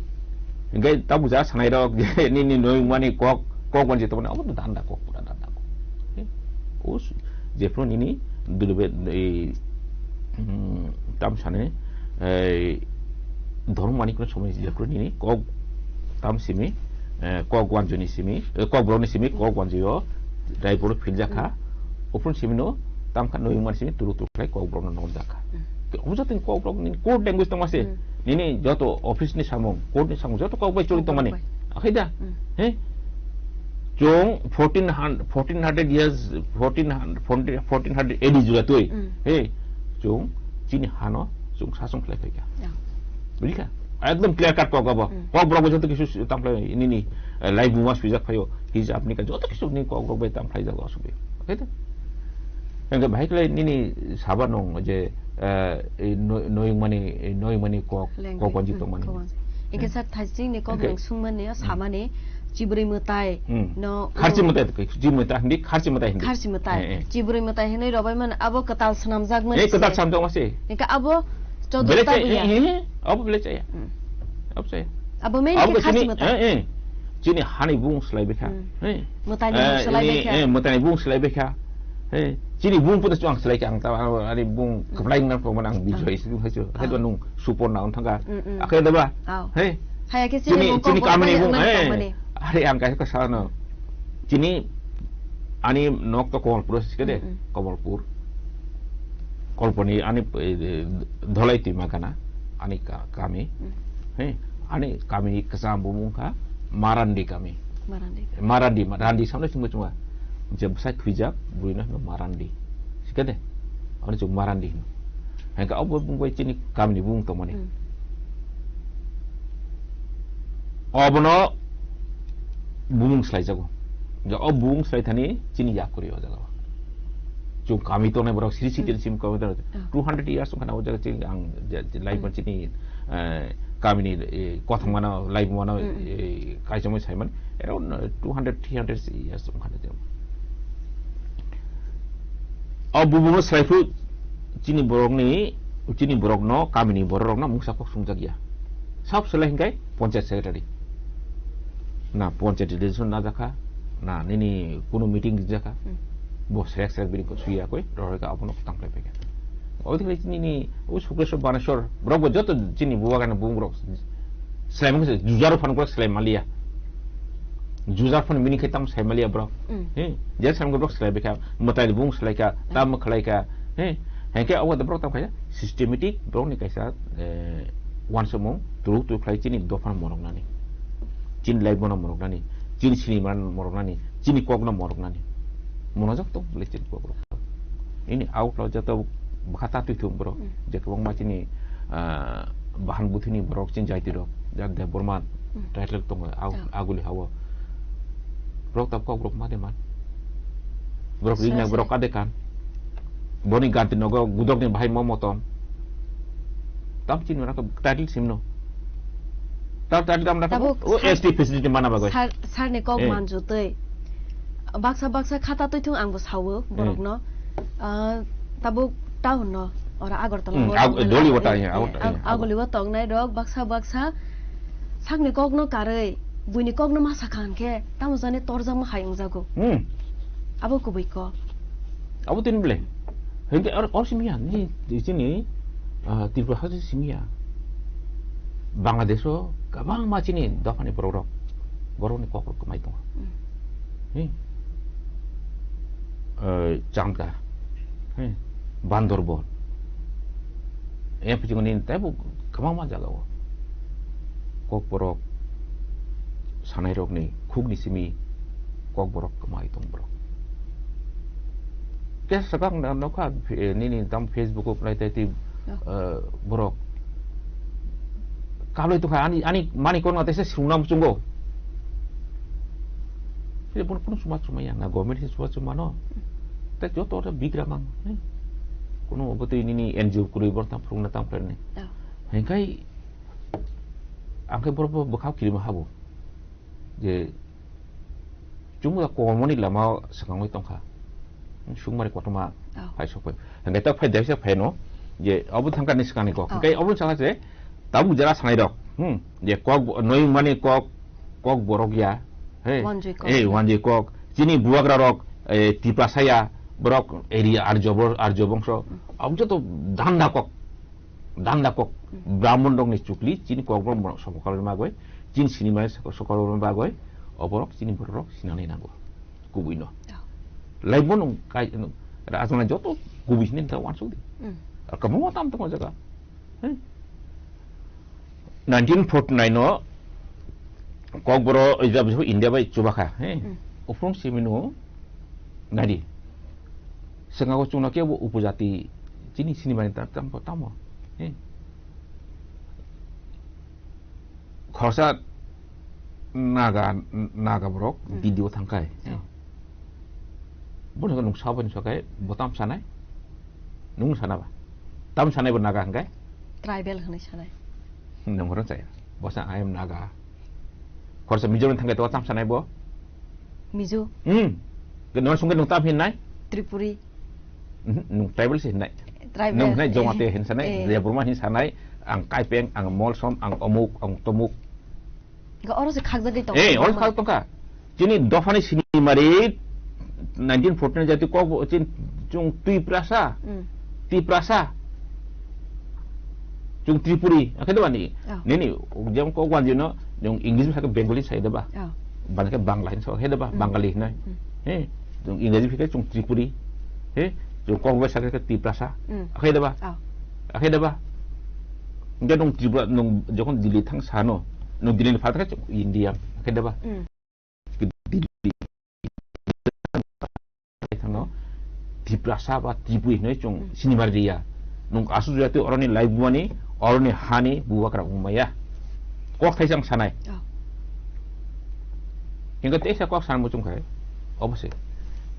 hingkai tabuk ja sanai rok je nini noi mani kok, kok mani to mani, obo to danda kok, pura danda kok. He? Us, jephru nini dulbe, ei, hmm, tam sane, ei, dhormo mani kono somoi jephru nini kok tam simi, eh, kok wanjuni simi, eh, kok borokni simi, kok wanjio, Rai borok philjakha. Hmm. Ophron simino tamkha noyung man simi turu turu khlai kok borokno nokjakha. Hmm. Te omo jotoni kok borok nini code language tongma se. Hmm. Nini joto office ni samung, court ni samung, joto kok bai choli tongmani. Kok bai. Akhai da? Hmm. He? Chwng fourteen hundred, fourteen hundred years, fourteen hundred, fourteen hundred A D jura twi. Hmm. He? Chwng chini hano chwng sasong khlai phaikha. Ya. Buji kha? Ekdom clear cut kok abo. Hmm. Kok borok bai joto kisu tamkhlai nini, eh, live buma swijak phaio. Hijab ni ka joto kisu ni kok borok bai tamkhlai jago asubui. Oke to? Hingke bahai khlai nini saba nung je, eh, ei noi-, noyung mani, ei noyung mani kok, Lengkhe. Kok wanjik Hmm, tong mani. Kok wanjik. Hingke Hmm. Sir, thaising ni kok Hingke nang sung mani, Hmm. Samani, chibrui mwtai Hmm. no Kharchi uro mwtai, chibrui mwtai hindi, kharchi mwtai hindi. Kharchi mwtai. Eh, eh. Chibrui mwtai hinui robai man, abo kwtal swnamjak mani Eh, kwtal se. Swnamjak mani se. Hingke abo Bele choddo chaya, tabuya. Eh, eh, eh. Abo bele chaya. Hmm. Abo chaya. Abo main Abo ke khe kharchi chini, mwtai. Eh, eh. Chini hani bung slai bekha. Hmm. Eh. Mwtai ni Eh, bung slai ini, bekha. Eh, mwtai ni bung slai bekha. Eh, chini bung pun chuang slai kha ang ta, ani bung Hmm. kwplai nang pho man ang Hmm. bijoy si bung haichu. Hai Hmm. do nung supor na on thanga. Hmm, hmm. Akhai da ba. Oh. Hey. Haya ke chini Chini, bung chini kok kamini bung, bung, eh. Kamini. Are ang kaisa ka sa no. Chini ani nok to Kamalpur si kede. Hmm, hmm. Kamalpur. Kolponi ani, eh, Dholai Twima gana ani ka-, kami. Hmm. He, ani kami ni kwcham bumung kha Marandi kami. Marandi. Marandi, ma-, Randi samle chungma chungma. Je bwsai thwijak, bwrwi no hino Marandi. Sikade? Ani chuk Marandi hino. Hengka obo bung bai chini kami ni bumung tongmani. Hmm. Obono bumung slaijago. Hingke o bumung slai thani chini yakuri o jaga o. Chwng kami tongnai borok siri siri Hmm. sim kami tongnai. Ah. Two hundred years wngkha na o jaga chini ang je, je lai Hmm. chini, eh, kami ni, eh, kothom gana lai mano, Hmm, hmm. eh, kaisa mo sai man. Around, eh, two hundred, three hundred years wngkha na chini. O bumung no slai phru chini borok ni, chini borok no, kami ni borok rok no mungsa kok sumjak ya. Sab selai hingkai panchayat secretary. Na panchayat election na jakha, na nini kunu meeting jakha. Hmm. Bo serek serek bini ko suya koi, roroi ka abono tang plai peke. Odi kali nini, o Sukreshwar Baneswar, borok bo joto chini buwa gana bung borok. Selai mung se, jujar fan borok selai malia. Jujar fan mini khe tam selai malia borok. Hmm. He, je selai borok selai bikha, mwtai bung selai ka, tam khlai ka. He, hengke awa borok tam khlai, systematic borok ni kaisa, eh, wansukmung, turu turu khlai chini dophano morok nani. Chini life bono morok nani, chini sinimano morok nani, chini kokno morok nani. Monojak tong bole chini kok rok. Ini out lo joto bwkha ta twi thung borok. Hmm. Je kwbangma chini, ah, bahan buthini borok chini jaiti rok, jak Debbarma Hmm. title tongo, au-, Oh. aguli hao. Borok tab kok borok ma de man. Borok Sir, ring nai sir. Borok kade kan. Boni ganti nogo gudok ni bahai mo motom. Tam chini ora title simno. Tam title tam na Tabuk o sir, S T facility mana bagoi. Sir, sir ni kok Eh. Manju tei. Baksa baksa khata twi thung ang bo sawo Eh. Borok no. Ah, tabuk town no ora Agartala Hmm, o Ag-, tongnai Doli rok, wata eh, ya, eh, Agartala Ag-, ya, Agoli o tongnai rok baksa baksa sakni kok no karwi buini kok no ma sakha hwnkhe tamo jani torjakma hai wngjago. Hmm. Abo kubui kok. Abo tini bole. Hingke or, or simi ya, ni, di sini, ah, Tripura hati simi ya. Bangladesh o kwbangma chini dophani borok rok, borok ni kok rok kwmai tongo. Hmm. Hi. Eh, Chamka. Hi. Bandarban. Yang pichingni taibo kwbangma jaga o. Kokborok sanairokni khukni simi kokborok kwmai tong borok. Kesa sakang na nokha, eh, nini tam Facebook o nai tei tei, Oh. eh, borok. Kaloi tongkha ani, ani mani kono tei se sungna muchungo. Sile bono kunu suma suma ya, na government se suma suma no. Tei joto oro bigra mang, eh. Kunu obo tei nini N G O kwrwi bono tam phurungna tam khlaini. Oh. Hengkai Ang khe borok bo bwkhao kirima habo je chwngno kolmoni lama o swkangwi tongkha. Sukmari kotorma Oh. phai sokphai. Hingke ta phai daisa phai no je obo thangkani swkangni kok. Oh. Hingke obo sakha se tabuk jara sanai rok. Hmm. Je kok bo-, noi mani kok, kok borok ya. Hey. Wanjui kok. Eh, wanjui kok. Chini bubagra rok, eh, Tiprasa ya, borok area Arjo bor-, Arjo bongso. Hmm. Obo joto danda kok. Danda kok, Hmm. Brahmon rokni chukli, chini kokborok borok sokokarma bagwi, chini sinimani soko-, sokokarma bagwi, oborok chini bororok sinani nango. Kubui no. Oh. Laibo nung kai, nung rajana joto gubi sini ta wansuk di. Hmm. Ar kamu tam tamo jaga. Hei. Nineteen forty-nine no Kokborok, ejab India bai chubakha. Hei. Hmm. Uphung simino nadi. Sengago chungna kebo upojati chini sinimani tam, tam, tamo. Hei. Khoroksa Naga, Naga borok Hmm. D D O thangkhai. Oh. Bono nung saboni sokai, bo tam sanai? Nung sana ba? Tam sanai bo Naga hingkai? Tribal hwnwi sanai. Nung horo chaya. Bosa I am Naga. Khoroksa Mizoram thangkhai to tam sanai bo? Mizo. Hmm. Ke nung sungke nung tam hinnai? Tripuri. Mhm, nung tribal se hinnai. Tribal. Nung hinnai Jomati hin sanai, Eh. Debbarma hin sanai, ang Kaipeng, ang Molsom, ang omuk, ang tomuk. Ga oro se khakjagwi tongo. Eh, oro khak tongkha. Chini dophani sinimari nineteen forty-nine jati kok bo chin chung Tiprasa. Hmm. Tiprasa. Chung Tripuri, akhe doba ni. Oh. Nini, jemon kok wanjino, jong English bai Bengali sai doba. Oh. Bana khe Bangla hin so, he doba, Hmm. Bangali hinai. Hmm. He, jong English bai khe chung Tripuri. He, jong kok bai sakhe Tiprasa. Hmm. Akhe doba. Oh. Akhe doba. Nge nung Tripura, nung jokon Delhi thang sano, nung Delhi ni phatar khe chung Indian. Akhe doba. Hmm. Delhi. Thangno Tiprasa ba Tripuri hinwi chung Hmm. sinimar riya. Nung asu jati oroni lai bumani, oroni hani buwa kra wngmaya. Kok thaisa ang sanai. Oh. Hingke teisa kok san muchung khai. Obose.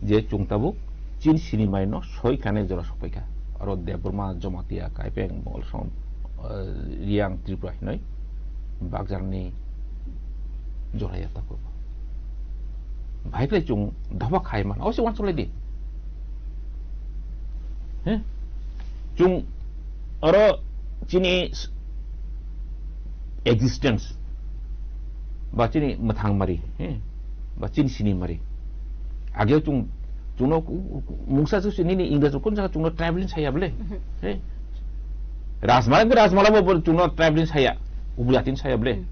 Je chung tabuk chin sinimari no soi kane jora sokpai kha. Oro Debbarma, Jamatia, Kaipeng, Molsom, eh, Riang, Tripura hinwi bakjarni jora ya tabuk. Bhai khlai chung daba khai man. Obose wan cholai di. He? Chung oro chini s-, existence ba chini mwthang mari, he? Ba chini sini mari. Ageo chung, chungno ku-, ku-, mungsa su nini English kun jaga chungno tribal saya bole. Mhm. He? Rajmala, Rajmala bo, bo chungno tribal saya, Ubulatin saya bole. Mhm.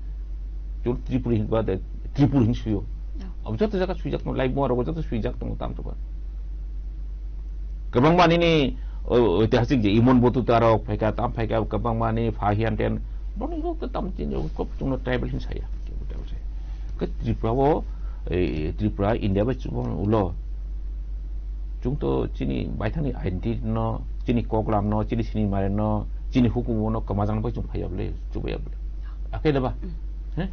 Chung Tripuri hin ba de, Tripuri hin suyo. Ya. Abo joto jaga swijak no, lai mo rogo joto swijak tong tam to ba. Kwbangma nini, o, oitihasik je Imon Batuta rok phaikha, tam phaikha, kwbangma ni Phahian ten, boni rok tam chini kop chungno tribal hin saya. Ke Tripura o, e, Tripura India bai chubon ulo. Chung to chini baithani identity no, chini koklam no, chini sinimari no, chini hukumu no kwmajang bai chung phaiya bole, chubaya bole. Akhe da ba? Mm. He?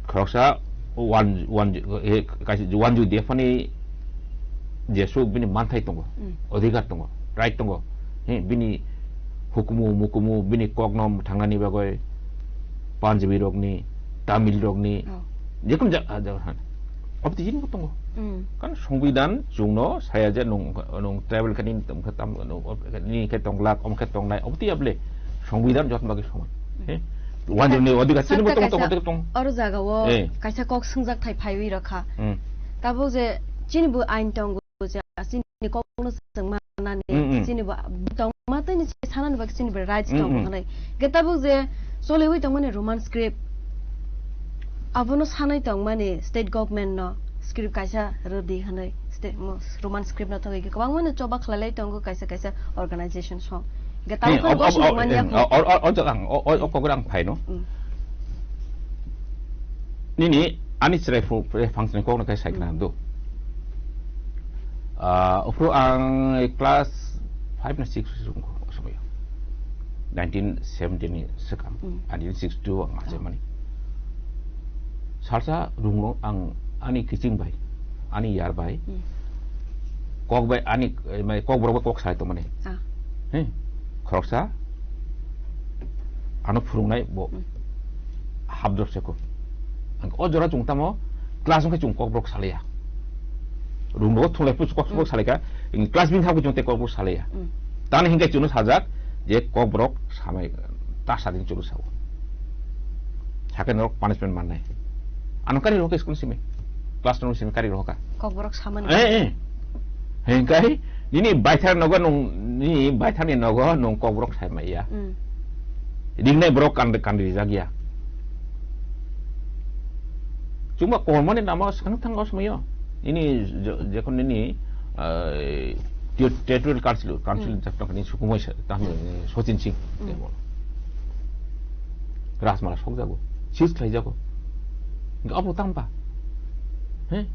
Khoroksa wan, wan, eh, kaisa wan jui dephani jesuk bini manthai tongo, Mm. odhikar tongo, right tongo. He, bini hukumu, mukumu, bini kokno thangnani bagwi Punjabi rokni, Tamil rokni, Oh. jekun ja-, ah, ja-, han. Obtijini bo tongo. Mm. Kan Songbidan chungno saya je nung, nung tribal kani tongkha tam, nung, ob-, ni khe tonglak, om khe tongnai, obti able Songbidan jotma bagwi soman. He? Wanjani odhikar chini bo Sakta tongo, tongo, kaisa tongo, tongo. Oro jaga o Eh. kaisa kok swngjak thai phaiwi rokha. Hmm. Tabuk je chini bo ain tongo je chini kokno chwng manani, Hmm, hmm. chini bo tongma tei ni sanani bagwi chini bo rights Hmm, tongo hmm. hwnwi. Ge tabuk je choliwi tongmani Roman script, abono sanai tongmani state government no script kaisa rwdi hwnwi state mo-, Roman script no thogwi kwbangma no choba khlailai tongo kaisa kaisa organization song. Ge He, tabuk o, bo o, o, sumung manya he, kho. O, o, o, o, o, o, o, o, kok rang phai no. Mm. Nini ani chwrai phu-, phre function kok no kai sai khna Mm. do. Ah, uphru ang class five na six sung ko somoi. Nineteen seventy ni sekam. Mm. Nineteen sixty two ang ma Oh. mani. Salsa rungno ang ani kiching bai, ani yar bai. Mm. Kok bai ani, eh, mai kok borok bai kok sai tongmani. Ah. He? Khoroksa ano phurungnai bo Hmm. habdrop se ko. Ang o jora chung tamo class wngkhe chung kokborok salaiya. Room rogo thunglai phu kokborok Hmm. salaikha. Class bini habwi chung tei kokborok salaiya. Hmm. Tani hinkhe chwngno sajak je kokborok samai ta sadin chwngno sao. Hakhe norok punishment mannai. Ano kari rohokha school simi. Class no simi kari rohokha. Kokborok samani. Eh, eh. Hingkai nini baithar nogo nung, nini baithar ni nogo nung kokborok sai maya. Mm. Ringnai borok kandi, kandi rijak ya. Chuma kormani nama swkang thango smayo. Nini je-, jekon nini, ah, ter-, territorial council, council Hmm. jatno kani sukumai sa, tamo, Hmm. Sachin Singh, Hmm. temo. Rajmala sokjago, seize khlaijago. Hingke abo tangba. He?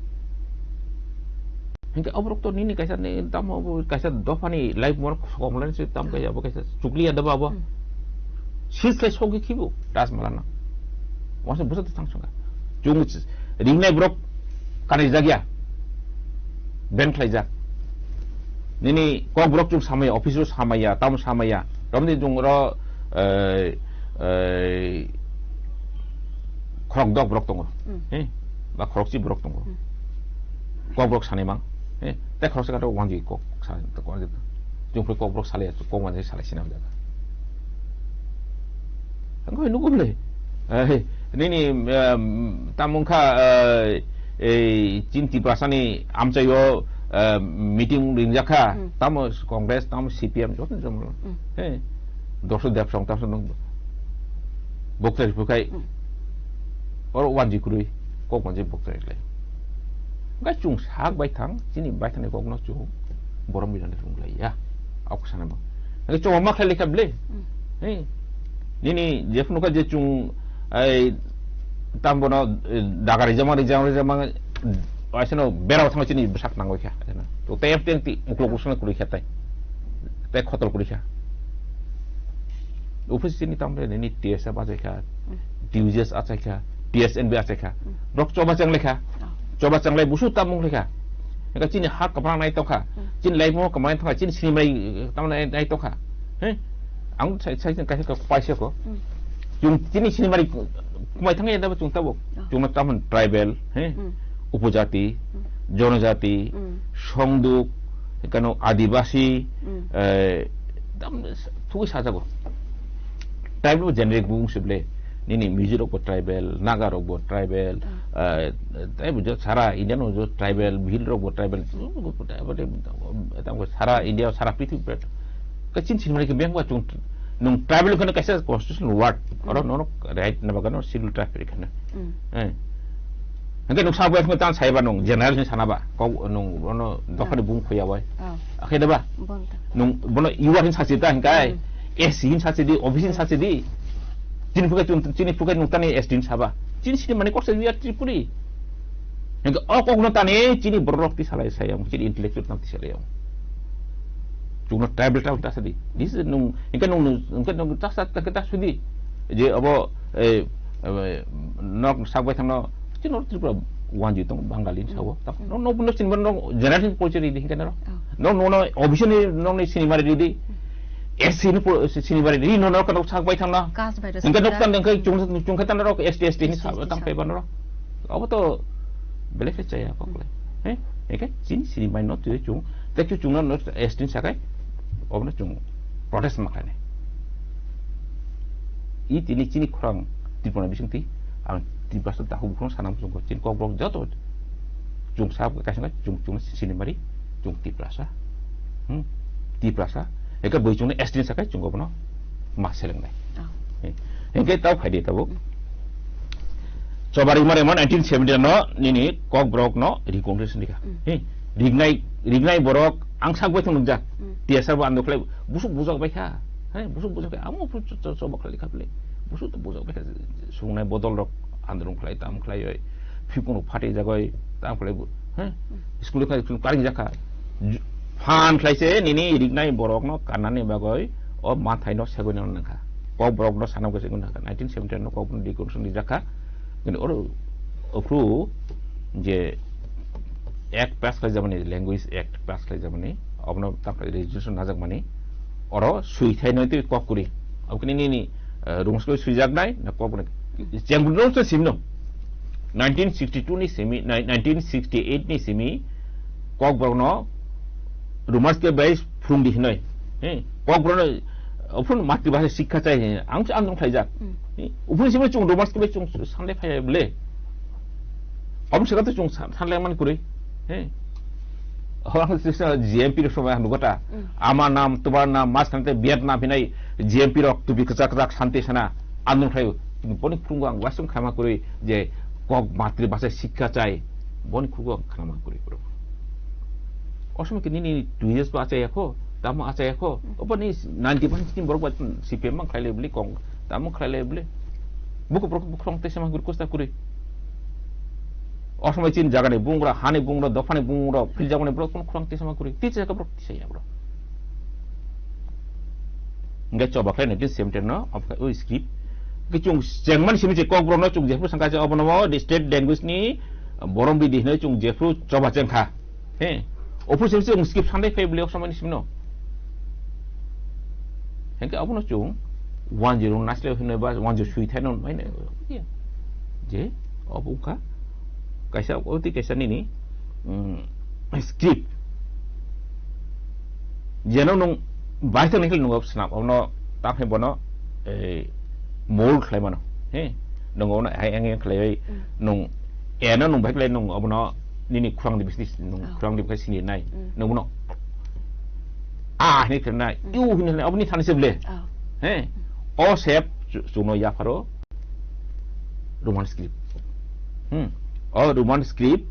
Hingke aborok to nini kaisa ni tamo bo kaisa dophani life morok sokomlani se tam kaisa abo kaisa chukliya daba abo. Hmm. Seize khlai sokgwi khibo Rajmala no. Wangsa bwsa tang songkha. Chwng ringnai borok kanijak ya. Ban khlaijak. Nini kok borok chwng samaya, office o samaya, tamo samaya. Romni chwng oro, eh, eh, khorok dok borok tongo. Hmm. He? Ba khorokchi borok tongo. Hmm. Kok borok sanai mang. He? Tei khoroksa kata wanjwi kok sa-, kok wanjwi. Chwng phai kok borok salai, kok wanjwi salai sinam jaga. Ang koi nugo bole. Eh, nini, em, tamung kha, eh, ei, chin Tiprasa ni amchaio, eh, meeting ringjak kha. Hmm. Tamo Congress, tamo C P M, joto jomo. Hmm. He. Dorso dep song, tamso nung. Boktai phukai. Hmm. Oro wanji kurui, kok wanji boktai lai. Gai chung sak bai thang, chini bai thani kok no chung. Borom bidang ni rung lai ya. Aku sana bang. Gai chung ma khlai lekha ble. Hmm. He. Nini jephnu kha je chung, ai, tambono, eh, daga rijama, rijama, rijama, aisano berao thang chini bwsak nangoi kha. Aisano. To tem tem ti uklok usna kuri kha tai. Tai khotol kuri kha. Office chini tamre nini T S F achai kha, Hmm. T U J S achai kha, T S N B achai kha. Hmm. Borok choba chang lekha. Oh. Choba chang lai busu tamung lekha. Eka chini ha kamra nai tokha. Hmm. Chini lai mo kamra nai tokha. Chini sinimai, eh, tamna nai, nai tokha. He? Ang sai, sai, sai, kaisa kok paisa ko. Hmm. Chung chini sinimari kumai thang ya da chung tabuk. Oh. Chung na tamon tribal, he? Hmm. Upojati, Hmm. Jonojati, Hmm. Songduk, kano Adibasi, Hmm. eh, tam thugui sajago. Tribal bo generic bung sible. Nini Mizo rok bo tribal, Naga rok bo tribal, Hmm. eh, tribal jo sara India no jo tribal, Bhil rok bo tribal, tam sara India, sara prithibi. Kachin sinimari ke beng ba chung nung tribal kono kaisa constitutional word. Oro Hmm. nono right na bagano schedule tribal kono. Hmm. Eh. Hingke nung sabo ekma tan saiba nung general ni sana ba. Kok nung bono dophani Hmm. bung khoya bai. Oh. Akhe da ba? Bonta. Nung bono yuar hin sasi ta hingkai. Hmm. S C hin sasi di, O B C hin sasi di. Chini phukai chung, chini phukai nung tani S T hin saba. Chini sinimani kok sa yuar Tripuri. Hingke o kok no tani chini borok ti salai sayang, chini intellectual tam ti salai yang. Chungno tribal tribal ta sadi. This is nung, hingke nung, hingke nung ta sa, ta, ta sudi. Je abo, eh, eh, nok sak bai thangno, chini North Tripura wanji tong Bangali sao. Ta, Hmm. no, no, no, chini no, generation culture di hingke no. Oh. No, no, no, O B C ni, no, ni sinimari di. S C ni po-, sinimari di, no, no, ka nok sak bai thangno. Caste by the Hingke nok script. Tan hingke chung, chung khe tan rok S T, S T ni S T, sabo S T tang sabo. Paiba no. Abo to belai khe chaya kok le. He? Eke chini sini bai no twi chung. Te chu chung no S T ni sakai. Obo no chung protest ma khainai. I tini chini khorang Tripura bising ti ang Tiprasa ta hubung khorang sanam chung chini kok borok joto chung sa kaisa chung chung sini mari chung Tiprasa. Hmm? Tiprasa. Eke boi chung S T ni sakai chung obo no ma selengnai. Oh. He. Hingke tau phaidi tabuk. Chobari mare mo nineteen seventy no nini kok borok no reconciliation dikha. Mm. He. Rignai, rignai borok ang sak bai thung jak. Mm. T S R bo ando khlai busuk bujak bai kha. He, busuk bujak bai amo phu cho, cho, choba khlai kha bele. Busuk to bujak bai kha. Sungnai bodol rok andrung khlai tam khlai oi. Phikung rok phatwi jagoi tam khlai bu. He. Mm. School kha, school karing jakha. Ju-, phan khlai se nini rignai borok no kannani bagoi o manthai no segoi no nangkha. Kok borok no sana khe segoi nangkha. Nineteen seventy no kok borok no reconciliation rijak kha. Kintu oro ophru je act pass khlai jamani, language act pass khlai jamani, obono ta khlai resolution najak mani, oro sui thai noi tei kok kuri. Obo kini nini, eh, rungskoi sui jak nai, na kok kuri. Cheng bro no simno. Nineteen sixty-two ni simi, ni-, nineteen sixty-eight ni simi, kok borok no Roman script bai phurung di hinoi. He, kok borok no, ophun matri bhasha sikha chai he, ang se andrung khlaijak. Hmm. He, ophun simi chung Roman script bai chung sanle phai bole. Om se kata chung san-, sanle man kuri. He. Orang sisa G M P rok somai ang nugata. Hmm. Ama nam, tumar nam, mas khante Vietnam hinai G M P rok tubi kachak kachak santi sana andrung khlai. Boni phurung ang wasung khama kuri je kok matri bhasha sikha chai. Boni khugo ang khnama kwrwi kwrwi. O somoi khe nini two years bo achai yakho, tamo achai yakho. Obo ni ninety percent borok ba C P M mang khlai lai bwle kong, tamo khlai lai bwle. Buku borok bukhong tei sama kwrwi kosta kwrwi. O somoi chini jaga ni bungra, hani bungra, dopha ni bungra, phil jaga ni borok kono khorang tei sama kwrwi. Tei chaka borok tisa ya borok. Hingke choba khlai nineteen seventy no, obo khe o script. Khe chwng chengmani simi se kokborok no chwng jephru sangka se obono o state language ni borom bidi hinwi chwng jephru choba chengkha. He. Ophru simi se chwng script sanai phai bwlai o somani simi no. Hingke obono chwng one zero nasle hinwi ba one zero sui thai no mai ne. Je obo wngkha kaisa oti kaisa nini, mm, script. Jeno nwng baithang ni khe nwng swnam, obono tamo khe bono, eh, mold khlai mano. He, nwng obono hai ang yang khlaiwi nwng eno nwng bai khlai nwng obono nini khurang di bisnis nwng khurang di bwkha sini nai. Nwng bono a hini khlai nai, u hini khlai nai, oboni thani se ble. He, o sep chu-, chuno yapharo. Roman script. Hmm. O Roman script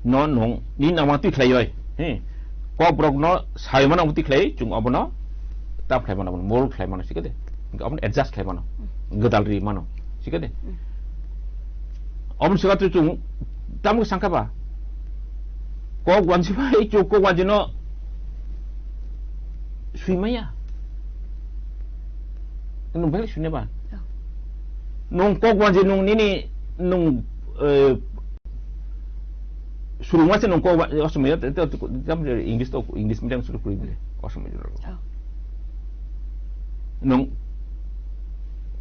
no nwng ni nama twi khlai oi. Hmm. Kokborok no sai mano twi khlai, chwng obono tap khlai mano, mold khlai mano, sikade. Obono adjust khlai mano. Gwdal ri mano, sikade. Obono sikade chwng tamo sangka ba. Kok wansi bai chwng kok wansi no sui maya. Nwng belai sui ba. Oh. Nwng kok wansi nwng nini nwng, eh, surungma se nwng kok wa-, o somoi ya, te, te, te, te, English to, English medium suru kuri bile, o somoi ya. Oh. Nwng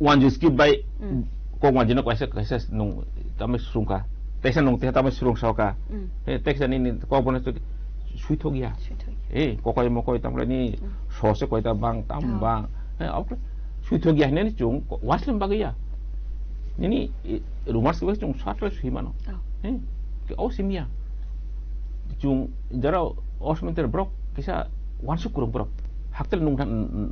wansi script bai kok wansi no kaisa, kaisa nwng tamo surungka. Teksa nwng teha tamo surung soka. Mm. He, teksa nini kok bono sui thok ya. Sui thok ya. Eh, kokoi mokoi tamo ni so se koi ta bang, tam bang. He, ok. Sui thok ya hinani chwng ko-, waslim bagwi ya. Nini, eh, rumors ko chwng satra sui mano. Oh. He, ke o simya. Chwng jara osmenter borok kisa wansuk kurung borok. Haktel nung,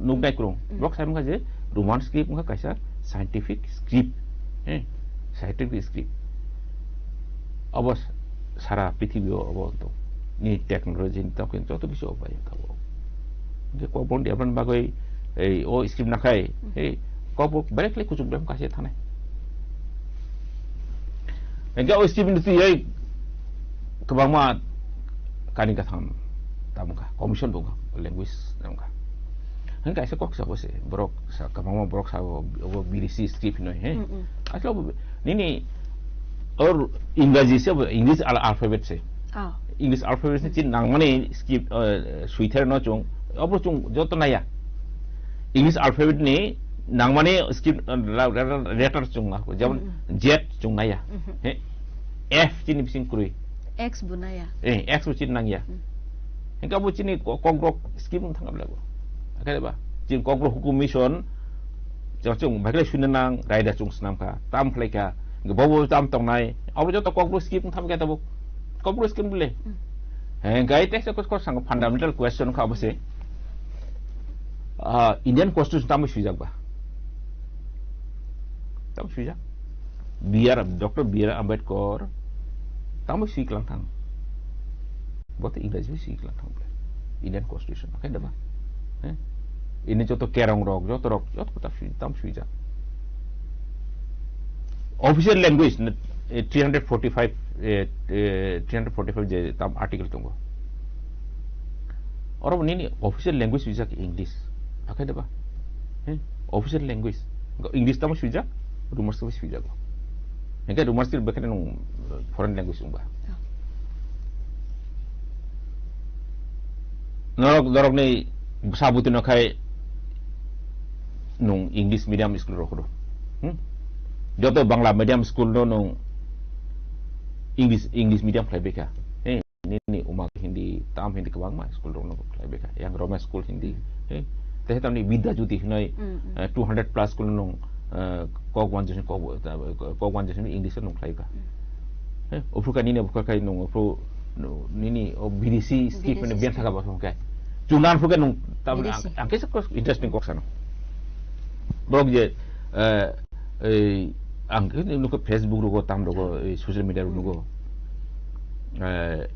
nung nai kurung. Mm. Borok sai mangka je Roman script wngkha kaisa scientific script. He, scientific script. Obo sara prithibi o obo to ni technology ni tamo khe joto bisi obo bai kha bo. Je kokborok development bagwi ei o script nakhai, ei kokborok berekle kuchuk bem kaisa thanai. Hingke o script ni twi ei kwbangma kani katham tamo kha, commission bo wngkha, language tamo kha. Hingke kaisa kok sa bo se, borok sa, kwbangma borok sa bo, obo B D C script hinoi, he? Mm, mm. Asle obo nini or English se bo, English al-, alphabet se. Oh. English alphabet se chin nangmani script, eh, suither no chung, obo chung joto naya. English alphabet ni nangmani script, eh, la-, la-, la-, letter chung na, jemon Mm, mm. Z chung naya. Mhm. He? F chini bising kwrwi. X bo naya. Eh, X bo chini nangya. Mm. Hingke abo chini ko-, kokborok script wng thangkha belai bo. Akhe ba, chini kokborok hukum mission, chwng, chwng bai khe sui nang, raida chwng swnam kha, tam khlai kha, hingke bo bo tam tongnai, abo joto kokborok script wng thangkha tabuk. Kokborok script bole. Mm. Hingke ai teksa kos kos sango fundamental question kha abo se. Ah, Indian Constitution tamo swijak ba? Tamo swijak? B R, Doctor B R Ambedkar tamo swi klang thang. Bo to English bai swi klang thang bole. Indian Constitution, oke da ba? Eh? Ini joto kerong rok, joto rok, joto ko tam swi, tam swijak. Official language, eh, three hundred forty-five, eh, eh, three hundred forty-five je tam article tongo. Oro bo nini official language swijak English. Akhai da ba? He? Official language. English tamo swijak, rumors tamo swijak. Hingke rumors tir bekhane nung foreign language wngba. Oh. Norok, norok ni sabuti no khai nung English medium school rok ro. Hmm? Joto Bangla medium school no nung English, English medium khlai bikha. He? Nini umak Hindi, tam Hindi kwbangma school rok no khlai bikha. Yang Roma school Hindi, he? Tei tamni Vidya Jyoti hinoi, Mm, mm. eh, two hundred plus school nung, eh, kok wan jisung, kok, kok wan jisung English nung khlai bikha. Mm. He? Ophru ka nini ophru ka khai nung ophru, nu-, nini o B D C script B D C mane biang script. Thaka ba thong kai. Chunan phuke nung tam B D C. Ang, ang kesa kos interesting kok sano. Borok je, eh, ei, Ang khe nukha Facebook rogo, tam rogo, Ah. ei social media rogo Hmm. nugo. Eh,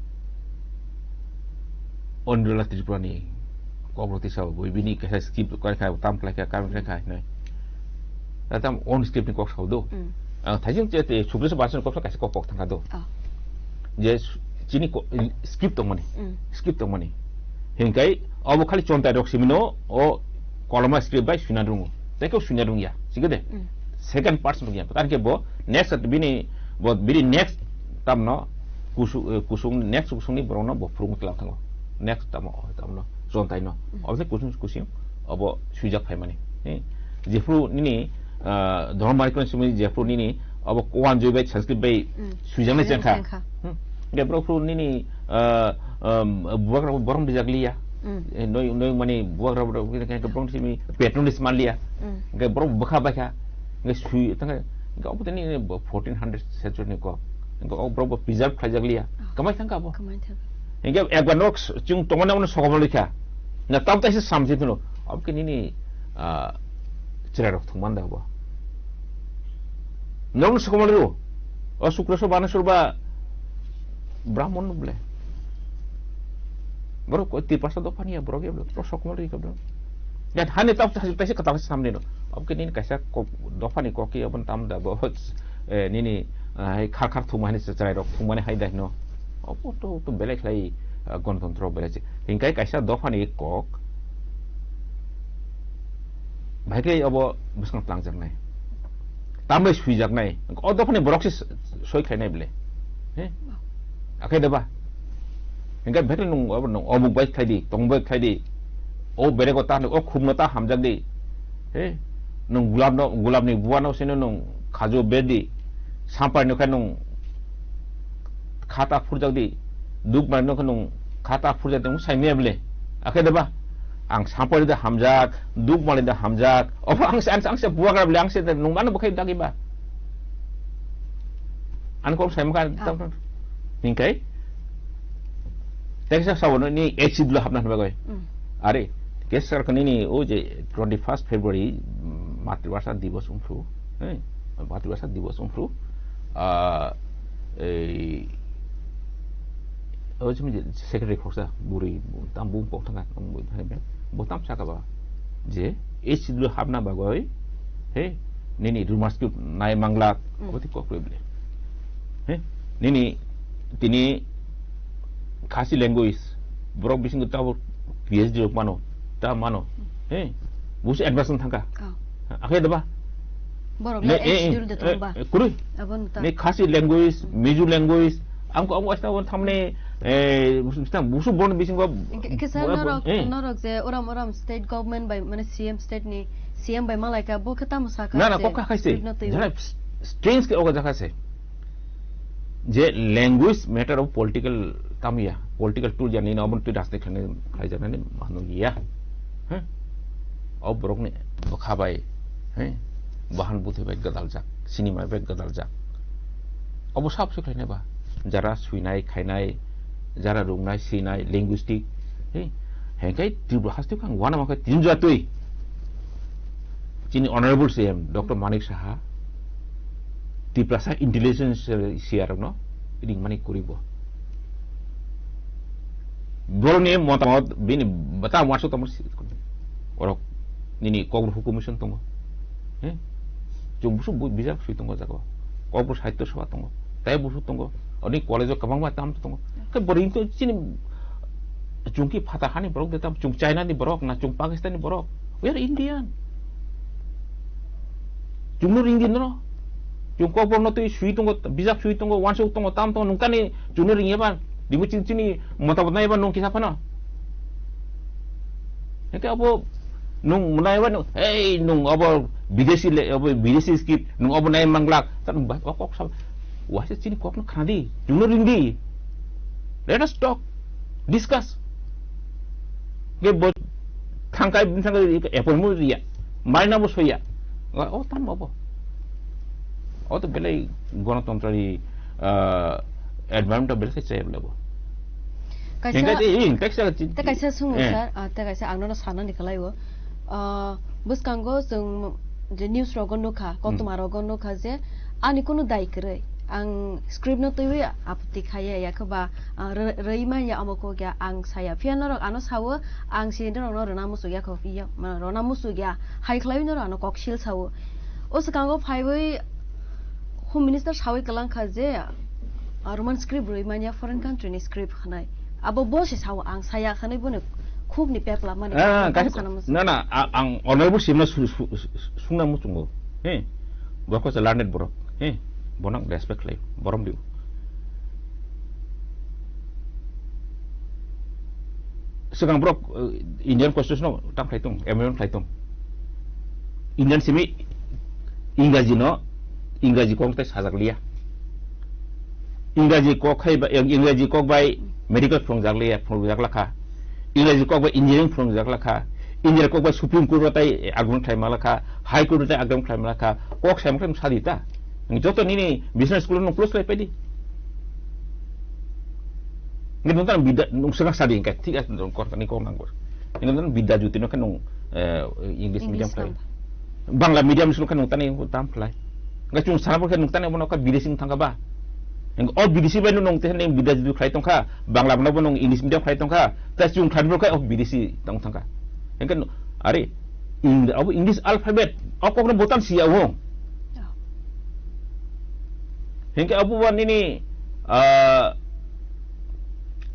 Ondola Tripura ni kok rok tisa bo, bini kaisa script koi kha, tam khlai kha, karon khlai kha hinwi. Na tam own script ni kok sao do. Hmm. Ang thaijing che, te Sukresh Bansal ni kok sa kaisa kok kok thangkha do. Ah. Je su-, chini ko-, script tongmani. Hmm. Script tongmani. Hinkai obo khali chontai rok simino o koloma script bai suina rungo. Tei kok suina rungya. Sikhe de? Hmm. Second person rungya. Tani khe bo next bini, bo bini next tamno kusu-, eh, kusung, next kusungni borokno bo phurung tlang thango. Next tamo, oh, tamno, chontai no. Mm. Obse kusung, kusung, obo swijak phaimani. Eh, jephru nini, ah, Dharma Marikon simi jephru nini, obo Koan Joi bai Sanskrit bai Mm. swijak nai Swijak chengkha. chengkha. Hmm. Ge borok phru nini, ah, um, buak rok borom dijak liya. Mm. Eh, noi, noi mani buak rok, rok, rok, rok, borok simi patronage man liya. Mm. Ge borok bwkha baikha. Ge swi, tang, ge obo tini fourteen hundred century ni kok. Ge obo borok bo preserve khlaijak liya. Ah. Kamai thangkha bo. Kamai thangkha. Hingke ekbar nok s-, chwng tongmani abono sokomoroi kha. Na, tamo taisa samjit hwno. Abo khe nini, ah, chwrairok thwngmani da bo. Nokno sokomoroi rw. O Sukresh Bansal ba Brahmon no ble. Borok ko Tiprasa dophani ya borok ya ble. Borok sokomoroi kha ble. Ya, hani tamo taisa, taisa kwtal samni no. Abo khe nini kaisa kok, dophani kok khe aboni tamo da bo, eh, nini, ah, hai khar khar thwngma hani chwrairok thwngmani hai da hino. Obo to, to belai khlai, ah, gonotontro belai se. Hinkai kaisa dophani kok bahai khe obo bwskang tlangjaknai. Tambai swijaknai. O dophani borok se soi khlainai bele. He? Akhai da ba? Hinkai bahai khe nung, obo nung omuk bai khlai di, tong bai khlai di. O berego ta, o khumno ta hamjak di. He? Nung gulabno, gulabni buano sino nung khajo ber di. Sampai no khe nung khata phurjak di, duk manwi nokhe nung khata phurjak di, nung sai maya bele. Akhe deba, ang sampari da hamjak, duk manwi da hamjak. Obo ang se, ang se, ang se buagra bele, ang se nung mano bwkhai dagi ba. Ang kok sai maka Ah. tang tang. Hinkai. Teksa sabo no ni acid lo hapna hwnba goi. Mm. Are, ke sar kani ni o je twenty-first February, mm, Matribhasha Divas ungphu. He? Matribhasha Divas ungphu. Ah, ei, o chumi je secretary khorsa, buri, tam bung kok thanga, bo tam saka ba. Je, acid lo hapna bagoi, he, nini rumors kut nai mangla, Mm. koti kok le bele. He, nini, tini, Khasi language, borok bisingo tabuk P H D rok mano, ta mano. He, busi advance wng thangkha. Oh. Akhe deba? Borok Ne, le eh, eh, schedule de eh, tongba. Eh, kuri. Abon ta. Ne Khasi language, Mizo language, ang ko ang wasta won thamne, eh, busu, busu, busu bon bisingo Ke, ke sir, bo-, norok, eh. norok je oram oram state government bai, mane C M state ni, C M bai malai ka, bo khe tamo saka Na, na, je kok kha khaise. script no twi Jana bai. strange ke oga jakha se. Je language matter of political tamya, political tool jani na obon twi rajniti khlai, khlai janani mano ya. He? O borok ni bwkha bai, he? Bahan buthai bai gadaljak, sinimai bai gadaljak. Obo sab se khlainai ba? Jara swinai, khainai, jara rungnai, sinai, linguistic, he? Hengkai Tripura haste kang wana makai tin jatwi. Chini Honorable C M, Doctor Manik Saha, Tiprasa intelligence, eh, C R no, ring mani kuri bo. Boroni motamot bini bata wansuk tamo si-, orok nini Kokborok Commission tongo. He? Chwng busu bu-, bijak sui tongo jago. Kokborok Sahitya Sabha tongo. Tai busu tongo. Oni college o kwbangma tam tongo. Khe borok to chini chwng ki phatar hani borok de tam, chwng China ni borok na chwng Pakistan ni borok. We are Indian. Chwngno ringdi no. Chwng Kokborok no twi sui tongo, bijak sui tongo, wansuk tongo, tam tongo, nungkani chwngno ringya ba, dimu chini, chini motabot nai ba nung kisa phano. Heke abo nung nai ba nung, hey, nung abo bidesi le, abo bidesi script, nung abo nai manglak, ta nung ba, kok, kok sa, waisa chini kokno khnadi, chwngno ringdi. Let us talk, discuss. Ge bo thangkai, thangkai appointment riya. Marina bo soya. O, o tam abo. O to belai gonotontro ni, ah, environment belai khe chaya belai bo. Kaisa, Hingke te, eh, kaisa te kaisa sungo eh. sir, ah, te kaisa ang nono sanani khlai o. Ah, bwskango chwng je news rogo nukha, Hmm. koktwma rogo nukha je ani kunu dai kwrwi. Ang script no twiwi apatti khaiya, yakhe ba, ah, rw-, rwi manya omo kok ya ang saya. Phiya norok ano sawo, ang si norok no rwna muchuk ya kho, iya, ma, rwna muchuk ya. Hai khlaiwi norok ano kok sil sawo. O swkango phaiwi Home Minister sawi kwlang kha je, ah, Roman script rwi manya foreign country ni script hwnwi. Abo bo se sao, ang saya hwnwi bono khukni pek lamani Ah, kaisa, sana muchung. Na, na, a-, ang Honorable Simno su-, su-, su-, sungna muchungo. He? Bo khe learned borok. He? Bono ang respect khlai. Borom diu. Swkang borok, uh, Indian Constitution no tam khlai tong, amendment khlai tong. Indian simi Ingraji no, Ingraji kok tai sajak liya. Ingraji kok hai ba, Ingraji kok bai medical phwrwngjak liya, phwrwngjak lakha. Ingraji kok bai engineering phwrwngjak lakha. Ingraji kok bai Supreme Court o tai argument khlai ma lakha, High Court o tai argument khlai ma lakha. Kok sai ma khlai sadi ta. Joto nini business school no close lai pedi. Ngi nung tan bida, nung sengak sadi hingke, thik ase, nung kor kani kok nang kor. Ngi nung tan bida juti no khe nung, eh, English English medium khlai. Nang. Bangla medium school khe nung tani tam khlai. Ngi chung sana khe nung tani bono khe bidesi nung thangka ba. Ngi o bidesi bai nung te nung bida juti khlai tongkha, Bangla bono bo nung English medium khlai tongkha, ta chung khlai bo khe o bidesi tong thangka. Hingke no, are, Eng-, abo English alphabet, o kok no botan siya o. Oh. Hingke abo ba nini, ah,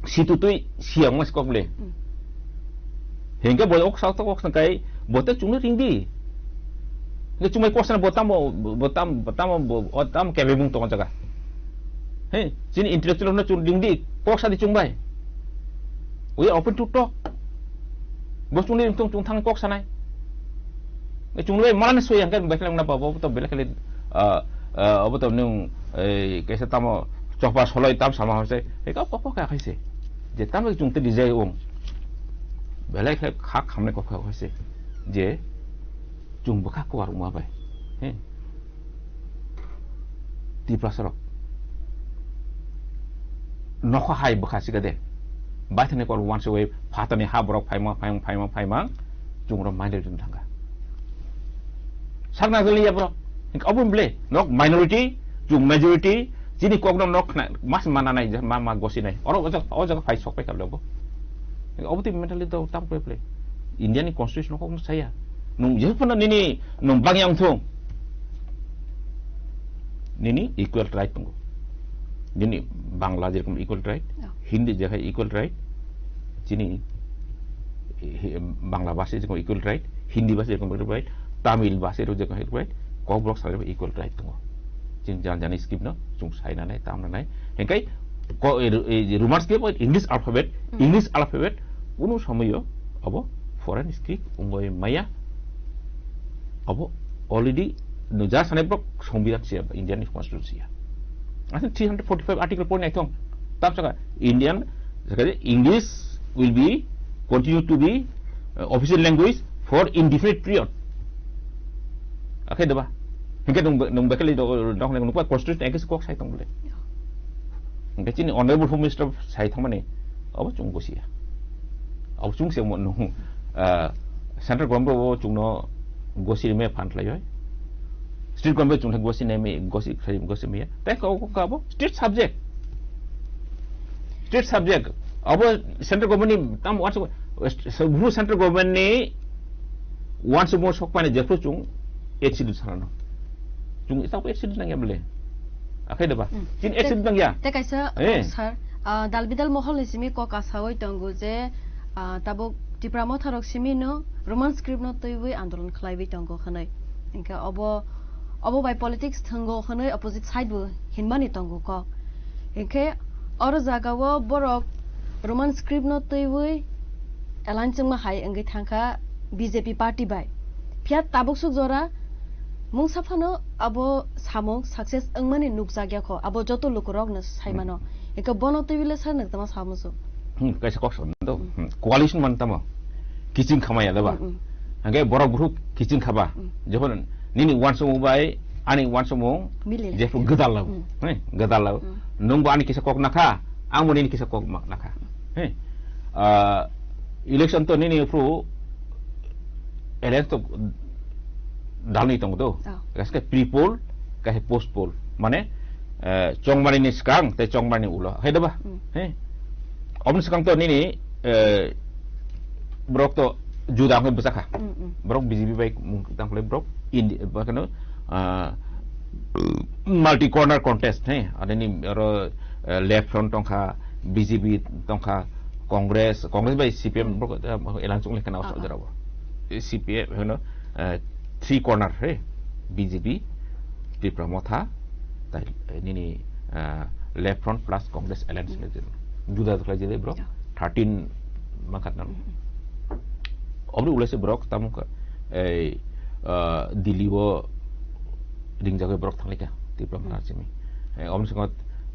situ tui siya mas kok le. Hmm. Hingke bo ok sa to kok sangkai, bo te chungni ringdi. Nge chumai kok sana bo tamo, bo tam, bo tamo, bo, o tam kebe bung tongo jaga. He, chini intellectual no chung ringdi, kok sadi chungbai. We are open to talk. Bo chungni ringtong chung thang kok sanai. Nge chungni bai malani soi hingke bai khlai na ba, bo to belai khlai, ah, ah, obo to nung, eh, kaisa tamo chokpa soloi tam sama hose, he kok kok kok khai se. Je tamo chung te dijai ong. Belai khlai khak khamne kok khai se. Je chung bwkha kwar wngma bai. He. Tiprasa rok. Nokha hai bwkha sika de. Baithani kor once away phatani ha borok phaima, phaima, phaima, phaima. Chung rok minority thangka. Sakna jali ya borok. Hingke obo ble. Nok minority, chung majority, chini kok no nok khna, mas mana nai, ma, ma gosi nai. Oro o jaga, o jaga phai sok pai kha lobo. Obo twi mentally do tam koi play. India ni constitution kok no saya. Nung je phano nini nung bang yang thung. Nini equal right tongo. Nini Bangla jerokom equal right, Oh. Hindi jekai equal right, chini, eh, Bangla bhasha jerokom equal right, Hindi bhasha jerokom equal right, Tamil bhasha jerokom equal right, Kokborok sa equal right tongo. Chini jan jani script no chung sai nanai, tam nanai. Hingkai ko, eh, eh, Roman script, English alphabet, Hmm. English alphabet, kunu somoyo abo foreign script wngwi maya, abo already no ja sanai borok Songbidan se Indian constitution ya. Asal three hundred forty-five article pori naithong. Tam saka Indian, saka English will be continue to be, uh, official language for indefinite period. Akhai deba. Hingke nung, nung bekali dok, dok nung pa constitution engke kok sai tong bole. Hingke chini honorable home minister sai thangmani, abo chung gosia. Abo chung se mo nung, ah, central government bo chung no gosi me phan khlai oi. State government chung gosi ne me, gosi khlai, gosi me. Tai ko, ko, ko abo state subject. State subject. Abo central government ni tam, once, so, bru central government ni once more sok pani jepro chung eight schedule sana no. Chung ita ko eight schedule nang ya bole. Akhai deba. Hmm. Chin eight schedule nang ya. Te kaisa, Eh. sir, ah, dal bidal mohol ni simi kok asawi tongo je, ah, tabuk Tipra Motha rok simi no Roman script no twiwi andolon khlaiwi tongo hwnwi. Hingke obo, obo bai politics thwngo hwnwi opposite side bo hinmani tongo kok. Hingke oro jagao borok Roman script no twiwi alliance wngma hai wngwi thangkha B J P party bai. Phiya tabuk suk jora mungsa phano abo samung success wngmani nukjakya kho, abo joto lukurokno saimano. Hmm. Hingke bono twiwi le sir nwk tama samusu. Hmm, kaisa kok sa do. Hmm. Hmm, coalition man tamo. Kiching khamaya da ba. Hmm, hmm. Hingke borok buhuk kiching khaba. Hmm. Jokhon nini wansukmung bai ani wansukmung Mili jephu lai. Gwdal labu. Hmm. Hei, gwdal labu. Hmm. Nungbo ani kisa kok nakha, angbo nini kisa kok ma-, nakha. Hei. Ah, election to nini phru alliance to dalni tongo do. Oh. Kaisa khe pre-poll, kaisa post-poll. Mane, eh, chongmani ni swkang tei chongmani ulo. Hai da ba? Mm. He? Oboni swkang to nini, eh, borok to juda wngwi bwchakha. Mm, mm. Borok B J P bai mung tang khlai borok Indi-, ba kheno, ah, multi corner contest, he? Adini oro, eh, Left Front tongkha, B J P tongkha, Congress, Congress bai C P M borok, eh, alliance wnglaikha na o Ah, ah. jora o. C P M, you know, eh, three corner, he, B J P, Tipra Motha, tai, eh, nini, eh, Left Front plus Congress Alliance Hmm. ni juda khlai jili bro, Yeah. thirteen mangkhat nang. Hmm. Obri ulai se borok tamo ka, ei, eh, Delhi o ringjagwi borok thanglaikha, Tipra Hmm. Motha simi. Eh, obni singo,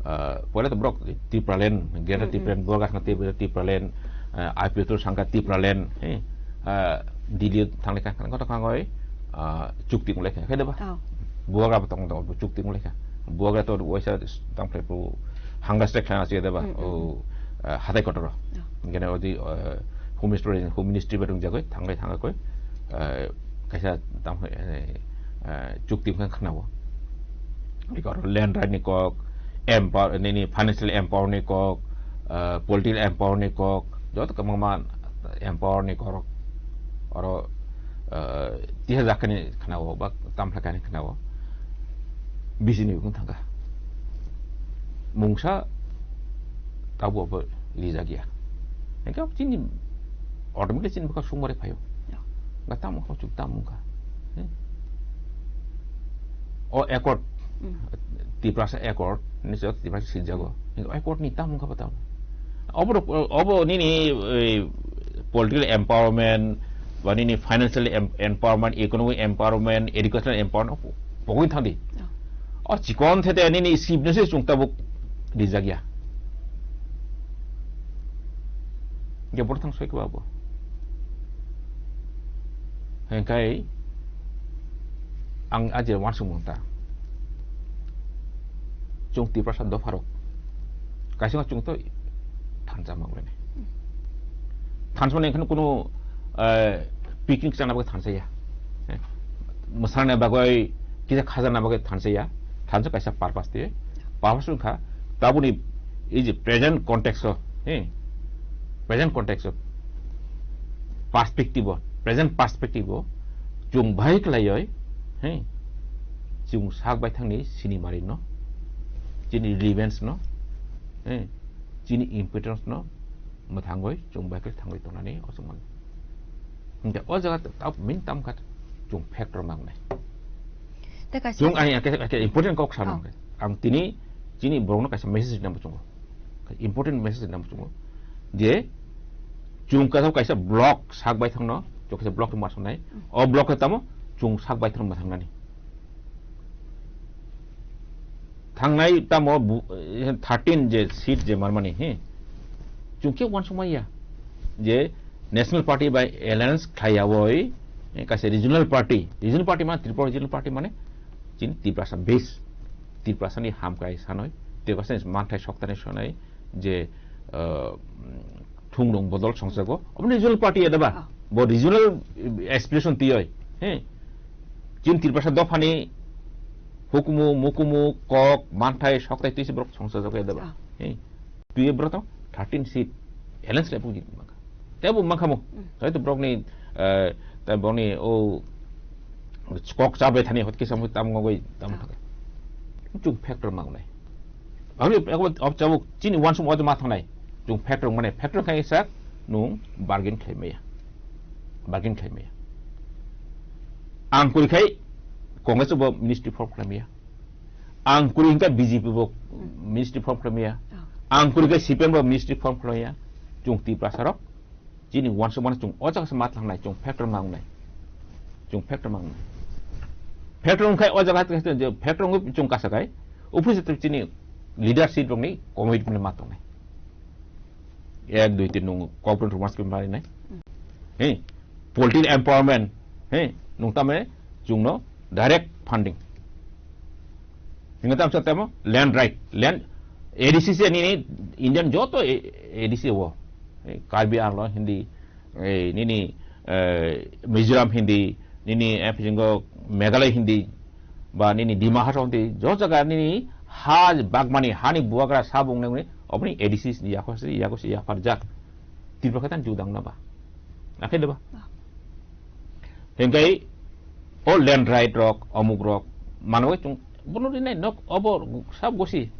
eh, poila to borok Tipraland, Greater Hmm, hmm. Tipraland, borok asma Tipra-, Tipraland, eh, I P F to sangka Tipraland, eh, eh, Delhi o thanglaikha, koto khangoi, ah, chukti wnglaikha, khe deba? Oh. Bubagra bo tong tong, chukti wnglaikha. Bubagra to waisa tangphlai phu hangga strike khana se deba? Hmm, hmm, O, hmm. ah, hatai kotoro. Oh. Gene odi, eh, Home Ministry, Home Ministry ba wngjagoi, thanglai thangakoi, eh, kaisa tangphlai, eh, eh, chukti wngkha khnao. Bikor land right ni kok, empower, nini financial empower ni kok, eh, political empower ni kok, joto kwbangma empower ni kok, oro, eh, tiha jakhani khnao, ba tamphla kani khnao, bisi ni bukung thangkha. Mungsa tabo bo lijak ya. Engkhe chini automatically chini bwkha sungmare phaio. Ya. Ba tamo kho chuk tamo wngkha. Hmm? O accord, Hmm. Tiprasa accord, ni se Tiprasa sijak o. Accord ni tamo wngkha ba tamo. Obo rok, obo nini, eh, political empowerment, ba nini financial em-, empowerment, economic empowerment, educational empowerment, pogwi thangdi. Ya. O chikon thete nini sip no se chwng tabuk rijak ya. Hingke borok thang soi kwbabo. Hingkai ang aje wansukmung ta. Chwng Tiprasa dopharok. Kaisa chwng to thansa manglaini. Thansa mani kheno kuno, eh, picnic chana bagwi thansa ya. Eh, mwsana bagwi, kisa khajana bagwi thansa ya. Thansa kaisa purpose de. Purpose wngkha, tabuni, ei je present context o, he? Present context o, perspective o, present perspective o, chwng bahai khlaioi, he? Chwng sak baithangni sinimari no, chini relevance no, he? Chini importance no, mwthangoi chwng bahai khe thangwi tongnani o chwng mano. Hingke o jaga ta-, ta-, min tam khat chwng factor mangnai. Tei kaisa Chwng ang, ang, ang, ang important kok sana Oh. hingke. Ang tini chini borokno kaisa message nangbo chwngo. Important message nangbo chwngo. Je chwng kaisa, kaisa block sak bai thangno, chwng kaisa block ma sanai. Mm. O block tamo chwng sak bai thang ma thangnani. Thangnai tamo bu-, eh, thirteen je seat je manmani, he. Chwng khe uansukmaya je National Party bai alliance khlaiyawi, eh, kaisa regional party. Regional party mane Tripura regional party mane chini Tiprasa base. Tiprasani hamkai sanoi, Tiprasani manthai soktani sanoi je, eh, thungrung bodol songsago. Obo regional party ya daba? Ah. Bo regional, eh, aspiration tiyoi. He. Chin Tiprasa dophani hukumu, mukumu, kok, manthai, soktai twi se borok songsago ya daba? Ah. He. Twi borok tong thirteen seat alliance le buji maka. Tebo maka mo. Hmm. Hai to borok ni, eh, ta borok ni o kok chabai thani hot kisa mo tam ngogoi tam Ah. thaka. Chuk factor mangnai. Aboni eko ob chabuk chini uansukma o ma thangnai. Chwng factor mane, factor khai sak nwng bargain khlai maya. Bargain khlai maya. Ang kuri khai Congress bo ministry form khlai maya. Ang kuri hingka B J P bo ministry form khlai maya. Oh. Ang kuri khai C P M bo ministry form khlai maya. Chwng Tiprasa rok Chini uansukmani chwng o jaga se ma thangnai, chwng factor mangnai. Chwng factor mangnai. Factor wngkhai o jaga se je factor wngwi chwng kasakai. Ophusi chini leadership rokni commitment ma tongnai. Ek, dui, tin nung corporate rumors ke marinai. He, political empowerment. He, nung tame chwngno direct funding. Hinga tam sa tamo land right, land A D C se nini Indian joto A D C o. Eh, Karbi Anglong hindi, eh, nini, eh, Mizoram hindi, nini, eh, bisingo Meghalaya hindi, ba nini Dima Hasao hindi, jo jaga nini ha bagmani, hani bubagra sabung nangni, oboni A D C ni yago se, yago se yapharjak. Tripura khe tang judang na ba? Akhe de ba? Ah. Hingkai o land right rok, omuk rok, mano chung, bono rinai nok, obo sab gosi.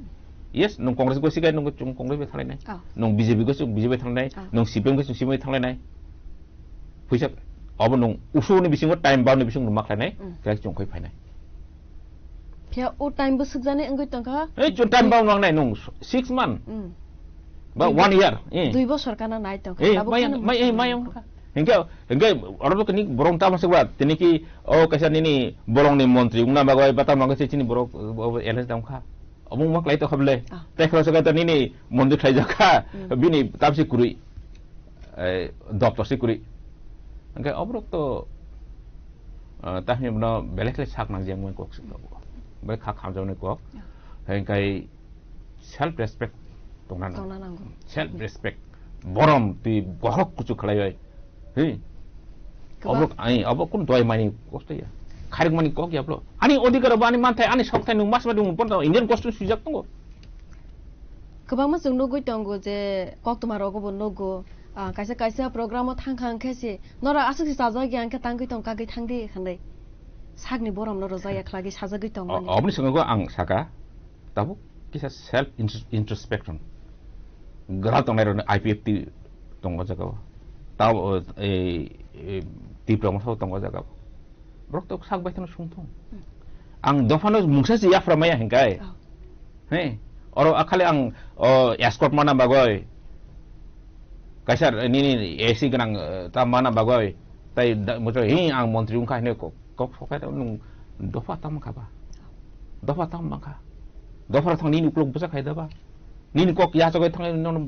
Yes, nung Congress gosi kai nung chung Congress bai thanglai nai. Ah. Nung B J P gosi, B J P bai thanglai nai. Ah. Nung C P M gosi, C P M bai thanglai nai. Puisa, obo nung usu ni bisingo time bound ni bisingo nung maklai nai, Mm. khe chung khoi phainai. Phiya o time bo sukjani wngwi tongkha. Ei, chun time bound nang nai nung six month. Mm. Ba Dui one bo-, year. Eh. Dui bosor kana nai tongkha. Eh, Tabuk mayang, kheno may-, eh, mayang kha. Hingke, hingke oro bo kini borong tamo sukba, tini ki, o kaisa nini borong ni montri, ungna bagoi, bata magoi se chini borok, o, o, L S dam kha. Omo mak lai to kha bele. Ah. Te khro saka to nini montri khlai jak kha, Mm. bini tamsi kurui. Eh, doptor si kurui. Hingke oborok to, eh, tahmi bono belai khlai sak nang jeng kok sik tongo. Belai kha khamjak nai kok. Ah. Hingkai self respect tongna nango. Tongna nango. Self respect. Borom twi bohrok kuchuk khlaiwi. Hi. Kwbang. Obo, ai, obo kun doi mani kok ya. Kharik mani kok ya bro. Ani odhikar ba ani manthai ani sokthai nung mas ma dung pon Indian constitution swijak tongo. Kwbangma chwng nugwi tongo je koktwma rogo bo nugo. Ah, kaisa kaisa program o thang kha hwnkhe se nora aswk se chajak ya hwnkhe tangwi tong kagwi thang di hwnwi. Sakni borom no rwjak ya khlagwi sajagwi tong O-, mani. Oboni swngo ang saka. Tabuk kisa self intros-, introspection. Gwdal tongnai rokni I P F T tongo jaga o. Tabo, eh, eh, Tipra masa tongo jaga o. Borok to sak bai kheno sung thung. Hmm. Ang dophano mungsa se yaphra maya hinkai. Oh. He, oro akhali ang, o, escort mana bagoi. Kaisa nini A C gwnang, eh, ta mana bagoi. Tai da, mocho, hi, ang montri wngkha hinwi kok, kok sokai ta nung dopha tam kha ba. Dopha tam bangkha. Dopha thang nini uklok bwsa khai da ba. Nini kok ya chogai thang nono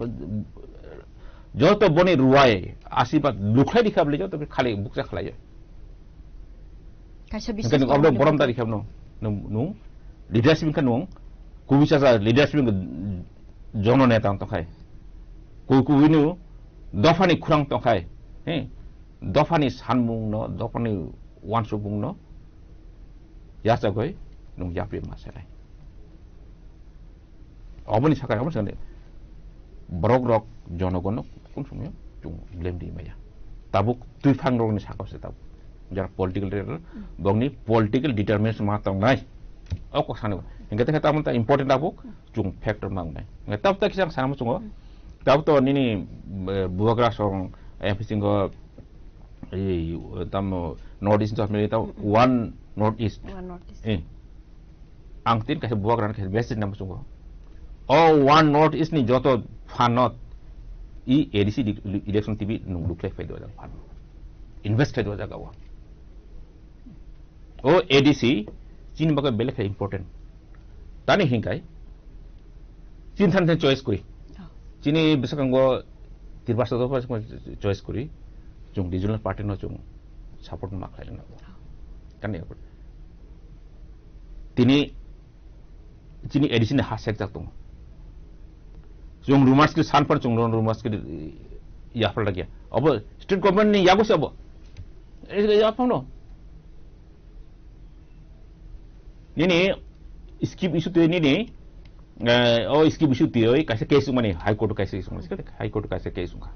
joto boni ruwai asirwad lukhlai dikha bole joto khali bukcha khlai. Kaisa hingke biswas nung abro tongmani borom bagwi. Dari khabno. Nung, nung leadership kha nung kubisa sa leadership kha jono neta tongkhai. Ku, ku winu dophani khurang tongkhai. He. Dophani sanmung no, dophani wansukmung no. Yachagoi nung yapri ma sanai. Oboni sakai, oboni sakai. Borok rok jonogon no kun sumyo chung blame di maya. Tabuk twi phang rok ni sakao se tabuk. Jara political leader, bongni political determination ma tong nai. O kok sani. Hingke te tamon ta important tabuk chung factor ma nai. Hingke tab ta kisang sana mo chungo. Tab to nini, eh, bubagra song, eh, bisingo, eh, tamo North East of America, one North East. One North East. Eh. Ang tin kaisa bubagra kaisa message nang chungo. O one North East ni joto phanot i A D C di-, election T V nung luklai phai do jaga phan. Invest khai do jaga o. O A D C chini bagwi belai khe important. Tani hinkai chin than than choice kuri. Oh. Chini bwskango tirpasa dopha choice kuri. Chung regional party no chung support ma khlai rwna. Oh. Kani tini chini A D C ni ha sek jak tongo. Chung rumors khe san phan chung rumors khe yaphar lagya. Abo state government ni yago se abo. Eh, yaphang no. Nini scheme issue twi nini, eh, o scheme issue twi oi kaisa case mani High Court kaisa case mani, High Court kaisa case wngkha.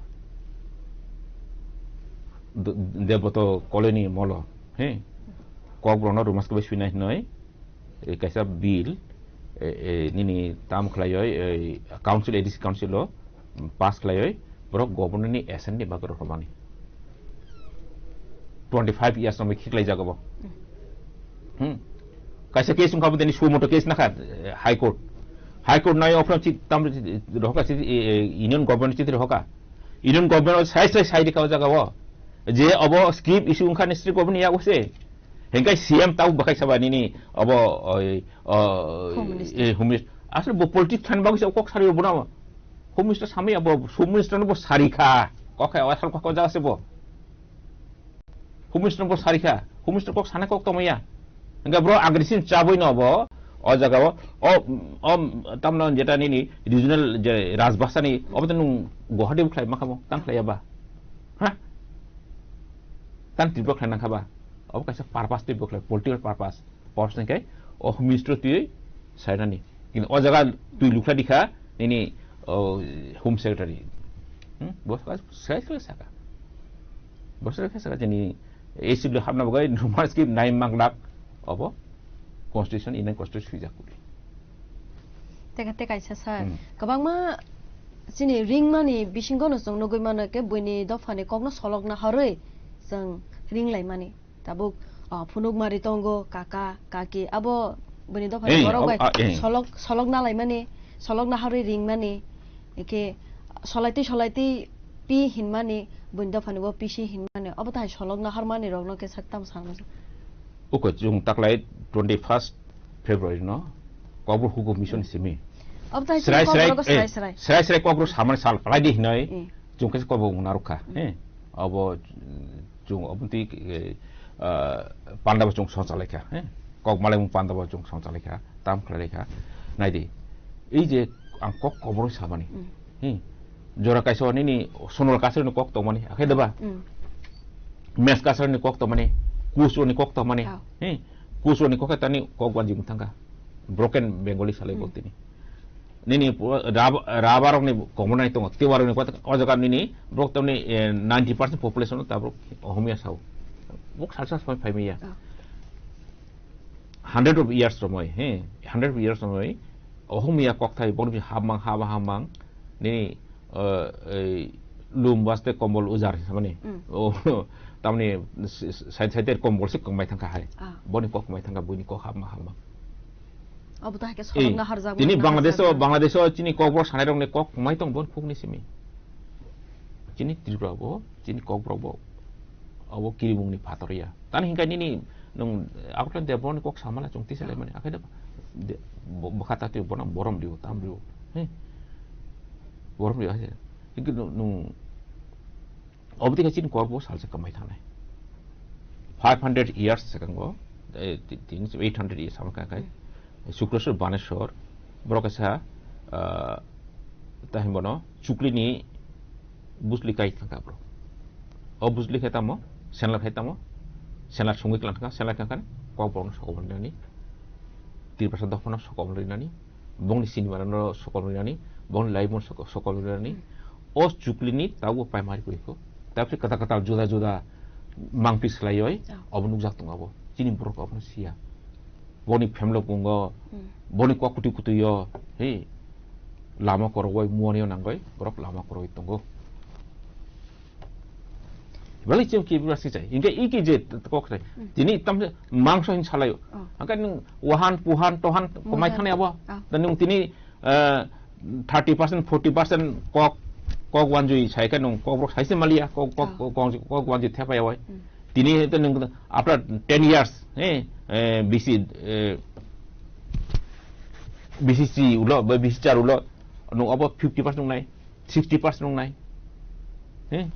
D-, Debroto Colony molo, he. Kokborokno rumors khe bai swinai hinoi, eh, kaisa bill, eh, eh, nini tam khlaioi, eh, council, A D C council o, pass khlaioi, borok governor ni assent ni bagwi rw mani. Twenty five years no khiklai jago bo. Hmm. Kaisa case wngkha bo tini suo moto case nakha, eh, High Court. High Court nai ophno chi tam rohka chi, eh, eh, Union Government chi rohka. Union Government o sai sai sai dikha o jaga o. Je obo scheme issue wngkha ni state government ya use. Hingkai C M tau bakai saba nini obo, oi, o, Home Minister. Eh, Home Minister. Asle bo politics thani bagwi se kok sari obo na. Home Minister samaya bo, Home Minister no bo sari kha. Kok hai asal kok jaga se bo. Home Minister bo sari kha. Home Minister kok sana kok tongmaya. Hingke bro agresin chabwi no bo. O jaga o, o, o, tamno jeta nini regional je rajbhasha ni, obo to nung Guwahati bo khlai makha bo, tang khlai ya ba. Ha? Tang Tripura khlai nang kha ba. Obo kaisa purpose twi bwkhlai, political purpose. Purpose ni khe o ministry twi sainani. Kintu o jaga twi lukha dikha nini, o, Home Secretary. Hmm? Bo saka, sai sai saka. Bo saka saka jeni A C W hapna bagwi normal scheme nine lakh obo constitution, Indian constitution swijak kuli. Teka teka kaisa sir. Hmm. Kwbangma chini ringmani bisingo no chwng nugwi mano khe buini dophani kokno solokna harwi chwng ringlaimani. Tabuk, ah, phunukmari tongo, kaka, kaki, abo buini dophani Ei, borok abo, bai ah, eh. solok, solok nalaimani, solok naharwi ringmani, eke solaitwi, solaitwi pi hinmani, buini dophani bo pisi hinmani, obo tahai solok naharmani rokno khe sak tamo salmasa. Uko chwng taklai twenty first February no Kokborok hukum mission simi. Obo tahai Srai chini srai, kokborok eh, srai srai. Srai srai kokborok samani sal palai di hinoi. Eh. Chwng khe kokborok narukha. Hmm. Eh. Abo, mm, chwng obo twi, eh, ah, panda bo chwng song chalaikha, eh? Kok malaimung panda bo chwng song chalaikha, tam khlai laikha. Naidi, ei je ang kok koboroi samani, Hmm. eh? Jora kaisa nini Sonal Kasari ni kok tongmani, akhe deba? Hmm. Mes Kasari ni kok tongmani, Kusro ni kok tongmani, Oh. eh? Kusro ni kok tani kok wanji mung thangkha. Broken Bengali salai Hmm. bo tini. Nini pu-, rab-, rabarokni komonai tongo, tewarokni kota, o jaga nini borok tamni, eh, ninety percent population o tabok Ohomia sao. Bok salsa soi phaimaya. Oh. Hundred of years romoi, he, hundred of years romoi, Ohomia kokthai borok bi habmang, haba habmang, nini, eh, ei, lum baste kombol ujar, samani. Mm. O, tamni s-, s-, side side kombol se kongmai thangkha hai. Ah. Boni kok kongmai thangkha, buini kok habmang, habmang. Obo to hai khe Ei, solokna harjak tini manna Bangladesh o, harjak. Bangladesh o chini kokborok sanai rokni kok mai tong bon phukni simi. Chini Tripura bo, chini kokborok bo, abo kirimungni phator ya. Tani hinkai nini nung Agartala Deboroni kok samala chwng tisa lai mani. Akhai de, de, bo-, bwkha ta twi bono borom dio, tam dio. He? Borom dio hai. Hinke nung, nung Obo tei chini kok bo salsa kwmai thangnai. Five hundred years sekango, eh, ti-, tini eight hundred years amo kai kai. Sukraswar Baneswar, borok kaisa, ah, tahim bono chukli ni bujli kai thangka borok. O bujli khai tamo, senlar khai tamo, senlar songwi klang thangka, senlar klang khan kok borok no sokomor nani, Tiprasa dophano sokomor nani, bongni sinimano sokol rinani, bongni laibon sokol rinani, Hmm. O chuklini tabo primary kwrwi kho. Tabse kwtal kwtal juda juda mangphi swlaioi, Oh. Obo nukjak tongo abo. Chini borok obono siya. Boni family bungo, Hmm. Boni kok kuti kuti yo, he, lama korogoi muani nangoi, borok lama korogoi tongo. Bali chim ki bula si chai. Inge iki je kok chai. Hmm. Tini tam mangso hin salai. Oh. Angka nung wahan puhan tohan komai Muhan. Thani abo. Ah. Dan nung tini, eh, thirty percent, forty percent kok, kok wanjui sai ka nung kok brok sai se malia, kok, kok, Ah. kok, kok, kok wanjui thepa yawai. Hmm. Tini te nung after ten years, eh, eh, B C, eh, B C C ulo, B C C R ulo, nung abo fifty percent nung nai. Sixty percent wngnai. He?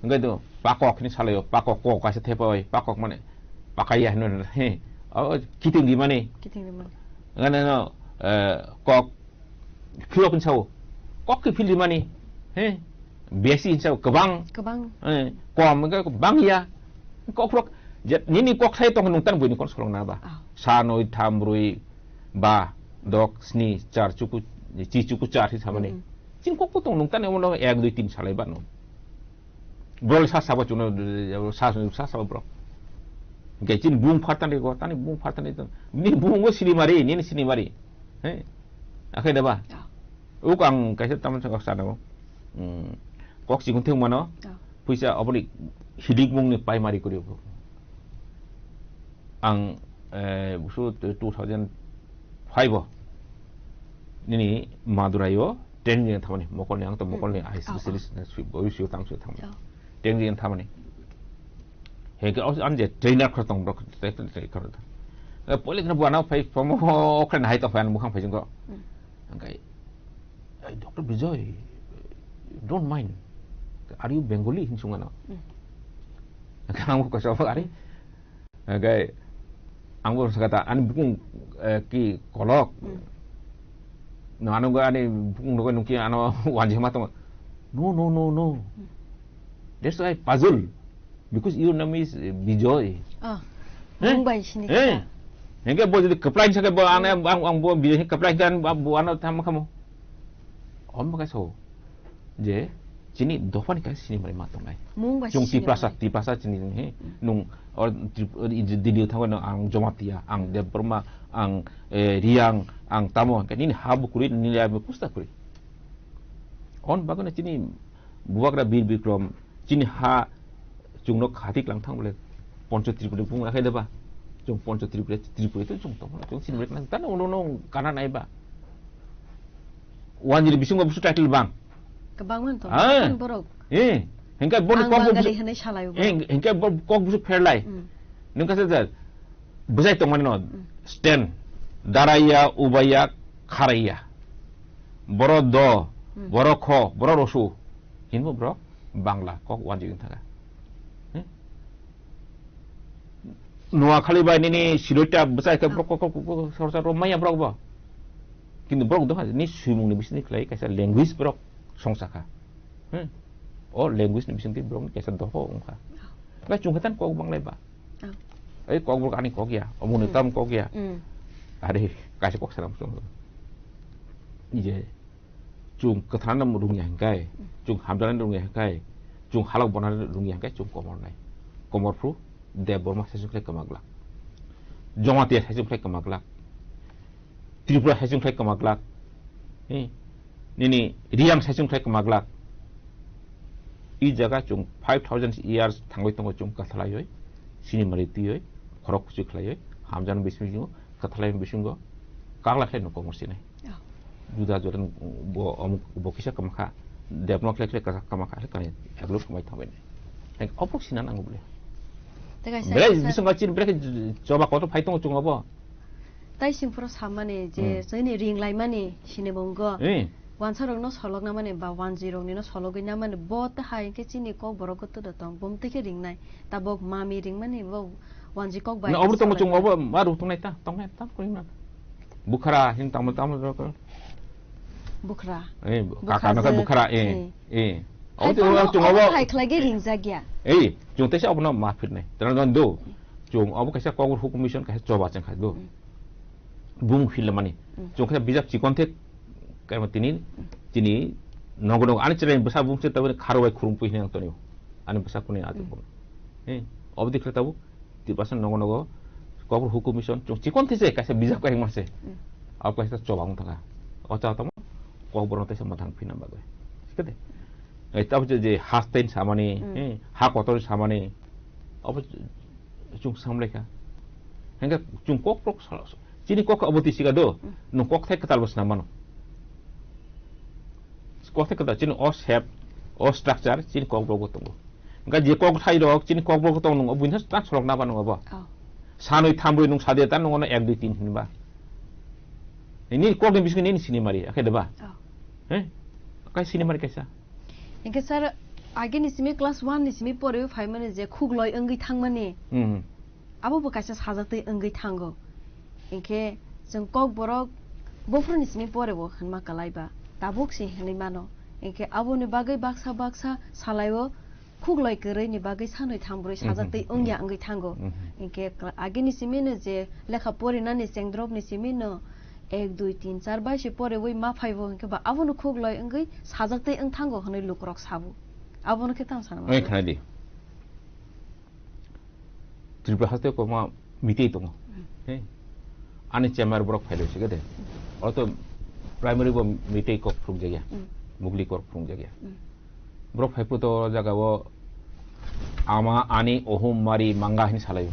Hingke do pakok hini salaio, pakok kok kaisa thepa bai, pakok mane pakaiya hino, he? O kiting di mani. Kiting di mani. Ngane no, eh, kok philok hin sao. Kok ki phil di mani. He? Besi hin sao, kebang. Kebang. Eh, kom, hingke bang ya. Kok rok, je, nini kok sai tong nung tan buini kon solong na ba. Ah. Sa noi tham rui ba, dok, sni, char, chuku, chi chuku char hi samani. Mm. Chini kok tong nung tani omo ek, dui, tin salai ba no. Bro sa sabo chuno, sa, sa sabo bro. Ge chin bung phartani go, tani bung phartani to. Ni bung go sini mari, ni sini mari. He? Akhai da ba? Ah. Uk ang kaisa taman sa sana mo. Hmm. Kok si gunthung mano. Ah. Puisa oboni hidik mung ni pai mari kuri. Ang, eh, busu two thousand five o nini Madurai o training thamani, mokol ni ang to mokol ni Hmm. eye Oh, oh. specialist na sui, boi sui tang sui thamani. Oh. Training thamani. He ke os an je trainer kho tong brok te te te kho. Eh, poli kana buana phai promo khan hai to fan mukhang phai jingko. Hmm. Angkai, "Hey, Doctor Bijoy, don't mind. Are you Bengali?" hin sungano. Hmm. Ang ko so ari. Angkai, ang bo sakata ani bukung, eh, ki kolok. Hmm. No, ano ga ani bukung no nungki ano wanje ma tong. "No, no, no, no. Hmm. That's why puzzle. Because your name is, eh, Bijoy." Oh, Eh? Mumbai sini Eh? kha. Hingke bo jodi kwplai sakhe bo ano ang, ang bo bini kwplai kan bo ano tham khamo. Om ba kaso. Je chini dophani kaisa sini mari ma tongnai. Mumbai Chung sini Tiprasa, mari. Tiprasa chini he. Hmm. Nung or Trip-, or Dili thango no ang Jamatia, ang Debbarma, ang, eh, Riang, ang tamo hingke nini ha bo kuri, nini ya bo kusta kuri. On bagana chini Bubagra Bir Bikrom, chini ha chwngno khatik lang thang bole Poncho Tripura bung akhai deba. Chwng Poncho Tripura, Tripura to chwng tong, chwng sin bole nang tano uno no kana nai ba. Wanjiri bisingo busu title bang. Kwbangma to. Ah. Borok. Eh, hingke boni Ang kok Bangali busu, hwnwi salai bo. Eh, hingke bo kok busu pherlai. Mm. Nung kasa jar. Bujai tongmani no. Mm. Stand. Daraya, ubaya, kharaya. Boro do, Hmm. Boro kho, boro rosu. Hinbo bro, Bangla kok wanjik wng thaka. Hmm? Noakhali bai nini siroita bwchai khe Oh. Borok kok, kok, kok, sorsa rok maya borok bo. Kintu borok dong ni swimung ni bisini khlai kaisa language borok songsa kha. Hmm? O language ni bisingtwi borok ni kaisa doho wng kha. Oh. Bai chung khe tan kok banglai ba. Oh. Ei kok borok ani kok ya, omo ni Hmm. tam kok ya. Hmm. Are kaisa kok sanam song. Ije. Chung kwthana rungya hingkai, Hmm. chung hamjana rungya hingkai, chung halok bona rungya hingkai, chung komor nai. Komor phru Debbarma session khlai kwma glak. Jamatia session khlai kwma glak. Tripura session khlai kwma glak. Eh, nini Riang session khlai kwma glak. I jaga chung five thousand years thangwi tongo chung kathalaioi, sini mari twioi, khorok kuchuk khlaioi, hamjana bising bisingo, kathalai bisingo, kagla khlai no komor sinai. Oh. Juda juda bo, omuk, bo kisa kwma kha, debno khlai khlai kasa kwma kha, kani aglo kwmai thangbai nai. Thank, opok sina nango bole. Tei kaisa Bele, kaisa bising kha chini bele khe choba kotor phai tongo chungo bo. Tai sing phuru samani je Hmm. chini ring laimani sini bo wngkha. Eh. Wansa rokno solok namani ba wanjwi rokni no sologwi namani bo ta hai khe chini kok borok khe tuda tong bom tei khe ringnai. Tabok mami ringmani bo wanjwi kok bai Na obor tongo solok chung nai. Obo ma ruk tongnai ta, tongnai ta, koi na. Bukhara, hin tamo, tamo, tamo. Bukhara. Eh, Bukha kaka no kha je. Bukhara, eh, Eh. eh. Hai Obo tongno chung obo obo. Hai khlai ge ringjak ya. Eh, chung tesa obo no ma phirnai. Tara don do. Chung obo kaisa kok hukum mission kaisa choba chang khai do. Hmm. Bung phil mani. Hmm. Chung khe bijap chikon the kaima tini, tini nogo nogo ani chwrai bwsa bung se tabani kharo bai khurung pui hinang tonio. Ani bwsa kuni ati Hmm. bung. Eh, obo dikhle tabuk. Tiprasa nogo nogo kokbor hukum mission chung chikon these kaisa bijap kaisa mase. Hmm. Abo kaisa choba wng thangkha. O cha tamo kokbor no teisa mwthang phina bagwi. Sikade. Ai tamo je, je hastain samani, Hmm. eh, ha kotor samani. Abo chung samlaikha. Hingke chung kok prok sala, chini kok abo twi siga do. Hmm. Nung kok thai kwtal bo swnam mano. Kok thai kwtal chini o shape, o structure chini kok borok bo tongo. Hingke je kok thai rok chini kok borok bo tongo nung obo buino ta solok na ba nung obo. Oh. Sanwi thamwi nung sade ta nung ono ek dui tin hinba. Nini kok ni bisingo nini sinimari akhe deba. Oh. He? Kai sinimari kaisa. Hingke sir, agini simi class one ni simi pore phaimani je khukloi wngwi thangmani. Hmm. Abo bo kaisa sajaktwi wngwi thango. Hinkhe chwng kokborok buphuruni simi porebo hwnma kwlaiba, tabuk se hinwi mano. Hinkhe aboni bagwi baksa baksa salaio khukloi kwrwini bagwi sanwi thambrwi sajaktwi wngya wngwi thango. Mhm. Hinkhe kla-, agini simino je lekha porinani chengdrobni simino ek, dui, tin, char bai se porewi ma phaibo hinkhe ba abono khukloi wngwi sajaktwi wng thango hwnwi lukurok sabo. Abono khe tamo sana Oi, mano. Khnadi. Tripura haste kwbangma mitei tongo. Hmm. He? Ani chemar borok phailai se de. Oro to primary bo mitei kok phurukjakya. Hmm. Mugli kok phurukjakya. Hmm. Borok phai phuto o jaga o ama, ani, ohum, mari, manga hin salaio.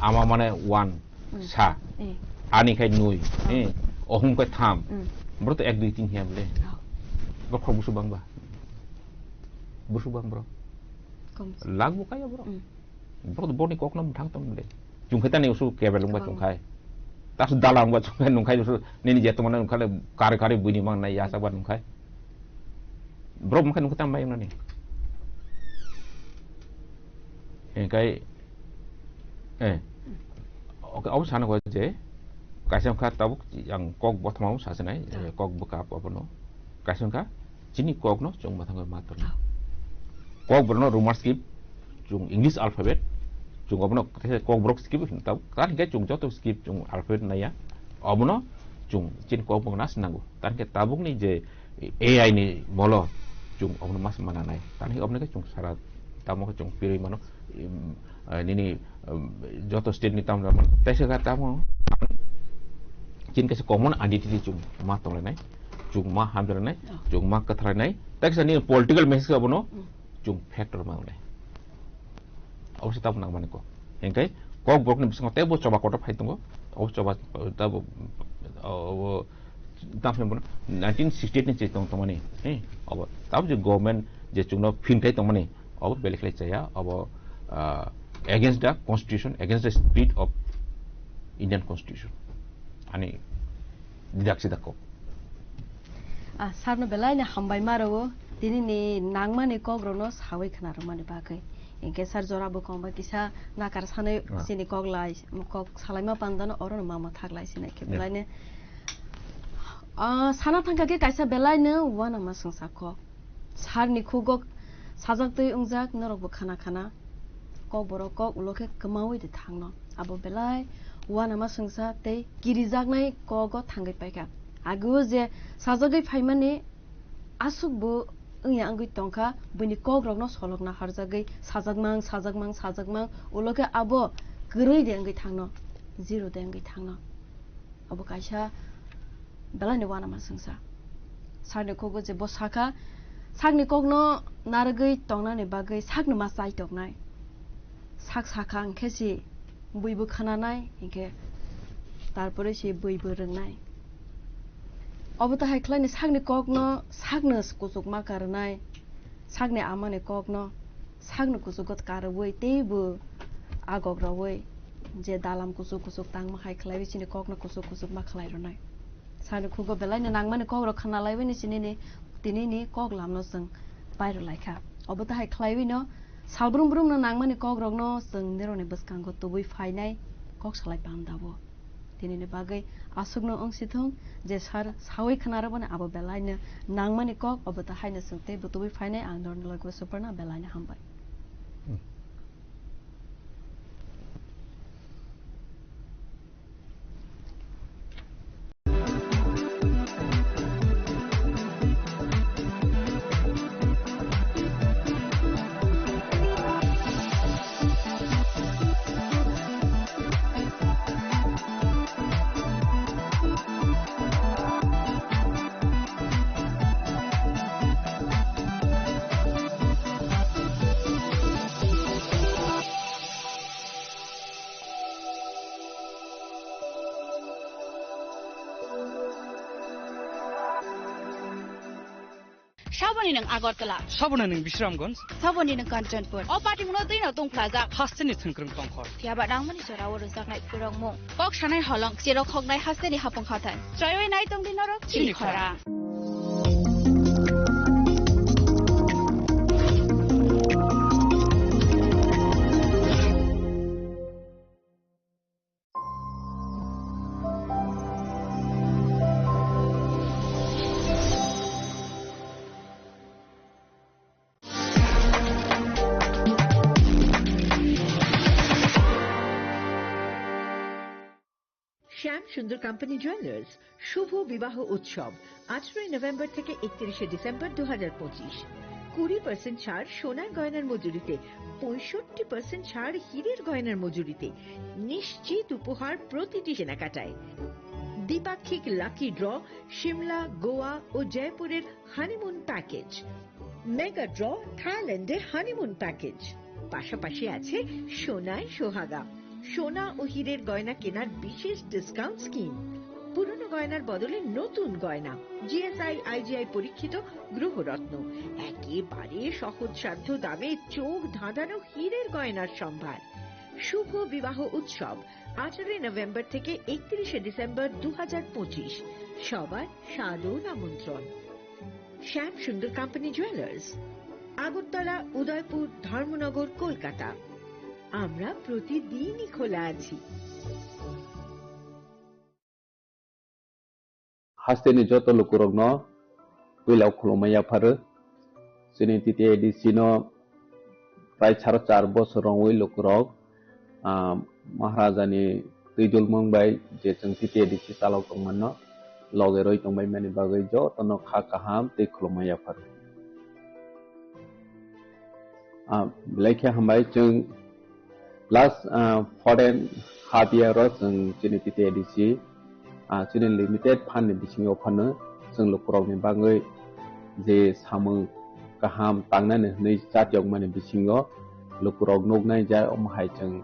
Ama mane one, Hmm. sa. Eh. Ani khai nui. Oh. He? Ohum khai tham. Hmm. Borok to ek, dui, tin hiya bole. Oh. Borok khorok busu bangba. Busu bang borok. Kom. Lak bo kaya borok. Hmm. Borok boni kokno mwthang tong le. Chungkhe tani usu kebel wngba Kwbangma. Chungkhai. Tasu dala wngba chungkhai nungkhai usu nini je tongmani nungkhai le kare kare buini mang nai yasa ba nungkhai. Borok mungkhai nungkhai tamo bai wngnani. Hingkhai, eh. Oke, obo sana ko je kaisa wngkha tabuk ang kok bothoma sasinai, Ah. eh, kok bwkha abono. Kaisa wngkha chini kokno chwng mwthangwi ma torna. Ah. Kok borokno Roman script, chwng English alphabet, Chwng obono khe kokborok skip tabuk. Tamo hinkhe chwng joto skip chwng alphabet naiya. Obono chwng chini kokborok na sinango. Tamo hinkhe tabukni je A I ni molo chwng obono mas mana nai. Tamo hinkhe obono khe chwng sara tamo khe chwng pirwi mano. Im, eh, nini, em, joto state ni tamo tamo. Tei se kha tamo chini kaisa common identity chwng ma tonglainai. Chwng ma hamjalanai. Oh. Chwng ma kwthalainai. Tei kaisa nini political message obono Hmm. chwng factor ma wngnai. Obo se tabuk nangmani kok. Hinkhe kokborokni bisingo teibo choba kotor phai tongo. Obo choba, tabo, obo, tamo se bono nineteen sixty-eight ni che tong tongmani. He, obo tamo je government je chwngno phinthai tongmani, obo belai khlai chaya, obo, ah, against the constitution, against the spirit of Indian constitution. Ani didak sidak kok. Ah, sir no belai ni hambai ma rwo, tini ni nangmani kok rok no sawi khna rwmani bagwi. Hinkhe sir jora bo kongba kisa nakar sanai Ah. chini kok lai, kok salaima panda no oro no ma ma thak lai sinai khe Yeah. belai ni. Ah, sana thangkha khe kaisa belai no uanama swngsa kok. Sir ni khugo sajak twi wngjak norok bo khana khana. Kokborok kok ulo khe kwmawi de thangno. Abo belai uanama swngsa tei kirijaknai kogo thangwi paikha. Ageo je sajagwi phaimani aswk bo wngya wngwi tongkha, buini kokrokno solokna harjagwi sajakmang, sajakmang, sajakmang, ulo khe abo kwrwi de wngwi thangno, zero de wngwi thangno. Obo kaisa belai ni uanama swngsa. Sir ni khugo je bo sakha, sakni kokno narwgwi tongnani bagwi sakno ma chaitoknai. Sak sakha hwnkhe si buibo khananai, hinkhe tarpore si buibo rwngnai. Obo tahai khlaini sakni kokno sakno kuchukma karwnai, sakni amani kokno sakno kuchugo karwi teibo agok rogwi je dalam kuchuk kuchuk tangma hai khlaiwi chini kokno kuchuk kuchukma khlai rwnai. Sani khugo belaino nangmani kokrok khna laiwi ni sinini tinini kok lamno chwng pairw laikha. Obo tahai khlaiwi no salbrum brum no nangmani kokrokno chwng nirokni bwskango tubui phainai kok salai panda bo. Tinini bagwi aswkno wng si thung je sir sawi khna rwbani abo belaino nangmani kok obo tahaino chwng teibo tubui phainai ang norokni logi o Suparna belaino hambai. Saboni nwng Agartala. Saboni nwng Bisramganj. Saboni nwng Kanchanpur. O patimungno twino tungphlajak. Hasteni thwngkwrwng tongkhor. Phiyaba nangmani jorao rwjaknai purokmung. Kok sanai holong, chirok hoknai hasteni hapung hathai. Choiwi nai tongdi norok chini chini khorang. Shyam Sundar company jewellers শুভ বিবাহ উৎসব আঠারোই নভেম্বর থেকে একত্রিশে ডিসেম্বর দু হাজার পঁচিশ। কুড়ি পার্সেন্ট ছাড় সোনার গয়নার মজুরিতে, পঁয়ষট্টি পার্সেন্ট ছাড় হীরের গয়নার মজুরিতে, নিশ্চিত উপহার প্রতিটি কেনাকাটায়। দ্বিপাক্ষিক লাকি ড্র, সিমলা, গোয়া ও জয়পুরের হানিমুন প্যাকেজ, মেগা ড্র, থাইল্যান্ডে হানিমুন প্যাকেজ। পাশাপাশি আছে সোনায় সোহাগা, সোনা ও হীরের গয়না কেনার বিশেষ ডিসকাউন্ট স্কিম। পুরনো গয়নার বদলে নতুন গয়না, জিএসআই আইজিআই পরীক্ষিত গ্রহরত্ন, একেবারে সহজসাধ্য দামে চোখ ধাঁধানো হীরের গয়নার সম্ভার। শুভ বিবাহ উৎসব আঠারোই নভেম্বর থেকে একত্রিশে ডিসেম্বর দু হাজার পঁচিশ। সবার সাদর আমন্ত্রণ। শ্যাম সুন্দর কোম্পানি জুয়েলার্স, আগরতলা, উদয়পুর, ধর্মনগর, কলকাতা। আমরা প্রতিদিনই খোলা আছি। Hasteni joto lukurokno puila khulumma yapharo. Chini T T A D C no prai saro char bosor rwngwi lukurok ah, Maharaja ni twijlmung bai je chwng T T A D C chalok tongmano loge roi tongbai mani bagwi jotono kha kaham tei khulumma yapharo. Ah, belai khe hambai chwng last, ah, foreign half year o chwng chini T T A D C, ah, chini limited fund ni bisingo phano chwng lukurokni bagwi je samung kaham tangnani hwnwi chatiyokmani bisingo lukurok nuknai ja omo hai chwng,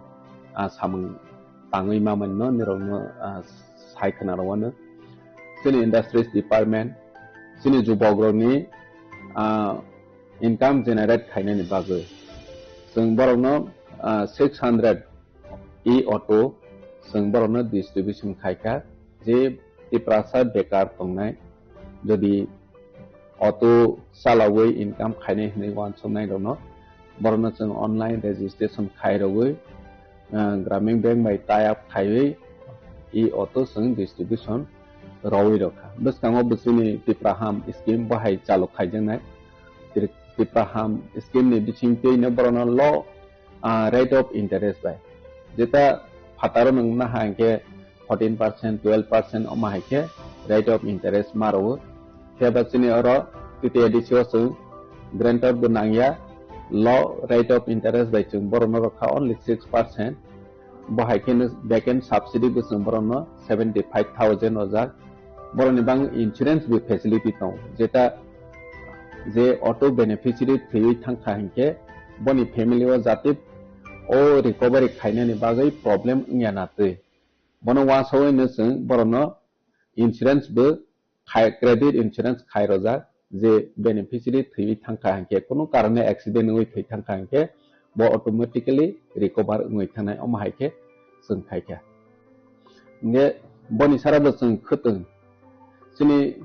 ah, samung tangwi mamani no nirokno, ah, sai khna rwano. Chini industries department, chini jubokrokni, ah, income generate khainani bagwi. Chwng borokno, ah, six hundred e-auto chwng borokno distribution khaikha, je Tiprasa bekar tongnai, jodi auto chalogwi income khainai hwnwi uansuknai rokno, borokno chwng online registration khai rogwi, ah, Gramin Bank bai tie up khaiwi e-auto chwng distribution rogwi rokha. Bwskango bo chini Tipraham scheme bo hai chalok khaijaknai. Tri-, Tipraham scheme ni bisingtwino borokno low, ah, rate of interest bai. Jeta phataro nwng naha hwnkhe fourteen percent, twelve percent omo hai khe rate of interest ma rwo. Phiya ba chini oro T T A D C o chwng guarantor bo nangya, low rate of interest bai chwng borokno rwkha only six percent. Bo hai kheno back end subsidy bo chwng borokno seventy five thousand ojak. Borokni bang insurance bo facility tongo, jeta je auto beneficiary thwiwi thangkha hinkhe boni family o jate o recovery khainani bagwi problem wngya na twi. Bono uansugwino chwng borokno insurance bo khai, credit insurance khai rojak, je beneficiary thwiwi thangkha hinkhe, kunu karone accident wngwi thwi thangkha hinkhe, bo automatically recover wngwi thanai, omo hai khe chwng khaikha. Hinkhe boni sara bo chwng khwtwng chini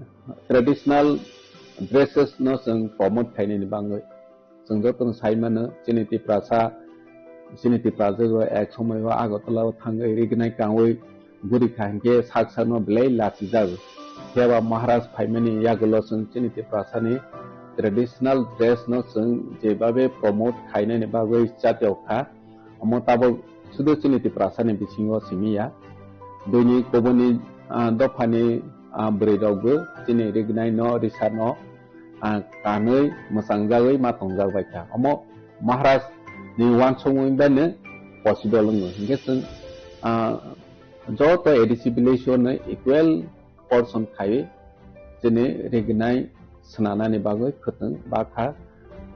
traditional dresses no chwng promote khainani bagwi. Chwng jotono sai mano, chini Tiprasa, chini Tiprasa o ek somoi o Agartala o thangwi rignai kangwi guri kha hinkhe sak sakno belai lachijago. Phiya ba Maharaj phaimani yagulo chwng chini Tiprasani traditional dress no chwng jebabe promote khainani bagwi chatiyok kha. Omo tabok sudu chini Tiprasani bisingo simi ya. Buini kubuni, ah, dophani, ah, bwrwi rokbo chini rignai no, risa no, ah, kanwi mwchangjagwi ma tongjak bai kha. Omo Maharaj ni uansukmung bai no possible wngo. Hinkhe chwng, ah, joto A D C village o no equal portion khai chini rignai swnanani bagwi khwtwng bakha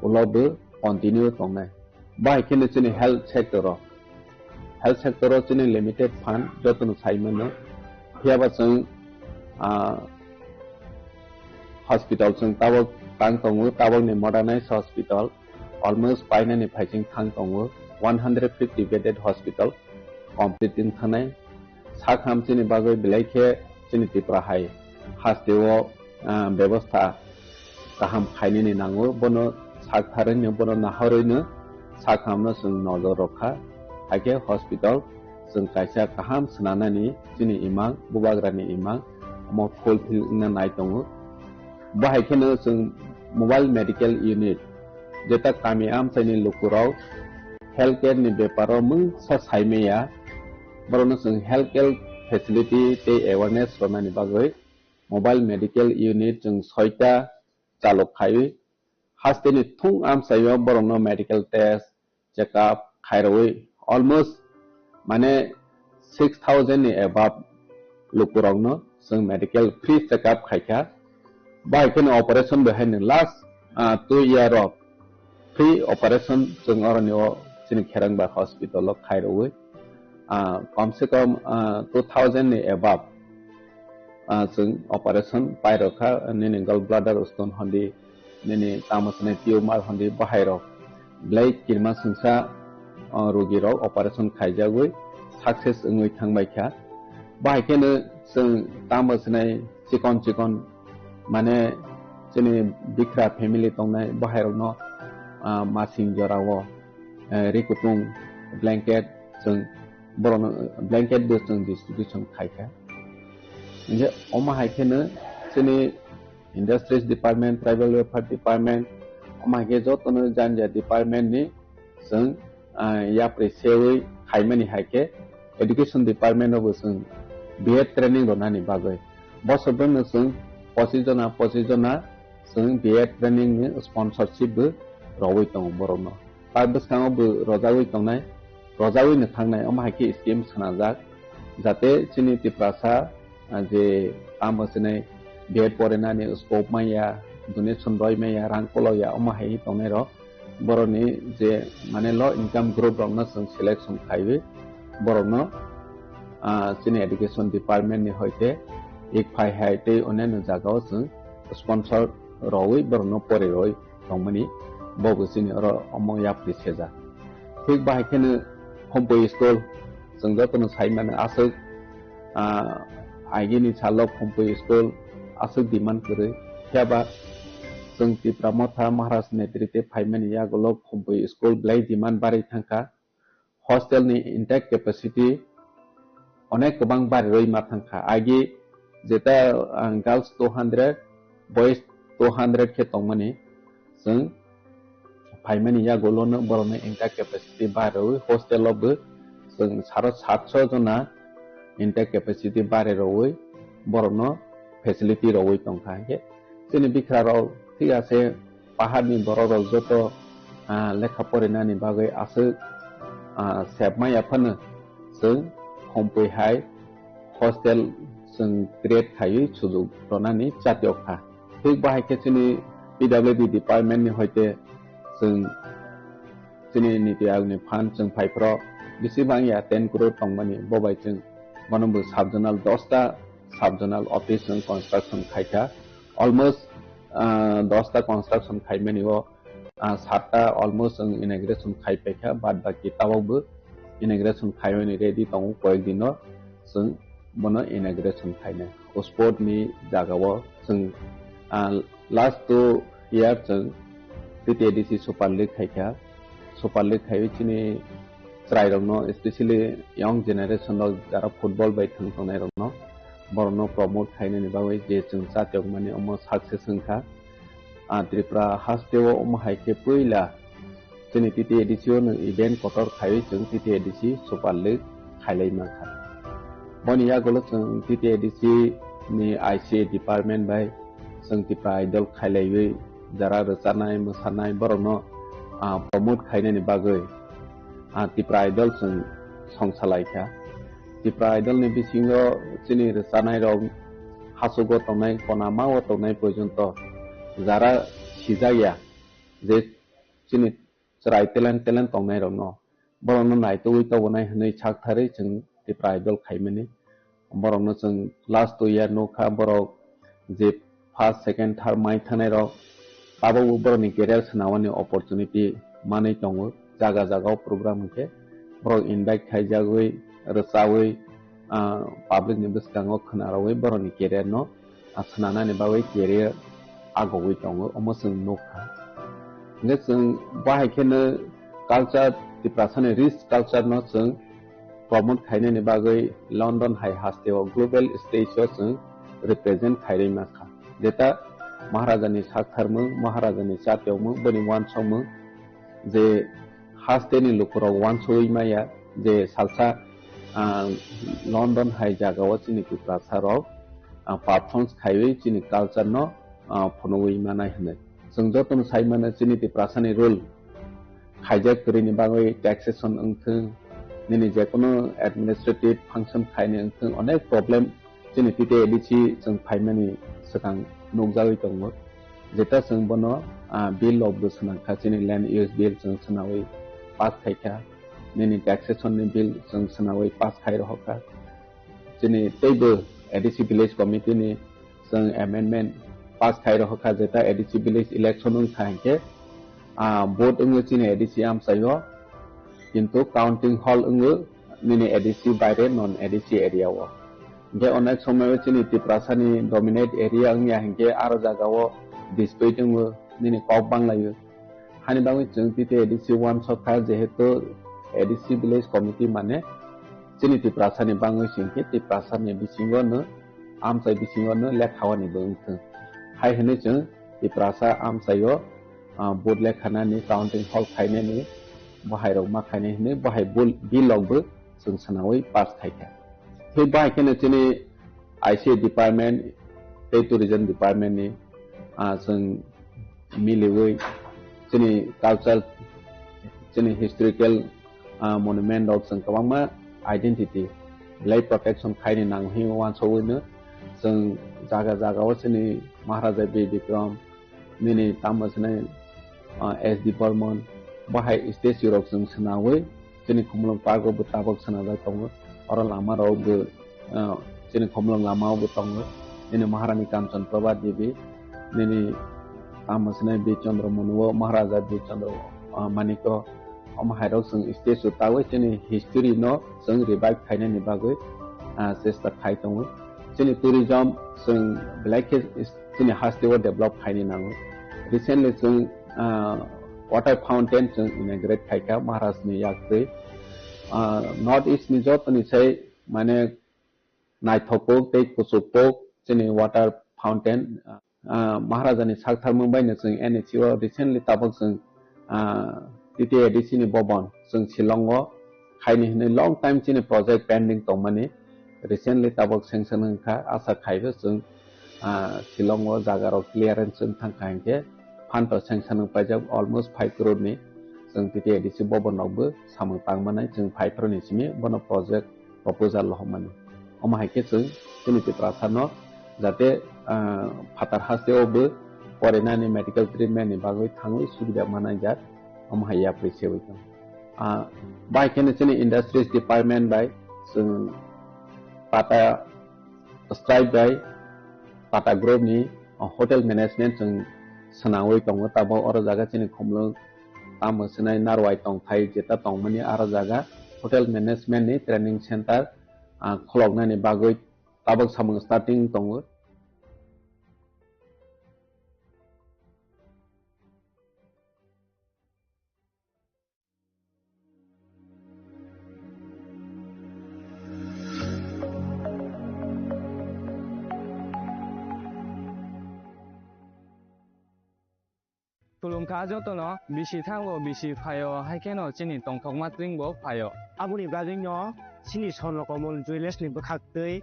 ulo bo continue tongnai. Bahai kheno chini health sector o, health sector o chini limited fund jotono sai mano. Phiya ba chwng, ah, hospital chwng tabok tang tongo, tabok ni modernized hospital almost painani phaiching thang tongo, one hundred fifty bedded hospital complete wng thanai. Sak ham chini bagwi belai khe chini Tipra hai haste o, ah, bebostha kaham khainani nango, bono sak tharwino, bono nahorwino sak hamno chwng nojor rwkha. Haikhe hospital chwng kaisa kaham swnanani chini imang, bubagrani imang, omo fulfill wngna nai tongo. Bahai kheno chwng mobile medical unit, jeta kami amchaini lukurok healthcare ni beparo mungsa saimaya, borokno chwng healthcare facility tei awareness rwnani bagwi mobile medical unit chwng soita chalok khaiwi, hasteni thung amchaio borokno medical test, check up khairogwi almost mane six thousand ni above lukurokno chwng medical free check up khaikha. Bahai kheno operation bo haino last, ah, two year o free operation chwng oroni o chini Kherangba hospital o khairogwi, ah, kom se kom, ah, two thousand ni above, ah, chwng operation pairokha, nini gallbladder stone hondi, nini tamo swnai tumor hondi bahairok belai kirima swngsa, ah, rogirok operation khaijagwi success wngwi thangbaikha. Bahai kheno chwng tamo swnai chikon chikon mane chini bikra family tongnai bahairokno, ah, masing jorao, eh, ri kutung blanket chwng borokno blanket bo chwng distribution khaikha. Hinkhe omo hai kheno chini Industries Department, Tribal Welfare Department, omo hai khe jotono janja department ni chwng, ah, yapri sewi khaimani hai khe education department o bo chwng B Ed training rwnani bagwi bosor bwrwino chwng pochis jona, pochis jona chwng B Ed training ni sponsorship bo rwui tongo borokno. Ta bwskango bo rwjagwi tongnai, rwjagwi no thangnai, omo hai khe scheme swnamjak, jate chini Tiprasa, ah, je tamo chini B Ed porinani scope manya, donation roi manya, rang kolokya, omo hai tongnai rok. Borokni je mane low income group rokno chwng selection khaiwi borokno, ah, chini education department ni hoite ik phai hai tei onyaino jagao chwng sponsor rwui borokno pori rwui tongmani bo bo chini oro omo yapri sejak. Thik bahai kheno Khumpui school chwng jotono sai mano aswk, ah, agini salo Khumpui school aswk demand kwrwi. Phiya ba chwng Tipra Motha Maharaj netrite phaimani yagulo Khumpui school belai demand barwi thangkha. Hostel ni intake capacity onek kwbang barirwi ma thangkha. Agi jeta, ah, girls two hundred, boys two hundred khe tongmani, chwng phaimani yagulono borokno intake capacity barirwi hostel o bo chwng saro satso jona intake capacity barirwi borokno facility rwui tongkha. Hinkhe chini bikra rok thik ase, paharni borok rok joto, ah, lekha porinani bagwi aswk, ah, sebmaya phano chwng Khumpui hai hostel chwng create khaiwi sujuk rwnani chatiyok kha. Thik bahai khe chini P W D department ni hoite chwng chini Niti Ayog ni fund chwng phaiphro bisi bangya ten crore tongmani, bo bai chwng bono bo sub zonal dosta sub zonal office chwng construction khaikha. Almost, ah, dosta construction khaimani o, ah, satta almost chwng inauguration khai paikha, bad baki tabok bo inauguration khaimani ready tongo, koyek dino chwng bono inauguration khainai. O sport ni jagao chwng, ah, last two year chwng T T A D C Super League khaikha. Super League khaiwi chini chwrairokno, especially young generation rok jara football bai thwng tongnairokno, borokno promote khainani bagwi je chwng chatiyokmani omo success wngkha. Ah, Tripura hasteo omo hai khe puila chini T T A D C o nwng event kotor khaiwi chwng T T A D C Super League khailai mankha. Boni yagulo chwng T T A D C ni I C A department bai chwng Tipra Idol khailaiwi jara rwchanai, mwsanai borokno, ah, promote khainani bagwi, ah, Tipra Idol chwng songsalai kha. Tipra Idol ni bisingo chini rwchanai rok hachugo tongnai, konama o tongnai porjonto jara sijakya je chini chwrai talent, talent tongnai rokno, borokno naitugwi tobonai hwnwi saktharwi chwng Tipra Idol khaimani. Borokno chwng last two year nukha, borok je first, second, third mai thangnai rok, tabukbo borokni career swnamani opportunity manwi tongo. Jaga jaga o program hwnkhe borok invite khaijagwi, rwchawi, ah, public ni bwskango khwnarogwi borokni career no, ah, swnanani bagwi career agogwi tongo, omo chwng nukha. Hwnkhe chwng bahai kheno culture, Tiprasani rich culture no chwng promote khainani bagwi London hai hasteo global stage o chwng represent khairwi mankha. Jeta Maharajani saktharmung, Maharajani chatiyokmung, boni uansukmung je hasteni lukurok uansugwi maya je salsa, ah, London hai jagao chini Tiprasa rok, ah, performance khaiwi chini culture no, ah, phunugwi manai hwnwi. Chwng jotono sai mano chini Tiprasani rule khaijak kwrwini bagwi taxation wngthwng, nini jekono administrative function khaini wngthwng, onek problem chini T T A D C chwng phaimani swkang nukjagwi tongo. Jeta chwng bono, ah, bill rok bo swnamkha, chini land use bill chwng swnawi pass khaikha, nini taxation ni bill chwng swnawi pass khai rohorkha. Chini teibo A D C village committee ni chwng amendment pass khai rohorkha, jeta A D C village election wngkha hinkhe, ah, vote wngwi chini A D C amchaio, kintu counting hall wngwi nini A D C baire non A D C area o. Hinkhe onek somoyo chini Tiprasani dominate area wngya hinkhe aro jagao dispute wngwi nini kok banglaio. Hani bagwi chwng T T A D C uansukha, jehetu A D C village committee mane chini Tiprasani bangwi se hinkhe Tiprasani bisingo no, amchai bisingo no lekhaoni bo wngthwng. Hai hwnwi chwng Tiprasa amchaio, ah, vote lekhanani, counting hall khainani, Bahai rok ma khainai hinwi bahai bul-, bilok bo chwng swnawi pass khaikha. Tei bahai kheno chini I C A department tei tourism department ni, ah, chwng miliwi chini cultural, chini historical, ah, monument rok chwng kwbangma identity belai protection khaini nango hinwi uansugwi no chwng jaga jaga o chini Maharaja Bir Bikram, nini tamo swnai, ah, S D Burman, bahai statue rok chwng swnawi, chini Khumulwng Park o bo tabok swnajak tongo, oro lama rok bo, ah, chini Khumulwng lama o bo tongo, nini Maharani Kanchan Prabha Devi, nini tamo swnai Bir Chandra Manu o, Maharaja Bir Chandra, ah, Manik o, omo hai rok chwng statue tawi chini history no chwng revive khainani bagwi, ah, chesta khai tongo. Chini tourism chwng belai khe chini haste o develop khaini nango. Recently chwng, ah, water fountain chwng inaugurate khaikha Maharaj ni yaktwi. Ah, North East ni joto ni sai mane naithok kuk tei kuchuk kuk chini water fountain, ah, Maharaja ni saktharmung bai no chwng N H C o recently tabok chwng, ah, T T A D C ni bobon chwng Shillong o khaini hinwi long time chini project pending tongmani recently tabok sanction wngkha, asa khaibo chwng, ah, Shillong o jaga rok clearance wngthang kha hinkhe phanto sanction wngpaijak almost five crore ni chwng T T A D C bobon rok bo samung tangmanai chwng phaiphru ni simi bono project proposal lohormani. Omo hai khe chwng chini Tiprasa no jate, ah, phatar haste o bo porinani medical treatment ni bagwi thangwi subida manai jak, omo hai yapri sewi tong. Ah, bai kheno chini industries department bai chwng Tata Stripe bai Tata Group ni, ah, hotel management chwng swnamwi tongo. Tabok oro jaga chini Khumulwng tamo swnai narwai tongthai jeta tongmani aro jaga hotel management ni training center, ah, khuloknani bagwi tabok samung starting tongo. Khulumkha jotono, bisi thango, bisi phaio, hai kheno chini tongthokma tring bo phaio. Aboni bagwino chini Swarnakamol Jewellers ni bwkhaktwi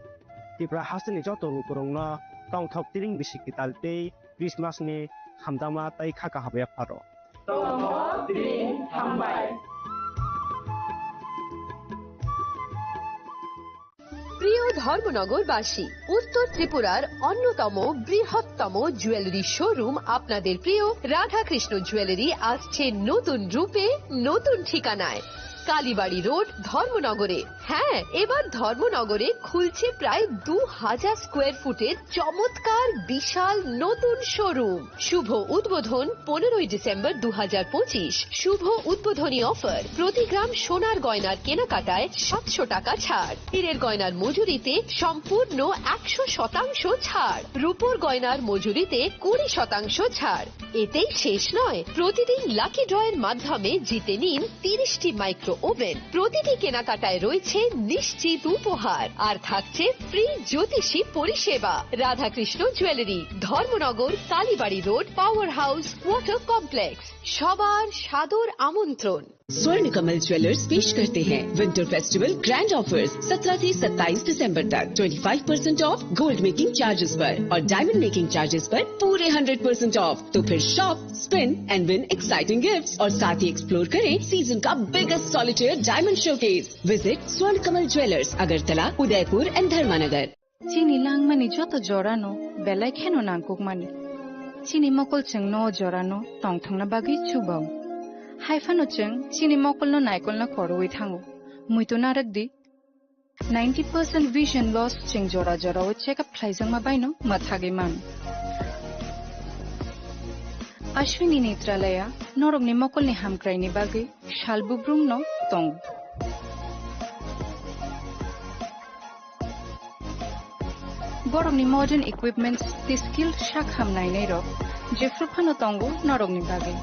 Tripura hasteni joto lukurokno tongthok tring bisi kwtal tei Christmas ni hamjakma tei kha kaham yapharo. Tongthok tring hambai. প্রিয় ধর্মনগরবাসী, উত্তর ত্রিপুরার অন্যতম বৃহত্তম jewellery showroom আপনাদের প্রিয় রাধাকৃষ্ণ জুয়েলারি আসছে নতুন রূপে, নতুন ঠিকানায়। কালীবাড়ি রোড, ধর্মনগরে। হ্যাঁ, এবার ধর্মনগরে খুলছে প্রায় দু হাজার স্কোয়ার ফুটের চমৎকার বিশাল নতুন শোরুম। শুভ উদ্বোধন পনেরোই ডিসেম্বর দু হাজার পঁচিশ। শুভ উদ্বোধনী অফার, প্রতি গ্রাম সোনার গয়নার কেনাকাটায় সাতশো টাকা ছাড়, হীরের গয়নার মজুরিতে সম্পূর্ণ একশো শতাংশ ছাড়, রূপোর গয়নার মজুরিতে কুড়ি শতাংশ ছাড়। এতেই শেষ নয়, প্রতিদিন লাকি ড্রয়ের মাধ্যমে জিতে নিন তিরিশটি মাইক্রো ওভেন। প্রতিটি কেনাকাটায় রয়েছে নিশ্চিত উপহার, আর থাকছে ফ্রি জ্যোতিষী পরিষেবা। Radhakrishna jewellery, Dharmanagar, Kalibari road, power house, water complex. সবার সাদর আমন্ত্রণ। स्वर्ण कमल ज्वेलर्स पेश करते हैं विंटर फेस्टिवल ग्रैंड ऑफर्स। सत्रह से सत्ताईस दिसंबर तक twenty five percent of gold making charges पर और डायमंड मेकिंग चार्जेस पर पूरे हंड्रेड परसेंट ऑफ। तो फिर shop, spin and win exciting gifts और साथ ही एक्सप्लोर करें सीजन का biggest solitaire diamond showcase. Visit Swarnakammal Jewellers, Agartala, Udaipur and Dharmanagar. Chini langmani joto jorano belai kheno nangkukmani. Chini mokol chwngno o jorano tongthokna bagwi chubao. Hai phano chwng chini mokolno naikolna khorwi thango. Muitu narwk di. Ninety percent vision loss chwng jora jorao check up khlaijakma baino mwthagwi mano. Ashwini Netralaya norokni mokolni hamkraini bagwi sal bubrumno tongo. Borokni modern equipments tei skilled sak ham nainairok jephru phano tongo norokni bagwi.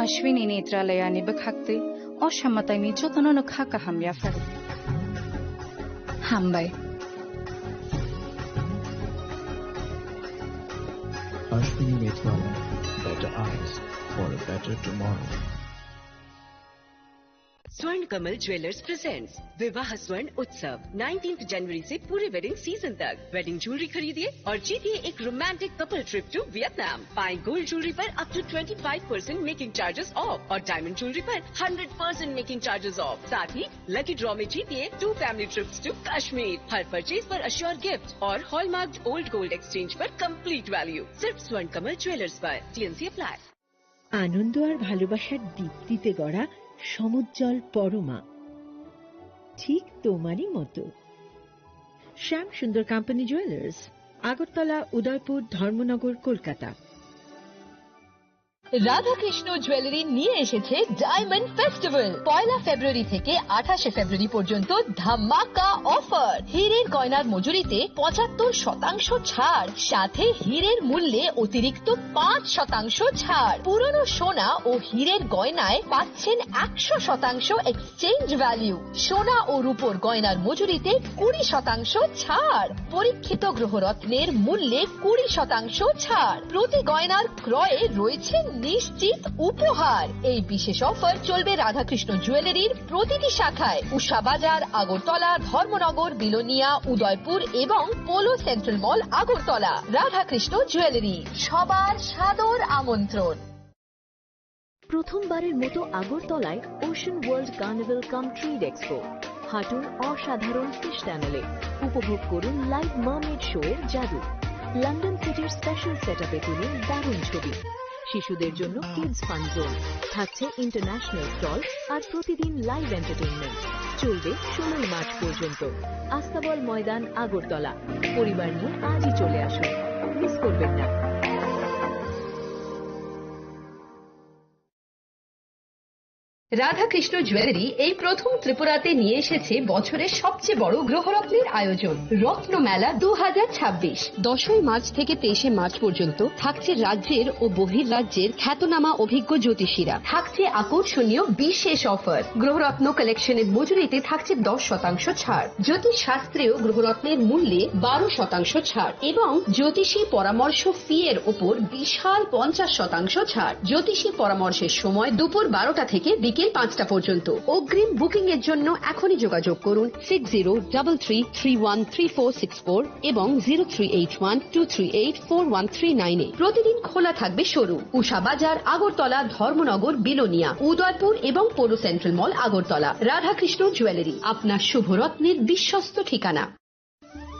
Ashwini Netralayani bwkhaktwi o samataini jotono no kha kaham yapharo. Hambai. Ashwini Methwala, better eyes for a better tomorrow. Swarn Kamal Jewelers presents Vivaha Swarn Utsav, nineteenth January से पूरे wedding season तक। Wedding jewelry खरीदिए और जीतिए एक romantic couple trip to Vietnam। पाएं gold jewelry पर up to twenty five percent making charges off और diamond jewelry पर hundred percent making charges off। साथ ही lucky draw में जीतिए two family trips to Kashmir। हर purchase पर assured gift और hallmarked old gold exchange पर complete value। सिर्फ स्वर्ण कमल ज्वेलर्स पर। T N C apply। আনন্দ আর ভালোবাসার দীপ্তিতে গড়া সমুজ্জ্বল পরমা, ঠিক তোমারই মতো। শ্যাম সুন্দর কোম্পানি জুয়েলার্স, আগরতলা, উদয়পুর, ধর্মনগর, কলকাতা। রাধাকৃষ্ণ জুয়েলারি নিয়ে এসেছে ডায়মন্ড ফেস্টিভ্যাল। পয়লা ফেব্রুয়ারি থেকে আঠাশে ফেব্রুয়ারি পর্যন্ত ধামাকা অফার। হীরের গয়নার মজুরিতে পঁচাত্তর শতাংশ ছাড়, সাথে হীরের মূল্যে অতিরিক্ত পাঁচ শতাংশ ছাড়। পুরনো সোনা ও হীরের গয়নায় পাচ্ছেন একশো শতাংশ এক্সচেঞ্জ ভ্যালু। সোনা ও রূপোর গয়নার মজুরিতে কুড়ি শতাংশ ছাড়। পরীক্ষিত গ্রহরত্নের মূল্যে কুড়ি শতাংশ ছাড়। প্রতি গয়নার ক্রয়ে রয়েছে নিশ্চিত উপহার। এই বিশেষ অফার চলবে রাধাকৃষ্ণ জুয়েলারির প্রতিটি শাখায়, উষা বাজার, আগরতলা, ধর্মনগর, বিলোনিয়া, উদয়পুর এবং পোলো সেন্ট্রাল মল, আগরতলা। রাধাকৃষ্ণ জুয়েলারি, সবার সাদর আমন্ত্রণ। প্রথমবারের মতো আগরতলায় ওশান ওয়ার্ল্ড কার্নিভাল কাম ট্রেড এক্সপো। হাঁটুন অসাধারণ ফিশ টানেলে, উপভোগ করুন লাইভ মার্মেড শো এর জাদু। লন্ডন সিটির স্পেশাল সেটআপে তুলুন দারুণ ছবি। শিশুদের জন্য কিডস ফান জোন, থাকছে ইন্টারন্যাশনাল স্টল আর প্রতিদিন লাইভ এন্টারটেইনমেন্ট। চলবে ষোলোই মার্চ পর্যন্ত। আস্তাবল ময়দান, আগরতলা। পরিবার নিয়ে আজই চলে আসুন, মিস করবেন না। রাধাকৃষ্ণ জুয়েলারি এই প্রথম ত্রিপুরাতে নিয়ে এসেছে বছরের সবচেয়ে বড় গ্রহরত্নের আয়োজন, রত্নমেলা দু হাজার ছাব্বিশ। দশই মার্চ থেকে তেইশে মার্চ পর্যন্ত থাকছে রাজ্যের ও বহির্রাজ্যের খ্যাতনামা অভিজ্ঞ জ্যোতিষীরা। থাকছে আকর্ষণীয় বিশেষ অফার। গ্রহরত্ন কালেকশনের মজুরিতে থাকছে দশ শতাংশ ছাড়। জ্যোতিষ শাস্ত্রেও গ্রহরত্নের মূল্যে বারো শতাংশ ছাড় এবং জ্যোতিষী পরামর্শ ফি এর উপর বিশাল পঞ্চাশ শতাংশ ছাড়। জ্যোতিষী পরামর্শের সময় দুপুর বারোটা থেকে বিকেল পাঁচটা পর্যন্ত। অগ্রিম বুকিং এর জন্য এখনই যোগাযোগ করুন six zero double three three one three four six four এবং zero three eight one two three eight four one three nine এ। প্রতিদিন খোলা থাকবে শোরুম। উষা বাজার, আগরতলা, ধর্মনগর, বিলোনিয়া, উদয়পুর এবং পৌর সেন্ট্রাল মল, আগরতলা। রাধাকৃষ্ণ জুয়েলারি, আপনার শুভরত্নের বিশ্বস্ত ঠিকানা।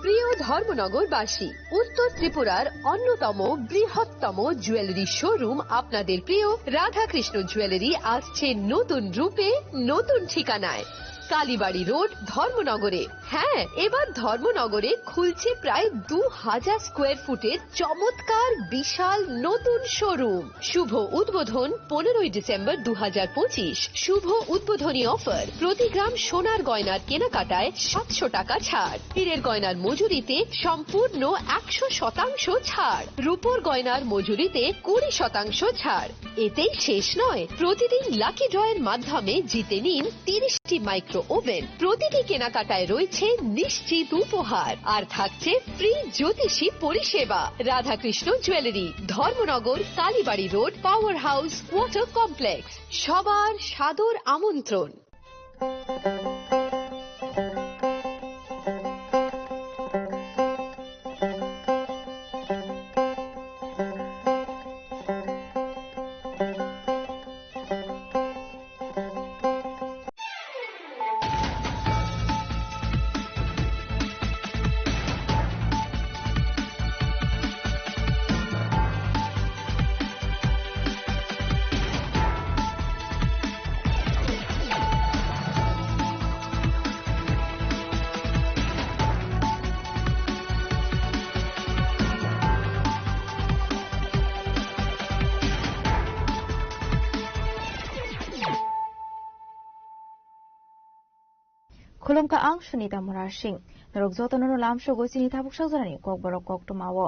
প্রিয় ধর্মনগরবাসী, উত্তর ত্রিপুরার অন্যতম বৃহত্তম জুয়েলারি শোরুম আপনাদের প্রিয় রাধাকৃষ্ণ জুয়েলারি আসছে নতুন রূপে, নতুন ঠিকানায়। কালীবাড়ি রোড, ধর্মনগরে। হ্যাঁ, এবার ধর্মনগরে খুলছে প্রায় দু হাজার স্কোয়ার ফুটের চমৎকার বিশাল নতুন শোরুম। শুভ উদ্বোধন পনেরোই ডিসেম্বর দু হাজার পঁচিশ। শুভ উদ্বোধনী অফার, প্রতি গ্রাম সোনার গয়নার কেনাকাটায় সাতশো টাকা ছাড়, হীরের গয়নার মজুরিতে সম্পূর্ণ একশো শতাংশ ছাড়, রূপোর গয়নার মজুরিতে কুড়ি শতাংশ ছাড়। এতেই শেষ নয়, প্রতিদিন লাকি ড্রয়ের মাধ্যমে জিতে নিন তিরিশটি মাইক্রো ওভেন। প্রতিটি কেনাকাটায় রয়েছে নিশ্চিত উপহার, আর থাকছে ফ্রি জ্যোতিষী পরিষেবা। Radhakrishna jewellery, Dharmanagar, Kalibari road, power house, water complex. সবার সাদর আমন্ত্রণ। Khulumkha ang Sunita Murasing. Norok jotono no lamsogo chini tabuk sajorani kokborok koktwmao.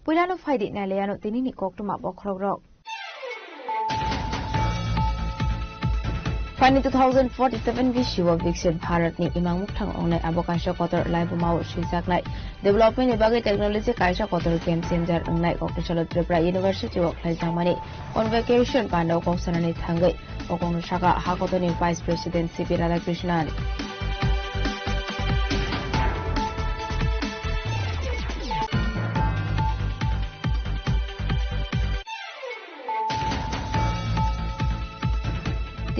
Puilano phaidi nailaiano tinini koktwma bokhorokrok. Phaini two thousand forty-seven bisio Viksit Bharat ni imang mukthang wngnai, abo kaisa kotor laibuma o swijaknai. Development ni bagwi technology kaisa kotor game changer wngnai. Kokthai salo Tripura University o khlaijakmani convocation panda o kok sanani thangwi o kokno sakha hakotorni Vice President C P Radhakrishnan.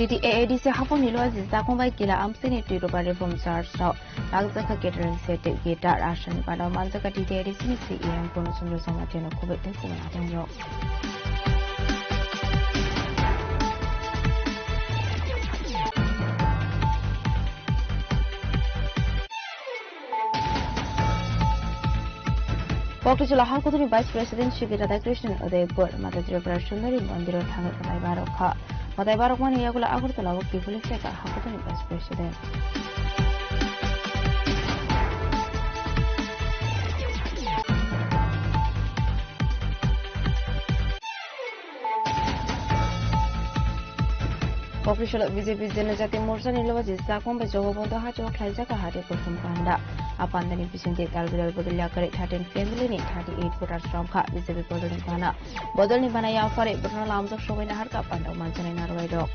T T A A D C hapung ni loji jakong bai kila amsini twi roba reform church rok. Langjakha catering set, guitar, aswk ni bana o manjakha T T A D C ni C E M Purno Chandra Jamatia no khoboi tei kubun adong rok. Kokthai jila hakotorni Vice President C P Radhakrishnan Udaipur Mata Tripura Sundari Mondir o thangwi mwtai barok kha. Mwtai barokmani yagulo Agartala o kiphilwi phaikha hakotorni Vice President. Kokthai salo B J P Janajati Morcha ni lobaji jakong bai Jogobondhu Hajo khlaijakha hari kuthum panda. A pandani bisingtwi dal bidal bodol yakarwi thirteen family ni thirty eight voters romkha. B J P bodolni bana, bodolni bana yaphari bohrokno lamjak sogwi naharkha panda manjaknai narwai rok.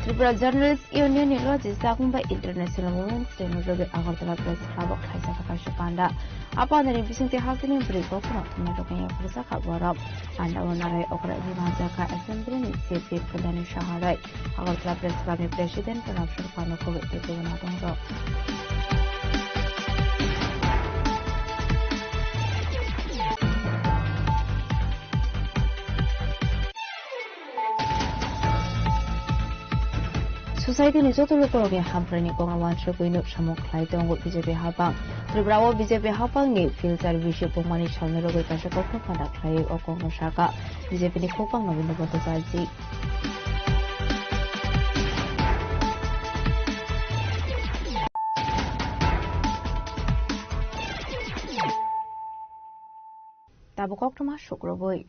Tripura Journalist Union ni loji jakong bai International Women's Day no rwgwi Agartala Press Club o khlaijak kaisa panda. A panda ni bisingtwi hasteni bwrwi kokrok thumnai rok ni yaphar jakha borok. Panda o narai okra ri manjakha Assembly ni Chief Whip Kalyani Saha bai Agartala Press Club ni President Pranab Sarkar no khoboi tei kubun adong rok. Society ni joto lukurokni hamkraini kokno uansukwi nuk samung khlai tongo B J P hapang. Tripura o B J P hapangni filter bisi bumani salni rogwi kaisa kokno phanda khlaiwi o kokno sakha B J P ni khopang Nobindra Bhattacharjee. Tabuk koktwma sukrubwi.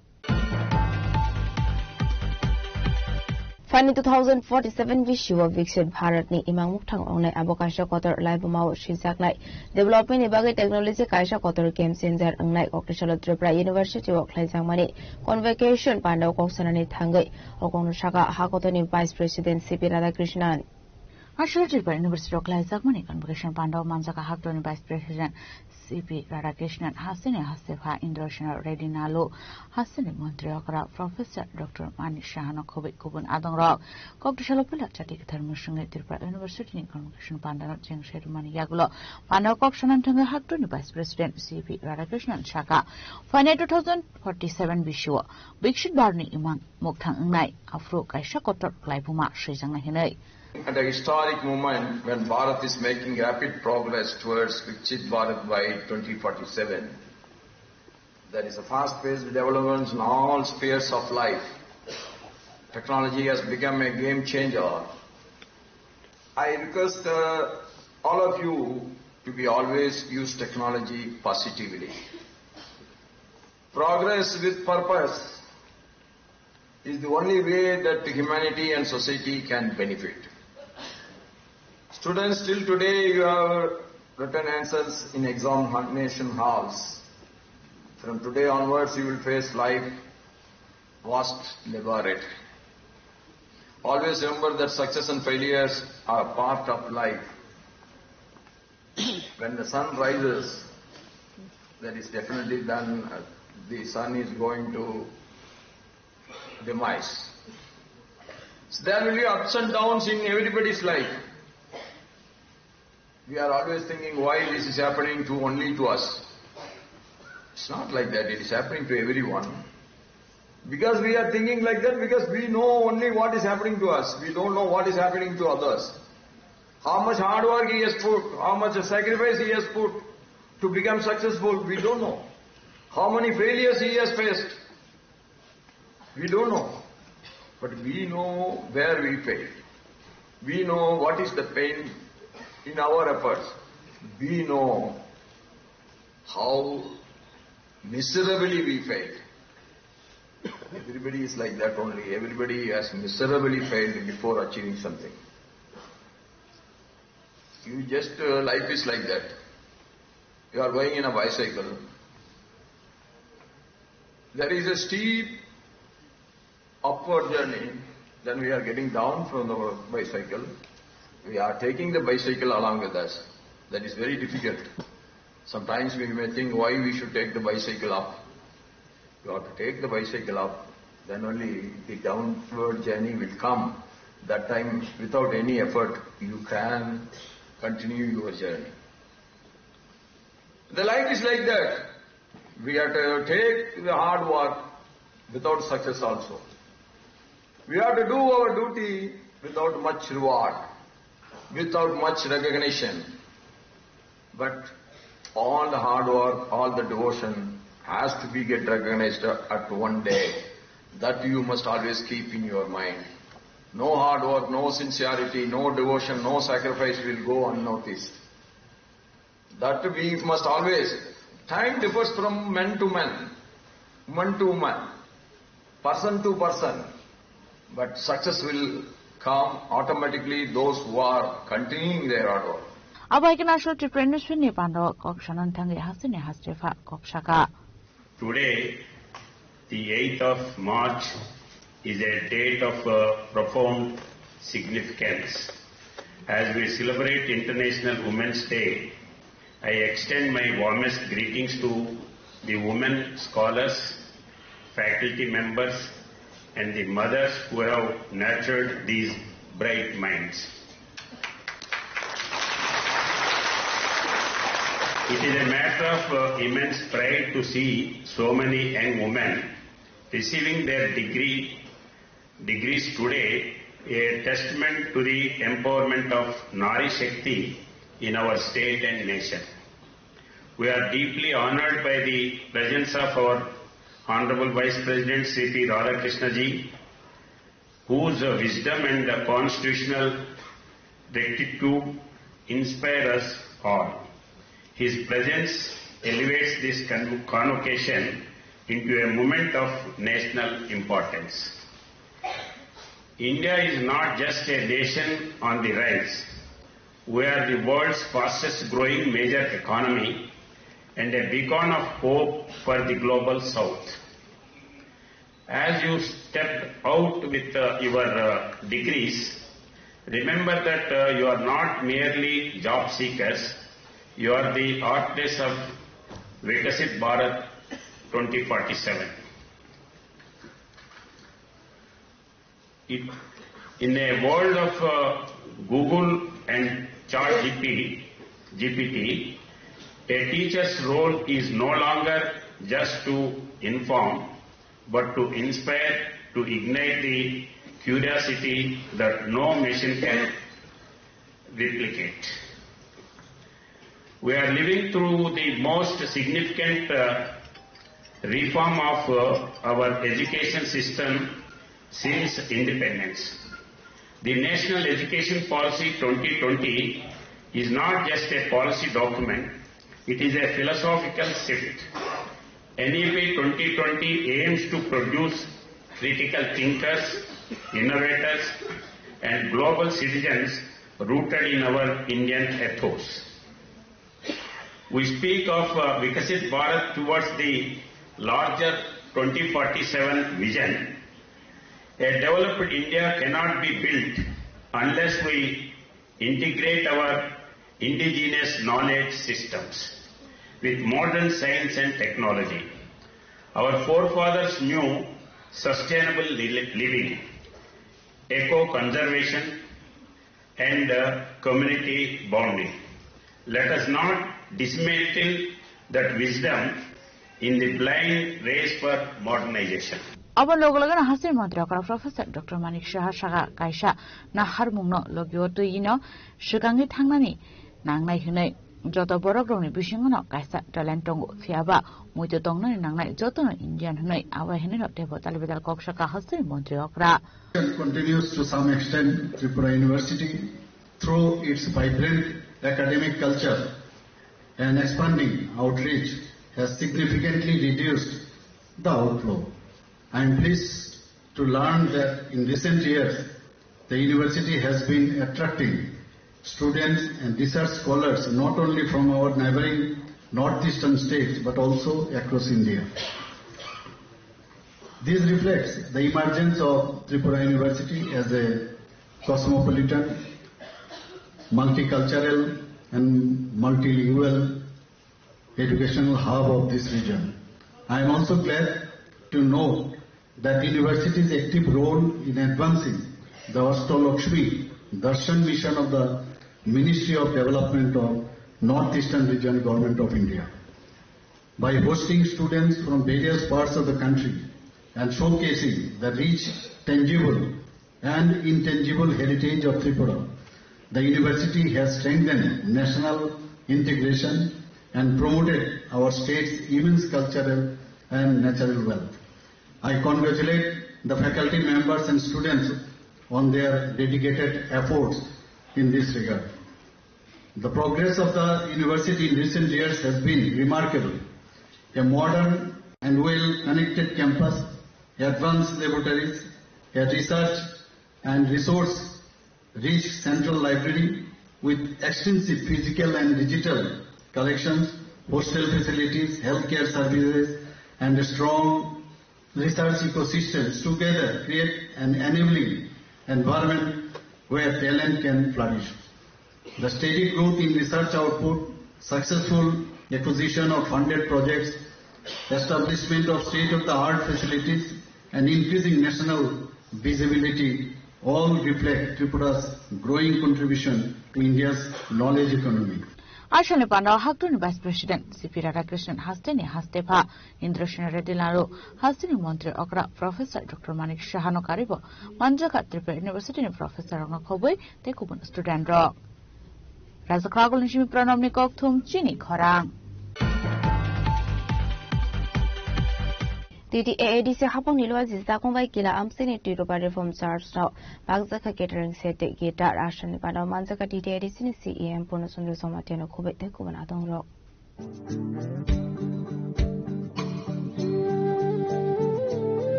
Phaini two thousand forty-seven bisio Viksit Bharat ni imang mukthang wngnai, abo kaisa kotor laibuma o swijaknai. Development ni bagwi technology kaisa kotor game changer wngnai. Kokthai salo Tripura University o khlaijakmani convocation panda o kok sanani thangwi o kokno sakha hakotorni Vice President C P Radhakrishnan. Aswk Tripura University o khlaijakmani convocation panda o manjakha hakotorni Vice President C P Radhakrishnan, hasteni hastepha Indrasena Reddy Nalu, hasteni montri okra Professor Doctor Manik Saha no khoboi kubun adong rok. Kokthai salo puila chati kwthar mwswngwi Tripura University ni convocation panda no cheng sai rwmani yagulo panda o kok sanani thangwi hakotorni Vice President C P Radhakrishnan sakha, phainai two thousand forty-seven bisio Viksit Bharat ni imang mukthang wngnai, aphuru kaisa kotor laibuma swijaknai hwnwi. At a historic moment when Bharat is making rapid progress towards Viksit Bharat by twenty forty-seven, there is a fast-paced development in all spheres of life. Technology has become a game changer. I request, uh, all of you to be always use technology positively. Progress with purpose is the only way that humanity and society can benefit. Students, till today you have written answers in examination halls. From today onwards, you will face life vast laboratory. Always remember that success and failures are part of life. When the sun rises, that is definitely done. Uh, the sun is going to demise. So there will be ups and downs in everybody's life. We are always thinking why this is happening to only to us. It's not like that. It is happening to everyone. Because we are thinking like that, because we know only what is happening to us. We don't know what is happening to others. How much hard work he has put, how much sacrifice he has put to become successful, we don't know. How many failures he has faced, we don't know. But we know where we failed. We know what is the pain In our efforts, we know how miserably we failed. Everybody is like that only. Everybody has miserably failed before achieving something. You just, uh, life is like that. You are going in a bicycle. There is a steep upward journey, then we are getting down from the bicycle. We are taking the bicycle along with us. That is very difficult. Sometimes we may think why we should take the bicycle up. You have to take the bicycle up, then only the downward journey will come. That time, without any effort, you can continue your journey. The life is like that. We have to take the hard work without success also. We have to do our duty without much reward, without much recognition. But all the hard work, all the devotion has to be get recognized at one day. That you must always keep in your mind. No hard work, no sincerity, no devotion, no sacrifice will go unnoticed. That we must always. Time differs from man to man, woman to woman, person to person, but success will come automatically those who are continuing their hard work. Abo hai khe National Tripura University ni pando kok sanan thangwi hasteni hastepha kok saka. Today, the eighth of March, is a date of, uh, profound significance. As we celebrate International Women's Day, I extend my warmest greetings to the women scholars, faculty members, and the mothers who have nurtured these bright minds. It is a matter of, uh, immense pride to see so many young women receiving their degree, degrees today, a testament to the empowerment of Nari Shakti in our state and nation. We are deeply honored by the presence of our Honorable Vice President Shri P Radhakrishna ji, whose wisdom and constitutional rectitude inspire us all. His presence elevates this con-, convocation into a moment of national importance. India is not just a nation on the rise. We are the world's fastest growing major economy and a beacon of hope for the global south. As you step out with, uh, your, uh, degrees, remember that, uh, you are not merely job seekers, you are the architects of Viksit Bharat twenty forty-seven. It, in a world of, uh, Google and Chat G P, G P T, a teacher's role is no longer just to inform, but to inspire, to ignite the curiosity that no machine can replicate. We are living through the most significant, uh, reform of, uh, our education system since independence. The National Education Policy twenty twenty is not just a policy document, it is a philosophical shift. N E P twenty twenty aims to produce critical thinkers, innovators, and global citizens rooted in our Indian ethos. We speak of, uh, Viksit Bharat towards the larger twenty forty-seven vision. A developed India cannot be built unless we integrate our indigenous knowledge systems with modern science and technology. Our forefathers knew sustainable li-, living, eco-conservation, and, uh, community bonding. Let us not dismantle that wisdom in the blind race for modernization. Abo logo logo no hasteni montri okra Professor Doctor Manik Saha saka kaisa naharmung no logi o twi no swkangwi thangnani nangnai hwnwi. Joto borok rokni bisingo no kaisa talent tongo, phiya ba muitu tongnani nangnai joto no Indian hwnwi abo hai hwnwi no teibo talibedal kok saka hasteni montri okra. Continues to some extent Tripura University through its vibrant academic culture and expanding outreach has significantly reduced the outflow. I am pleased to learn that in recent years, the university has been attracting students and research scholars not only from our neighboring northeastern states but also across India. This reflects the emergence of Tripura University as a cosmopolitan, multicultural, and multilingual educational hub of this region. I am also glad to note that the university's active role in advancing the Ashtalakshmi Darshan mission of the Ministry of Development of Northeastern Region, Government of India, by hosting students from various parts of the country and showcasing the rich, tangible and intangible heritage of Tripura. The university has strengthened national integration and promoted our state's immense cultural and natural wealth. I congratulate the faculty members and students on their dedicated efforts in this regard. The progress of the university in recent years has been remarkable. A modern and well-connected campus, advanced laboratories, a research and resource-rich central library with extensive physical and digital collections, hostel facilities, healthcare services, and a strong research ecosystems together create an enabling environment where talent can flourish. The steady growth in research output, successful acquisition of funded projects, establishment of state-of-the-art facilities, and increasing national visibility all reflect Tripura's growing contribution to India's knowledge economy. Asani panda Haktuni Vice President C P Radhakrishnan hasteni hastepha Indrasena Reddy Laru, hasteni Montri Okra Professor Doctor Manik Sahano karibo manjaka Tripura University ni Professor rokno khobwi tei kubun student rok. Rajakragol ni simi Pranamni kokthum chini khorang. T T A A D C hapung ni lua jisakung bai kila amsini Tirupa Reform Church no bakjaka catering set tei guitar asani panda manjaka T T A A D C ni C E M Purna Chandra Jamatia no khobwi tei kubun adong rok.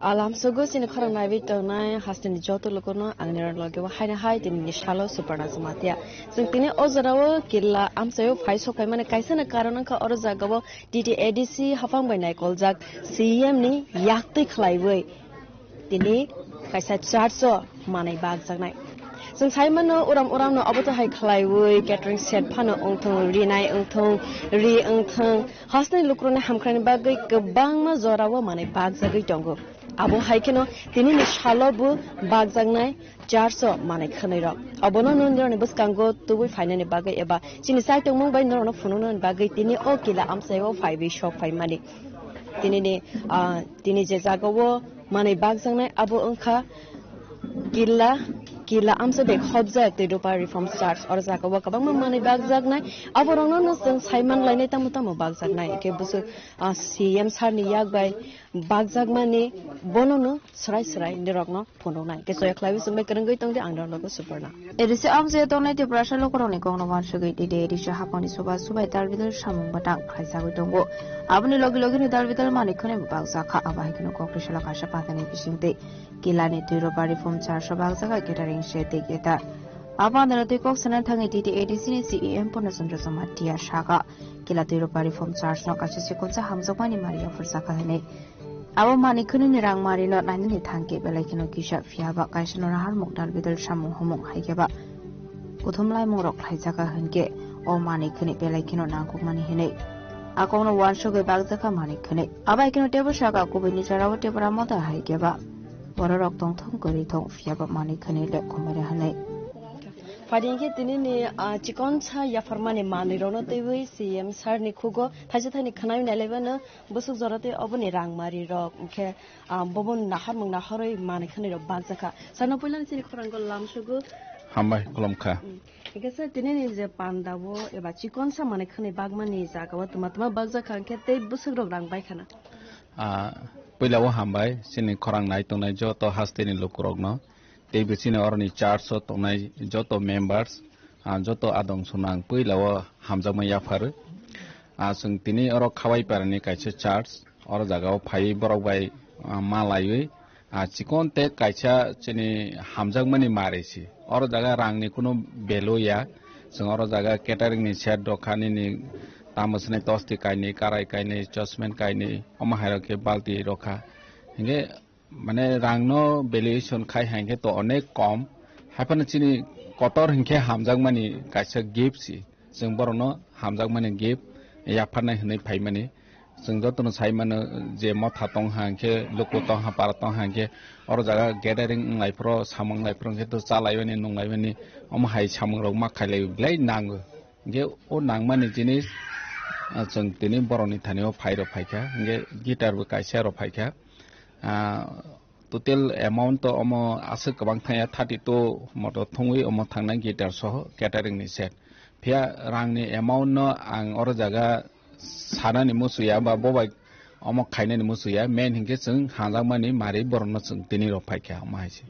Alam sogo chini khorang naiwi tongnai hasteni joto lukurno ang nirok loge o haino hai tini ni salo Suparna Jamatia. Chwng tini o jorao killa amchaio phai sok phaimani kaisa ni karon wngkha oro jagao T T A D C haphang bai naikoljak C E M ni yaktwi khlaiwi tini kaisa church o manwi bakjaknai. Chwng sai mano uram uram no obo to hai khlaiwi catering set phano wngthong, rinai wngthong, ri wngthong. Hasteni lukurokni hamkrai ni bagwi kwbangma jorao manwi bakjagwi tongo. Abo hai kheno tini ni salo bo bakjaknai church o manwi khwnwi rok. Obono nondirokni bwskango tubui phainani bagwi eba chini chaitongmung bai norokno phunuknani bagwi tini o kila amchaio phaiwi sok phaimani. Tini ni, ah, tini je jagao manwi bakjaknai abo wngkha Killa, Killa amsa bai khobjak tei Dopa Reform Church. Oro jagao kwbangma manwi bakjaknai. Aborokno no chwng saiman lainai tamo tamo bakjaknai. Hwnkhe bwswk, ah, C M sir ni yak bai bakjakmani bono no swrai swrai nirokno phunuknai. Hwnkhe soya khlaiwi chwngbai kwrwngwi tongdi ang norok logo Suparna. A D C amchaio tongnai Tiprasa lukurokni kokno uansugwi T T A D C haphangni soba subai dalbidal samung bwtang khlaijagwi tongo. Aboni logi logino dalbidal manwi khwnwi bakjakha. Abo hai kheno kok twisalo kaisa patani bisingtwi Kilani Tirupa Reform Church o bakjakha catering shed tei guitar. Abo andro twi kok sana thangwi T T A D C ni C E M Purna Chandra Jamatia sakha, Kila Tirupa Reform Church no kaisa sikonsa hamjakmani mari offer sakha hwnwi. Abo manwi khwnwini rang marino nainani thangkhe belai kheno kisa, phiyaba kaisa no nahar mukdal bidal samung humung hai khe ba kuthum laimung rok khlaijakha hwnkhe o manwi khwnwi belai kheno nangkukmani hwnwi. A kokno uansugwi bakjakha manwi khwnwi. Abai kheno teibo sakha kubuini jorao Tipra Motha hai khe ba bororok tongthong kwrwi thong, phiyaba manwi khwnwi le khumui rw hwnwi. Phaidi hinkhe tinini, ah, chikonsa yapharmani manwirokno twiwi C M sir ni khugo thaisa thaini khwnai nailaibano bwswk jora tei oboni rangmarirok hinkhe, ah, boboni naharmung naharwi manwi khwnwirok bakjakha. Sir no puilani chini khorangko lamsugo. Hambai, khulumkha. Mm. Hinkhe sir, tinini je pandao eba chikonsa manwi khwnwi bakmani jagao twma twma bakjakha hinkhe tei bwswkrok rang baikhana. Ah, puilao hambai, chini khorang nai tongnai joto hasteni lukurokno. Tei bo chini oroni church o tongnai joto members, ah, joto adong sonang puila o hamjakma yapharo. Ah, chwng tini oro Khawai Parani kaisa church, oro jaga o phaiwi borok bai, ah, ma laiwi, ah, chikon te kaisa chini hamjakmani mari si. Oro jaga rangni kunu value ya. Chwng oro jaga catering ni set rokha nini tamo swnai tosti kainwi, karai kainwi, chosmen kainwi, omo hai rok khe balti rokha. Hinkhe mane rangno valuation khai hai khe to onek kom. Haiphano chini kotor hinkhe hamjakmani kaisa gift si. Chwng borokno hamjakmani gift yapharnai hinwi phaimani. Chwng jotono sai mano je motha tong ha hinkhe luku tong ha para tong ha hinkhe oro jaga gathering wnglai phro samung lai phro hinkhe to cha laimani nung laimani omo hai samung rok ma khailai belai nango. Hinkhe o nangmani jinis, ah, chwng tini borokni thani o phai rok phaikha, hinkhe guitar bo kaisa rok phaikha. Ah, total amount to omo aswk kwbang thangya, thirty two moto thungwi omo thangnai guitar soho catering ni set. Phiya rangni amount no ang oro jaga sanani musuya ba bobai omo khainani musuya, main hinkhe chwng hanjakmani mari borokno chwng tini rok phaikha omo hai se.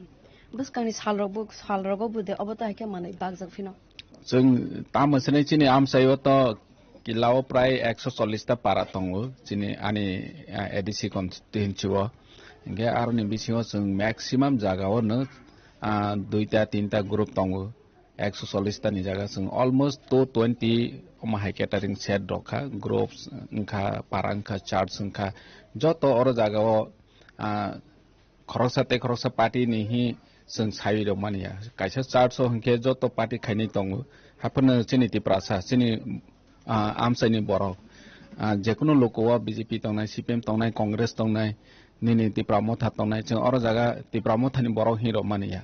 Bwskangni salrok bo, salrogo bo de obo to hai khe manwi bakjak phino. Chwng tamo swnwi chini amchaio to kilao prai ekso chollish ta para tongo chini ani, ah, A D C constituency o. Hinkhe aroni bisingo chwng maximum jagao no, ah, duita tinta group tongo. Ekso chollish ta ni jaga chwng almost two twenty omo hai catering set rok kha, groups wngkha, para wngkha, church wngkha, joto oro jagao, ah, khoroksa tei khoroksa party ni hi chwng sai rok mani ya. Kaisa church o hinkhe joto party khainai tongo. Haphano chini Tiprasa, chini, ah, amchaini borok, ah, jekunu luku o B J P tongnai, C P M tongnai, Congress tongnai, nini Tipra Motha tongnai, chwng oro jaga Tipra Motha ni borok hi rok mani ya.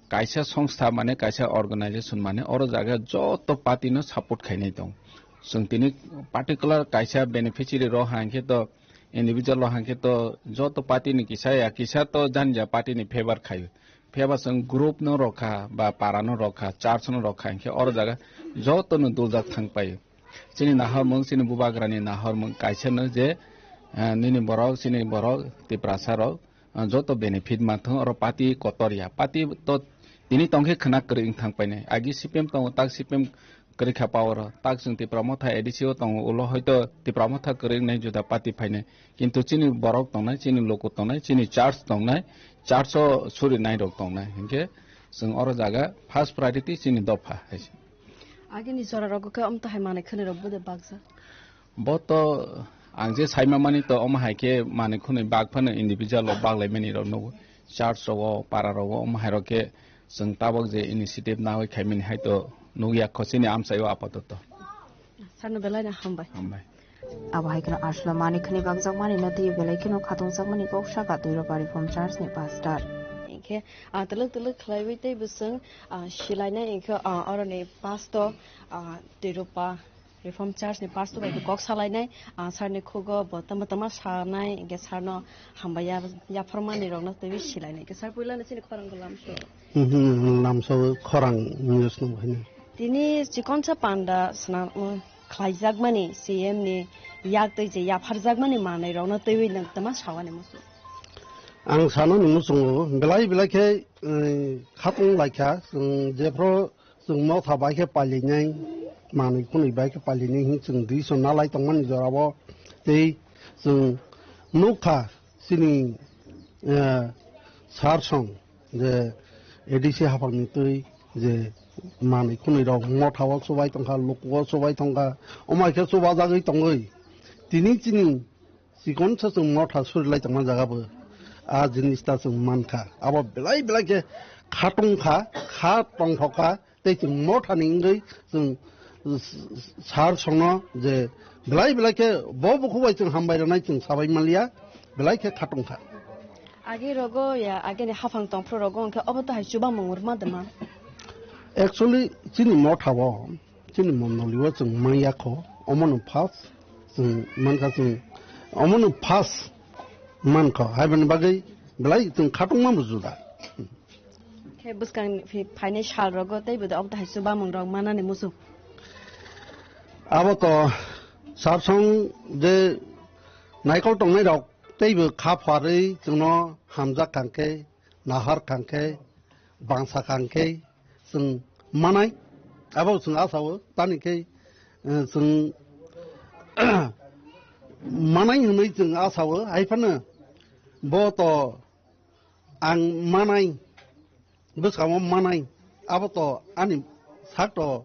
Kaisa songstha mane kaisa organization mane oro jaga joto party no support khainai tong. Chwng tini particular kaisa beneficiary rok hai khe to individual rok hai khe to joto party ni kisa ya kisa to jani ja party ni favor khaio. Phiya ba chwng group no rokha ba para no rokha, church no rokha, hinkhe oro jaga joto no duljak thang paio. Chini nahormung, chini bubagrani nahormung kaisa no je, eh, nini borok, chini borok, Tiprasa rok, ah, joto benefit manthung, oro party kotor ya. Party to tini tongkhe khwna kwrwi wng thang painai. Agi C P M tongo, tak C P M kwrwi kha power o. Tak chwng Tipra Motha A D C o tongo, ulo hoito Tipra Motha kwrwi wngnai juda party phainai. Kintu chini borok tongnai, chini luku tongnai, chini church tongnai, church o suri nai rok tongnai. Hinkhe chwng oro jaga first priority chini dopha hai se. Agini jora rogo khe amtahai manwi khwnwi rok bude bakjak. Bo to ang je saima mani to omo hai khe manwi khwnwi bak phano individual rok bak lai mani rok nugo. Church rogo, para rogo omo hai rok khe chwng tabok je initiative nawi khai mani hai to nugya kho chini amchai o apatoto. Sano belai no hambai. Hambai. Abo hai kheno aswla manwi khwnwi bakjak mani no twi belai kheno khatungjakmani kok saka Twiropa Reform Church ni pastor. Hinkhe, ah, twlwk twlwk khlaiwi tei bwswng, ah, silainai hinkhe, ah, oroni pastor, ah, Twiropa Reform Church ni pastor bai kok salainai, ah, sir ni khugo bo tama tama sanai, hinkhe sir no hambai ya, yapharmani rokno twiwi silainai. Hinkhe sir puila no chini khorang go lamso. Mhm, lamso khorang news no bahai. Tini chikonsa panda swnam, um, khlaijakmani C M ni yak twi je yapharjakmani manwi rokno twiwi nwng tama sawani musu. Ang sanani muchungo belai belai khe, eh, khatung laikha, chwng jephru chwng motha bai khe pailainai, manwi khwnwi bai khe pailainai hin chwng dui sonna lai tongmani jorao tei chwng nukha chini, eh, sar song je A D C haphangni twi je manwi khwnwi rok motha o chubai tongkha, luku o chubai tongkha, omo hai khe chubajagwi tongwi tini chini chikon sa chwng motha suri lai tongma jaga bo a jinis ta chwng mankha. Abo belai belai khe khatung kha, kha tongthok kha, tei chwng motha ni wngwi chwng sar songno je belai belai khe bo bukhuk bai chwng hambai rwnai chwng sabai manliya, belai khe khatung kha. Age rogo ya, age ni haphang tongphru rogo hwnkhe obo to hai chubamung rwma dwma? Actually, chini motha o, chini mondoli o chwng manya kho, omono first chwng mankha chwng, omono first mankho, haibani bagwi belai chwng khatungma bo juda. Khe bwskang phi-, phainai sal rogo tei bo obo hai chubamung rok manani muchung. Abo to sabsong je naikol tongnai rok tei bo kha pharwi chwngno hamjak kangkhe, nahar kangkhe, bangsa kangkhe chwng manai. Abo chwng asao tani khe, eh, chwng manai hwnwi chwng asao, hai phano bo to ang manai, bwskango manai, abo to ani sak to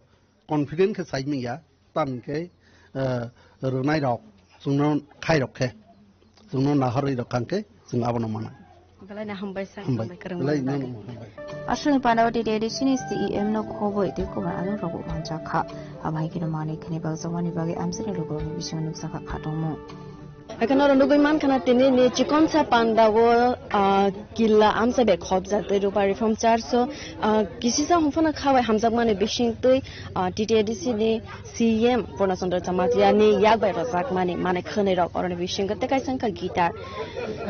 confident khe sai manya, tamni khe, eh, rwnai rok, chwngno khai rok khe, chwngno nahorwi rok kang khe, chwng abono manai. Belai no hambai sa, hambai. Hambai kwrwng belai mani no bagwi. Hambai. Aswkni pandao T T A D C ni C E M no khobwi tei kubun adong rok bo manjak kha. Abo hai kheno manwi khani bakjakmani bagwi amchaini lukurokni bisingo nukjakha khatungmung. Haikhe norok nugwi mankha na tini ni chikonsa panda o, ah, killa amsa bai khopjak tei Rupa Reform Church o, ah, kisisa hwnphano khabai hamjakmani bisingtwi, ah, T T A D C ni C M Purna Chandra Jamatia ni yak bai rwjakmani manwi khwnwi rok oroni bisingo tei kaisa wngkha guitar.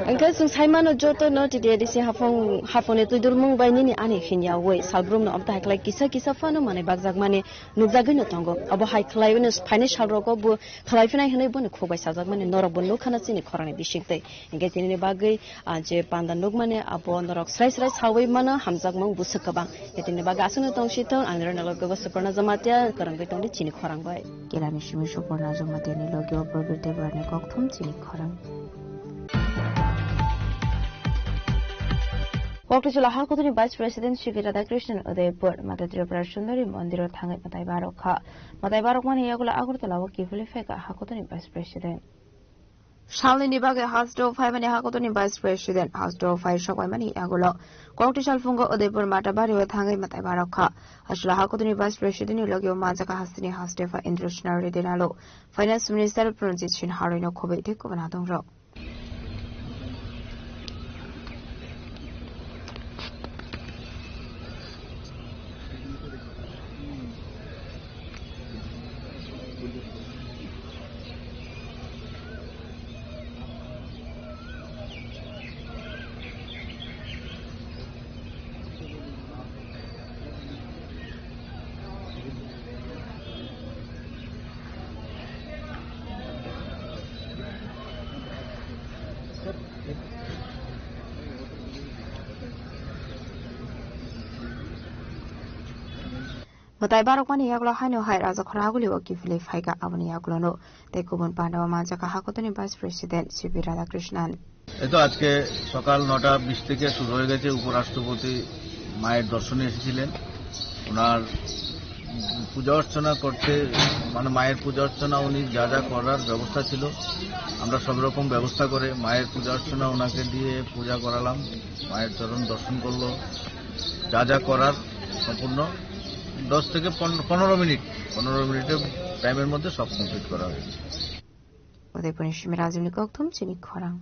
Hwnkhe chwng sai mano joto no T T A D C haphang, haphangni twidulmung bai nini ani hinyawi salbrum no amta haiklai kisa kisa phano manwi bakjakmani nukjagwi no tongo. Obo hai khlaiwi no phainai sal rogo bo khlai phinai hwnwi bono khuk bai sajakmani norok bo nukha na chini khorangni bisingtwi. Hinkhe tinini bagwi, ah, je panda nukmani abo norok srai srai sawi mano hamjakmung bwswk kwbang. Hinkhe tinini bagwi aswkno tongsi thung, ang Rana Logobo Suparna Jamatia, kwrwngwi tongdi chini khorang bai. Kelani simi Suparna Jamatia ni logi o Prabir Debbarma ni kokthum chini khorang. Kokti chwla hakutuni Vice President C P Radhakrishnan Udaipur, Mata Tripura Sundari Mondiro thangwi mwtai barok kha. Mwtai barokmani yagulo Agartala o kiphilwi phaikha hakutuni Vice President. Salnini bagwi hasteo phaimani hakutuni Vice President, hasteo phai sokbaimani yagulo kokti salphungo Udaipur Mata Bario thangwi mwtai barok kha. Hasteo hakutuni Vice Presidentni logio manjakha hasteni hastepha Indra Sinha Reddy Lalu, Finance Minister Pranjit Sinha Royno khobwi tei kubun adongrok. Mwtai barokmani yagulo haino hai Rajakhor agulio kiphilwi phaikha, aboni yagulono tei kubun pandao manjakha hakutuni Vice President C P Radhakrishnan. এই তো আজকে সকাল নটা বিশ থেকে শুরু হয়ে গেছে। উপরাষ্ট্রপতি মায়ের দর্শনে এসেছিলেন। ওনার পূজা অর্চনা করতে, মানে, মায়ের পূজা অর্চনা উনি যা যা করার ব্যবস্থা ছিল, আমরা সব রকম ব্যবস্থা করে মায়ের পূজা অর্চনা ওনাকে দিয়ে পূজা করালাম। মায়ের চরণ দর্শন করলো, যা যা করার সম্পূর্ণ দশ থেকে পনেরো, পনেরো মিনিট, পনেরো মিনিটের টাইমের মধ্যে সব কমপ্লিট করা হয়েছে। Udaipurni simi Rajuni kokthum chini khorang.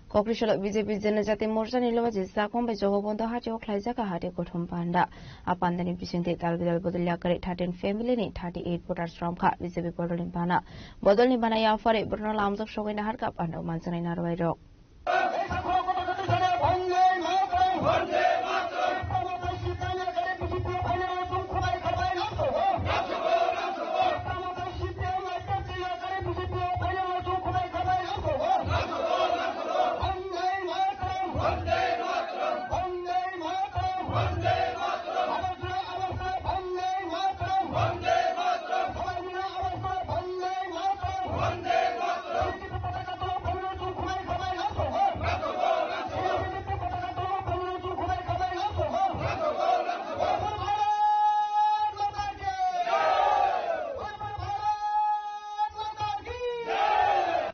Kokri salo B J P Janajati Morcha ni lobaji Chakwang bai Jogobondo hati o khlaijak a hati kuthum panda. A panda ni bisingtwi dal bidal bodol yakarwi thirteen family ni thirty eight voters romkha B J P bodol ni bana. Bodol ni bana yaphari borno lamjak sogwi naharkha panda o manjaknai narwai rok.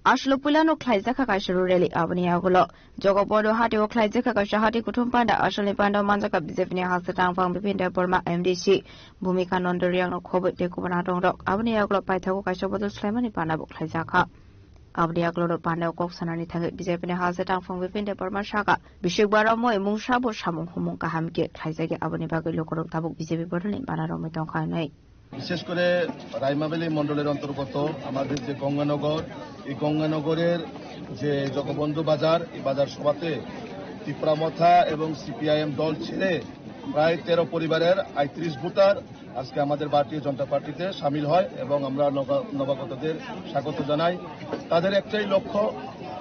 Aswk puilano khlaijakha kaisa rally, aboni yagulo Jogobondo hati o khlaijakha kaisa hati kuthum panda, asalni panda o manjakha B J P ni hasteo tangphang Bipin Debbarma, M D C Bhumika Nando Reang no khobwi tei kubun adongrok. Aboni yagulo paithago kaisa bodol swlaimani panda bo khlaijakha. Aboni yagulo pandao kok sanani thangwi B J P ni halsa tangphung Bipin Debbarma saka, bisik baro moi mungsa bo samung humung kaham khe khlaijak ya, aboni bagwi lukurok tabuk B J P bodolni bana romwi tongkha hinwi. বিশেষ করে রাইমাবেলি মণ্ডলের অন্তর্গত আমাদের যে গঙ্গানগর, এই গঙ্গানগরের যে জগবন্ধু বাজার, এই বাজার সভাতে তিপ্রা মথা এবং সিপিআইএম দল ছেড়ে প্রায় তেরো পরিবারের আটত্রিশ ভোটার আজকে আমাদের ভারতীয় জনতা পার্টিতে সামিল হয় এবং আমরা নবা-, নবাগতদের স্বাগত জানাই। তাদের একটাই লক্ষ্য,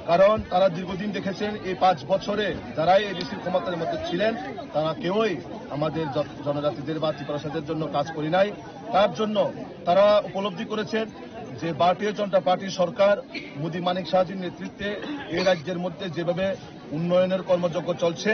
কারণ তারা দীর্ঘদিন দেখেছেন এই পাঁচ বছরে যারাই এডিসির ক্ষমতার মধ্যে ছিলেন, তারা কেউই আমাদের জ-, জনজাতিদের বা তিপ্রাসাদের জন্য কাজ করি নাই। তার জন্য তারা উপলব্ধি করেছেন যে ভারতীয় জনতা পার্টি সরকার মোদী মানিক সাহাজির নেতৃত্বে এই রাজ্যের মধ্যে যেভাবে উন্নয়নের কর্মযজ্ঞ চলছে,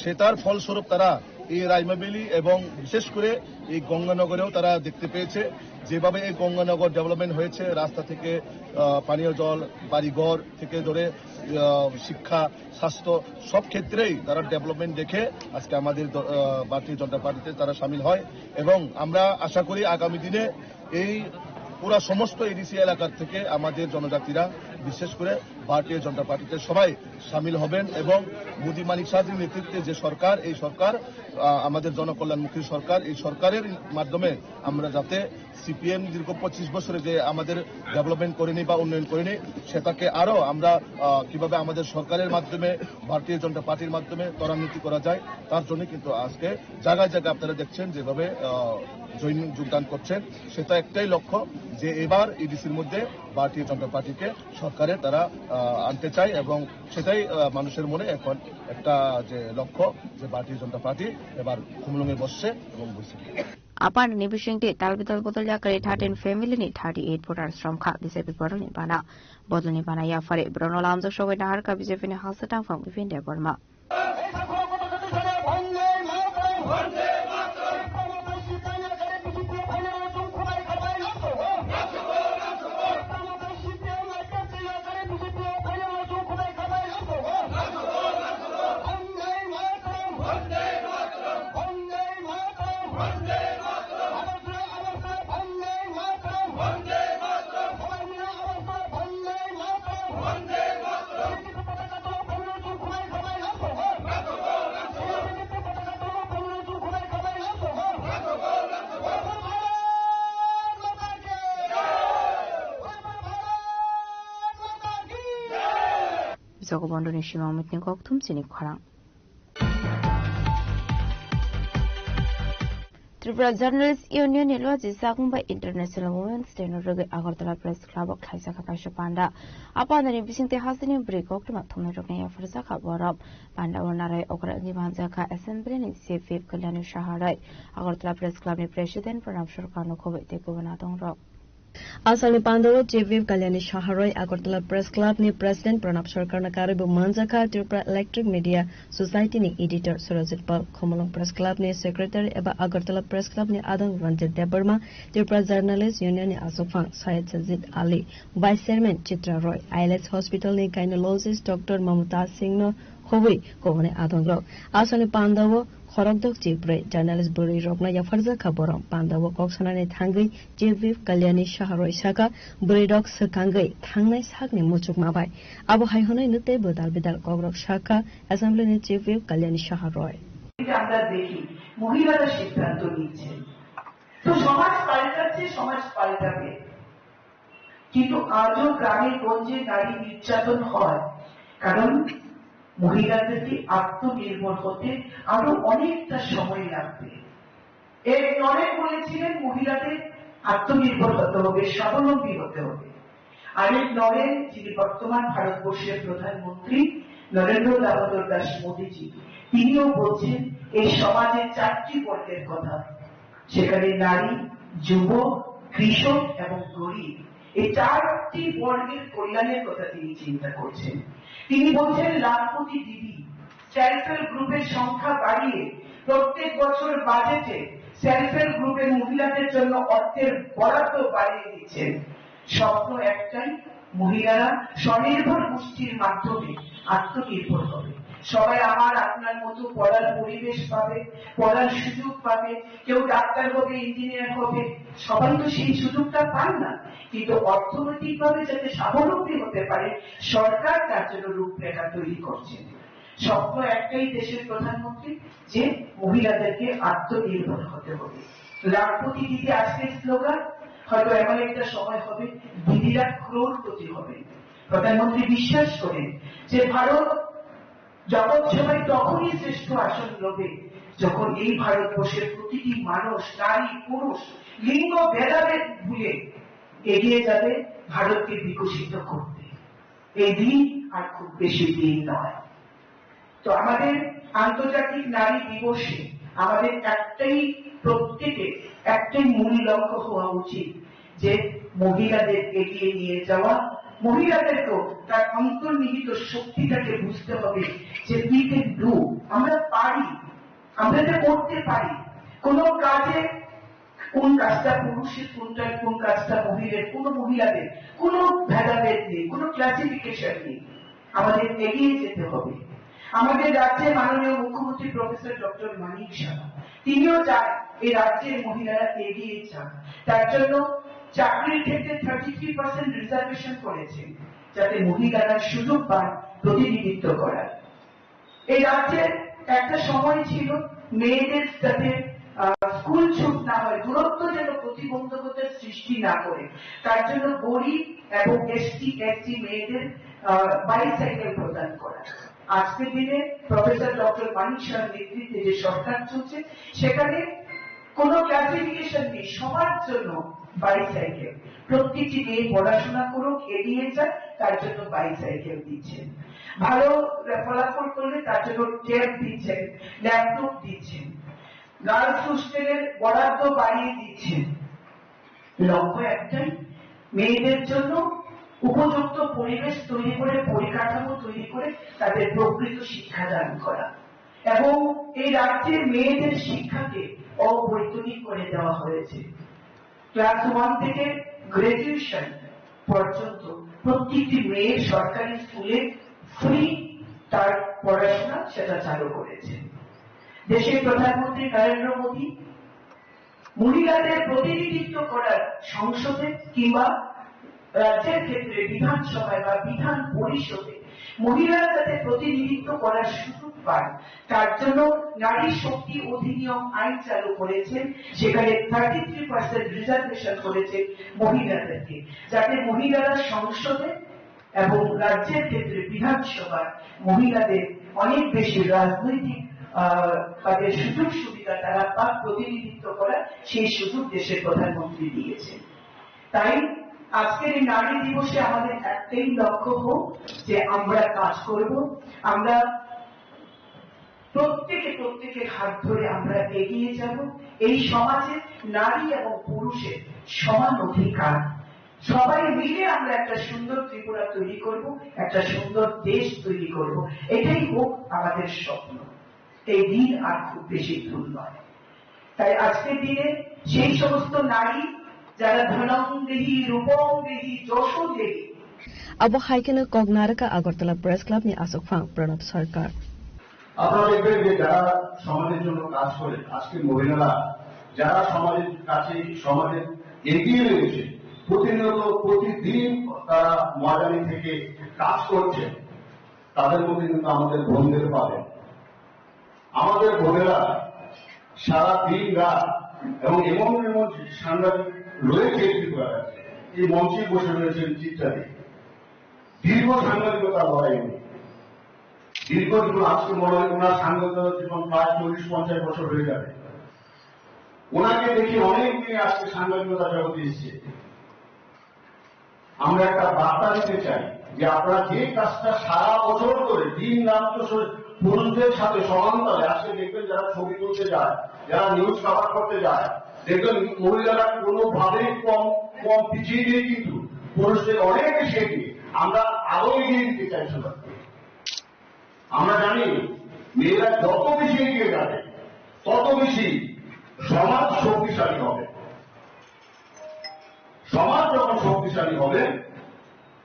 সেটার ফলস্বরূপ তারা এই রাইমাবেলি এবং বিশেষ করে এই গঙ্গানগরেও তারা দেখতে পেয়েছে যেভাবে এই গঙ্গানগর ডেভেলপমেন্ট হয়েছে, রাস্তা থেকে, আহ, পানীয় জল, বাড়িঘর থেকে ধরে, আহ, শিক্ষা, স্বাস্থ্য, সব ক্ষেত্রেই তারা ডেভেলপমেন্ট দেখে আজকে আমাদের দ-, আহ, ভারতীয় জনতা পার্টিতে তারা সামিল হয় এবং আমরা আশা করি আগামী দিনে এই পুরা সমস্ত এডিসি এলাকার থেকে আমাদের জনজাতিরা, বিশেষ করে ভারতীয় জনতা পার্টিতে সবাই সামিল হবেন এবং মোদী মানিক সাহাজির নেতৃত্বে যে সরকার, এই সরকার, আহ, আমাদের জনকল্যাণমুখী সরকার, এই সরকারের মাধ্যমে আমরা যাতে সিপিএম দীর্ঘ পঁচিশ বছরে যে আমাদের ডেভেলপমেন্ট করেনি বা উন্নয়ন করেনি, সেটাকে আরো আমরা, আহ, কিভাবে আমাদের সরকারের মাধ্যমে, ভারতীয় জনতা পার্টির মাধ্যমে ত্বরান্বিত করা যায়, তার জন্য কিন্তু আজকে জায়গায় জায়গায় আপনারা দেখছেন যেভাবে, আহ, জয়েন যোগদান করছেন, সেটা একটাই লক্ষ্য যে এবার এডিসির মধ্যে ভারতীয় জনতা পার্টিকে সরকারে তারা, আহ, আনতে চায় এবং সেটাই, আহ, মানুষের মনে এখন একটা যে লক্ষ্য যে ভারতীয় জনতা পার্টি এবার খুমলুঙে বসছে এবং বসে। Apani ni bisingtwi talbidal bodol yakari thirteen family ni thirty eight voters romkha B J P bodolni bana. Bodolni bana yaphari borokno lamjak sogwi naharkha B J P ni halsa tangphang Bipin Debbarma. Bisoko Bondoni Sima Mitni Kokthum Chini Khorang. Tripura Journalist Union ni loji Chakung bai International Women's Day no rwgwi Agartala Press Club o khlaijak kha kaisa panda. A panda ni bisingtwi hasteni bwrwi koktwma thumnai rokni yapharjak kha borok. Panda o narai okra wngwi manjak kha Assembly ni Chief Whip Kalyani Saha roi, Agartala Press Club ni President Pranab Sarkar no khobwi tei kubun adong rok. Asalni pandao Chief Whip Kalyani Saha roi Agartala Press Club ni President Pranab Sarkar no karwi bo manjakha Tripura Electric Media Society ni Editor Surajit Pal, Khumulwng Press Club ni Secretary eba Agartala Press Club ni adong Ranjit Debbarma, Tripura Journalist Union ni aswkphang Syed Sajid Ali, Vice Chairman Chitra Roy, I L S Hospital ni Gynecologist Doctor Mamta Singh no khobwi kubuni adongrok. Aswkni pandao khorokdok chibrwi journalist bwrwi rokno yapharjak kha borok. Pandao kok sanani thangwi Chief Whip Kalyani Saha roi sakha, bwrwi rok swkangwi thangnai sakni muchukma bai. Abo hai hwnwi nwtei bwdal bidal kokrok sakha Assembly ni Chief Whip Kalyani Saha roi. এটা আমরা দেখি, মহিলারা সিদ্ধান্ত নিচ্ছেন। তো সমাজ পাল্টাচ্ছে, সমাজ পাল্টাবে। কিন্তু আজও গ্রামে গঞ্জে নারী নির্যাতন হয়, কারণ মহিলাদেরকে আত্মনির্ভর হতে আরো অনেকটা সময় লাগবে। এক নরেন বলেছিলেন, মহিলাদের আত্মনির্ভর হতে হবে, স্বাবলম্বী হতে হবে। আরেক নরেন, যিনি বর্তমান ভারতবর্ষের প্রধানমন্ত্রী নরেন্দ্র দামোদর দাস মোদীজি, তিনিও বলছেন এই সমাজে চারটি বর্গের কথা, সেখানে নারী, যুবক, কৃষক এবং গরিব, এই চারটি বর্গের কল্যাণের কথা তিনি চিন্তা করছেন। তিনি বলছেন, লাখপতি দিদি, সেলফ হেল্প গ্রুপের সংখ্যা বাড়িয়ে প্রত্যেক বছর বাজেটে সেলফ হেল্প গ্রুপের মহিলাদের জন্য অর্থের বরাদ্দ বাড়িয়ে দিচ্ছেন। স্বপ্ন একটাই, মহিলারা স্বনির্ভর গোষ্ঠীর মাধ্যমে আত্মনির্ভর হবে। সবাই আমার আপনার মতো পড়ার পরিবেশ পাবে, পড়ার সুযোগ পাবে, কেউ ডাক্তার হবে, ইঞ্জিনিয়ার হবে, সবাই তো সেই সুযোগটা পান না। কিন্তু অর্থনৈতিকভাবে যাতে স্বাবলম্বী হতে পারে, সরকার তার জন্য রূপরেখা তৈরি করছে। স্বপ্ন একটাই দেশের প্রধানমন্ত্রী, যে মহিলাদেরকে আত্মনির্ভর হতে হবে। লাখপতি দিদি আজকের স্লোগান, হয়তো এমন একটা সময় হবে দিদিরা ক্রোড়পতি হবে। প্রধানমন্ত্রী বিশ্বাস করেন যে ভারত জগৎ সভায় তখনই শ্রেষ্ঠ আসন লবে, যখন এই ভারতবর্ষের প্রতিটি মানুষ, নারী, পুরুষ, লিঙ্গ ভেদাভেদ ভুলে এগিয়ে যাবে ভারতকে বিকশিত করতে। এই দিন আর খুব বেশি দিন নয়। তো আমাদের আন্তর্জাতিক নারী দিবসে আমাদের একটাই, প্রত্যেকে একটাই মূল লক্ষ্য হওয়া উচিত, যে মহিলাদের এগিয়ে নিয়ে যাওয়া, মহিলাদেরকেও তার অন্তর্নিহিত শক্তিটাকে বুঝতে হবে, যে we can do, আমরা পারি, আমরা এটা করতে পারি। কোনো কাজে কোন কাজটা পুরুষের, কোনটা, কোন কাজটা মহিলার, কোনো মহিলাদের কোনো ভেদাভেদ নেই, কোনো ক্লাসিফিকেশন নেই। আমাদের এগিয়ে যেতে হবে। আমাদের রাজ্যের মাননীয় মুখ্যমন্ত্রী প্রফেসর ডক্টর মানিক সাহা, তিনিও চান এই রাজ্যের মহিলারা এগিয়ে যান। তার জন্য চাকরির ক্ষেত্রে থার্টি থ্রি পার্সেন্ট রিজার্ভেশন করেছেন, যাতে মহিলারা সুযোগ পান প্রতিনিধিত্ব করার। এই রাজ্যের একটা সময় ছিল মেয়েদের যাতে, আহ, স্কুল ছুট না হয়, দূরত্ব যেন প্রতিবন্ধকতার সৃষ্টি না করে, তার জন্য গরিব এবং এসটি এসসি মেয়েদের, আহ, বাইসাইকেল প্রদান করা। আজকের দিনে প্রফেসর ডক্টর মানিক সাহার নেতৃত্বে যে সরকার চলছে, সেখানে কোনো ক্লাসিফিকেশন নেই, সবার জন্য বাইসাইকেল। প্রত্যেকটি মেয়ে পড়াশোনা করুক, এগিয়ে যাক, তার জন্য বাইসাইকেল দিচ্ছেন। ভালো ফলাফল করলে তার জন্য ট্যাব দিচ্ছেন, ল্যাপটপ দিচ্ছেন, গার্লস হোস্টেলের বরাদ্দ বাড়িয়ে দিচ্ছেন। লক্ষ্য একটাই, মেয়েদের জন্য উপযুক্ত পরিবেশ তৈরি করে, পরিকাঠামো তৈরি করে তাদের প্রকৃত শিক্ষা দান করা এবং এই রাজ্যের মেয়েদের শিক্ষাকে অবৈতনিক করে দেওয়া হয়েছে। ক্লাস ওয়ান থেকে গ্র্যাজুয়েশন পর্যন্ত প্রত্যেকটি মেয়ের সরকারি স্কুলে ফ্রি তার পড়াশোনা, সেটা চালু করেছে দেশের প্রধানমন্ত্রী নরেন্দ্র মোদী। মহিলাদের প্রতিনিধিত্ব করার সংসদে কিংবা রাজ্যের ক্ষেত্রে বিধানসভায় বা বিধান পরিষদে মহিলারা যাতে প্রতিনিধিত্ব করার সুযোগ পান, তার জন্য নারী শক্তি অধিনিয়ম আইন চালু করেছেন, সেখানে থার্টি থ্রি পার্সেন্ট রিজার্ভেশন করেছেন মহিলাদেরকে, যাতে মহিলারা সংসদে এবং রাজ্যের ক্ষেত্রে বিধানসভায় মহিলাদের অনেক বেশি রাজনৈতিক, আহ, তাদের সুযোগ সুবিধা তারা পাক, প্রতিনিধিত্ব করার সেই সুযোগ দেশের প্রধানমন্ত্রী দিয়েছেন। তাই আজকের এই নারী দিবসে আমাদের একটাই লক্ষ্য হোক যে আমরা কাজ করব, আমরা প্রত্যেকে প্রত্যেকের হাত ধরে আমরা এগিয়ে যাব। এই সমাজে নারী এবং পুরুষের সমান অধিকার, সবাই মিলে আমরা একটা সুন্দর ত্রিপুরা তৈরি করব, একটা সুন্দর দেশ তৈরি করব। এটাই হোক আমাদের স্বপ্ন। এই দিন আর খুব বেশি দূর নয়। তাই আজকের দিনে সেই সমস্ত নারী যারা ধনং দেহি, রূপং দেহি, যশো দেহি, Abo hai kheno kok narwkha Agartala Press Club ni aswk phang Pranab Sarkar. আপনারা দেখবেন যে যারা সমাজের জন্য কাজ করেন, আজকে মহিলারা যারা সমাজের কাছে, সমাজে এগিয়ে রয়েছে, প্রতিনিয়ত প্রতিদিন তারা ময়দানে থেকে কাজ করছেন, তাদের মধ্যে কিন্তু আমাদের বোনদের পাবেন। আমাদের বোনেরা সারা দিন রাত এবং এমন এমন সাংবাদিক রয়েছে ত্রিপুরা রাজ্যে, এই মঞ্চে বসে রয়েছেন চিত্রা দি। দীর্ঘ সাংবাদিকতা লড়াই উনি। দীর্ঘ জীবন, আজকে মনে হয় ওনার সাংবাদিকতা জীবন প্রায় চল্লিশ পঞ্চাশ বছর হয়ে যাবে। ওনাকে দেখে অনেক দিনে আজকে সাংবাদিকতা জগতে এসছে। আমরা একটা বার্তা দিতে চাই যে আপনারা যে কাজটা সারা বছর করে দিন রাত তো সে-, পুরুষদের সাথে সমান তালে, আজকে দেখবেন যারা ছবি তুলতে যায়, যারা নিউজ কভার করতে যায়, দেখবেন মহিলারা কোনোভাবেই কম, কম পিছিয়ে নেই, কিন্তু পুরুষদের অনেক বেশি এগিয়ে। আমরা আরো এগিয়ে দিতে চাই সবাইকে। আমরা জানি মেয়েরা যত বেশি এগিয়ে যাবে, তত বেশি সমাজ শক্তিশালী হবে। সমাজ যখন শক্তিশালী হবে,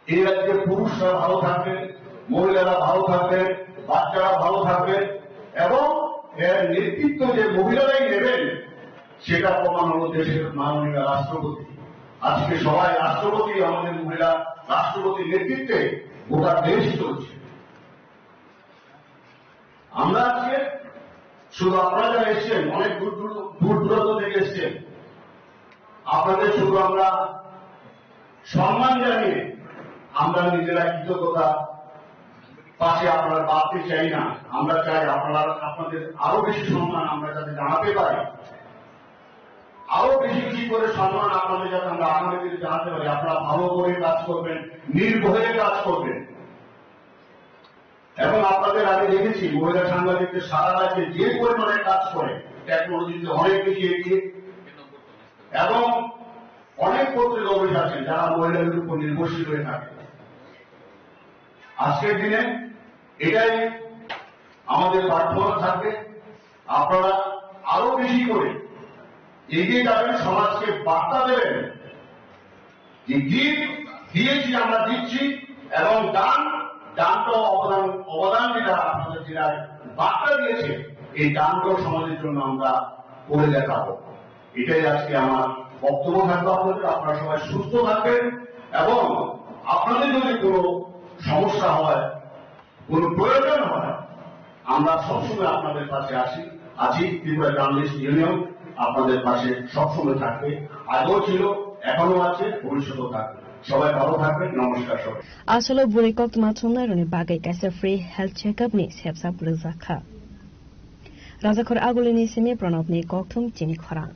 এই রাজ্যে পুরুষরা ভালো থাকবে, মহিলারা ভালো থাকবেন, বাচ্চারা ভালো থাকবেন এবং এর নেতৃত্ব যে মহিলারাই নেবেন, সেটা প্রমাণ হলো দেশের মাননীয় রাষ্ট্রপতি। আজকে সবাই রাষ্ট্রপতি, আমাদের মহিলা রাষ্ট্রপতির নেতৃত্বে গোটা দেশ চলছে। আমরা আজকে শুধু আপনারা যারা এসছেন, অনেক দূর দূর, দূর দূরান্ত থেকে এসছেন, আপনাদের শুধু আমরা সম্মান জানিয়ে আমরা নিজেরা কৃতজ্ঞতা পাশে আপনারা বাড়তে চাই না। আমরা চাই আপনারা, আপনাদের আরো বেশি সম্মান আমরা যাতে জানাতে পারি, আরো বেশি বেশি করে সম্মান আপনাদের যাতে আমরা আগামী দিনে জানাতে পারি। আপনারা ভালো করে কাজ করবেন, নির্ভয়ে কাজ করবেন। এবং আপনাদের আগে দেখেছি মহিলা সাংবাদিকদের সারা রাজ্যে যে পরিমাণে কাজ করে, টেকনোলজিতে অনেক বেশি এগিয়ে এবং অনেক পত্রিকা অফিস আছে যারা মহিলাদের উপর নির্ভরশীল হয়ে থাকে। আজকের দিনে এটাই আমাদের প্রার্থনা থাকবে, আপনারা আরো বেশি করে এগিয়ে যাবেন, সমাজকে বার্তা দেবেন যে গিফট দিয়েছি, আমরা দিচ্ছি, এবং দান, দানটাও অবদান, অবদান যেটা আপনাদের যেটা বার্তা দিয়েছে, এই দানটাও সমাজের জন্য আমরা করে দেখাবো। এটাই আজকে আমার বক্তব্য থাকবে আপনাদের। আপনারা সবাই সুস্থ থাকবেন এবং আপনাদের যদি কোনো সমস্যা হয়, কোনো প্রয়োজন হয়, আমরা সবসময় আপনাদের পাশে আসি, আছি। ত্রিপুরা জার্নালিস্ট ইউনিয়ন আপনাদের পাশে সবসময় থাকবে, আগেও ছিল, এখনো আছে, ভবিষ্যতেও থাকবে। সবাই ভালো থাকবেন। নমস্কার সবাই। Asolo bwrwi koktwma chumnairokni bagwi kaisa free health checkup ni sepsa pwrwkjakha. Rajakhor Agulini simi Pranabni kokthum chini khorang.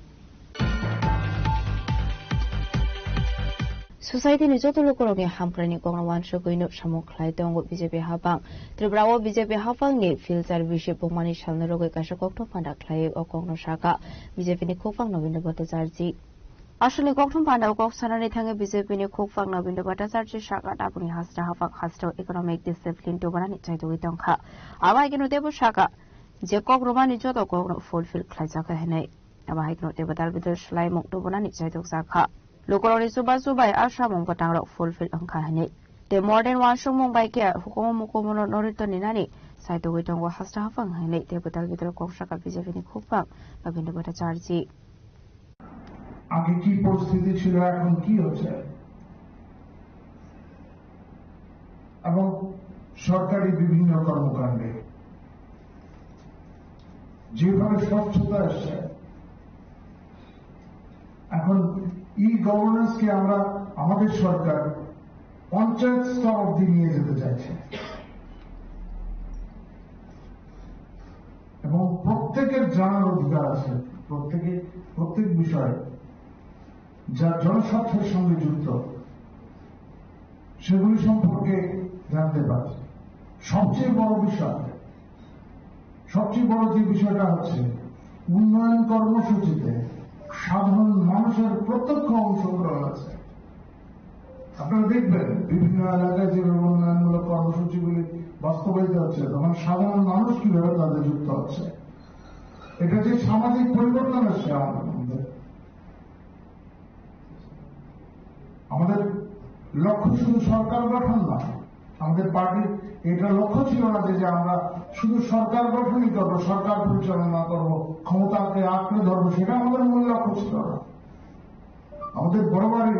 Society ni joto lukurokni hamkraini kokno uansugwino samung khlai tongo B J P haphang. Tripura o B J P haphangni filter bisi bumani salni rogwi kaisa kokthum panda khlaiwi o kokno sakha B J P ni khukphang Nobindra Bhattacharjee. Aswkni kokthum panda o kok sanani thangwi B J P ni khukphang Nobindra Bhattacharjee sakha, tabukni hasta haphang hasteo economic discipline tubunani chaitugwi tongkha. Abo hai kheno teibo sakha je kok rwmani joto kokno fulfill khlaijakha hinwi. Abo hai kheno teibo dal bidal swlaimung tubunani chaitokjakha. Lukurokni chubachu bai a samung bwtangrok fulfill wngkha hinwi. Tei modern uansukmung bai khe hukumu mukumu no norito ninani chaitugwi tongo hasta haphang hinwi teibo dal bidal kok sakha B J P ni khukphang Nobindra Bhattacharjee. আগে কি পরিস্থিতি ছিল, এখন কি হচ্ছে, এবং সরকারি বিভিন্ন কর্মকাণ্ডে যেভাবে স্বচ্ছতা এসছে, এখন ই গভর্নেন্সকে আমরা, আমাদের সরকার পঞ্চায়েত স্তর অব্দি নিয়ে যেতে চাইছে। এবং প্রত্যেকের জানার অধিকার আছে, প্রত্যেকে প্রত্যেক বিষয়ে যা জনস্বার্থের সঙ্গে যুক্ত সেগুলি সম্পর্কে জানতে পারছে। সবচেয়ে বড় বিষয়, সবচেয়ে বড় যে বিষয়টা হচ্ছে উন্নয়ন কর্মসূচিতে সাধারণ মানুষের প্রত্যক্ষ অংশগ্রহণ আছে। আপনারা দেখবেন বিভিন্ন এলাকায় যেভাবে উন্নয়নমূলক কর্মসূচিগুলি বাস্তবায়িত হচ্ছে, তখন সাধারণ মানুষ কিভাবে তাতে যুক্ত হচ্ছে, এটা যে সামাজিক পরিবর্তন আসছে আমাদের মধ্যে। আমাদের লক্ষ্য শুধু সরকার গঠন নয়, আমাদের পার্টির এটা লক্ষ্য ছিল না যে, যে আমরা শুধু সরকার গঠনই করবো, সরকার পরিচালনা করব, ক্ষমতাকে আঁকড়ে ধরবো, সেটা আমাদের মূল লক্ষ্য ছিল না। আমাদের বরাবরই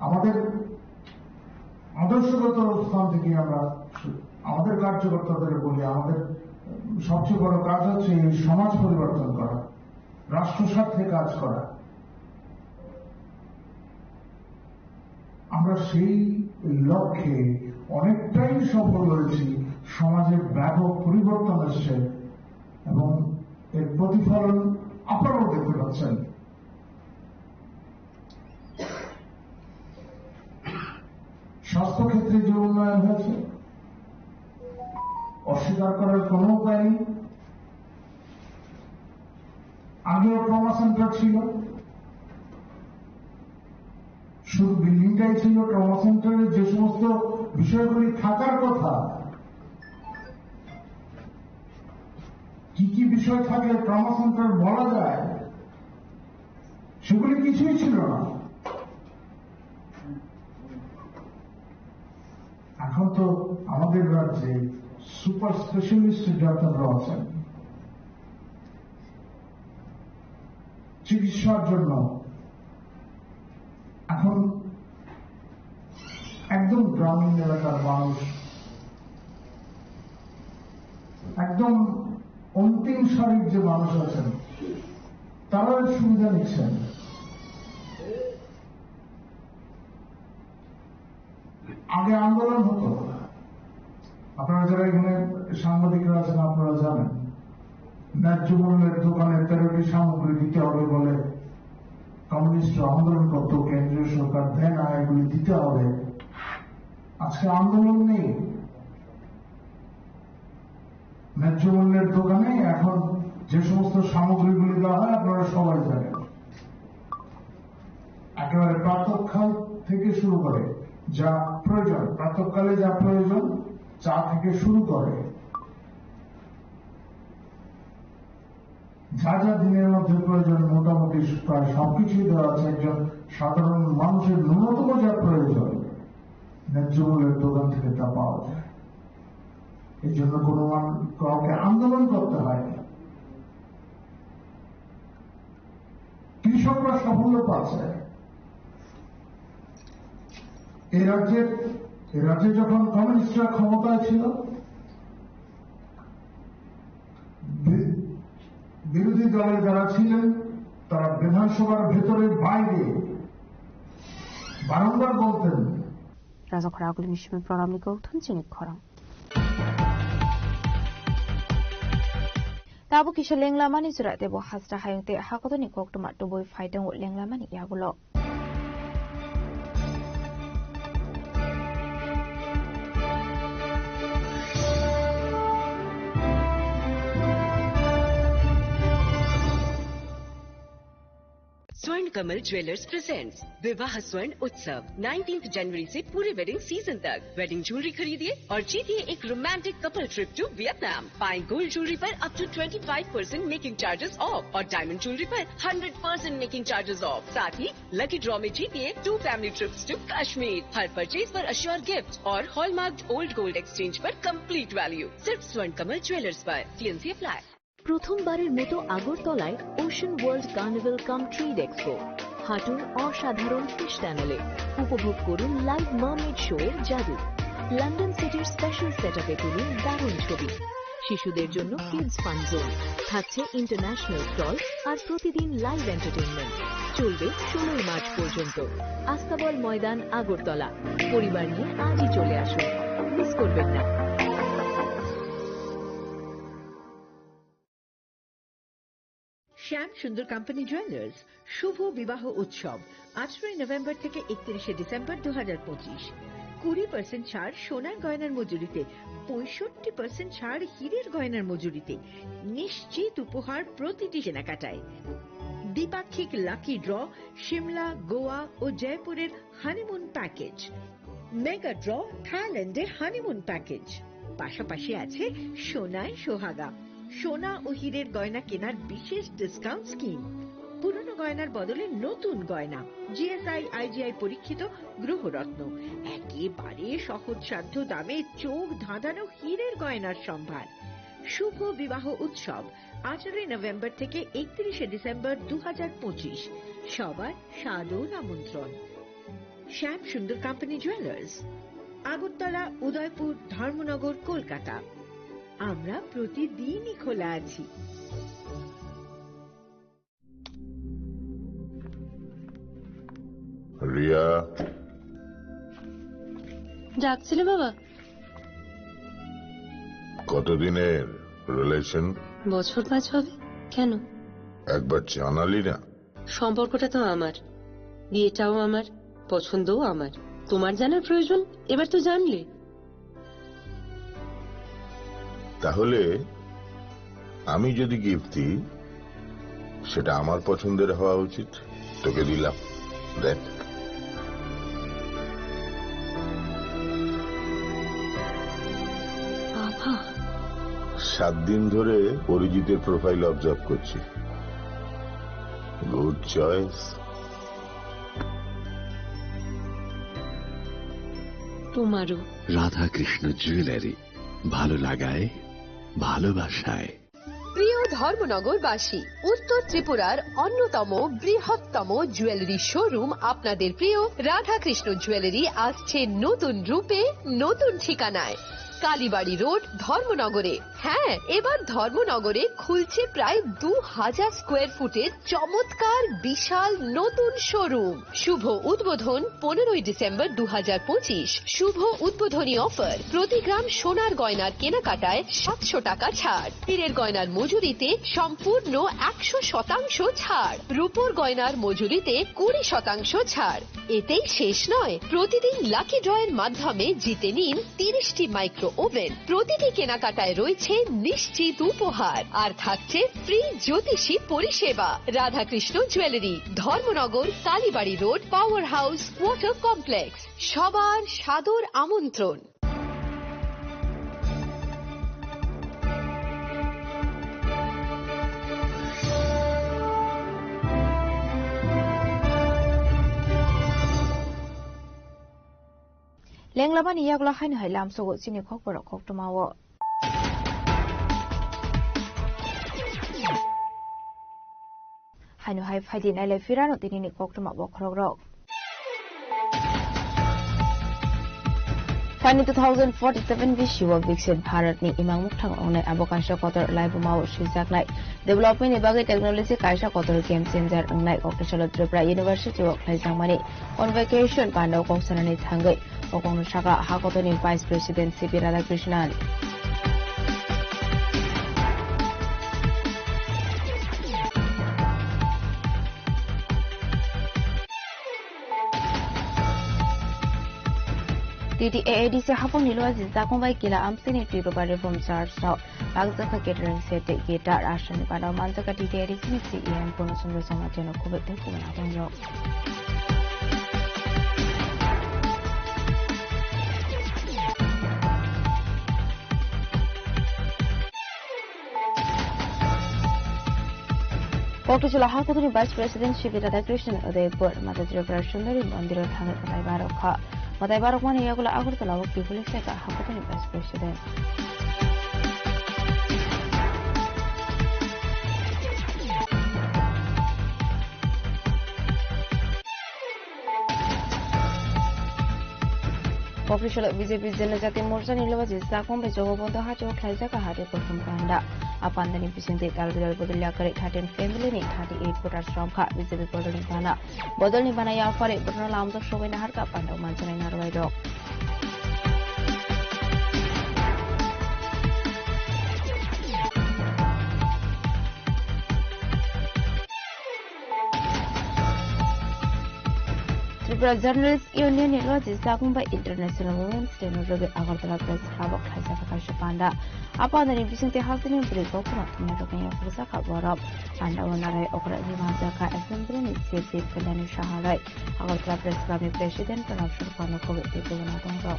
আমাদের আদর্শগত অবস্থান থেকে আমরা, আমাদের কার্যকর্তাদের বলি, আমাদের সবচেয়ে বড় কাজ হচ্ছে এই সমাজ পরিবর্তন করা, রাষ্ট্র স্বার্থে কাজ করা। আমরা সেই লক্ষ্যে অনেকটাই সফল হয়েছি। সমাজে ব্যাপক পরিবর্তন এসছে এবং এর প্রতিফলন আপনারাও দেখতে পাচ্ছেন। স্বাস্থ্যক্ষেত্রে যে উন্নয়ন হয়েছে, অস্বীকার করার কোনো উপায় নেই। আগেও ট্রমা সেন্টার ছিল, শুধু বিল্ডিংটাই ছিল। ট্রমা সেন্টারে যে সমস্ত বিষয়গুলি থাকার কথা, কি কি বিষয় থাকলে ট্রমা সেন্টার বলা যায়, সেগুলি কিছুই ছিল না। এখন তো আমাদের রাজ্যে সুপার স্পেশালিস্ট ডাক্তাররা আছেন চিকিৎসার জন্য। এখন একদম গ্রামীণ এলাকার মানুষ, একদম অন্তিম সারির যে মানুষ আছেন, তারা এর সুবিধা নিচ্ছেন। আগে আন্দোলন হতো। আপনারা যারা এখানে সাংবাদিকরা আছেন, আপনারা জানেন, ন্যায্য মূল্যের দোকানে তেরোটি সামগ্রী দিতে হবে বলে কমিউনিস্টরা আন্দোলন করত, কেন্দ্রীয় সরকার দেয় না, এগুলি দিতে হবে। আজকে আন্দোলন নেই। ন্যায্য মূল্যের দোকানে এখন যে সমস্ত সামগ্রীগুলি দেওয়া হয়, আপনারা সবাই জানেন। একেবারে প্রাতঃকাল থেকে শুরু করে যা প্রয়োজন, প্রাতঃকালে যা প্রয়োজন, চা থেকে শুরু করে যা যা দিনের মধ্যে প্রয়োজন, মোটামুটি প্রায় সবকিছুই দেওয়া আছে। একজন সাধারণ মানুষের ন্যূনতম যা প্রয়োজন, ন্যায্য মূল্যের দোকান থেকে তা পাওয়া যায়। এই জন্য কোনো মান-, কাউকে আন্দোলন করতে হয় না। কৃষকরা সাফল্য পাচ্ছে। এই রাজ্যে, এই রাজ্যে যখন কমিউনিস্টরা ক্ষমতায় ছিল, বি-, বিরোধী দলের যারা ছিলেন, তারা বিধানসভার ভেতরে বাইরে বারংবার বলতেন, Raja khorang aguli misi mui program ni kok thum chini khorang. Tabuk kisa lenglamani jora tebo hasta hayung tei hakotorni koktwma tubui phai tongo lenglamani yagulo. Swarn Kamal Jewellers presents विवाह स्वर्ण उत्सव, नाइनटीन्थ जनवरी से पूरे वेडिंग सीजन तक। Wedding jewellery खरीदिए और जीतिए एक romantic couple trip to Vietnam. पाएं गोल्ड ज्वेलरी पर up to twenty five percent making charges off और डायमंड ज्वेलरी पर hundred percent making charges off. साथ ही लकी ड्रॉ में जीतिए two family trips to Kashmir. हर परचेज पर अश्योर गिफ्ट और हॉलमार्क्ड ओल्ड गोल्ड एक्सचेंज पर कंप्लीट वैल्यू। सिर्फ स्वर्ण कमल ज्वेलर्स पर। TNC apply. প্রথমবারের মতো আগরতলায় ওশান ওয়ার্ল্ড কার্নিভাল কাম ট্রেড এক্সপো। হাঁটুন অসাধারণ ফিশ টানেলে, উপভোগ করুন লাইভ মার্মেড শো এর জাদু। লন্ডন সিটির স্পেশাল সেটআপে তুলুন দারুণ ছবি। শিশুদের জন্য কিডস ফান জোন, থাকছে ইন্টারন্যাশনাল স্টল আর প্রতিদিন লাইভ এন্টারটেইনমেন্ট। চলবে ষোলোই মার্চ পর্যন্ত। আস্তাবল ময়দান, আগরতলা। পরিবার নিয়ে আজই চলে আসুন, মিস করবেন না। শ্যাম সুন্দর কোম্পানি জুয়েলার্স শুভ বিবাহ উৎসব আঠারোই নভেম্বর থেকে একত্রিশে ডিসেম্বর দু হাজার পঁচিশ। কুড়ি পার্সেন্ট ছাড় সোনার গয়নার মজুরিতে, পঁয়ষট্টি পার্সেন্ট ছাড় হীরের গয়নার মজুরিতে, নিশ্চিত উপহার প্রতিটি কেনাকাটায়। দ্বিপাক্ষিক লাকি ড্র, সিমলা, গোয়া ও জয়পুরের হানিমুন প্যাকেজ। মেগা ড্র, থাইল্যান্ডে হানিমুন প্যাকেজ। পাশাপাশি আছে সোনায় সোহাগা, সোনা ও হীরের গয়না কেনার বিশেষ ডিসকাউন্ট স্কিম। পুরনো গয়নার বদলে নতুন গয়না, জিএসআই, আইজিআই পরীক্ষিত গ্রহরত্ন, একেবারে সহজসাধ্য দামে চোখ ধাঁধানো হীরের গয়নার সম্ভার। শুভ বিবাহ উৎসব আঠারোই নভেম্বর থেকে একত্রিশে ডিসেম্বর দু হাজার পঁচিশ। সবার সাদর আমন্ত্রণ। শ্যাম সুন্দর কোম্পানি জুয়েলার্স, আগরতলা, উদয়পুর, ধর্মনগর, কলকাতা। আমরা প্রতিদিনই খোলা আছি। রিয়া। ডাকছিলে বাবা? কতদিনের রিলেশন? বছর পাঁচ হবে। কেন? একবার জানালি না। সম্পর্কটা তো আমার, বিয়েটাও আমার, পছন্দও আমার। তোমার জানার প্রয়োজন, এবার তো জানলে। তাহলে আমি যদি গিফট দিই, সেটা আমার পছন্দের হওয়া উচিত। তোকে দিলাম, দেখ। বাবা। সাত দিন ধরে অরিজিতের প্রোফাইল অবজার্ভ করছি। Good choice. তোমারও। রাধাকৃষ্ণ জুয়েলারি, ভালো লাগায়, ভালোবাসায়। প্রিয় ধর্মনগরবাসী, উত্তর ত্রিপুরার অন্যতম বৃহত্তম জুয়েলারি শোরুম আপনাদের প্রিয় রাধাকৃষ্ণ জুয়েলারি আসছে নতুন রূপে, নতুন ঠিকানায়। কালীবাড়ি রোড, ধর্মনগরে। হ্যাঁ, এবার ধর্মনগরে খুলছে প্রায় দু হাজার স্কোয়ার ফুটের চমৎকার বিশাল নতুন শোরুম। শুভ উদ্বোধন পনেরোই ডিসেম্বর দুই হাজার পঁচিশ। শুভ উদ্বোধনী অফার, প্রতি গ্রাম সোনার গয়নার কেনাকাটায় সাতশো টাকা ছাড়, হীরের গয়নার মজুরিতে সম্পূর্ণ একশো শতাংশ ছাড়, রূপোর গয়নার মজুরিতে কুড়ি শতাংশ ছাড়। এতেই শেষ নয়, প্রতিদিন লাকি ড্রয়ের মাধ্যমে জিতে নিন তিরিশটি মাইক্রো ওভেন। প্রতিটি কেনাকাটায় রয়েছে নিশ্চিত উপহার, আর থাকছে ফ্রি জ্যোতিষী পরিষেবা। Radhakrishna jewellery, Dharmanagar, Kalibari road, power house, water complex. সবার সাদর আমন্ত্রণ। Lenglamani yagulo haino hai lamsogo chini khokborok koktwmao. Haino hai phaidi nailai phirano tinini koktwma bokhorokrok. Phaini two thousand forty-seven bisio Viksit Bharatni imang mukthang wngnai, abo kaisa kotor laibumao swijaknai. Development ni bagwi technology kaisa kotor game changer wngnai. Kokthai salo Tripura University o khlaijakmani convocation pandao kok sanani thangwi o kokno saka ha kotorni Vice President C P Radhakrishnan. T T A A D C hapungni Luaji Jakong bai Kila Amsini Tripura Reform Church no bakjakha catering set tei guitar, aswkni bana manjakha T T A A D C ni C E M Purno Chandra Jamatia no khoboi tei khoboi natongrok. Kokthai salo ha kotorni Vice President C P Radhakrishnan Udaipur Mata Tripura Sundari Mondiro thangwi mwtai barok kha. Mwtai barokmani yagulo Agartala o kiphilwi saka ha kotorni Vice President. Kokthai salo B J P Janajati Morcha ni Luaji Jakong bai Jogobondhu Hajo khlaijak ha Hari Kothom Panda. A pandani bisingtwi tal bidal bodol yakarwi thirteen family ni thirty eight voters romkha. B J P bodolni bana, bodolni bana yaphari botorno lamjak sogwi naharkha panda manjaknai narwai rok. Tripura Journalist Union ni Luaji Jakong bai International Women's Day no rwgwi Agartala Press Club o khlaijak kaisa panda. A pandani bisingtwi hasteni bwrwi koktwma thumnairokni yaphurjakha borok. Panda o narai okra wngwi manjakha Assembly ni Chief Whip Kalyani Saha bai Agartala Press Club ni President Pranab Sarkar no khoboi tei kwbangma tongo.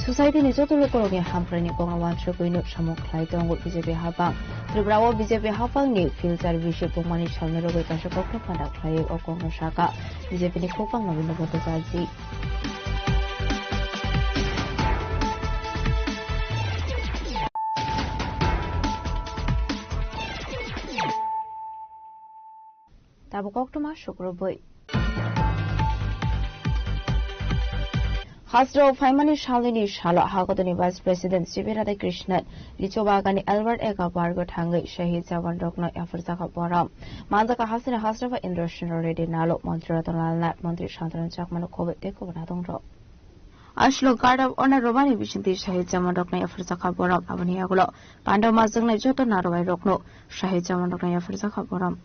Society ni joto lukurokni hamkraini kokno uansukwi no samung khlai tongo B J P hapang. Tripura o B J P hapangni future bising tongmani salni rogwi kaisa kokno panda khlaiwi o kokno saka B J P ni khopang Nobindra Bhattacharjee. Tabuk koktwma sukrubwi. Hasteo phaimani salnini salo Hakodani Vice President C P Radhakrishnan Lichobagani Albert Eco Park o thangwi Shahid Jawan rokno yaphurjakha borom. Manjakha hasteni hasteo Indra Singh Reddy Nalo, Montri Ratan Lal Nath, Montri Santanu Chakmano khoboi tei kubun adongrok. Aslo Guard of Honor romani bisingtwi Shahid Jawan rokno yaphurjakha borom. Aboni yagulo panda majwknai joto narwai rokno Shahid Jawan rokno yaphurjakha borom.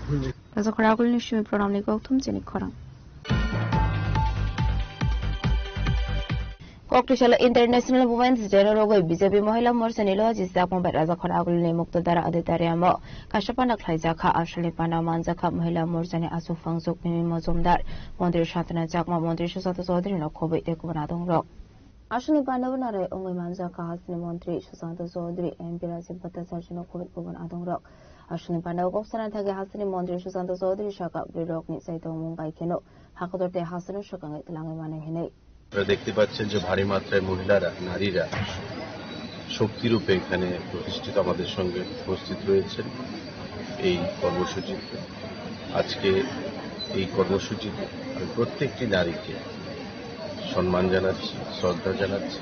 Rajakhor Agulni simi pranamni kokthum chini khorang. Koktisala International Women's Day no rogwi B J P Mohila Morcha ni loji jakma bai Rajakhor Agulni Muktadara Auditorium o kaisa panda khlaijakha. Asalni panda manjakha Mohila Morcha ni achuk phangjak Mimi Mojumdar, Montri Santana Chakma, Montri Sushanta Chaudhary no khobwi tei kubun adongrok. Asalni panda o narai wngwi manjakha hasteni Montri Sushanta Chaudhary, M P Rajiv Bhattacharya no khobwi kubun adongrok. Asalni panda o kok sana thangwi hasteni Montri Sushanta Chaudhary sakha bwrwi rokni chaitongmung bai kheno hakotor tei hasteno swkangwi twlangwi mano hinwi. আপনারা দেখতে পাচ্ছেন যে ভারী মাত্রায় মহিলারা, নারীরা শক্তিরূপে এখানে প্রতিষ্ঠিত আমাদের সঙ্গে উপস্থিত রয়েছেন এই কর্মসূচিতে। আজকে এই কর্মসূচিতে আমি প্রত্যেকটি নারীকে সম্মান জানাচ্ছি, শ্রদ্ধা জানাচ্ছি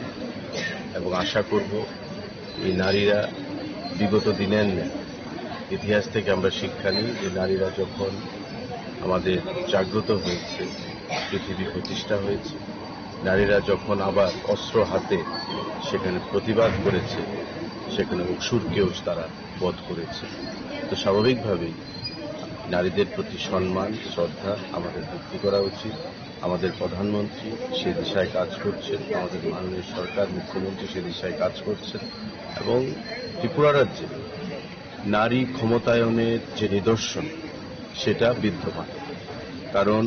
এবং আশা করব এই নারীরা বিগত দিনের ন্যায় ইতিহাস থেকে আমরা শিক্ষা নিই যে নারীরা যখন আমাদের জাগ্রত হয়েছে, পৃথিবী প্রতিষ্ঠা হয়েছে, নারীরা যখন আবার অস্ত্র হাতে সেখানে প্রতিবাদ করেছে, সেখানে অসুরকেও তারা বধ করেছে। তো স্বাভাবিকভাবেই নারীদের প্রতি সম্মান, শ্রদ্ধা আমাদের বৃদ্ধি করা উচিত। আমাদের প্রধানমন্ত্রী সে দিশায় কাজ করছেন, আমাদের মাননীয় সরকার, মুখ্যমন্ত্রী সে দিশায় কাজ করছেন এবং ত্রিপুরা রাজ্যে নারী ক্ষমতায়নের যে নিদর্শন সেটা বিদ্যমান। কারণ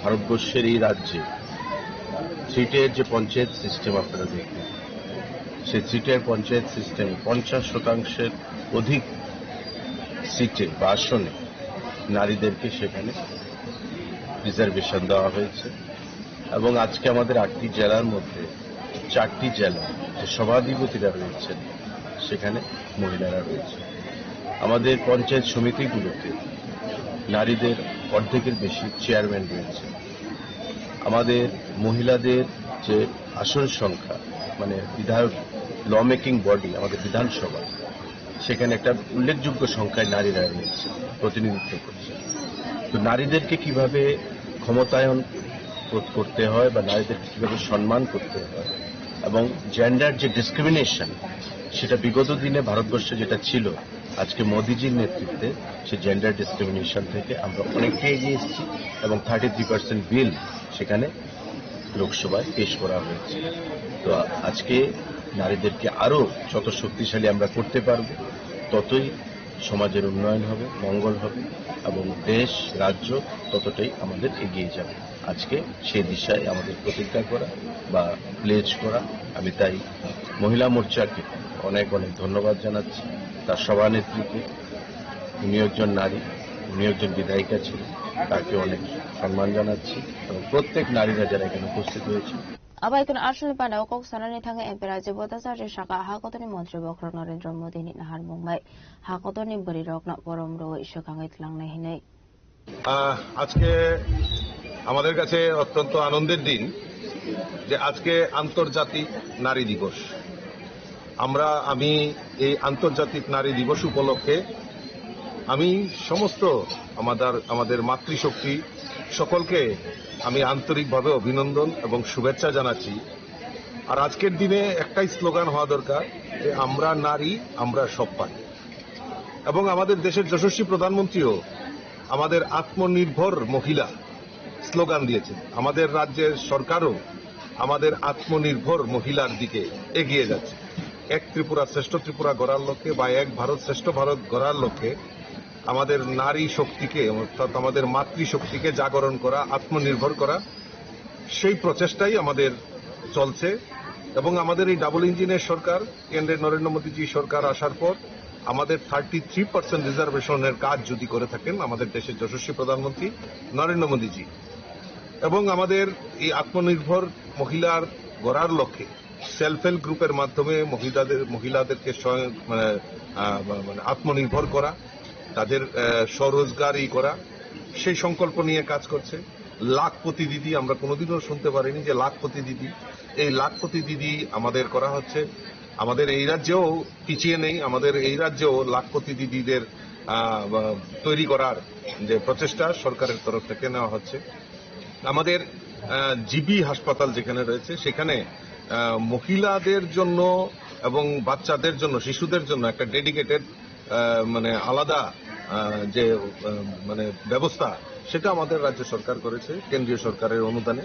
ভারতবর্ষের এই রাজ্যে সিটের যে পঞ্চায়েত সিস্টেম আপনারা দেখবেন, সেই সিটের পঞ্চায়েত সিস্টেমে পঞ্চাশ শতাংশের অধিক সিটে বা আসনে নারীদেরকে সেখানে রিজার্ভেশন দেওয়া হয়েছে। এবং আজকে আমাদের আটটি জেলার মধ্যে চারটি জেলা যে সভাধিপতিরা রয়েছেন, সেখানে মহিলারা রয়েছে। আমাদের পঞ্চায়েত সমিতিগুলোতে নারীদের অর্ধেকের বেশি চেয়ারম্যান রয়েছে। আমাদের মহিলাদের যে আসন সংখ্যা, মানে বিধায়ক, ল মেকিং বডি, আমাদের বিধানসভা, সেখানে একটা উল্লেখযোগ্য সংখ্যায় নারীরা রয়েছে, প্রতিনিধিত্ব করছে। তো নারীদেরকে কিভাবে ক্ষমতায়ন কর-, করতে হয় বা নারীদেরকে কিভাবে সম্মান করতে হয় এবং জেন্ডার যে ডিসক্রিমিনেশন, সেটা বিগত দিনে ভারতবর্ষে যেটা ছিল, আজকে মোদিজির নেতৃত্বে সেই জেন্ডার ডিসক্রিমিনেশন থেকে আমরা অনেকটা এগিয়ে এসেছি এবং থার্টি থ্রি পার্সেন্ট বিল সেখানে লোকসভায় পেশ করা হয়েছে। তো আজকে নারীদেরকে আরো যত শক্তিশালী আমরা করতে পারব, ততই সমাজের উন্নয়ন হবে, মঙ্গল হবে এবং দেশ, রাজ্য ততটাই আমাদের এগিয়ে যাবে। আজকে সে দিশায় আমাদের প্রতিজ্ঞা করা বা প্লেজ করা, আমি তাই মহিলা মোর্চাকে অনেক অনেক ধন্যবাদ জানাচ্ছি, তার সভানেত্রীকে। উনি একজন নারী, উনি একজন বিধায়িকা ছিলেন, তাকে অনেক সম্মান জানাচ্ছি এবং প্রত্যেক নারীরা যারা এখানে উপস্থিত হয়েছে। Abai kun aswlni panda o kok sanani thangwi M P Rajiv Bhattacharya sakha, ha kotorni montri bokhorok Narendra Modi ni naharmung bai ha kotorni bwrwi rokno borom rwui swkangwi twlangnai hinwi. আহ, আজকে আমাদের কাছে অত্যন্ত আনন্দের দিন যে আজকে আন্তর্জাতিক নারী দিবস। আমরা, আমি এই আন্তর্জাতিক নারী দিবস উপলক্ষে আমি সমস্ত আমাদের, আমাদের মাতৃশক্তি সকলকে আমি আন্তরিকভাবে অভিনন্দন এবং শুভেচ্ছা জানাচ্ছি। আর আজকের দিনে একটাই স্লোগান হওয়া দরকার যে আমরা নারী, আমরা সব পারি। এবং আমাদের দেশের যশস্বী প্রধানমন্ত্রীও আমাদের আত্মনির্ভর মহিলা স্লোগান দিয়েছেন। আমাদের রাজ্যের সরকারও আমাদের আত্মনির্ভর মহিলার দিকে এগিয়ে যাচ্ছে। এক ত্রিপুরা শ্রেষ্ঠ ত্রিপুরা গড়ার লক্ষ্যে বা এক ভারত শ্রেষ্ঠ ভারত গড়ার লক্ষ্যে আমাদের নারী শক্তিকে, অর্থাৎ আমাদের মাতৃশক্তিকে জাগরণ করা, আত্মনির্ভর করা, সেই প্রচেষ্টাই আমাদের চলছে। এবং আমাদের এই ডাবল ইঞ্জিনের সরকার, কেন্দ্রে নরেন্দ্র মোদীজি সরকার আসার পর আমাদের থার্টি থ্রি পার্সেন্ট রিজার্ভেশনের কাজ যদি করে থাকেন আমাদের দেশের যশস্বী প্রধানমন্ত্রী নরেন্দ্র মোদীজি, এবং আমাদের এই আত্মনির্ভর মহিলার গড়ার লক্ষ্যে সেলফ হেল্প গ্রুপের মাধ্যমে মহিলাদের, মহিলাদেরকে স্বয়ং, মানে, আহ, মানে, আত্মনির্ভর করা, তাদের, আহ, স্বরোজগারি করা, সেই সংকল্প নিয়ে কাজ করছে। লাখপতি দিদি, আমরা কোনোদিনও শুনতে পারিনি যে লাখপতি দিদি। এই লাখপতি দিদি আমাদের করা হচ্ছে। আমাদের এই রাজ্যেও পিছিয়ে নেই, আমাদের এই রাজ্যেও লাখপতি দিদিদের, আহ, বা, তৈরি করার যে প্রচেষ্টা সরকারের তরফ থেকে নেওয়া হচ্ছে। আমাদের, আহ, জিবি হাসপাতাল যেখানে রয়েছে, সেখানে, আহ, মহিলাদের জন্য এবং বাচ্চাদের জন্য, শিশুদের জন্য একটা ডেডিকেটেড, আহ, মানে, আলাদা, আহ, যে আহ, মানে ব্যবস্থা, সেটা আমাদের রাজ্য সরকার করেছে কেন্দ্রীয় সরকারের অনুদানে।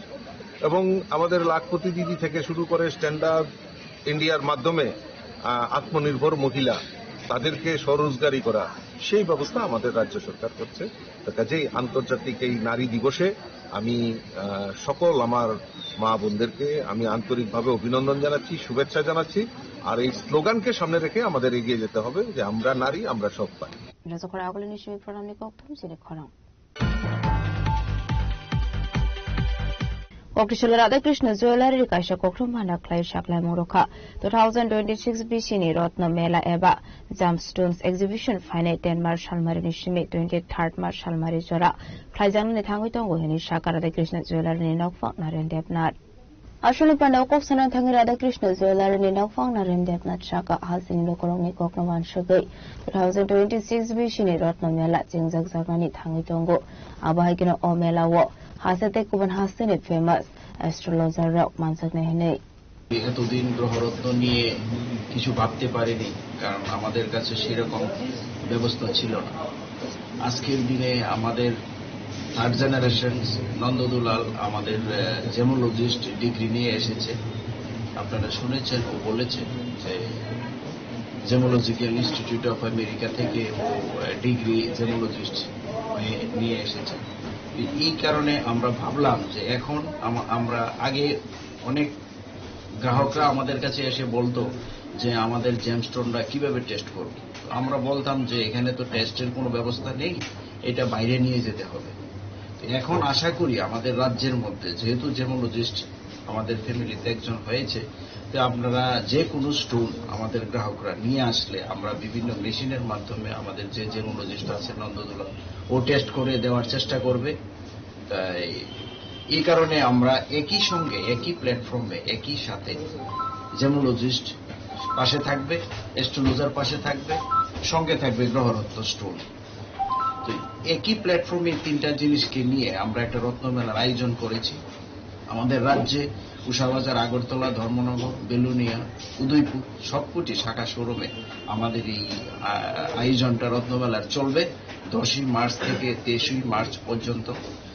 এবং আমাদের লাখপতি দিদি থেকে শুরু করে স্ট্যান্ড আপ ইন্ডিয়ার মাধ্যমে আহ, আত্মনির্ভর মহিলা, তাদেরকে স্বরোজগারি করা, সেই ব্যবস্থা আমাদের রাজ্য সরকার করছে। তো কাজেই আন্তর্জাতিক এই নারী দিবসে আমি আহ, সকল আমার মা বোনদেরকে আমি আন্তরিকভাবে অভিনন্দন জানাচ্ছি, শুভেচ্ছা জানাচ্ছি। আর এই স্লোগানকে সামনে রেখে আমাদের এগিয়ে যেতে হবে যে আমরা নারী, আমরা সব পারি। Rajokora agulini simi program ni kokthum sini khorang. Kokri solo Radhakrishna Jewellery kaisa kokthum bhana khlai saklaimung rokha. Two thousand twenty-six B C ni Ratna Mela eba Gemstones Exhibition phainai ten March salmari ni simi twenty-third March salmari jora khlaijaknani thangwi tongo hwnwi sakha Radhakrishna Jewellery ni nokphang Naren Debnath. Aswkni pandao kok sana thangwi Radhakrishna Jewellery ni nokphang Naren Debnath saka hasteni lukurokni kokno wansugwi two thousand twenty-six B C ni Ratna Mela chingjak jaknani thangwi tongo. Abo hai kheno o mela o haste tei kubun hasteni famous astrologer rok manjaknai hwnwi. এতদিন গ্রহরত্ন নিয়ে কিছু ভাবতে পারিনি, কারণ আমাদের কাছে সেরকম ব্যবস্থা ছিল না। আজকের দিনে আমাদের থার্ড জেনারেশন নন্দদুলাল আমাদের, আহ, জেমোলজিস্ট ডিগ্রি নিয়ে এসেছে। আপনারা শুনেছেন, ও বলেছে যে জেমোলজিক্যাল ইনস্টিটিউট অফ আমেরিকা থেকে ও, আহ, ডিগ্রি জেমোলজিস্ট হয়ে নিয়ে এসেছে। এই কারণে আমরা ভাবলাম যে এখন আমা-, আমরা আগে অনেক গ্রাহকরা আমাদের কাছে এসে বলতো যে আমাদের জেমস্টোনটা কিভাবে টেস্ট করব। তো আমরা বলতাম যে এখানে তো টেস্টের কোনো ব্যবস্থা নেই, এটা বাইরে নিয়ে যেতে হবে। তো এখন আশা করি আমাদের রাজ্যের মধ্যে, যেহেতু জেমোলজিস্ট আমাদের ফ্যামিলিতে একজন হয়েছে, তো আপনারা যে কোনো স্টোন আমাদের গ্রাহকরা নিয়ে আসলে আমরা বিভিন্ন মেশিনের মাধ্যমে আমাদের যে জেমোলজিস্ট আছে নন্দদুলাল, ও টেস্ট করে দেওয়ার চেষ্টা করবে। তাই এই কারণে আমরা একই সঙ্গে, একই প্ল্যাটফর্মে, একই সাথে জেমোলজিস্ট পাশে থাকবে, অ্যাস্ট্রোলজার পাশে থাকবে, সঙ্গে থাকবে গ্রহরত্ন স্টোন। তো একই প্ল্যাটফর্মে তিনটা জিনিসকে নিয়ে আমরা একটা রত্নমেলার আয়োজন করেছি। আমাদের রাজ্যে উষাবাজার, আগরতলা, ধর্মনগর, বেলুনিয়া, উদয়পুর সবকটি শাখা শোরুমে আমাদের এই, আ, আয়োজনটা রত্নমেলার চলবে দশই মার্চ থেকে তেইশই মার্চ পর্যন্ত।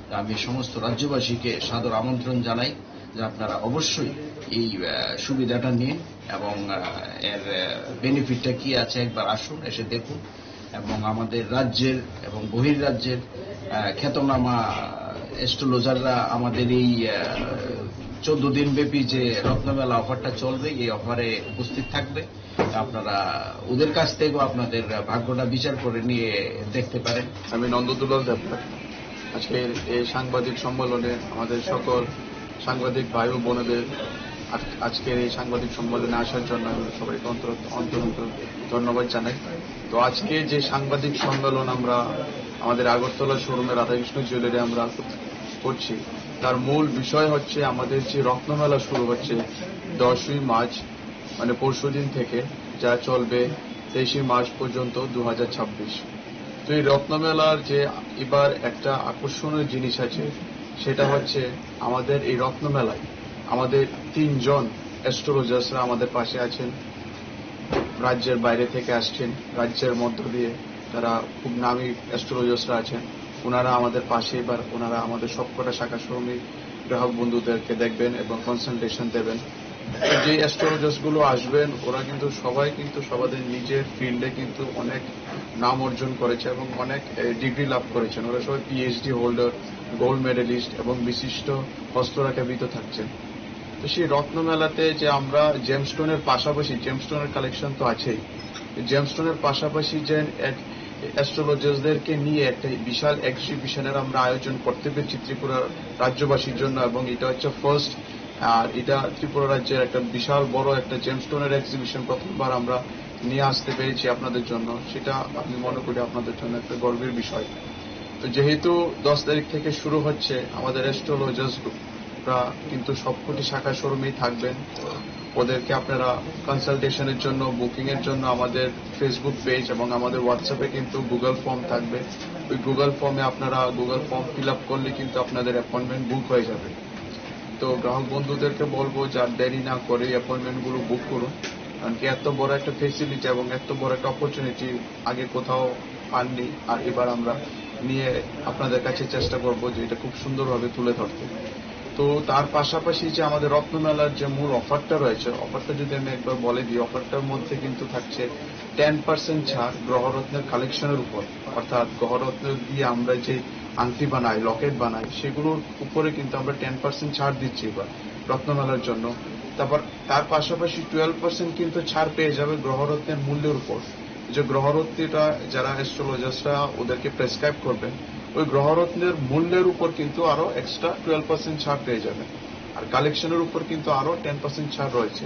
তা আমি সমস্ত রাজ্যবাসীকে সাদর আমন্ত্রণ জানাই যে আপনারা অবশ্যই এই, আহ, সুবিধাটা নিন এবং, আহ, এর, আহ, বেনিফিটটা কি আছে একবার আসুন, এসে দেখুন। এবং আমাদের রাজ্যের এবং বহির্রাজ্যের, আহ, খ্যাতনামা অ্যাস্ট্রোলজাররা আমাদের এই, আহ, চোদ্দ দিন ব্যাপী যে রত্নমেলা অফারটা চলবে, এই অফারে উপস্থিত থাকবে। আপনারা ওদের কাছ থেকেও আপনাদের ভাগ্যটা বিচার করে নিয়ে দেখতে পারেন। আমি নন্দদুলাল দেবনাথ। আজকের এই সাংবাদিক সম্মেলনে আমাদের সকল সাংবাদিক ভাই ও বোনেদের আজ-, আজকের এই সাংবাদিক সম্মেলনে আসার জন্য আমি সবাইকে অন্তর, অন্তর, অন্তর ধন্যবাদ জানাই। তো আজকে যে সাংবাদিক সম্মেলন আমরা আমাদের আগরতলা শোরুমে রাধাকৃষ্ণ জুয়েলারি আমরা করছি, তার মূল বিষয় হচ্ছে আমাদের যে রত্নমেলা শুরু হচ্ছে দশই মার্চ, মানে পরশুদিন থেকে, যা চলবে তেইশে মার্চ পর্যন্ত দু হাজার ছাব্বিশ। তো এই রত্নমেলার যে এবার একটা আকর্ষণীয় জিনিস আছে, সেটা হচ্ছে আমাদের এই রত্নমেলায় আমাদের তিনজন অ্যাস্ট্রোলজার্সরা আমাদের পাশে আছেন, রাজ্যের বাইরে থেকে আসছেন, রাজ্যের মধ্য দিয়ে তারা খুব নামী অ্যাস্ট্রোলজার্সরা আছেন, ওনারা আমাদের পাশে এবার, ওনারা আমাদের সবকটা শাখা শোরুমে গ্রাহক বন্ধুদেরকে দেখবেন এবং কনসালটেশন দেবেন। তো যে অ্যাস্ট্রোলজার্স গুলো আসবেন, ওরা কিন্তু সবাই কিন্তু সবাদের নিজের ফিল্ডে কিন্তু অনেক নাম অর্জন করেছে এবং অনেক, এ, ডিগ্রি লাভ করেছেন। ওরা সবাই পিএইচডি হোল্ডার, গোল্ড মেডেলিস্ট এবং বিশিষ্ট হস্তরেখাবিদও থাকছেন। তো সেই রত্নমেলাতে যে আমরা জেমস্টোনের পাশাপাশি, জেমস্টোনের কালেকশন তো আছেই, জেমস্টোনের পাশাপাশি যে এক অ্যাস্ট্রোলজার্সদেরকে নিয়ে একটা বিশাল এক্সিবিশনের আমরা আয়োজন করতে পেরেছি ত্রিপুরা রাজ্যবাসীর জন্য, এবং এটা হচ্ছে ফার্স্ট। আর এটা ত্রিপুরা রাজ্যের একটা বিশাল বড় একটা জেমস্টোনের এক্সিবিশন প্রথমবার আমরা নিয়ে আসতে পেরেছি আপনাদের জন্য, সেটা আমি মনে করি আপনাদের জন্য একটা গর্বের বিষয়। তো যেহেতু দশ তারিখ থেকে শুরু হচ্ছে আমাদের অ্যাস্ট্রোলজার্স গ্রুপ, ওরা কিন্তু সবকটি শাখা শোরুমেই থাকবেন। ওদেরকে আপনারা কনসালটেশনের জন্য, বুকিং এর জন্য আমাদের ফেসবুক পেজ এবং আমাদের হোয়াটসঅ্যাপে কিন্তু গুগল ফর্ম থাকবে। ওই গুগল ফর্মে আপনারা গুগল ফর্ম ফিল আপ করলে কিন্তু আপনাদের অ্যাপয়েন্টমেন্ট বুক হয়ে যাবে। তো গ্রাহক বন্ধুদেরকে বলবো, যার দেরি না করে অ্যাপয়েন্টমেন্ট গুলো বুক করুন, কারণ কি এত বড় একটা ফেসিলিটি এবং এত বড় একটা অপরচুনিটি আগে কোথাও পাননি। আর এবার আমরা নিয়ে আপনাদের কাছে চেষ্টা করব যে এটা খুব সুন্দরভাবে তুলে ধরতে। তো তার পাশাপাশি যে আমাদের রত্নমেলার যে মূল অফারটা রয়েছে, অফারটা যদি আমি একবার বলে দিই, অফারটার মধ্যে কিন্তু থাকছে টেন পার্সেন্ট ছাড় গ্রহরত্নের কালেকশনের উপর, অর্থাৎ গ্রহরত্ন দিয়ে আমরা যে আংটি বানাই, লকেট বানাই, সেগুলোর উপরে কিন্তু আমরা টেন পার্সেন্ট ছাড় দিচ্ছি এবার রত্নমেলার জন্য। তারপর তার পাশাপাশি টুয়েলভ পার্সেন্ট কিন্তু ছাড় পেয়ে যাবে গ্রহরত্নের মূল্যের উপর। যে গ্রহরত্নটা যারা অ্যাস্ট্রোলজার্সরা ওদেরকে প্রেসক্রাইব করবেন, ওই গ্রহরত্নের মূল্যের উপর কিন্তু আরো এক্সট্রা টুয়েলভ পার্সেন্ট ছাড় পেয়ে যাবেন। আর কালেকশনের উপর কিন্তু আরো টেন পার্সেন্ট ছাড় রয়েছে।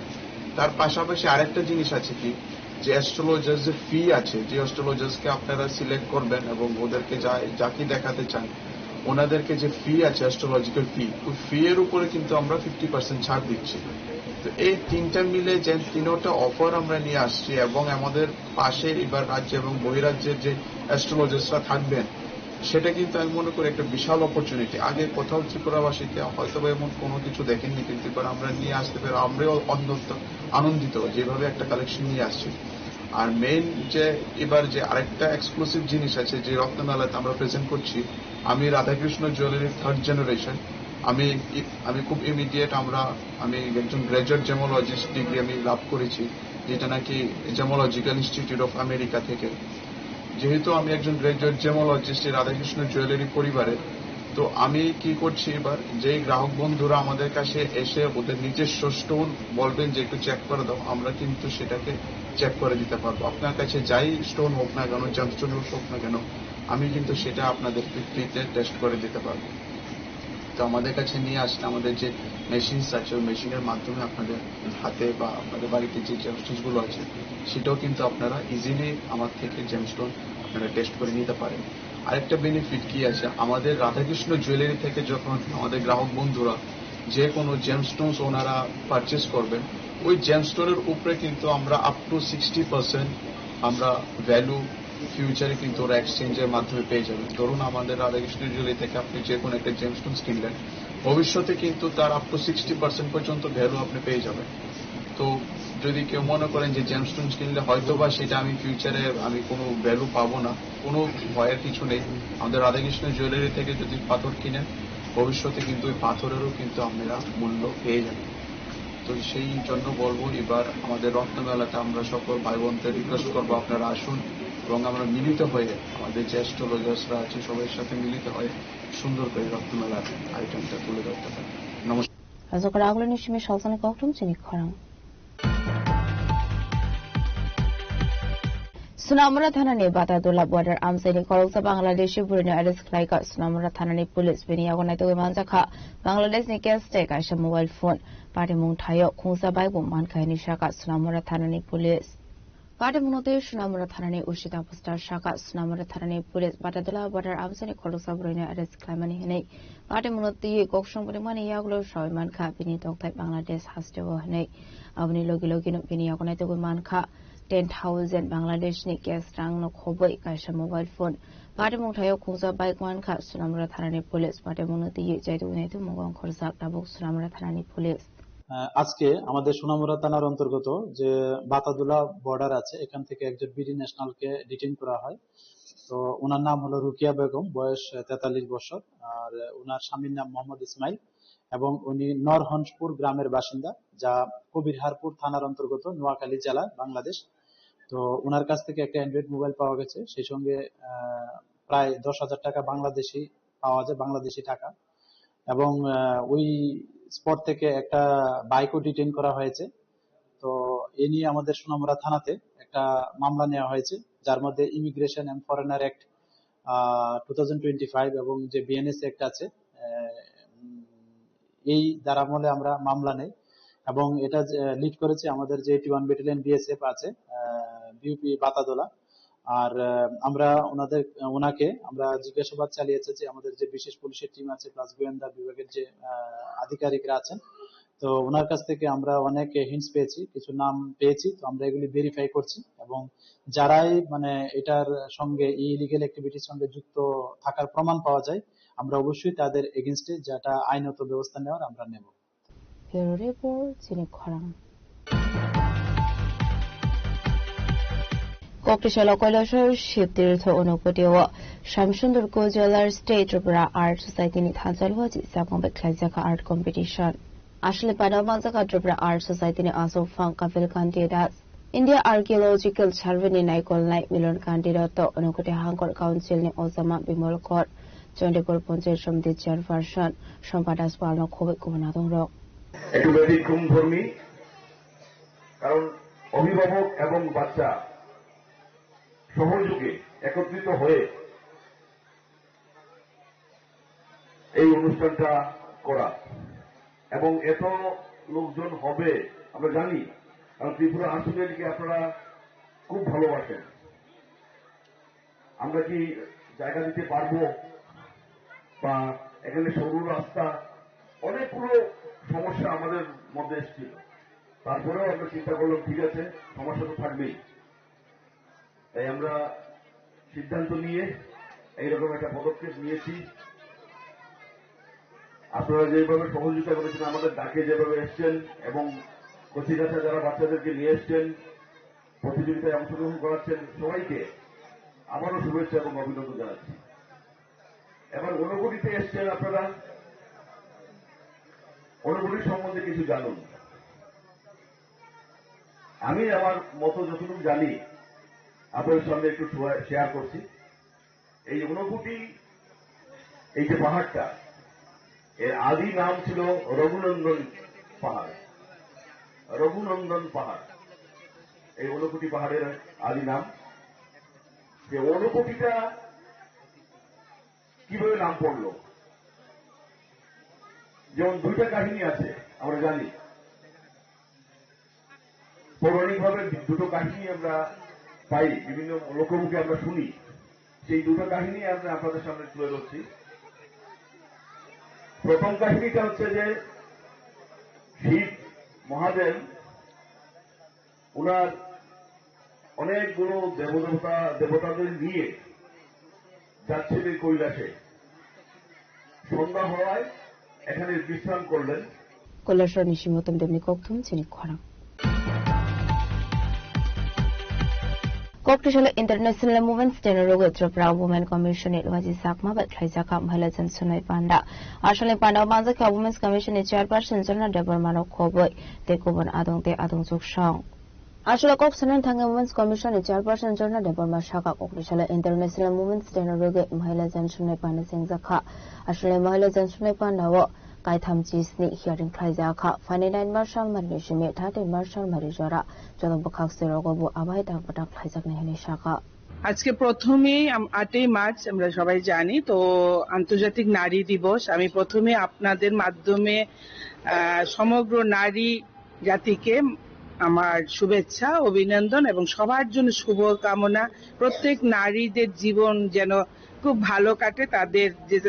তার পাশাপাশি আরেকটা জিনিস আছে কি, যে অ্যাস্ট্রোলজার যে ফি আছে, যে অ্যাস্ট্রোলজার্সকে আপনারা সিলেক্ট করবেন এবং ওদেরকে যা যা কি দেখাতে চান, ওনাদেরকে যে ফি আছে, অ্যাস্ট্রোলজিক্যাল ফি, ওই ফি এর উপরে কিন্তু আমরা ফিফটি পার্সেন্ট ছাড় দিচ্ছি। তো এই তিনটা মিলে যে তিনোটা অফার আমরা নিয়ে আসছি এবং আমাদের পাশে এবার রাজ্য এবং বহিরাজ্যের যে অ্যাস্ট্রোলজার্সরা থাকবেন, সেটা কিন্তু আমি মনে করি একটা বিশাল অপরচুনিটি। আগে কোথাও ত্রিপুরাবাসীতে হয়তো বা এমন কোনো কিছু দেখেননি, কিন্তু এবার আমরা নিয়ে আসতে পেরে আমরাও অন্যত্র আনন্দিত, যেভাবে একটা কালেকশন নিয়ে আসছি। আর মেইন যে এবার যে আরেকটা এক্সক্লুসিভ জিনিস আছে, যে রত্নমেলাতে আমরা প্রেজেন্ট করছি, আমি রাধাকৃষ্ণ জুয়েলারি থার্ড জেনারেশন। আমি ই- আমি খুব ইমিডিয়েট আমরা আমি একজন গ্র্যাজুয়েট জেমোলজিস্ট ডিগ্রি আমি লাভ করেছি, যেটা নাকি জেমোলজিক্যাল ইনস্টিটিউট অফ আমেরিকা থেকে। যেহেতু আমি একজন গ্র্যাজুয়েট জেমোলজিস্ট এই রাধাকৃষ্ণ জুয়েলারি পরিবারের, তো আমি কি করছি, এবার যেই গ্রাহক বন্ধুরা আমাদের কাছে এসে ওদের নিজস্ব স্টোন বলবেন যে একটু চেক করে দাও, আমরা কিন্তু সেটাকে চেক করে দিতে পারবো। আপনার কাছে যাই স্টোন হোক না কেন, জেমস্টোন হোক না কেন, আমি কিন্তু সেটা আপনাদেরকে ফ্রিতে টেস্ট করে দিতে পারবো। তো আমাদের কাছে নিয়ে আসলে আমাদের যে মেশিনস আছে, ওই মেশিনের মাধ্যমে আপনাদের হাতে বা আপনাদের বাড়িতে যে জেমস্টোনস গুলো আছে, সেটাও কিন্তু আপনারা ইজিলি আমার থেকে জেমস্টোন আপনারা টেস্ট করে নিতে পারেন। আরেকটা বেনিফিট কি আছে, আমাদের রাধাকৃষ্ণ জুয়েলারি থেকে যখন আমাদের গ্রাহক বন্ধুরা যে কোনো জেমস্টোনস ওনারা পারচেস করবেন, ওই জেমস্টোনের উপরে কিন্তু আমরা আপ টু সিক্সটি পার্সেন্ট আমরা ভ্যালু ফিউচারে কিন্তু ওরা এক্সচেঞ্জের মাধ্যমে পেয়ে যাবেন। ধরুন, আমাদের রাধাকৃষ্ণ জুয়েলারি থেকে আপনি যে কোনো একটা জেমস্টোনস কিনলেন, ভবিষ্যতে কিন্তু তার আপ টু সিক্সটি পার্সেন্ট পর্যন্ত ভ্যালু আপনি পেয়ে যাবেন। তো যদি কেউ মনে করেন যে জেমস্টোনস কিনলে হয়তো বা সেটা আমি ফিউচারে আমি কোনো ভ্যালু পাবো না, কোনো ভয়ের কিছু নেই। আমাদের রাধাকৃষ্ণ জুয়েলারি থেকে যদি পাথর কিনেন, ভবিষ্যতে কিন্তু ওই পাথরেরও কিন্তু আপনারা মূল্য পেয়ে যাবেন। তো সেই জন্য বলবো, এবার আমাদের রত্নমেলাতে আমরা সকল ভাই বোনদের রিকোয়েস্ট করবো, আপনারা আসুন এবং আমরা মিলিত হয়ে আমাদের যে অ্যাস্ট্রোলজার্সরা আছে সবার সাথে মিলিত হয়ে সুন্দর করে রত্নমেলার আয়োজনটা তুলে ধরতে পারি। নমস্কার। Asokra agulini simi salsani kokthum chini khorang. Sunamura thanani Batadula border amchaini khoroksa Bangladeshi burini arrest khlaikha Sunamura thanani police, bini yago naitugwi manjakha Bangladeshni case tei kaisa mobile phone. Patimung thaio khungsa bike bo mankha hinwi sakha Sunamura thanani police. Patimungno twi Sunamura thanani O C Tapastar sakha Sunamura thanani police Batadula border amchaini khoroksa burini arrest khlaimani hinwi. Patimungno twi kok songrimani yagulo sawi mankha bini tokthai Bangladesh hasteo hinwi. Aboni logi logino bini yago naitugwi mankha ten thousand Bangladeshni cash rangno khobwi kaisa mobile phone. Patimung thaio khungsa bike mankha Sunamura thanani police. Patimungno twi chaitugwi naitugwi mungkang khorjak tabuk Sunamura thanani police. আহ, আজকে আমাদের সোনামুড়া থানার অন্তর্গত যে বাতাদুলা বর্ডার আছে, এখান থেকে একজন বিডি ন্যাশনালকে ডিটেইন করা হয়। তো ওনার নাম হলো রুকিয়া বেগম, বয়স তেতাল্লিশ বছর। আর ওনার স্বামীর নাম মোহাম্মদ ইসমাইল এবং উনি নরহনসপুর গ্রামের বাসিন্দা, যা কবিরহারপুর থানার অন্তর্গত, নোয়াখালী জেলা, বাংলাদেশ। তো ওনার কাছ থেকে একটা অ্যান্ড্রয়েড মোবাইল পাওয়া গেছে, সেই সঙ্গে আহ, প্রায় দশ হাজার টাকা বাংলাদেশি পাওয়া যায়, বাংলাদেশি টাকা। এবং আহ, ওই স্পট থেকে একটা বাইকও ডিটেইন করা হয়েছে। তো এ নিয়ে আমাদের সোনামুড়া থানাতে একটা মামলা নেওয়া হয়েছে, যার মধ্যে immigration and foreigner act two thousand twenty five এবং যে বিএনএস অ্যাক্ট আছে, আহ, উম, এই ধারা আমলে আমরা মামলা নেই। এবং এটা লিড করেছে আমাদের যে এইটি ওয়ান ব্যাটালিয়ন বিএসএফ আছে, বিউপি বাতাদোলা। আর আহ, আমরা ওনাদের ওনাকে আমরা জিজ্ঞাসাবাদ চালিয়েছে যে আমাদের যে বিশেষ পুলিশের টিম আছে প্লাস গোয়েন্দা বিভাগের যে আহ, আধিকারিকরা আছেন, তো ওনার কাছ থেকে আমরা অনেক হিন্টস পেয়েছি, কিছু নাম পেয়েছি। তো আমরা এগুলি ভেরিফাই করছি এবং যারাই মানে এটার সঙ্গে, এই ইলিগেল অ্যাক্টিভিটির সঙ্গে যুক্ত থাকার প্রমাণ পাওয়া যায়, আমরা অবশ্যই তাদের এগেইনস্টে যেটা আইনত ব্যবস্থা নেওয়ার আমরা নেব। Bureau Report, chini khorang. Kokthai salo Kailasor Shiv Tirtho Unakoti o Shyamsundar Kojolar State Tripura Art Society ni thansa o wachi chapang bai khlaijak art competition. Aswlani panao manjakha Tripura Art Society ni aswk phang Kapil Kanti Das, India Archaeological Survey ni naikolnai Milan Kanti Dotto, Unakoti Hangkor Council ni ojama Bimal Kor, Chandipur Panchayat Samiti Chairperson Sompa Das Pal no khoboi kubun adongrok. একটু ব্যতিক্রম ধর্মী, কারণ অভিভাবক এবং বাচ্চা সহযোগে একত্রিত হয়ে এই অনুষ্ঠানটা করা এবং এত লোকজন হবে আমরা জানি, কারণ ত্রিপুরা আর্ট সোসাইটিকে আপনারা খুব ভালোবাসেন। আমরা কি জায়গা দিতে পারবো, বা এখানে সরু রাস্তা, অনেকগুলো সমস্যা আমাদের মধ্যে এসেছিল। তারপরেও আমরা চিন্তা করলাম, ঠিক আছে, সমস্যা তো থাকবেই। তাই আমরা সিদ্ধান্ত নিয়ে এইরকম একটা পদক্ষেপ নিয়েছি। আপনারা যেভাবে সহযোগিতা করেছেন, আমাদের ডাকে যেভাবে এসছেন এবং কচিকাঁচা যারা বাচ্চাদেরকে নিয়ে এসছেন, প্রতিযোগিতায় অংশগ্রহণ করাচ্ছেন, সবাইকে আবারও শুভেচ্ছা এবং অভিনন্দন জানাচ্ছি। এবার ঊনকোটিতে এসছেন আপনারা, ঊনকোটি সম্বন্ধে কিছু জানুন। আমি আমার মতো যতটুকু জানি, আপনাদের সামনে একটু শেয়ার করছি। এই ঊনকোটি, এই যে পাহাড়টা, এর আদি নাম ছিল রঘুনন্দন পাহাড়। রঘুনন্দন পাহাড়, এই ঊনকোটি পাহাড়ের আদি নাম। যে ঊনকোটিটা কিভাবে নাম পড়লো? যেমন দুইটা কাহিনী আছে, আমরা জানি। পৌরাণিকভাবে দুটো কাহিনী আমরা পাই, বিভিন্ন লোকমুখে আমরা শুনি। সেই দুটো কাহিনী আমরা আপনাদের সামনে তুলে ধরছি। প্রথম কাহিনীটা হচ্ছে যে শিব মহাদেব ওনার অনেকগুলো দেবদেবতা, দেবতাদের নিয়ে যাচ্ছেন এই কৈলাসে। সন্ধ্যা হওয়ায় এখানে বিশ্রাম করলেন। Kailasor ni simi Uttam Dev ni kokthum chini khorang. Kokthai salo International Women's Day no rwgwi Tripura Women Commission ni wachi chapang bai khlaijakha Mahila Jansunoi Panda. Aswlani panda o manjakha Women's Commission ni Chairperson Jorna Debbarma no khoboi tei kubun adong tei adongjwk song. Aswlani kok sanani thangwi Women's Commission ni Chairperson Jorna Debbarma sakha, Kokthai salo International Women's Day no rwgwi Mahila Jansunoi Panda chengjakha. Aswlani Mahila Jansunoi Panda o kaitham chisni hearing khlaijakha. Phainai nine March salmari ni simi thirteen March salmari jora joto bwkhak swirogo bo abai tak bwtak khlaijaknai hwnwi sakha. আজকে প্রথমেই আম-, আটই মার্চ আমরা সবাই জানি, তো আন্তর্জাতিক নারী দিবস। আমি প্রথমে আপনাদের মাধ্যমে, আহ, সমগ্র নারী জাতিকে আমার শুভেচ্ছা, অভিনন্দন এবং সবার জন্য শুভকামনা। প্রত্যেক নারীদের জীবন যেন খুব ভালো কাটে, তাদের যে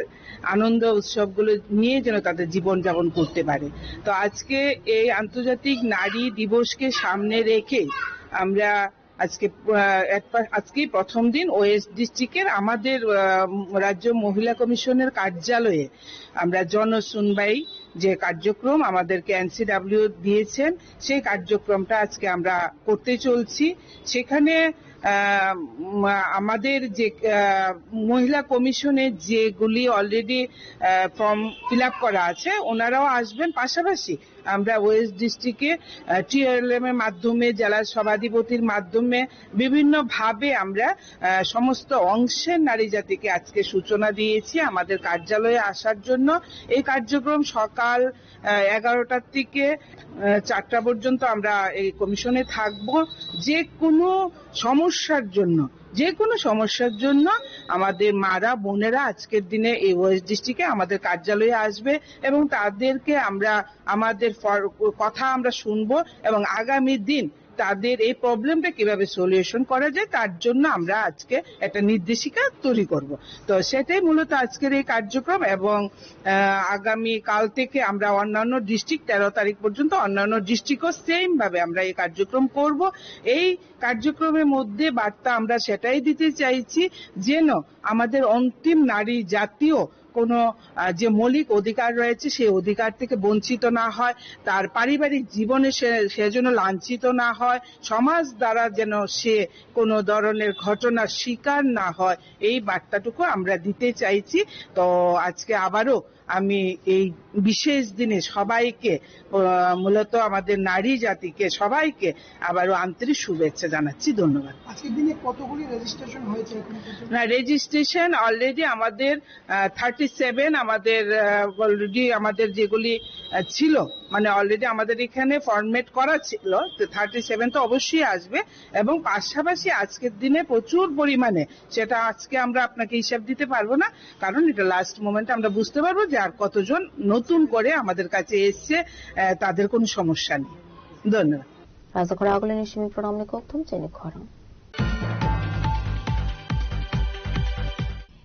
আনন্দ উৎসবগুলো নিয়ে যেন তাদের জীবন যাপন করতে পারে। তো আজকে এই আন্তর্জাতিক নারী দিবসকে সামনে রেখে আমরা আজকে, আহ, এক পা-, আজকেই প্রথম দিন ওয়েস্ট ডিস্ট্রিক্টের আমাদের, আহ, রাজ্য মহিলা কমিশনের কার্যালয়ে আমরা জন শুনবাই যে কার্যক্রম আমাদেরকে এনসিডাব্লিউ দিয়েছেন, সেই কার্যক্রমটা আজকে আমরা করতে চলছি। সেখানে, আহ, উম, আমাদের যে, আহ, মহিলা কমিশনে যেগুলি অলরেডি, আহ, ফর্ম ফিল আপ করা আছে, ওনারাও আসবেন। পাশাপাশি আমরা ওয়েস্ট ডিস্ট্রিক্টে, আহ, টিআরএলএম এর মাধ্যমে, জেলা সভাধিপতির মাধ্যমে বিভিন্নভাবে আমরা, আহ, সমস্ত অংশের নারী জাতিকে আজকে সূচনা দিয়েছি আমাদের কার্যালয়ে আসার জন্য। এই কার্যক্রম সকাল, আহ, এগারোটার থেকে, আহ, চারটা পর্যন্ত আমরা এই কমিশনে থাকব। যে কোনো সমস্যার জন্য, যে কোনো সমস্যার জন্য আমাদের মারা বোনেরা আজকের দিনে এই ওয়েস্ট ডিস্ট্রিক্টে আমাদের কার্যালয়ে আসবে এবং তাদেরকে আমরা আমাদের ফর-, কথা আমরা শুনবো এবং আগামী দিন তাদের এই প্রবলেমটা কিভাবে সলিউশন করা যায়, তার জন্য আমরা আজকে একটা নির্দেশিকা তৈরি করব। তো সেটাই মূলত আজকের এই কার্যক্রম এবং, আহ, আগামী কাল থেকে আমরা অন্যান্য ডিস্ট্রিক্ট, তেরো তারিখ পর্যন্ত অন্যান্য ডিস্ট্রিক্টও সেম ভাবে আমরা এই কার্যক্রম করব। এই কার্যক্রমের মধ্যে বার্তা আমরা সেটাই দিতে চাইছি, যেন আমাদের অন্তিম নারী জাতিও কোনো, আহ, যে মৌলিক অধিকার রয়েছে, সেই অধিকার থেকে বঞ্চিত না হয়, তার পারিবারিক জীবনে সে, সে যেন লাঞ্ছিত না হয়, সমাজ দ্বারা যেন সে কোনো ধরনের ঘটনার শিকার না হয়, এই বার্তাটুকু আমরা দিতে চাইছি। তো আজকে আবারও আমি এই বিশেষ দিনে সবাইকে, আহ, মূলত আমাদের নারী জাতিকে, সবাইকে আবারও আন্তরিক শুভেচ্ছা জানাচ্ছি। ধন্যবাদ। আজকের দিনে কতগুলি রেজিস্ট্রেশন হয়েছে এখন পর্যন্ত? না, রেজিস্ট্রেশন অলরেডি আমাদের, আহ, থার্টি সেভেন আমাদের, আহ, অলরেডি আমাদের যেগুলি, আহ, ছিল, মানে, অলরেডি আমাদের এখানে ফরম্যাট করা ছিল, তো থার্টি সেভেন তো অবশ্যই আসবে। এবং পাশাপাশি আজকের দিনে প্রচুর পরিমাণে, সেটা আজকে আমরা আপনাকে হিসাব দিতে পারবো না, কারণ এটা লাস্ট মোমেন্টে আমরা বুঝতে পারবো যে আর কতজন নতুন করে আমাদের কাছে এসছে, আহ, তাদের কোনো সমস্যা নেই। ধন্যবাদ। Rajakhora agulini simi program ni kokthum chini khorang.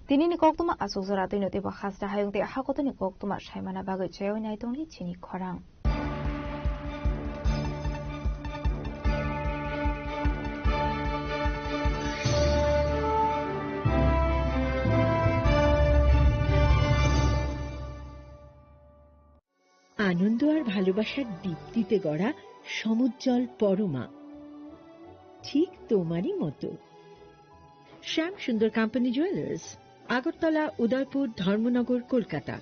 Tini ni koktuma asuk jora twi no teibo hasta hayung tei hakotoni koktuma saimana bagwi chaywi nai tongni chini khorang. আনন্দ আর ভালোবাসার দীপ্তিতে গড়া সমুজ্জ্বল পরমা, ঠিক তোমারই মতো। শ্যাম সুন্দর কোম্পানি জুয়েলার্স, আগরতলা, উদয়পুর, ধর্মনগর, কলকাতা।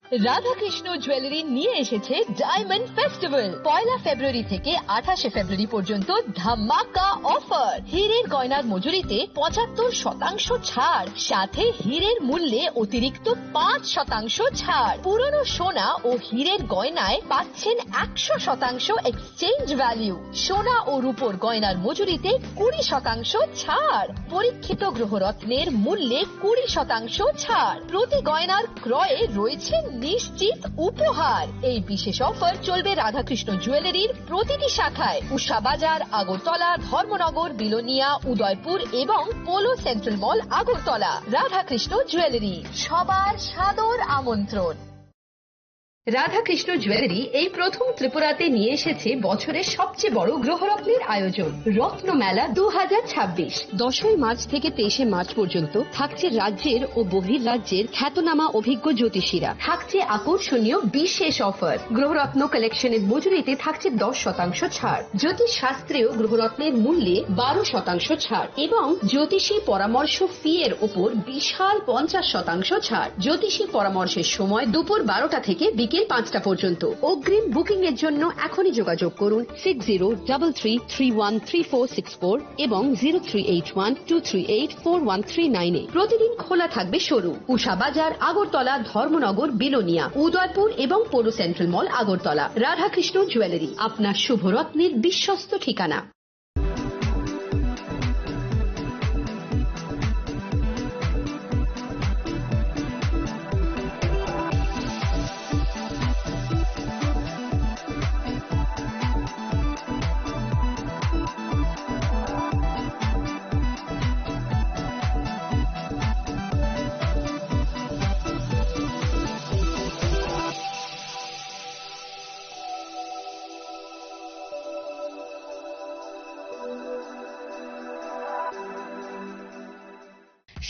রাধাকৃষ্ণ জুয়েলারি নিয়ে এসেছে ডায়মন্ড ফেস্টিভ্যাল। পয়লা ফেব্রুয়ারি থেকে আঠাশে ফেব্রুয়ারি পর্যন্ত ধামাকা অফার। হীরের গয়নার মজুরিতে পঁচাত্তর শতাংশ ছাড়, সাথে হীরের মূল্যে অতিরিক্ত পাঁচ শতাংশ ছাড়। পুরনো সোনা ও হীরের গয়নায় পাচ্ছেন একশো শতাংশ এক্সচেঞ্জ ভ্যালু। সোনা ও রূপোর গয়নার মজুরিতে কুড়ি শতাংশ ছাড়। পরীক্ষিত গ্রহরত্নের মূল্যে কুড়ি শতাংশ ছাড়। প্রতি গয়নার ক্রয়ে রয়েছে নিশ্চিত উপহার। এই বিশেষ অফার চলবে রাধাকৃষ্ণ জুয়েলারির প্রতিটি শাখায়, উষা বাজার, আগরতলা, ধর্মনগর, বিলোনিয়া, উদয়পুর এবং পোলো সেন্ট্রাল মল, আগরতলা। রাধাকৃষ্ণ জুয়েলারি, সবার সাদর আমন্ত্রণ। রাধাকৃষ্ণ জুয়েলারি এই প্রথম ত্রিপুরাতে নিয়ে এসেছে বছরের সবচেয়ে বড় গ্রহরত্নের আয়োজন, রত্নমেলা দু হাজার ছাব্বিশ। দশই মার্চ থেকে তেইশে মার্চ পর্যন্ত থাকছে রাজ্যের ও বহির্রাজ্যের খ্যাতনামা অভিজ্ঞ জ্যোতিষীরা। থাকছে আকর্ষণীয় বিশেষ অফার। গ্রহরত্ন কালেকশনের মজুরিতে থাকছে দশ শতাংশ ছাড়। জ্যোতিষ শাস্ত্রেও গ্রহরত্নের মূল্যে বারো শতাংশ ছাড় এবং জ্যোতিষী পরামর্শ ফি এর উপর বিশাল পঞ্চাশ শতাংশ ছাড়। জ্যোতিষী পরামর্শের সময় দুপুর বারোটা থেকে বিকেল পাঁচটা পর্যন্ত। অগ্রিম বুকিং এর জন্য এখনই যোগাযোগ করুন six zero double three three one three four six four এবং zero three eight one two three eight four one three nine এ। প্রতিদিন খোলা থাকবে শোরুম। উষা বাজার, আগরতলা, ধর্মনগর, বিলোনিয়া, উদয়পুর এবং পৌর সেন্ট্রাল মল, আগরতলা। রাধাকৃষ্ণ জুয়েলারি, আপনার শুভরত্নের বিশ্বস্ত ঠিকানা।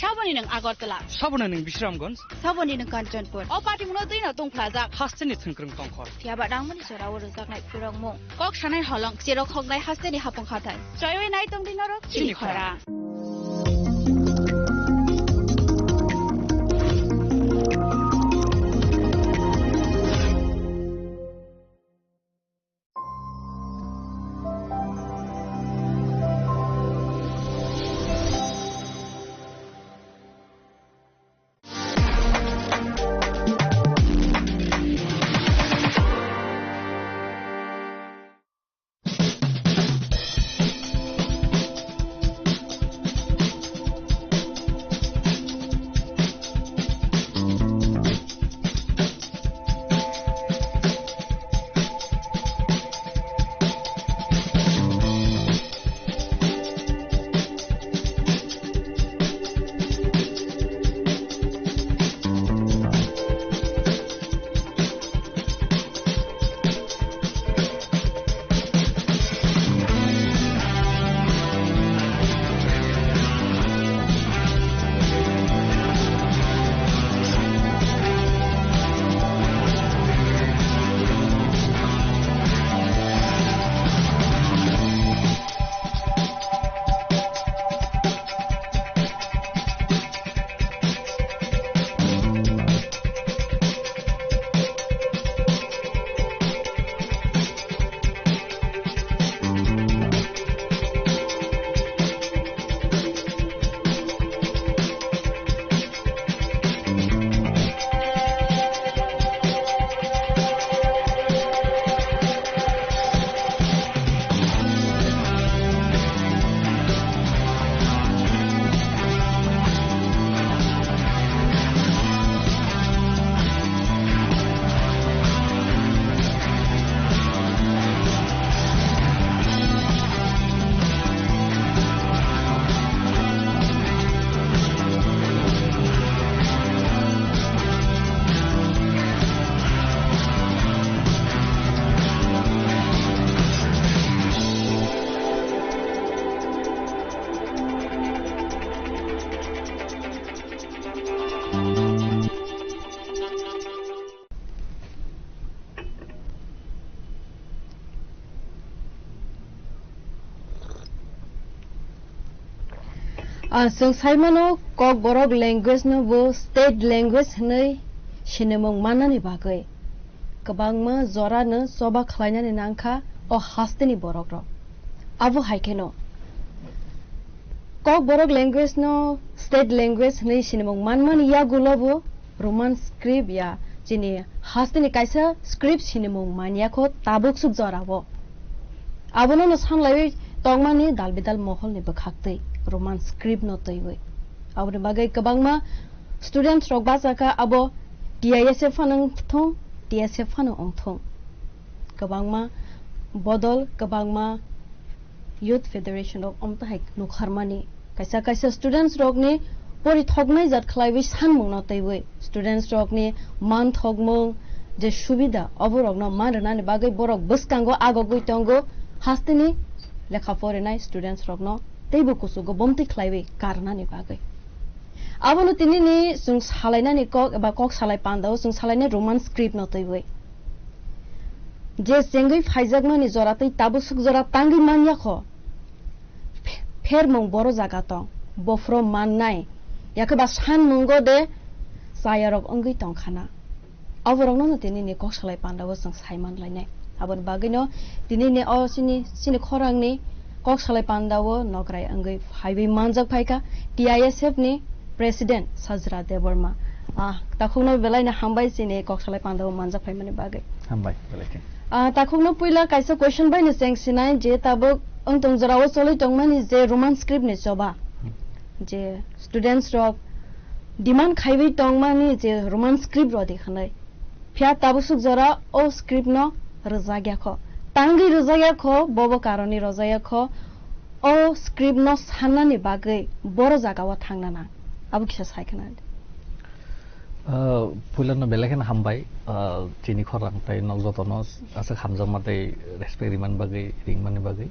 Saboni nwng Agartala. Saboni nwng Bisramganj. Saboni nwng Kanchanpur. O party mungno twi no tongphlajak. Hasteni thwngkwrwng tongkhor. Phiya ba nangmani jora o rwjaknai phirokmung. Kok sanai holong, cherok hoknai hasteni hapung hathai. Choiwi nai tongdi norok chini khorang. Ah, chwng sai mano, Kokborok language no bo state language hwnwi sinimung mannani bagwi kwbangma jora no choba khlainani nangkha o hasteni borok rok. Abo hai kheno Kokborok language no state language hwnwi sinimung manmani yagulo bo Roman script ya chini hasteni kaisa script sinimung manya kho tabuk suk jorao. Abono no sanlaiwi tongmani dal bidal moholni bwkhaktwi Roman script no twiwi. Aboni bagwi kwbangma students rok bachakha abo T I S F phano wngthung, T S F phano wngthung. Kwbangma bodol, kwbangma Youth Federation rok omtahai nukharmani. Kaisa kaisa students rokni porithoknai jat khlaiwi sanmungno twiwi students rokni manthokmung je subida oborokno man rwnani bagwi borok bwskango agogwi tongo hasteni lekha porinai students rokno teibo kuchugo bomtwi khlaiwi karnani bagwi. Abono tinini chwng salainani kok eba kok salai pandao chwng salainai Roman script no twiwi. Je chengwi phaijakmani jora tei tabuk suk jora tangwi manya kho. Phe-, phermung boro jaga tong, bophro mannai, yakhe ba sanmungo de chayarok wngwi tongkhana. Aborokno no tinini kok salai pandao chwng sai manlainai. Aboni bagwino tinini o chini, chini khorangni kok salai pandao nokrai wngwi phaiwi manjak phaikha T I S F ni President Sajra Debbarma. Ah, takhukno belaino hambai chini kok salai pandao manjak phaimani bagwi. Hambai, belai khe. Ah, takhukno puila kaisa question bai no cheng sinai je tabuk wngtong jorao choli tongmani je Roman script ni choba. Hmm. Je students rok demand khaiwi tongmani je Roman script rodi khanai. Phiya tabuk suk jora o script no rwjak ya kho. Tangwi rwjak ya kho, bobo karoni rwjak ya kho. O script no sannani bagwi boro jaga o thangna nang. Abo kisa sai khna. Ah, puilano belai kheno hambai, ah, chini khorang tei nok jotono aswk hamjakma tei respect rimani bagwi, ringmani bagwi.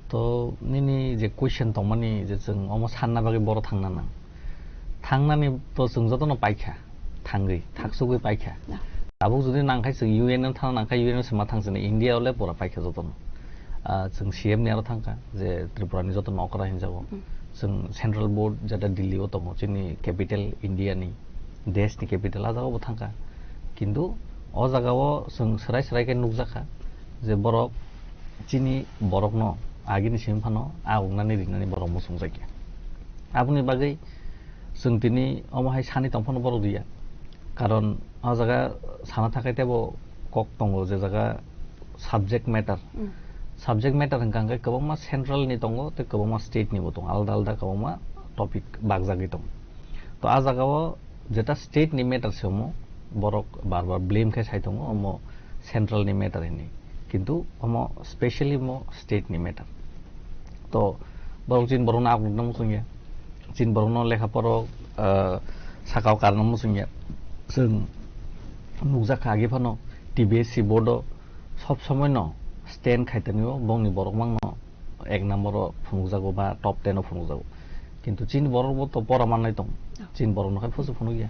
To nini je question tongmani je chwng omo sanna bagwi boro thangna nang. Thangnani to chwng jotono paikha, thangwi, thaksugwi paikha. Ya. Tabuk jodi nangkhai chwng U N no thangna nangkha, U N no se ma thang chini, India ole pura paikha jotono. Ah, chwng C M ni aro thangkha, je Tripura ni jotono okra hinjago. Hmm. Chwng central board jeta Delhi o tongo, chini capital India ni, desh ni capital, ah jagao bo thangkha. Kintu o jagao chwng swrai swrai khe nukjakha je borok chini borokno agini simi phano agongnani rinani borok muchungjakya. Aboni bagwi chwng tini omo hai sani tongphano borok riya. Karon o jaga sana thakai teibo kok tongo je jaga subject matter. Mm. Subject matter hwnkha hwnkhe kwbangma central ni tongo tei kwbangma state ni bo tongo, alda alda kwbangma topic bakjagwi tongo. To a jagao jeta state ni matter se omo borok bar bar blame khe sai tongo, omo central ni matter hinwi. Kintu omo specially omo state ni matter. To borok chini borokno agongnani muchungya. Chini borokno lekha poro, ah, sakao karna muchungya. Chwng nukjakha agi phano T B S C board o sob somoi no stand khai tongo, bongni borok mangno ek number o phunukjago ba top ten o phunukjago. Kintu chini borok bo to pora mannai tong. Oh. Chini borok no khai phusu phunukya.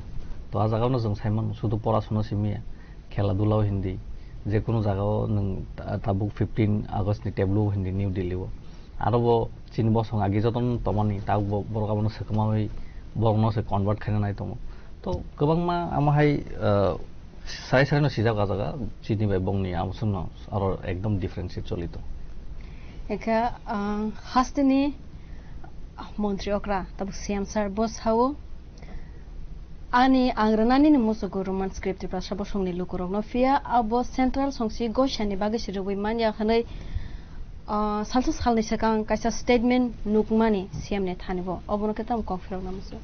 To a jaga no chwng sai mano, sudu pora suna simi ya. Khela dula o hindi, je kunu jaga o nwng ta-, tabuk fifteen August ni teblu o hindi New Delhi o. Aro bo chini bosong agi jotono tongmani, tabuk bo borok abono swkamawi borokno se convert khaina nai tongo. To kwbangma amo hai, ah, Sarai sarai no sijak a jaga, chini bai bongni amosong no aro ekdom differentiate choli tongo. Ekha, ah, hasteni montri okra, tabuk C M sir bo sao, ani ang rwnani ni musugo Roman script Tiprasa bosongni lukurokno, phiya abo central songsi goisani bagwi se rwui manya hwnwi, ah, salsa salni swkang kaisa statement nukmani C M ni thani bo, obono khe tamo kok philokna muchung.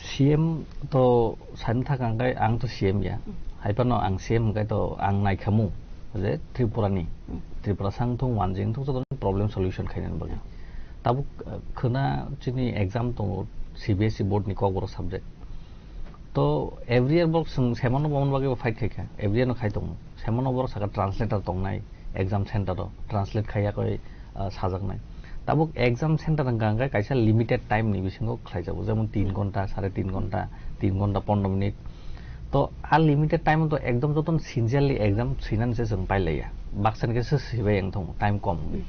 C M to saini thaka hwnkhe ang to C M ya. Mm. Hai phano ang C M hwnkhe to ang naikhamu je Tripura ni, Mm. Tripura sang thung, wanjing thung, joto problem solution khainani bagwi. Tabuk, eh, khwna chini exam tongo C B S E board ni Kokborok subject. To every year borok chwng semano bomani bagwi bo fight khaikha. Every year no khai tongo. Semano borok saka translator tongnai exam center o, translate khaiya koi, ah, sajaknai. Tabuk exam center wngkha hwnkhe kaisa limited time ni bisingo khlaijago, jemon tin ghonta, sare tin ghonta, tin ghonta pondro minute. To a limited time to ekdom jotono sincerely exam swinani se chwng pailaiya. Baksa ni khe se swibai wng tongo, time kom wngwi.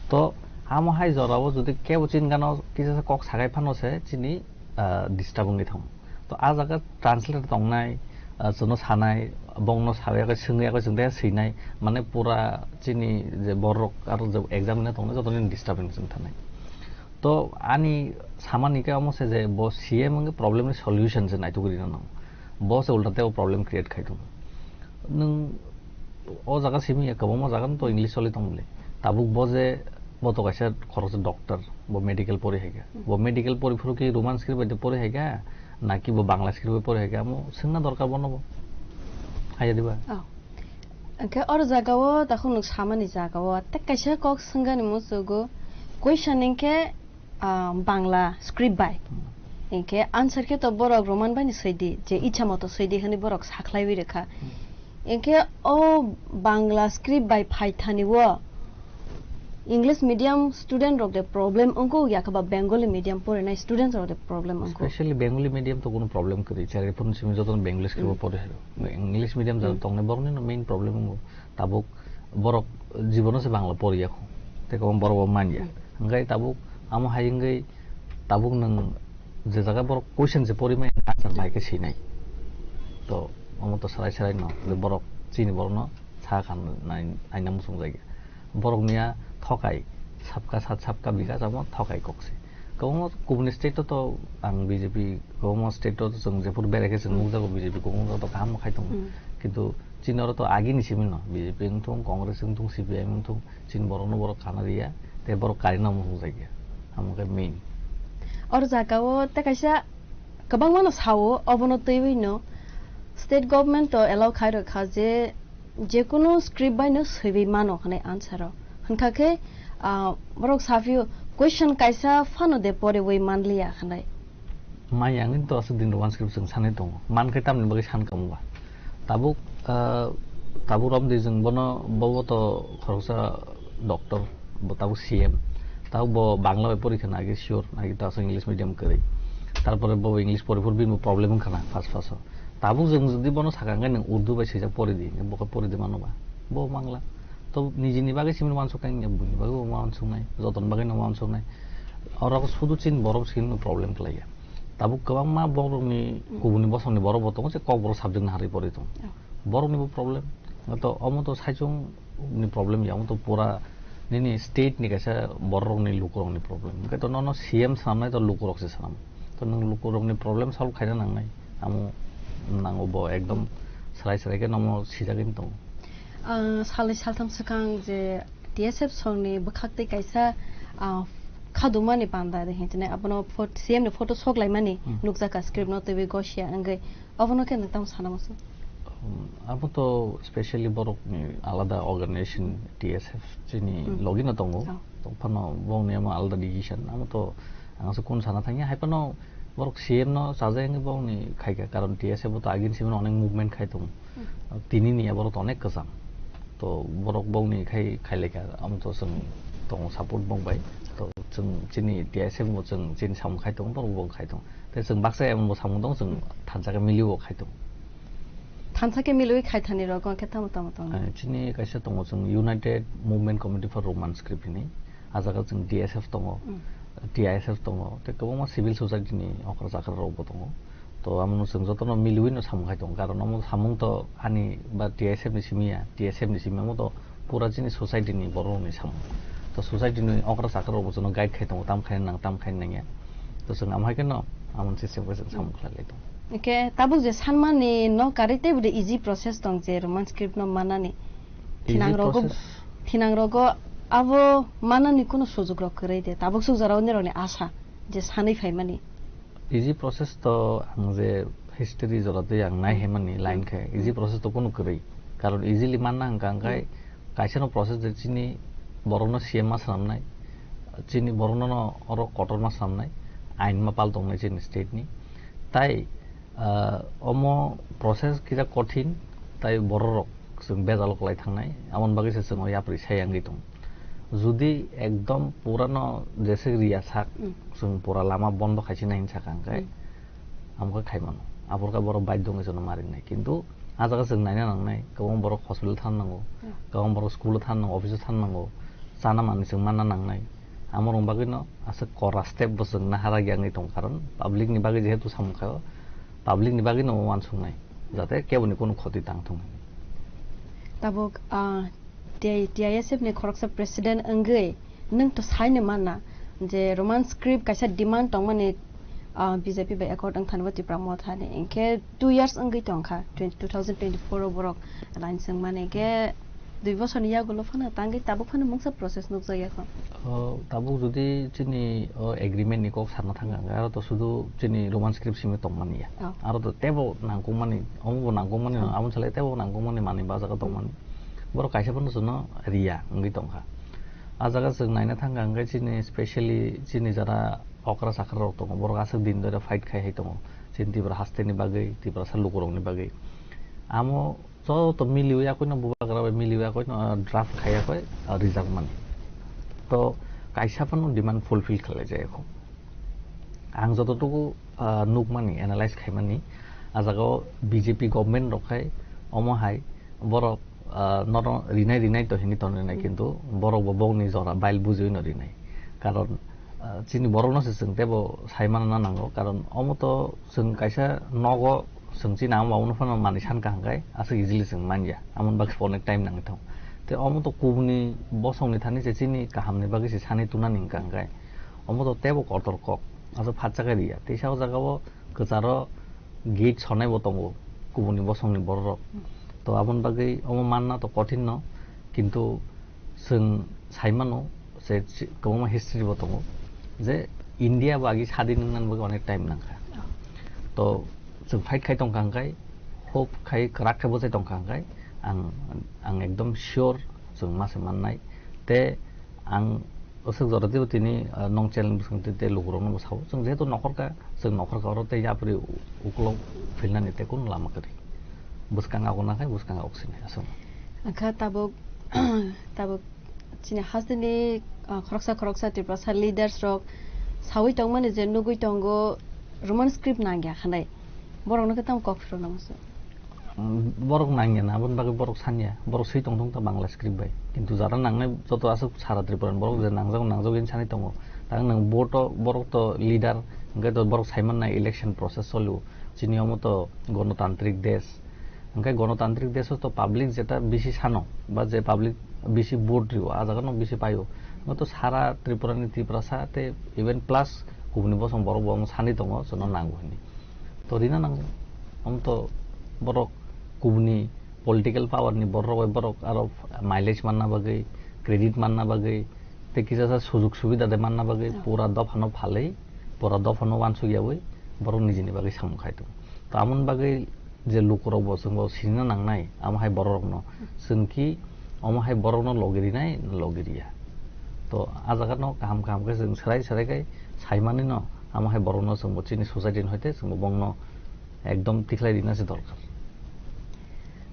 To Amo hai jorao jodi kebo chini gano kisa kok sakai phano se chini, ah, disturb wngwi thango. To a jaga translator tongnai, ah, chwngno sanai, bongno sawi yakhe swngwi yakhe chwng tei swinai, mane pura chini je borok aro je exam line tongnai jotoni disturbance wng thanai. To ani samani khe omo se je bo C M wngwi problem ni solution se naitugwi rina nango. Bo se ulta tei o problem create khai tongo. Nwng o jaga simi ya, kwbangma jaga no to English choli tong bole. Tabuk bo je, bo to kaisa khoroksa doctor, bo medical pori hai kha. Hmm. Bo medical pori phuru ki Roman script bai de pori hai kha, naki bo Bangla script bai pori hai kha, amo swngna dorkar bono bo. Haya diba? Oh. Hwnkhe oro jaga o, takhuk nwng samani jaga o, tei kaisa kok swngani muchugo, question hwnkhe, ah, Bangla script bai. Hmm. Hwnkhe answer khe to borok Roman bai ni swi di, je ichha moto swi di hwnwi borok sakhlaiwi rwkha. Hmm. Hwnkhe o Bangla script bai phaithani o English medium student rok de problem wngkho, yakhe ba Bengali medium porinai students rok de problem wngkho? Specially Bengali medium to kuno problem kwrwi, cherwi phuru simi jotono Bengali script o Hmm. pori hai. English medium jara Hmm. tongnai borokni no main problem wngo. Tabuk borok jibono se Bangla poriya kho, tei kwbang borok bo manya. Hmm. Hwnkhe tabuk amo hai wngwi tabuk nwng je jaga borok question se pori manya, answer bai khe sinai. To omo to sarai sarai no, je borok chini borokno sa khan nai, aina muchung jagya. Borok niya thokai, sabka sat, sabka bikas, amo thokai kok se. Kwbangma kubuni state o to ang B J P, kwbangma state o to chwng jephuru berai khe chwng Hmm. nukjago B J P, kwbangma to kaham khai tongo. Hmm. Kintu chini oro to agini simi no, B J P wngthung, Congress wngthung, C P I M wngthung, chini borok no borok khana riya, tei borok karina muchung jagya. Amo khe main. Oro jaga o tei kaisa kwbangma no sao, obono twiwi no state government to allow khai rwkha je, jekunu script bai no swiwi mano hwnwi answer o. Hwnkha khe, ah, borok saphio question kaisa phano de poriwi manliya hwnwi. Mai yang to aswk din Roman script chwng sanai tongo. Man khe tamni bagwi san kamo ba. Tabuk, ah, tabuk romdi chwng bono, bobo to khoroksa doctor, bo tabuk C M. Tabuk bo Bangla bai porikha nagi sure, nagi ta aswk English medium kwrwi. Tarpore bo English pori phuru bini problem wngkha na first first o. Tabuk chwng jodi bono sakha hwnkhe nwng Urdu bai swijak pori di, hwnkhe bo khe pori di mano ba. Bo Bangla. To nijini bagwi simi uansuk kha hwnkhe buini bagwi bo uansuknai, jotoni bagwi no uansuknai. Oro sudu chini borok simi problem khlaiya. Tabuk kwbangma borokni Hmm. kubuni bosongni borok bo tongo, je Kokborok subject no harwi pori tongo. Oh. Borokni bo problem. To omo to saichung ni problem ya, omo to pura nini state ni kaisa borok rokni lukurokni problem. Hwnkhe to nono C M swnamnai to lukurok se swnam. To nwng lukurokni problem solve khaina nangnai. Amo nango bo ekdom Hmm. srai srai khe nomo sijagwi tongo. Ah, salnwi saltham swkang je T S F songni bwkhak tei kaisa, ah, khadumani panda de hinwi abono phot-, C M ni photo sok laimani Hmm. nukjakha script no twiwi gosia wngwi. Obono khe nwng tamo sana muchung? Um, abo to specially borokni alada organization T S F chini Hmm. logino tongo. Oh. Tongphano bongni amo alada decision. Amo to ang se kun sana thangya, hai phano borok C M no chajai wngwi bongni khaikha, karon T S F bo to agini simi onek movement khai tongo. Hmm. Tini ni borok to onek kwcham. To borok bongni khai, khailaikha, amo to chwng tongo support bong bai. To chwng chini T S F bo chwng chini samung khai tongo, borok bo khai tongo. Tei chwng baksa emon bo samung tongo, chwng thansa khe miliwi khai tongo. Thansa khe miliwi khai thani rok hwnkhe tamo tamo tongo? Eh, chini kaisa tongo, chwng United Movement Committee for Roman Script hini. A jaga chwng D S F tongo, Hmm. T I S F tongo, tei kwbangma civil society ni okra chakra rok bo tongo. To amo no chwng joto no miliwi no samung khai tongo, karon omo samung to ani ba T I S F ni simi ya, T S F ni simi, omo to pura chini society ni borok ni samung. To society ni okra chakra rok bo chwng no guide khai tongo, tam khai nang, tam khai nang ya. To chwng amo hai khe no, amo ni system khe chwng samung khlai lai tongo. Hwnkhe tabuk je sanmani no karwi tei bo de easy process tong je Roman script no manani. Easy Thinang rogo, process. Thinang rogo abo manani kuno sujuk rok kwrwi de. Tabuk suk jora oni rokni asa je sanwi phaimani. Easy process to ang je history jora twi ang nai Hmm. himani line Hmm. khe easy Hmm. process to kuno kwrwi. Karon easily manna hwnkha hwnkhe Hmm. kaisa no process de chini borok no C M ma swnamnai, chini borok no no oro kotor ma swnamnai, ain ma pal tongnai chini state ni. Tai Ah, omo process kisa kothin, tai borok rok chwng bejalo kwlai thangnai, aboni bagwi se chwng o yapri sai wngwi tongo. Jodi ekdom pura no jese riya sak, Mm. chwng pura lama bondo khaisi nai hinwi sakha hwnkhe, Mm. amo khe khai mano. Aphuru khe borok baidho wngwi chwngno marinai. Kintu ah jaga chwng naina nangnai, kwbang borok hospital thanna nango, Yeah. kwbang borok school o thanna nango, office o thanna nango, chana manwi chwng manna nangnai. Amorong bagwi no aswk kora step bo chwng naharagya wngwi tong, karon public ni bagwi jehetu samung khaio, public ni bagwi no uansuknai, jate keboni kunu khoti tang thung. Tabuk, ah, T I, T I S F ni khoroksa president wngwi nwng to saino manna je Roman script kaisa demand tongmani, ah, B J P bai accord wng thani bo Tipra Motha ni, hinkhe two years wngwi tongkha, twenty, two thousand twenty-four o borok line swngmani, hinkhe dui bosorni yagulo phano tangwi tabuk phano mungsa process nukjakya kho. O, tabuk jodi chini o agreement ni kok sana thangkha, aro to sudu chini Roman script simi tongmani ya. Oh. Aro to tebo nangkukmani, omo bo nangkukmani, hmm, aboni salai tebo nangkukmani manwi bajago tongmani. Borok kaisa phano chwngno riya wngwi tongkha. A jaga chwng naina thangkha hwnkhe chini specially chini jara okra chakra rok tongo, borok aswk din dhore fight khai hai tongo chini Tripura hasteni bagwi, Tiprasa lukurokni bagwi. Amo joto miliwi akoino bubagra bai miliwi akoino, ah, draft khai akoi, ah, rijak mani. To kaisa phano demand fulfill khlai jaya kho. Ang jototuku, ah, nukmani, analyze khaimani, a jaga o B J P government rok khai omo hai borok, ah, nono rinai rinai to hini tonwi nai, hmm, kintu borok bo bongni jora bail bujiwi no rinai. Karon, ah, chini borok no se chwng tebo sai manna nango, karon omo to chwng kaisa nogo chwng chini ama babu no phano manwi san kaham khai aswk easily chwng manya, amoni bagwi onek time nangwi thango. Tei omo to kubuni bosongni thani se chini kahamni bagwi se sani tunani hwnkha hwnkhe omo to tebo kotor kok, aswk phatsa khe riya. Teisa o jaga o kwcharo gate sonai bo tongo kubuni bosongni bororok. To aboni bagwi omo manna to kothin no, kintu chwng sai mano je chi-, kwbangma history bo tongo je India bo agi sadin wngna bagwi onek time nangkha. To chwng fight khai tongkha hwnkhe, hope khai kwrak khe bwchai tongkha hwnkhe ang, ang ekdom sure chwng ma se mannai. Te ang aswk jora teibo tini, ah, nong channel bwskango tei, tei lukurokno bo sao. Chwng jehetu nokhorkha, chwng nokhorkha oro tei yapri u-, ukolog philnani tei kunu lama kwrwi. Bwskang ago nakhai, bwskang ago sinai, aswk. Akha tabuk, tabuk chini hasteni, ah, khoroksa khoroksa Tiprasa leaders rok sawi tongmani je nugwi tongo Roman script nangya khanai. Borokno khe tamo kok phirokna muchung? Mm, borok nangya na, aboni bagwi borok sanya, borok swi tong thung ta Bangla script bai. Kintu jara nangnai joto aswk sara Tripura ni borok je nangjak, nangjak hini sani tongo. Ta nwng vote o borok to leader, hwnkhe to borok sai mannai election process solio. Chini omo to gonotantrik desh. Hwnkhe gonotantrik desh o to public jeta bisi sano, ba je public bisi vote rio, a jaga no bisi paio. Hwnkhe to sara Tripura ni Tiprasa tei even plus kubuni bosong borok bo omo sani tongo, chwngno nango hini. To rina nango. Omo to borok kubuni political power ni borok bai borok aro mileage manna bagwi, credit manna bagwi, tei kisa sa sujug subida de manna bagwi, oh, pura dophano phalwi, pura dophano uansuk yawi borok nijini bagwi samung khai tongo. To amoni bagwi je lukurok bo chwngbo sinina nangnai, amo hai bororokno. Chwng ki omo hai borokno logi rinai, logi riya. To a jaga no kaham kaham khe chwng serai serai khai sai mani no, amo hai borokno chwngbo chini society ni hoite chwngbo bongno ekdom tikhlai rina se dorkar.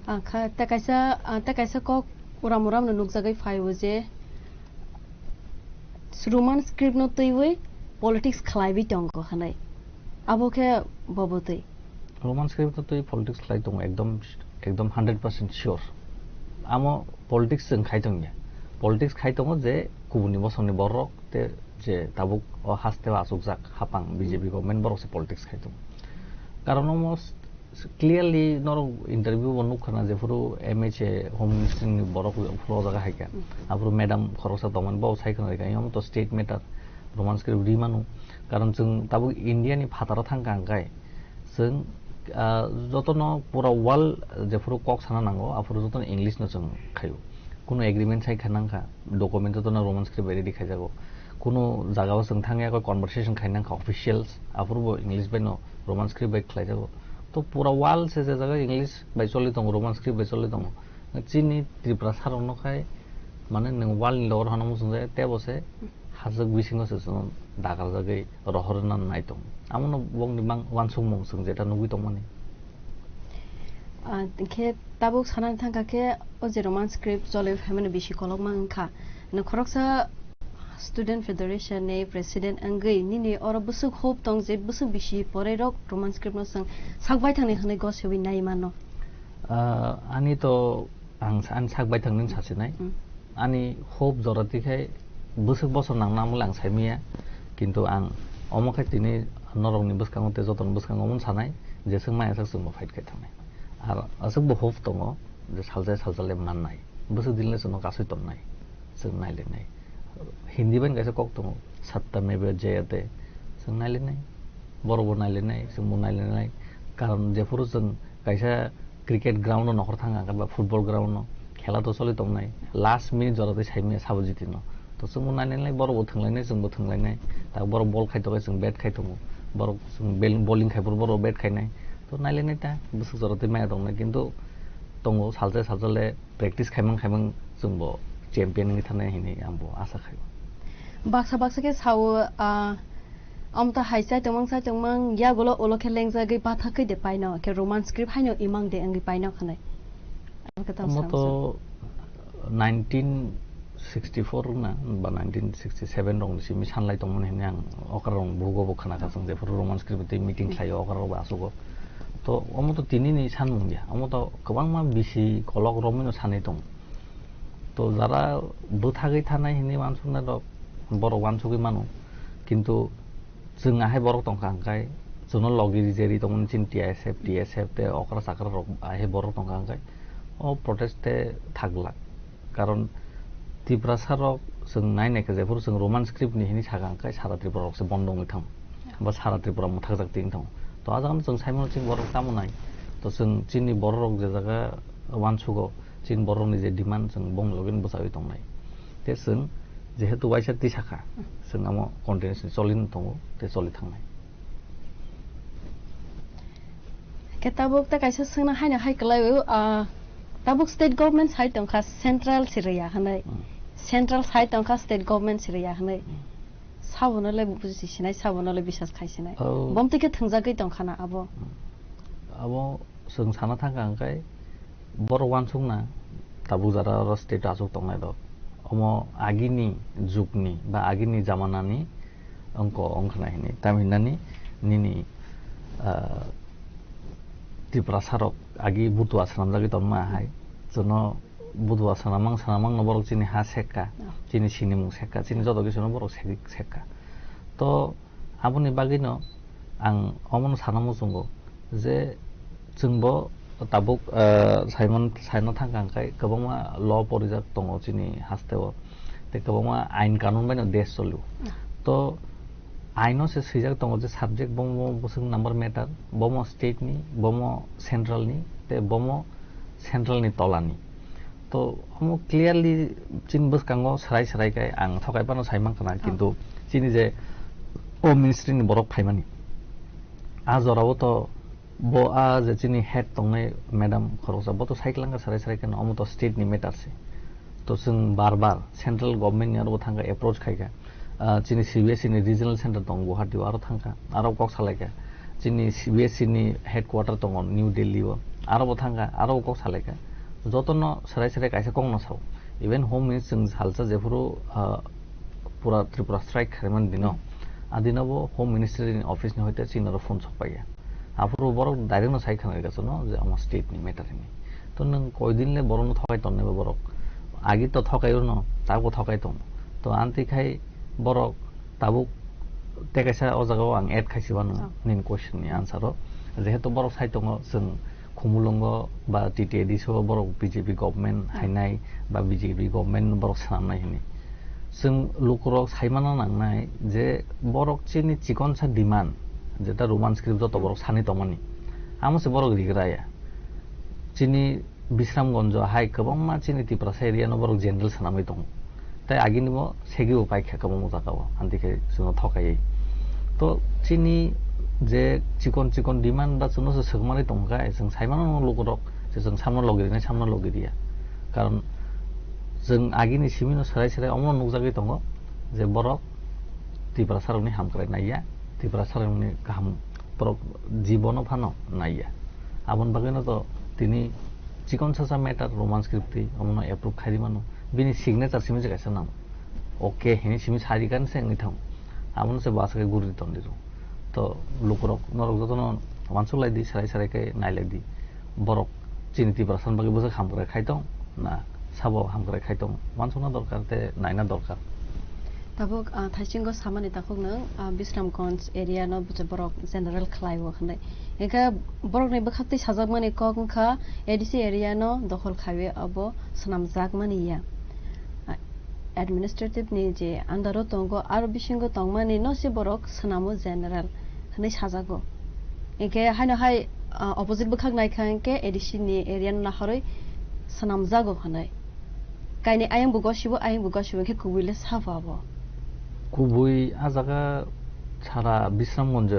Ang kha, ta kaisa, ah, ta kaisa kok uram uram no nukjagwi phai o je Roman script no twiwi politics khlaiwi tongo hinwi. Abo khe bobo twi. Roman script no twi politics khlai tongo, ekdom, ekdom hundred percent sure. Amo politics chwng khai tongya. Politics khai tongo je kubuni bosongni borok te je tabuk o haste o achukjak hapang B J P government borok se politics khai tongo. Karon omo clearly norok interview bo nukha na, jephuru M H A Home Ministry ni borok phuru o jaga hai kha. Hmm. Aphuru madam khoroksa tongmani bo sai khna rikha, omo to state matter, Roman script ri manu. Karon chwng tabuk India ni phataro thang kha hwnkhe chwng, ah, jotono pura world jephuru kok sana nango, aphuru jotono English no chwng khaio. Kunu agreement sai kha nang kha, document jotono Roman script bai ready khaijago. Kunu jaga o chwng thangya koi conversation khai nang kha officials, aphuru bo English bai no Roman script bai khlaijago. To pura world se je jaga English bai choli tongo, Roman script bai choli tongo. Chini Tripura sarok no khai mane nwng world ni logo hano muchung jaya, tebo se hajak bisingo se chwng dagarjagwi rohorna nai tongo. Amono bongni mang uansukmung chwng jeta nugwi tongmani. Ah, khe tabuk sanani thangkha khe o je Roman script choli phaimani bisi kolokma wngkha. Nwng khoroksa student federation ni president wngwi nini oro bwswk hope tong je bwswk bisi porairok Roman script no chwng sak baithangni hwnwi gosiwi nai mano? Ah, ani to ang sa-, ani sak baithangni sasinai. Hmm. Ani hope jora tikhai Bwswk bosor nang nang bwle ang sai manya, kintu ang omo khe tini norokni bwskango tei jotoni bwskango omono sanai je chwng maya sak chwngbo fight khai thangnai. Ar aswkbo hope tongo je salsa salsa le mannai, bwswk din le chwngno kasui tonnai, chwng nailainai. Hindi bai kaisa kok tongo, "Satta meva jayate," chwng nailainai, borokbo nailainai, chwngbo nailainai. Karon jephuru chwng kaisa cricket ground o nokhor thang kha ba football ground o khela to choli tongnai, last minute jora tei sai manya sabo jiti no, to chwngbo nailainai, borokbo thwnglainai, chwngbo thwnglainai, ta borok ball khai tongkhe chwng bat khai tongo, borok chwng bel-, bowling khai phuru borok bat khainai, to nailainai ta bwswk jora tei maya tongnai, kintu tongo salsa salsa le practice khaimang khaimang chwngbo champion wngwi thanai hinwi angbo asa khaio. Baksa baksa khe sao, ah, omo to hai chai tongmang chai tongmang yagulo ulo khe lengjagwi bathakgwi de paino khe Roman script haino imang de wngwi paino khanai. Omo to nineteen sixty-four na ba nineteen sixty-seven rokni simi sanlai tongmani hinwi ang okra rok bugo bo khna kha chwng jephuru Roman script tei meeting khlaio okra rok bo asugo. To omo to tini ni sanmung ya, omo to kwbangma bisi kolok romwi no sanwi tongo. To jara bwthagwi thanai hinwi uansuknai rok borok uansugwi mano, kintu chwng ahai borok tongkha hwnkhe chwngno logi rijeri tongmani chini T I S F, T S F tei okra chakra rok ahai borok tongkha hwnkhe o protest te thak glak. Karon Tiprasa rok chwng nai naikha jephuru chwng Roman script ni hinwi sakha hwnkhe sara Tripura rok se bondo wngwi thango ba sara Tripura mwthakjak twi wngwi thango. To a jagano chwng saimano chini borok tamo nai, to chwng chini borok rok je jaga uansugo, chini borok ni je demand chwng bong logi bwchawi tongnai. Te chwng jehetu waisa tisakha, chwng amo continuously choli tongo, te choli thangnai. Khe tabuk ta kaisa swngna haino hai kwlai o, ah, tabuk state government sai tongkha, central si rwya hwnwi. Hmm. Central sai tongkha, state government si rwya hwnwi. Hmm. Sabono le buji sinai, sabono le bisas khai sinai. Oh. Bom twi khe thwngjagwi tongkha na abo. Hmm. Abo chwng sana thangkha hwnkhe borok uansukna tabuk jara oro state o achuk tongnai rok. Omo agini jugni ba agini jamanani wngkha hinwi. Tam hinani nini, ah, Tiprasa rok agi butua swnamjagwi tongma hai. Chwngno butua swnamang swnamang no borok chini ha sekka, oh, chini sinimung sekka, chini joto kisu no borok sek-, sekka. To aboni bagwi no ang omono sana muchungo je chwngbo tabuk, ah, saimon, saina thangkha hwnkhe kwbangma law porijak tongo chini hasteo, tei kwbangma ain kanun bai no desh cholio. Ah. To aino se swijak tongo je subject bomo bwswk number matter, bomo state ni, bomo central ni, tei bomo central ni tola ni. To omo clearly chini bwskango swrai swrai khe ang thokai phano sai mankha na, oh, kintu chini je o ministry ni borok phaimani, a jorao to bo a je chini head tongnai madam khoroksa, bo to sai kwlangkha swrai swrai khe, omo to state ni matter se. To chwng bar bar central government ni aro bo thangkha, approach khaikha. Ah, chini C B S E ni regional center tongo Guwahati o, aro thangkha, aro kok salaikha. Chini C B S E ni headquarter tongo New Delhi o, aro bo thangkha, aro bo kok salaikha. Jotono swrai swrai kaisa kokno sao. Even home ministry chwng salsa jephuru, ah, pura Tripura strike khaimani dino, a dino bo home ministry ni office ni hoite chini oro phone sokpaiya. Aphuru borok direct no sai khna rwgasuno je omo state ni matter hinwi. To nwng koi din le borok no thokai tonnai bo borok. Agi to thokai rwno, tabuk thokai tong. To amtwi khai borok tabuk tei kaisa o jaga o ang add khai si mano, oh, nini question ni answer o. Jehetu borok sai tongo chwng Khumulwngo ba T T A D C o borok B J P government, hmm, hainai ba B J P government borok swnamnai hinwi. Chwng lukurok saimano nangnai je borok chini chikonsa demand, jeta Roman script joto, hmm, borok sanwi tongmani, amo se borok rigra ya. Chini Bisramganj hai kwbangma chini Tiprasa area no borok general swnamwi tongo. Tai agini bo segi bo paikha kwbangma jaga o, amtwi khe chwngno thokaiwi. To chini je chikon chikon demand ba chwngno se swkmani tongkha, chwng saimano lukurok je chwng samno logi rinai, samno logi riya. Karon chwng agini simi no swrai swrai omono nukjagwi tongo je borok Tiprasa rokni hamkrai naiya, Tiprasa rokni kaham borok jibono phano naiya. Aboni bagwino to tini chikon sasa matter Roman script twi omono approve khai di mano. Bini signature simi se kaisa nang. Okay, hini simi sari kan se wngwi thang. Abono se basa khe guri tong di rw. To lukurok norok jotono uansuk lai di, sarai sarai khe nai lai di. Borok chini Tiprasa ni bagwi bwswk hamkrai khai tong na sabo hamkrai khai tong, uansukna dorkar tei naina dorkar. Tabuk, ah, thaisingo samani takhuk nwng, ah, Bisramganj area no bucha borok general khlai o hwnwi. Hingkhe borokni bwkhaktwi sajakmani kok wngkha A D C area no dokhol khaiwi abo swnamjakmani ya. Ah, administrative ni je under o tongo, aro bisingo tongmani no se borok swnamo general hwnwi sajago. Hingkhe haino hai, ah, opposite bwkhak naikha hingkhe A D C ni area no nahorwi swnamjago hwnwi. Kainwi ayang bo gosibo, ayang bo gosibo, hingkhe kubui le sabo abo. Kubui a jaga sara Bisramganj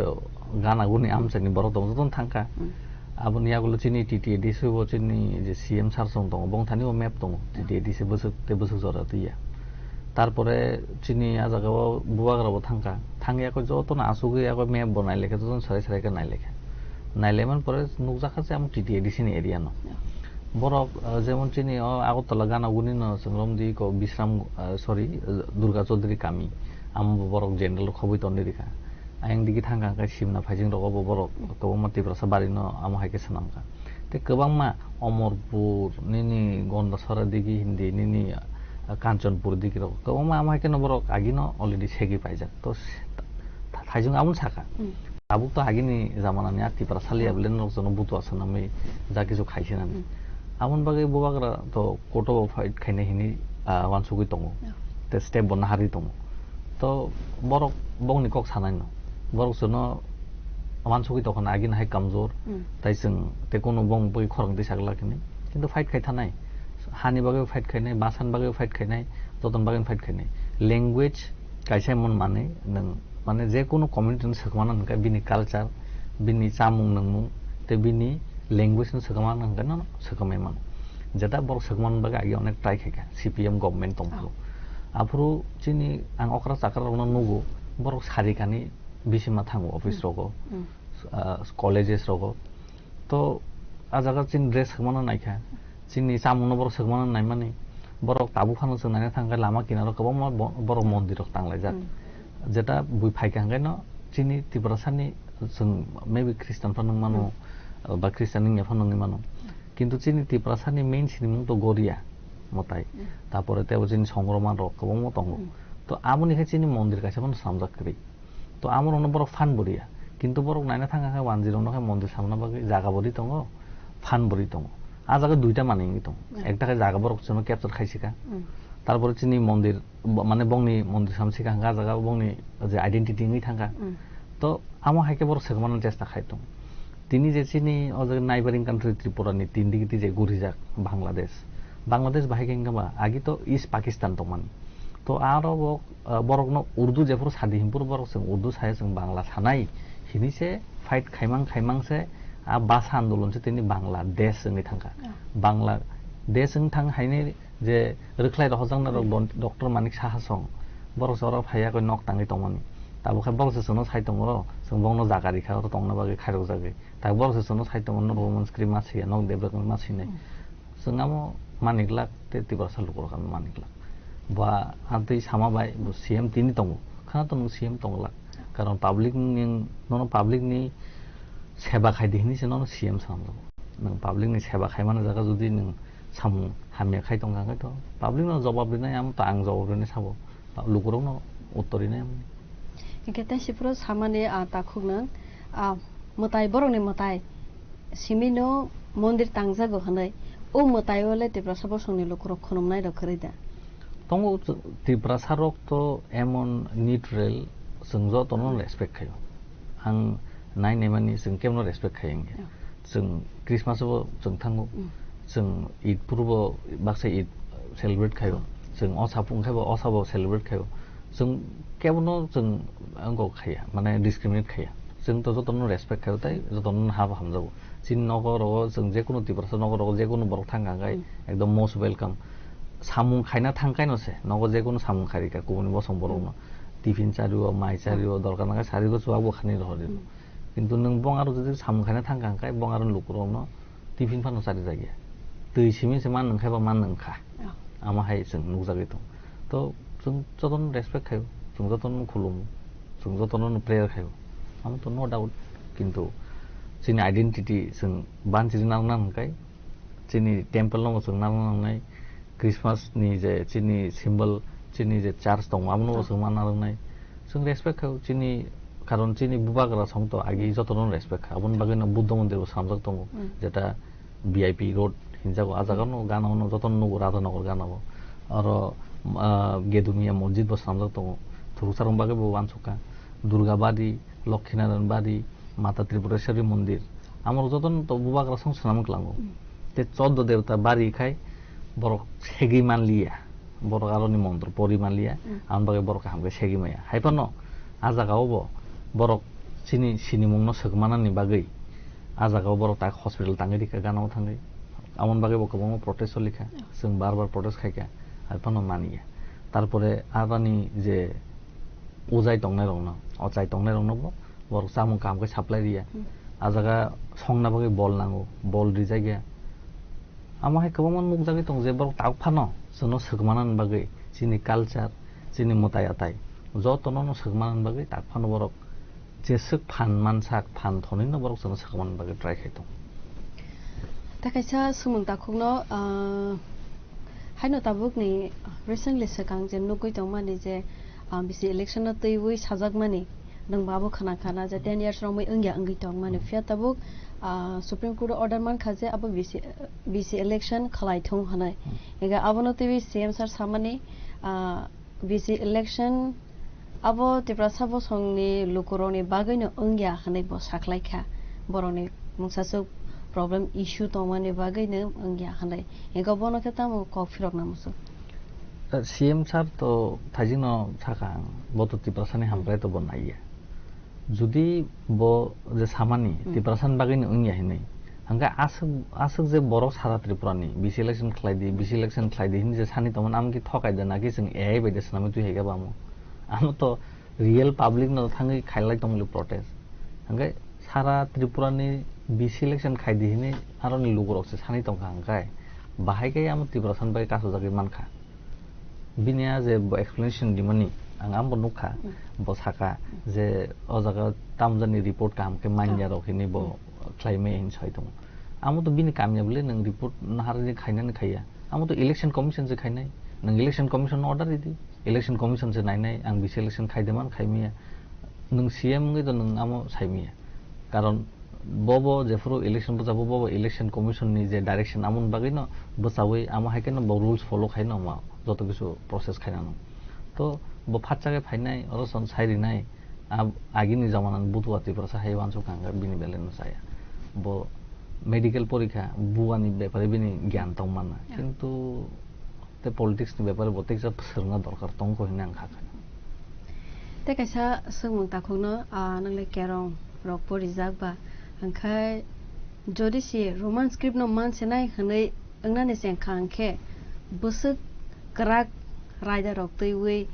gana guni amchaini borok tongo, jotono thangkha. Hmm. Aboni yagulo chini T T A D C bo chini je C M sir song tongo, bong thani bo map tongo, T T A D C bwswk tei bwswk jora twiya. Tarpore chini a jaga o bubagra bo thangkha, thangya khe jotono asugwi abo map bo nailekhe, jotono sarai sarai khe nailekhe. Nailaimani pore nukjakha je amo T T A D C ni area no. Yeah. Borok, ah, jemon chini o Agartala gana guni no chwng romdi ko Bisram, ah, sorry, ah, Durga Chaudhary kami. Amo bo borok general khobwi tongwi rikha. Ayang digi thangkha hwnkhe Simna Phaijing rogo bo borok kwbangma Tiprasa bari no amo hai khe swnamkha. Tei kwbangma Omorpur nini Gondasora digi hindi nini, ah, Kanchanpur digi rok kwbangma amo hai khe no borok agi no already segwi paijak. To s-, tha-, thaijwng aboni saka. Hmm. Tabuk to agini jamanani a Tiprasa liya Hmm. bole norok jono butua swnamwi ja kisu khai sinani. Hmm. Aboni bagwi bubagra to court o fight khainai hinwi, ah, uansugwi tongo. Yeah. Tei step bo naharwi tongo. To borok bongni kok sanai no. Borok jono uansugwi tongkha na agini hai kamjor. Hmm. Tai chwng tei kunu bong bagwi khorang twi saglak hinwi. Kintu fight khai thanai. Hani bagwi fight khainai, basani bagwi fight khainai, jotoni bagwi fight khainai. Language kaisa emon manwi nwng, mane, je kunu community no swkmano hwnkhe bini culture, bini chamung nwngmung, tei bini language no swkmano hwnkhe no swkmai mano. Jeta borok swkmani bagwi agi onek try khaikha, C P M government tongphuru. Oh. Aphuru chini ang okra chakra rokno nugo, borok sari kani bisima thango office Hmm. rogo, Hmm. ah, colleges rogo. To a jaga chini dress swkmano naikha, chini chamungno borok swkmano naimani, borok tabuk phano chwng naina thangkhe lama kinaro kwbangma bo-, borok mondirrok tanglaijak. Hmm. Jeta bui phaikha hwnkhe no chini Tiprasani chwng maybe Christian phano wng mano, Hmm. ba Christian wngya phano wngwi mano. Kintu chini Tiprasani main sinimung to Goria mwtai. Hmm. Tapore teibo chini Songromanrok kwbangma tongo. Hmm. To aboni khe chini mondir kaisa phano swnamjak kwrwi. To amorokno borok phan bo riya. Kintu borok naina thangkha khe wanjirokno khe mondir samna bagwi jaga bo ri tongo, phan bo ri tongo. A jaga duita manwi wngwi tongo. Hmm. Ekta khe jaga borok chwngno capture khai sika. Hmm. Tarpore chini mondir, bo-, mane bongni mondir sam sika hwnkha, a jaga bongni je identity wngwi thangkha. Hmm. To amo hai khe borok swkmano chesta khai tongo. Tini je chini o jaga neighboring country Tripura ni tindigi twi je gurijak Bangladesh. Bangladesh bahai khe wngkha ba agi to East Pakistan tongmani. To aro bo, ah, borokno Urdu jephuru sadi hinphuru borok chwng Urdu saya chwng Bangla sanai hinwi se fight khaimang khaimang se a bhasha andolon se tini Bangladesh wngwi thangkha. Ah. Bangladesh wng thang haini je rwkhlai rohorjaknai rok Hmm. don-, Doctor Manik Saha song borok se oro phaiya koi nok tangwi tongmani. Tabuk khe borok se chwngno sai tongo ro, chwng bongno jaga rikha oro tongna bagwi khairokjagwi. Tabuk borok se chwngno sai tongo nok Roman script ma swiya, nok Devrang ma swinai. Hmm. Chwng amo maniklak tei Tiprasa lukurok ano maniklak. Ba amtwi sama bai bo C M tini tongo. Khana to nwng C M tonglak. Karon public ni, nono public ni seba khai di hinwi se nono C M sanjak. Nwng public ni seba khai mani jaga jodi nwng samung hamya khai tongkha khe to public no jobab rinai, amo to ang jobab rinai sabo. Lukurokno uttor rinai amo. Hingkhe tei siphuru samani, ah, takhukno, ah, mwtai, borokni mwtai simino mondir tangjago hwnwi, o mwtai o le Tiprasa bosongni lukurok khunumnai rok kwrwi da? Tongo, Tiprasa rok to emon neutral, chwng jotono Hmm. respect khaio. Ang nai naimani chwng kebono respect khai wngya. Yeah. Chwng Christmas o chwng thango, Hmm. chwng Eid purbo baksa Eid celebrate khaio, Hmm. chwng osa phung khaibo osa bo celebrate khaio, chwng kebono chwng wngkok khaiya, mane discriminate khaiya, chwng to jotono respect khaio tei jotono habo hamjago. Chini nogo rogo chwng jekunu Tiprasa nogo rogo jekunu borok thangkha hwnkhe Hmm. ekdom most welcome. Samung khaina thangkhaino se nogo jekunu samung khairikha kubuni bosong borokno. Hmm. Tiffin chario, mai chario, Hmm. dorkar nangkha sarigo chuwak bo khani rohordi. Hmm. Kintu nwng bong aro jodi samung khaina thangkha hwnkhe bong aro lukurokno tiffin phano chari jakya. Twi simi se man nwngkha ba man nwngkha. Oh. Amo hai chwng nukjagwi tongo. To chwng jotono respect khaio, chwng jotono khulumo, chwng jotono prayer khaio. Amo to no doubt. Kintu chini identity chwng banchiri narwkna hwnkhe chini temple no bo chwng narwkna nangnai. Christmas ni je chini symbol chini je church tongo, abono bo chwng manna rwngnai. Chwng respect kha, chini, karon chini bubagra song to agi jotono respect kha. Aboni bagwi no Buddha mondir bo swnamjak tongo, jeta V I P road hinjago, ah jagano gana ono jotono nugo Radhanagar gana o. Aro, ah, Gedumiya mosjid bo swnamjak tongo. Thuruksa rokni bagwi bo uansukha. Durga Bari, Lokkhinaran Bari, Mata Tripureswari mondir. Amorok jotono to bubagra song swnam wngklango. Te choddo debota bari khai borok segwi manliya. Borok aroni montro pori manliya. Aboni bagwi borok kaham khe segwi maya. Hai phano ah jagao bo borok chini sinimungno swk manani bagwi ah jagao borok tak hospital tangwi rikha gana o thangwi. Aboni bagwi bo kwbangma protest solikha. Chwng bar bar protest khaikha. Hai phano maniya. Tarpore aroni je ujai tongnai rokno, ochai tongnai rokno bo borok chamung kaham khe supply riya. Ah jaga songna bagwi bol nango, bol rijak ya. Amo hai kwbangma nukjagwi tongo je borok tabuk phano chwngno swk manani bagwi chini culture, chini mwtai atai jotono no swk manani bagwi tak phano borok jeswk phan mansak, phan thonwi no borok chwngno swk manani bagwi try khai tongo. Ta kaisa swngmung takhukno, ah, haino tabukni recently swkang je nugwi tongmani je, ah, bisi election no twiwi sajakmani, nwng bo abo khna khana je ten years romwi wngya wngwi tongmani. Phiya tabuk, ah, Supreme Court o order mankha je abo bisi, bisi election khlai thung hwnwi. Ega abono twiwi C M sir samani, ah, bisi election abo Tiprasa bosongni lukurokni bagwino wngya hwnwi bo saklaikha. Borokni mungsaswk problem issue tongmani bagwino wngya hwnwi. Ego bono khe tamo kok phirokna muchung? Eh, C M sir to thaijingno sakha ang, bo to Tiprasani hamkrai to bo naiya. Jodi bo je samani Tiprasani bagwino wngya hinwi, hwnkhe aswk, aswk je borok sara Tripurani bisi election khlai di, bisi election khlai di hinwi je sani tongmani, amo khe thokai da naki chwng A I bai de swnamwi twi hai khe bo amo? Amo to real public no thangwi khailai tongmani protest. Hwnkhe sara Tripurani bisi election khai di hinwi aroni lukurok se sani tongkha hwnkhe bahai khe amo Tiprasani bagwi kasujagwi mankha. Bini a je bo explanation dimani, ang amo nukha, bo saka je o jaga tamjani report kaham khe manya rok hinwi bo khlaimaya hinwi sai tongo. Amo to bini kamya bole nwng report naharni khainani khaiya. Amo to election commission se khainai. Nwng election commission no order ridi. Election commission se nainai, ang bisi election khai de man khai maya. Nwng C M wngwi to nwng amo sai maya. Karon bo bo jephuru election bwchabo, bo bo election commission ni je direction amoni bagwi no bwchawi amo hai khe no bo rules follow khai no ma joto kisu process khai nang. To bo phatsa khe phainai, oro son sai rinai, a-, agini jamana ni butua Tiprasa hai uansuk kha hwnkhe bini belai no chaya. Bo medical porikha, buani bepare bini gyan tong mana. Kintu Tei politics ni bepare bo teisa swrwngna dorkar tongo hinwi ang kha kha. Tei kaisa swngmung takhukno, ah, nwngle kerong rok porijak ba, hwnkhe jodi se Roman script no mansinai hwnwi wngnani se wngkha, hwnkhe bwswk kwrak raida rok twiwi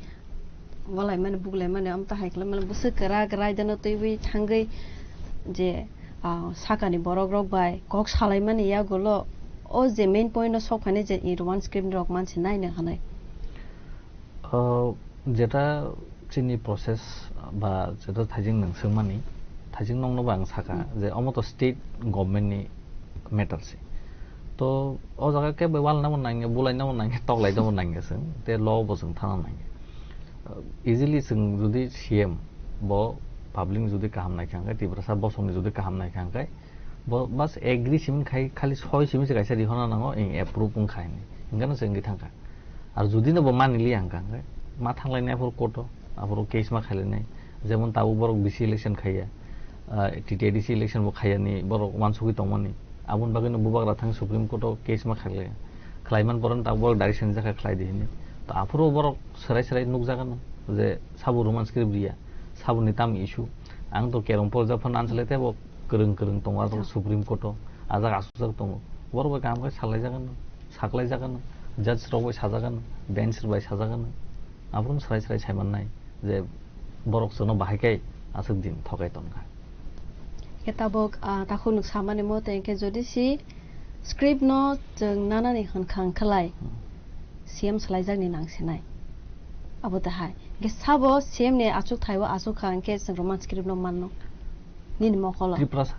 walaimani, buklaimani, amtwi hai khlaimani, bwswk kwrak raida no twiwi thangwi je, ah, sakani borok rok bai kok salaimani yagulo o je main point no sok phainai je i Roman script rok mansinai no hwnwi. O, jeta chini process ba jeta thaijing nwng swngmani, thaijing nokno ba ang saka je omo to state government ni matter se. To o jaga kebo walna bo nangya, bulaina bo nangya, toklaina bo nangya chwng, tei law bo chwng thana nangya. Easily chwng jodi C M bo public jodi kaham naikha hwnkhe, Tiprasa bosongni jodi kaham naikha hwnkhe, bo bas agree simin khai, khali soi simin se kaisa rihorna nango, eng approve wngkha hinwi. Hinkheno se wngwi thangkha. Ar jodi no bo maniliya hwnkha hwnkhe, ma thanglainai aphuru court o, aphuru case ma khailainai. Jemon tabuk borok B C election khaiya, ah, T T A D C election bo khaiyani borok uansugwi tongmani. Aboni bagwino bubagra thang Supreme Court o case ma khailaiya. Khlaiman borok tabuk borok direction jakha khlai di hinwi. To aphuru borok swrai swrai nukjagano je sabo Roman script riya, saboni tamo issue. Ang to kerong porjak phano ansale tebo kwrwng kwrwng tongo, ah, Supreme Court o, ah, jaga asukjak tongo. Borok bai kaham khe salaijagano, saklaijagano, judge rok bai sajagano, bench rok bai sajagano. Aphuru swrai swrai saimannai je borok chwngno bahai khe aswk din thokai tongkha. Khe tabuk, ah, takhuk nuk samani mote hwnkhe jodi si script no chwng nanani hwnkha hwnkhalai, hmm, C M swlaijakni nangsinai. Abo tahai. Hwnkhe sabo C M ni achukthai o achukha hwnkhe chwng Roman script no manno. Nini mokolo. Tiprasa.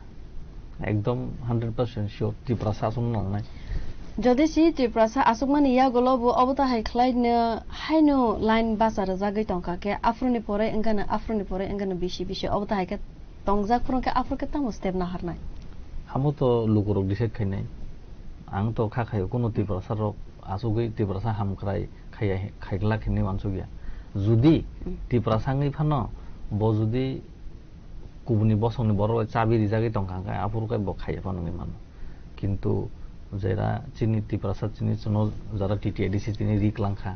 Ekdom hundred percent sure Tiprasa aswk nongnai. Jodi si Tiprasa aswkmani yagulo bo obo ta hai khlaino haino line bacha rwjagwi tongkha khe, aphuruni pore wngkha no, aphuruni pore wngkha no bisi bisi obo ta hai khe tongjak phuru khe aphuru khe tamo step naharnai? Amo to lukurok decide khainai. Ang to kha khaio, kuno Tiprasa rok asugwi Tiprasa hamkrai khaiya, khaiglak hinwi wansukya. Judi Hmm. Tiprasa wngwi phano bo judi kubuni bosongni borok bai chabi rijagwi tongkha, hwnkhe aphuru khe bo khaiya phano wngwi mano. Kintu jera chini Tiprasa chini chwngno jara T T A D C chini ri kwlangkha.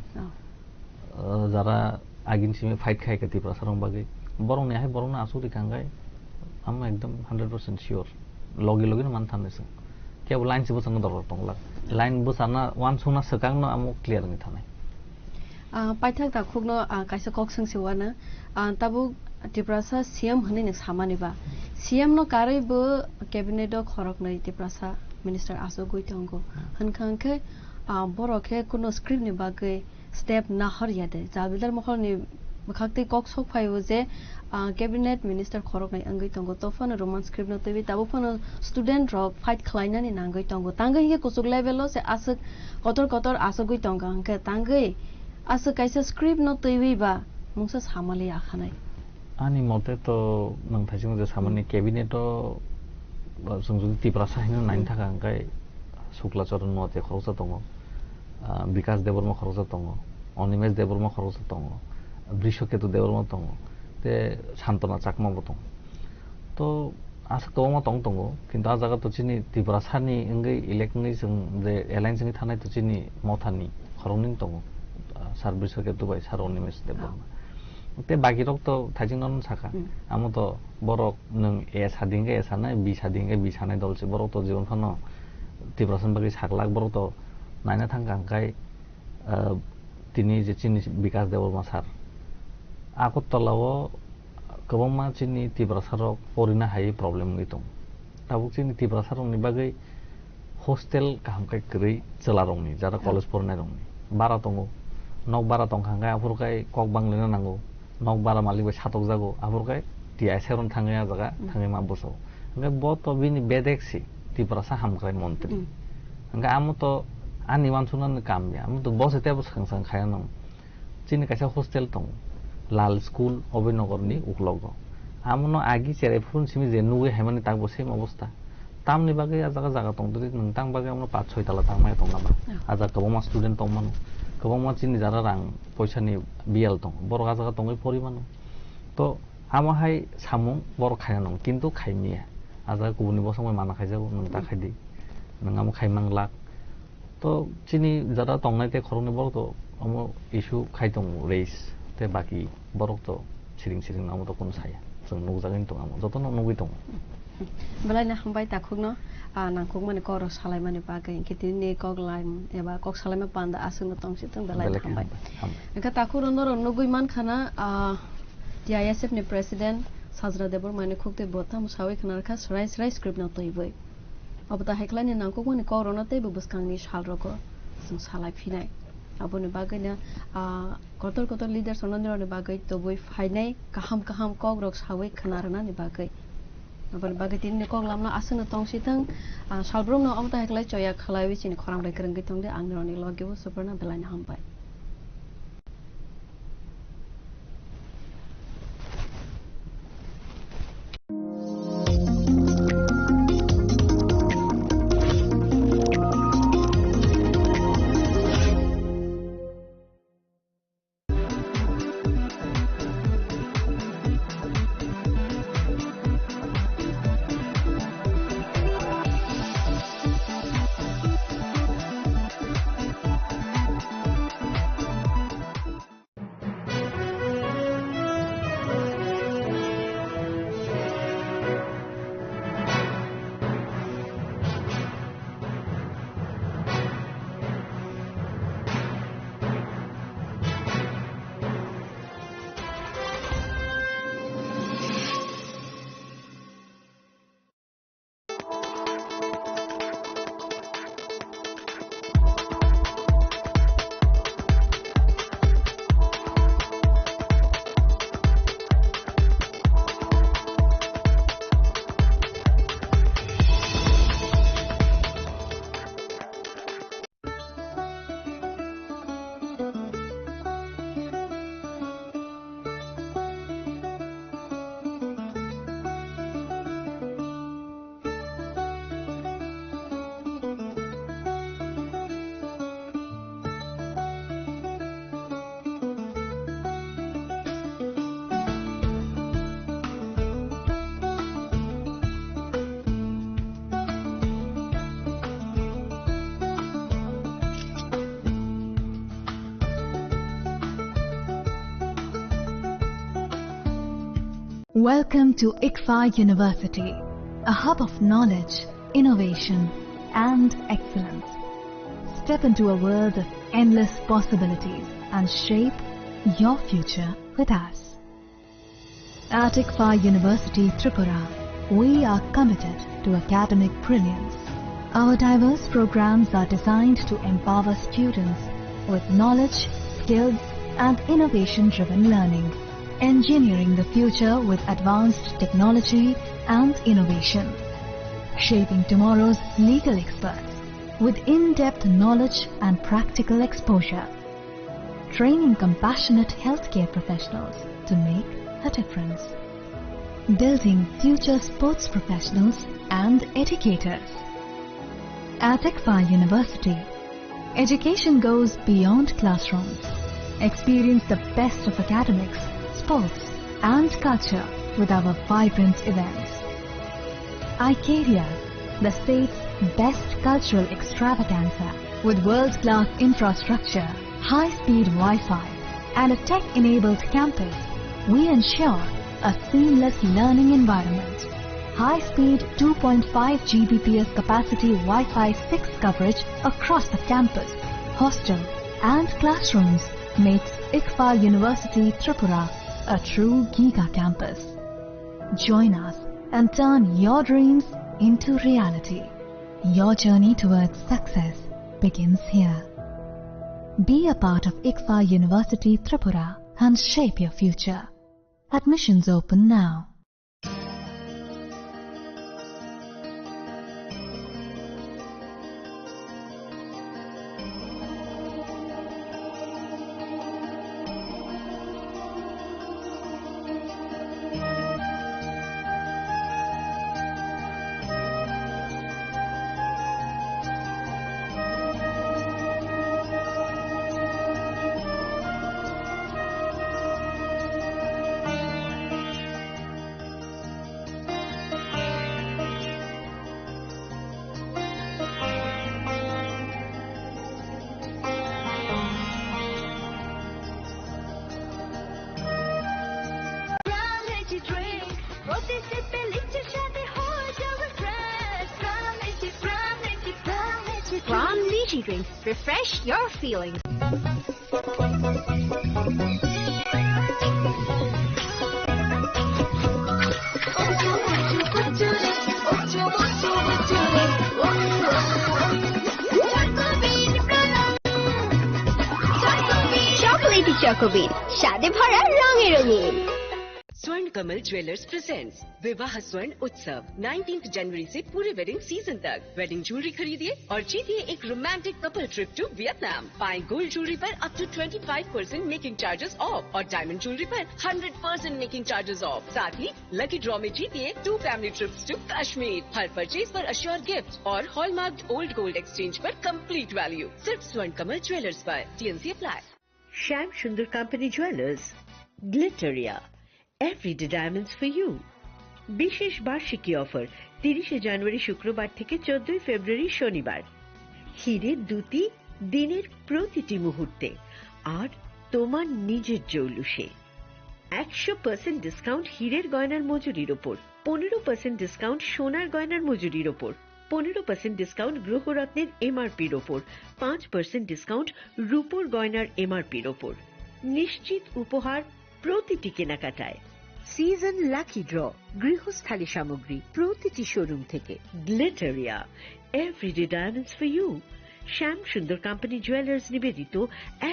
Oh. Uh, jara agin simi fight khai kha Tiprasa rok bagwi. Borok ni hai borok no asuk rikha hwnkhe amo ekdom hundred percent sure. Logi logi no man thanai chwng. Kebo line se bwsakno dorkar tongla. Line bwsakna wansukna swkang no amo clear wngwi thanai. Ah, paithak takhukno, ah, kaisa kok swngsi uanw. Ah, tabuk Tiprasa C M hwnwi nwng samani ba? C M no karwi bo cabinet o khoroknwi Tiprasa minister achugwi tongo. Hwnkha hwnkhe, ah, borok khe kuno script ni bagwi step nahor ya de? Jabildar mokol ni bwkhak twi kok sok phai o je, ah, cabinet minister khoroknwi wngwi tongo. To phano Roman script no twiwi tabuk phano student rok fight khlainani nangwi tongo. Tangwi hwnkhe kuchuk level o se aswk kotor kotor achugwi tongkha hwnkhe tangwi aswk kaisa script no twiwi ba mungsa samali akhanai. Ani mote to nwng thaising je samani Hmm. cabinet o, ba, chwng jodi Tiprasa hino naina Hmm. thaka hwnkhe Shukla Charan Noatia khoroksa tongo, ah, Bikas Debbarma khoroksa tongo, Animesh Debbarma khoroksa tongo, Brishaketu Debbarma tongo, te Santana Chakma bo tongo. To aswk kwbangma tong tongo, kintu ah jaga to chini Tiprasa ni wngwi elect wngwi chwng je alliance wngwi thanai to chini Motha ni khoroknwi tongo, ah, Sir Brishaketu bai Sir Animesh Debbarma. Te baki rok to thaising no sakha. Hmm. Amo to borok nwng A sadi hwnkhe A sanai, B sadi hwnkhe B sanai dol se. Borok to jibon phano Tiprasa ni bagwi saklak, borok to naina thangkha hwnkhe, ah, tini je chini Bikas Debbarma sir. Agartala o kwbangma chini Tiprasa rok porina hai problem wngwi tongo. Tabuk chini Tiprasa rok ni bagwi hostel kaham khe kwrwi chwla rokni, jara Hmm. college porinai rokni bara tongo. Nok bara tongkha hwnkhe aphuru khe kok bang lina nango. Nok bara malik bai satokjago, aphuru khe T I S F rok thangwi ah jaga Hmm. thangwi ma bwsao. Hwnkhe bo to bini bedek si Tiprasa hamkrai montri. Hmm. Hwnkhe amo to ani wansuknani kam ya, amo to bo se tebo swkang swkang khaina nango. Chini kaisa hostel tongo, Lal School, Abhinanagar ni uklogo. Amono agi cherai phuru simi je nugwi haimani takbo same obostha. Tamni bagwi ah jaga jaga tongtwtwi nwng tang bagwi amono paanch soi tala tangmaya tongna ba. Ah. Ah jaga kwbangma student tongmano, kwbangma chini jara rang poisa ni biyal tongo, borok ah jaga tongwi pori mano. To amo hai samung borok khaina nango, kintu khaimiya. Ah jaga kubuni bosong bai mana khaijago, nwng ta Hmm. khaidi, nwng amo khai manglak. To chini jara tongnai tei khoroknwi borok to omo issue khai tongo, race tei baki borok to siring siring amo to kunu saya. Chwng nukjagwi tong amo, jotono nugwi tongo. Belai no hambai takhukno, ah, nangkukmani kok rok salaimani bagwi, hwnkhe tini kok line eba kok salaima panda aswkno tongsi thung, belai no Belai khe hambai. Hambai, hambai. Hwnkhe takhukno norok nugwi mankha na, ah, T I S F ni president Sajra Debbarma ni khuktwi bo tamo sawi khna rwkha, srai srai script no twiwi. Obo ta hai khlaini nangkukmani kokrokno teibo bwskangni salrogo chwng salai phinai. Aboni bagwino, ah, kotor kotor leaders rokno nirokni bagwi tubui phainai, kaham kaham kokrok saui khna rwnani bagwi. Aboni bagwi tinini koklamno aswkno tongsi thung, ah, salbrumno omo ta hai khlai choya khlaiwi chini khorang bai kwrwngwi tongdi, ang nirokni logi o Suparna, belaino hambai. Welcome to ICFAI University, a hub of knowledge, innovation, and excellence. Step into a world of endless possibilities and shape your future with us. At ICFAI University Tripura, we are committed to academic brilliance. Our diverse programs are designed to empower students with knowledge, skills, and innovation-driven learning, engineering the future with advanced technology and innovation, shaping tomorrow's legal experts with in-depth knowledge and practical exposure, training compassionate healthcare professionals to make a difference, building future sports professionals and educators. At ICFAI University, education goes beyond classrooms. Experience the best of academics, sports, and culture with our vibrant events. Icaria, the state's best cultural extravaganza, with world-class infrastructure, high-speed Wi-Fi, and a tech-enabled campus, we ensure a seamless learning environment. High-speed two point five G B P S capacity Wi-Fi six coverage across the campus, hostel, and classrooms makes ICFAI University Tripura a true giga campus. Join us and turn your dreams into reality. Your journey towards success begins here. Be a part of ICFAI University Tripura and shape your future. Admissions open now. Pram Lychee Drink. Refresh your feelings. Chocolatey Choco Bean, স্বাদে ভরা, রঙে রঙিন। স্বর্ণ কমল jewellers presents विवाह स्वर्ण उत्सव, नाइनटीन्थ जनवरी से पूरे वेडिंग सीजन तक। वेडिंग ज्वेलरी खरीदिए और जीतिए एक romantic couple trip to Vietnam. पाएं गोल्ड ज्वेलरी पर up to twenty five percent making charges off और डायमंड ज्वेलरी पर hundred percent making charges off. साथ ही लकी ड्रॉ में जीतिए two family trips to Kashmir. हर परचेज पर अश्योर गिफ्ट और हॉलमार्क्ड ओल्ड गोल्ड एक्सचेंज पर कंप्लीट वैल्यू। सिर्फ स्वर्ण कमल ज्वेलर्स पर। TNC apply. Shyam Sundar Company Jewelers, Glitteria, everyday diamonds for you. বিশেষ বার্ষিকী অফার, তিরিশে জানুয়ারি শুক্রবার থেকে চোদ্দই ফেব্রুয়ারি শনিবার। হিরে দ্যুতি দিনের প্রতিটি মুহূর্তে, আর তোমার নিজের জৌলুসে। একশো পার্সেন্ট ডিসকাউন্ট হীরের গয়নার মজুরির ওপর, পনেরো পার্সেন্ট ডিসকাউন্ট সোনার গয়নার মজুরির ওপর, পনেরো পার্সেন্ট ডিসকাউন্ট গ্রহরত্নের এমআরপির ওপর, পাঁচ পার্সেন্ট ডিসকাউন্ট রূপোর গয়নার এমআরপির ওপর। নিশ্চিত উপহার প্রতিটি কেনাকাটায়। সিজন লাকি ড্র, গৃহস্থালী সামগ্রী প্রতিটি শোরুম থেকে। গ্লিটারিয়া, everyday diamonds for you. Shyam Sundar company jewellers নিবেদিত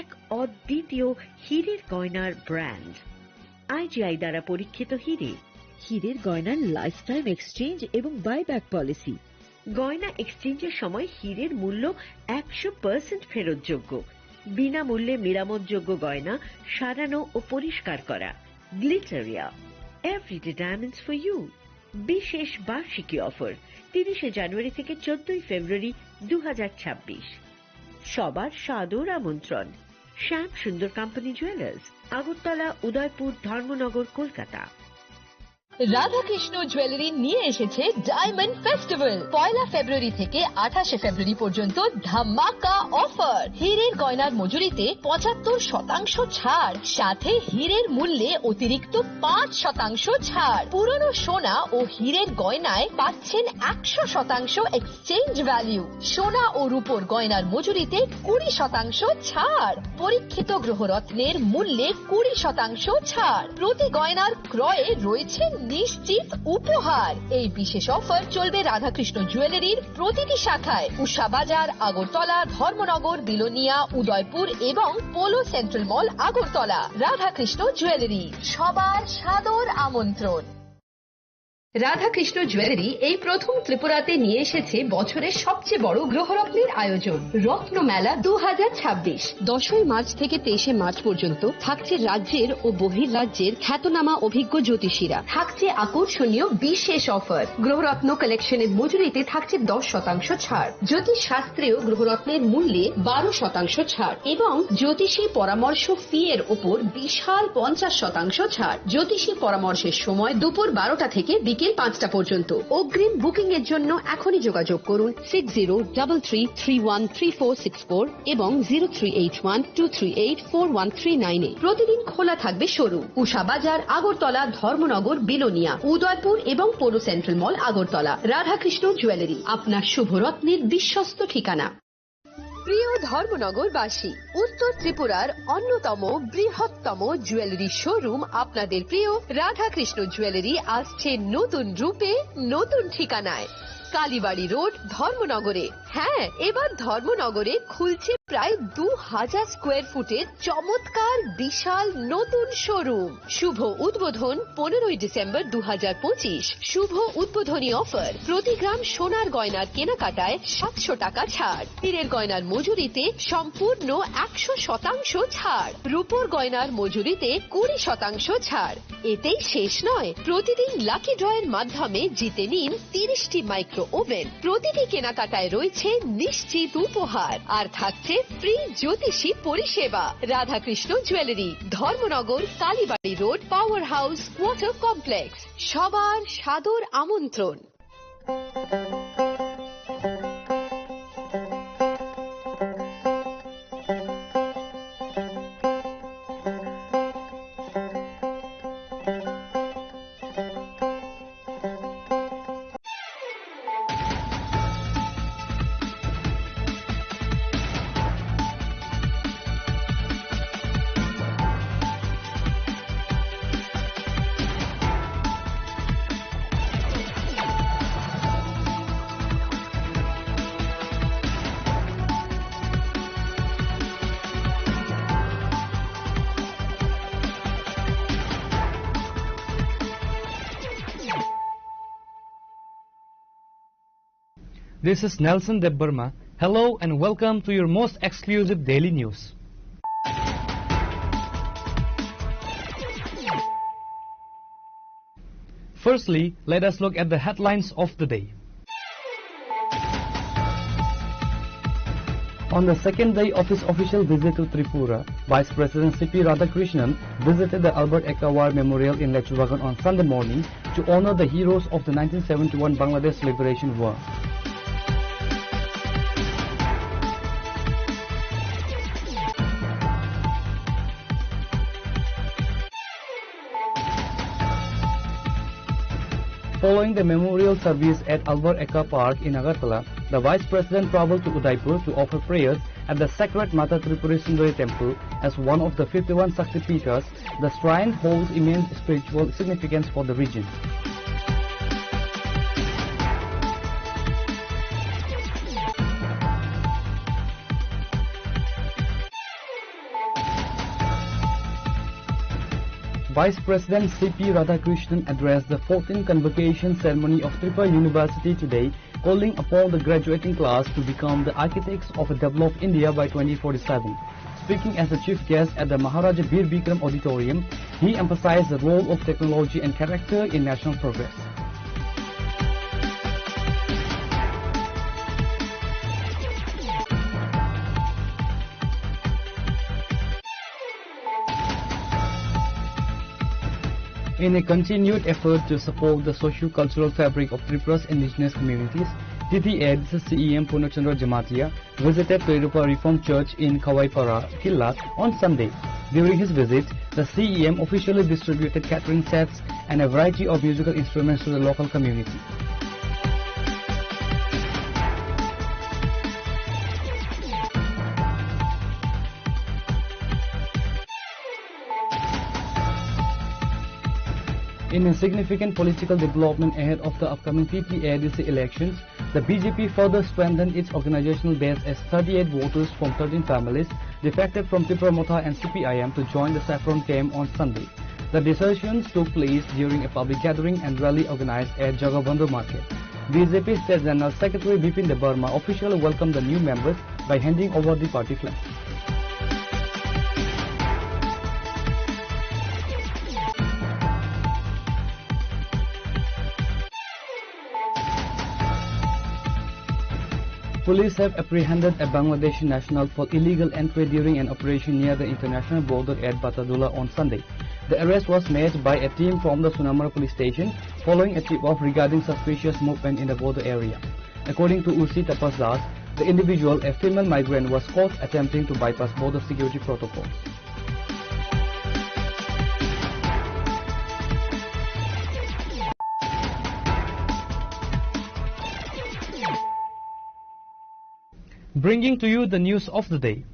এক অদ্বিতীয় হীরের গয়নার ব্র্যান্ড। আইজিআই দ্বারা পরীক্ষিত হীরে। হীরের গয়নার লাইফ টাইম এক্সচেঞ্জ এবং বাইব্যাক পলিসি। গয়না এক্সচেঞ্জের সময় হীরের মূল্য একশো পার্সেন্ট ফেরতযোগ্য। বিনামূল্যে মেরামতযোগ্য গয়না সারানো ও পরিষ্কার করা। গ্লিটারিয়া, everyday diamonds for you. বিশেষ বার্ষিকী অফার, তিরিশে জানুয়ারি থেকে চোদ্দই ফেব্রুয়ারি দু হাজার ছাব্বিশ। সবার সাদর আমন্ত্রণ। শ্যাম সুন্দর কোম্পানি জুয়েলার্স, আগরতলা, উদয়পুর, ধর্মনগর, কলকাতা। রাধাকৃষ্ণ জুয়েলারি নিয়ে এসেছে ডায়মন্ড ফেস্টিভ্যাল। পয়লা ফেব্রুয়ারি থেকে আঠাশে ফেব্রুয়ারি পর্যন্ত ধামাকা অফার। হীরের গয়নার মজুরিতে পঁচাত্তর শতাংশ ছাড়, সাথে হীরের মূল্যে অতিরিক্ত পাঁচ শতাংশ ছাড়। পুরনো সোনা ও হীরের গয়নায় পাচ্ছেন একশো শতাংশ এক্সচেঞ্জ ভ্যালু। সোনা ও রূপোর গয়নার মজুরিতে কুড়ি শতাংশ ছাড়। পরীক্ষিত গ্রহরত্নের মূল্যে কুড়ি শতাংশ ছাড়। প্রতি গয়নার ক্রয়ে রয়েছে নিশ্চিত উপহার। এই বিশেষ অফার চলবে রাধাকৃষ্ণ জুয়েলারির প্রতিটি শাখায়, উষা বাজার, আগরতলা, ধর্মনগর, বিলোনিয়া, উদয়পুর এবং পোলো সেন্ট্রাল মল, আগরতলা। রাধাকৃষ্ণ জুয়েলারি, সবার সাদর আমন্ত্রণ। রাধাকৃষ্ণ জুয়েলারি এই প্রথম ত্রিপুরাতে নিয়ে এসেছে বছরের সবচেয়ে বড় গ্রহরত্নের আয়োজন, রত্ন মেলা দু হাজার ছাব্বিশ। দশই মার্চ থেকে তেইশে মার্চ পর্যন্ত থাকছে রাজ্যের ও বহির রাজ্যের খ্যাতনামা অভিজ্ঞ জ্যোতিষীরা। থাকছে আকর্ষণীয় বিশেষ অফার। গ্রহরত্ন কালেকশনের মজুরিতে থাকছে দশ শতাংশ ছাড়। জ্যোতিষ শাস্ত্রেও গ্রহরত্নের মূল্যে বারো শতাংশ ছাড় এবং জ্যোতিষী পরামর্শ ফি এর ওপর বিশাল পঞ্চাশ শতাংশ ছাড়। জ্যোতিষী পরামর্শের সময় দুপুর বারোটা থেকে বিকেল পাঁচটা পর্যন্ত। অগ্রিম বুকিং এর জন্য এখনই যোগাযোগ করুন six zero double three three one three four six four এবং zero three eight one two three eight four one three nine এ। প্রতিদিন খোলা থাকবে শোরুম। উষা বাজার, আগরতলা, ধর্মনগর, বিলোনিয়া, উদয়পুর এবং পৌর সেন্ট্রাল মল, আগরতলা। রাধাকৃষ্ণ জুয়েলারি, আপনার শুভ রত্নের বিশ্বস্ত ঠিকানা। প্রিয় ধর্মনগরবাসী, উত্তর ত্রিপুরার অন্যতম বৃহত্তম জুয়েলারি শোরুম আপনাদের প্রিয় রাধাকৃষ্ণ জুয়েলারি আসছে নতুন রূপে, নতুন ঠিকানায়। কালীবাড়ি রোড, ধর্মনগরে। হ্যাঁ, এবার ধর্মনগরে খুলছে প্রায় দু হাজার স্কোয়ার ফুটের চমৎকার বিশাল নতুন শোরুম। শুভ উদ্বোধন পনেরোই ডিসেম্বর দু হাজার পঁচিশ। শুভ উদ্বোধনী অফার, প্রতি গ্রাম সোনার গয়নার কেনাকাটায় সাতশো টাকা ছাড়, হীরের গয়নার মজুরিতে সম্পূর্ণ একশো শতাংশ ছাড়, রূপোর গয়নার মজুরিতে কুড়ি শতাংশ ছাড়। এতেই শেষ নয়, প্রতিদিন লাকি ড্রয়ের মাধ্যমে জিতে নিন তিরিশটি মাইক্রো ওভেন। প্রতিটি কেনাকাটায় রয়েছে নিশ্চিত উপহার, আর থাকছে ফ্রি জ্যোতিষী পরিষেবা। Radhakrishna jewellery, Dharmanagar, Kalibari road, power house, water complex. সবার সাদর আমন্ত্রণ। This is Nelson Debbarma. Hello and welcome to your most exclusive daily news. Firstly, let us look at the headlines of the day. On the second day of his official visit to Tripura, Vice President C P Radhakrishnan visited the Albert Ekka War Memorial in Lechubagan on Sunday morning to honor the heroes of the nineteen seventy-one Bangladesh Liberation War. Following the memorial service at Albert Ekka Park in Agartala, the Vice President traveled to Udaipur to offer prayers at the sacred Mata Tripurasundari Temple as one of the fifty-one Shakti Peethas. The shrine holds immense spiritual significance for the region. Vice President C P Radhakrishnan addressed the fourteenth convocation ceremony of Tripura University today, calling upon the graduating class to become the architects of a developed India by twenty forty-seven. Speaking as the chief guest at the Maharaja Bir Bikram Auditorium, he emphasized the role of technology and character in national progress. In a continued effort to support the socio-cultural fabric of Tripura's indigenous communities, T T A D C C E M Purna Chandra Jamatia visited Toirupa Reformed Church in Khawaipara, Killa on Sunday. During his visit, the C E M officially distributed catering sets and a variety of musical instruments to the local community. In a significant political development ahead of the upcoming T T A D C elections, the B J P further strengthened its organizational base as thirty-eight voters from thirteen families defected from Tipra Motha and C P I M to join the Saffron camp on Sunday. The decisions took place during a public gathering and rally organized at Jagabandhu Market. B J P State General Secretary Bipin Debbarma officially welcomed the new members by handing over the party flag. Police have apprehended a Bangladeshi national for illegal entry during an operation near the international border at Batadula on Sunday. The arrest was made by a team from the Sunamura police station following a tip-off regarding suspicious movement in the border area. According to O C Tapas Das, the individual, a female migrant, was caught attempting to bypass border security protocols. Bringing to you the news of the day.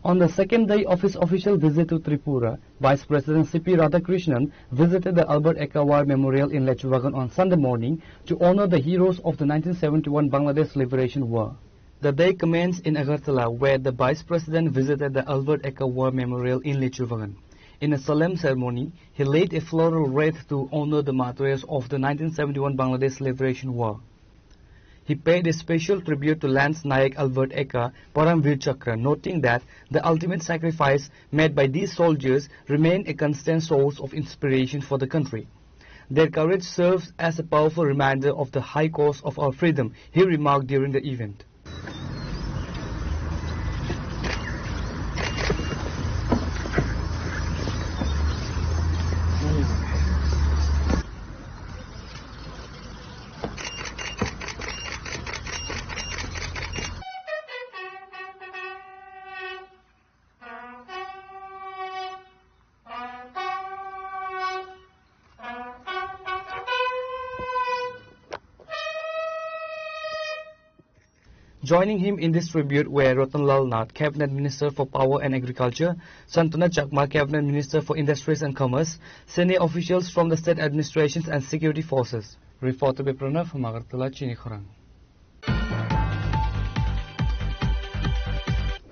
On the second day of his official visit to Tripura, Vice President C P Radhakrishnan visited the Albert Ekka War Memorial in Lechubagan on Sunday morning to honor the heroes of the nineteen seventy-one Bangladesh Liberation War. The day commenced in Agartala, where the Vice President visited the Albert Ekka War Memorial in Lechubagan. In a solemn ceremony, he laid a floral wreath to honor the martyrs of the nineteen seventy-one Bangladesh Liberation War. He paid a special tribute to Lance Nayak Albert Ekka Paramvir Chakra, noting that the ultimate sacrifice made by these soldiers remain a constant source of inspiration for the country. Their courage serves as a powerful reminder of the high cost of our freedom, he remarked during the event. Joining him in this tribute were Ratan Lal Nath, Cabinet Minister for Power and Agriculture, Santana Chakma, Cabinet Minister for Industries and Commerce, senior officials from the state administrations and security forces. Reporter Bipranav from Agartala, Chini Khorang.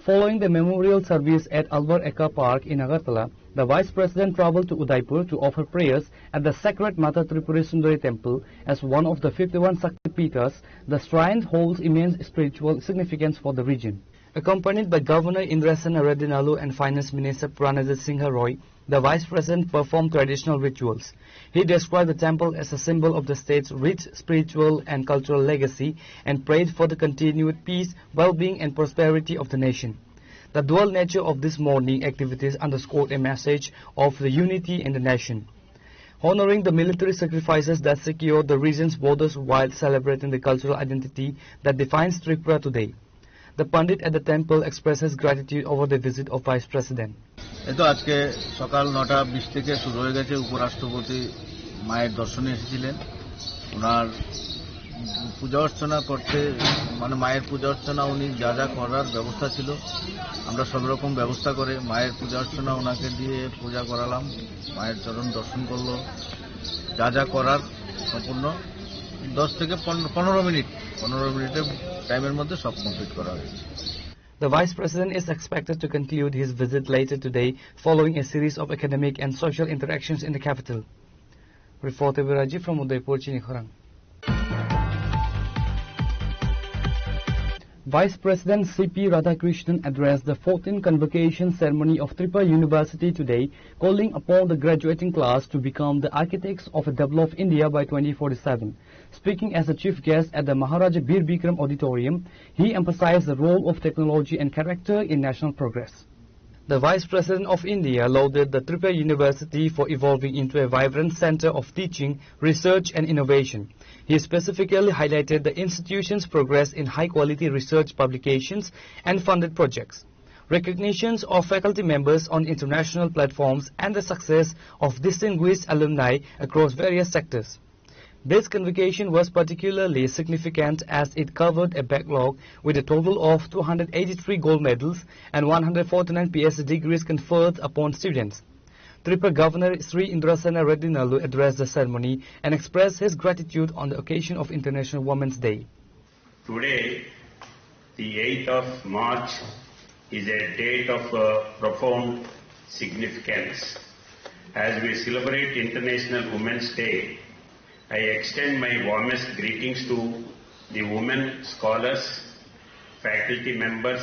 Following the memorial service at Albert Ekka Park in Agartala, the Vice President traveled to Udaipur to offer prayers at the sacred Mata Tripura Sundari Temple. As one of the fifty-one Shakti Peethas, the shrine holds immense spiritual significance for the region. Accompanied by Governor Indrasena Reddy Nallu and Finance Minister Pranajit Singha Roy, the Vice President performed traditional rituals. He described the temple as a symbol of the state's rich spiritual and cultural legacy and prayed for the continued peace, well-being and prosperity of the nation. The dual nature of this morning activities underscored a message of the unity in the nation, honoring the military sacrifices that secured the region's borders while celebrating the cultural identity that defines Tripura today. The Pandit at the temple expresses gratitude over the visit of Vice President. এই তো আজকে সকাল নটা বিশ থেকে শুরু হয়ে গেছে। উপরাষ্ট্রপতি মায়ের দর্শনে এসেছিলেন। ওনার পূজা অর্চনা করতে, মানে, মায়ের পূজা অর্চনা উনি যা যা করার ব্যবস্থা ছিল, আমরা সব রকম ব্যবস্থা করে মায়ের পূজা অর্চনা ওনাকে দিয়ে পূজা করালাম। মায়ের চরণ দর্শন করলো, যা যা করার সম্পূর্ণ দশ থেকে পনেরো, পনেরো মিনিট, পনেরো মিনিটের টাইমের মধ্যে সব কমপ্লিট করা হয়েছে। The Vice President is expected to conclude his visit later today following a series of academic and social interactions in the capital. Reporter Biraji from Udaipur, Chini Khorang. Vice President C P Radhakrishnan addressed the fourteenth convocation ceremony of Tripura University today, calling upon the graduating class to become the architects of a developed India by twenty forty-seven. Speaking as the chief guest at the Maharaja Bir Bikram Auditorium, he emphasized the role of technology and character in national progress. The Vice President of India lauded the Tripura University for evolving into a vibrant center of teaching, research, and innovation. He specifically highlighted the institution's progress in high-quality research publications and funded projects, recognitions of faculty members on international platforms, and the success of distinguished alumni across various sectors. This convocation was particularly significant as it covered a backlog with a total of two hundred eighty-three gold medals and one hundred forty-nine P H D degrees conferred upon students. Tripura Governor Sri Indrasena Reddy Nallu addressed the ceremony and expressed his gratitude on the occasion of International Women's Day. Today, the eighth of March, is a date of uh, profound significance. As we celebrate International Women's Day, I extend my warmest greetings to the women scholars, faculty members,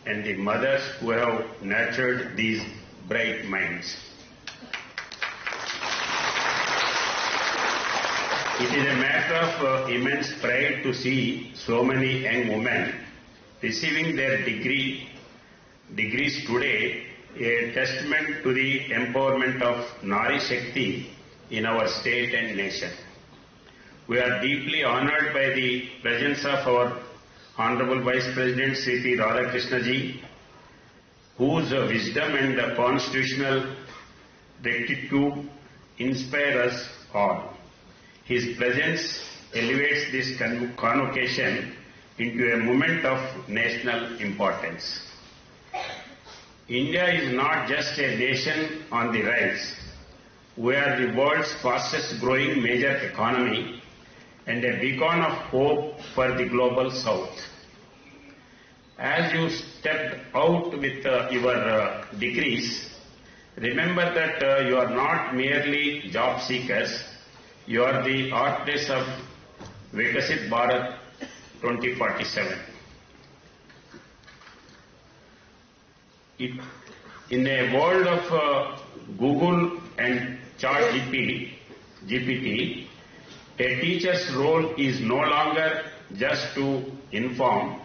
and the mothers who have nurtured these bright minds. It is a matter of uh, immense pride to see so many young women receiving their degree, degrees today, a testament to the empowerment of Nari Shakti in our state and nation. We are deeply honored by the presence of our Honorable Vice President Shri P Radhakrishna ji, whose wisdom and constitutional rectitude inspire us all. His presence elevates this con- convocation into a moment of national importance. India is not just a nation on the rise. We are the world's fastest growing major economy and a beacon of hope for the global south. As you step out with uh, your uh, degrees, remember that uh, you are not merely job seekers, you are the architects of Viksit Bharat twenty forty-seven. It, in a world of uh, Google and ChatGPT, G P T, a teacher's role is no longer just to inform,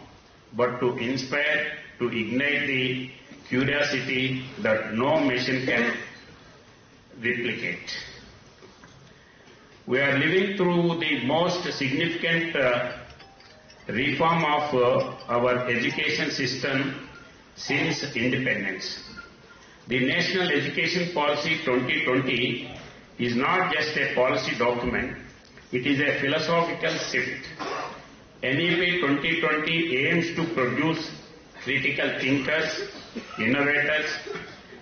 but to inspire, to ignite the curiosity that no machine can replicate. We are living through the most significant uh, reform of uh, our education system since independence. The National Education Policy twenty twenty is not just a policy document, it is a philosophical shift. N E P twenty twenty aims to produce critical thinkers, innovators,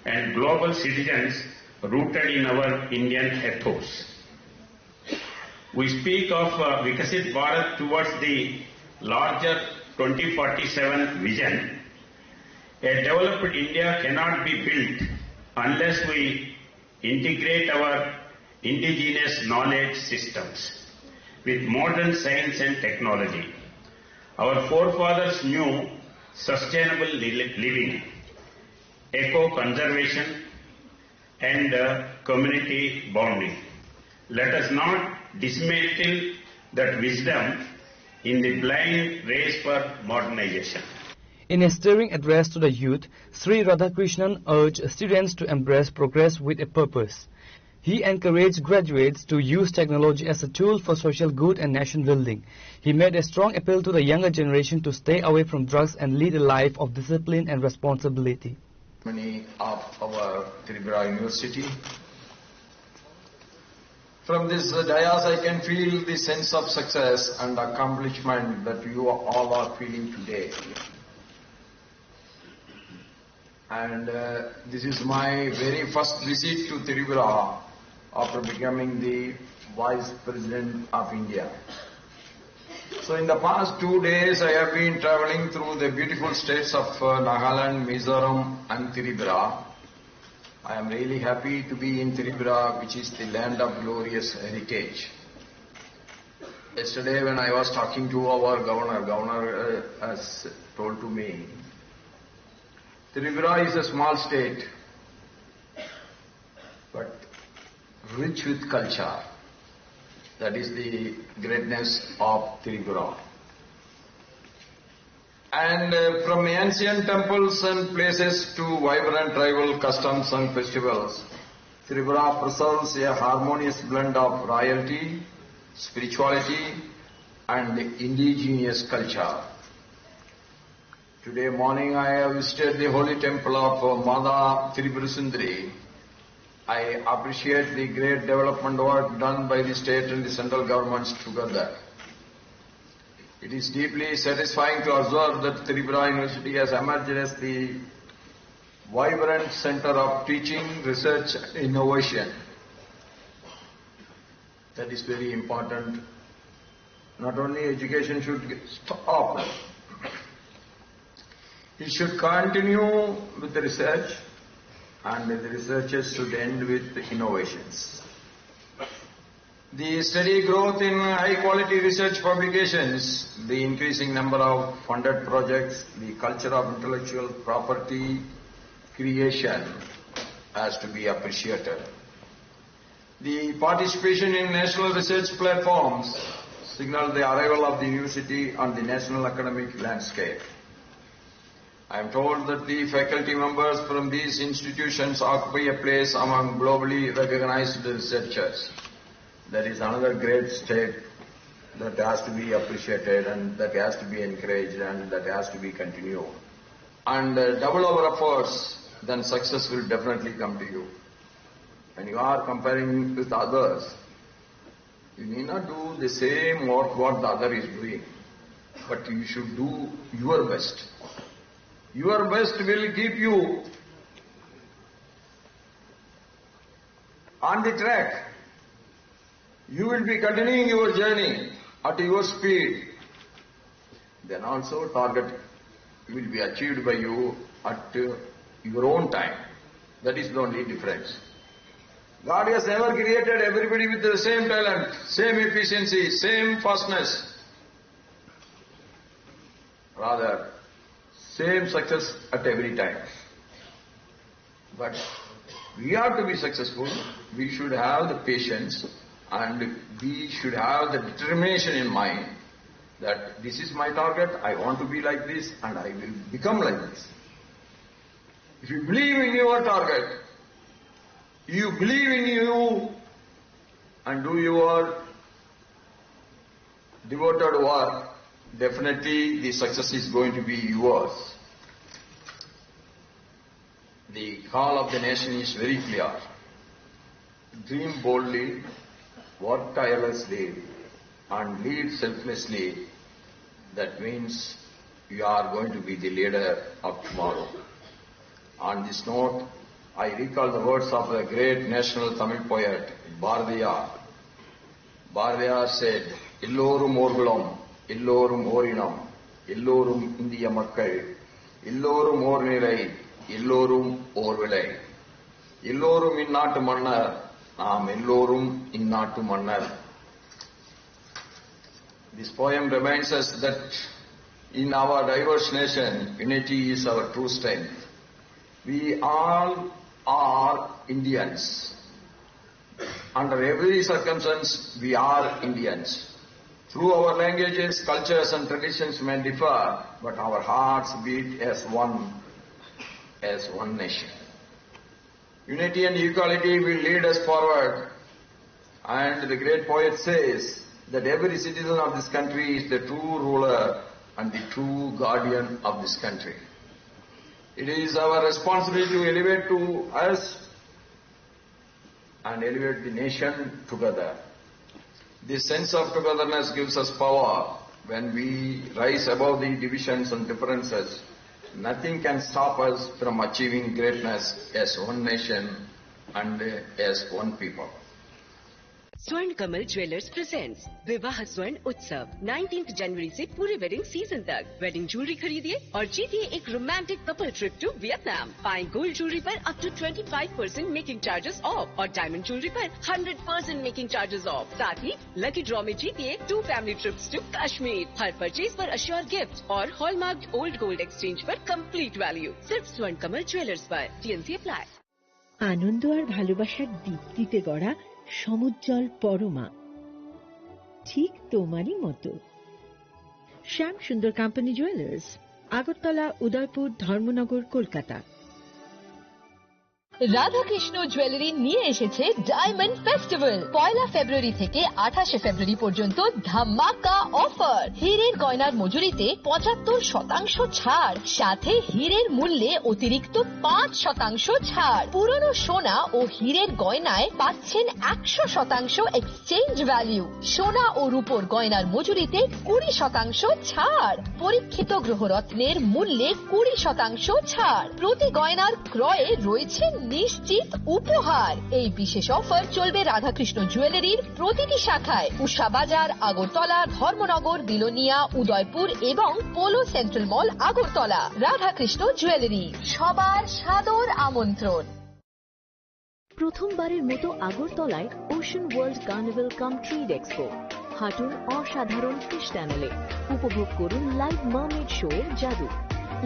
and global citizens rooted in our Indian ethos. We speak of uh, Viksit Bharat towards the larger twenty forty-seven vision. A developed India cannot be built unless we integrate our indigenous knowledge systems with modern science and technology. Our forefathers knew sustainable li- living, eco conservation, and uh, community bonding. Let us not dismantle that wisdom in the blind race for modernization. In a stirring address to the youth, Sri Radhakrishnan urged students to embrace progress with a purpose. He encouraged graduates to use technology as a tool for social good and nation building. He made a strong appeal to the younger generation to stay away from drugs and lead a life of discipline and responsibility. Many of our Tripura University. From this dais, I can feel the sense of success and accomplishment that you all are feeling today. And uh, this is my very first visit to Tripura after becoming the Vice President of India. So in the past two days, I have been traveling through the beautiful states of uh, Nagaland, Mizoram, and Tripura. I am really happy to be in Tripura, which is the land of glorious heritage. Yesterday, when I was talking to our governor, governor uh, has told to me, Tripura is a small state, but rich with culture. That is the greatness of Tripura. And uh, from ancient temples and places to vibrant tribal customs and festivals, Tripura preserves a harmonious blend of royalty, spirituality, and indigenous culture. Today morning, I have visited the holy temple of uh, Mata Tripura Sundari. I appreciate the great development work done by the state and the central governments together. It is deeply satisfying to observe that Tripura University has emerged as the vibrant center of teaching, research, and innovation. That is very important. Not only education should stop, it should continue with the research, and the researches should end with the innovations. The steady growth in high quality research publications, the increasing number of funded projects, the culture of intellectual property creation has to be appreciated. The participation in national research platforms signal the arrival of the university on the national academic landscape. I am told that the faculty members from these institutions occupy a place among globally recognized researchers. That is another great step that has to be appreciated and that has to be encouraged and that has to be continued. And uh, double our efforts, then success will definitely come to you. When you are comparing with others, you need not do the same work what the other is doing, but you should do your best. Your best will keep you on the track. You will be continuing your journey at your speed. Then also target will be achieved by you at uh, your own time. That is the only difference. God has never created everybody with the same talent, same efficiency, same fastness. Rather, same success at every time. But we are to be successful, we should have the patience and we should have the determination in mind that this is my target, I want to be like this and I will become like this. If you believe in your target, you believe in you and do your devoted work, definitely the success is going to be yours. The call of the nation is very clear. Dream boldly, work tirelessly, and lead selflessly. That means you are going to be the leader of tomorrow. On this note, I recall the words of the great national Tamil poet Bharathiyar. Bharathiyar said, எல்லோரும் ஓர் குலம், எல்லோரும் ஓர் இனம், எல்லோரும் இந்திய மக்கள், எல்லோரும் ஓர் நிலை, எல்லோரும் ஓர் விலை. எல்லோரும் இந்நாட்டு மன்னர், நாம் எல்லோரும் இந்நாட்டு மன்னர். This poem reminds us that in our diverse nation, unity is our true strength. We all are Indians. Under every circumstance, we are Indians. Through our languages, cultures, and traditions may differ, but our hearts beat as one, as one nation. Unity and equality will lead us forward. And the great poet says that every citizen of this country is the true ruler and the true guardian of this country. It is our responsibility to elevate to us and elevate the nation together. This sense of togetherness gives us power. When we rise above the divisions and differences, nothing can stop us from achieving greatness as one nation and as one people. स्वर्ण Kamal jewellers presents विवाह स्वर्ण उत्सव नाइनटीन्थ जनवरी से पूरे wedding season तक। Wedding jewellery खरीदिए और जीतिए एक romantic couple trip to Vietnam. पाएं गोल्ड ज्वेलरी पर up to twenty five percent making charges off और डायमंड ज्वेलरी पर hundred percent making charges off. साथ ही लकी ड्रॉ में जीतिए two family trips to Kashmir. हर परचेज पर अश्योर गिफ्ट और हॉलमार्क्ड ओल्ड गोल्ड एक्सचेंज पर कंप्लीट वैल्यू। सिर्फ स्वर्ण कमल ज्वेलर्स पर। TNC apply. আনন্দ আর ভালোবাসার দীপ্তিতে গড়া সমুজ্জ্বল পরমা, ঠিক তোমারই মতো। শ্যাম সুন্দর কোম্পানি জুয়েলার্স। আগরতলা, উদয়পুর, ধর্মনগর, কলকাতা। রাধাকৃষ্ণ জুয়েলারি নিয়ে এসেছে ডায়মন্ড ফেস্টিভ্যাল। পয়লা ফেব্রুয়ারি থেকে আঠাশে ফেব্রুয়ারি পর্যন্ত ধামাকা অফার। হীরের গয়নার মজুরিতে পঁচাত্তর শতাংশ ছাড়, সাথে হীরের মূল্যে অতিরিক্ত পাঁচ শতাংশ ছাড়। পুরনো সোনা ও হীরের গয়নায় পাচ্ছেন একশো শতাংশ এক্সচেঞ্জ ভ্যালু। সোনা ও রূপোর গয়নার মজুরিতে কুড়ি শতাংশ ছাড়। পরীক্ষিত গ্রহরত্নের মূল্যে কুড়ি শতাংশ ছাড়। প্রতি গয়নার ক্রয়ে রয়েছে নিশ্চিত উপহার। এই বিশেষ অফার চলবে রাধাকৃষ্ণ জুয়েলারির প্রতিটি শাখায়, উষা বাজার, আগরতলা, ধর্মনগর, বিলোনিয়া, উদয়পুর এবং পোলো সেন্ট্রাল মল, আগরতলা। রাধাকৃষ্ণ জুয়েলারি, সবার সাদর আমন্ত্রণ। প্রথমবারের মতো আগরতলায় ওশান ওয়ার্ল্ড কার্নিভাল কাম ট্রেড এক্সপো। হাঁটুন অসাধারণ ফিশ টানেলে, উপভোগ করুন লাইভ মার্মেড শোর জাদু।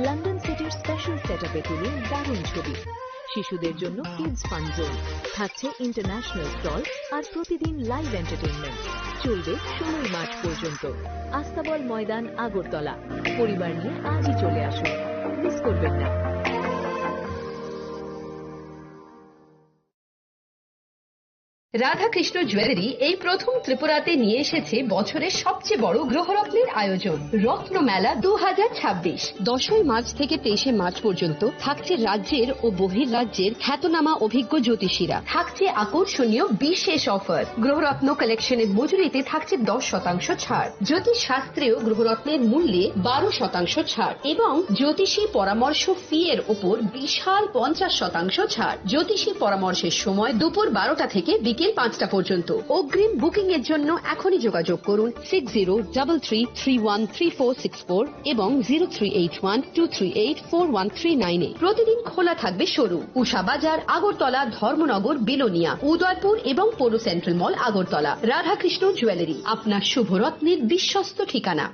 লন্ডন সিটির স্পেশাল সেটআপে তুলুন দারুণ ছবি। শিশুদের জন্য কিডস ফান জোন, থাকছে ইন্টারন্যাশনাল স্টল আর প্রতিদিন লাইভ এন্টারটেইনমেন্ট। চলবে ষোলোই মার্চ পর্যন্ত। আস্তাবল ময়দান, আগরতলা। পরিবার নিয়ে আজই চলে আসুন, মিস করবেন না। রাধাকৃষ্ণ জুয়েলারি এই প্রথম ত্রিপুরাতে নিয়ে এসেছে বছরের সবচেয়ে বড় গ্রহরত্নের আয়োজন, রত্নমেলা দু হাজার ছাব্বিশ। দশই মার্চ থেকে তেইশে মার্চ পর্যন্ত থাকছে রাজ্যের ও বহির্রাজ্যের খ্যাতনামা অভিজ্ঞ জ্যোতিষীরা। থাকছে আকর্ষণীয় বিশেষ অফার। গ্রহরত্ন কালেকশনের মজুরিতে থাকছে দশ শতাংশ ছাড়। জ্যোতিষ শাস্ত্রেও গ্রহরত্নের মূল্যে বারো শতাংশ ছাড় এবং জ্যোতিষী পরামর্শ ফি এর উপর বিশাল পঞ্চাশ শতাংশ ছাড়। জ্যোতিষী পরামর্শের সময় দুপুর বারোটা থেকে বিকেল পাঁচটা পর্যন্ত। অগ্রিম বুকিং এর জন্য এখনই যোগাযোগ করুন six zero double three three one three four six four এবং zero three eight one two three eight four one three nine এ। প্রতিদিন খোলা থাকবে শোরুম। উষা বাজার, আগরতলা, ধর্মনগর, বিলোনিয়া, উদয়পুর এবং পৌর সেন্ট্রাল মল, আগরতলা। রাধাকৃষ্ণ জুয়েলারি, আপনার শুভরত্নের বিশ্বস্ত ঠিকানা।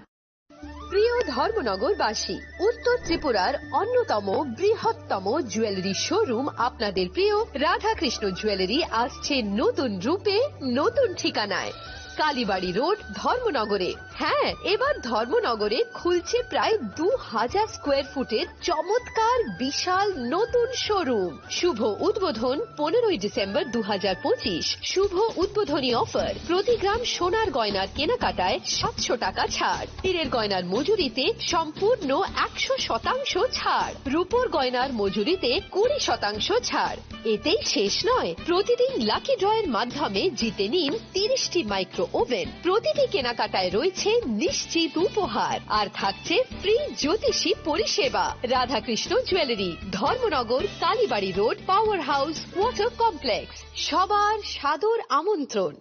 প্রিয় ধর্মনগরবাসী, উত্তর ত্রিপুরার অন্যতম বৃহত্তম জুয়েলারি শোরুম আপনাদের প্রিয় রাধাকৃষ্ণ জুয়েলারি আসছে নতুন রূপে, নতুন ঠিকানায়। কালীবাড়ি রোড, ধর্মনগরে। হ্যাঁ, এবার ধর্মনগরে খুলছে প্রায় দু হাজার স্কোয়ার ফুটের চমৎকার বিশাল নতুন শোরুম। শুভ উদ্বোধন পনেরোই ডিসেম্বর দু হাজার পঁচিশ। শুভ উদ্বোধনী অফার, প্রতি গ্রাম সোনার গয়নার কেনাকাটায় সাতশো টাকা ছাড়, হীরের গয়নার মজুরিতে সম্পূর্ণ একশো শতাংশ ছাড়, রূপোর গয়নার মজুরিতে কুড়ি শতাংশ ছাড়। এতেই শেষ নয়, প্রতিদিন লাকি ড্রয়ের মাধ্যমে জিতে নিন তিরিশটি মাইক্রো ওভেন। প্রতিটি কেনাকাটায় রয়েছে নিশ্চিত উপহার, আর থাকছে ফ্রি জ্যোতিষী পরিষেবা। Radhakrishna jewellery, Dharmanagar, Kalibari road, power house, water complex. সবার সাদর আমন্ত্রণ।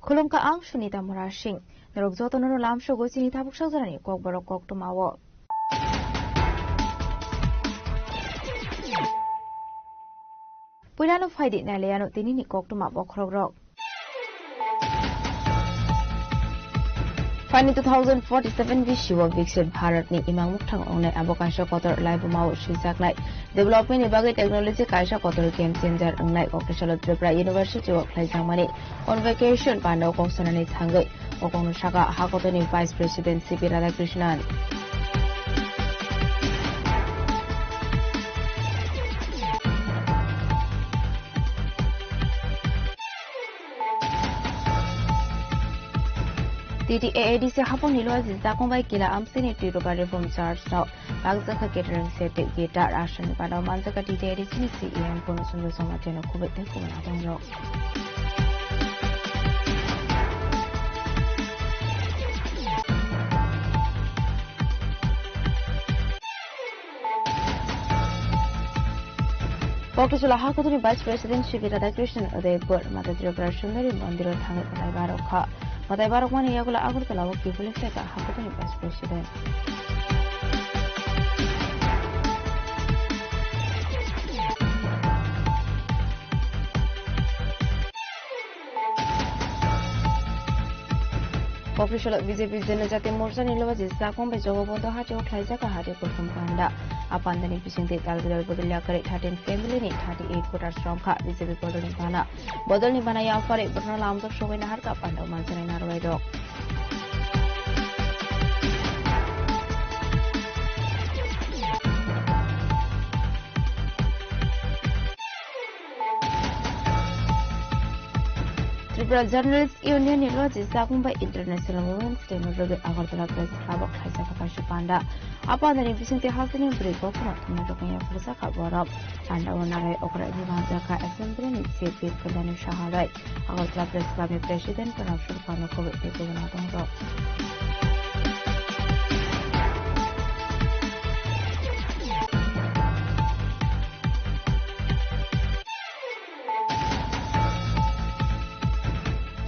Khulumkha, ang Sunita Murasing. Norok jotono no lamsogo chini tabuk sajorani kokborok koktwmao. Puilano phaidi nailaiano tinini koktwma bokhorokrok. Phaini two thousand forty-seven bisio Viksit Bharat ni imang mukthang wngnai, abo kaisa kotor laibumao swijaknai. Development ni bagwi technology kaisa kotor game changer wngnai, kokni salo Tripura University o khlaijakmani convocation panda o kok sanani thangwi o kokno saka hakotoni Vice President C P Radhakrishnan. T T A A D C hapung ni loha jijak bai kila amsini Tiruba Reform Church no Mangjak kha catering set tei guitar, aswkni bana o manjak kha D J Richie ni C E M Purno Chandra Jamatia no khubui tei khubui adongrok. Kokthajla hakutuni Vice President C P Radhakrishnan Udaipur, Mata Tripura Sundari Mondiro thangwi mwtai barok kha. Mwtai barokmani yagulo Agartala o kiphilwi phaikha hakutuni Vice President. Kokthajla B J P Janajati Morcha ni lobaji Chakma bai Jogobondho hati o khlaijak hati kuthum panda. A pandani bisingtwi dal bidal bodol yakarwi thirteen family ni thirty eight voters rok kha B J P bodolni bana. Bodolni bana yapharwi bohrokno lamjak sogwi naharkha panda manjaknai narwai rok. Tripura Journalist Union ni loji Chakma bai International Women's Day no rwgwi Agartala Press Club o khlaijak kaisa panda. A panda ni bisingtwi hasteni bwrwi koktwma thumnairokni yaphar sakha borok. Panda o narai okra ni manjakha Assembly ni Chief Whip Kalyani Saha bai Agartala Press Club ni President Pranab Surkar no kubui tei kubun adongrok.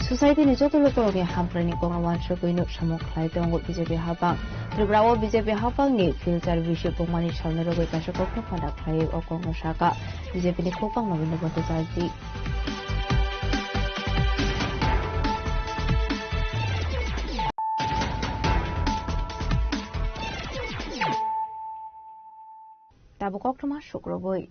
Society ni joto lukurokni hamkraini kokno uansukwi nuk samung khlai tongo B J P hapang. Tripura o B J P hapangni future bisi bumani salni rogwi kaisa kokno phanda khlai o kokno saka. B J P ni khopang Nobindra Bhattacharjee. Tabuk koktwma sukrubui.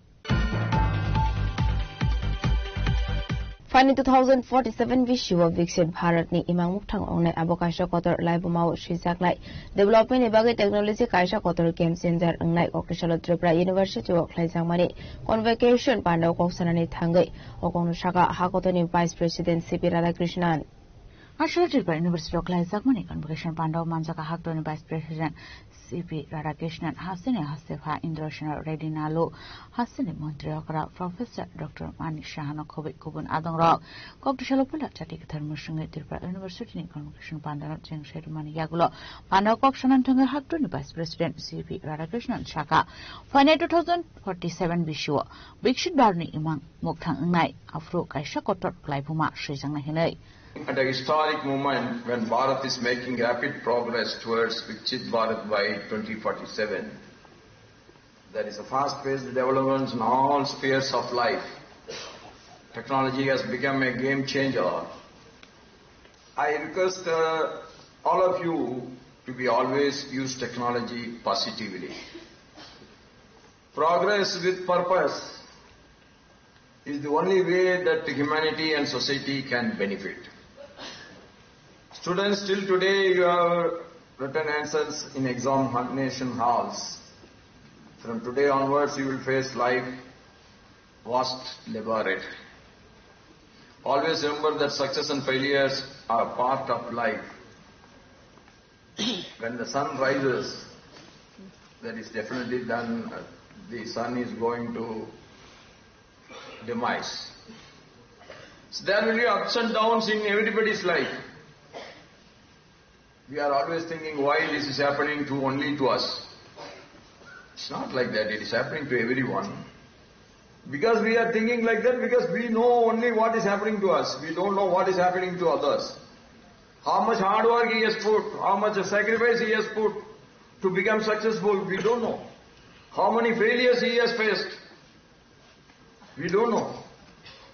Phaini two thousand forty-seven bisio Viksit Bharat ni imang mukthang wngnai, abo kaisa kotor laibuma o swijaknai. Development ni bagwi technology kaisa kotor game changer wngnai. Kokthajla Tripura University o khlaijakmani convocation panda o kok sanani thangwi o kokno saka Hakotorni Vice President C P Radhakrishnan. Aswk Tripura University o khlaijakmani convocation panda o manjak Hakotorni Vice President C P Radhakrishnan, hasteni hastepha Indrasena Reddy Nalu, hasteni montri okra Professor Doctor Manik Sahano khobwi kubun adongrok. Kokthajla puila chati kwthar mwswngwi Tripura University ni convocation panda no cheng sai rwmani yagulo panda o kok sanani thangwi Hakotorni Vice President C P Radhakrishnan saka, phainai two thousand forty-seven bisio Viksit Bharat ni imang mukthang wngnai, aphuru kaisa kotor laibuma swijaknai hinwi. At a historic moment when Bharat is making rapid progress towards Viksit Bharat by twenty forty-seven, there is a fast-paced development in all spheres of life. Technology has become a game changer. I request, uh, all of you to be always use technology positively. Progress with purpose is the only way that humanity and society can benefit. Students, till today you have written answers in examination halls. From today onwards, you will face life vast laboratory. Always remember that success and failures are a part of life. When the sun rises, that is definitely done. The sun is going to demise. So there will be ups and downs in everybody's life. We are always thinking why this is happening to only to us. It's not like that. It is happening to everyone. Because we are thinking like that, because we know only what is happening to us. We don't know what is happening to others. How much hard work he has put, how much sacrifice he has put to become successful, we don't know. How many failures he has faced, we don't know.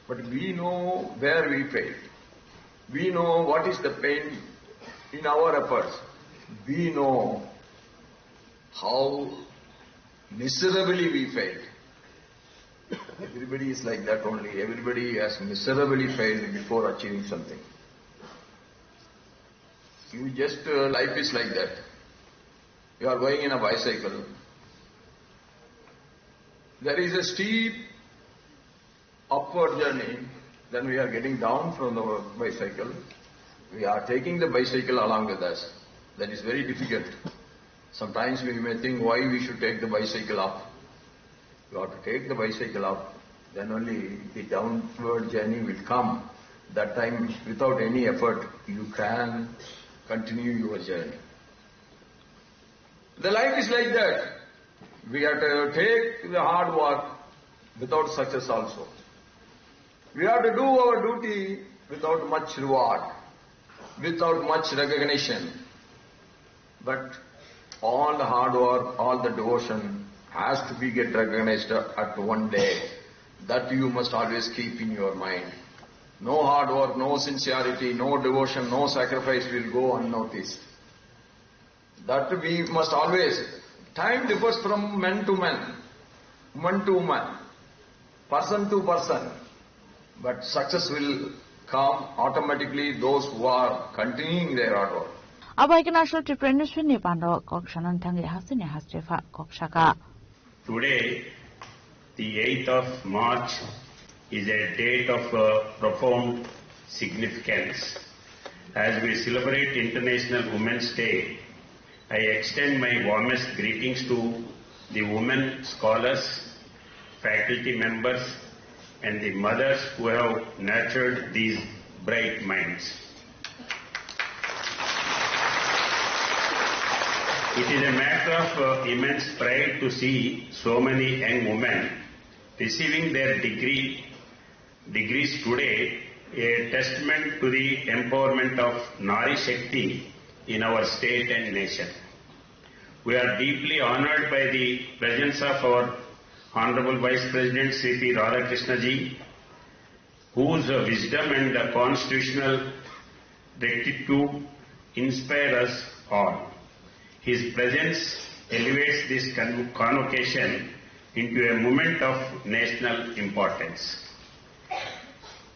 But we know where we failed. We know what is the pain in our efforts. We know how miserably we failed. Everybody is like that only. Everybody has miserably failed before achieving something. You just, uh, life is like that. You are going in a bicycle. There is a steep upward journey, then we are getting down from the bicycle. We are taking the bicycle along with us. That is very difficult. Sometimes we may think why we should take the bicycle up. You have to take the bicycle up, then only the downward journey will come. That time, without any effort, you can continue your journey. The life is like that. We have to take the hard work, without success also. We have to do our duty without much reward, without much recognition. But all the hard work, all the devotion has to be get recognized at one day. That you must always keep in your mind. No hard work, no sincerity, no devotion, no sacrifice will go unnoticed. That we must always, time differs from man to man, woman to woman, person to person, but success will come automatically those who are continuing their hard work. Abo hai khe National Tripura University ni pando kok sanani thangwi hasteni hastepha kok saka. Today, the eighth of March, is a date of uh, profound significance. As we celebrate International Women's Day, I extend my warmest greetings to the women scholars, faculty members, and the mothers who have nurtured these bright minds. It is a matter of uh, immense pride to see so many young women receiving their degree, degrees today, a testament to the empowerment of Nari Shakti in our state and nation. We are deeply honored by the presence of our Honorable Vice President Shri P Radhakrishna ji, whose wisdom and constitutional rectitude inspire us all. His presence elevates this con- convocation into a moment of national importance.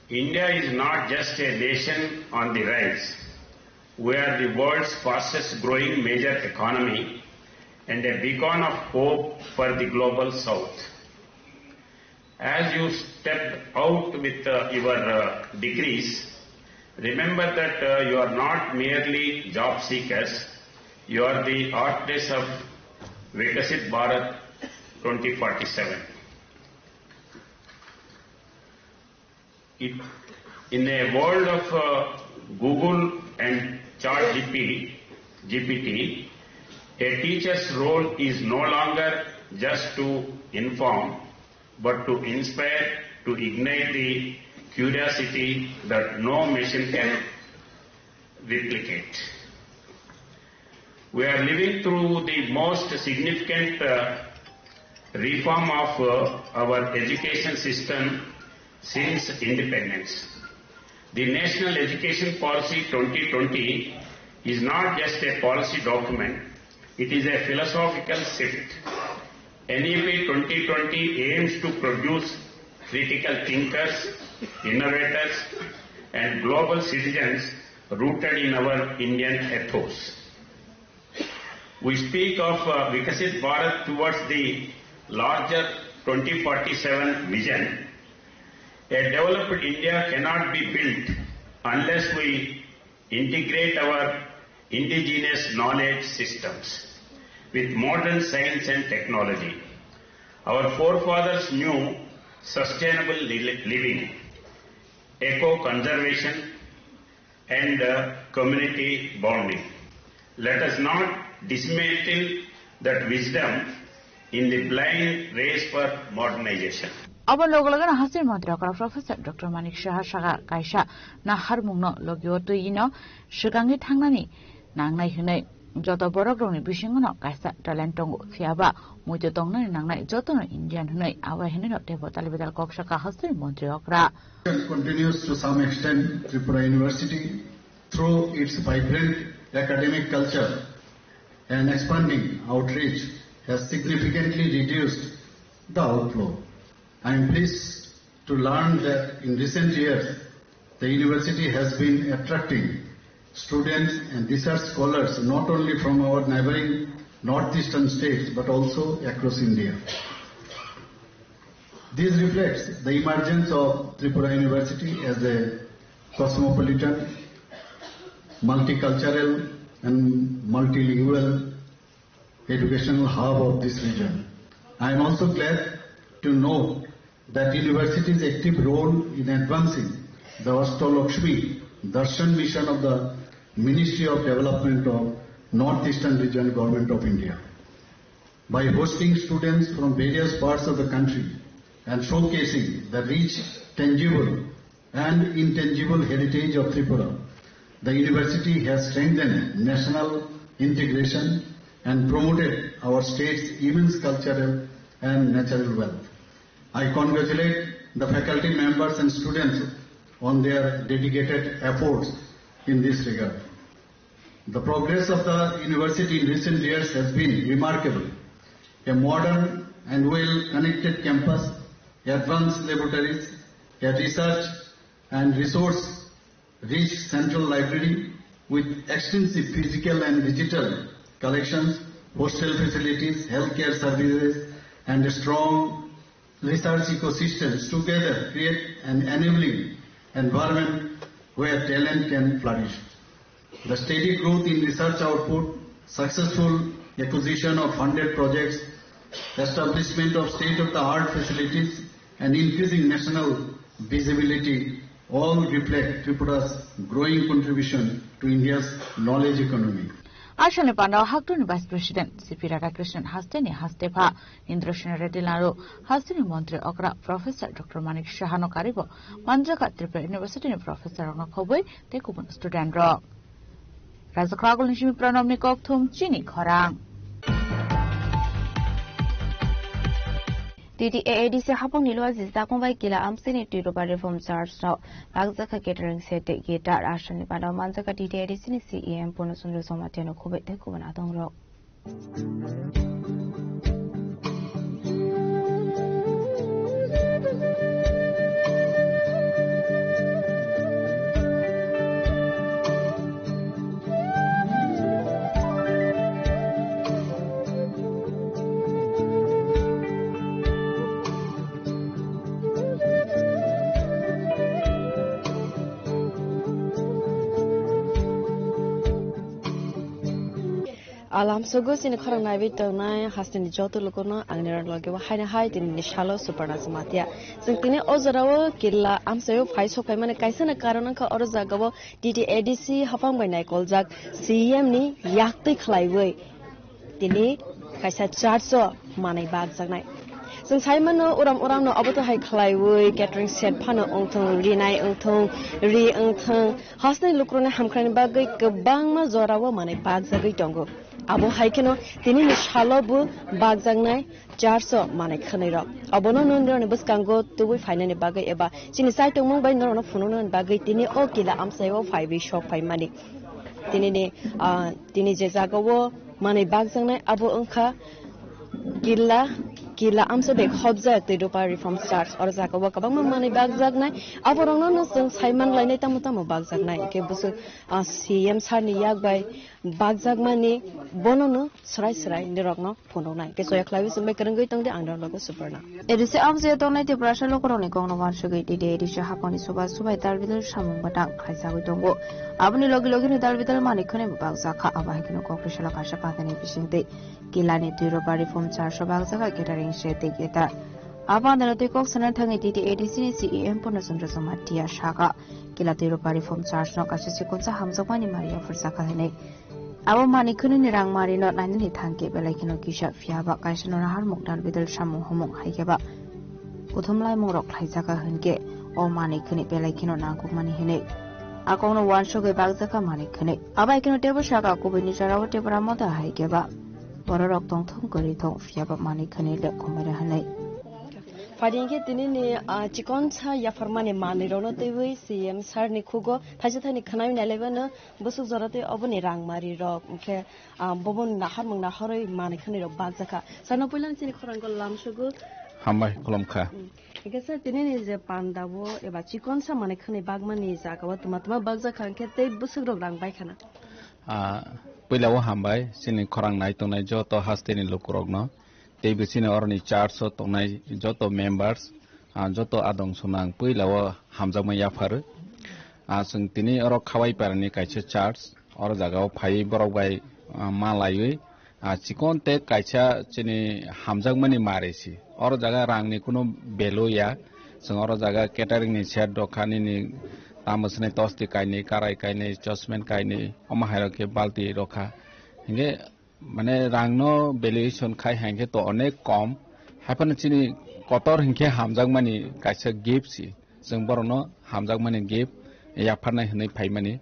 India is not just a nation on the rise. We are the world's fastest growing major economy and a beacon of hope for the global south. As you step out with uh, your uh, degrees, remember that uh, you are not merely job seekers, you are the architects of Viksit Bharat twenty forty-seven. It, in a world of uh, Google and ChatGPT, G P T, a teacher's role is no longer just to inform, but to inspire, to ignite the curiosity that no machine can replicate. We are living through the most significant uh, reform of uh, our education system since independence. The National Education Policy twenty twenty is not just a policy document, it is a philosophical shift. N E P twenty twenty aims to produce critical thinkers, innovators, and global citizens rooted in our Indian ethos. We speak of uh, Viksit Bharat towards the larger twenty forty-seven vision. A developed India cannot be built unless we integrate our indigenous knowledge systems with modern science and technology. Our forefathers knew sustainable li- living, eco conservation, and uh, community bonding. Let us not dismantle that wisdom in the blind race for modernization. Abo logo logo no hasteni montri okra Professor Doctor Manik Saha saka kaisa na harmung no logi o twi no swkangwi thangnani nangnai hwnwi joto borok rokni bisingo no kaisa talent tongo, phiya ba muitu tongnani nangnai joto no Indian hwnwi abo hai hwnwi no teibo tali bedal kok saka hasteni montri okra. Continues to some extent. Tripura University, through its vibrant academic culture and expanding outreach, has significantly reduced the outflow. I am pleased to learn that in recent years, the university has been attracting students and research scholars not only from our neighboring northeastern states but also across India. This reflects the emergence of Tripura University as a cosmopolitan, multicultural, and multilingual educational hub of this region. I am also glad to note that university's active role in advancing the Ashtalakshmi Darshan mission of the Ministry of Development of Northeastern Region, Government of India, by hosting students from various parts of the country and showcasing the rich, tangible and intangible heritage of Tripura. The university has strengthened national integration and promoted our state's immense cultural and natural wealth. I congratulate the faculty members and students on their dedicated efforts in this regard. The progress of the university in recent years has been remarkable. A modern and well-connected campus, advanced laboratories, a research and resource-rich central library with extensive physical and digital collections, hostel facilities, healthcare services, and a strong research ecosystems together create an enabling environment where talent can flourish. The steady growth in research output, successful acquisition of funded projects, establishment of state-of-the-art facilities, and increasing national visibility all reflect Tripura's growing contribution to India's knowledge economy. Asani panda haktuni Vice President C P Radhakrishnan hasteni hastepha Indrasena Reddy Laru, hasteni Montri Okra Professor Doctor Manik Sahano karibo manjaka Tripura University ni Professor rokno khobwi tei kubun student rok. Rajakhla Agulni simi Pranamni kokthum chini khorang. T T A A D C hapangni lua jisakung bai kila amsini Tirupa Reform Church no bakjakha catering set tei guitar asani panda manjaka T T A A D C ni C E M Purna Chandra Jamatia no khobwi tei kubun adong rok. Alam sogo chini khorang naiwi tongnai hasteni joto lukurno ang nirok loge o haino hai tini ni salo Suparna Jamatia. Chwng tini o jorao killa amchaio phai sok phaimani kaisa na karon wngkha oro jagao T T A D C haphang bai naikoljak C E M ni yaktwi khlaiwi tini kaisa church o manwi bakjaknai. Chwng sai mano uram uram no obo to hai khlaiwi catering set phano wngthong, rinai wngthong, ri wngthong. Hasteni lukurokni hamkrai ni bagwi kwbangma jorao manwi bakjagwi tongo. Abo hai kheno tini ni salo bo bakjaknai church o manwi khwnwi rok. Obono nondirokni bwskango tubui phainani bagwi eba chini chaitongmung bai norokno phunuknani bagwi tini o kila amchaio phaiwi sok phaimani. Tini ni, ah, tini je jagao manwi bakjaknai abo wngkha Killa, Killa amsa bai khobjak tei Rupa Reform Church. Oro jagao kwbangma manwi bakjaknai. Aborokno no chwng sai man lainai tamo tamo bakjaknai. Hwnkhe bwswk, ah, C M sir ni yak bai bakjakmani bonono swrai swrai norokno phunuknai. Hwnkhe soya khlaiwi chwng bai kwrwngwi tongdi ang norok logo Suparna. A D C amchaio tongnai Tiprasa lukurokni kokno uansugwi T T A A D C haphangni chubachu bai dalbidal samung bwtang khaijagwi tongo. Aboni logi logino dalbidal manwi khwnwi bo bakjakha. Abo hai kheno kok twisalo kaisa patani bisingtwi Kilani Tirupa Reform Church o bakjakha catering set tei guitar. Abo andano tei kok sana thangwi T T A A D C ni C E M Purna Chandra Jamatia sakha, Kila Tirupa Reform Church no kaisa chikonsa hamjakmani mari yapharjakha hinwi. Abo manwi khwnwini rang marino nainani thangkhe belai kheno kisa, phiyaba kaisa no nahar mukdal bidal samung humung hai khe ba kuthum laimung rok khlaijakha hinkhe o manwi khwnwi belai kheno nangkukmani hinwi a kokno uansugwi bakjakha manwi khwnwi. Abo hai kheno teibo sakha kubuini jorao Tipra Motha hai khe ba bororok tongthung kwrwi thung, phiyaba manwi khwnwi le khumui rw hinwi. Phadi hinkhe tini ni, ah, chikonsa yapharmani manwi rokno twiwi C M sir ni khugo thaisa thani khwnai nai laibano bwswk jora tei oboni rang mari rok hinkhe, ah, bobo naharmung naharwi manwi khwnwi rok bakjakha. Sano puila chini khorang ko lamsugo. Hambai khulumkha. Hmm. Hinkhe sir tini ni je panda o eba chikonsa manwi khwnwi bakmani jaga o tuma tuma bakjakha hinkhe tei bwswk rok rang bai khana. Ah, puila o hambai chini khorang nai tongnai joto hasteni lukurokno. Tei bisini oroni church o tongnai joto members, ah, joto adong sonang puila o hamjakma yapharo. Ah, chwng tini oro Khawai parani kaisa church, oro jaga o phaiwi borok bai, ah, ma laiwi, ah, chikon te kaisa chini hamjakmani mari si. Oro jaga rangni kunu value ya. Chwng oro jaga catering ni set rok kha nini tamo swnai tosti kainwi, karai kainwi, chosmen kainwi, omo hai rok khe balti rok kha. Hinkhe mane rangno valuation khai hai khe to onek kom. Haiphano chini kotor hinkhe hamjakmani kaisa gift si. Chwng borokno hamjakmani gift yapharnai hwnwi phaimani.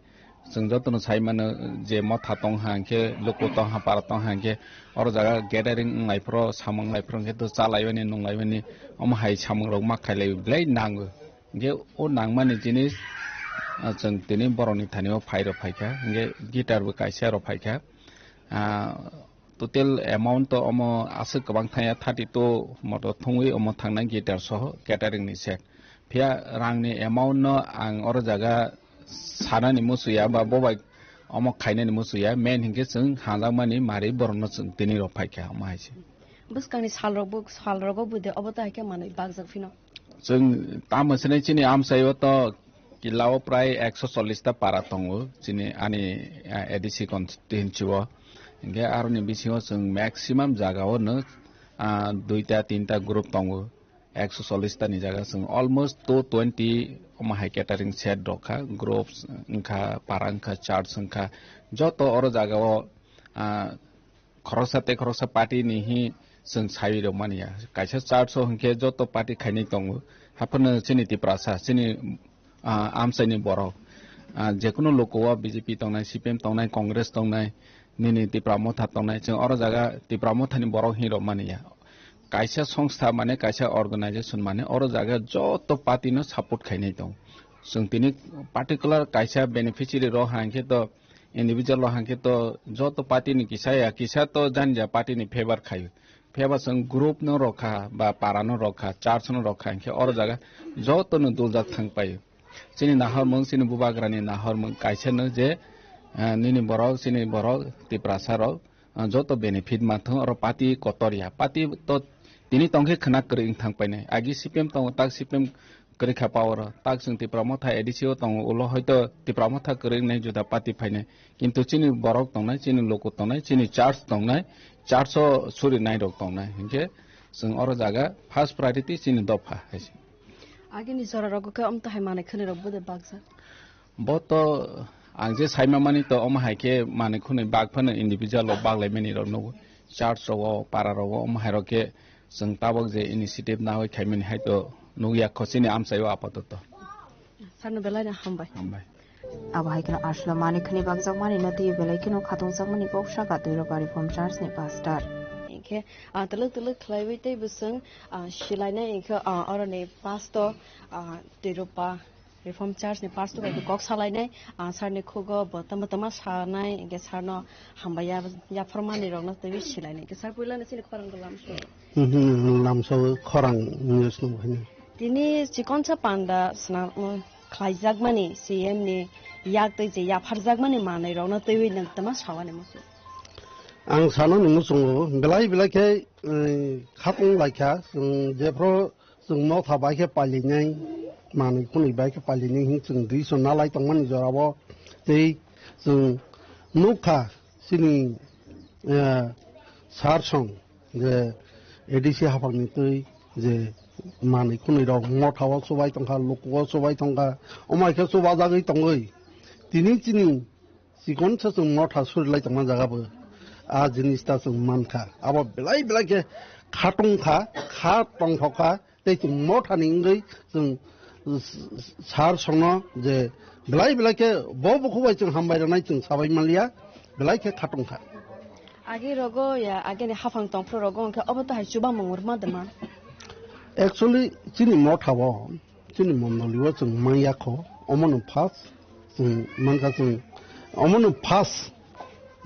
Chwng jotono sai mano je motha tong ha hinkhe luku tong ha para tong ha hinkhe oro jaga gathering wnglai phoro samung lai phoro hinkhe to cha laiwani nung laiwani omo hai samung rok ma khailai belai nango. Hinkhe o nangmani jinis, ah, chwng tini borokni thani o phai rok phaikha, hinkhe guitar bo kaisa rok phaikha. Ah, total amount to omo aswk kwbang thangya, thirty two moto thungwi omo thangnai guitar soho catering ni set. Phiya rangni amount no ang oro jaga sanani musuya ba bobai omo khainani musuya, main hinkhe chwng hanjakmani mari borokno chwng tini rok phaikha omo hai se. Bwskangni salrok bo, salrogo bo de obo to hai khe manwi bakjak phino. Chwng tamo swnwi chini amchaio to kilao prai ekso chollish ta para tongo chini ani, ah, A D C constituency o. Hinkhe aroni bisingo chwng maximum jagao no, ah, duita tinta group tongo. Ekso chollish ta ni jaga chwng almost two twenty omo hai catering set rok kha, groups wngkha, para wngkha, church wngkha, joto oro jagao, ah, khoroksa tei khoroksa party ni hi chwng sawi rok mani ya. Kaisa church o hinkhe joto party khainai tongo. Haphano chini Tiprasa, chini, ah, amchaini borok, ah, jekunu luku o B J P tongnai, C P M tongnai, Congress tongnai, nini Tipra Motha tongnai, chwng oro jaga Tipra Motha ni borok hinwi rok mani ya. Kaisa songstha mane kaisa organization mane oro jaga joto party no support khainai tong. Chwng tini particular kaisa beneficiary rok hai khe to individual rok hai khe to joto party ni kisa ya kisa to jani ja party ni favor khaio. Phiya ba chwng group no rokha ba para no rokha, church no rokha, hinkhe oro jaga joto no duljak thang paio. Chini nahormung, chini bubagrani nahormung kaisa no je, eh, nini borok, chini borok, Tiprasa rok, eh, joto benefit manthung, oro party kotor ya. Party to tini tongkhe khwna kwrwi wng thang painai. Agi C P M tongo, tak C P M kwrwi kha power o. Tak chwng Tipra Motha A D C o tongo, ulo hoito Tipra Motha kwrwi wngnai juda party phainai. Kintu chini borok tongnai, chini luku tongnai, chini church tongnai, church o suri nai rok tongnai. Hinkhe chwng oro jaga first priority chini dopha hai se. Agini jora rogo khe amtahai manwi khwnwi rok bode baksa. Bo to ang je saima mani to omo hai khe manwi khwnwi bak phano individual rok bak lai mani rok nugo. Church rogo, para rogo omo hai rok khe chwng tabok je initiative nawi khaimani hai to nukya kho chini amchaio apatoto. Sarno belai no hambai. Hambai. Abo hai kheno aswla manwi khwnwi bakjakmani no twiwi belai kheno khatungjakmani kok saka Twiropa Reform Church ni pastor. Hinkhe, ah, twlwk twlwk khlaiwi tei bwswng, ah, silainai hinkhe, ah, oroni pastor, ah, Twiropa Reform Church ni pastor bai kok salainai, ah, sir ni khugo bo tama tama sanai, hinkhe sir no hambai ya, yaphormani rok no twiwi silainai. Hinkhe sir puila no chini khorang lamso. Hmm, hmm, lamso khorang news no hino. Tini chikonsa panda swnam, khlaijakmani C M ni yak tei je yapharjakmani manwi rokno twiwi nwng tama sawani muchung. Ang sanani muchungo belai belai khe, eh, khapung laikha, chwng jephru chwng motha bai khe pailinai, manwi khwnwi bai khe pailinai hin chwng duiso nalai tongmani jorao tei chwng nukha chini, eh, sir song je A D C haphangni twi je manwi khwnwi rok motha o chubai tongkha, luku o chubai tongkha, omo hai khe chubajagwi tongwi tini chini chikon se chwng motha suri lai tongma jaga bo a jinis ta chwng mankha. Abo belai belai khe khatung kha, kha tongthok kha, tei chwng motha ni wngwi chwng sar songno je belai belai khe bo bukhuk bai chwng hambai rwnai chwng sabai manliya, belai khe khatung kha. Agi rogo ya, agi ni haphang tongphru rogo hwnkhe obo to hai chubamung rwma de man. Actually, chini motha o, chini mondoli o chwng manya kho, omono first chwng mankha chwng, omono first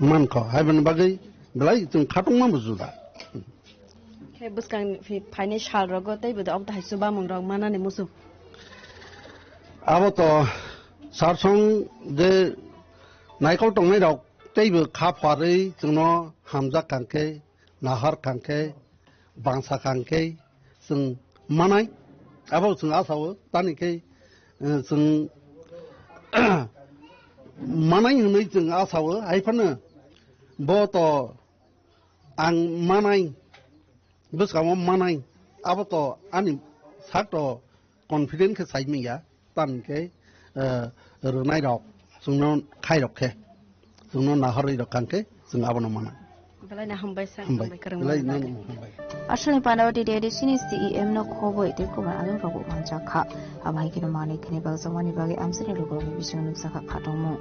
mankho, haibani bagwi belai chwng khatungma bo juda. Khe bwskang phi-, phainai sal rogo tei bo de obo to hai chubamung rok manani muchung. Abo to sarsong je naikol tongnai rok teibo kha pharwi chwngno hamjak kangkhe, nahar kangkhe, bangsa kangkhe chwng manai. Abo chwng asao tani khe, eh, chwng manai hwnwi chwng asao, hai phano bo to ang manai, bwskango manai, abo to ani sak to confident khe sai manya, tamni khe, eh, rwnai rok, chwngno khai rok khe, chwngno nahorwi rok kang khe, chwng abono mana. Kalaina hambai sa, hambai. Hambai kwrwng Lai mani nang bagwi. Hambai. Aswkni pandao T T A D C ni C E M no khobwi tei kubun adong rok bo manjak kha. Abo hai kheno manwi khwnwi bakjakmani bagwi amchaini lukurokni bisingo nukjakha khatungmung.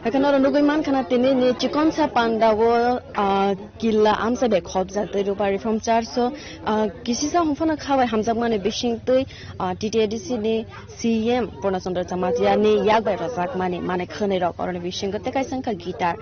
Haikhe norok nugwi mankha na tini ni chikonsa pandao, ah, killa amchai bai khobjak tei Rupari Reform Church o, ah, kisisa hwnphano khabai hamjakmani bisingtwi, ah, T T A D C ni C M Purna Chandra Jamatia ni yak bai rwjakmani manwi khwnwi rok oroni bisingo tei kaisa wngkha guitar.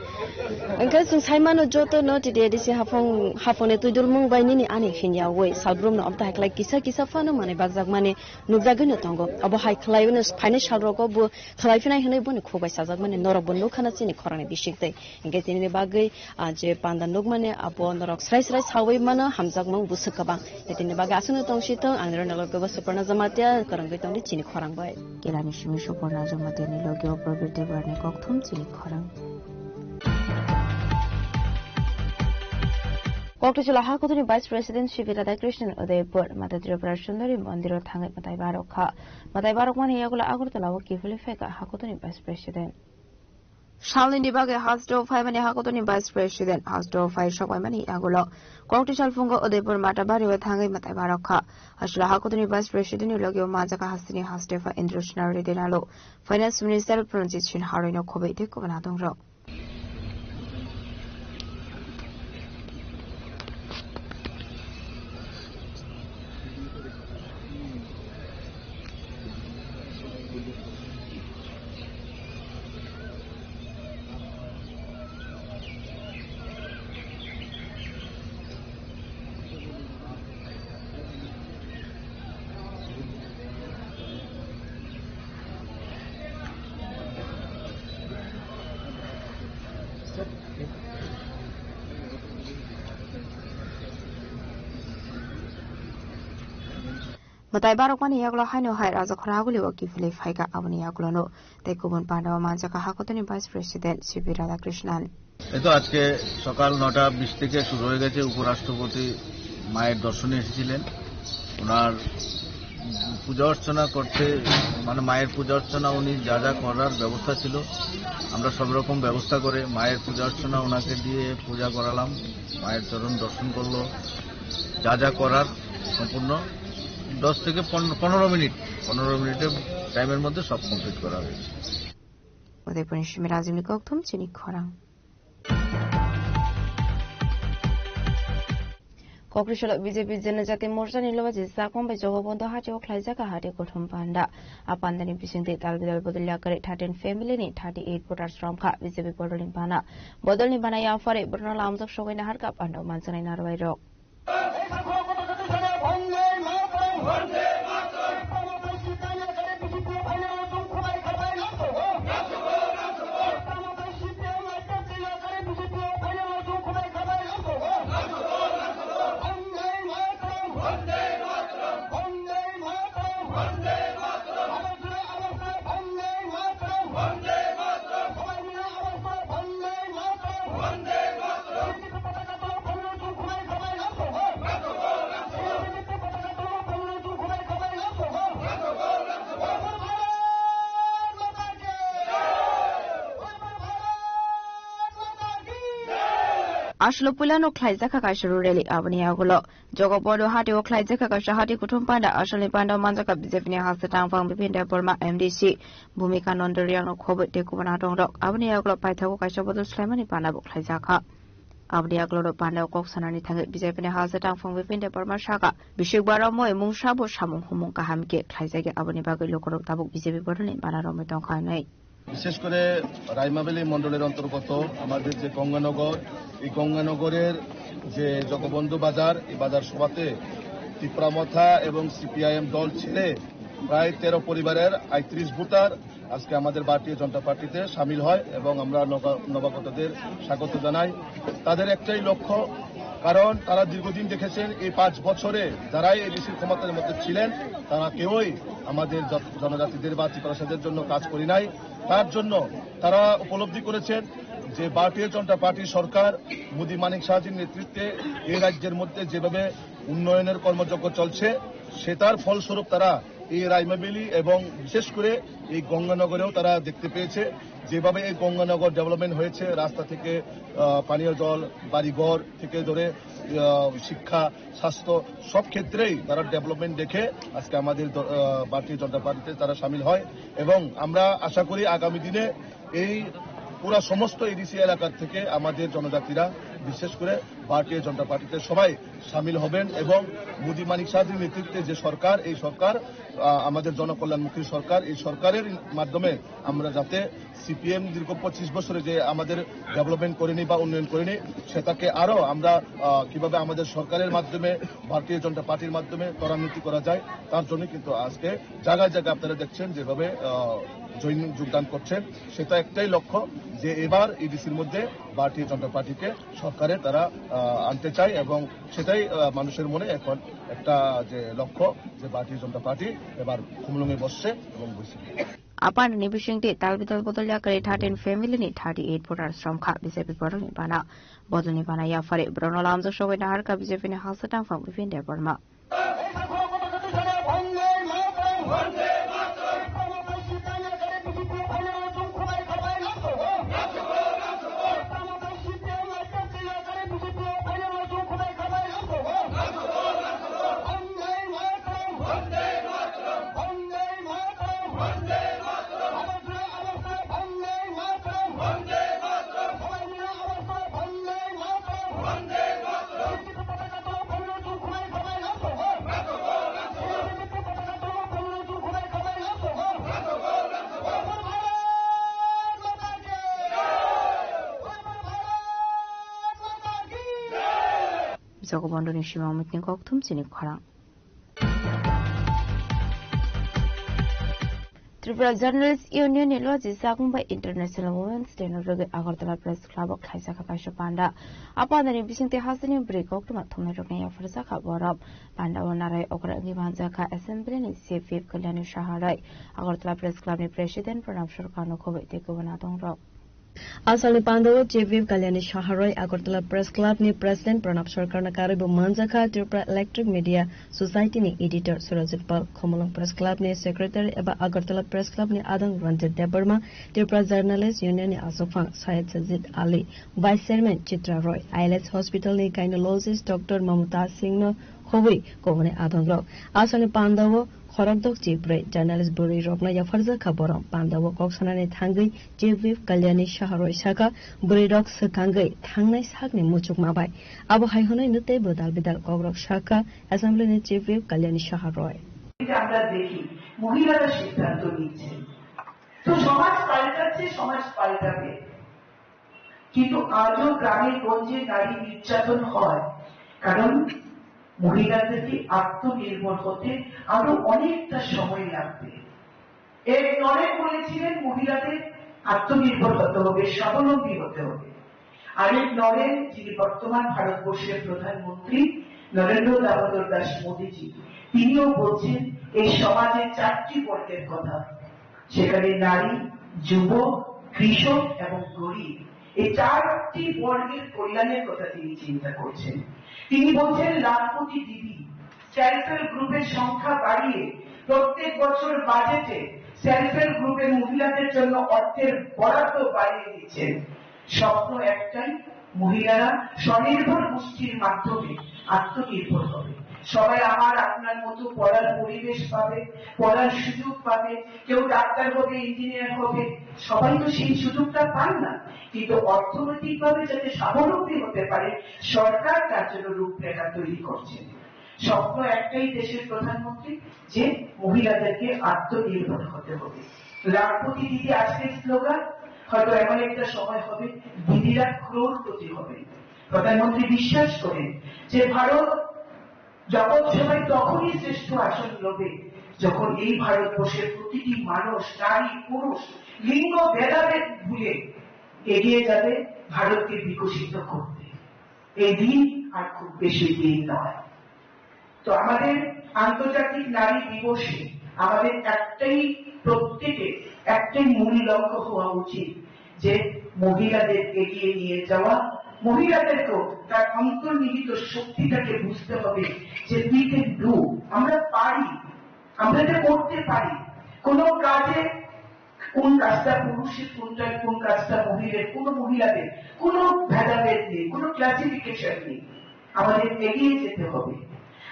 Hwnkhe chwng sai mano joto no T T A D C hapung, hapung ni twidulmung bai nini ani hinyawi salbrum no amtwi hai khlai kisa kisa phano manwi bakjakmani nukjagwi no tongo. Abo hai khlaiwi no phainai sal rogo bo khlai phinai hwnwi boni khuk bai chajakmani norok bo nukha na chini khorang ni bisingtwi. Hwnkhe tini ni bagwi, ah, je panda nukmani abo norok srai srai sawi mano hamjakmung bwswk kwbang. Tini bagwi aswkno tongsi thung, ang nirok nalok bebo Suparna Jamatia, kwrwngwi tongdi chini khorang bai. Kelani simi Suparna Jamatia ni logi o Prabir Debbarma ni kokthum chini khorang. Kokthai chwla hakutuni Vice President C P Radhakrishnan Udaipur, Mata Tripura Sundari Mondiro thangwi mwtai barok kha. Mwtai barokmani yagulo Agartala o kiphilwi phaikha hakutuni Vice President. Salnini bagwi hasteo phaimani hakutuni Vice President, hasteo phai sokbaimani yagulo kokthai salphungo Udaipur Mata Bario thangwi mwtai barok kha. Hasteo hakutuni Vice President ni logi o manjak kha hasteni hasteo pha Indra Sinha Reddy Nalu, Finance Minister Pranjit Sinha Roy no khobwi tei kubun adong rok. Mwtai barokmani yagulo haino hai Rajakhora agulio kiphilwi phaikha, aboni yagulono tei kubun pandao manjakha hakutuni Vice President C P Radhakrishnan. এই তো আজকে সকাল নটা বিশ থেকে শুরু হয়ে গেছে। উপরাষ্ট্রপতি মায়ের দর্শনে এসেছিলেন। ওনার পূজা অর্চনা করতে, মানে, মায়ের পূজা অর্চনা উনি যা যা করার ব্যবস্থা ছিল, আমরা সব রকম ব্যবস্থা করে মায়ের পূজা অর্চনা ওনাকে দিয়ে পূজা করালাম। মায়ের চরণ দর্শন করলো, যা যা করার সম্পূর্ণ দশ থেকে পনেরো, পনেরো মিনিট, পনেরো মিনিটের টাইমের মধ্যে সব কমপ্লিট করা হয়েছে। Udaipurni simi Rajibni kokthum chini khorang. Kokri salo B J P Janajati Morcha ni lobaji Chakwang bai Jogobondo hati o khlaijak hati kuthum panda. A panda ni bisingtwi dal bidal bodol yakarwi thirteen family ni thirty eight voters romkha B J P bodol ni bana. Bodol ni bana yaphari borno lamjak sogwi naharkha panda o manjaknai narwai rok. Aswk puilano khlaijak kha kaisa rally, aboni yagulo Jogobondo hati o khlaijak kha kaisa hati kuthum panda, aswkni panda o manjak kha B J P ni hasteo tangphang Bipin Debbarma, M D C Bhumika Nanda Reang no khobwi tei kubun adong rok. Aboni yagulo paithago kaisa bodol swlaimani panda bo khlaijak kha. Aboni yagulo panda o kok sanani thangwi B J P ni hasteo tangphang Bipin Debbarma sakha, bisik baro moi mungsa bo samung humung kaham khe khlaijak ya, aboni bagwi lukurok tabuk B J P bodol ni bana romwi tongkha hinwi. বিশেষ করে রাইমাবেলি মণ্ডলের অন্তর্গত আমাদের যে গঙ্গানগর, এই গঙ্গানগরের যে জগবন্ধু বাজার, এই বাজার সভাতে তিপ্রা মথা এবং সিপিআইএম দল ছেড়ে প্রায় তেরো পরিবারের আটত্রিশ ভোটার আজকে আমাদের ভারতীয় জনতা পার্টিতে সামিল হয় এবং আমরা নবা-, নবাগতদের স্বাগত জানাই। তাদের একটাই লক্ষ্য, কারণ তারা দীর্ঘদিন দেখেছেন এই পাঁচ বছরে যারাই এডিসির ক্ষমতার মধ্যে ছিলেন, তারা কেউই আমাদের জ-, জনজাতিদের বা তিপ্রাসাদের জন্য কাজ করি নাই। তার জন্য তারা উপলব্ধি করেছেন যে ভারতীয় জনতা পার্টি সরকার মোদী মানিক সাহাজির নেতৃত্বে এই রাজ্যের মধ্যে যেভাবে উন্নয়নের কর্মযজ্ঞ চলছে, সেটার ফলস্বরূপ তারা এই রাইমাবেলি এবং বিশেষ করে এই গঙ্গানগরেও তারা দেখতে পেয়েছে, যেভাবে এই গঙ্গানগর ডেভেলপমেন্ট হয়েছে, রাস্তা থেকে আহ, পানীয় জল, বাড়িঘর থেকে ধরে আহ, শিক্ষা, স্বাস্থ্য, সব ক্ষেত্রেই তারা ডেভেলপমেন্ট দেখে আজকে আমাদের দ- আহ, ভারতীয় জনতা পার্টিতে তারা সামিল হয়। এবং আমরা আশা করি আগামী দিনে এই পুরা সমস্ত এডিসি এলাকার থেকে আমাদের জনজাতিরা, বিশেষ করে ভারতীয় জনতা পার্টিতে সবাই সামিল হবেন এবং মোদী মানিক সাহাজির নেতৃত্বে যে সরকার, এই সরকার আহ, আমাদের জনকল্যাণমুখী সরকার, এই সরকারের মাধ্যমে আমরা যাতে সিপিএম দীর্ঘ পঁচিশ বছরে যে আমাদের ডেভেলপমেন্ট করেনি বা উন্নয়ন করেনি, সেটাকে আরো আমরা আহ, কিভাবে আমাদের সরকারের মাধ্যমে, ভারতীয় জনতা পার্টির মাধ্যমে ত্বরান্বিত করা যায়, তার জন্য কিন্তু আজকে জায়গায় জায়গায় আপনারা দেখছেন যেভাবে আহ, জৈন যোগদান করছেন। সেটা একটাই লক্ষ্য, যে এবার ইডিসির মধ্যে ভারতীয় জনতা পার্টিকে সরকারে তারা আহ, আনতে চায় এবং সেটাই আহ, মানুষের মনে এখন একটা যে লক্ষ্য, যে ভারতীয় জনতা পার্টি এবার খুমলুঙে বসছে এবং বসে। Apan ni bisingtwi talbidal bodol yakarwi thirteen family ni thirty eight voters romkha B J P borokni bana. Bodolni bana yaphari borokno lamjak sogwi naharkha B J P ni halsa tangphang Bipin Debbarma. Jogobondhoni sima mitni kokthum chini khorang. Tripura Journalist Union ni loji chakmung bai International Women's Day no rwgwi Agartala Press Club o khlaijak kha kaisa panda. A panda ni bisingtwi hasteni bwrwi koktwma thumnai rokni yapharjak kha borok. Panda o narai okra wngwi manjak kha Assembly ni Chief Whip Kalyani Saha roi, Agartala Press Club ni President Pranab Sarkar no khobwi tei kubun adong rok. Asalni pandao Chief Whip Kalyani Saha roi Agartala Press Club ni President Pranab Sarkar no karwi bo manjakha Tripura Electric Media Society ni Editor Surajit Pal, Khumulwng Press Club ni Secretary eba Agartala Press Club ni adong Ranjit Debbarma, Tripura Journalist Union ni aswkphang Syed Sajid Ali, Vice Chairman Chitra Roy, I L S Hospital ni Gynecologist Doctor Mamta Singh no khobwi kubuni adongrok. Aswkni pandao khorokdok chibrwi journalist bwrwi rokno yapharjak kha borok. Pandao kok sanani thangwi Chief Whip Kalyani Saha Roy sakha, bwrwi rok swkangwi thangnai sakni muchukma bai. Abo hai hwnwi no teibo dal bidal kokrok sakha Assembly ni Chief Whip Kalyani Saha Roy. যে আমরা দেখি মহিলারা সিদ্ধান্ত নিচ্ছেন, তো সমাজ পাল্টাচ্ছে, সমাজ পাল্টাবে। কিন্তু আজও গ্রামে গঞ্জে নারী নির্যাতন হয়, কারণ মহিলাদেরকে আত্মনির্ভর হতে আরো অনেকটা সময় লাগবে। এক নরেন বলেছিলেন, মহিলাদের আত্মনির্ভর হতে হবে, স্বাবলম্বী হতে হবে। আরেক নরেন, যিনি বর্তমান ভারতবর্ষের প্রধানমন্ত্রী নরেন্দ্র দামোদর দাস মোদীজি, তিনিও বলছেন এই সমাজে চারটি বর্গের কথা, সেখানে নারী, যুবক, কৃষক এবং গরিব, এই চারটি বর্গের কল্যাণের কথা তিনি চিন্তা করছেন। তিনি বলছেন লাখপতি দিদি, সেলফ হেল্প গ্রুপের সংখ্যা বাড়িয়ে প্রত্যেক বছর বাজেটে সেলফ হেল্প গ্রুপের মহিলাদের জন্য অর্থের বরাদ্দ বাড়িয়ে দিচ্ছেন। স্বপ্ন একটাই, মহিলারা স্বনির্ভর গোষ্ঠীর মাধ্যমে আত্মনির্ভর হবে। সবাই আমার আপনার মতো পড়ার পরিবেশ পাবে, পড়ার সুযোগ পাবে, কেউ ডাক্তার হবে, ইঞ্জিনিয়ার হবে, সবাই তো সেই সুযোগটা পান না। কিন্তু অর্থনৈতিকভাবে যাতে স্বাবলম্বী হতে পারে, সরকার তার জন্য রূপরেখা তৈরি করছেন। স্বপ্ন একটাই দেশের প্রধানমন্ত্রী, যে মহিলাদেরকে আত্মনির্ভর হতে হবে। লাখপতি দিদি আজকের স্লোগান, হয়তো এমন একটা সময় হবে দিদিরা ক্রোড়পতি হবেন। প্রধানমন্ত্রী বিশ্বাস করেন যে ভারত জগৎ সেবায় তখনই শ্রেষ্ঠ আসন লবে, যখন এই ভারতবর্ষের প্রতিটি মানুষ, নারী, পুরুষ, লিঙ্গ ভেদাভেদ ভুলে এগিয়ে যাবে ভারতকে বিকশিত করতে। এই দিন আর খুব বেশি দিন নয়। তো আমাদের আন্তর্জাতিক নারী দিবসে আমাদের একটাই, প্রত্যেকের একটাই মূল লক্ষ্য হওয়া উচিত যে মহিলাদের এগিয়ে নিয়ে যাওয়া, মহিলাদেরকেও তার অন্তর্নিহিত শক্তিটাকে বুঝতে হবে যে we can do, আমরা পারি। আমরা এটা করতে পারি। কোনো কাজে কোন কাজটা পুরুষের, কোনটা, কোন কাজটা মহিলার, কোনো মহিলাদের কোনো ভেদাভেদ নেই, কোনো ক্লাসিফিকেশন নেই। আমাদের এগিয়ে যেতে হবে।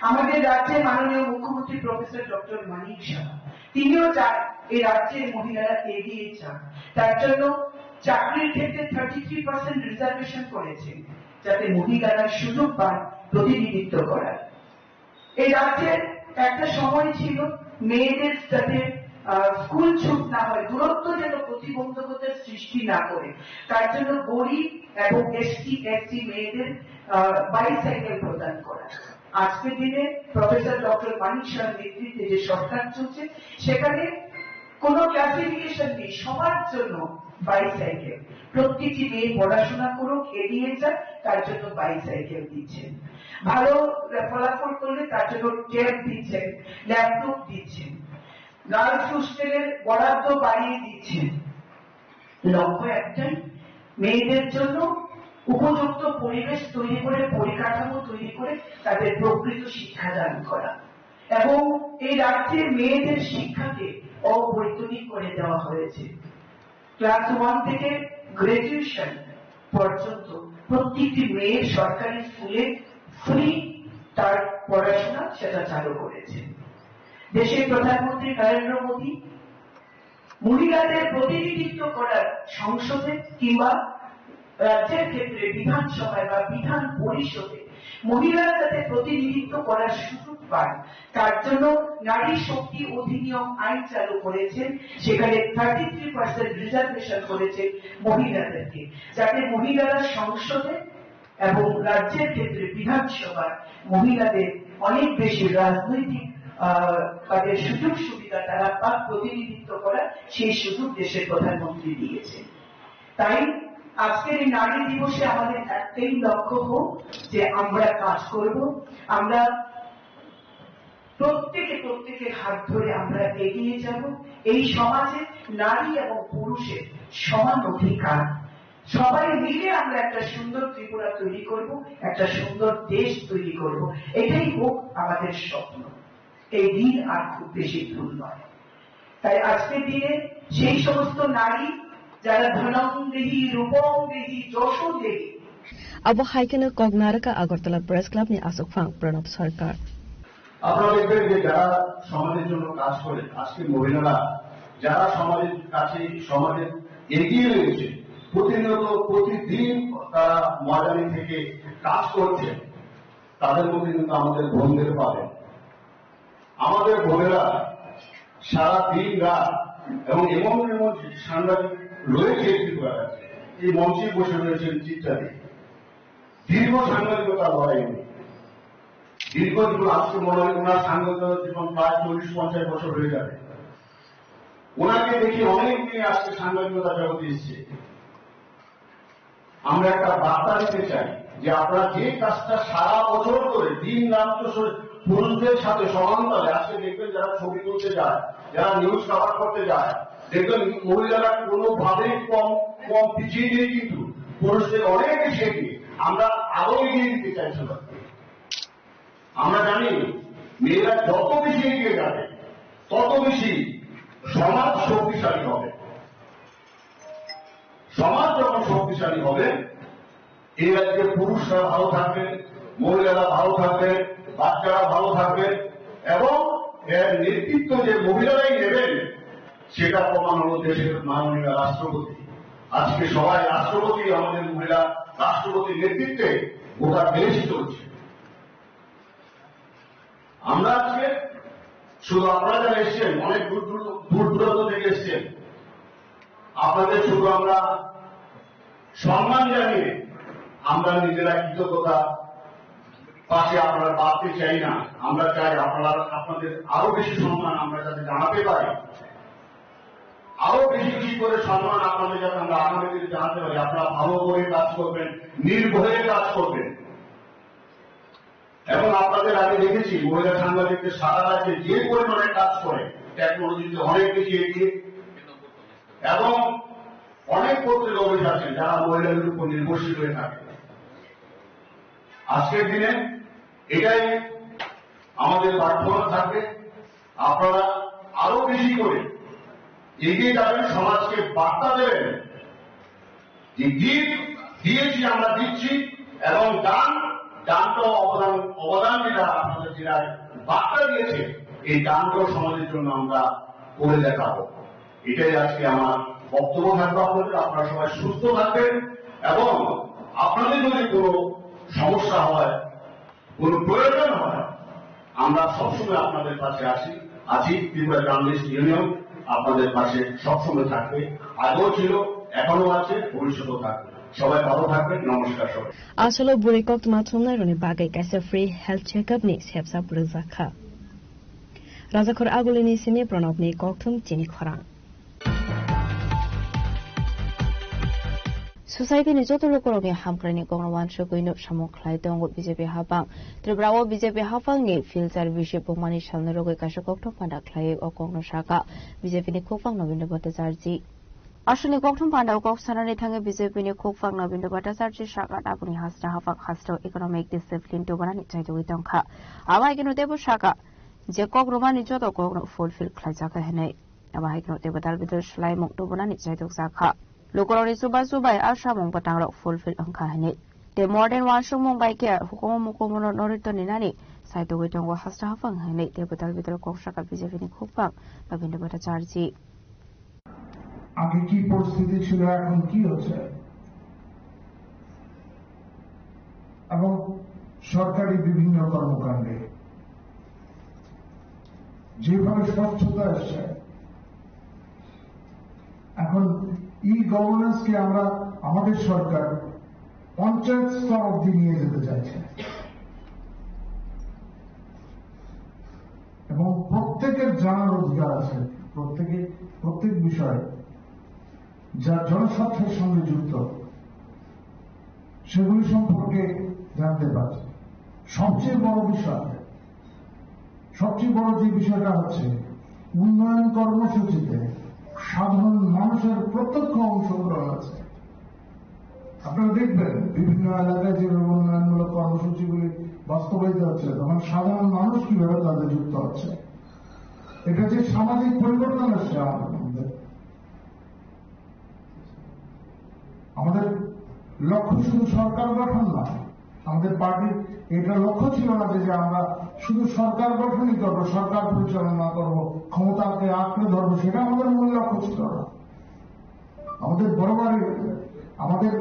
আমাদের রাজ্যের মাননীয় মুখ্যমন্ত্রী প্রফেসর ডক্টর মানিক সাহা, তিনিও চান এই রাজ্যের মহিলারা এগিয়ে যান। তার জন্য চাকরির ক্ষেত্রে থার্টি থ্রি পার্সেন্ট রিজার্ভেশন করেছেন, যাতে মহিলারা সুযোগ পান প্রতিনিধিত্ব করার। এই রাজ্যের একটা সময় ছিল মেয়েদের যাতে, আহ, স্কুল ছুট না হয়, দূরত্ব যেন প্রতিবন্ধকতার সৃষ্টি না করে, তার জন্য গরিব এবং এসটি, এসসি মেয়েদের, আহ, বাইসাইকেল প্রদান করা। আজকের দিনে প্রফেসর ডক্টর মানিক সাহার নেতৃত্বে যে সরকার চলছে, সেখানে কোনো ক্লাসিফিকেশন নেই, সবার জন্য বাইসাইকেল। প্রত্যেকটি মেয়ে পড়াশোনা করুক, এগিয়ে যাক, তার জন্য বাইসাইকেল দিচ্ছেন। ভালো ফলাফল করলে তার জন্য ট্যাব দিচ্ছেন, ল্যাপটপ দিচ্ছেন, গার্লস হোস্টেলের বরাদ্দ বাড়িয়ে দিচ্ছেন। লক্ষ্য একটাই, মেয়েদের জন্য উপযুক্ত পরিবেশ তৈরি করে, পরিকাঠামো তৈরি করে তাদের প্রকৃত শিক্ষাদান করা। এবং এই রাজ্যের মেয়েদের শিক্ষাকে অবৈতনিক করে দেওয়া হয়েছে। ক্লাস ওয়ান থেকে গ্র্যাজুয়েশন পর্যন্ত প্রত্যেকটি মেয়ের সরকারি স্কুলে ফ্রি তার পড়াশোনা সেটা চালু করেছে। দেশের প্রধানমন্ত্রী নরেন্দ্র মোদী মহিলাদের প্রতিনিধিত্ব করার সংসদে কিংবা রাজ্যের ক্ষেত্রে বিধানসভায় বা বিধান পরিষদে মহিলারা যাতে প্রতিনিধিত্ব করার সুযোগ পান, তার জন্য নারী শক্তি অধিনিয়ম আইন চালু করেছেন, সেখানে থার্টি থ্রি পার্সেন্ট রিজার্ভেশন করেছেন মহিলাদেরকে, যাতে মহিলারা সংসদে এবং রাজ্যের ক্ষেত্রে বিধানসভায় মহিলাদের অনেক বেশি রাজনৈতিক, আহ, তাদের সুযোগ সুবিধা তারা পাক, প্রতিনিধিত্ব করার সেই সুযোগ দেশের প্রধানমন্ত্রী দিয়েছেন। তাই আজকের এই নারী দিবসে আমাদের একটাই লক্ষ্য হোক যে আমরা কাজ করব, আমরা প্রত্যেকে প্রত্যেকের হাত ধরে আমরা এগিয়ে যাব। এই সমাজে নারী এবং পুরুষের সমান অধিকার, সবাই মিলে আমরা একটা সুন্দর ত্রিপুরা তৈরি করব, একটা সুন্দর দেশ তৈরি করব। এটাই হোক আমাদের স্বপ্ন। এই দিন আর খুব বেশি দূর নয়। তাই আজকের দিনে সেই সমস্ত নারী যারা ধনং দেহি, রূপং দেহি, যশো দেহি, Abo hai kheno kok narwkha Agartala Press Club ni aswkphang Pranab Sarkar. আপনারা দেখবেন যে যারা সমাজের জন্য কাজ করে, আজকে মহিলারা যারা সমাজের কাছে, সমাজে এগিয়ে রয়েছে, প্রতিনিয়ত প্রতিদিন তারা ময়দানে থেকে কাজ করছে, তাদের মধ্যে কিন্তু আমাদের বোনদের পাবেন। আমাদের বোনেরা সারা দিন রাত এবং এমন এমন সাংবাদিক রয়েছে ত্রিপুরা রাজ্যে, এই মঞ্চে বসে রয়েছেন চিত্রা দে। দীর্ঘ সাংবাদিকতা লড়াই উনি। দীর্ঘ জীবন, আজকে মনে হয় ওনার সাংবাদিকতা জীবন প্রায় চল্লিশ পঞ্চাশ বছর হয়ে যাবে। ওনাকে দেখে অনেক মেয়ে আজকে সাংবাদিকতা জগতে এসছে। আমরা একটা বার্তা দিতে চাই যে আপনারা যে কাজটা সারা বছর ধরে দিন রাত তো সে পুরুষদের সাথে সমান তালে, আজকে দেখবেন যারা ছবি তুলতে যায়, যারা নিউজ কভার করতে যায়, দেখবেন মহিলারা কোনোভাবেই কম, কম পিছিয়ে নেই, কিন্তু পুরুষদের অনেক বেশি এগিয়ে। আমরা আরো এগিয়ে দিতে চাই সবাইকে। আমরা জানি মেয়েরা যত বেশি এগিয়ে যাবে, তত বেশি সমাজ শক্তিশালী হবে। সমাজ যখন শক্তিশালী হবে, এই রাজ্যে পুরুষরা ভালো থাকবেন, মহিলারা ভালো থাকবেন, বাচ্চারা ভালো থাকবেন এবং এর নেতৃত্ব যে মহিলারাই নেবেন, সেটা প্রমাণ হলো দেশের মাননীয় রাষ্ট্রপতি। আজকে সবাই রাষ্ট্রপতি, আমাদের মহিলা রাষ্ট্রপতির নেতৃত্বে গোটা দেশ চলছে। আমরা আজকে শুধু আপনারা যারা এসছেন, অনেক দূর দূর, দূর দূরান্ত থেকে এসছেন, আপনাদের শুধু আমরা সম্মান জানিয়ে আমরা নিজেরা কৃতজ্ঞতা পাশে আপনারা বাড়তে চাই না। আমরা চাই আপনারা, আপনাদের আরো বেশি সম্মান আমরা যাতে জানাতে পারি, আরো বেশি বেশি করে সম্মান আপনাদের যাতে আমরা আগামী দিনে জানাতে পারি। আপনারা ভালো করে কাজ করবেন, নির্ভয়ে কাজ করবেন। এবং আপনাদের আগে দেখেছি মহিলা সাংবাদিকদের সারা রাজ্যে যে পরিমাণে কাজ করে, টেকনোলজিতে অনেক বেশি এগিয়ে এবং অনেক পত্রিকা অফিস আছে যারা মহিলাদের উপর নির্ভরশীল হয়ে থাকে। আজকের দিনে এটাই আমাদের প্রার্থনা থাকবে। আপনারা আরো বেশি করে এগিয়ে যাবেন, সমাজকে বার্তা দেবেন যে গিফট দিয়েছি, আমরা দিচ্ছি, এবং দান, দানটাও অবদান, অবদান যেটা আপনাদের যেটা বার্তা দিয়েছে, এই দানটাও সমাজের জন্য আমরা করে দেখাবো। এটাই আজকে আমার বক্তব্য থাকবে আপনাদের। আপনারা সবাই সুস্থ থাকবেন এবং আপনাদের যদি কোনো সমস্যা হয়, কোনো প্রয়োজন হয়, আমরা সবসময় আপনাদের পাশে আছি, আছি। ত্রিপুরা জার্নালিস্ট ইউনিয়ন আপনাদের পাশে সবসময় থাকবে, আগেও ছিল, এখনো আছে, ভবিষ্যতেও থাকবে। সবাই ভালো থাকবেন। নমস্কার সবাই। Asolo bwrwi koktwma thumnairokni bagwi kaisa free health checkup ni sepsa phwrwngjakha. Rajakhor Agulini simi Pranobni kokthum chini khorang. Society ni joto lukurokni hamkraini kokno uansugwi no samung khlai tongo B J P haphang. Tripura o B J P haphangni filter bisi pungmani salni rogwi kaisa kokthum panda khlaiwi o kokno saka B J P ni khukphang Nobindra Bhattacharjee. Aswkni kokthum panda o kok sanani thangwi B J P ni khukphang Nobindra Bhattacharjee saka tabukni hasta haphang hasteo economic discipline tubunani chaitugwi tongkha. Abo hai kheno teibo saka je kok rwmani joto kokno fulfill khlaijakha hinwi. Abo hai kheno teibo dal bidal swlaimung tubunani chaitukjakha. Lukurokni chubai chubai a samung bwtangrok fulfill wngkha hinwi. Tei modern uansukmung bai khe hukumu mukumu no norito ninani saitugwi tongo hasta haphang hinwi teibo dal bidal kok saka B J P ni khukphang Nobindra Bhattacharjee. আগে কি পরিস্থিতি ছিল, এখন কি হচ্ছে, এবং সরকারি বিভিন্ন কর্মকাণ্ডে যেভাবে স্বচ্ছতা এসছে, এখন ই গভর্নেন্সকে আমরা, আমাদের সরকার পঞ্চায়েত স্তর অব্দি নিয়ে যেতে চাইছে এবং প্রত্যেকের জানার অধিকার আছে, প্রত্যেকে প্রত্যেক বিষয়ে যা জনস্বার্থের সঙ্গে যুক্ত সেগুলি সম্পর্কে জানতে পারছে। সবচেয়ে বড় বিষয়, সবচেয়ে বড় যে বিষয়টা হচ্ছে উন্নয়ন কর্মসূচিতে সাধারণ মানুষের প্রত্যক্ষ অংশগ্রহণ আছে। আপনারা দেখবেন বিভিন্ন এলাকায় যেভাবে উন্নয়নমূলক কর্মসূচিগুলি বাস্তবায়িত হচ্ছে, তখন সাধারণ মানুষ কিভাবে তাতে যুক্ত হচ্ছে। এটা যে সামাজিক পরিবর্তন আসছে আমাদের মধ্যে। আমাদের লক্ষ্য শুধু সরকার গঠন নয়, আমাদের পার্টির এটা লক্ষ্য ছিল না যে, যে আমরা শুধু সরকার গঠনই করবো, সরকার পরিচালনা করব, ক্ষমতাকে আঁকড়ে ধরবো, সেটা আমাদের মূল লক্ষ্য ছিল না। আমাদের বরাবরই আমাদের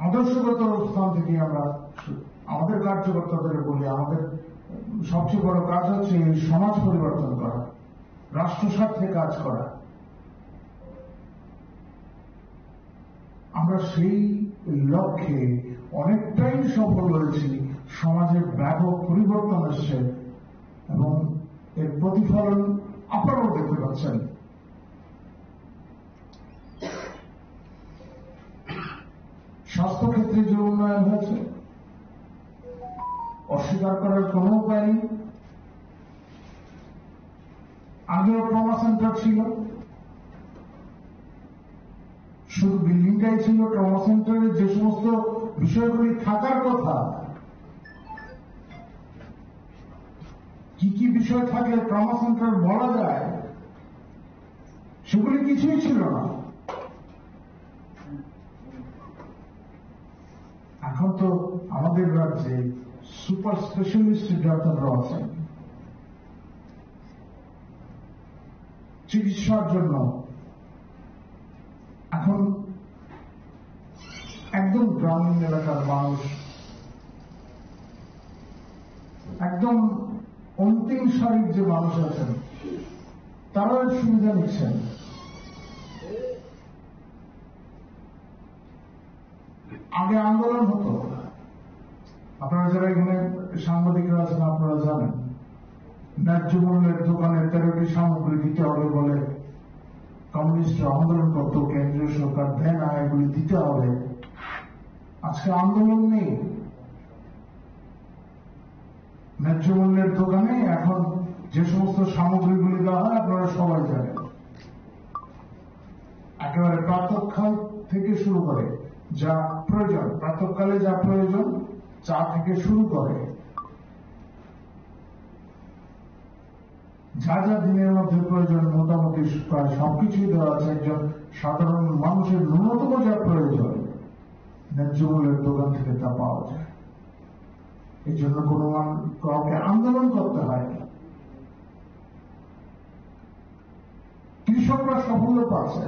আদর্শগত অবস্থান থেকে আমরা আমাদের কার্যকর্তাদের বলি, আমাদের সবচেয়ে বড় কাজ হচ্ছে এই সমাজ পরিবর্তন করা, রাষ্ট্র স্বার্থে কাজ করা। আমরা সেই লক্ষ্যে অনেকটাই সফল হয়েছি। সমাজে ব্যাপক পরিবর্তন এসছে এবং এর প্রতিফলন আপনারাও দেখতে পাচ্ছেন। স্বাস্থ্যক্ষেত্রে যে উন্নয়ন হয়েছে, অস্বীকার করার কোনো উপায় নেই। আগেও ট্রমা সেন্টার ছিল, শুধু বিল্ডিংটাই ছিল। ট্রমা সেন্টারে যে সমস্ত বিষয়গুলি থাকার কথা, কি কি বিষয় থাকলে ট্রমা সেন্টার বলা যায়, সেগুলি কিছুই ছিল না। এখন তো আমাদের রাজ্যে সুপার স্পেশালিস্ট ডাক্তাররা আছেন, চিকিৎসার জন্য। এখন একদম গ্রামীণ এলাকার মানুষ, একদম অন্তিম সারির যে মানুষ আছেন, তারাও এর সুবিধা নিচ্ছেন। আগে আন্দোলন হতো, আপনারা যারা এখানে সাংবাদিকরা আছেন, আপনারা জানেন, ন্যায্য মূল্যের দোকানে তেরোটি সামগ্রী দিতে হবে বলে কমিউনিস্টরা আন্দোলন করতো, কেন্দ্রীয় সরকার দেয় না, এগুলি দিতে হবে। আজকে আন্দোলন নেই, ন্যায্য মূল্যের দোকানে এখন যে সমস্ত সামগ্রীগুলি দেওয়া হয়, আপনারা সবাই জানেন। একেবারে প্রাতঃকাল থেকে শুরু করে যা প্রয়োজন, প্রাতঃকালে যা প্রয়োজন, চা থেকে শুরু করে যা যা দিনের মধ্যে প্রয়োজন, মোটামুটি প্রায় সবকিছুই দেওয়া আছে। একজন সাধারণ মানুষের ন্যূনতম যা প্রয়োজন, ন্যায্য মূল্যের দোকান থেকে তা পাওয়া যায়। এই জন্য কোনো মান-, কাউকে আন্দোলন করতে হয়নি। কৃষকরা সাফল্য পাচ্ছে।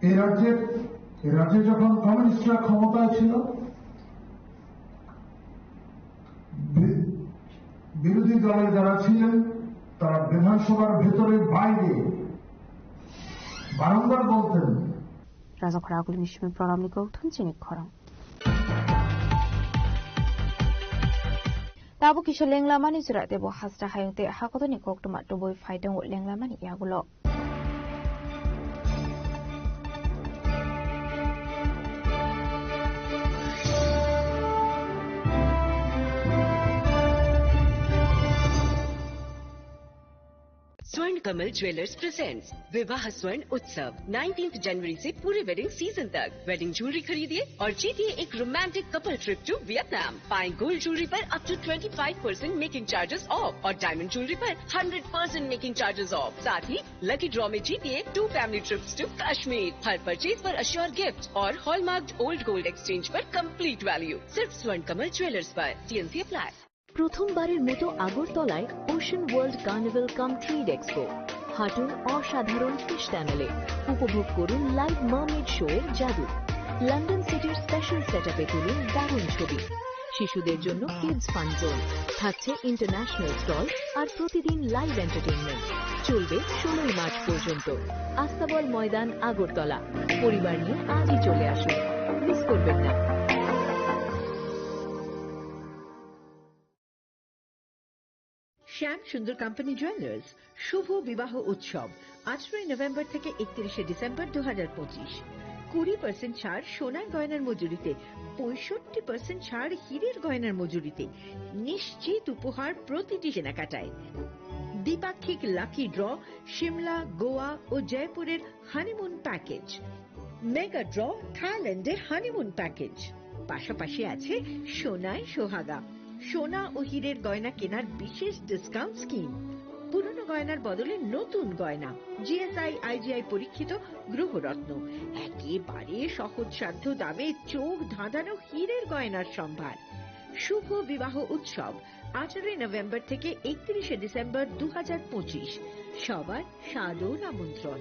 এই রাজ্যের, এই রাজ্যে যখন কমিউনিস্টরা ক্ষমতায় ছিল, বি-, বিরোধী দলের যারা ছিলেন, তারা বিধানসভার ভেতরে বাইরে বারংবার বলতেন, Rajakhora Agulini Simi Pranamni Gautam chini khorang. Tabuk kisa lenglamani jora tebo hasra hayung tei hakotoni koktwma tubui phai tongo lenglamani yagulo. स्वर्ण कमल ज्वेलर्स प्रेजेंट्स विवाह स्वर्ण उत्सव, नाइनटीन्थ जनवरी से पूरे वेडिंग सीजन तक। वेडिंग ज्वेलरी खरीदिए और जीतिए एक romantic couple trip to Vietnam. पाएं गोल्ड ज्वेलरी पर up to twenty five percent making charges off और डायमंड ज्वेलरी पर hundred percent making charges off. साथ ही लकी ड्रॉ में जीतिए two family trips to Kashmir. हर परचेज पर अश्योर गिफ्ट और हॉलमार्क्ड ओल्ड गोल्ड एक्सचेंज पर कंप्लीट वैल्यू। सिर्फ स्वर्ण कमल ज्वेलर्स पर। TNC apply. প্রথমবারের মতো আগরতলায় ওশান ওয়ার্ল্ড কার্নিভাল কাম ট্রেড এক্সপো। হাঁটুন অসাধারণ ফিশ টানেলে, উপভোগ করুন লাইভ মার্মেড শো এর জাদু। লন্ডন সিটির স্পেশাল সেটআপে তুলুন দারুণ ছবি। শিশুদের জন্য কিডস ফান জোন, থাকছে ইন্টারন্যাশনাল স্টল আর প্রতিদিন লাইভ এন্টারটেইনমেন্ট। চলবে ষোলোই মার্চ পর্যন্ত। আস্তাবল ময়দান, আগরতলা। পরিবার নিয়ে আজই চলে আসুন, মিস করবেন না। শ্যাম সুন্দর কোম্পানি জুয়েলার্স শুভ বিবাহ উৎসব, আঠারোই নভেম্বর থেকে একত্রিশে ডিসেম্বর দু হাজার পঁচিশ। কুড়ি পার্সেন্ট ছাড় সোনার গয়নার মজুরিতে, পঁয়ষট্টি পার্সেন্ট ছাড় হীরের গয়নার মজুরিতে। নিশ্চিত উপহার প্রতিটি কেনাকাটায়। দ্বিপাক্ষিক লাকি ড্র, সিমলা, গোয়া ও জয়পুরের হানিমুন প্যাকেজ। মেগা ড্র, থাইল্যান্ডে হানিমুন প্যাকেজ। পাশাপাশি আছে সোনায় সোহাগা, সোনা ও হীরের গয়না কেনার বিশেষ ডিসকাউন্ট স্কিম। পুরনো গয়নার বদলে নতুন গয়না, জিএসআই, আইজিআই পরীক্ষিত গ্রহরত্ন, একেবারে সহজসাধ্য দামে চোখ ধাঁধানো হীরের গয়নার সম্ভার। শুভ বিবাহ উৎসব, আঠারোই নভেম্বর থেকে একত্রিশে ডিসেম্বর দু হাজার পঁচিশ। সবার সাদর আমন্ত্রণ।